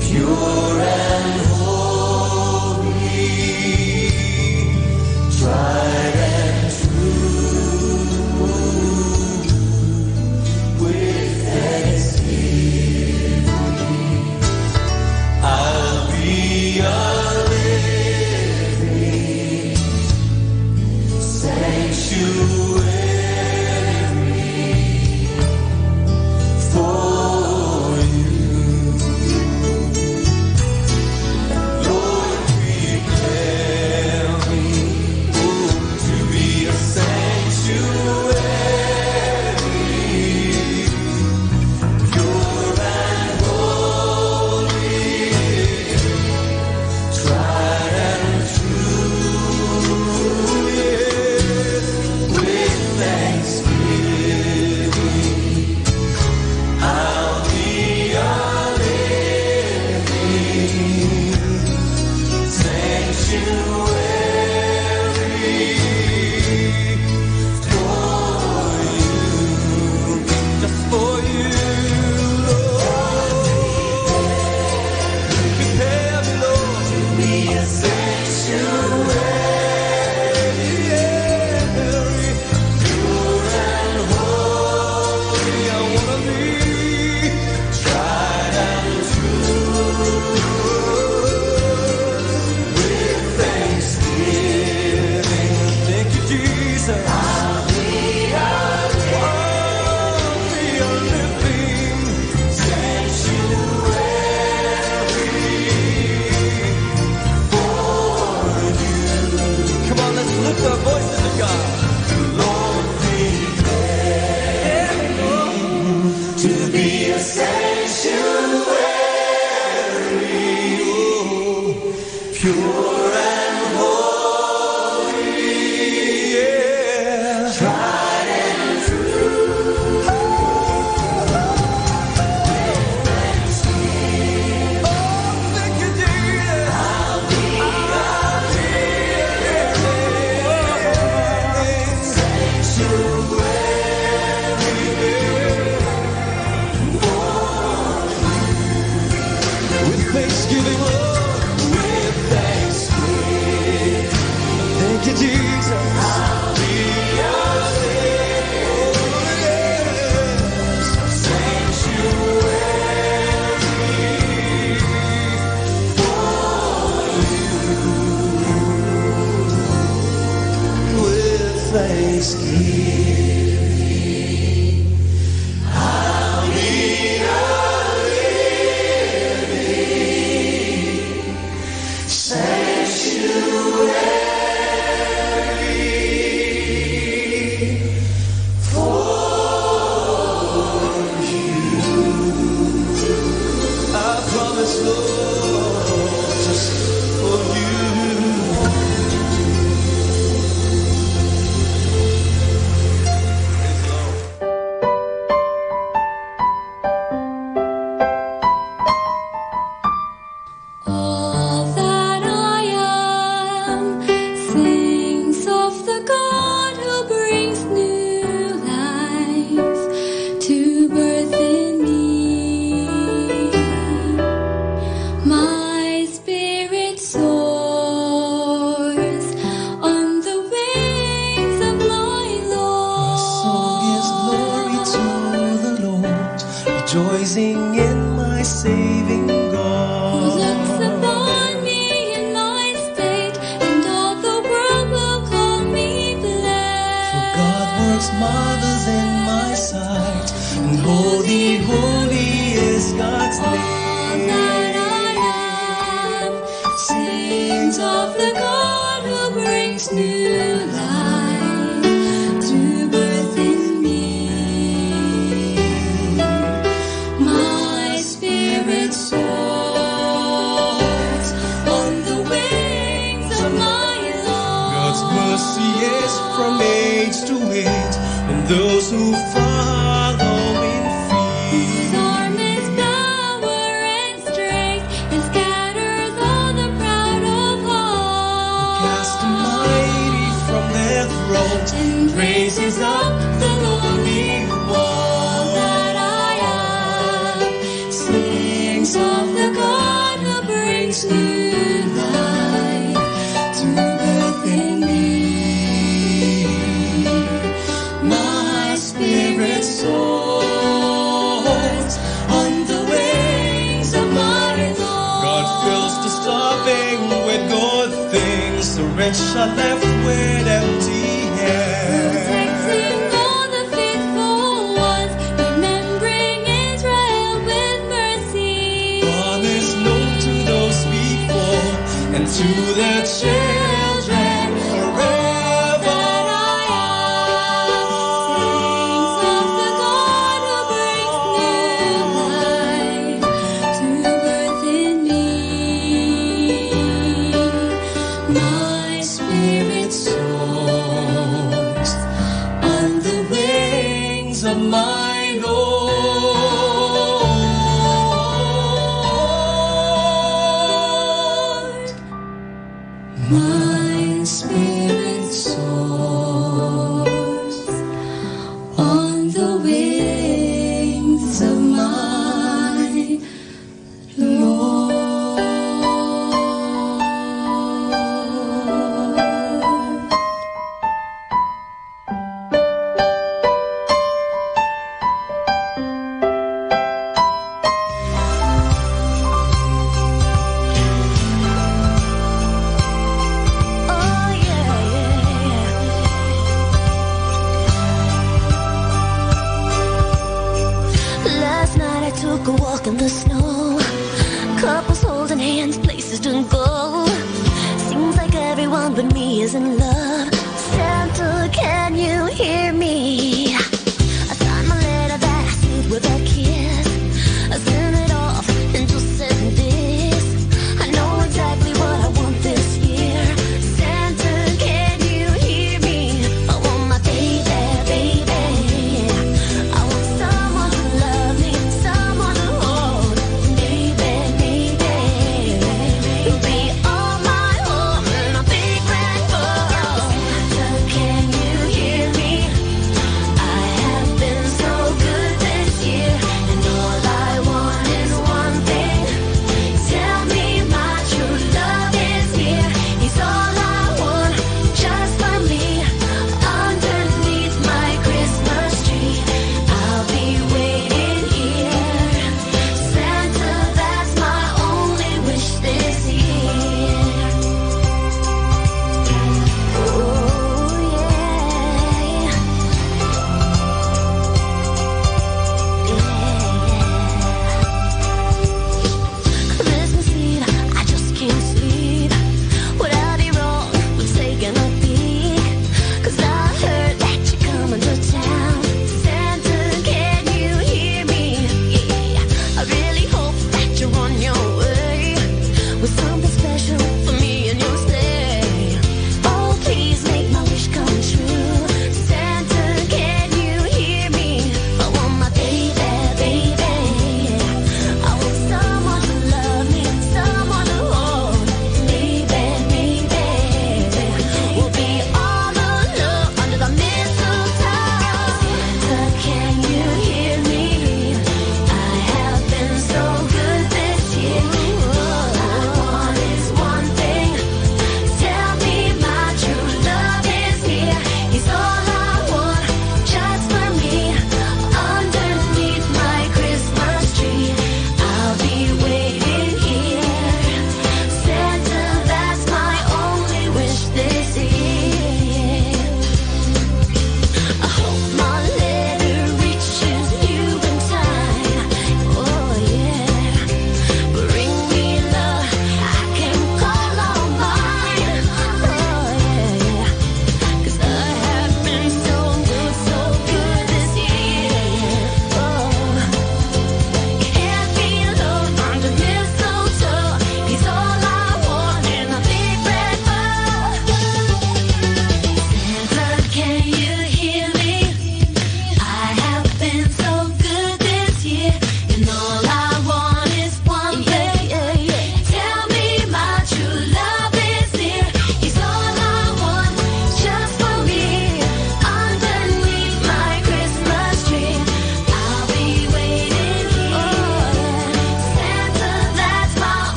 pure and holy, tried and true, with thanksgiving. I'll be a living Pure and holy, yeah. Tried and true. Oh, thank you, Jesus. I'll be a living sanctuary. With thanksgiving, Lord, with thanksgiving. Thank you, Jesus. I'll be a living sanctuary for you. With thanksgiving. I'll be a living sanctuary for you. I promise, Lord, just for you. All that I am sings of the God who brings new life to birth in me. My spirit soars on the wings of my Lord. My soul gives glory to the Lord, rejoicing in my saving God. Who looks upon me in my state, and all the world will call me blessed. For God works marvels in my sight, and holy, holy is God's name. All that I am sings of the God who brings new life to birth in me. My spirit soars on the wings of my Lord. God's mercy is from age to age on those who follow in fear. His arm is power and strength, and scatters all the proud of heart. Cast the mighty from their thrones and raises up the lowly one. All that I am sings of the God who brings new life to birth in me. My spirit soars on the wings of my Lord. God fills the starving with good things, the rich are left with empty hands. Blessing all the faithful ones, remembering Israel with mercy. Promise known to those before and to their children forever. Sings of the God who brings new life to birth in me. My spirit soars on the wings of my Lord. My spirit soars on the wings of my Lord. Oh, yeah, yeah, yeah. Last night I took a walk in the snow. Couples holding hands, places to go. Seems like everyone but me is in love. Santa, can you hear me? I signed my letter that I sealed with a kiss. I sent it off and just said this: I know exactly what I want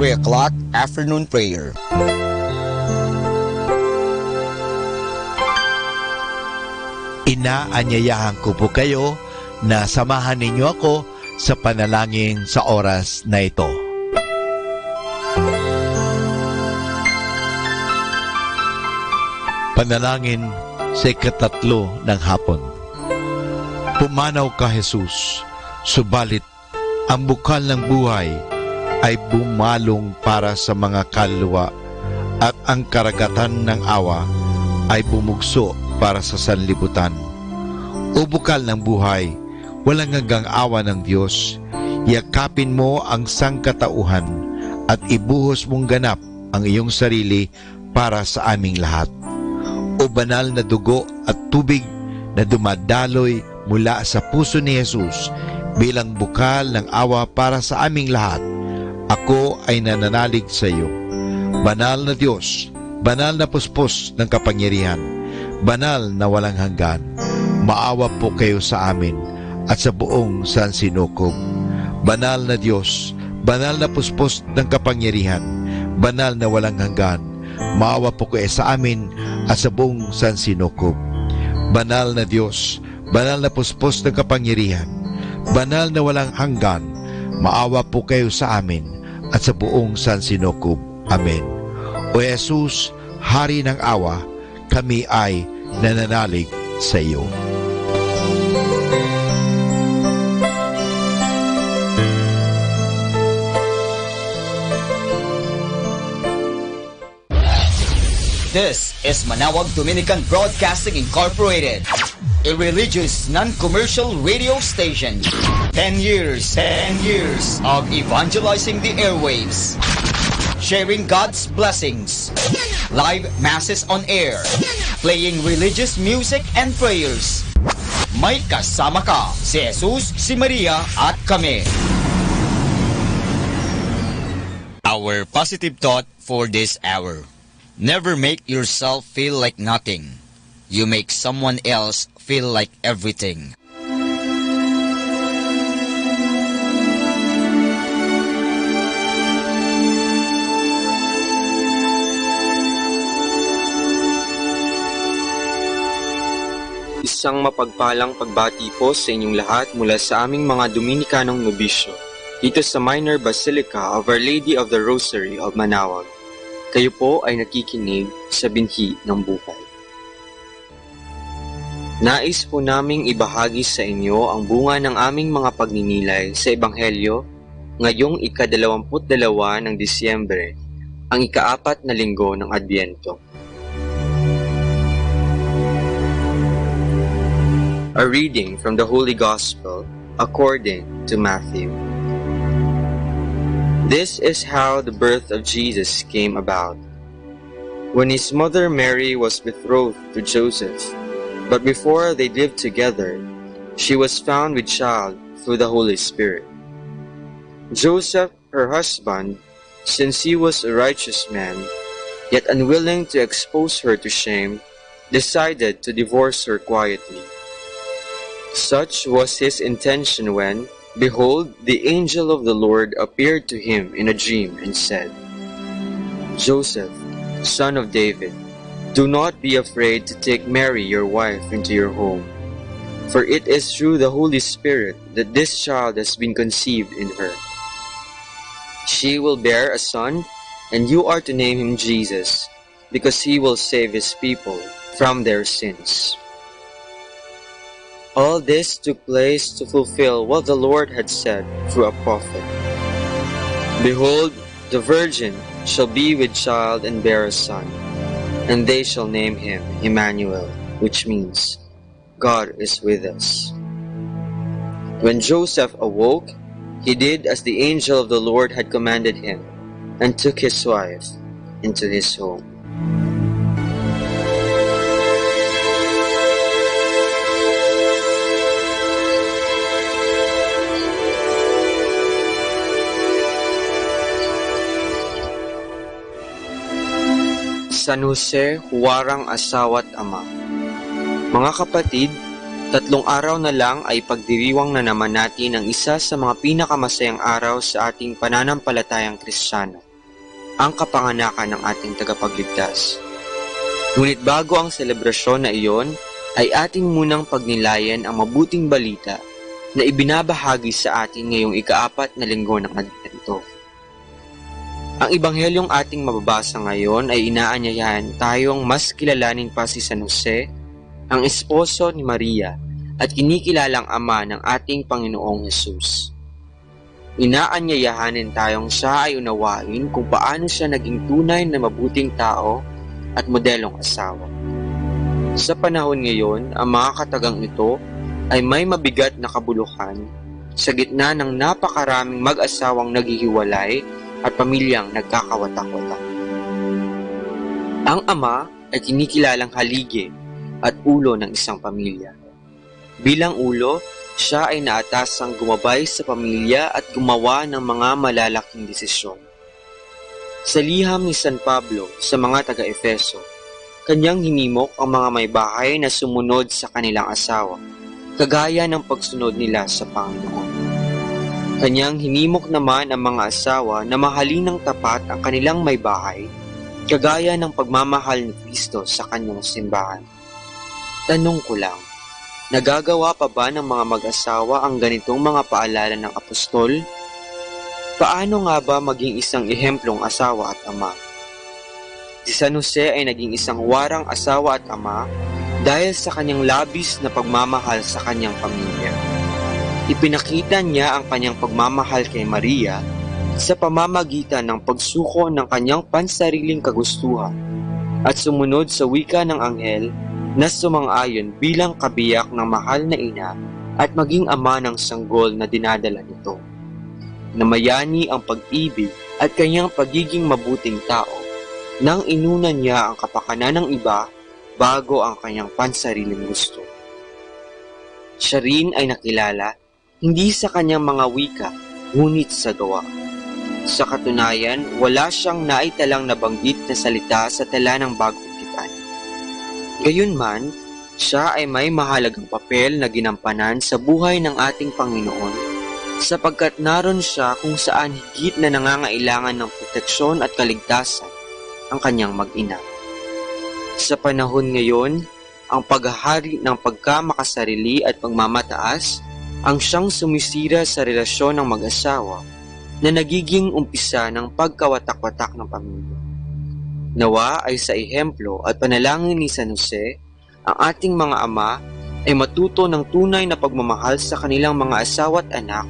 three o'clock afternoon prayer. Inaanyayahan ko po kayo na samahan ninyo ako sa panalangin sa oras na ito. Panalangin sa ikatatlo ng hapon. Pumanaw ka, Jesus, subalit ang bukal ng buhay ay bumalong para sa mga kaluluwa, at ang karagatan ng awa ay bumugso para sa sanlibutan. O bukal ng buhay, walang hanggang awa ng Dios, yakapin mo ang sangkatauhan at ibuhos mong ganap ang iyong sarili para sa aming lahat. O banal na dugo at tubig na dumadaloy mula sa puso ni Jesus bilang bukal ng awa para sa aming lahat, ako ay nananalig sa iyo. Banal na Dios, banal na puspos ng kapangyarihan, banal na walang hanggan, maawa po kayo sa amin at sa buong sansinukob. Banal na Dios, banal na puspos ng kapangyarihan, banal na walang hanggan, maawa po kayo sa amin at sa buong sansinukob. Banal na Dios, banal na puspos ng kapangyarihan, banal na walang hanggan, maawa po kayo sa amin at sa buong sansinukob. Amen. O Jesus, Hari ng awa, kami ay nananalig sa iyo. This is Manawag Dominican Broadcasting Incorporated, a religious non-commercial radio station. Ten years, ten years of evangelizing the airwaves, sharing God's blessings, live masses on air, playing religious music and prayers. May kasama ka, si Jesus, si Maria, at kami. Our positive thought for this hour. Never make yourself feel like nothing. You make someone else feel like everything. Isang mapagpalang pagbati po sa inyong lahat mula sa aming mga Dominikanong nobisyo dito sa Minor Basilica of Our Lady of the Rosary of Manaoag. Kayo po ay nakikinig sa Binhi ng Buhay. Nais po naming ibahagi sa inyo ang bunga ng aming mga pagninilay sa Ebanghelyo ngayong ikadalawamput dalawa ng Disyembre, ang ikaapat na linggo ng Adbyento. A reading from the Holy Gospel according to Matthew. This is how the birth of Jesus came about. When his mother Mary was betrothed to Joseph, but before they lived together, she was found with child through the Holy Spirit. Joseph, her husband, since he was a righteous man, yet unwilling to expose her to shame, decided to divorce her quietly. Such was his intention when, behold, the angel of the Lord appeared to him in a dream and said, "Joseph, son of David, do not be afraid to take Mary your wife into your home, for it is through the Holy Spirit that this child has been conceived in her. She will bear a son, and you are to name him Jesus, because he will save his people from their sins." All this took place to fulfill what the Lord had said through a prophet, "Behold, the virgin shall be with child and bear a son, and they shall name him Emmanuel," which means, "God is with us." When Joseph awoke, he did as the angel of the Lord had commanded him, and took his wife into his home. San Jose, huarang asawa at ama. Mga kapatid, tatlong araw na lang ay ipagdiriwang na naman natin ang isa sa mga pinakamasayang araw sa ating pananampalatayang Kristiyano, ang kapanganakan ng ating tagapagligtas. Ngunit bago ang selebrasyon na iyon, ay atin munang pagnilayan ang mabuting balita na ibinabahagi sa atin ngayong ikaapat na linggo ng Adbento. Ang Ebanghelyong ating mababasa ngayon ay inaanyayahan tayong mas kilalanin pa si San Jose, ang esposo ni Maria, at kinikilalang ama ng ating Panginoong Jesus. Inaanyayahan tayong siya ay unawain kung paano siya naging tunay na mabuting tao at modelong asawa. Sa panahon ngayon, ang mga katagang ito ay may mabigat na kabuluhan sa gitna ng napakaraming mag-asawang naghihiwalay at pamilyang nagkakawatak-watak. Ang ama ay kinikilalang haligi at ulo ng isang pamilya. Bilang ulo, siya ay naatasang gumabay sa pamilya at gumawa ng mga malalaking desisyon. Sa liham ni San Pablo sa mga taga-Efeso, kanyang hinimok ang mga may bahay na sumunod sa kanilang asawa, kagaya ng pagsunod nila sa Panginoon. Kanyang hinimok naman ang mga asawa na mahalin ng tapat ang kanilang may bahay, kagaya ng pagmamahal ni Cristo sa kanyang simbahan. Tanong ko lang, nagagawa pa ba ng mga mag-asawa ang ganitong mga paalala ng apostol? Paano nga ba maging isang ehemplong asawa at ama? Si San Jose ay naging isang warang asawa at ama dahil sa kanyang labis na pagmamahal sa kanyang pamilya. Ipinakita niya ang kanyang pagmamahal kay Maria sa pamamagitan ng pagsuko ng kanyang pansariling kagustuhan at sumunod sa wika ng anghel na sumang-ayon bilang kabiyak ng mahal na ina at maging ama ng sanggol na dinadala nito. Namayani ang pag-ibig at kanyang pagiging mabuting tao nang inuna niya ang kapakanan ng iba bago ang kanyang pansariling gusto. Siya rin ay nakilala hindi sa kanyang mga wika, ngunit sa gawa. Sa katunayan, wala siyang naitalang nabanggit na salita sa tala ng Bagong Tipan. Gayunman, siya ay may mahalagang papel na ginampanan sa buhay ng ating Panginoon, sapagkat naroon siya kung saan higit na nangangailangan ng proteksyon at kaligtasan ang kanyang mag-ina. Sa panahon ngayon, ang paghahari ng pagkamakasarili at pagmamataas ang siyang sumisira sa relasyon ng mag-asawa na nagiging umpisa ng pagkawatak-watak ng pamilya. Nawa ay sa ehemplo at panalangin ni San Jose, ang ating mga ama ay matuto ng tunay na pagmamahal sa kanilang mga asawa at anak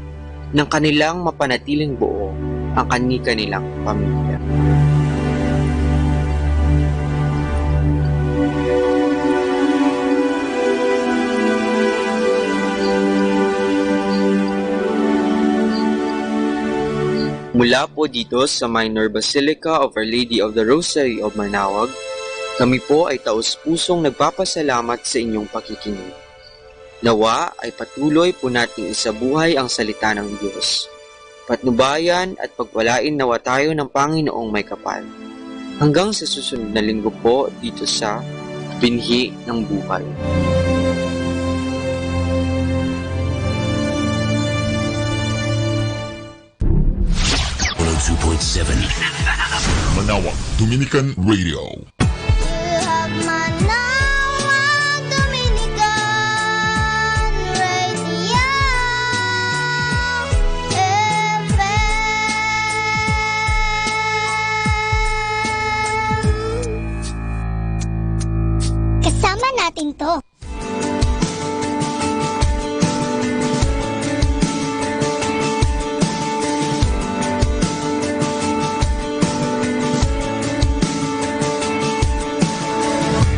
nang kanilang mapanatiling buo ang kani-kanilang pamilya. Mula po dito sa Minor Basilica of Our Lady of the Rosary of Manaoag, kami po ay taus-pusong nagpapasalamat sa inyong pakikinig. Nawa ay patuloy po nating isabuhay ang salita ng Diyos. Patnubayan at pagpalain nawa tayo ng Panginoong Maikapal. Hanggang sa susunod na linggo po dito sa Binhi ng Buhay. One oh two point seven Manaoag Dominican Radio. You have Manaoag Dominican Radio F M. Kasama natin 'to.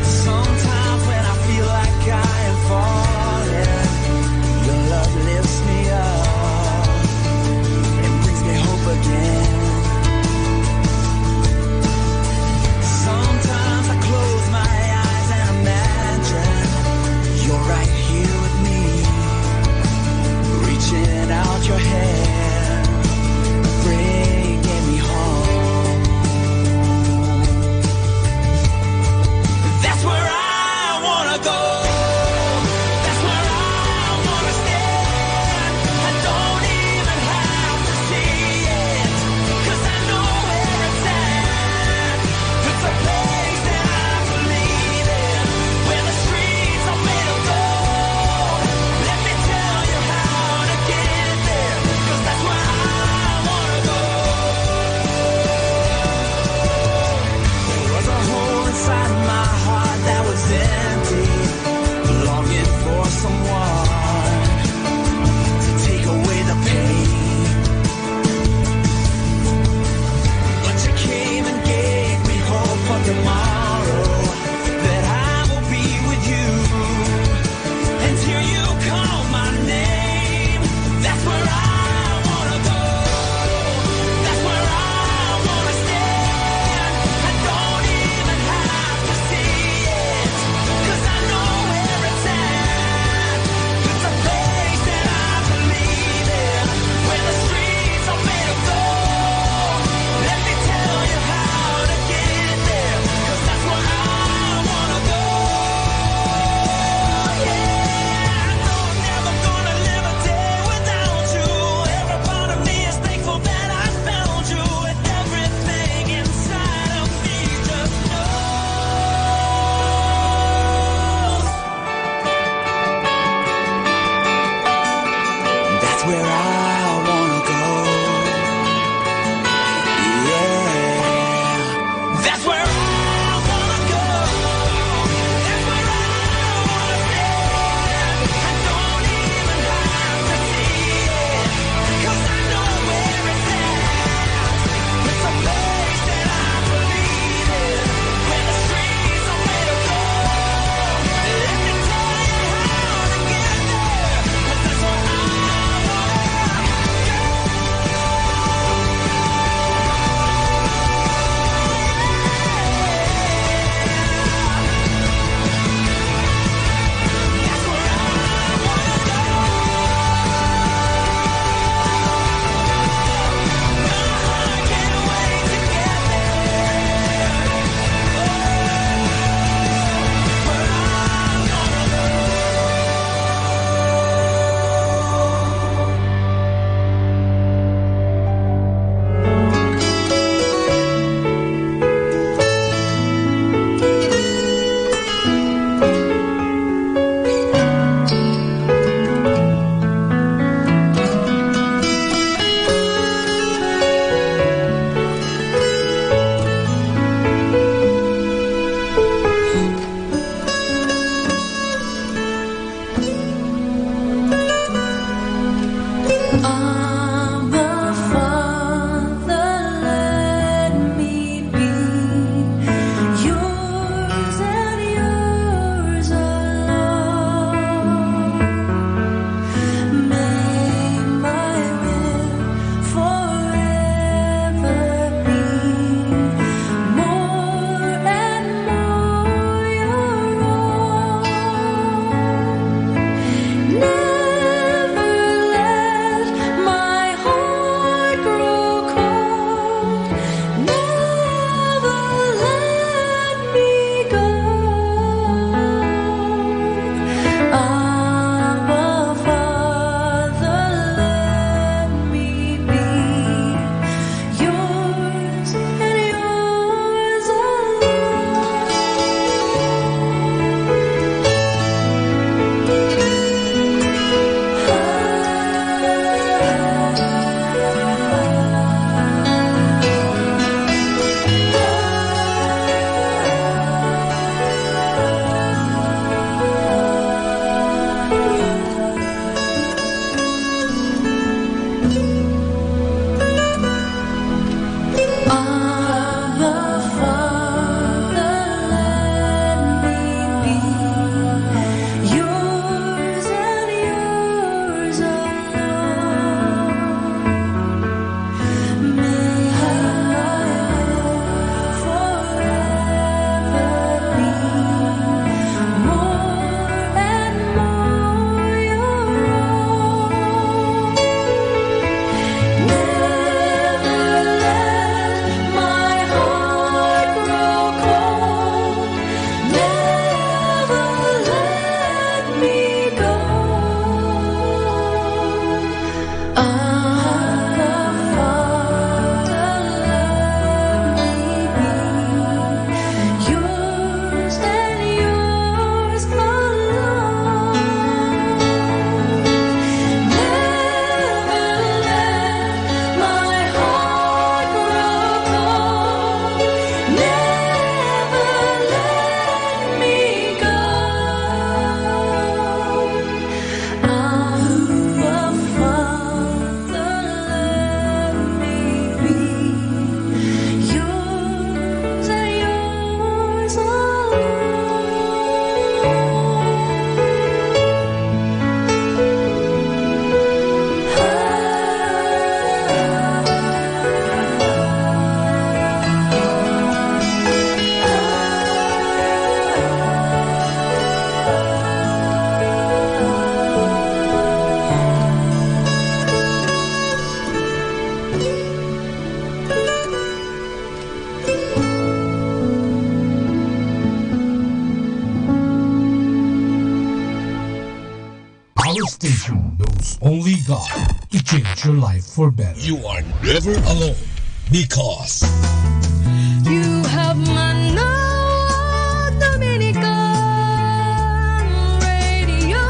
Sometimes when I feel like I am falling, your love lifts me up and brings me hope again. Sometimes I close my eyes and imagine Our station knows only God to change your life for better. You are never alone because you have Manila Dominican Radio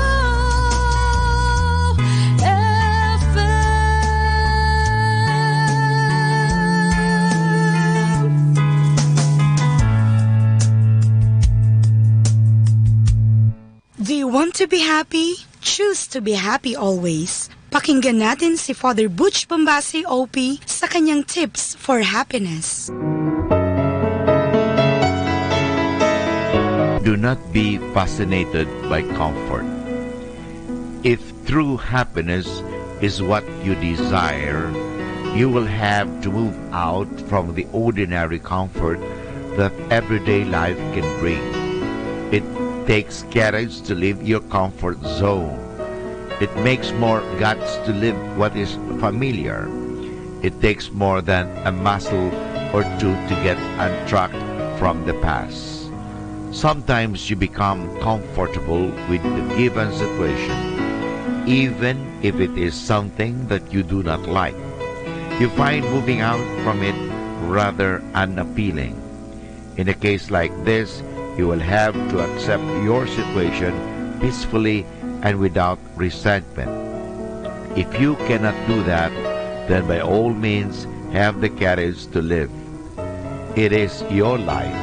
F M. Do you want to be happy? Choose to be happy always. Pakinggan natin si Father Butch Bombasi, O P, sa kanyang tips for happiness. Do not be fascinated by comfort. If true happiness is what you desire, you will have to move out from the ordinary comfort that everyday life can bring. It takes courage to leave your comfort zone. It makes more guts to live what is familiar. It takes more than a muscle or two to get untracked from the past. Sometimes you become comfortable with the given situation, even if it is something that you do not like. You find moving out from it rather unappealing. In a case like this, you will have to accept your situation peacefully and without resentment. If you cannot do that, then by all means have the courage to live. It is your life,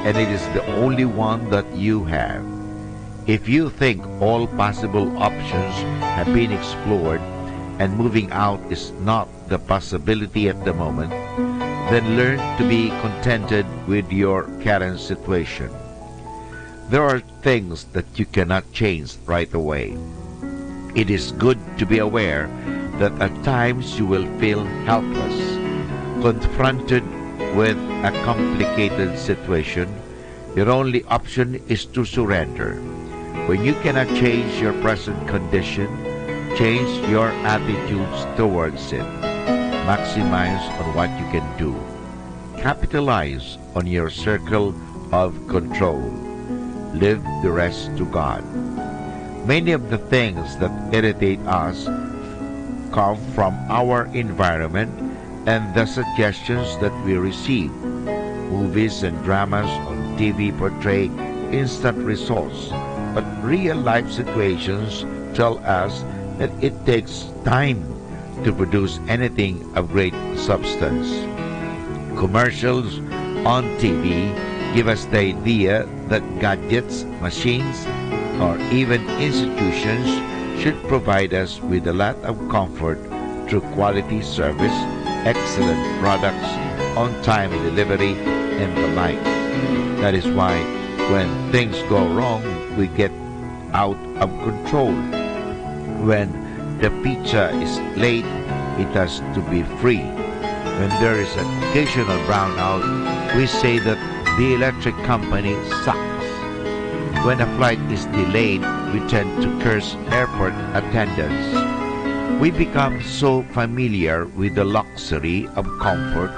and it is the only one that you have. If you think all possible options have been explored and moving out is not the possibility at the moment, then learn to be contented with your current situation. There are things that you cannot change right away. It is good to be aware that at times you will feel helpless, confronted with a complicated situation. Your only option is to surrender. When you cannot change your present condition, change your attitudes towards it. Maximize on what you can do. Capitalize on your circle of control. Leave the rest to God. Many of the things that irritate us come from our environment and the suggestions that we receive. Movies and dramas on T V portray instant results, but real life situations tell us that it takes time to produce anything of great substance. Commercials on T V give us the idea that gadgets, machines, or even institutions should provide us with a lot of comfort through quality service, excellent products, on-time delivery, and the like. That is why when things go wrong, we get out of control. When the pizza is late, it has to be free. When there is an occasional brownout, we say that the electric company sucks. When a flight is delayed, we tend to curse airport attendants. We become so familiar with the luxury of comfort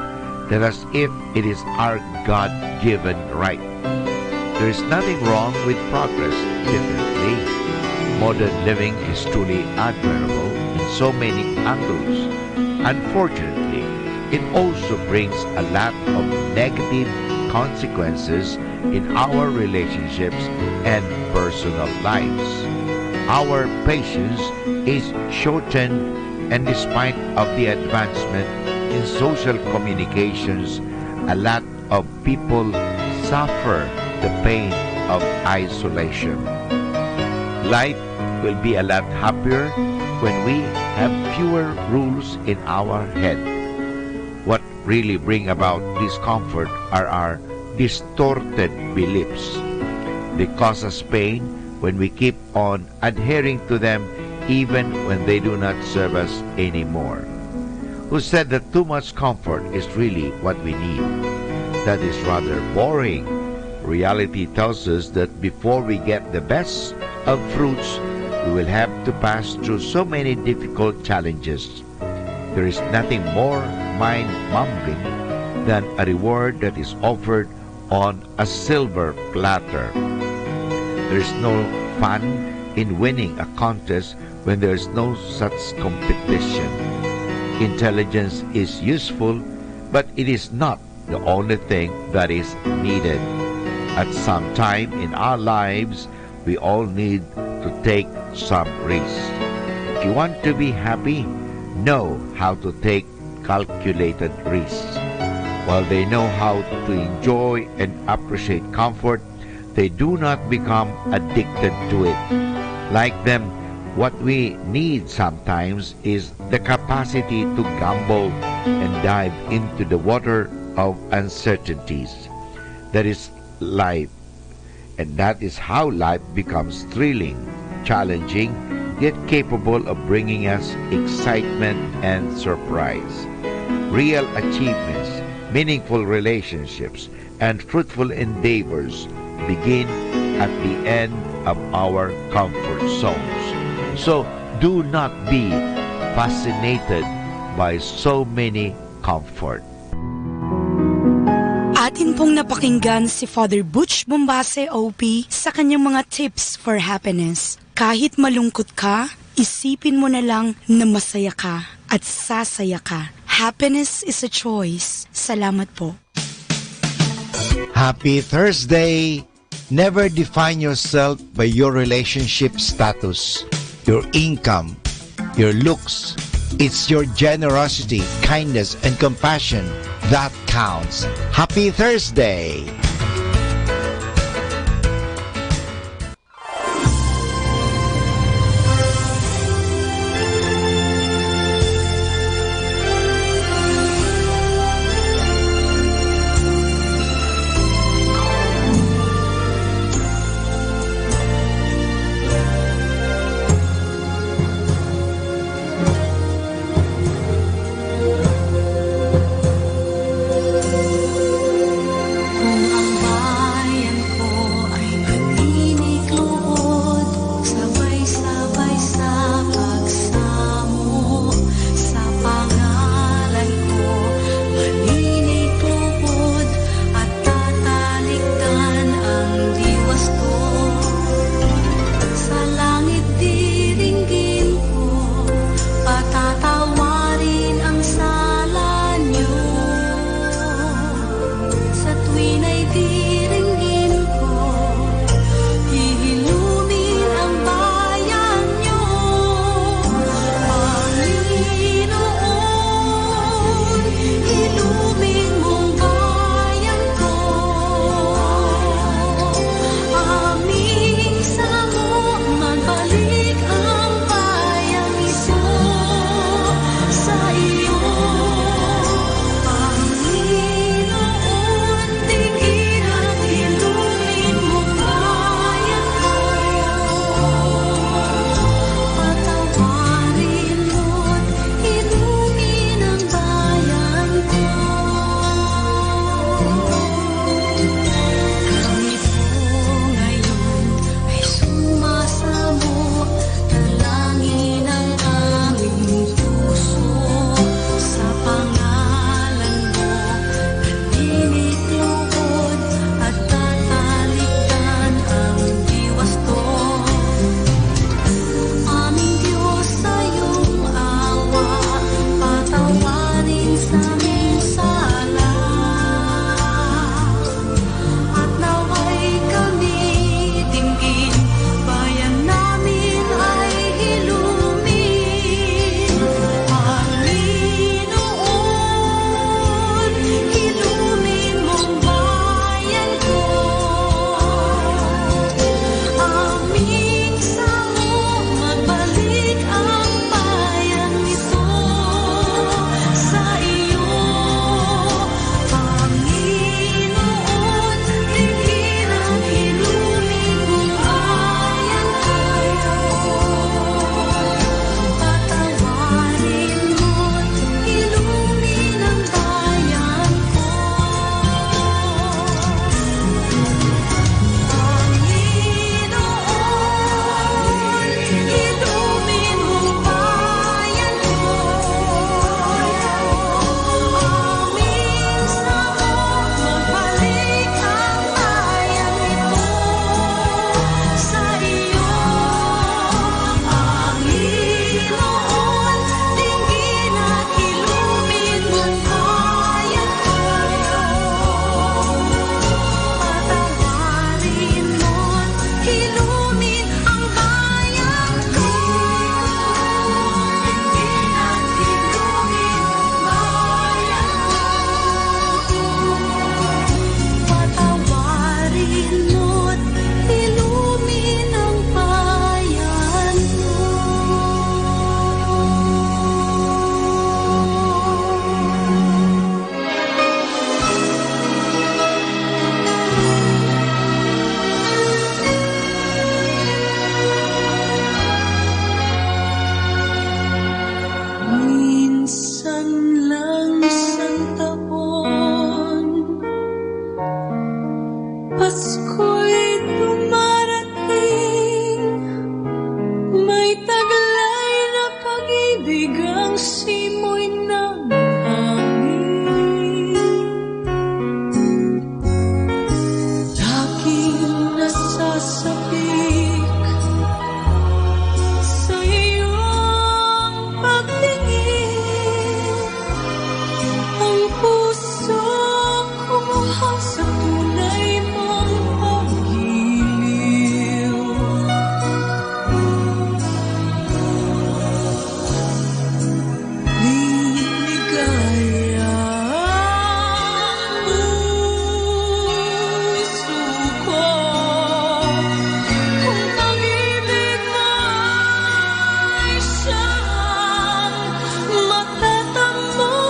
that as if it is our God-given right. There is nothing wrong with progress, definitely. Modern living is truly admirable in so many angles. Unfortunately, it also brings a lot of negative consequences in our relationships and personal lives. Our patience is shortened, and despite of the advancement in social communications, a lot of people suffer the pain of isolation. Life will be a lot happier when we have fewer rules in our head. What really bring about discomfort are our distorted beliefs. They cause us pain when we keep on adhering to them even when they do not serve us anymore. Who said that too much comfort is really what we need? That is rather boring. Reality tells us that before we get the best of fruits, we will have to pass through so many difficult challenges. There is nothing more mind-boggling than a reward that is offered on a silver platter. There is no fun in winning a contest when there is no such competition. Intelligence is useful, but it is not the only thing that is needed. At some time in our lives, we all need to take some risks. If you want to be happy, know how to take calculated risks. While they know how to enjoy and appreciate comfort, they do not become addicted to it. Like them, what we need sometimes is the capacity to gamble and dive into the water of uncertainties. That is life. And that is how life becomes thrilling, challenging, yet capable of bringing us excitement and surprise. Real achievements, meaningful relationships, and fruitful endeavors begin at the end of our comfort zones. So do not be fascinated by so many comfort. Atin pong napakinggan si Father Butch Bombase, O P, sa kanyang mga tips for happiness. Kahit malungkot ka, isipin mo na lang na masaya ka at sasaya ka. Happiness is a choice. Salamat po. Happy Thursday! Never define yourself by your relationship status, your income, your looks. It's your generosity, kindness, and compassion that counts. Happy Thursday! Bigang simoy nangangin, laging nasasabik sa iyong pagtingin. Ang puso kumuha sa tunay mong paggiliw. Liligaya ang puso ko kung pag-ibig mo'y siyang matatamo.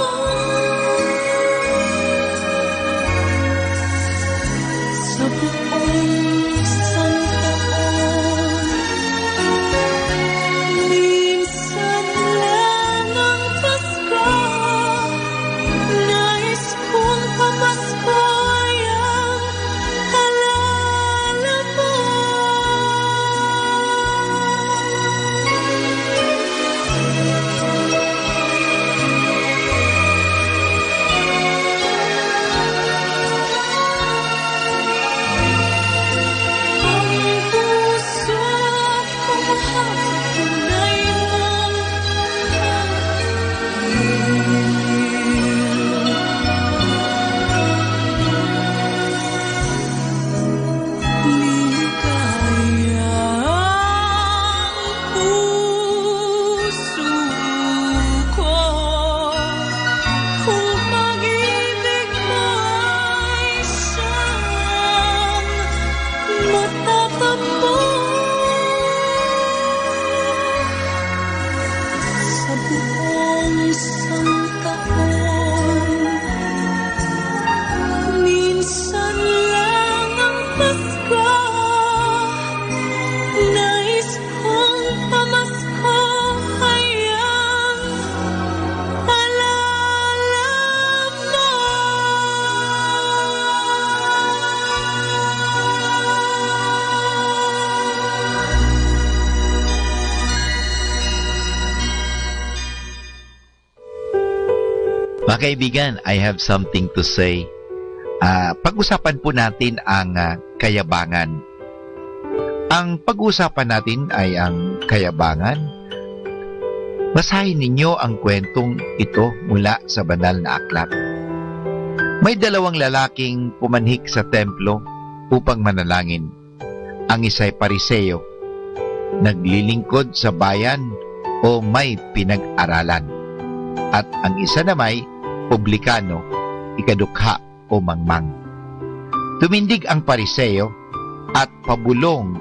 Sa buong santaon, minsan lang ang Pasko, nais kong pamaskoy ang alala mo. Ligaya ang puso ko kung pag-ibig mo'y siyang matatamo sa buong santaon. Minsan lang ang Pasko, nais kong pamasko kayang alala mo. Mga kaibigan, I have something to say. Ah, pag-usapan po natin ang, ah, kayabangan. Ang pag-uusapan natin ay ang kayabangan. Basahin ninyo ang kwentong ito mula sa Banal na Aklat. May dalawang lalaking pumanhik sa templo upang manalangin. Ang isay Pariseo, naglilingkod sa bayan o may pinag-aralan, at ang isa namay publikano, ikadukha o mangmang. Tumindig ang Pariseo at pabulong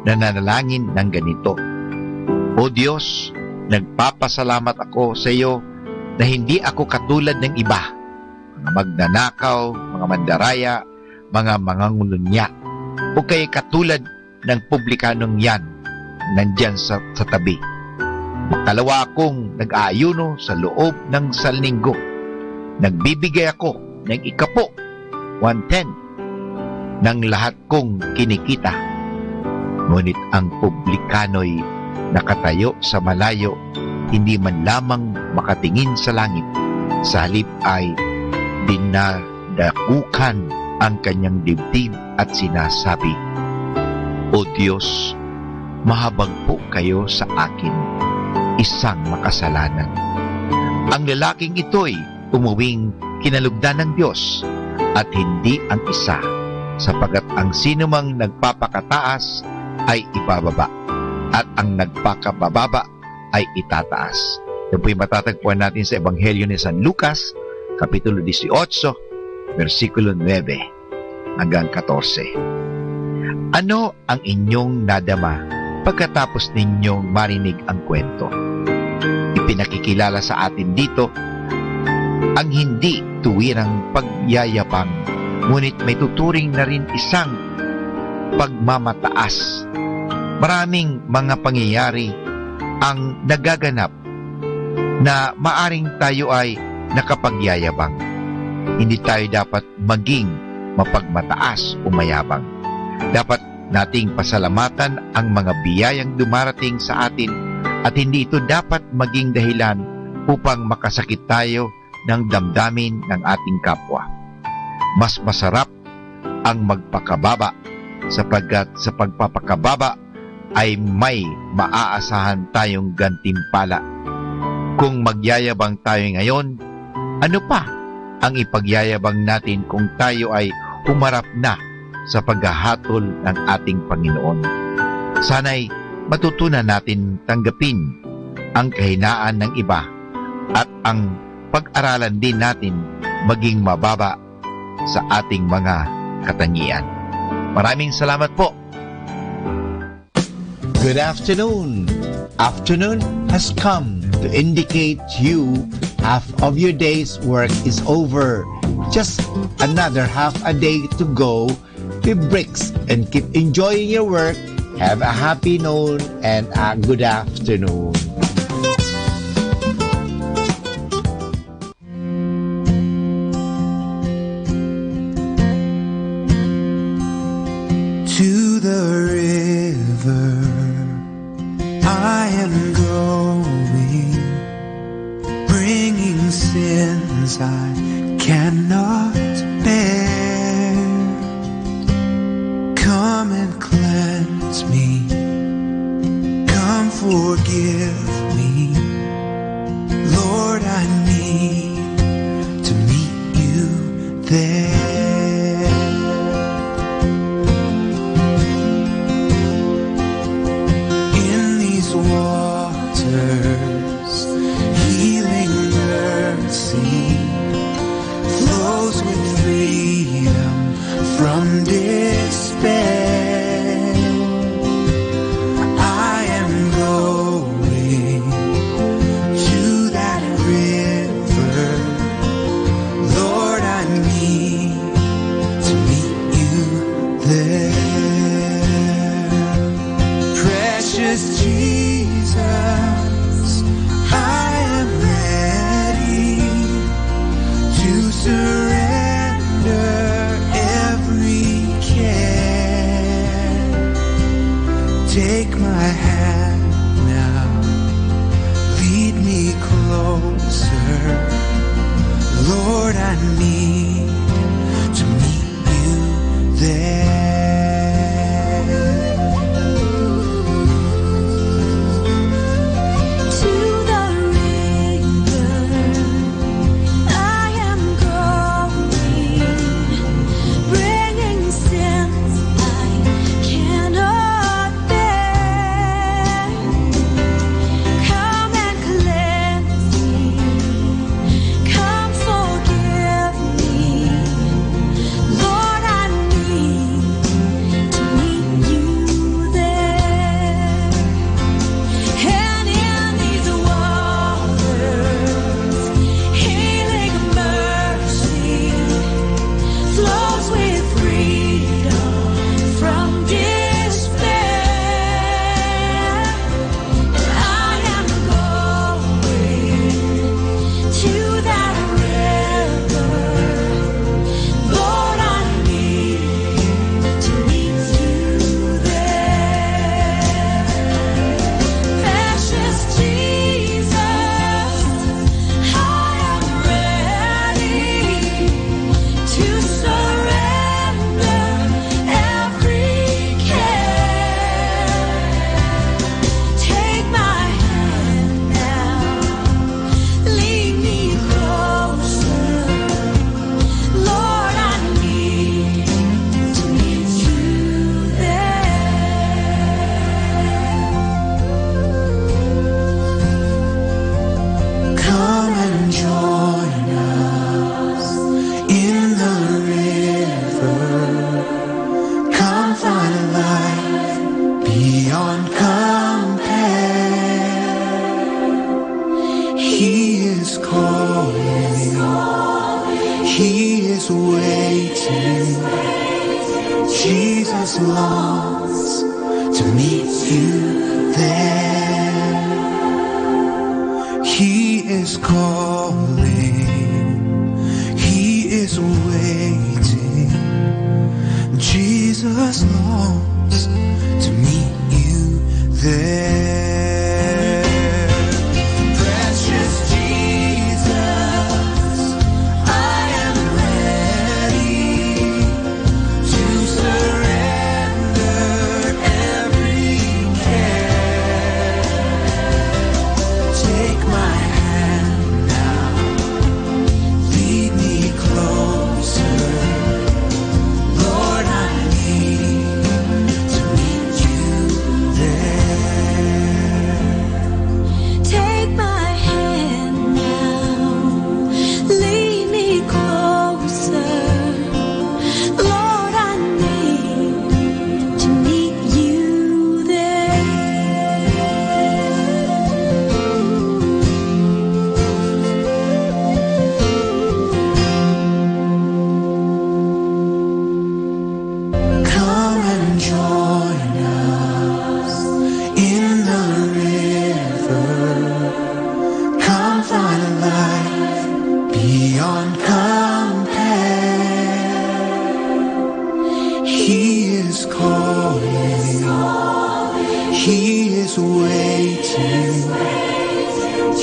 na nanalangin ng ganito, "O Dios, nagpapasalamat ako sa iyo na hindi ako katulad ng iba, mga magnanakaw, mga mandaraya, mga mangangununya, o kaya katulad ng publikanong yan nandiyan sa, sa tabi. Talawa akong nag-aayuno sa loob ng sanlinggo. Nagbibigay ako ng ikapo, one-tenth, ng lahat kong kinikita." Ngunit ang publikanoy nakatayo sa malayo, hindi man lamang makatingin sa langit. Sa halip ay dinadakukan ang kanyang dibdib at sinasabi, "O Dios, maabag po kayo sa akin, isang makasalanan." Ang lalaking ito'y umuwing kinalugdan ng Dios at hindi ang isa, sapagat ang sinumang nagpapakataas ay ibababa, at ang nagpakabababa ay itataas. Yan po'y matatagpuan natin sa Ebanghelyo ni San Lucas, Kapitulo dieciocho, bersikulo nuebe hanggang katorse. Ano ang inyong nadama pagkatapos ninyong marinig ang kwento? Ipinakikilala sa atin dito ang hindi tuwirang pagyayabang, ngunit may tuturing na rin isang pagmamataas. Maraming mga pangyayari ang nagaganap na maaring tayo ay nakapagyayabang. Hindi tayo dapat maging mapagmataas o mayabang. Dapat nating pasalamatan ang mga biyayang dumarating sa atin at hindi ito dapat maging dahilan upang makasakit tayo ng damdamin ng ating kapwa. Mas masarap ang magpakababa, sapagkat sa pagpapakababa ay may maaasahan tayong gantimpala. Kung magyayabang tayo ngayon, ano pa ang ipagyayabang natin kung tayo ay humarap na sa paghahatol ng ating Panginoon? Sana'y matutunan natin tanggapin ang kahinaan ng iba at ang pag-aralan din natin maging mababa sa ating mga katangian. Maraming salamat po. Good afternoon. Afternoon has come to indicate you half of your day's work is over. Just another half a day to go. Keep bricks and keep enjoying your work. Have a happy noon and a good afternoon. To the river I am going, bringing sins I cannot bear. Come and cleanse me. Come forgive me. Lord, I need to meet you there. In these waters, healing mercy flows with freedom from despair. I am going to that river. Lord, I need to meet you there. Precious Jesus, I am ready to surrender every care. Take my hand now, lead me closer. Lord, I need to meet you there. To the river I am going, bringing sins I cannot bear. Come and cleanse me. Come forgive me. Lord, I need to meet you there. And in these waters, healing mercy flows with freedom from despair. I am going to that river. Lord, I need to meet you there. Precious Jesus, I am ready to surrender every care. Take my hand now, lead me closer. Lord, I need to meet you there. Come and join us in the river. Come find life beyond compare. He is calling. He is waiting. Jesus longs to meet you there. He is calling. He is waiting. Jesus longs to meet you there.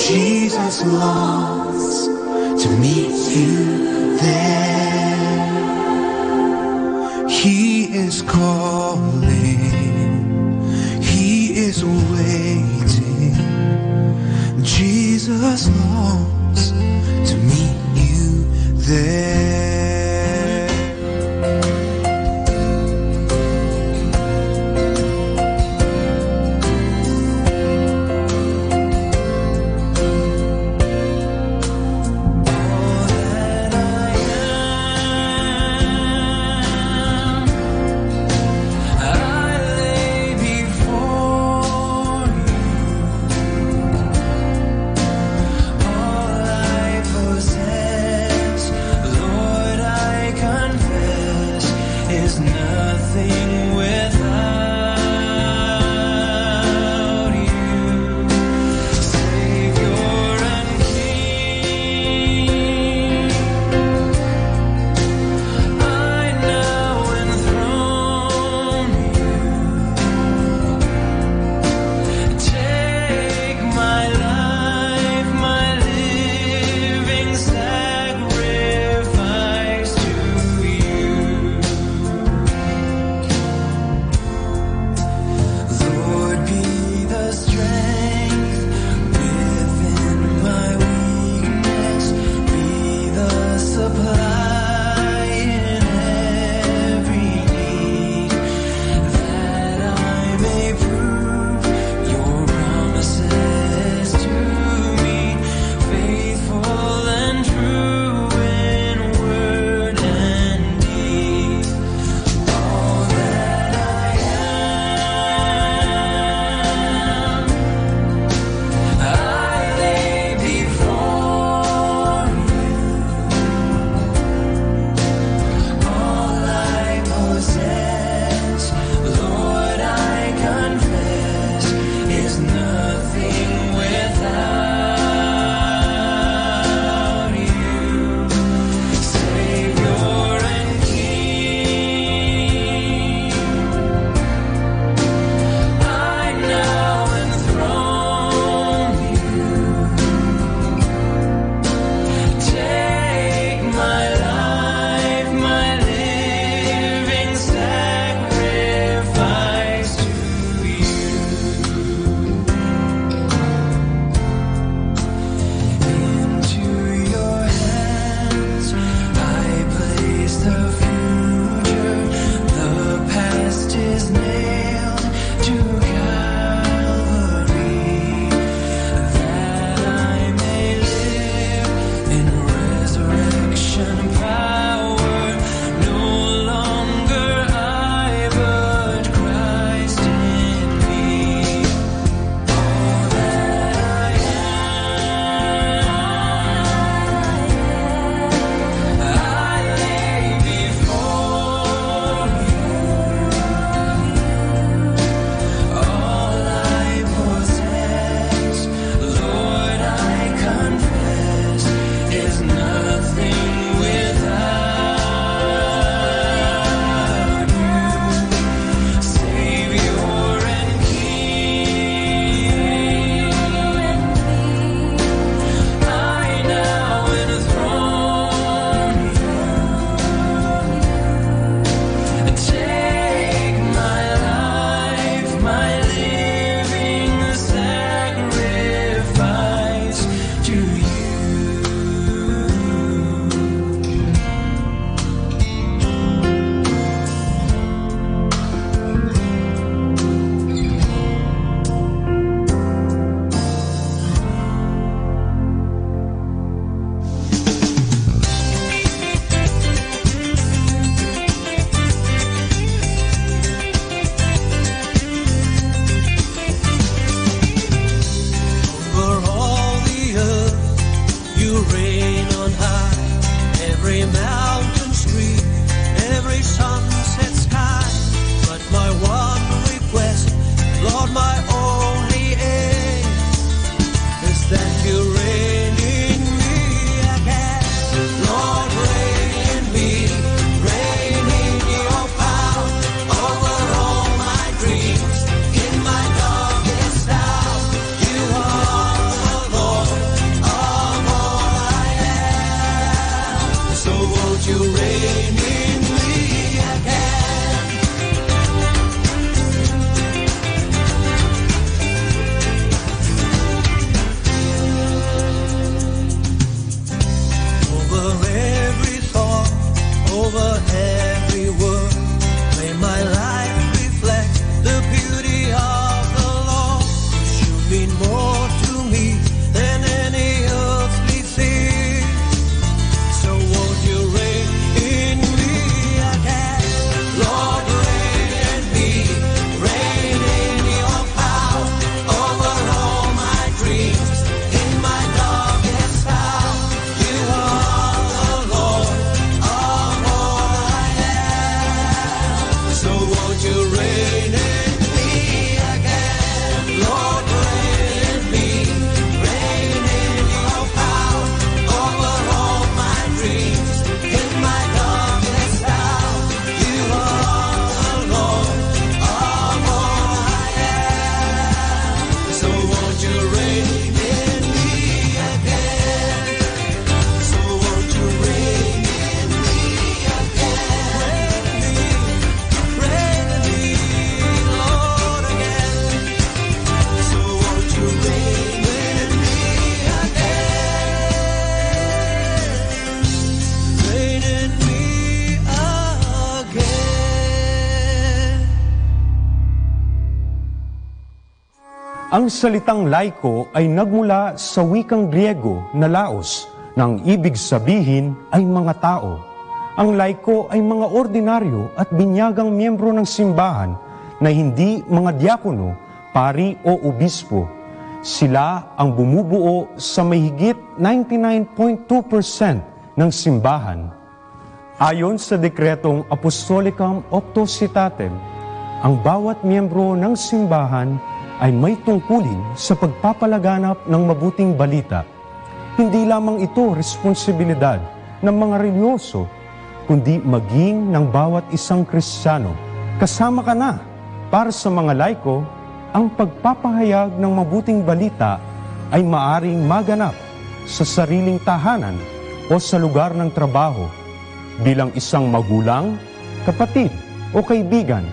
Jesus longs to meet you there. He is calling, He is waiting. Jesus longs to meet you there. Ang salitang laiko ay nagmula sa wikang Griego na laos, na ang ibig sabihin ay mga tao. Ang laiko ay mga ordinaryo at binyagang miyembro ng simbahan na hindi mga diakono, pari o obispo. Sila ang bumubuo sa may higit ninety-nine point two percent ng simbahan. Ayon sa Dekretong Apostolicam Optositatem, ang bawat miyembro ng simbahan ay may tungkulin sa pagpapalaganap ng mabuting balita. Hindi lamang ito responsibilidad ng mga relihiyoso, kundi maging ng bawat isang Kristiyano. Kasama ka na. Para sa mga laiko, ang pagpapahayag ng mabuting balita ay maaring maganap sa sariling tahanan o sa lugar ng trabaho, bilang isang magulang, kapatid, o kaibigan.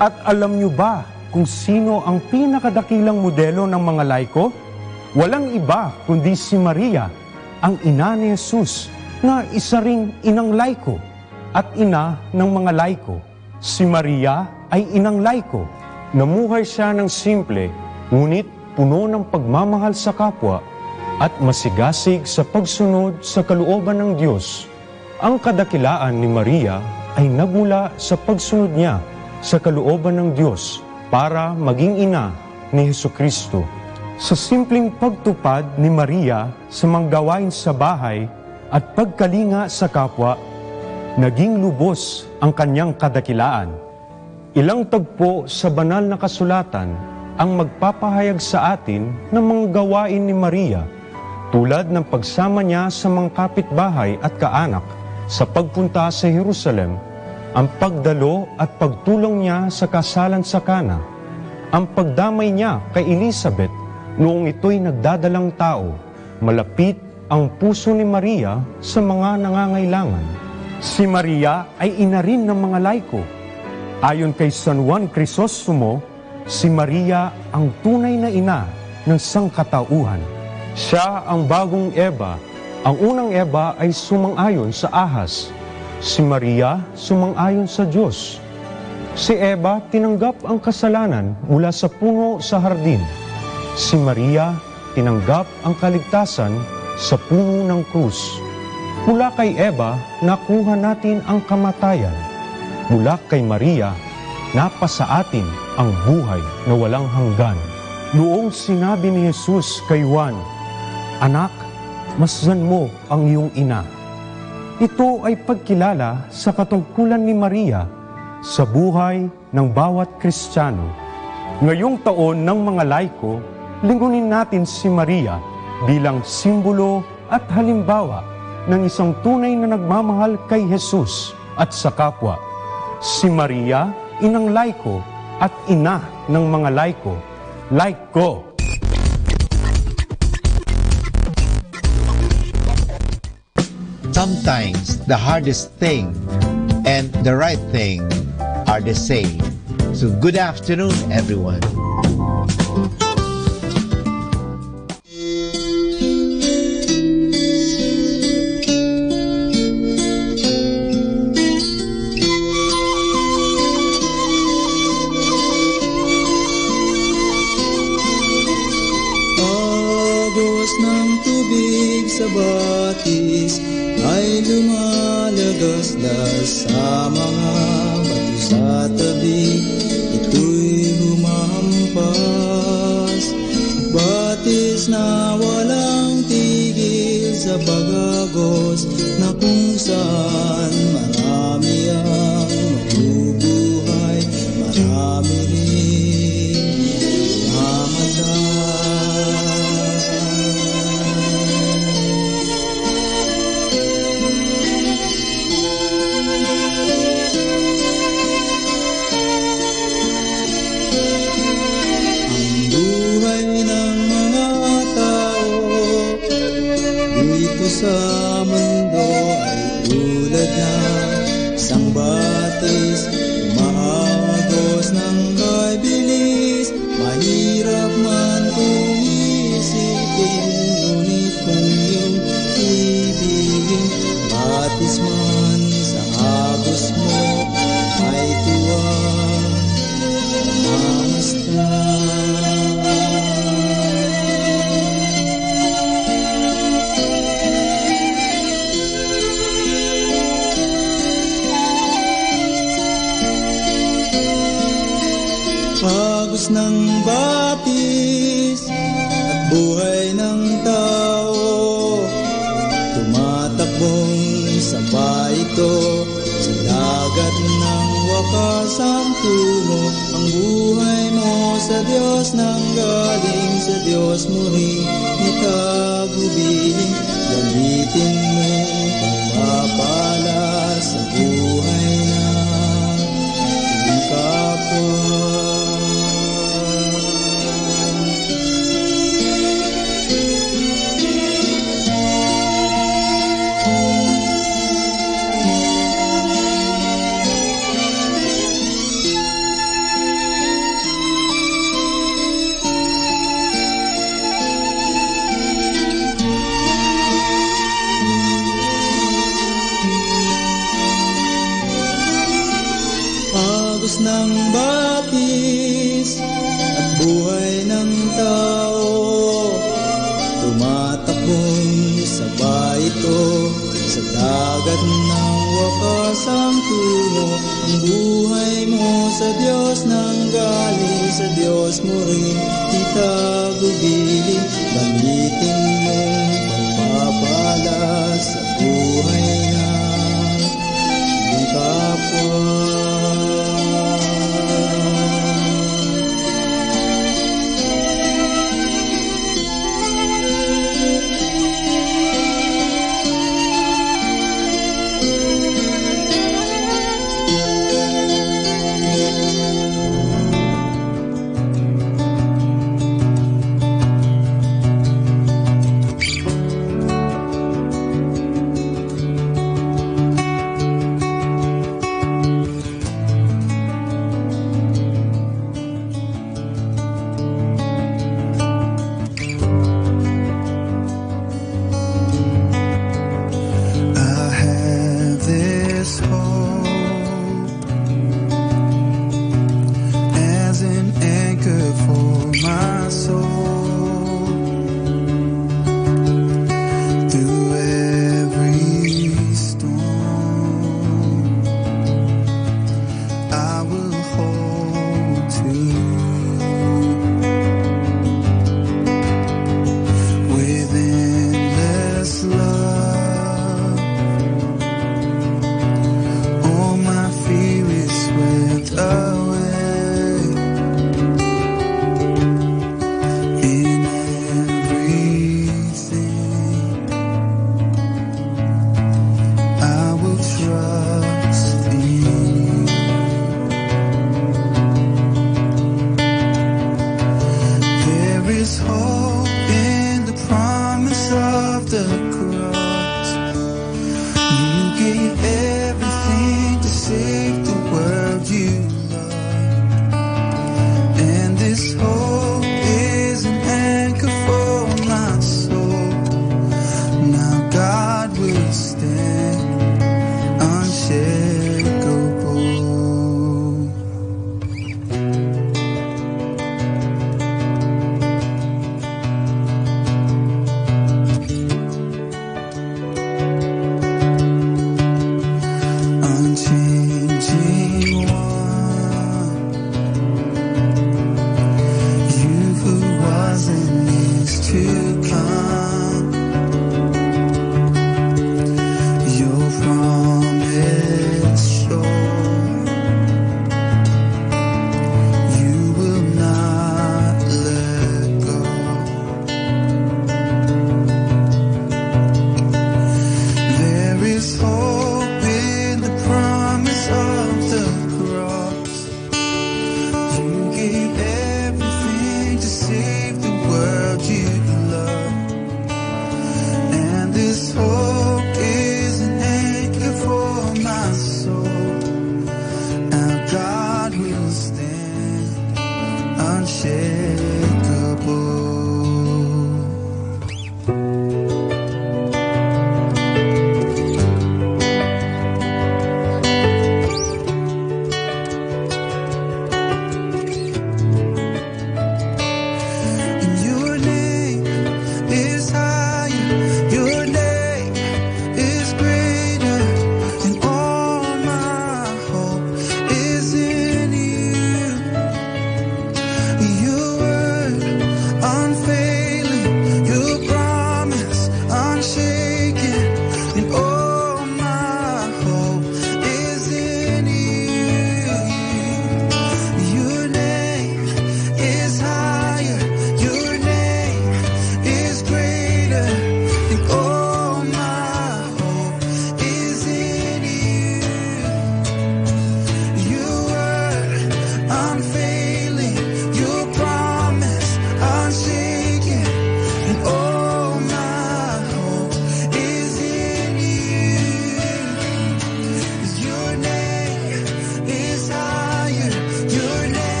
At alam niyo ba kung sino ang pinakadakilang modelo ng mga laiko? Walang iba kundi si Maria, ang ina ni Jesus, na isa ring inang laiko at ina ng mga laiko. Si Maria ay inang laiko. Namuhay siya ng simple, ngunit puno ng pagmamahal sa kapwa at masigasig sa pagsunod sa kalooban ng Diyos. Ang kadakilaan ni Maria ay nagmula sa pagsunod niya sa kalooban ng Diyos para maging ina ni Jesucristo. Sa simpleng pagtupad ni Maria sa mga gawain sa bahay at pagkalinga sa kapwa, naging lubos ang kanyang kadakilaan. Ilang tagpo sa Banal na Kasulatan ang magpapahayag sa atin ng mga gawain ni Maria, tulad ng pagsama niya sa mga kapitbahay at kaanak sa pagpunta sa Jerusalem, ang pagdalo at pagtulong niya sa kasalan sa Cana, ang pagdamay niya kay Elizabeth noong ito'y nagdadalang tao. Malapit ang puso ni Maria sa mga nangangailangan. Si Maria ay ina rin ng mga laiko. Ayon kay San Juan Crisostomo, si Maria ang tunay na ina ng sangkatauhan. Siya ang bagong Eva, ang unang Eva ay sumang-ayon sa ahas. Si Maria sumang-ayon sa Diyos. Si Eva tinanggap ang kasalanan mula sa puno sa hardin. Si Maria tinanggap ang kaligtasan sa puno ng krus. Mula kay Eva, nakuha natin ang kamatayan. Mula kay Maria, napasa atin ang buhay na walang hanggan. Noong sinabi ni Jesus kay Juan, "Anak, masdan mo ang iyong ina." Ito ay pagkilala sa katungkulan ni Maria sa buhay ng bawat Kristiyano. Ngayong taon ng mga laiko, lingunin natin si Maria bilang simbolo at halimbawa ng isang tunay na nagmamahal kay Jesus at sa kapwa. Si Maria, inang laiko at ina ng mga laiko. Laiko! Sometimes the hardest thing and the right thing are the same. So good afternoon, everyone. Agos ng tubig sa batis ay lumalagaslas sa mga bato sa tabi. Ito'y humampas, batis na walang tigil sa pag-agos, na kung saan marami ang mabubuhay, marami rin mamatay. Ang buhay ng mga tao dito sa mundo ay tulad na isang batis, umaagos ng kabilis. Mahirap man kung isipin, ngunit kung iyong ibigin, batis man sa agos mo ay tuwa, mamasdan. Santo no ang buhay mo sa Dios, nanggaling sa Dios mo rin itagubilin. Gamitin mo pagpapala sa buhay na iyong kapwa. Agos ng batis at buhay ng tao, tumatakbong sabay ito sa dagat ng wakas. Ang tumo, ang buhay mo sa Dios, nanggaling sa Dios mo rin itagubilin. Gamitin mo pagpapala sa buhay na iyong kapwa.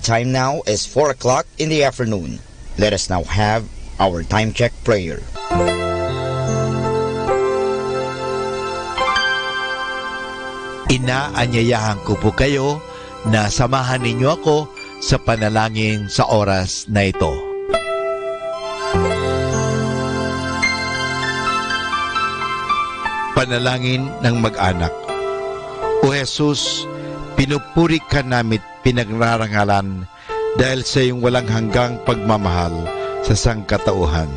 time now is four o'clock in the afternoon. Let us now have our time check prayer. Ina, anyayahan ko po kayo na samahan ninyo ako sa panalangin sa oras na ito. Panalangin ng mag-anak. O Jesus, pinupuri ka namit pinagrarangalan dahil sa iyong walang hanggang pagmamahal sa sangkatauhan.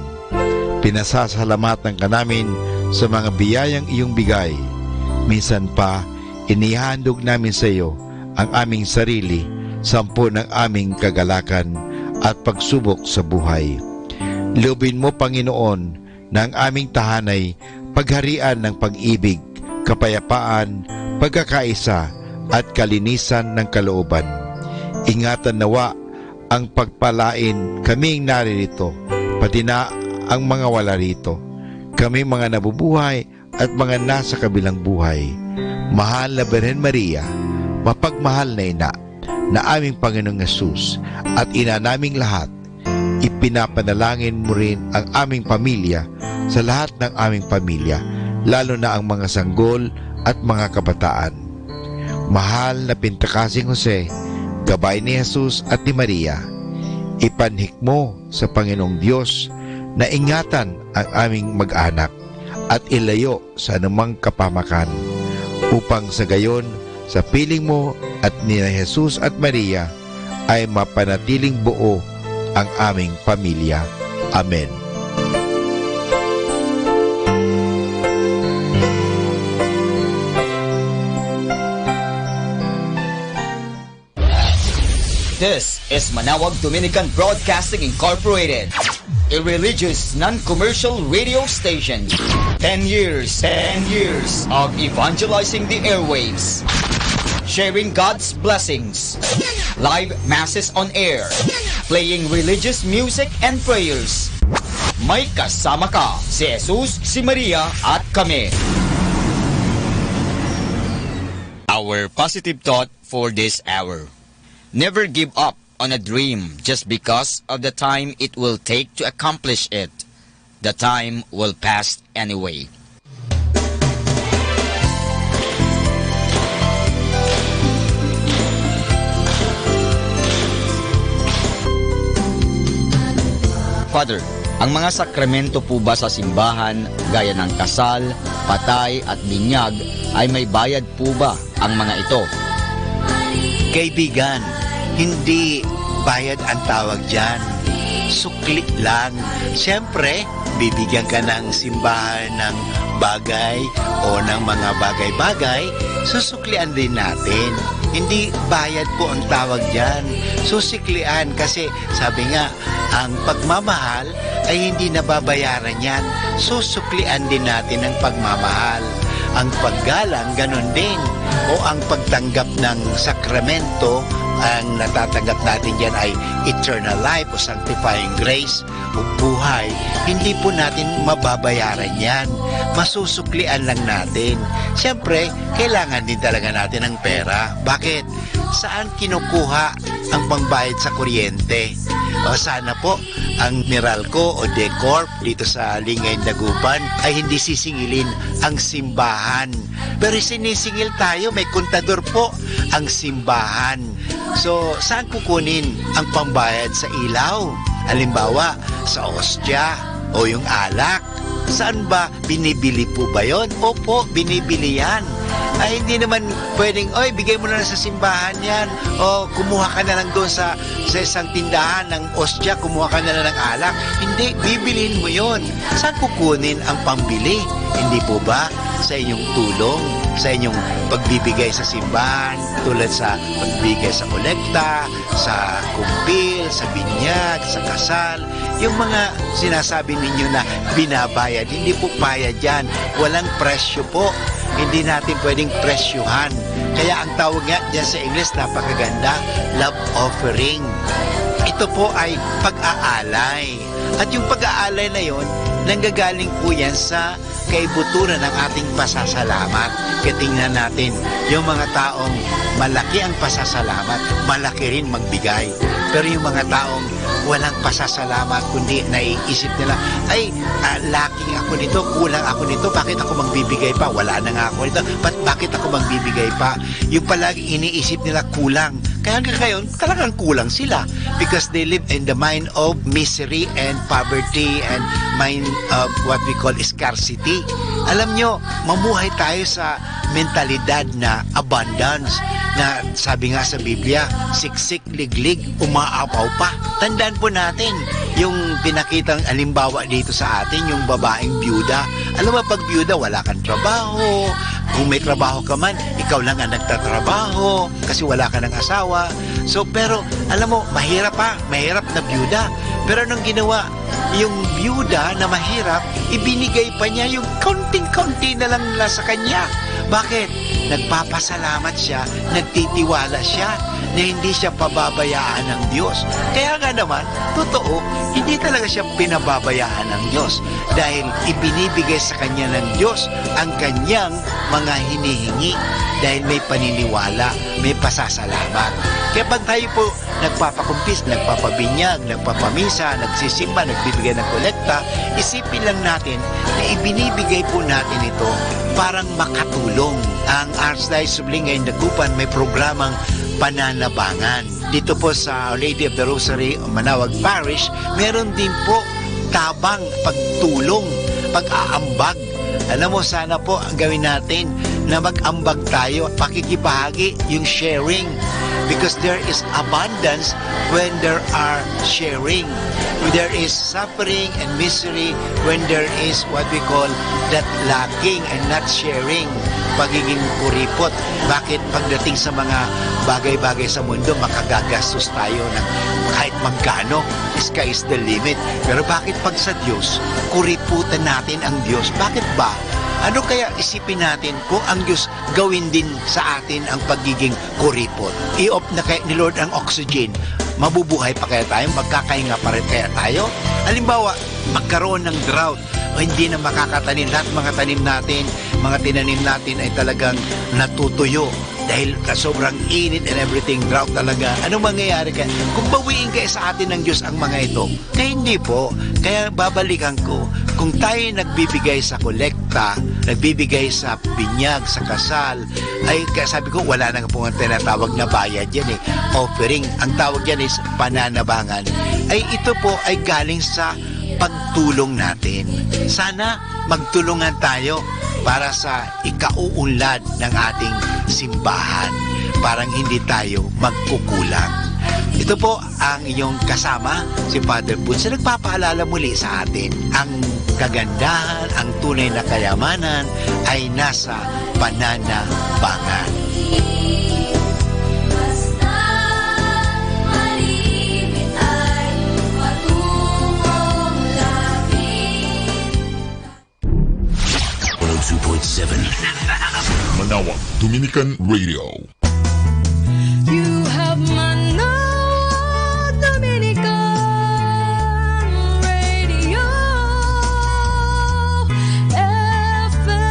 Pinasasalamatan ka namin sa mga biyayang iyong bigay. Minsan pa, inihahandog namin sa iyo ang aming sarili, sampon ang aming kagalakan at pagsubok sa buhay. Loobin mo, Panginoon, na ang aming tahanay pagharian ng pag-ibig, kapayapaan, pagkakaisa, at kalinisan ng kalooban. Ingatan nawa ang pagpalain kaming naririto, pati na ang mga wala rito, kami mga nabubuhay at mga nasa kabilang buhay. Mahal na Birhen Maria, mapagmahal na ina na aming Panginoong Yesus at ina naming lahat, ipinapanalangin mo rin ang aming pamilya sa lahat ng aming pamilya, lalo na ang mga sanggol at mga kabataan. Mahal na pintakasing Jose, gabay ni Jesus at ni Maria, ipanhikmo sa Panginoong Dios na ingatan ang aming mag-anak at ilayo sa anumang kapahamakan, upang sa gayon, sa piling mo at ni Jesus at Maria, ay mapanatiling buo ang aming pamilya. Amen. This is Manawag Dominican Broadcasting Incorporated, a religious non-commercial radio station. Ten years, ten years of evangelizing the airwaves, sharing God's blessings, live masses on air, playing religious music and prayers. May kasama ka, si Jesus, si Maria, at kami. Our positive thought for this hour. Never give up on a dream just because of the time it will take to accomplish it. The time will pass anyway. Father, ang mga sakramento po ba sa simbahan, gaya ng kasal, patay, at binyag, ay may bayad po ba ang mga ito? Kaibigan, hindi bayad ang tawag diyan. Sukli lang. Siyempre, bibigyan ka ng simbahan ng bagay o ng mga bagay-bagay, susuklian din natin. Hindi bayad po ang tawag diyan. Susiklian kasi sabi nga, ang pagmamahal ay hindi nababayaran yan. Susuklian din natin ang pagmamahal. Ang paggalang, ganun din. O ang pagtanggap ng sakramento, ang natatanggap natin dyan ay eternal life o sanctifying grace o buhay. Hindi po natin mababayaran yan. Masusuklian lang natin. Siyempre, kailangan din talaga natin ng pera. Bakit? Saan kinukuha ang pambayad sa kuryente? O sana po, ang Meralco o Decorp dito sa Lingay Dagupan ay hindi sisingilin ang simbahan. Pero sinisingil tayo, may kontador po ang simbahan. So, saan kukunin ang pambayad sa ilaw? Halimbawa, sa ostya o yung alak. Saan ba, binibili po ba yon? Opo, binibili yan. Ay, hindi naman pwedeng, "Oy, bigay mo na lang sa simbahan yan." O kumuha ka na lang doon sa, sa isang tindahan ng ostya, kumuha ka na lang ng alak. Hindi, bibilhin mo yon. Saan kukunin ang pambili? Hindi po ba sa inyong tulong, sa inyong pagbibigay sa simbahan, tulad sa pagbibigay sa kolekta, sa kumpil, sa binyag, sa kasal, yung mga sinasabi ninyo na binabayad, hindi po bayad yan. Walang presyo po. Hindi natin pwedeng presyuhan. Kaya ang tawag nga dyan sa Ingles, napakaganda, love offering. Ito po ay pag-aalay. At yung pag-aalay na yon, nanggagaling po yan sa kaibuturan ang ating pasasalamat. Kaya tingnan natin, yung mga taong malaki ang pasasalamat, malaki rin magbigay. Pero yung mga taong walang pasasalamat, kundi naiisip nila, "Ay, ah, lacking ako nito, kulang ako nito, bakit ako magbibigay pa? Wala na nga ako nito, ba't, bakit ako magbibigay pa?" Yung palagi iniisip nila kulang. Kaya hanggang ngayon, talagang kulang sila because they live in the mind of misery and poverty and mind of what we call scarcity. Alam nyo, mamuhay tayo sa mentalidad na abundance na sabi nga sa Biblia, siksik, liglig, umaapaw pa. Tandaan po natin yung pinakitang alimbawa dito sa atin, yung babaeng biyuda. Alam mo, pag biyuda, wala kang trabaho. Kung may trabaho ka man, ikaw lang ang nagtatrabaho kasi wala ka ng asawa. So, pero, alam mo, mahirap pa, mahirap na biyuda. Pero anong ginawa? Yung biyuda na mahirap, ibinigay pa niya yung kaunting-kaunti na lang na sa kanya. Bakit? Nagpapasalamat siya, nagtitiwala siya na hindi siya pababayaan ng Diyos. Kaya nga naman, totoo, hindi talaga siya pinababayaan ng Diyos dahil ibinibigay sa kanya ng Diyos ang kanyang mga hinihingi dahil may paniniwala, may pasasalamat. Kaya pag tayo po nagpapakumpis, nagpapabinyag, nagpapamisa, nagsisimba, nagbibigay ng kolekta, isipin lang natin na ibinibigay po natin ito parang makatulong. Ang Archdiocese of Leyte and Dagupan may programang pananabangan. Dito po sa Our Lady of the Rosary, Manaoag Parish, meron din po tabang, pagtulong, pag-aambag. Alam mo, sana po ang gawin natin na mag-ambag tayo, pakikibahagi, yung sharing. Because there is abundance when there are sharing. There is suffering and misery when there is what we call that lacking and not sharing, pagiging kuripot. Bakit pagdating sa mga bagay-bagay sa mundo, makagagastos tayo ng kahit magkano? Sky is the limit. Pero bakit pag sa Diyos, kuriputan natin ang Diyos? Bakit ba? Ano kaya isipin natin kung ang Diyos gawin din sa atin ang pagiging kuripot? I-off na kaya ni Lord ang oxygen? Mabubuhay pa kaya tayo? Magkakahinga pa rin kaya tayo? Halimbawa, magkaroon ng drought o hindi na makakatanim, lahat mga tanim natin, mga tinanim natin ay talagang natutuyo dahil sa sobrang init and everything, drought talaga. Ano mangyayari kaya? Kung bawiin kaya sa atin ng Diyos ang mga ito? Kaya hindi po. Kaya babalikan ko, kung tayo nagbibigay sa kolekta, nagbibigay sa binyag, sa kasal, ay kaya sabi ko, wala na nga po ang tinatawag na bayad yan eh. Offering. Ang tawag yan is pananabangan. Ay ito po ay galing sa pagtulong natin. Sana magtulungan tayo para sa ikauunlad ng ating simbahan. Parang hindi tayo magkukulang. Ito po ang inyong kasama, si Father Boots, na nagpapaalala muli sa atin, ang kagandahan, ang tunay na kayamanan ay nasa pananabangan. Basta malimit ay matulong lagi. One oh two point seven Manaoag Dominican Radio. You have Manaoag Dominican Radio F M.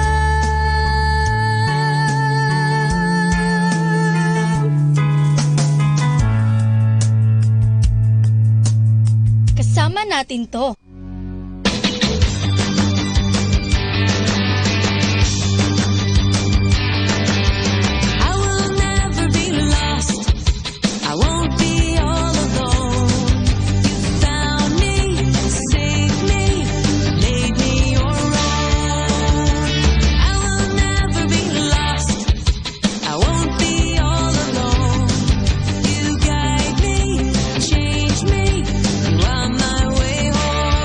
Kasama natin 'to. I will never be lost. I won't be all alone. You found me, saved me, made me your own. I will never be lost. I won't be all alone. You guide me, change me. You are my way home.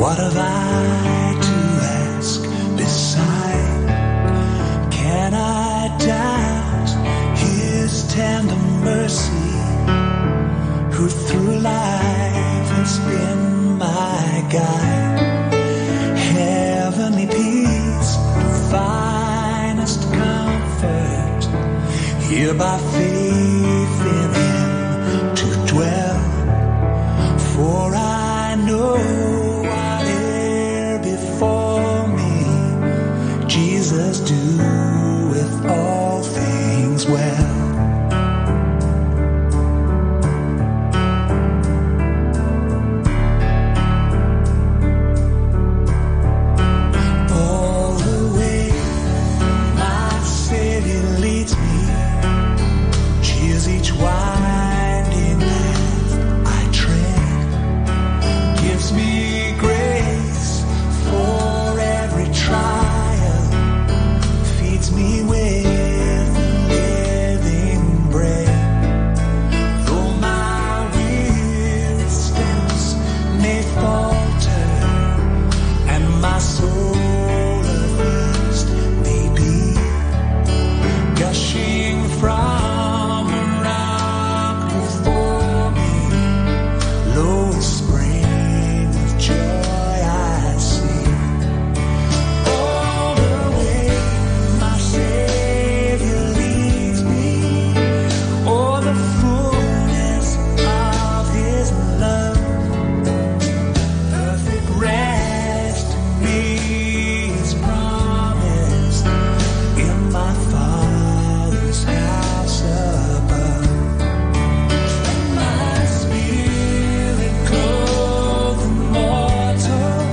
What have I to ask beside? Can I doubt his tender mercy, who through life has been my guide? Heavenly peace, the finest comfort, here by faith in him to dwell. For I know whate'er befall me, Jesus doeth all things well. All the way, my Savior leads me, cheers each winding path I tread, gives me grace for every trial, feeds me with living bread. Though my weary steps may falter and my soul athirst may be, gushing from a rock before me, lo, a spring of joy I see. All the way, my Savior leads me. Oh, the fullness of his love. Perfect rest to me is promised in my Father's house above. My spirit clothed immortal,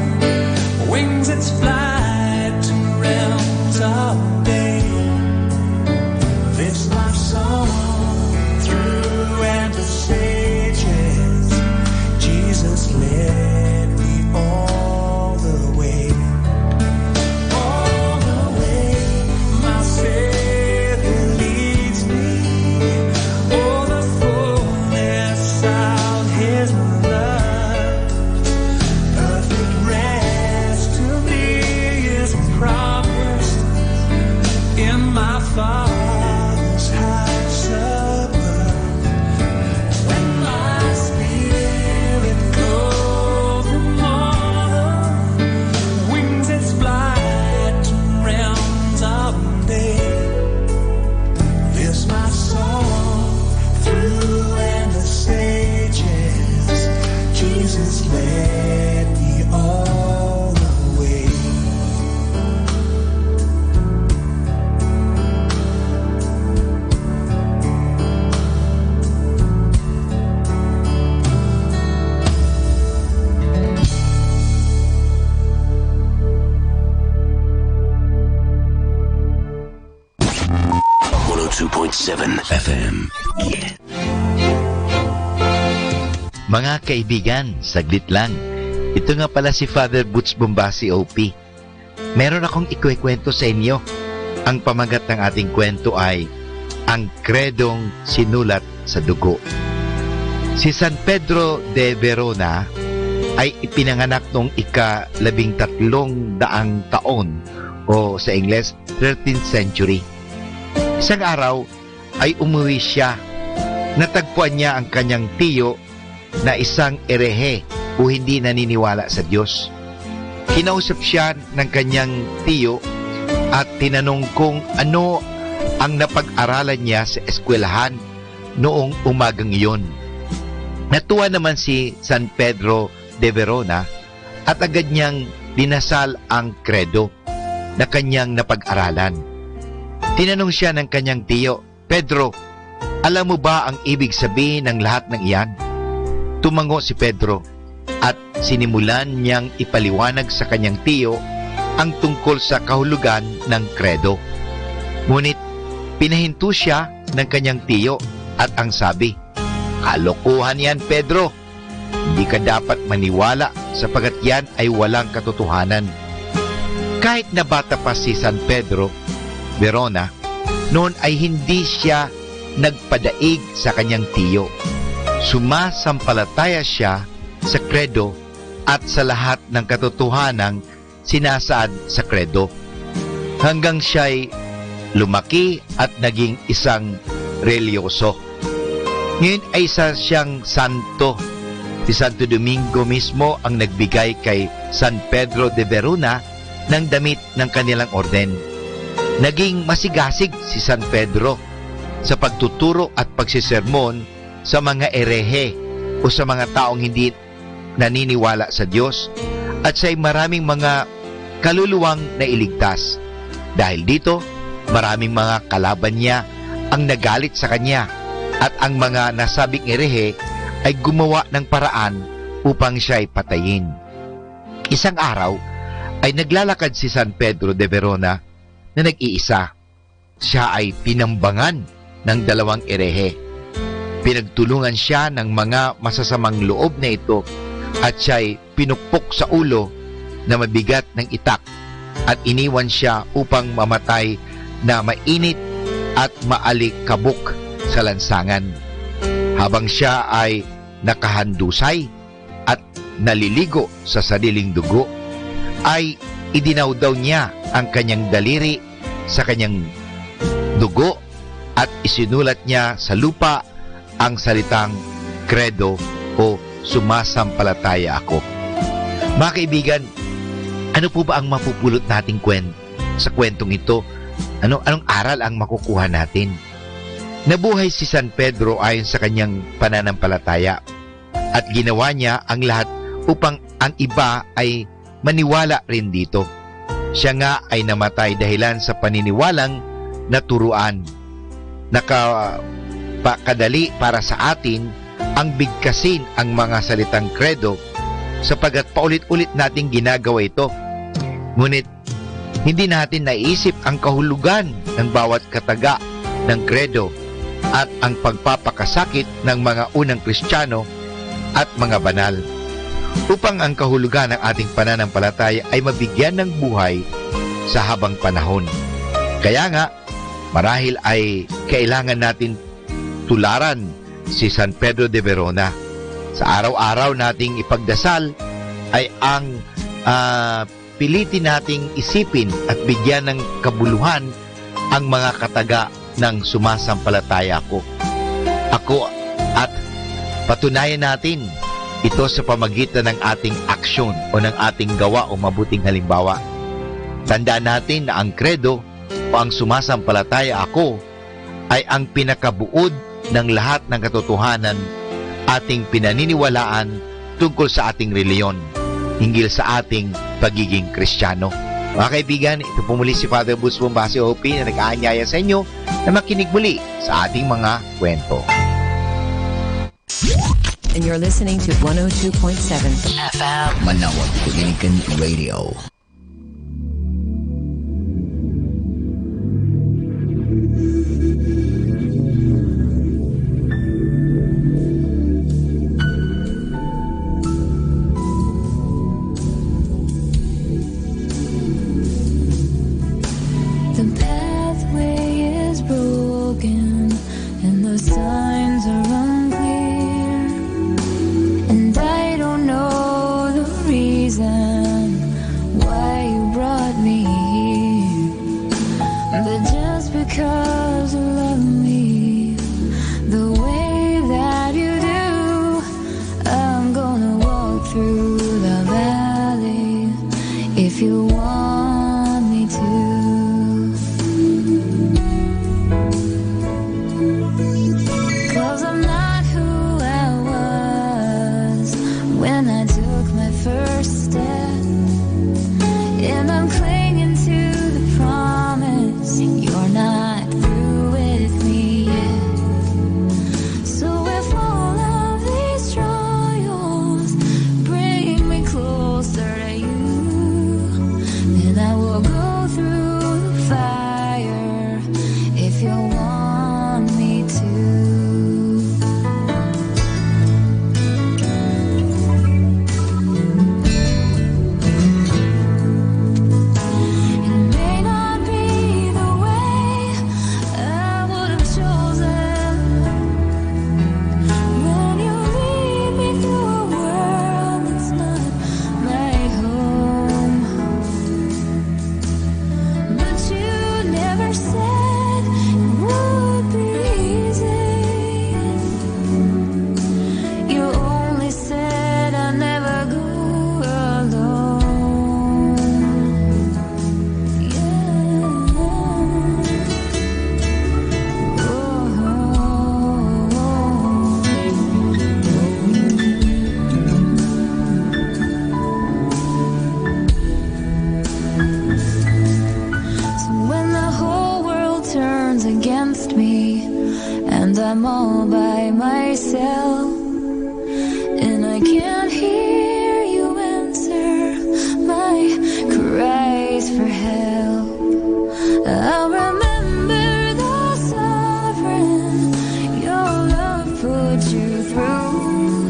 wings its flight to realms of day. This my song through endless ages, Jesus led me all the way. All the way, my Savior leads me. Oh, the fullness of his love. Perfect rest to me is promised in my Father's house above. When my spirit grows immortal, wings its flight to realms of day. This my song through endless ages, Jesus led me all the way. One oh two point seven F M. Mga kaibigan, saglit lang. Ito nga pala si Father Butch Bombasi, O P. Meron akong ikuwento sa inyo. Ang pamagat ng ating kwento ay Ang Kredong Sinulat sa Dugo. Si San Pedro de Verona ay ipinanganak noong ika-labing tatlong daang taon, o sa Ingles, thirteenth century. Isang araw ay umuwi siya. Natagpuan niya ang kanyang tiyo na isang erehe o hindi naniniwala sa Diyos. Kinausap siya ng kanyang tiyo at tinanong kung ano ang napag-aralan niya sa eskwelahan noong umagang iyon. Natuwa naman si San Pedro de Verona at agad niyang dinasal ang Kredo na kanyang napag-aralan. Tinanong siya ng kanyang tiyo, "Pedro, alam mo ba ang ibig sabihin ng lahat ng iyan?" Tumango si Pedro at sinimulan niyang ipaliwanag sa kanyang tiyo ang tungkol sa kahulugan ng Kredo. Ngunit pinahinto siya ng kanyang tiyo at ang sabi, "Kalokohan yan, Pedro! Hindi ka dapat maniwala sapagat yan ay walang katotohanan." Kahit na bata pa si San Pedro Verona, noon ay hindi siya nagpadaig sa kanyang tiyo. Sumasampalataya siya sa Kredo at sa lahat ng katotohanang sinasaad sa Kredo, hanggang siya'y lumaki at naging isang reliyoso. Ngayon ay isa siyang santo. Si Santo Domingo mismo ang nagbigay kay San Pedro de Verona ng damit ng kanilang orden. Naging masigasig si San Pedro sa pagtuturo at pagsisermon sa mga erehe o sa mga taong hindi naniniwala sa Dios, at siya'y maraming mga kaluluwang nailigtas. Dahil dito, maraming mga kalaban niya ang nagalit sa kanya, at ang mga nasabing erehe ay gumawa ng paraan upang siya'y patayin. Isang araw ay naglalakad si San Pedro de Verona na nag-iisa. Siya ay tinambangan ng dalawang erehe. Pinagtulungan siya ng mga masasamang loob na ito at siya'y pinukpok sa ulo na mabigat ng itak at iniwan siya upang mamatay na mainit at maalikabok sa lansangan. Habang siya ay nakahandusay at naliligo sa sariling dugo, ay idinawdaw niya ang kanyang daliri sa kanyang dugo at isinulat niya sa lupa ang salitang Credo o Sumasampalataya Ako. Mga kaibigan, ano po ba ang mapupulot nating kwen-, sa kwentong ito? Ano, anong aral ang makukuha natin? Nabuhay si San Pedro ayon sa kanyang pananampalataya at ginawa niya ang lahat upang ang iba ay maniwala rin dito. Siya nga ay namatay dahilan sa paniniwalang naturoan. Nakapakadali para sa atin ang bigkasin ang mga salitang Credo, sapagkat paulit-ulit nating ginagawa ito. Ngunit hindi natin naiisip ang kahulugan ng bawat kataga ng Credo at ang pagpapakasakit ng mga unang Kristiyano at mga banal, upang ang kahulugan ng ating pananampalataya ay mabigyan ng buhay sa habang panahon. Kaya nga, marahil ay kailangan natin tularan si San Pedro de Verona. Sa araw-araw nating ipagdasal ay ang, ah, pilitin nating isipin at bigyan ng kabuluhan ang mga kataga ng sumasampalataya ako. Ako at patunayan natin ito sa pamagitan ng ating aksyon o ng ating gawa o mabuting halimbawa. Tandaan natin na ang Credo o ang sumasampalataya ako ay ang pinakabuod ng lahat ng katotohanan ating pinaniniwalaan tungkol sa ating reliyon, hinggil sa ating pagiging Kristiyano. Mga kaibigan, ito po muli si Father Boots Bonifacio O P na nag-aanyaya sa inyo na makinig muli sa ating mga kwento. And you're listening to one oh two point seven F M. Manawa Kunikan Radio. The pathway is broken and the signs are unclear. And I don't know the reason why you brought me here. But just because you love me the way that you do, I'm gonna walk through the valley if you want me to. 'Cause I'm not who I was when I took my first step. And I'm clinging to the promise you're not through with me yet. So if all of these trials bring me closer to you, I'm all by myself, and I can't hear you answer my cries for help. I'll remember the suffering your love put you through,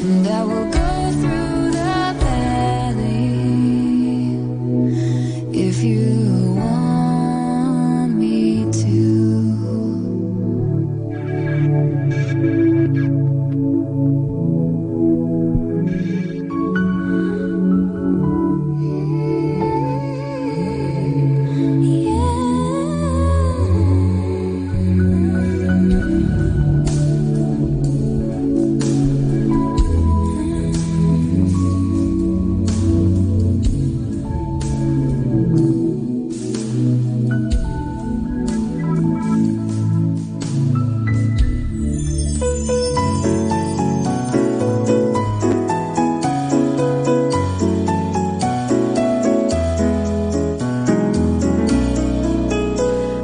and I will go through the valley if you want me to.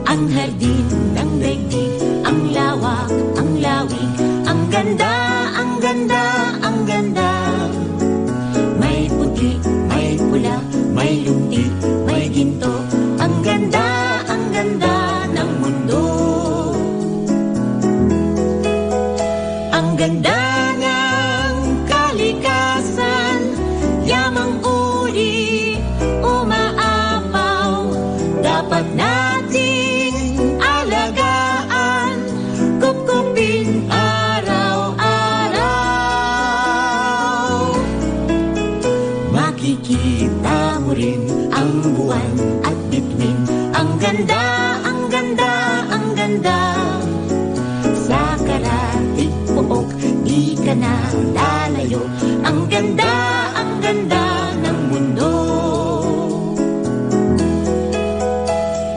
Ang hardin, ang daigdig, ang lawak, ang lawig, ang ganda, ang ganda, ang ganda. May puti, may pula, may luti, may ginto. Ang ganda, ang ganda ng mundo. Ang ganda ng kalikasan, yamang uri, umaapaw, dapat nating alagaan, kupkupin araw-araw. Makikita mo rin ang buwan at bituin. Ang ganda, ang ganda, ang ganda. Sa karatig pook, di ka na lalayo. Ang ganda, ang ganda ng mundo.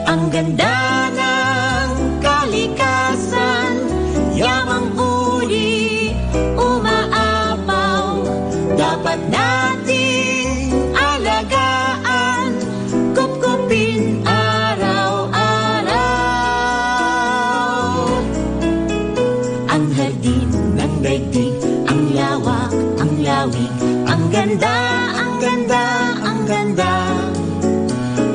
Ang ganda ng kalikasan, yamang uri, umaapaw, dapat nating alagaan, kupkupin araw-araw. Ang hardin ng daigdig, ang lawak, ang lawig, ang ganda, ang ganda, ang ganda.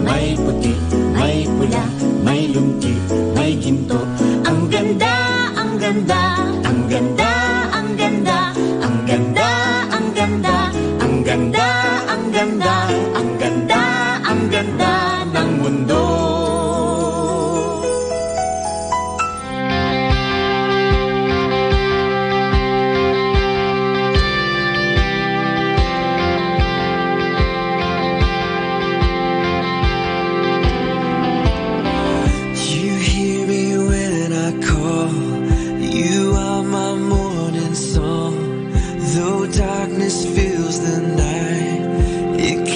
May puti, may pula, may luti, may ginto. Ang ganda, ang ganda, ang ganda, ang ganda, ang ganda, ang ganda, ang ganda, ang ganda, ang ganda, ang ganda ng mundo. You hear me when I call. You are my morning song. Though darkness fills the night, it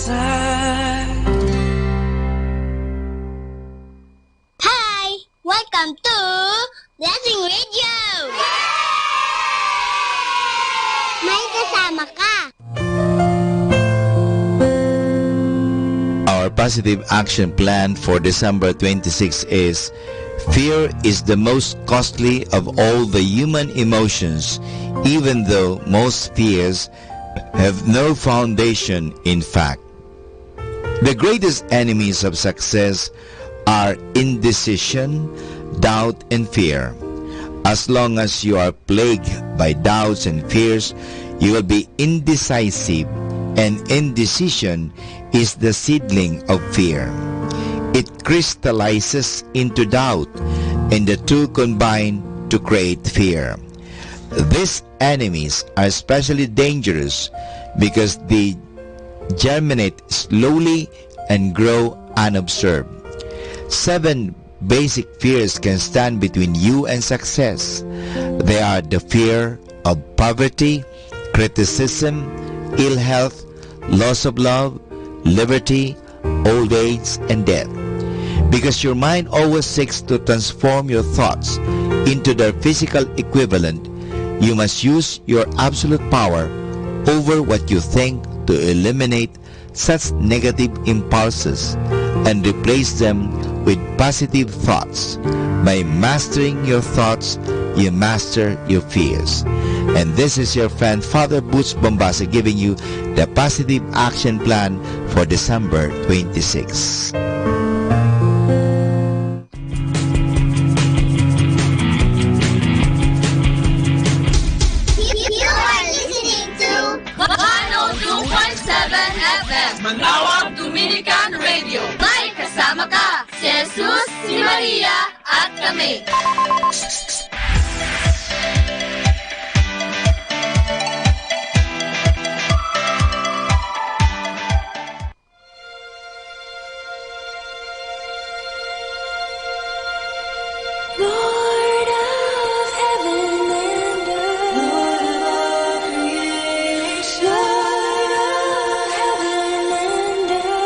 Hi! Welcome to Blessing Radio! May kasama ka! Our positive action plan for December twenty-six is: "Fear is the most costly of all the human emotions, even though most fears have no foundation in fact." The greatest enemies of success are indecision, doubt, and fear. As long as you are plagued by doubts and fears, you will be indecisive, and indecision is the seedling of fear. It crystallizes into doubt, and the two combine to create fear. These enemies are especially dangerous because they germinate slowly and grow unobserved. Seven basic fears can stand between you and success. They are the fear of poverty, criticism, ill health, loss of love, liberty, old age, and death. Because your mind always seeks to transform your thoughts into their physical equivalent, you must use your absolute power over what you think to eliminate such negative impulses and replace them with positive thoughts. By mastering your thoughts, you master your fears. And this is your friend, Father Boots Bombasa, giving you the positive action plan for December twenty-six. You are listening to one oh two point seven F M. Manawa Dominican Radio. May kasama ka, si Jesus, si Maria, at kami. Lord of heaven and earth. Lord of all creation. Lord of heaven and earth.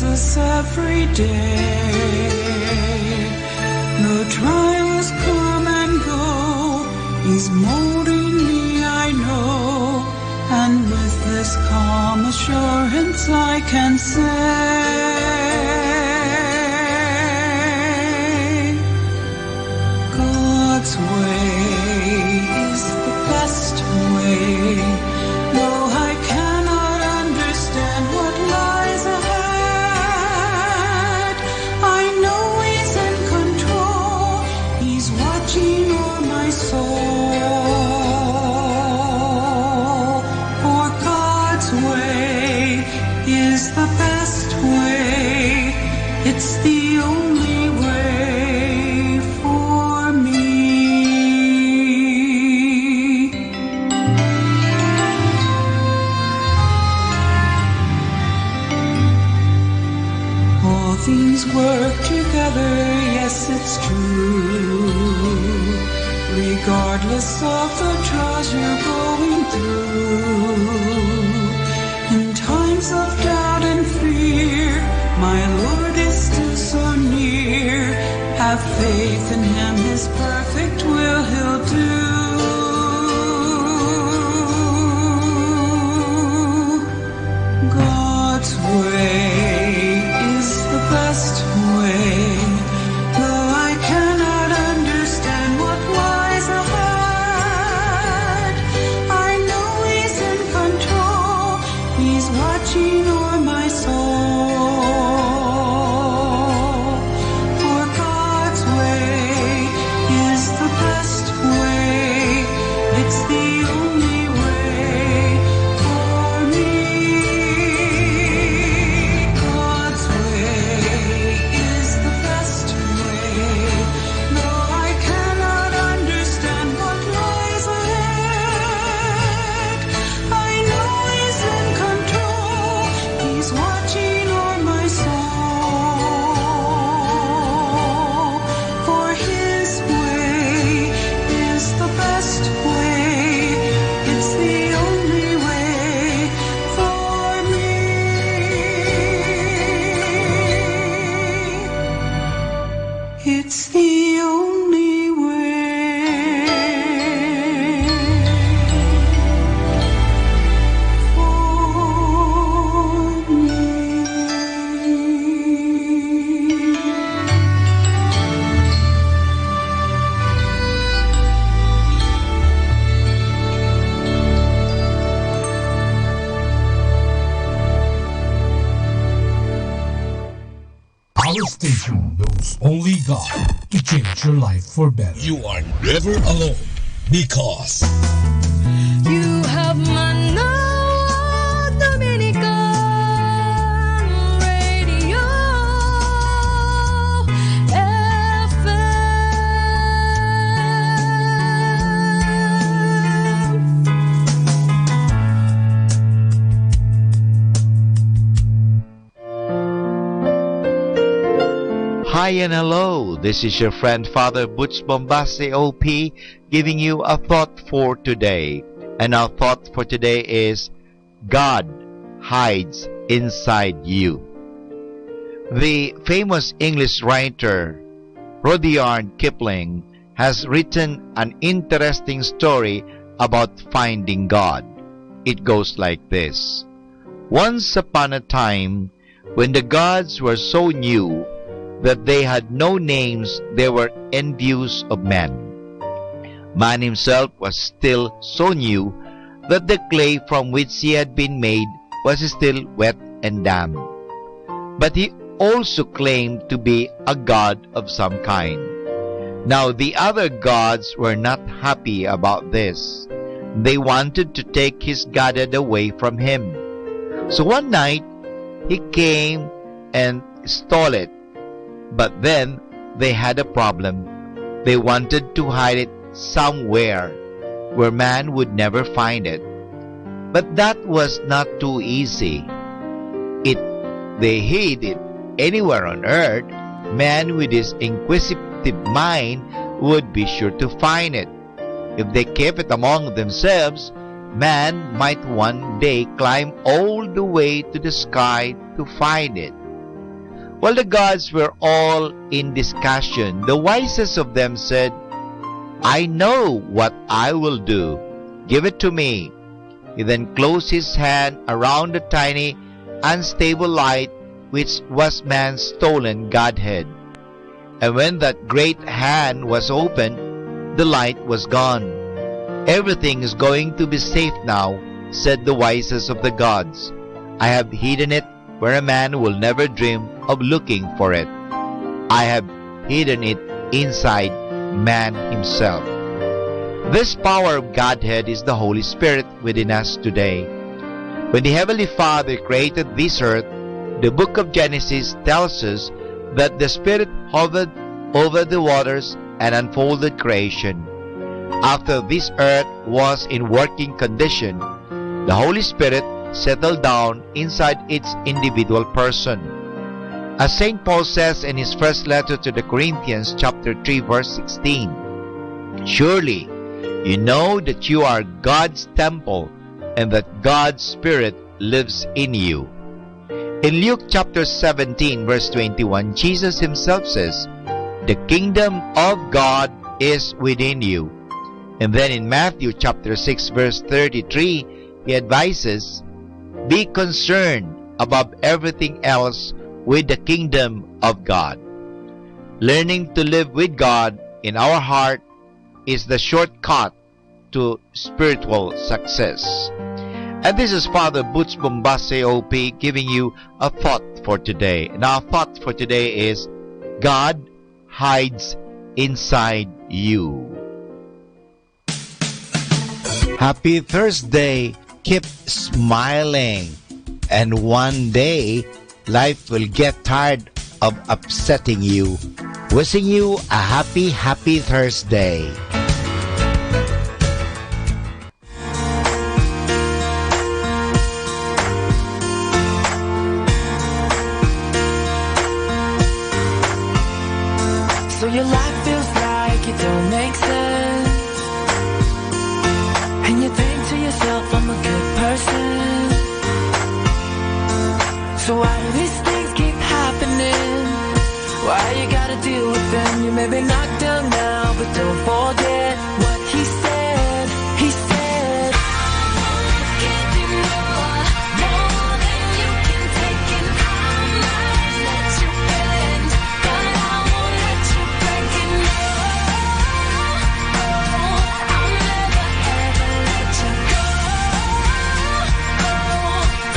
This every day. The trials come and go. He's molding me, I know. And with this calm assurance, I can say, God's way is the best way. Though I cannot understand what lies ahead, I know He's in control. He's watching o'er my soul. For God's way is the best way. It's the only way for me. All things work together, yes, it's true. Regardless of the trials you're going through, in times of doubt and fear, my Lord is still so near. Have faith in Him, His perfect will He'll do. God's way is the best way. Though I cannot understand what lies ahead, I know He's in control. He's watching o'er my soul. For God's way is the best way. It's the only way for me. God's way is the best way. Though I cannot understand what lies ahead, I know He's in control. He's watching o'er my soul. For His way is the best way. It's the only way for me. It's the only way for me. Our station knows only God to change your life for better. You are never alone because you have Manna Dominican Radio F M. Hi and hello, this is your friend Father Butch Bombase O P, giving you a thought for today. And our thought for today is, God hides inside you. The famous English writer Rudyard Kipling has written an interesting story about finding God. It goes like this. Once upon a time, when the gods were so new that they had no names, they were envious of men. Man himself was still so new that the clay from which he had been made was still wet and damp. But he also claimed to be a god of some kind. Now, the other gods were not happy about this. They wanted to take his godhead away from him. So one night, he came and stole it. But then they had a problem. They wanted to hide it somewhere where man would never find it. But that was not too easy. If they hid it anywhere on earth, man with his inquisitive mind would be sure to find it. If they kept it among themselves, man might one day climb all the way to the sky to find it. While the gods were all in discussion, the wisest of them said, "I know what I will do. Give it to me." He then closed his hand around the tiny, unstable light which was man's stolen godhead. And when that great hand was opened, the light was gone. "Everything is going to be safe now," said the wisest of the gods. "I have hidden it where a man will never dream of looking for it. I have hidden it inside man himself." This power of Godhead is the Holy Spirit within us today. When the Heavenly Father created this earth, the book of Genesis tells us that the Spirit hovered over the waters and unfolded creation. After this earth was in working condition, the Holy Spirit settled down inside its individual person. As Saint Paul says in his first letter to the Corinthians, chapter three, verse sixteen, "Surely you know that you are God's temple and that God's Spirit lives in you." In Luke chapter seventeen, verse twenty-one, Jesus himself says, "The kingdom of God is within you." And then in Matthew chapter six, verse thirty-three, he advises, "Be concerned above everything else with the kingdom of God." Learning to live with God in our heart is the shortcut to spiritual success. And this is Father Butch Bombase, O P, giving you a thought for today. And our thought for today is, "God hides inside you." Happy Thursday. Keep smiling. And one day, life will get tired of upsetting you. Wishing you a happy, happy Thursday. So your life feels like it don't make sense. And you think to yourself, "I'm a good person. So why do these things keep happening? Why you gotta deal with them?" You may be knocked down now, but don't forget what he said. He said, "I won't give you more, more than you can take, and I might let you bend, but I won't let you break it. No, I'll never ever let you go.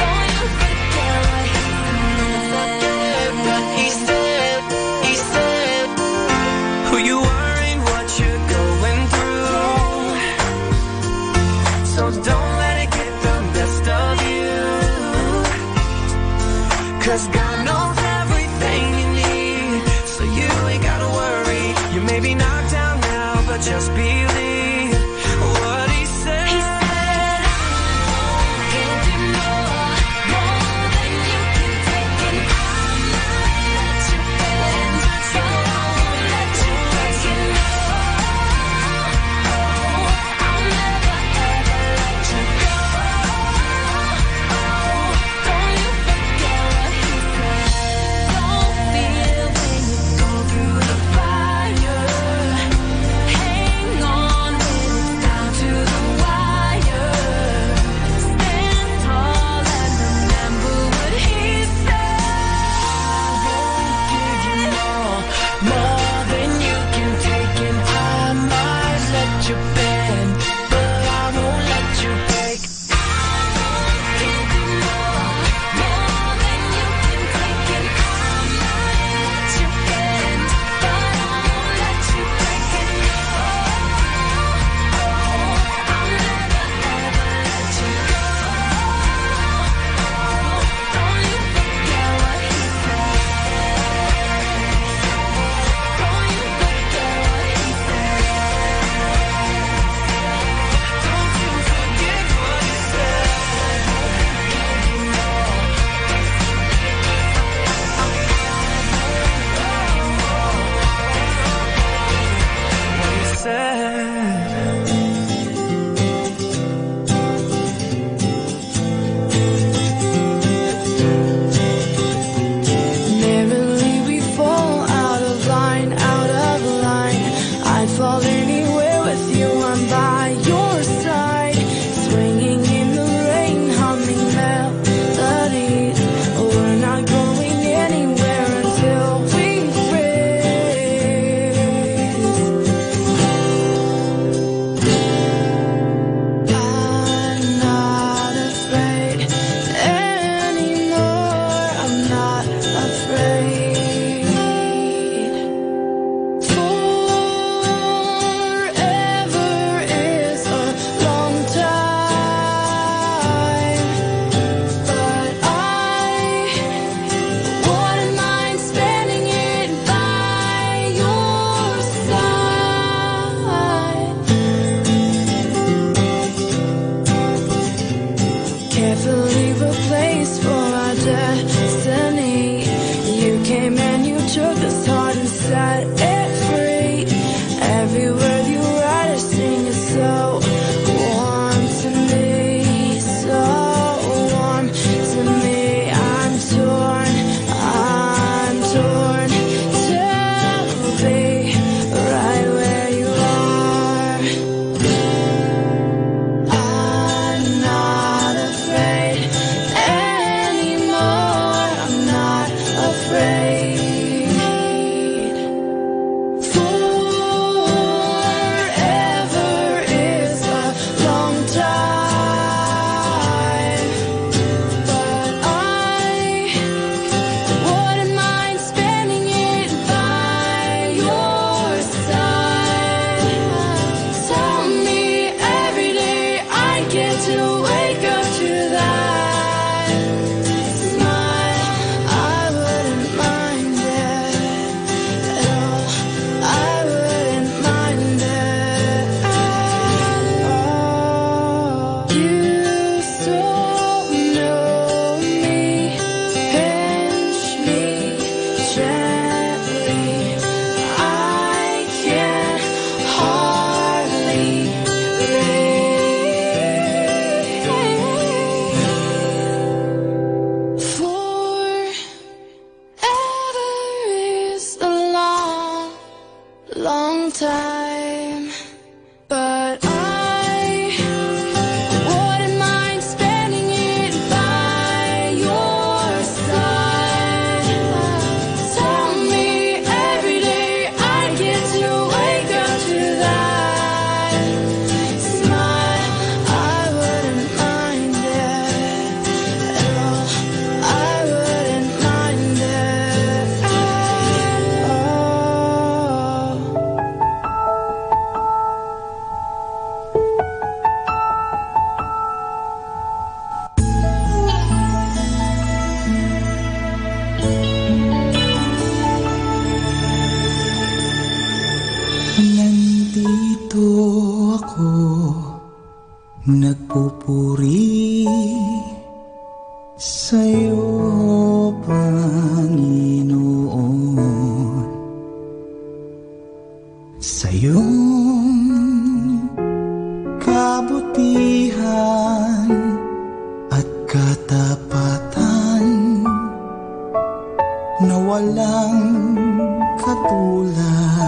Don't you forget what he said." He said, he said, "Who you are and what you're going through. So don't let it get the best of you. 'Cause God knows everything you need. So you ain't gotta worry. You may be knocked down now, but just believe what he said." He said, "I won't give you more, more than you can take, and I might let you bend, but I won't let you break it. No, I'll never ever let you go. Don't you forget what he said." na walang katulad.